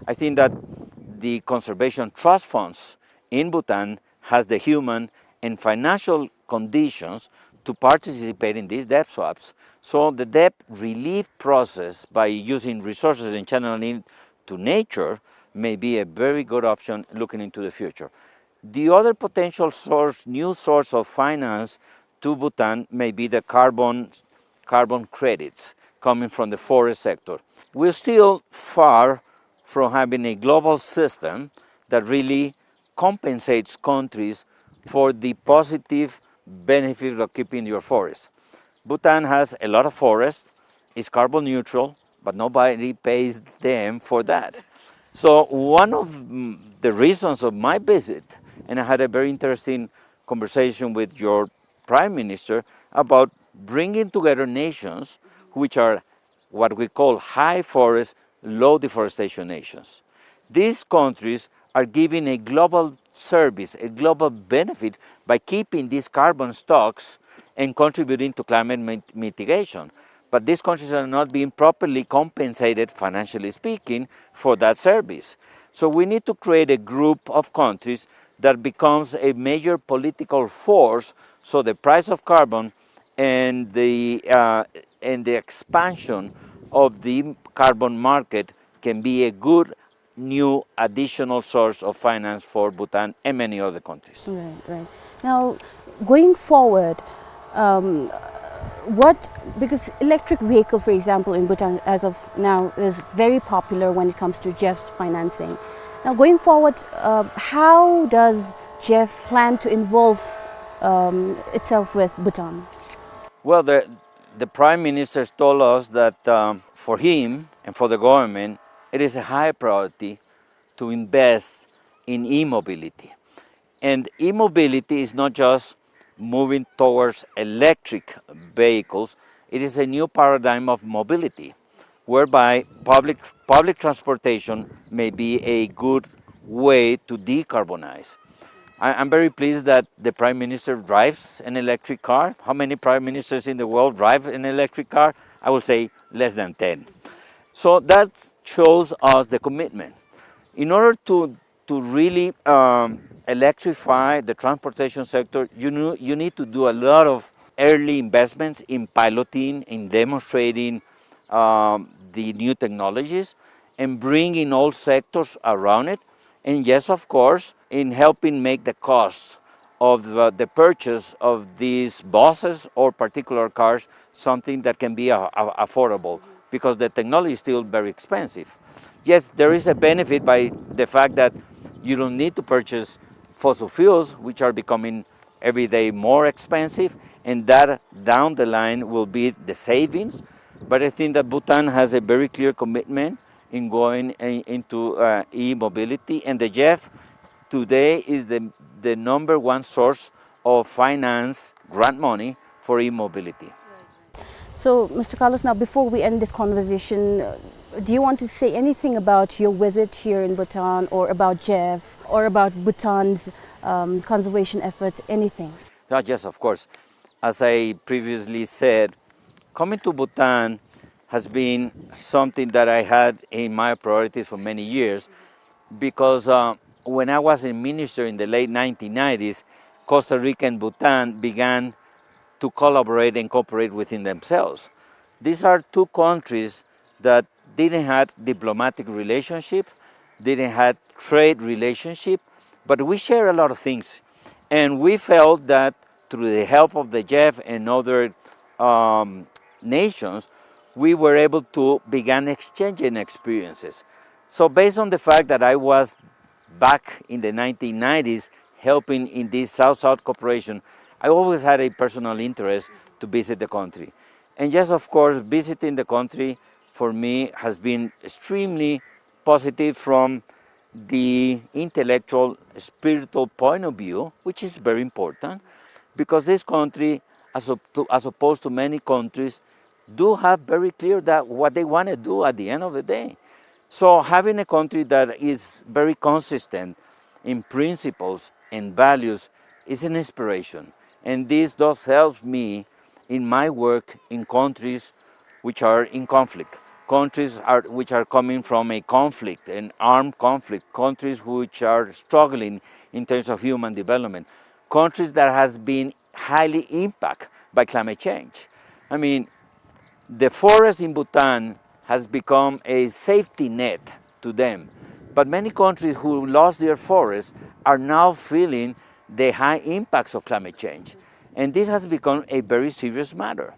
I think that the conservation trust funds in Bhutan has the human and financial conditions to participate in these debt swaps. So the debt relief process by using resources and channeling to nature may be a very good option looking into the future. The other potential source, new source of finance to Bhutan may be the carbon, carbon credits coming from the forest sector. We're still far from having a global system that really compensates countries for the positive benefit of keeping your forest. Bhutan has a lot of forest, is carbon neutral, but nobody pays them for that. So one of, mm, the reasons of my visit, and I had a very interesting conversation with your prime minister about bringing together nations which are what we call high forest, low deforestation nations. These countries are giving a global service, a global benefit by keeping these carbon stocks and contributing to climate mit-, mitigation. But these countries are not being properly compensated, financially speaking, for that service. So we need to create a group of countries that becomes a major political force, so the price of carbon and the, uh, and the expansion of the carbon market can be a good new additional source of finance for Bhutan and many other countries. Right, right. Now, going forward, um, what, because electric vehicle, for example, in Bhutan as of now is very popular when it comes to Jeff's financing. Now, going forward, uh, how does Jeff plan to involve, um, itself with Bhutan? Well, the, the Prime Minister told us that, um, for him and for the government, it is a high priority to invest in e-mobility. And e-mobility is not just moving towards electric vehicles, it is a new paradigm of mobility, whereby public, public transportation may be a good way to decarbonize. I, I'm very pleased that the Prime Minister drives an electric car. How many Prime Ministers in the world drive an electric car? I will say less than ten. So that shows us the commitment. In order to, to really, um, electrify the transportation sector, you know, you need to do a lot of early investments in piloting, in demonstrating, um, the new technologies, and bringing all sectors around it. And yes, of course, in helping make the cost of the, the purchase of these buses or particular cars something that can be a-, a-, affordable, because the technology is still very expensive. Yes, there is a benefit by the fact that you don't need to purchase fossil fuels, which are becoming every day more expensive, and that down the line will be the savings. But I think that Bhutan has a very clear commitment in going in, into, uh, e-mobility, and the JEF today is the, the number one source of finance grant money for e-mobility. So, Mister Carlos, now before we end this conversation, uh, do you want to say anything about your visit here in Bhutan, or about JEF, or about Bhutan's, um, conservation efforts, anything? Yeah, yes, of course. As I previously said, coming to Bhutan has been something that I had in my priorities for many years, because, uh, when I was a minister in the late nineteen nineties, Costa Rica and Bhutan began to collaborate and cooperate within themselves. These are two countries that didn't have diplomatic relationship, didn't have trade relationship, but we share a lot of things. And we felt that through the help of the JEF and other, um, nations, we were able to begin exchanging experiences. So based on the fact that I was back in the nineteen nineties helping in this South-South cooperation, I always had a personal interest to visit the country. And yes, of course, visiting the country for me has been extremely positive from the intellectual, spiritual point of view, which is very important, because this country, as op-, to, as opposed to many countries, do have very clear that what they wanna do at the end of the day. So having a country that is very consistent in principles and values is an inspiration. And this does help me in my work in countries which are in conflict, countries are, which are coming from a conflict, an armed conflict, countries which are struggling in terms of human development, countries that has been highly impacted by climate change. I mean, the forest in Bhutan has become a safety net to them. But many countries who lost their forests are now feeling the high impacts of climate change. And this has become a very serious matter.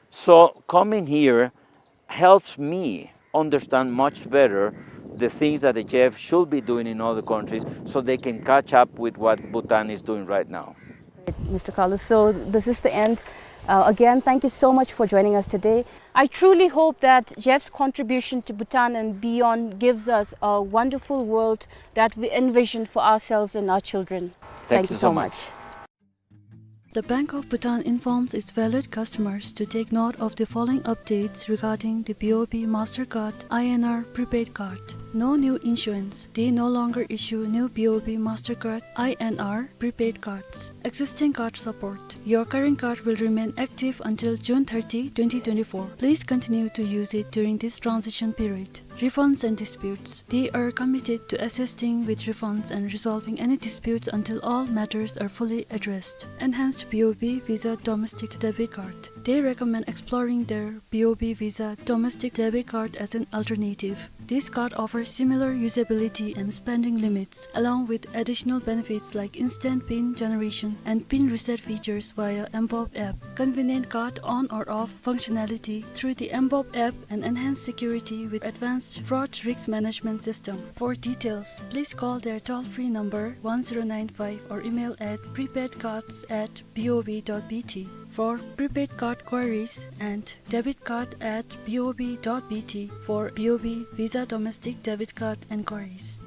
So coming here helps me understand much better the things that the JEF should be doing in other countries so they can catch up with what Bhutan is doing right now. Mister Carlos, so this is the end. Uh, again, thank you so much for joining us today. I truly hope that JEF's contribution to Bhutan and beyond gives us a wonderful world that we envision for ourselves and our children. Thank you so much. The Bank of Bhutan informs its valued customers to take note of the following updates regarding the B O B Mastercard I N R prepaid card. No new issuance. They no longer issue new B O B Mastercard I N R prepaid cards. Existing card support. Your current card will remain active until June thirty, twenty twenty-four. Please continue to use it during this transition period. Refunds and disputes. They are committed to assisting with refunds and resolving any disputes until all matters are fully addressed. Enhanced B O B Visa Domestic Debit Card. They recommend exploring their B O B Visa Domestic Debit Card as an alternative. This card offers similar usability and spending limits, along with additional benefits like instant pin generation and pin reset features via mBoB app. Convenient card on or off functionality through the mBoB app and enhanced security with advanced fraud risk management system. For details, please call their toll-free number one zero nine five or email at prepaidcards at B O B dot B T. For prepaid card queries and debit card at B O B dot B T for B O B Visa Domestic Debit Card enquiries.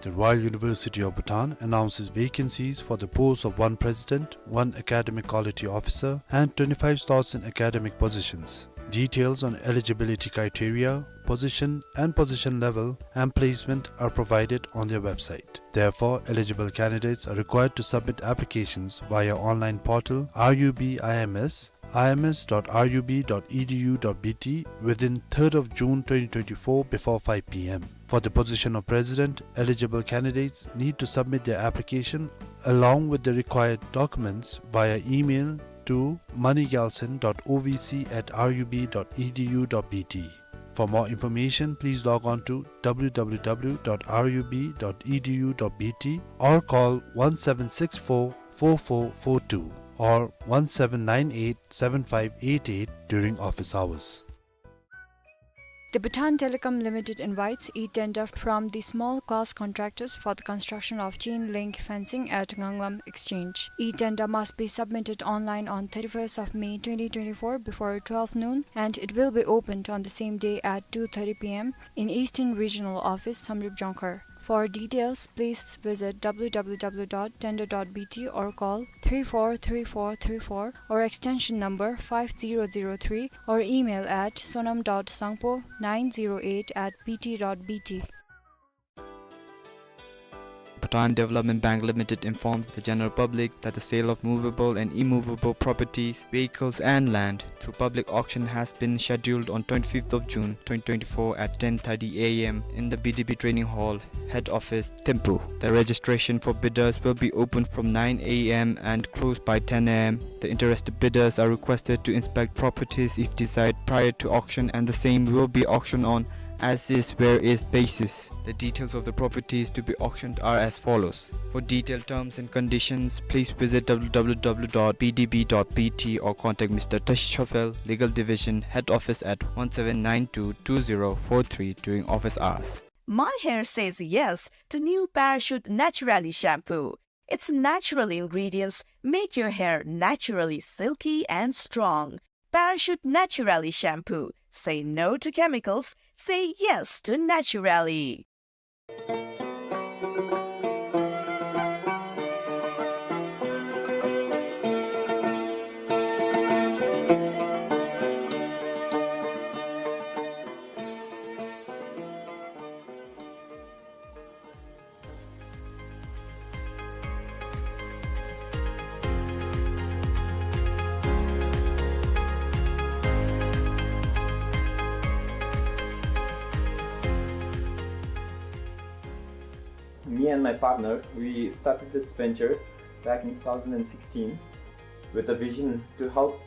The Royal University of Bhutan announces vacancies for the posts of one president, one academic quality officer, and twenty-five slots in academic positions. Details on eligibility criteria, position and position level, and placement are provided on their website. Therefore, eligible candidates are required to submit applications via online portal R U B I M S, I M S dot R U B dot E D U dot B T within third of June twenty twenty-four before five P M. For the position of president, eligible candidates need to submit their application along with the required documents via email to moneygalson dot O V C at R U B dot E D U dot B T. For more information, please log on to w w w dot r u b dot e d u dot b t or call one seven six four four four four two or one seven nine eight seven five eight eight during office hours. The Bhutan Telecom Limited invites e-tender from the small class contractors for the construction of chain link fencing at Nganglam Exchange. E-tender must be submitted online on thirty-first of May twenty twenty-four before twelve noon, and it will be opened on the same day at two thirty p m in Eastern Regional Office, Samdrup Jongkhar. For details, please visit w w w dot tender dot b t or call three four three four three four or extension number five zero zero three or email at sonam dot sangpo nine zero eight at b t dot b t. Bhutan Development Bank Limited informs the general public that the sale of movable and immovable properties, vehicles and land through public auction has been scheduled on twenty-fifth of June twenty twenty-four at ten thirty a m in the B D B Training Hall, Head Office, Thimphu. The registration for bidders will be open from nine a m and closed by ten a m. The interested bidders are requested to inspect properties if desired prior to auction, and the same will be auctioned on as is where is basis. The details of the properties to be auctioned are as follows. For detailed terms and conditions, please visit w w w dot b d b dot b t or contact Mister Tashi Chofel, Legal Division, Head Office at one seven nine two two zero four three during office hours. My hair says yes to new Parachute Naturally shampoo. Its natural ingredients make your hair naturally silky and strong. Parachute Naturally shampoo. Say no to chemicals. Say yes to naturally. Me and my partner, we started this venture back in two thousand sixteen with a vision to help,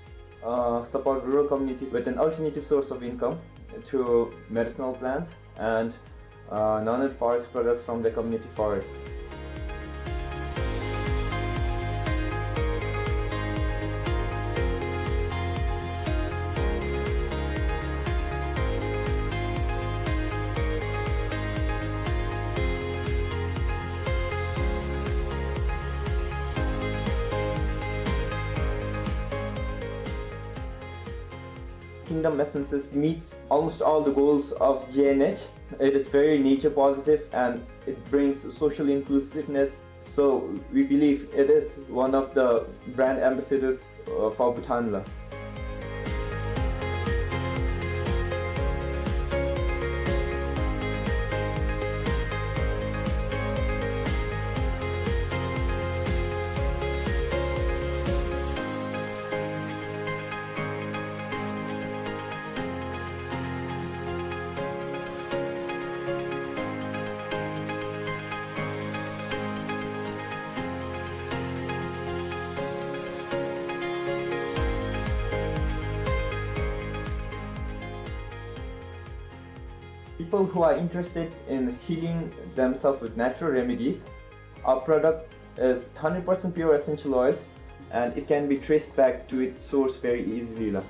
uh, support rural communities with an alternative source of income through medicinal plants and, uh, non-aid forest products from the community forest. Kingdom Essences meets almost all the goals of G N H. It is very nature positive and it brings social inclusiveness. So we believe it is one of the brand ambassadors, uh, for Bhutan la. People who are interested in healing themselves with natural remedies, our product is hundred percent pure essential oils, and it can be traced back to its source very easily la.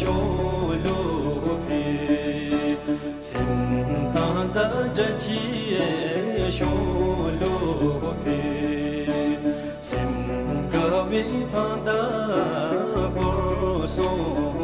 ཤོ་ལོ་ཕི། སེམས་ཐང་ད་འཇའ་ཆི་ཤོ་ལོ་ཕི། སེམས་དགའ་བའི་ཐང་ད་འཁོར་སོང་